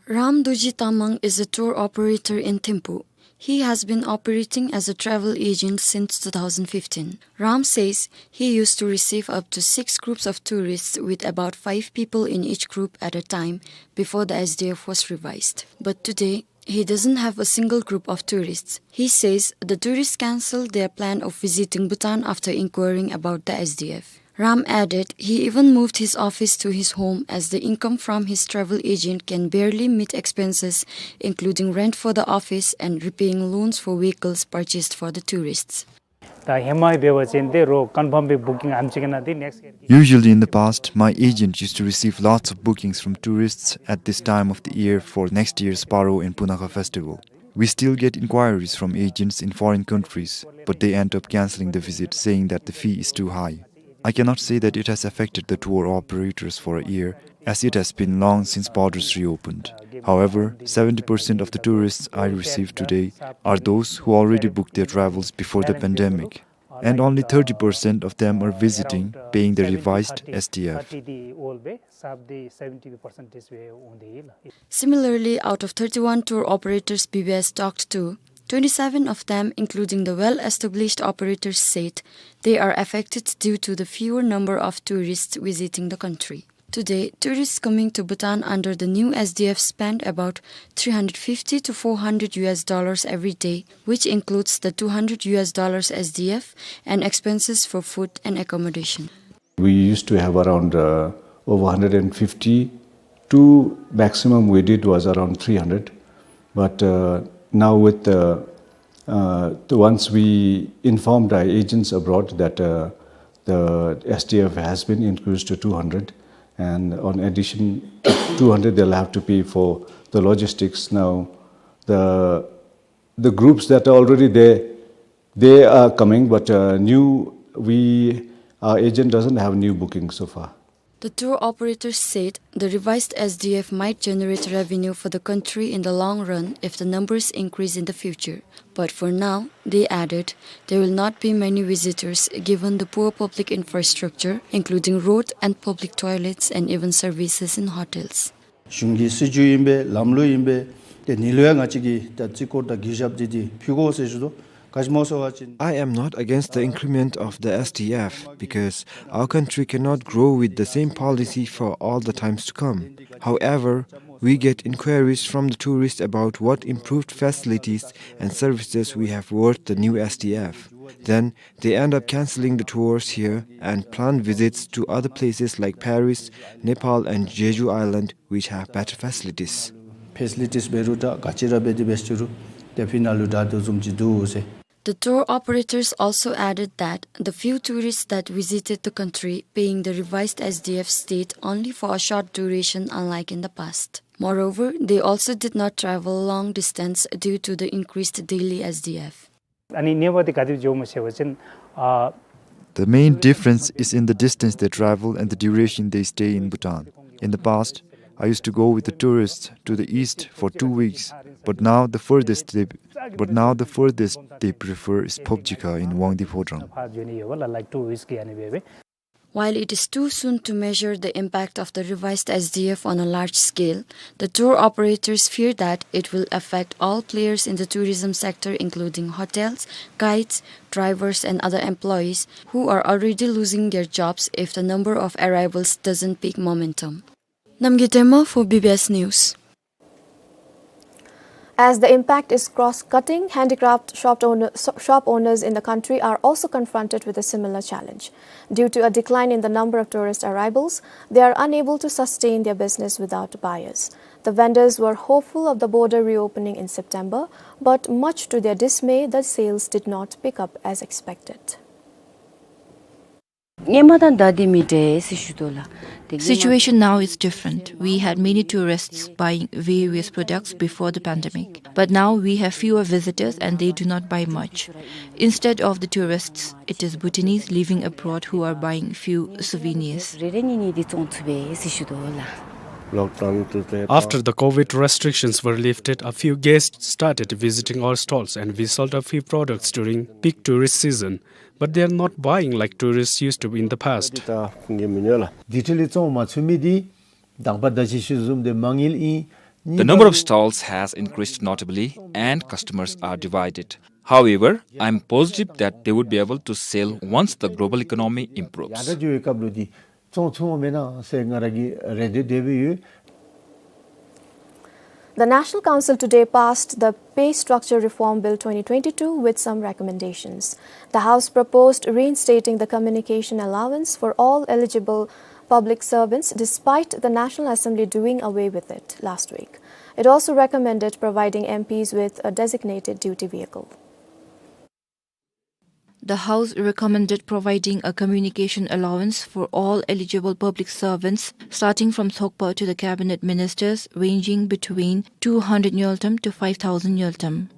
Ram Dorji Tamang is a tour operator in Thimphu. He has been operating as a travel agent since two thousand fifteen. Ram says he used to receive up to six groups of tourists with about five people in each group at a time before the S D F was revised. But today, he doesn't have a single group of tourists. He says the tourists cancelled their plan of visiting Bhutan after inquiring about the S D F. Ram added he even moved his office to his home as the income from his travel agent can barely meet expenses, including rent for the office and repaying loans for vehicles purchased for the tourists. ད་ཧེ་མ་འབད་བ་ཅིན་ཏེ་རོགས་ཀོན་ཕམ་སྦེ་བུ་ཀིང་ཨེམ་ཅིག་གི་ནང་འདི་ནེགསཊ་ཡར་གྱི། Usually in the past, my agent used to receive lots of bookings from tourists at this time of the year for next year's Paro and Punakha festival. We still get inquiries from agents in foreign countries, but they end up cancelling the visit, saying that the fee is too high. I cannot say that it has affected the tour operators for a year, as it has been long since borders reopened. However, seventy percent of the tourists I received today are those who already booked their travels before the pandemic, and only thirty percent of them are visiting, paying the revised S D F. Similarly, out of thirty-one tour operators B B S talked to, twenty-seven of them, including the well-established operators, said they are affected due to the fewer number of tourists visiting the country. Today, tourists coming to Bhutan under the new S D F spend about three hundred fifty to four hundred U S dollars every day, which includes the two hundred U S dollars S D F and expenses for food and accommodation. We used to have around, uh, over hundred and fifty, to maximum we did was around three hundred. But, uh, now with the, uh, the, once we informed our agents abroad that, uh, the S D F has been increased to two hundred, and on addition two hundred they'll have to pay for the logistics. Now, the, the groups that are already there, they are coming, but, uh, new, we, our agent doesn't have new bookings so far. The tour operators said the revised S D F might generate revenue for the country in the long run if the numbers increase in the future. But for now, they added, there will not be many visitors given the poor public infrastructure, including road and public toilets and even services in hotels. གཞུང་གི་སྲིད་བྱུས་ཨིན་པས། ལམ་ལུགས་ཨིན་པས། ཏེ་ཨ་ནི་ལུ་ཡང་ང་བཅས་ཀྱིས་ད་བརྩི་བཀུར་དང་གུས་ཞབས་འདི་འདི་ཕུལ་དགོ་ཟེར་ཞུ་དོ། ག་ཅི་སྨོ་ཟེར་བ་ཅིན། I am not against the increment of the S D F because our country cannot grow with the same policy for all the times to come. However, we get inquiries from the tourists about what improved facilities and services we have worth the new S D F. Then they end up cancelling the tours here and plan visits to other places like Paris, Nepal, and Jeju Island, which have better facilities. Facilities འབད་རུང་ད་ག་ཅི་ར་འབད་དེ་འབད་ཅི་རུང་ཏེ་ཕི་ནང་ལུ་ད་དེ་བཟུམ་ཅིག་འདུག་ཟེར། The tour operators also added that the few tourists that visited the country paying the revised S D F stayed only for a short duration, unlike in the past. Moreover, they also did not travel long distance due to the increased daily S D F. ཨ་ནི་ནེ་བ་དེ་ག་དེ་བྱུང་མི་ཤེས་པ་ཅིན། ཨ། The main difference is in the distance they travel and the duration they stay in Bhutan. In the past, I used to go with the tourists to the east for two weeks, but now the furthest they, but now the furthest they prefer is Phobjikha in Wangdue Phodrang. While it is too soon to measure the impact of the revised S D F on a large scale, the tour operators fear that it will affect all players in the tourism sector, including hotels, guides, drivers, and other employees who are already losing their jobs if the number of arrivals doesn't pick momentum. Namgay Dema for B B S News. As the impact is cross-cutting, handicraft shop owner-, so-, shop owners in the country are also confronted with a similar challenge. Due to a decline in the number of tourist arrivals, they are unable to sustain their business without buyers. The vendors were hopeful of the border reopening in September, but much to their dismay, the sales did not pick up as expected. སྔོན་མ་དང་ད་ལྟ་མི་འདྲ་ཟེར་ཞུ་དོ་ལགས། ཏེ་སྔོན་མ། Situation now is different. We had many tourists buying various products before the pandemic, but now we have fewer visitors and they do not buy much. Instead of the tourists, it is Bhutanese living abroad who are buying few souvenirs. རེ་རེ་གཉིས་གཉིས་འདི་བཙོང་ཚུགས་པས་ཟེར་ཞུ་དོ་ལགས། After the COVID restrictions were lifted, a few guests started visiting our stalls and we sold a few products during peak tourist season. But they are not buying like tourists used to in the past. འདི་ད་ངེ་མི་ཉོ་ལགས། འདི་ཐད་ལས་བཙོང་མ་ཚུགས་མི་འདི་དང་པ་ད་ཅི་ཞུ་བཟུམ་དེ་མ་དངུལ་ཨིན། The number of stalls has increased notably and customers are divided. However, I am positive that they would be able to sell once the global economy improves. ཡ་ད་འགྱོ་བའི་སྐབས་ལུ་འདི་བཙོང་ཚུགས་འོང་མེན་ན་ཟེར་ང་ར་གི་རེ་འདོད་དེ་སྦེ་ཡོད། The National Council today passed the Pay Structure Reform Bill twenty twenty-two with some recommendations. The House proposed reinstating the communication allowance for all eligible public servants, despite the National Assembly doing away with it last week. It also recommended providing M Ps with a designated duty vehicle. The House recommended providing a communication allowance for all eligible public servants, starting from Thokpa to the cabinet ministers, ranging between two hundred Ngultrum to five thousand Ngultrum.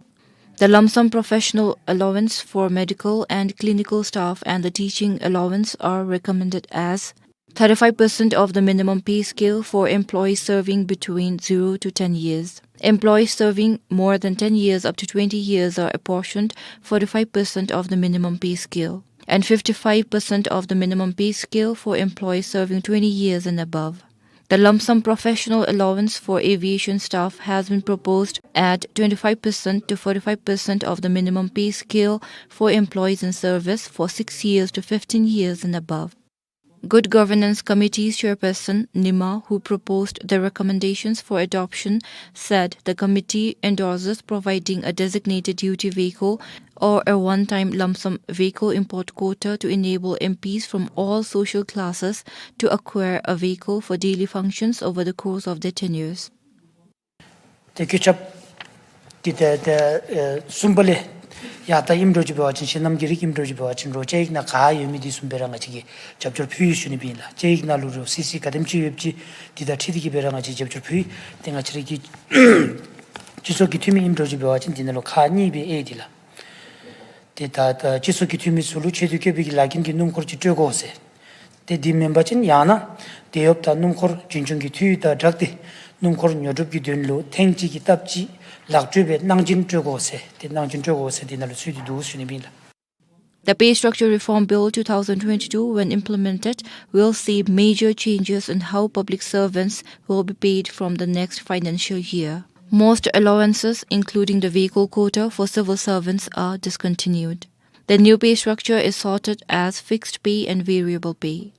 The lump sum professional allowance for medical and clinical staff and the teaching allowance are recommended as thirty-five percent of the minimum pay scale for employees serving between zero to ten years. Employees serving more than ten years up to twenty years are apportioned forty-five percent of the minimum pay scale and fifty-five percent of the minimum pay scale for employees serving twenty years and above. The lump sum professional allowance for aviation staff has been proposed at twenty-five percent to forty-five percent of the minimum pay scale for employees in service for six years to fifteen years and above. Good Governance Committee's chairperson, Nima, who proposed the recommendations for adoption, said the committee endorses providing a designated duty vehicle or a one-time lump sum vehicle import quota to enable M Ps from all social classes to acquire a vehicle for daily functions over the course of their tenures. ཏེ་བཀོད་ཁྱབ་འདི་ཏེ་ཏེ་ཨེ་གསུམ་པ་ལས་ཡང་ད་ཨིནམ་འདྲཝ་ཅིག་འབད་བ་ཅིན་གཞི་རྣམ་གྱི་རིགས་ཨིནམ་འདྲཝ་ཅིག་འབད་བ་ཅིན་རོགས་བཅའ་ཡིག་ནང་ག་ཡོད་མི་འདི་གསུམ་སྦེ་ར་ང་བཅས་ཀྱིས་རྒྱབ་སྐྱོར་ཕུལ་ཡི་ཞུ་ནི་སྦེ་ཨིན་ལགས། བཅའ་ཡིག་ནང་ལུ་རོགས་སི་སི་ག་དེམ་ཅིག་ཡོདཔ་ཅིག་འདི་དང་འཁྲིལ་ཏེ་གིས་སྦེ་ར་ང་བཅས་རྒྱབ་སྐྱོར་ཕུལ་ཡི། ཏེ་ང་བཅས་ར་གི་སྤྱི་ཚོགས་ཀྱི་འཐུས་མི་ཨིནམ་འདྲཝ་ཅིག་འབད་བ་ཅིན་འདི་ནང་ལུ་ཁག་གཉིས་སྦེ་ཨེ་འདི་ལགས། ཏེ་ད་ད་སྤྱི་ཚོགས་ཀྱི་འཐུས་མི་ཚུ་ལུ་ཆེད་དུ་བསྐོས་པའི་གི་ལཱ་འགན་གྱི་སྣུམ་འཁོར་ཅིག་སྤྲོད་དགོ་ཟེར། ཏེ་འདི་མེན་པ་ཅིན་ཡང་ན་དེད་གཡོགཔ་དང་སྣུམ་འཁོར་རྒྱུན་སྐྱོང་གི་འཐུས་དང་སྦྲགས་ཏེ་སྣུམ་འཁོར་ཉོ་སྒྲུབ་ཀྱི་དོན་ལུ་ཐེངས་གཅིག་གི་སྟབས་གཅིག་ལག་སྤྲོད་སྦེ་གནང་སྦྱིན་སྤྲོད་དགོ་ཟེར། ཏེ་གནང་སྦྱིན་སྤྲོད་དགོ་ཟེར་འདི་ནང་ལུ་ཚུད་དེ་འདུག་ཞུ་ནི་སྦེ་ཨིན་ལགས། The Pay Structure Reform Bill two thousand twenty-two, when implemented, will see major changes in how public servants will be paid from the next financial year. Most allowances, including the vehicle quota for civil servants, are discontinued. The new pay structure is sorted as fixed pay and variable pay.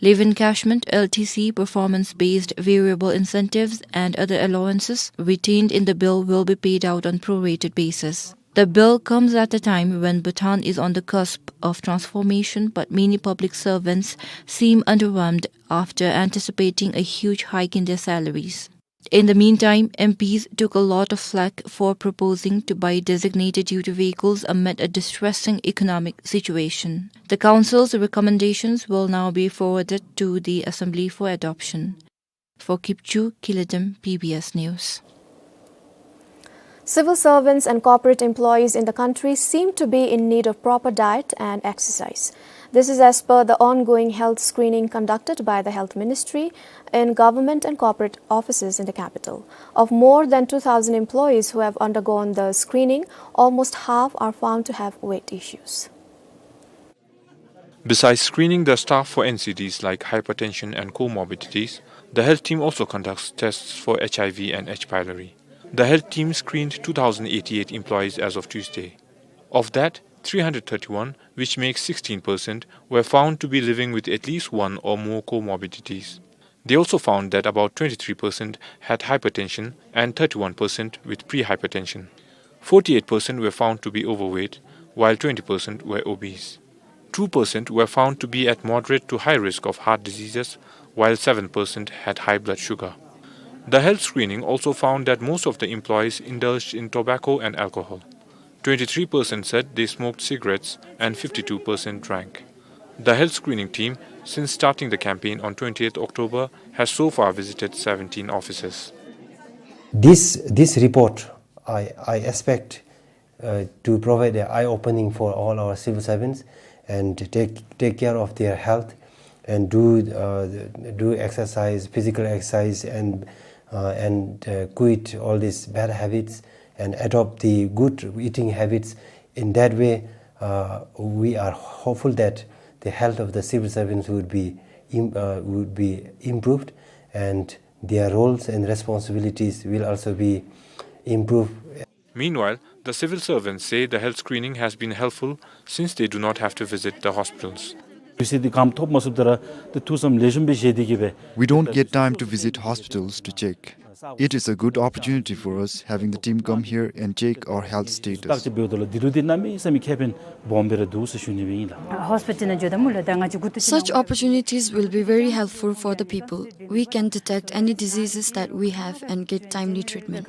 Leave encashment, L T C, performance-based variable incentives, and other allowances retained in the bill will be paid out on prorated basis. The bill comes at a time when Bhutan is on the cusp of transformation, but many public servants seem underwhelmed after anticipating a huge hike in their salaries. In the meantime, M Ps took a lot of flack for proposing to buy designated duty vehicles amid a distressing economic situation. The council's recommendations will now be forwarded to the assembly for adoption. For Kipchu, Kiladem, P B S News. Civil servants and corporate employees in the country seem to be in need of proper diet and exercise. This is as per the ongoing health screening conducted by the Health Ministry in government and corporate offices in the capital. Of more than two thousand employees who have undergone the screening, almost half are found to have weight issues. Besides screening the staff for N C Ds like hypertension and comorbidities, the health team also conducts tests for H I V and H. pylori. The health team screened two thousand eighty-eight employees as of Tuesday. Of that, three hundred thirty-one, which makes sixteen percent, were found to be living with at least one or more comorbidities. They also found that about twenty-three percent had hypertension and thirty-one percent with prehypertension. Forty-eight percent were found to be overweight, while twenty percent were obese. Two percent were found to be at moderate to high risk of heart diseases, while seven percent had high blood sugar. The health screening also found that most of the employees indulged in tobacco and alcohol. Twenty-three percent said they smoked cigarettes and fifty-two percent drank. The health screening team, since starting the campaign on twentieth October, has so far visited seventeen offices. This, this report, I, I expect, uh, to provide an eye-opening for all our civil servants and take, take care of their health and do, uh, do exercise, physical exercise, and, uh, and, uh, quit all these bad habits and adopt the good eating habits. In that way, uh, we are hopeful that the health of the civil servants would be im-, uh, would be improved, and their roles and responsibilities will also be improved. Meanwhile, the civil servants say the health screening has been helpful since they do not have to visit the hospitals. We don't get time to visit hospitals to check. It is a good opportunity for us having the team come here and check our health status. Such opportunities will be very helpful for the people. We can detect any diseases that we have and get timely treatment.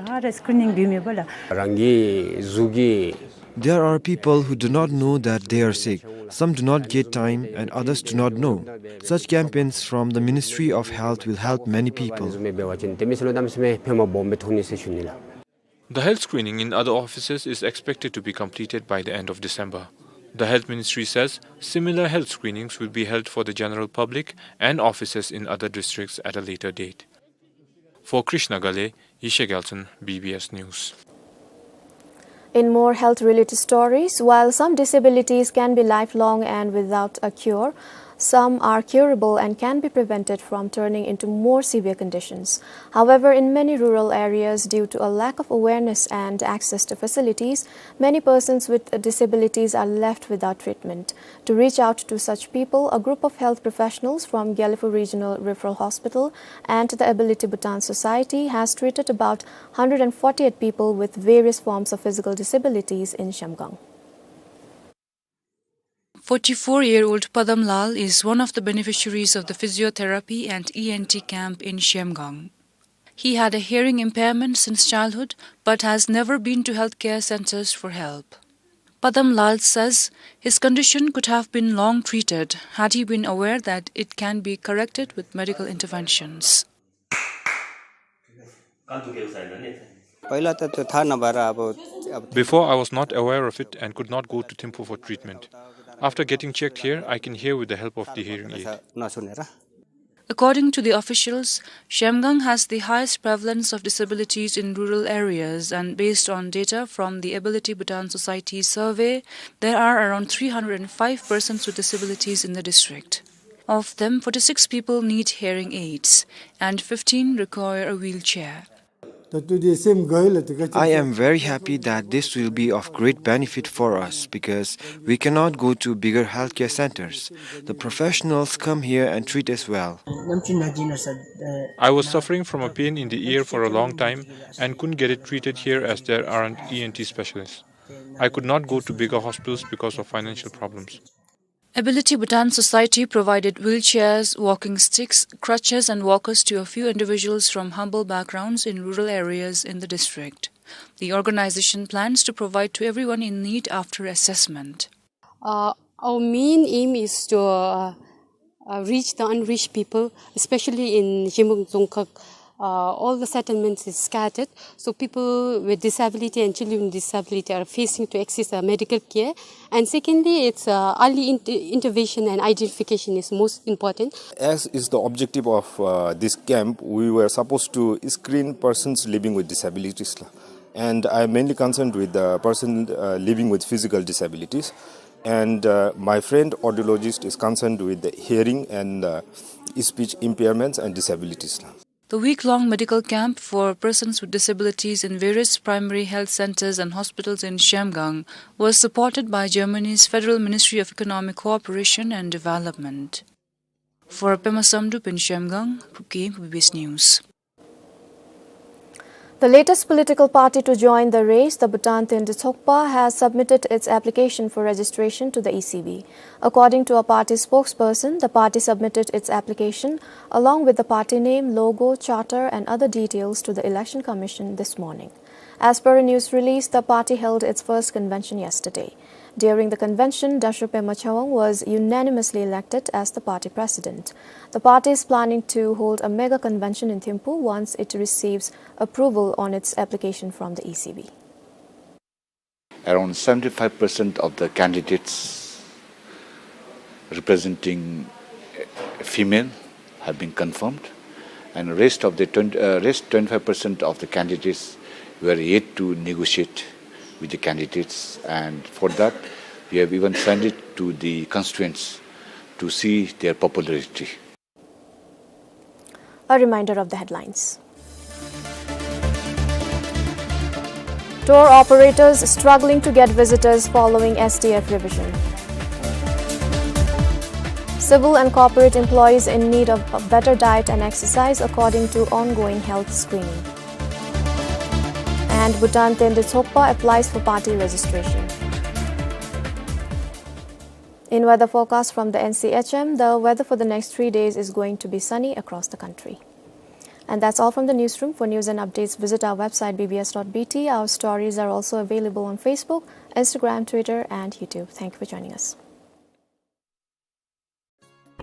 རང་གི་གཟུགས་ཀྱི There are people who do not know that they are sick. Some do not get time and others do not know. Such campaigns from the Ministry of Health will help many people. The health screening in other offices is expected to be completed by the end of December. The Health Ministry says similar health screenings will be held for the general public and offices in other districts at a later date. For Krishna Gale, Yeshe Gyaltsen, B B S News. In more health-related stories, while some disabilities can be lifelong and without a cure, some are curable and can be prevented from turning into more severe conditions. However, in many rural areas, due to a lack of awareness and access to facilities, many persons with disabilities are left without treatment. To reach out to such people, a group of health professionals from Gelephu Regional Referral Hospital and the Ability Bhutan Society has treated about hundred and forty-eight people with various forms of physical disabilities in Zhemgang. Forty-four-year-old Padam Lal is one of the beneficiaries of the physiotherapy and E N T camp in Zhemgang. He had a hearing impairment since childhood but has never been to healthcare centers for help. Padam Lal says his condition could have been long treated had he been aware that it can be corrected with medical interventions. पहिला त त्यो थाहा नभएर अब, अब Before, I was not aware of it and could not go to Thimphu for treatment. After getting checked here, I can hear with the help of the hearing aid. नसुनेर। According to the officials, Zhemgang has the highest prevalence of disabilities in rural areas, and based on data from the Ability Bhutan Society survey, there are around three hundred and five persons with disabilities in the district. Of them, forty-six people need hearing aids, and fifteen require a wheelchair. I am very happy that this will be of great benefit for us because we cannot go to bigger healthcare centers. The professionals come here and treat us well. I was suffering from a pain in the ear for a long time and couldn't get it treated here as there aren't E N T specialists. I could not go to bigger hospitals because of financial problems. Ability Bhutan Society provided wheelchairs, walking sticks, crutches and walkers to a few individuals from humble backgrounds in rural areas in the district. The organization plans to provide to everyone in need after assessment. Uh, our main aim is to, uh, uh, reach the unreached people, especially in Zhemgang Dzongkhag. Uh, all the settlements is scattered, so people with disability and children with disability are facing to access, uh, medical care. And secondly, it's, uh, early inter-, intervention and identification is most important. As is the objective of, uh, this camp, we were supposed to screen persons living with disabilities, la. And I am mainly concerned with the person, uh, living with physical disabilities. And, uh, my friend audiologist is concerned with the hearing and, uh, speech impairments and disabilities, la. The week-long medical camp for persons with disabilities in various primary health centers and hospitals in Zhemgang was supported by Germany's Federal Ministry of Economic Cooperation and Development. For Pema Samdrup in Zhemgang, Phubkeng, B B S News. The latest political party to join the race, the Bhutan Tende Tsokpa, has submitted its application for registration to the E C B. According to a party spokesperson, the party submitted its application along with the party name, logo, charter, and other details to the Election Commission this morning. As per a news release, the party held its first convention yesterday. During the convention, Dasho Pema Chawang was unanimously elected as the party president. The party is planning to hold a mega convention in Thimphu once it receives approval on its application from the E C B. Around seventy-five percent of the candidates representing female have been confirmed, and rest of the twenty, uh, rest twenty-five percent of the candidates were yet to negotiate with the candidates, and for that, we have even sent it to the constituents to see their popularity. A reminder of the headlines. Tour operators struggling to get visitors following S D F revision. Civil and corporate employees in need of a better diet and exercise according to ongoing health screening. And Bhutan Tende Tsokpa applies for party registration. In weather forecast from the N C H M, the weather for the next three days is going to be sunny across the country. And that's all from the newsroom. For news and updates, visit our website B B S dot B T. Our stories are also available on Facebook, Instagram, Twitter, and YouTube. Thank you for joining us.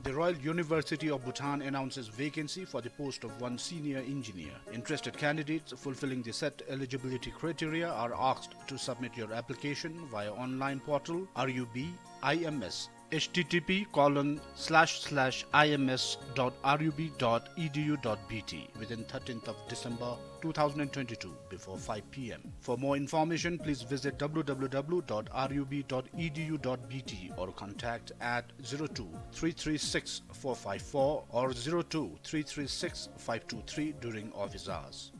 The Royal University of Bhutan announces vacancy for the post of one senior engineer. Interested candidates fulfilling the set eligibility criteria are asked to submit your application via online portal R U B I M S, H T T P colon slash slash I M S dot R U B dot E D U dot B T, within thirteenth of December two thousand and twenty-two before five P M. For more information, please visit W W W dot R U B dot E D U dot B T or contact at zero two three three six four five four or zero two three three six five two three during office hours.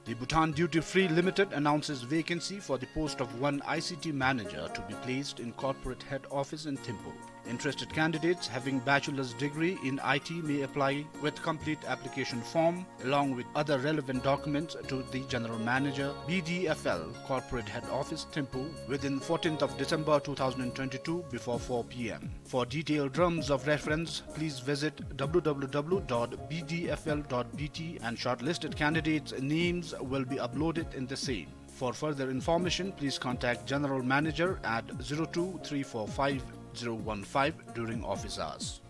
The Bhutan Duty Free Limited announces vacancy for the post of one I C T manager to be placed in corporate head office in Thimphu. Interested candidates having bachelor's degree in I T may apply with complete application form along with other relevant documents to the General Manager, B D F L, Corporate Head Office, Thimphu, within fourteenth of December two thousand and twenty-two before four P M. For detailed terms of reference, please visit W W W dot B D F L dot B T, and shortlisted candidates' names will be uploaded in the same. For further information, please contact General Manager at zero two three four five zero one five during office hours.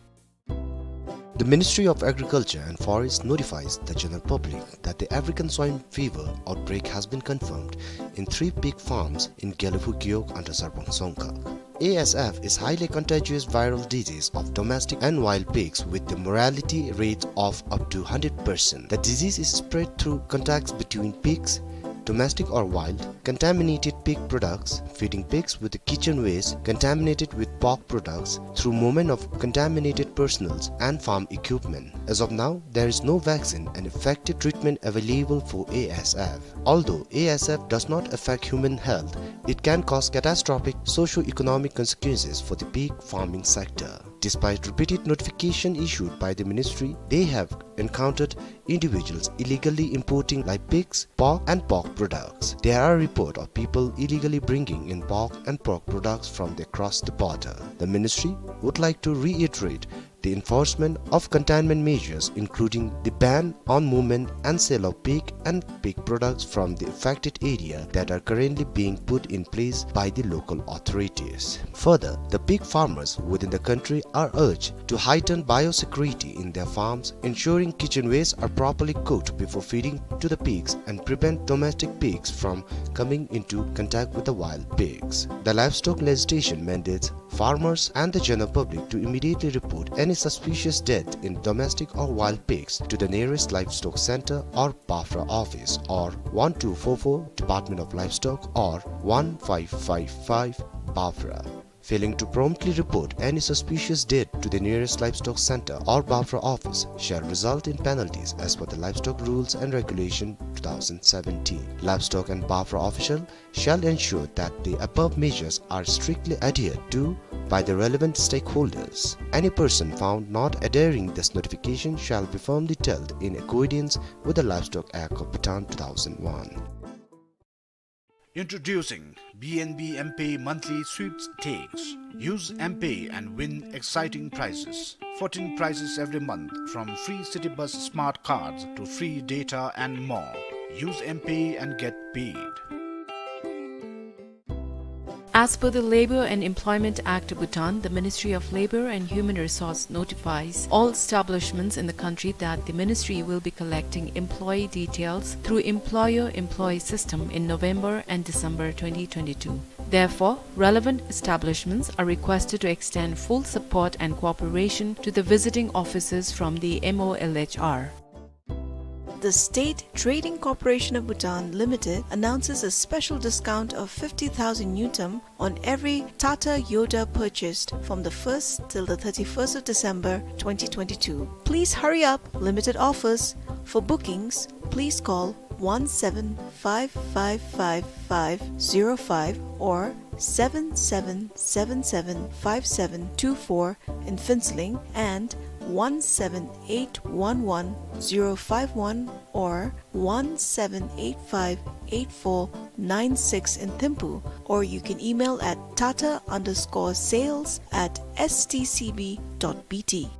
The Ministry of Agriculture and Forest notifies the general public that the African swine fever outbreak has been confirmed in three pig farms in Gelephu Gewog under Sarpang Songkhag. A S F is highly contagious viral disease of domestic and wild pigs with the mortality rate of up to hundred percent. The disease is spread through contacts between pigs, domestic or wild, contaminated pig products, feeding pigs with the kitchen waste contaminated with pork products through movement of contaminated personnels and farm equipment. As of now, there is no vaccine and effective treatment available for A S F. Although A S F does not affect human health, it can cause catastrophic socio-economic consequences for the pig farming sector. Despite repeated notification issued by the ministry, they have encountered individuals illegally importing live pigs, pork and pork products. There are reports of people illegally bringing in pork and pork products from across the border. The ministry would like to reiterate the enforcement of containment measures, including the ban on movement and sale of pig and pig products from the affected area that are currently being put in place by the local authorities. Further, the pig farmers within the country are urged to heighten biosecurity in their farms, ensuring kitchen waste are properly cooked before feeding to the pigs and prevent domestic pigs from coming into contact with the wild pigs. The livestock legislation mandates farmers and the general public to immediately report any suspicious death in domestic or wild pigs to the nearest livestock center or BAFRA office or one two four four Department of Livestock or one five five five BAFRA. Failing to promptly report any suspicious death to the nearest livestock center or BAFRA office shall result in penalties as per the Livestock Rules and Regulation two thousand seventeen. Livestock and BAFRA official shall ensure that the above measures are strictly adhered to by the relevant stakeholders. Any person found not adhering this notification shall be firmly dealt in accordance with the Livestock Act of Bhutan two thousand one. Introducing B N B M-Pay monthly sweepstakes. Use M-Pay and win exciting prizes. Fourteen prizes every month, from free Citybus smart cards to free data and more. Use M-Pay and get paid. As per the Labour and Employment Act of Bhutan, the Ministry of Labour and Human Resource notifies all establishments in the country that the ministry will be collecting employee details through employer-employee system in November and December twenty twenty-two. Therefore, relevant establishments are requested to extend full support and cooperation to the visiting officers from the M O L H R. The State Trading Corporation of Bhutan Limited announces a special discount of fifty thousand ngultrum on every Tata Yoda purchased from the first till the thirty-first of December twenty twenty-two. Please hurry up, limited offers. For bookings, please call one seven five five five five zero five or seven seven seven seven five seven two four in Phuentsholing and one seven eight one one zero five one or one seven eight five eight four nine six in Thimphu, or you can email at tata underscore sales at S T C B dot B T.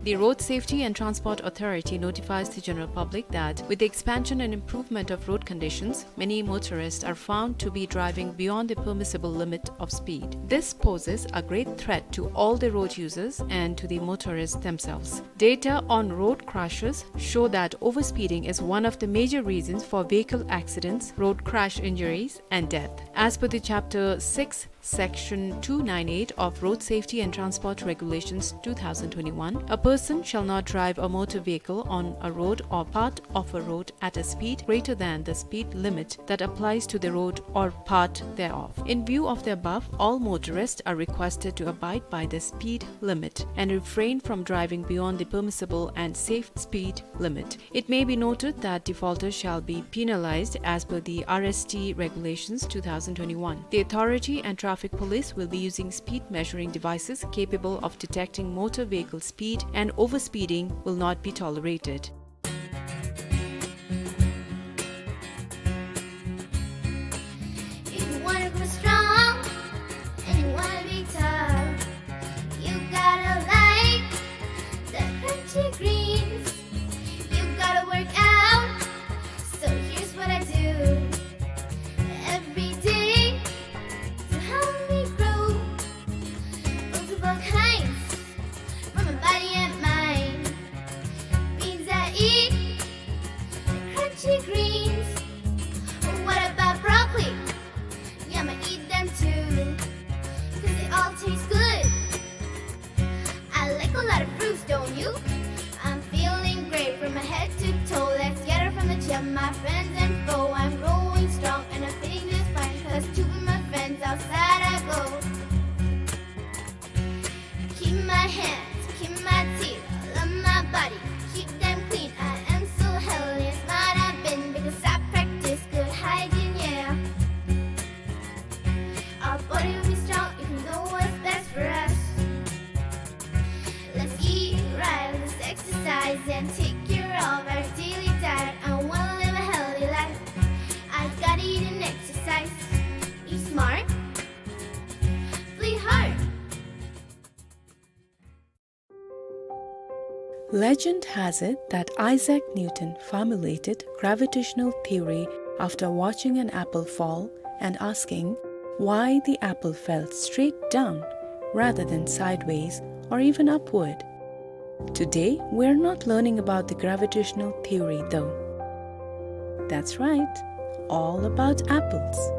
The Road Safety and Transport Authority notifies the general public that with the expansion and improvement of road conditions, many motorists are found to be driving beyond the permissible limit of speed. This poses a great threat to all the road users and to the motorists themselves. Data on road crashes show that overspeeding is one of the major reasons for vehicle accidents, road crash injuries, and death. As per the Chapter six, Section two nine eight of Road Safety and Transport Regulations two thousand twenty-one, a person shall not drive a motor vehicle on a road or part of a road at a speed greater than the speed limit that applies to the road or part thereof. In view of the above, all motorists are requested to abide by the speed limit and refrain from driving beyond the permissible and safe speed limit. It may be noted that defaulters shall be penalized as per the R S T Regulations two thousand twenty-one. The authority and traffic police will be using speed measuring devices capable of detecting motor vehicle speed, and overspeeding will not be tolerated. If you wanna grow strong and you wanna be tough, you gotta like the crunchy greens. You gotta work out, so here's what I do. Every day to help me grow. Multiple kinds for my body and mind. Beans I eat, crunchy greens. What about broccoli? Yeah, I'ma eat them too, 'cause they all taste good. I like a lot of fruits, don't you? I'm feeling great from my head to toe. Let's get it from the gym, my friends and foe. I'm growing strong and I'm fitting just fine, 'cause to be my friends outside I go. Keep my hands, keep my teeth, love my body, keep them clean. I am so healthy and smart I've been, because I practice good hygiene, yeah. Our body will be strong if we know what's best for us. Let's eat right, let's exercise and take care of our daily diet. I wanna live a healthy life. I gotta eat and exercise. Eat smart, play hard. Legend has it that Isaac Newton formulated gravitational theory after watching an apple fall and asking why the apple fell straight down rather than sideways or even upward. Today, we're not learning about the gravitational theory, though. That's right, all about apples.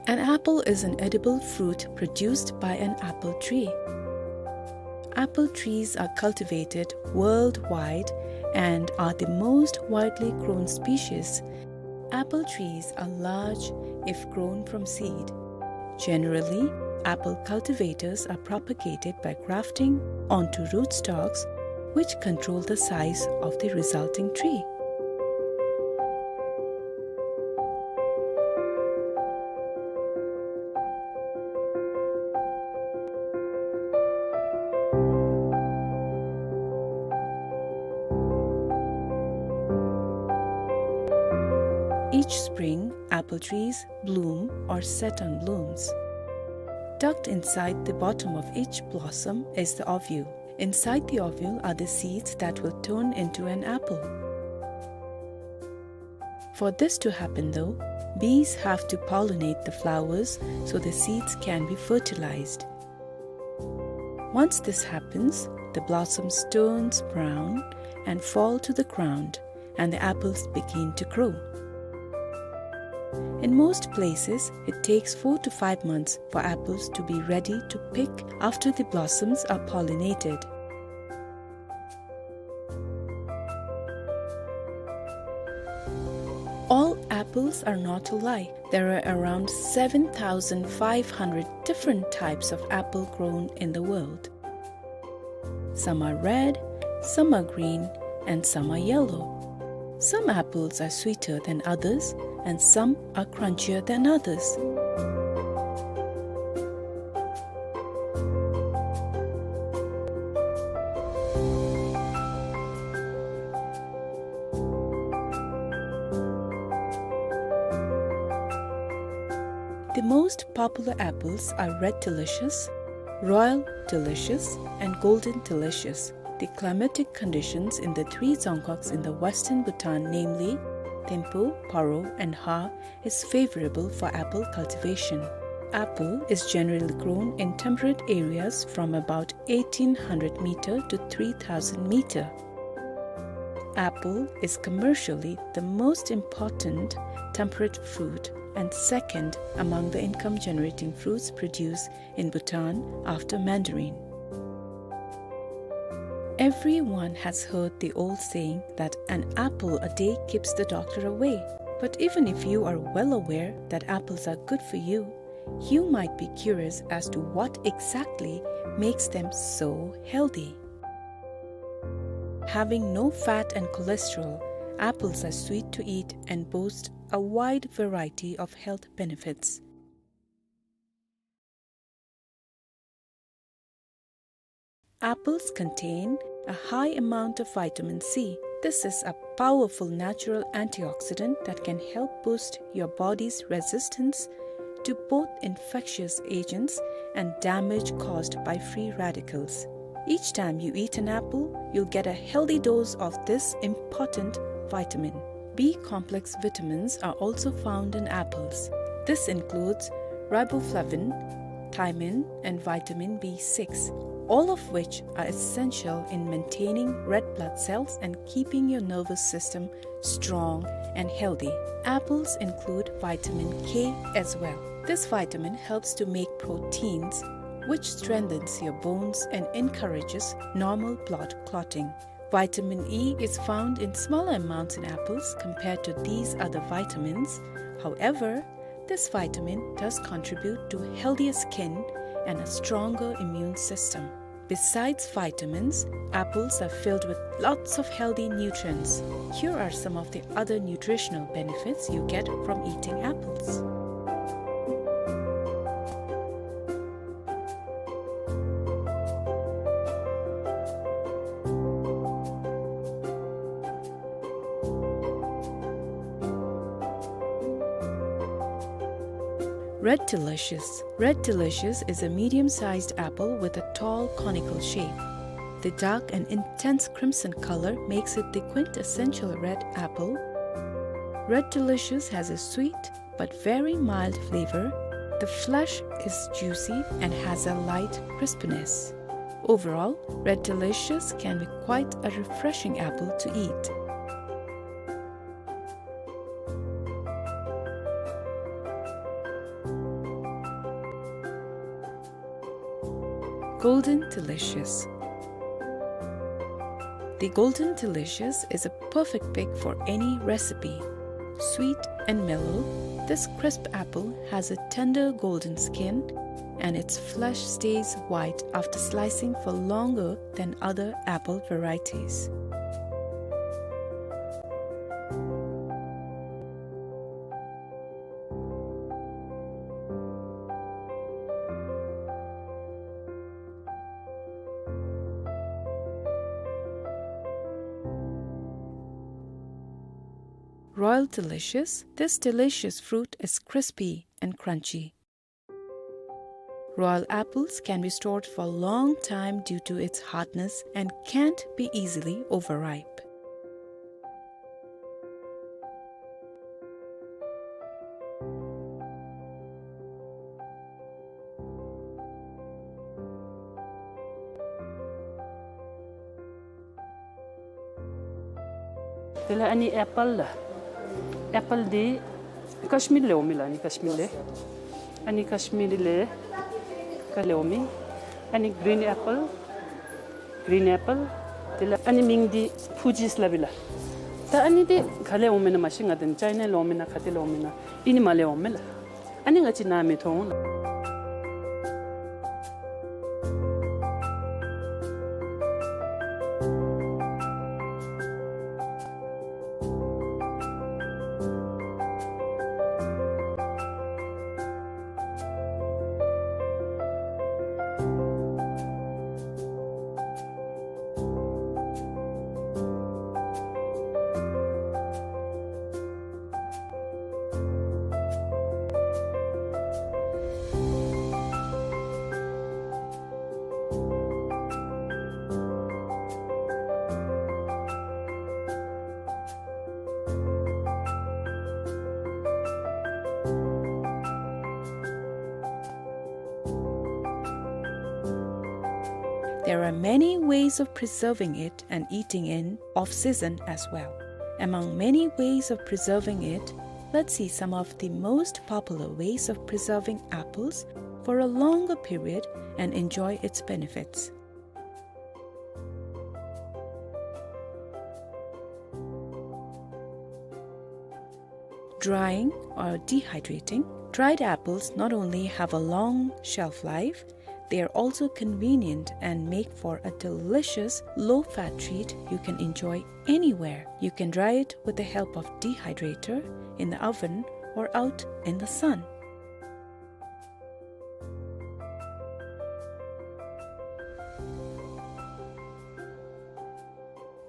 An apple is an edible fruit produced by an apple tree. Apple trees are cultivated worldwide and are the most widely grown species. Apple trees are large if grown from seed. Generally, apple cultivators are propagated by grafting onto rootstocks, which control the size of the resulting tree. Each spring, apple trees bloom or set on blooms. Tucked inside the bottom of each blossom is the ovule. Inside the ovule are the seeds that will turn into an apple. For this to happen, though, bees have to pollinate the flowers so the seeds can be fertilized. Once this happens, the blossoms turns brown and fall to the ground, and the apples begin to grow. In most places, it takes four to five months for apples to be ready to pick after the blossoms are pollinated. All apples are not alike. There are around seven thousand five hundred different types of apple grown in the world. Some are red, some are green, and some are yellow. Some apples are sweeter than others, and some are crunchier than others. The most popular apples are Red Delicious, Royal Delicious, and Golden Delicious. The climatic conditions in the three Dzongkhags in the western Bhutan, namely Thimphu, Paro, and Ha, is favorable for apple cultivation. Apple is generally grown in temperate areas from about eighteen hundred meter to three thousand meter. Apple is commercially the most important temperate fruit and second among the income-generating fruits produced in Bhutan after mandarin. Everyone has heard the old saying that an apple a day keeps the doctor away. But even if you are well aware that apples are good for you, you might be curious as to what exactly makes them so healthy. Having no fat and cholesterol, apples are sweet to eat and boast a wide variety of health benefits. Apples contain a high amount of vitamin C. This is a powerful natural antioxidant that can help boost your body's resistance to both infectious agents and damage caused by free radicals. Each time you eat an apple, you'll get a healthy dose of this important vitamin. B complex vitamins are also found in apples. This includes riboflavin, thiamine, and vitamin B six, all of which are essential in maintaining red blood cells and keeping your nervous system strong and healthy. Apples include vitamin K as well. This vitamin helps to make proteins, which strengthens your bones and encourages normal blood clotting. Vitamin E is found in smaller amounts in apples compared to these other vitamins. However, this vitamin does contribute to healthier skin and a stronger immune system. Besides vitamins, apples are filled with lots of healthy nutrients. Here are some of the other nutritional benefits you get from eating apples. Red Delicious. Red Delicious is a medium-sized apple with a tall conical shape. The dark and intense crimson color makes it the quintessential red apple. Red Delicious has a sweet but very mild flavor. The flesh is juicy and has a light crispiness. Overall, Red Delicious can be quite a refreshing apple to eat. Golden Delicious. The Golden Delicious is a perfect pick for any recipe. Sweet, and mellow, this crisp apple has a tender golden skin, and its flesh stays white after slicing for longer than other apple varieties. Royal Delicious, this delicious fruit is crispy and crunchy. Royal apples can be stored for a long time due to its hardness and can't be easily overripe. དེ་ལས་ཨ་ནི་ཨེ་པཱལ་ལགས། ཨེ་པཱལ་འདི་ཀཤ་མིར་ལས་འོང་མི་ལགས། ཨ་ནི་ཀཤ་མིར་ལས། ཨ་ནི་ཀཤ་མིར་ལས་ག་ལས་འོང་མི། ཨ་ནི་གིརིན་ཨེ་པཱལ། གིརིན་ཨེ་པཱལ། དེ་ལས་ཨ་ནི་མིང་འདི་ཕུ་ཇིས་སླབ་ཨིན་ལགས། ད་ཨ་ནི་འདི་ག་ལས་འོང་མི་ན་མ་ཤེས། ང་དེ་ཅའི་ན་ལས་འོང་མི་ན་ག་ཏེ་ལས་འོང་མི་ན་ཨིན་ནི་མ་ལས་འོང་མི་ལགས། ཨ་ནི་ང་བཅས་ནཱ་མི་མཐོང་ལགས། There are many ways of preserving it and eating in off-season as well. Among many ways of preserving it, let's see some of the most popular ways of preserving apples for a longer period and enjoy its benefits. Drying or dehydrating. Dried apples not only have a long shelf life, they are also convenient and make for a delicious low-fat treat you can enjoy anywhere. You can dry it with the help of dehydrator, in the oven, or out in the sun.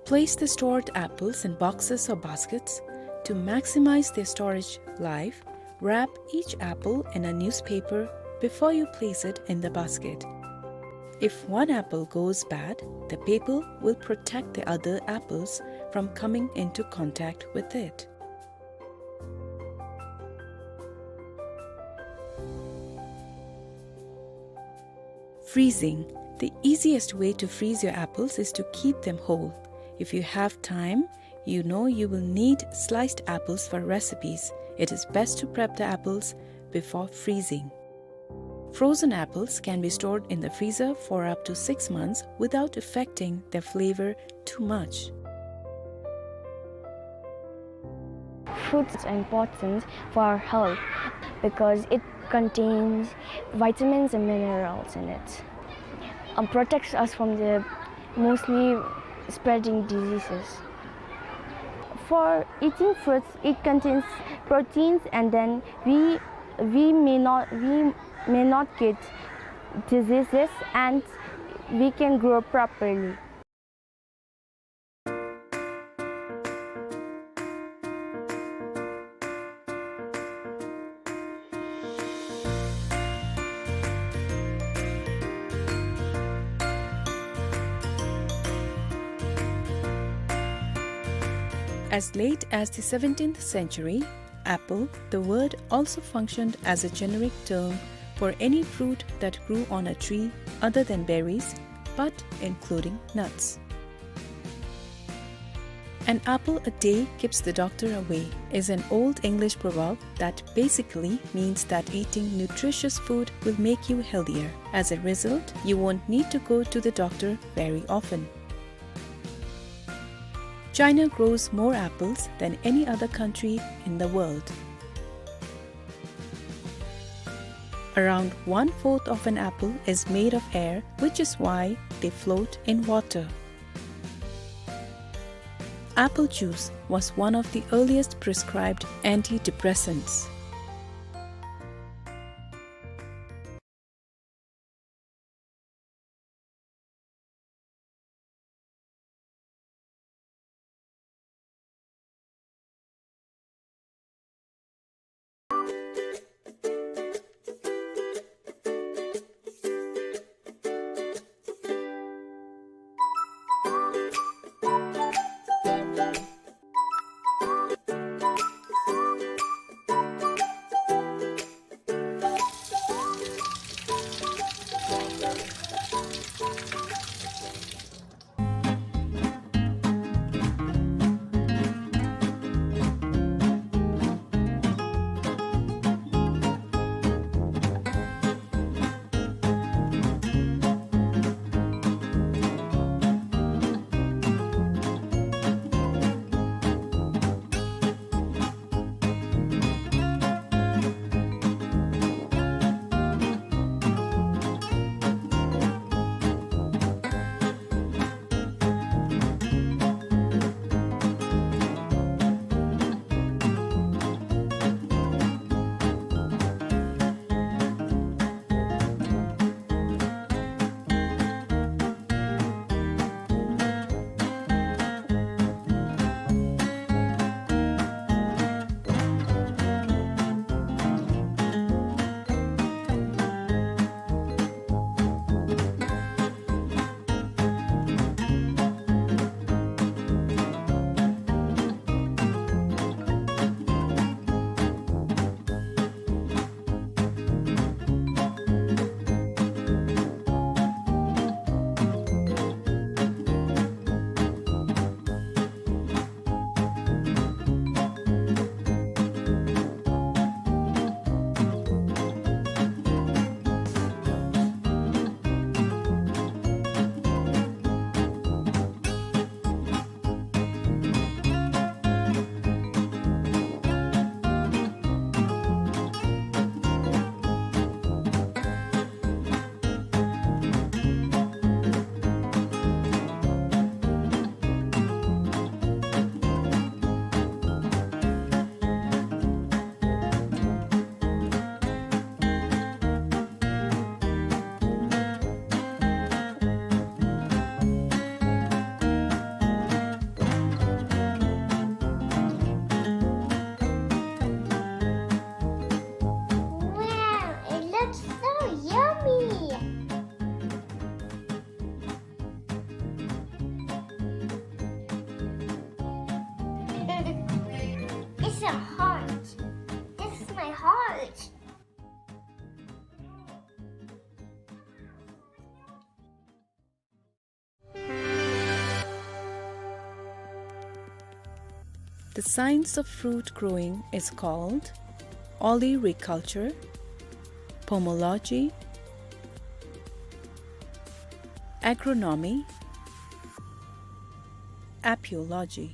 Place the stored apples in boxes or baskets. To maximize their storage life, wrap each apple in a newspaper before you place it in the basket. If one apple goes bad, the paper will protect the other apples from coming into contact with it. Freezing. The easiest way to freeze your apples is to keep them whole. If you have time, you know you will need sliced apples for recipes. It is best to prep the apples before freezing. Frozen apples can be stored in the freezer for up to six months without affecting their flavor too much. Fruits are important for our health because it contains vitamins and minerals in it. Um, protects us from the mostly spreading diseases. For eating fruits, it contains proteins, and then we, we may not, we may not get diseases, and we can grow properly. As late as the seventeenth century, apple, the word, also functioned as a generic term for any fruit that grew on a tree other than berries, but including nuts. "An apple a day keeps the doctor away" is an old English proverb that basically means that eating nutritious food will make you healthier. As a result, you won't need to go to the doctor very often. China grows more apples than any other country in the world. Around one-fourth of an apple is made of air, which is why they float in water. Apple juice was one of the earliest prescribed antidepressants. Wow, it looks so yummy! It's a heart. This is my heart. The science of fruit growing is called olericulture, pomology, agronomy, apiology.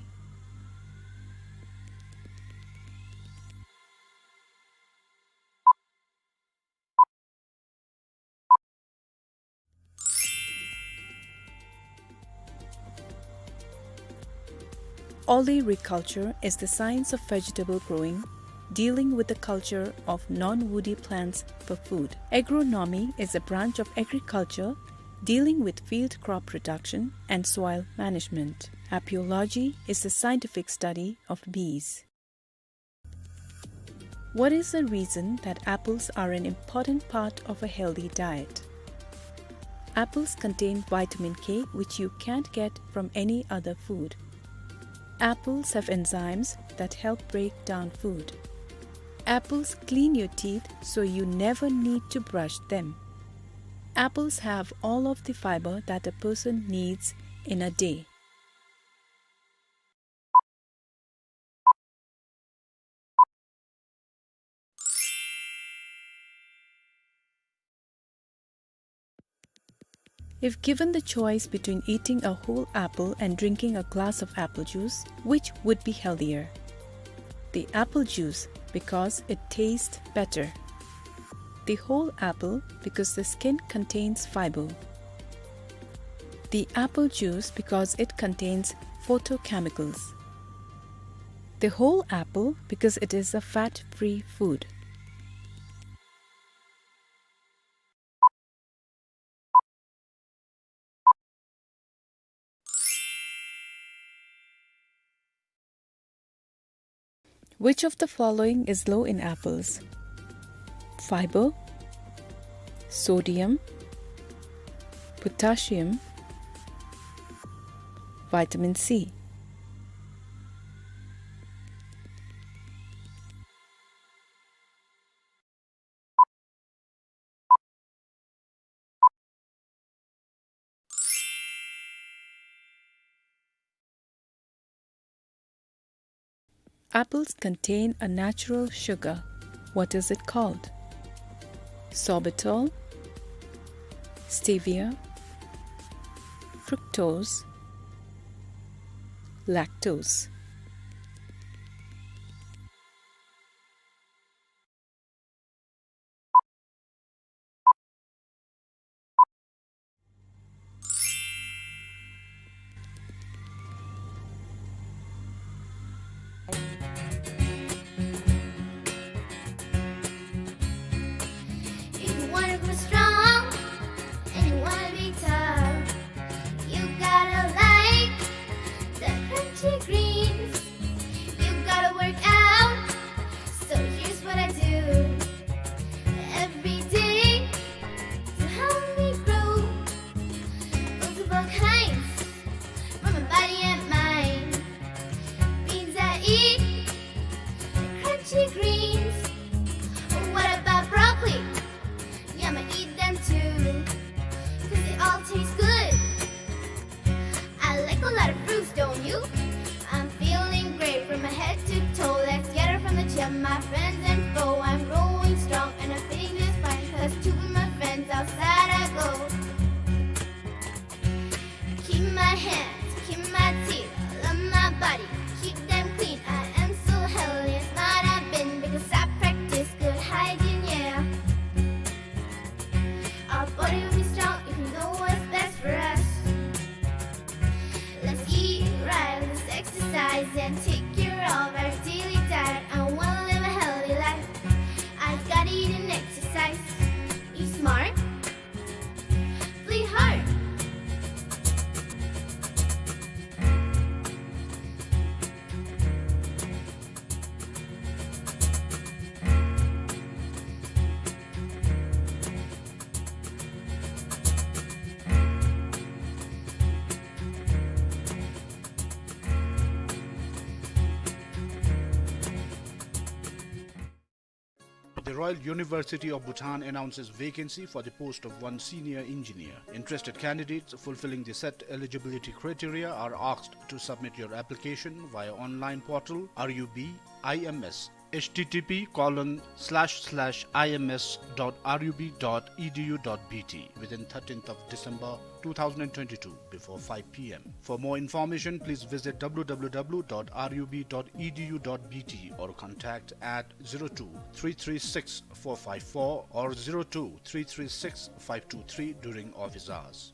Olericulture is the science of vegetable growing, dealing with the culture of non-woody plants for food. Agronomy is a branch of agriculture dealing with field crop production and soil management. Apiology is the scientific study of bees. What is the reason that apples are an important part of a healthy diet? Apples contain vitamin K, which you can't get from any other food. Apples have enzymes that help break down food. Apples clean your teeth, so you never need to brush them. Apples have all of the fiber that a person needs in a day. If given the choice between eating a whole apple and drinking a glass of apple juice, which would be healthier? The apple juice, because it tastes better. The whole apple, because the skin contains fiber. The apple juice, because it contains phytochemicals. The whole apple, because it is a fat-free food. Which of the following is low in apples? Fiber, sodium, potassium, vitamin C. Apples contain a natural sugar. What is it called? Sorbitol, stevia, fructose, lactose. If you wanna grow strong and you wanna be tough, you gotta like the crunchy greens. You gotta work out. So here's what I do every day to help me grow. Lots of all kinds for my body and mind. Beans I eat, crunchy greens. What about broccoli? Yeah, I'ma eat them too, 'cause they all taste good. I like a lot of fruits, don't you? I'm feeling great from my head to toe. Let's get it from the gym, my friends and foe. I'm growing strong and I'm feeling just fine, 'cause to be my friends outside I go. Keep my hands, keep my teeth, love my body, keep them clean. I am so healthy, it's not a been because I practice good hygiene, yeah. Our body will be strong if we know what's best for us. Let's eat right, let's exercise and take care of our daily diet. I wanna live a healthy life. I gotta eat and exercise. Eat smart, play hard. The Royal University of Bhutan announces vacancy for the post of one senior engineer. Interested candidates fulfilling the set eligibility criteria are asked to submit your application via online portal R U B I M S, H T T P colon slash slash I M S dot R U B dot E D U dot B T within thirteenth of December two thousand and twenty-two before five P M. For more information, please visit W W W dot R U B dot E D U dot B T or contact at zero two three three six four five four or zero two three three six five two three during office hours.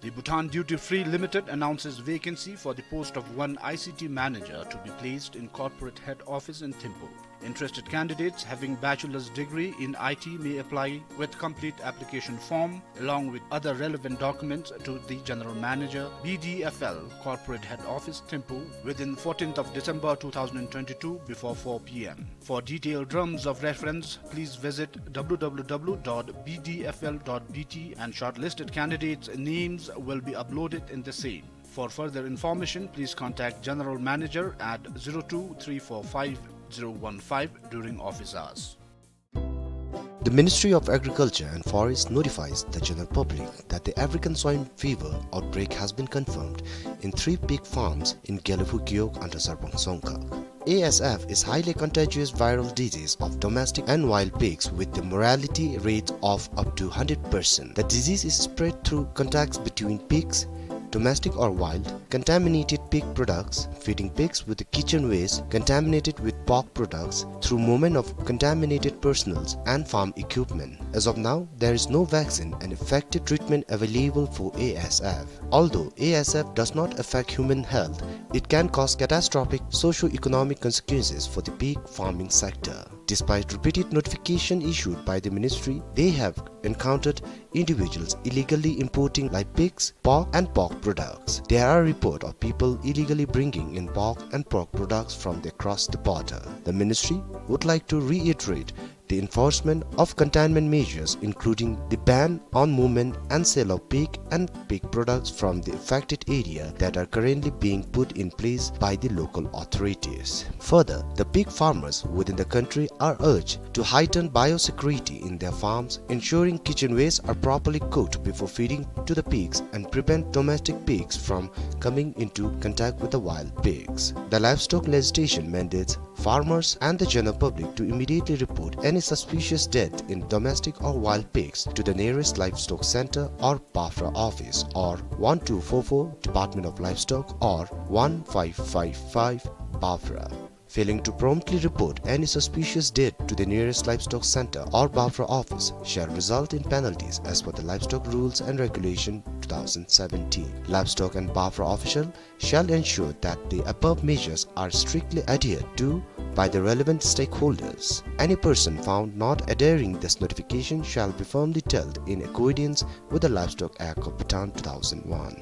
The Bhutan Duty Free Limited announces vacancy for the post of one I C T manager to be placed in corporate head office in Thimphu. Interested candidates having bachelor's degree in I T may apply with complete application form along with other relevant documents to the General Manager, B D F L, Corporate Head Office, Thimphu, within fourteenth of December two thousand and twenty-two before four P M. For detailed terms of reference, please visit W W W dot B D F L dot B T, and shortlisted candidates' names will be uploaded in the same. For further information, please contact General Manager at zero two three four five zero one five during office hours. The Ministry of Agriculture and Forest notifies the general public that the African swine fever outbreak has been confirmed in three pig farms in Gelephu Gewog under Sarpang Songkhag. A S F is highly contagious viral disease of domestic and wild pigs with the mortality rate of up to hundred percent. The disease is spread through contacts between pigs, domestic or wild, contaminated pig products, feeding pigs with the kitchen waste contaminated with pork products, through movement of contaminated personals and farm equipment. As of now, there is no vaccine and effective treatment available for A S F. Although A S F does not affect human health, it can cause catastrophic socio-economic consequences for the pig farming sector. Despite repeated notification issued by the ministry, they have encountered individuals illegally importing live pigs, pork and pork products. There are reports of people illegally bringing in pork and pork products from across the border. The ministry would like to reiterate the enforcement of containment measures, including the ban on movement and sale of pig and pig products from the affected area that are currently being put in place by the local authorities. Further, the pig farmers within the country are urged to heighten biosecurity in their farms, ensuring kitchen waste are properly cooked before feeding to the pigs and prevent domestic pigs from coming into contact with the wild pigs. The livestock legislation mandates farmers and the general public to immediately report any suspicious death in domestic or wild pigs to the nearest livestock center or BAFRA office, or one two four four Department of Livestock or one five five five BAFRA. Failing to promptly report any suspicious death to the nearest livestock center or BAFRA office shall result in penalties as per the Livestock Rules and Regulation two thousand seventeen. Livestock and BAFRA official shall ensure that the above measures are strictly adhered to by the relevant stakeholders. Any person found not adhering this notification shall be firmly dealt in accordance with the Livestock Act of Bhutan two thousand one.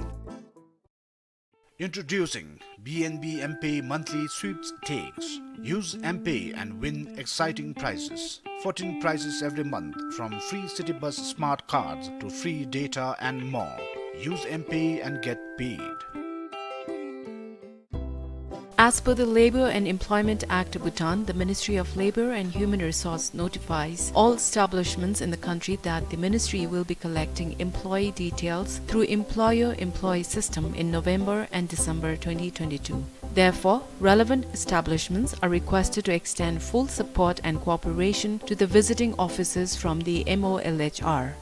Introducing B N B M-Pay monthly sweepstakes. Use M-Pay and win exciting prizes. Fourteen prizes every month, from free city bus smart cards to free data and more. Use M-Pay and get paid. As per the Labour and Employment Act of Bhutan, the Ministry of Labour and Human Resource notifies all establishments in the country that the ministry will be collecting employee details through employer-employee system in November and December twenty twenty-two. Therefore, relevant establishments are requested to extend full support and cooperation to the visiting officers from the M O L H R.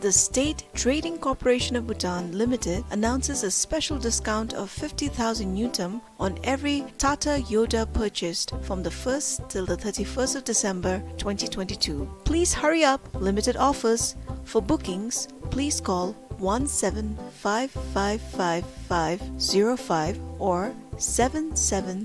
The State Trading Corporation of Bhutan Limited announces a special discount of fifty thousand ngultrum on every Tata Yoda purchased from the first till the thirty-first of December twenty twenty-two. Please hurry up, limited offers. For bookings, please call one seven five five five five zero five or seven seven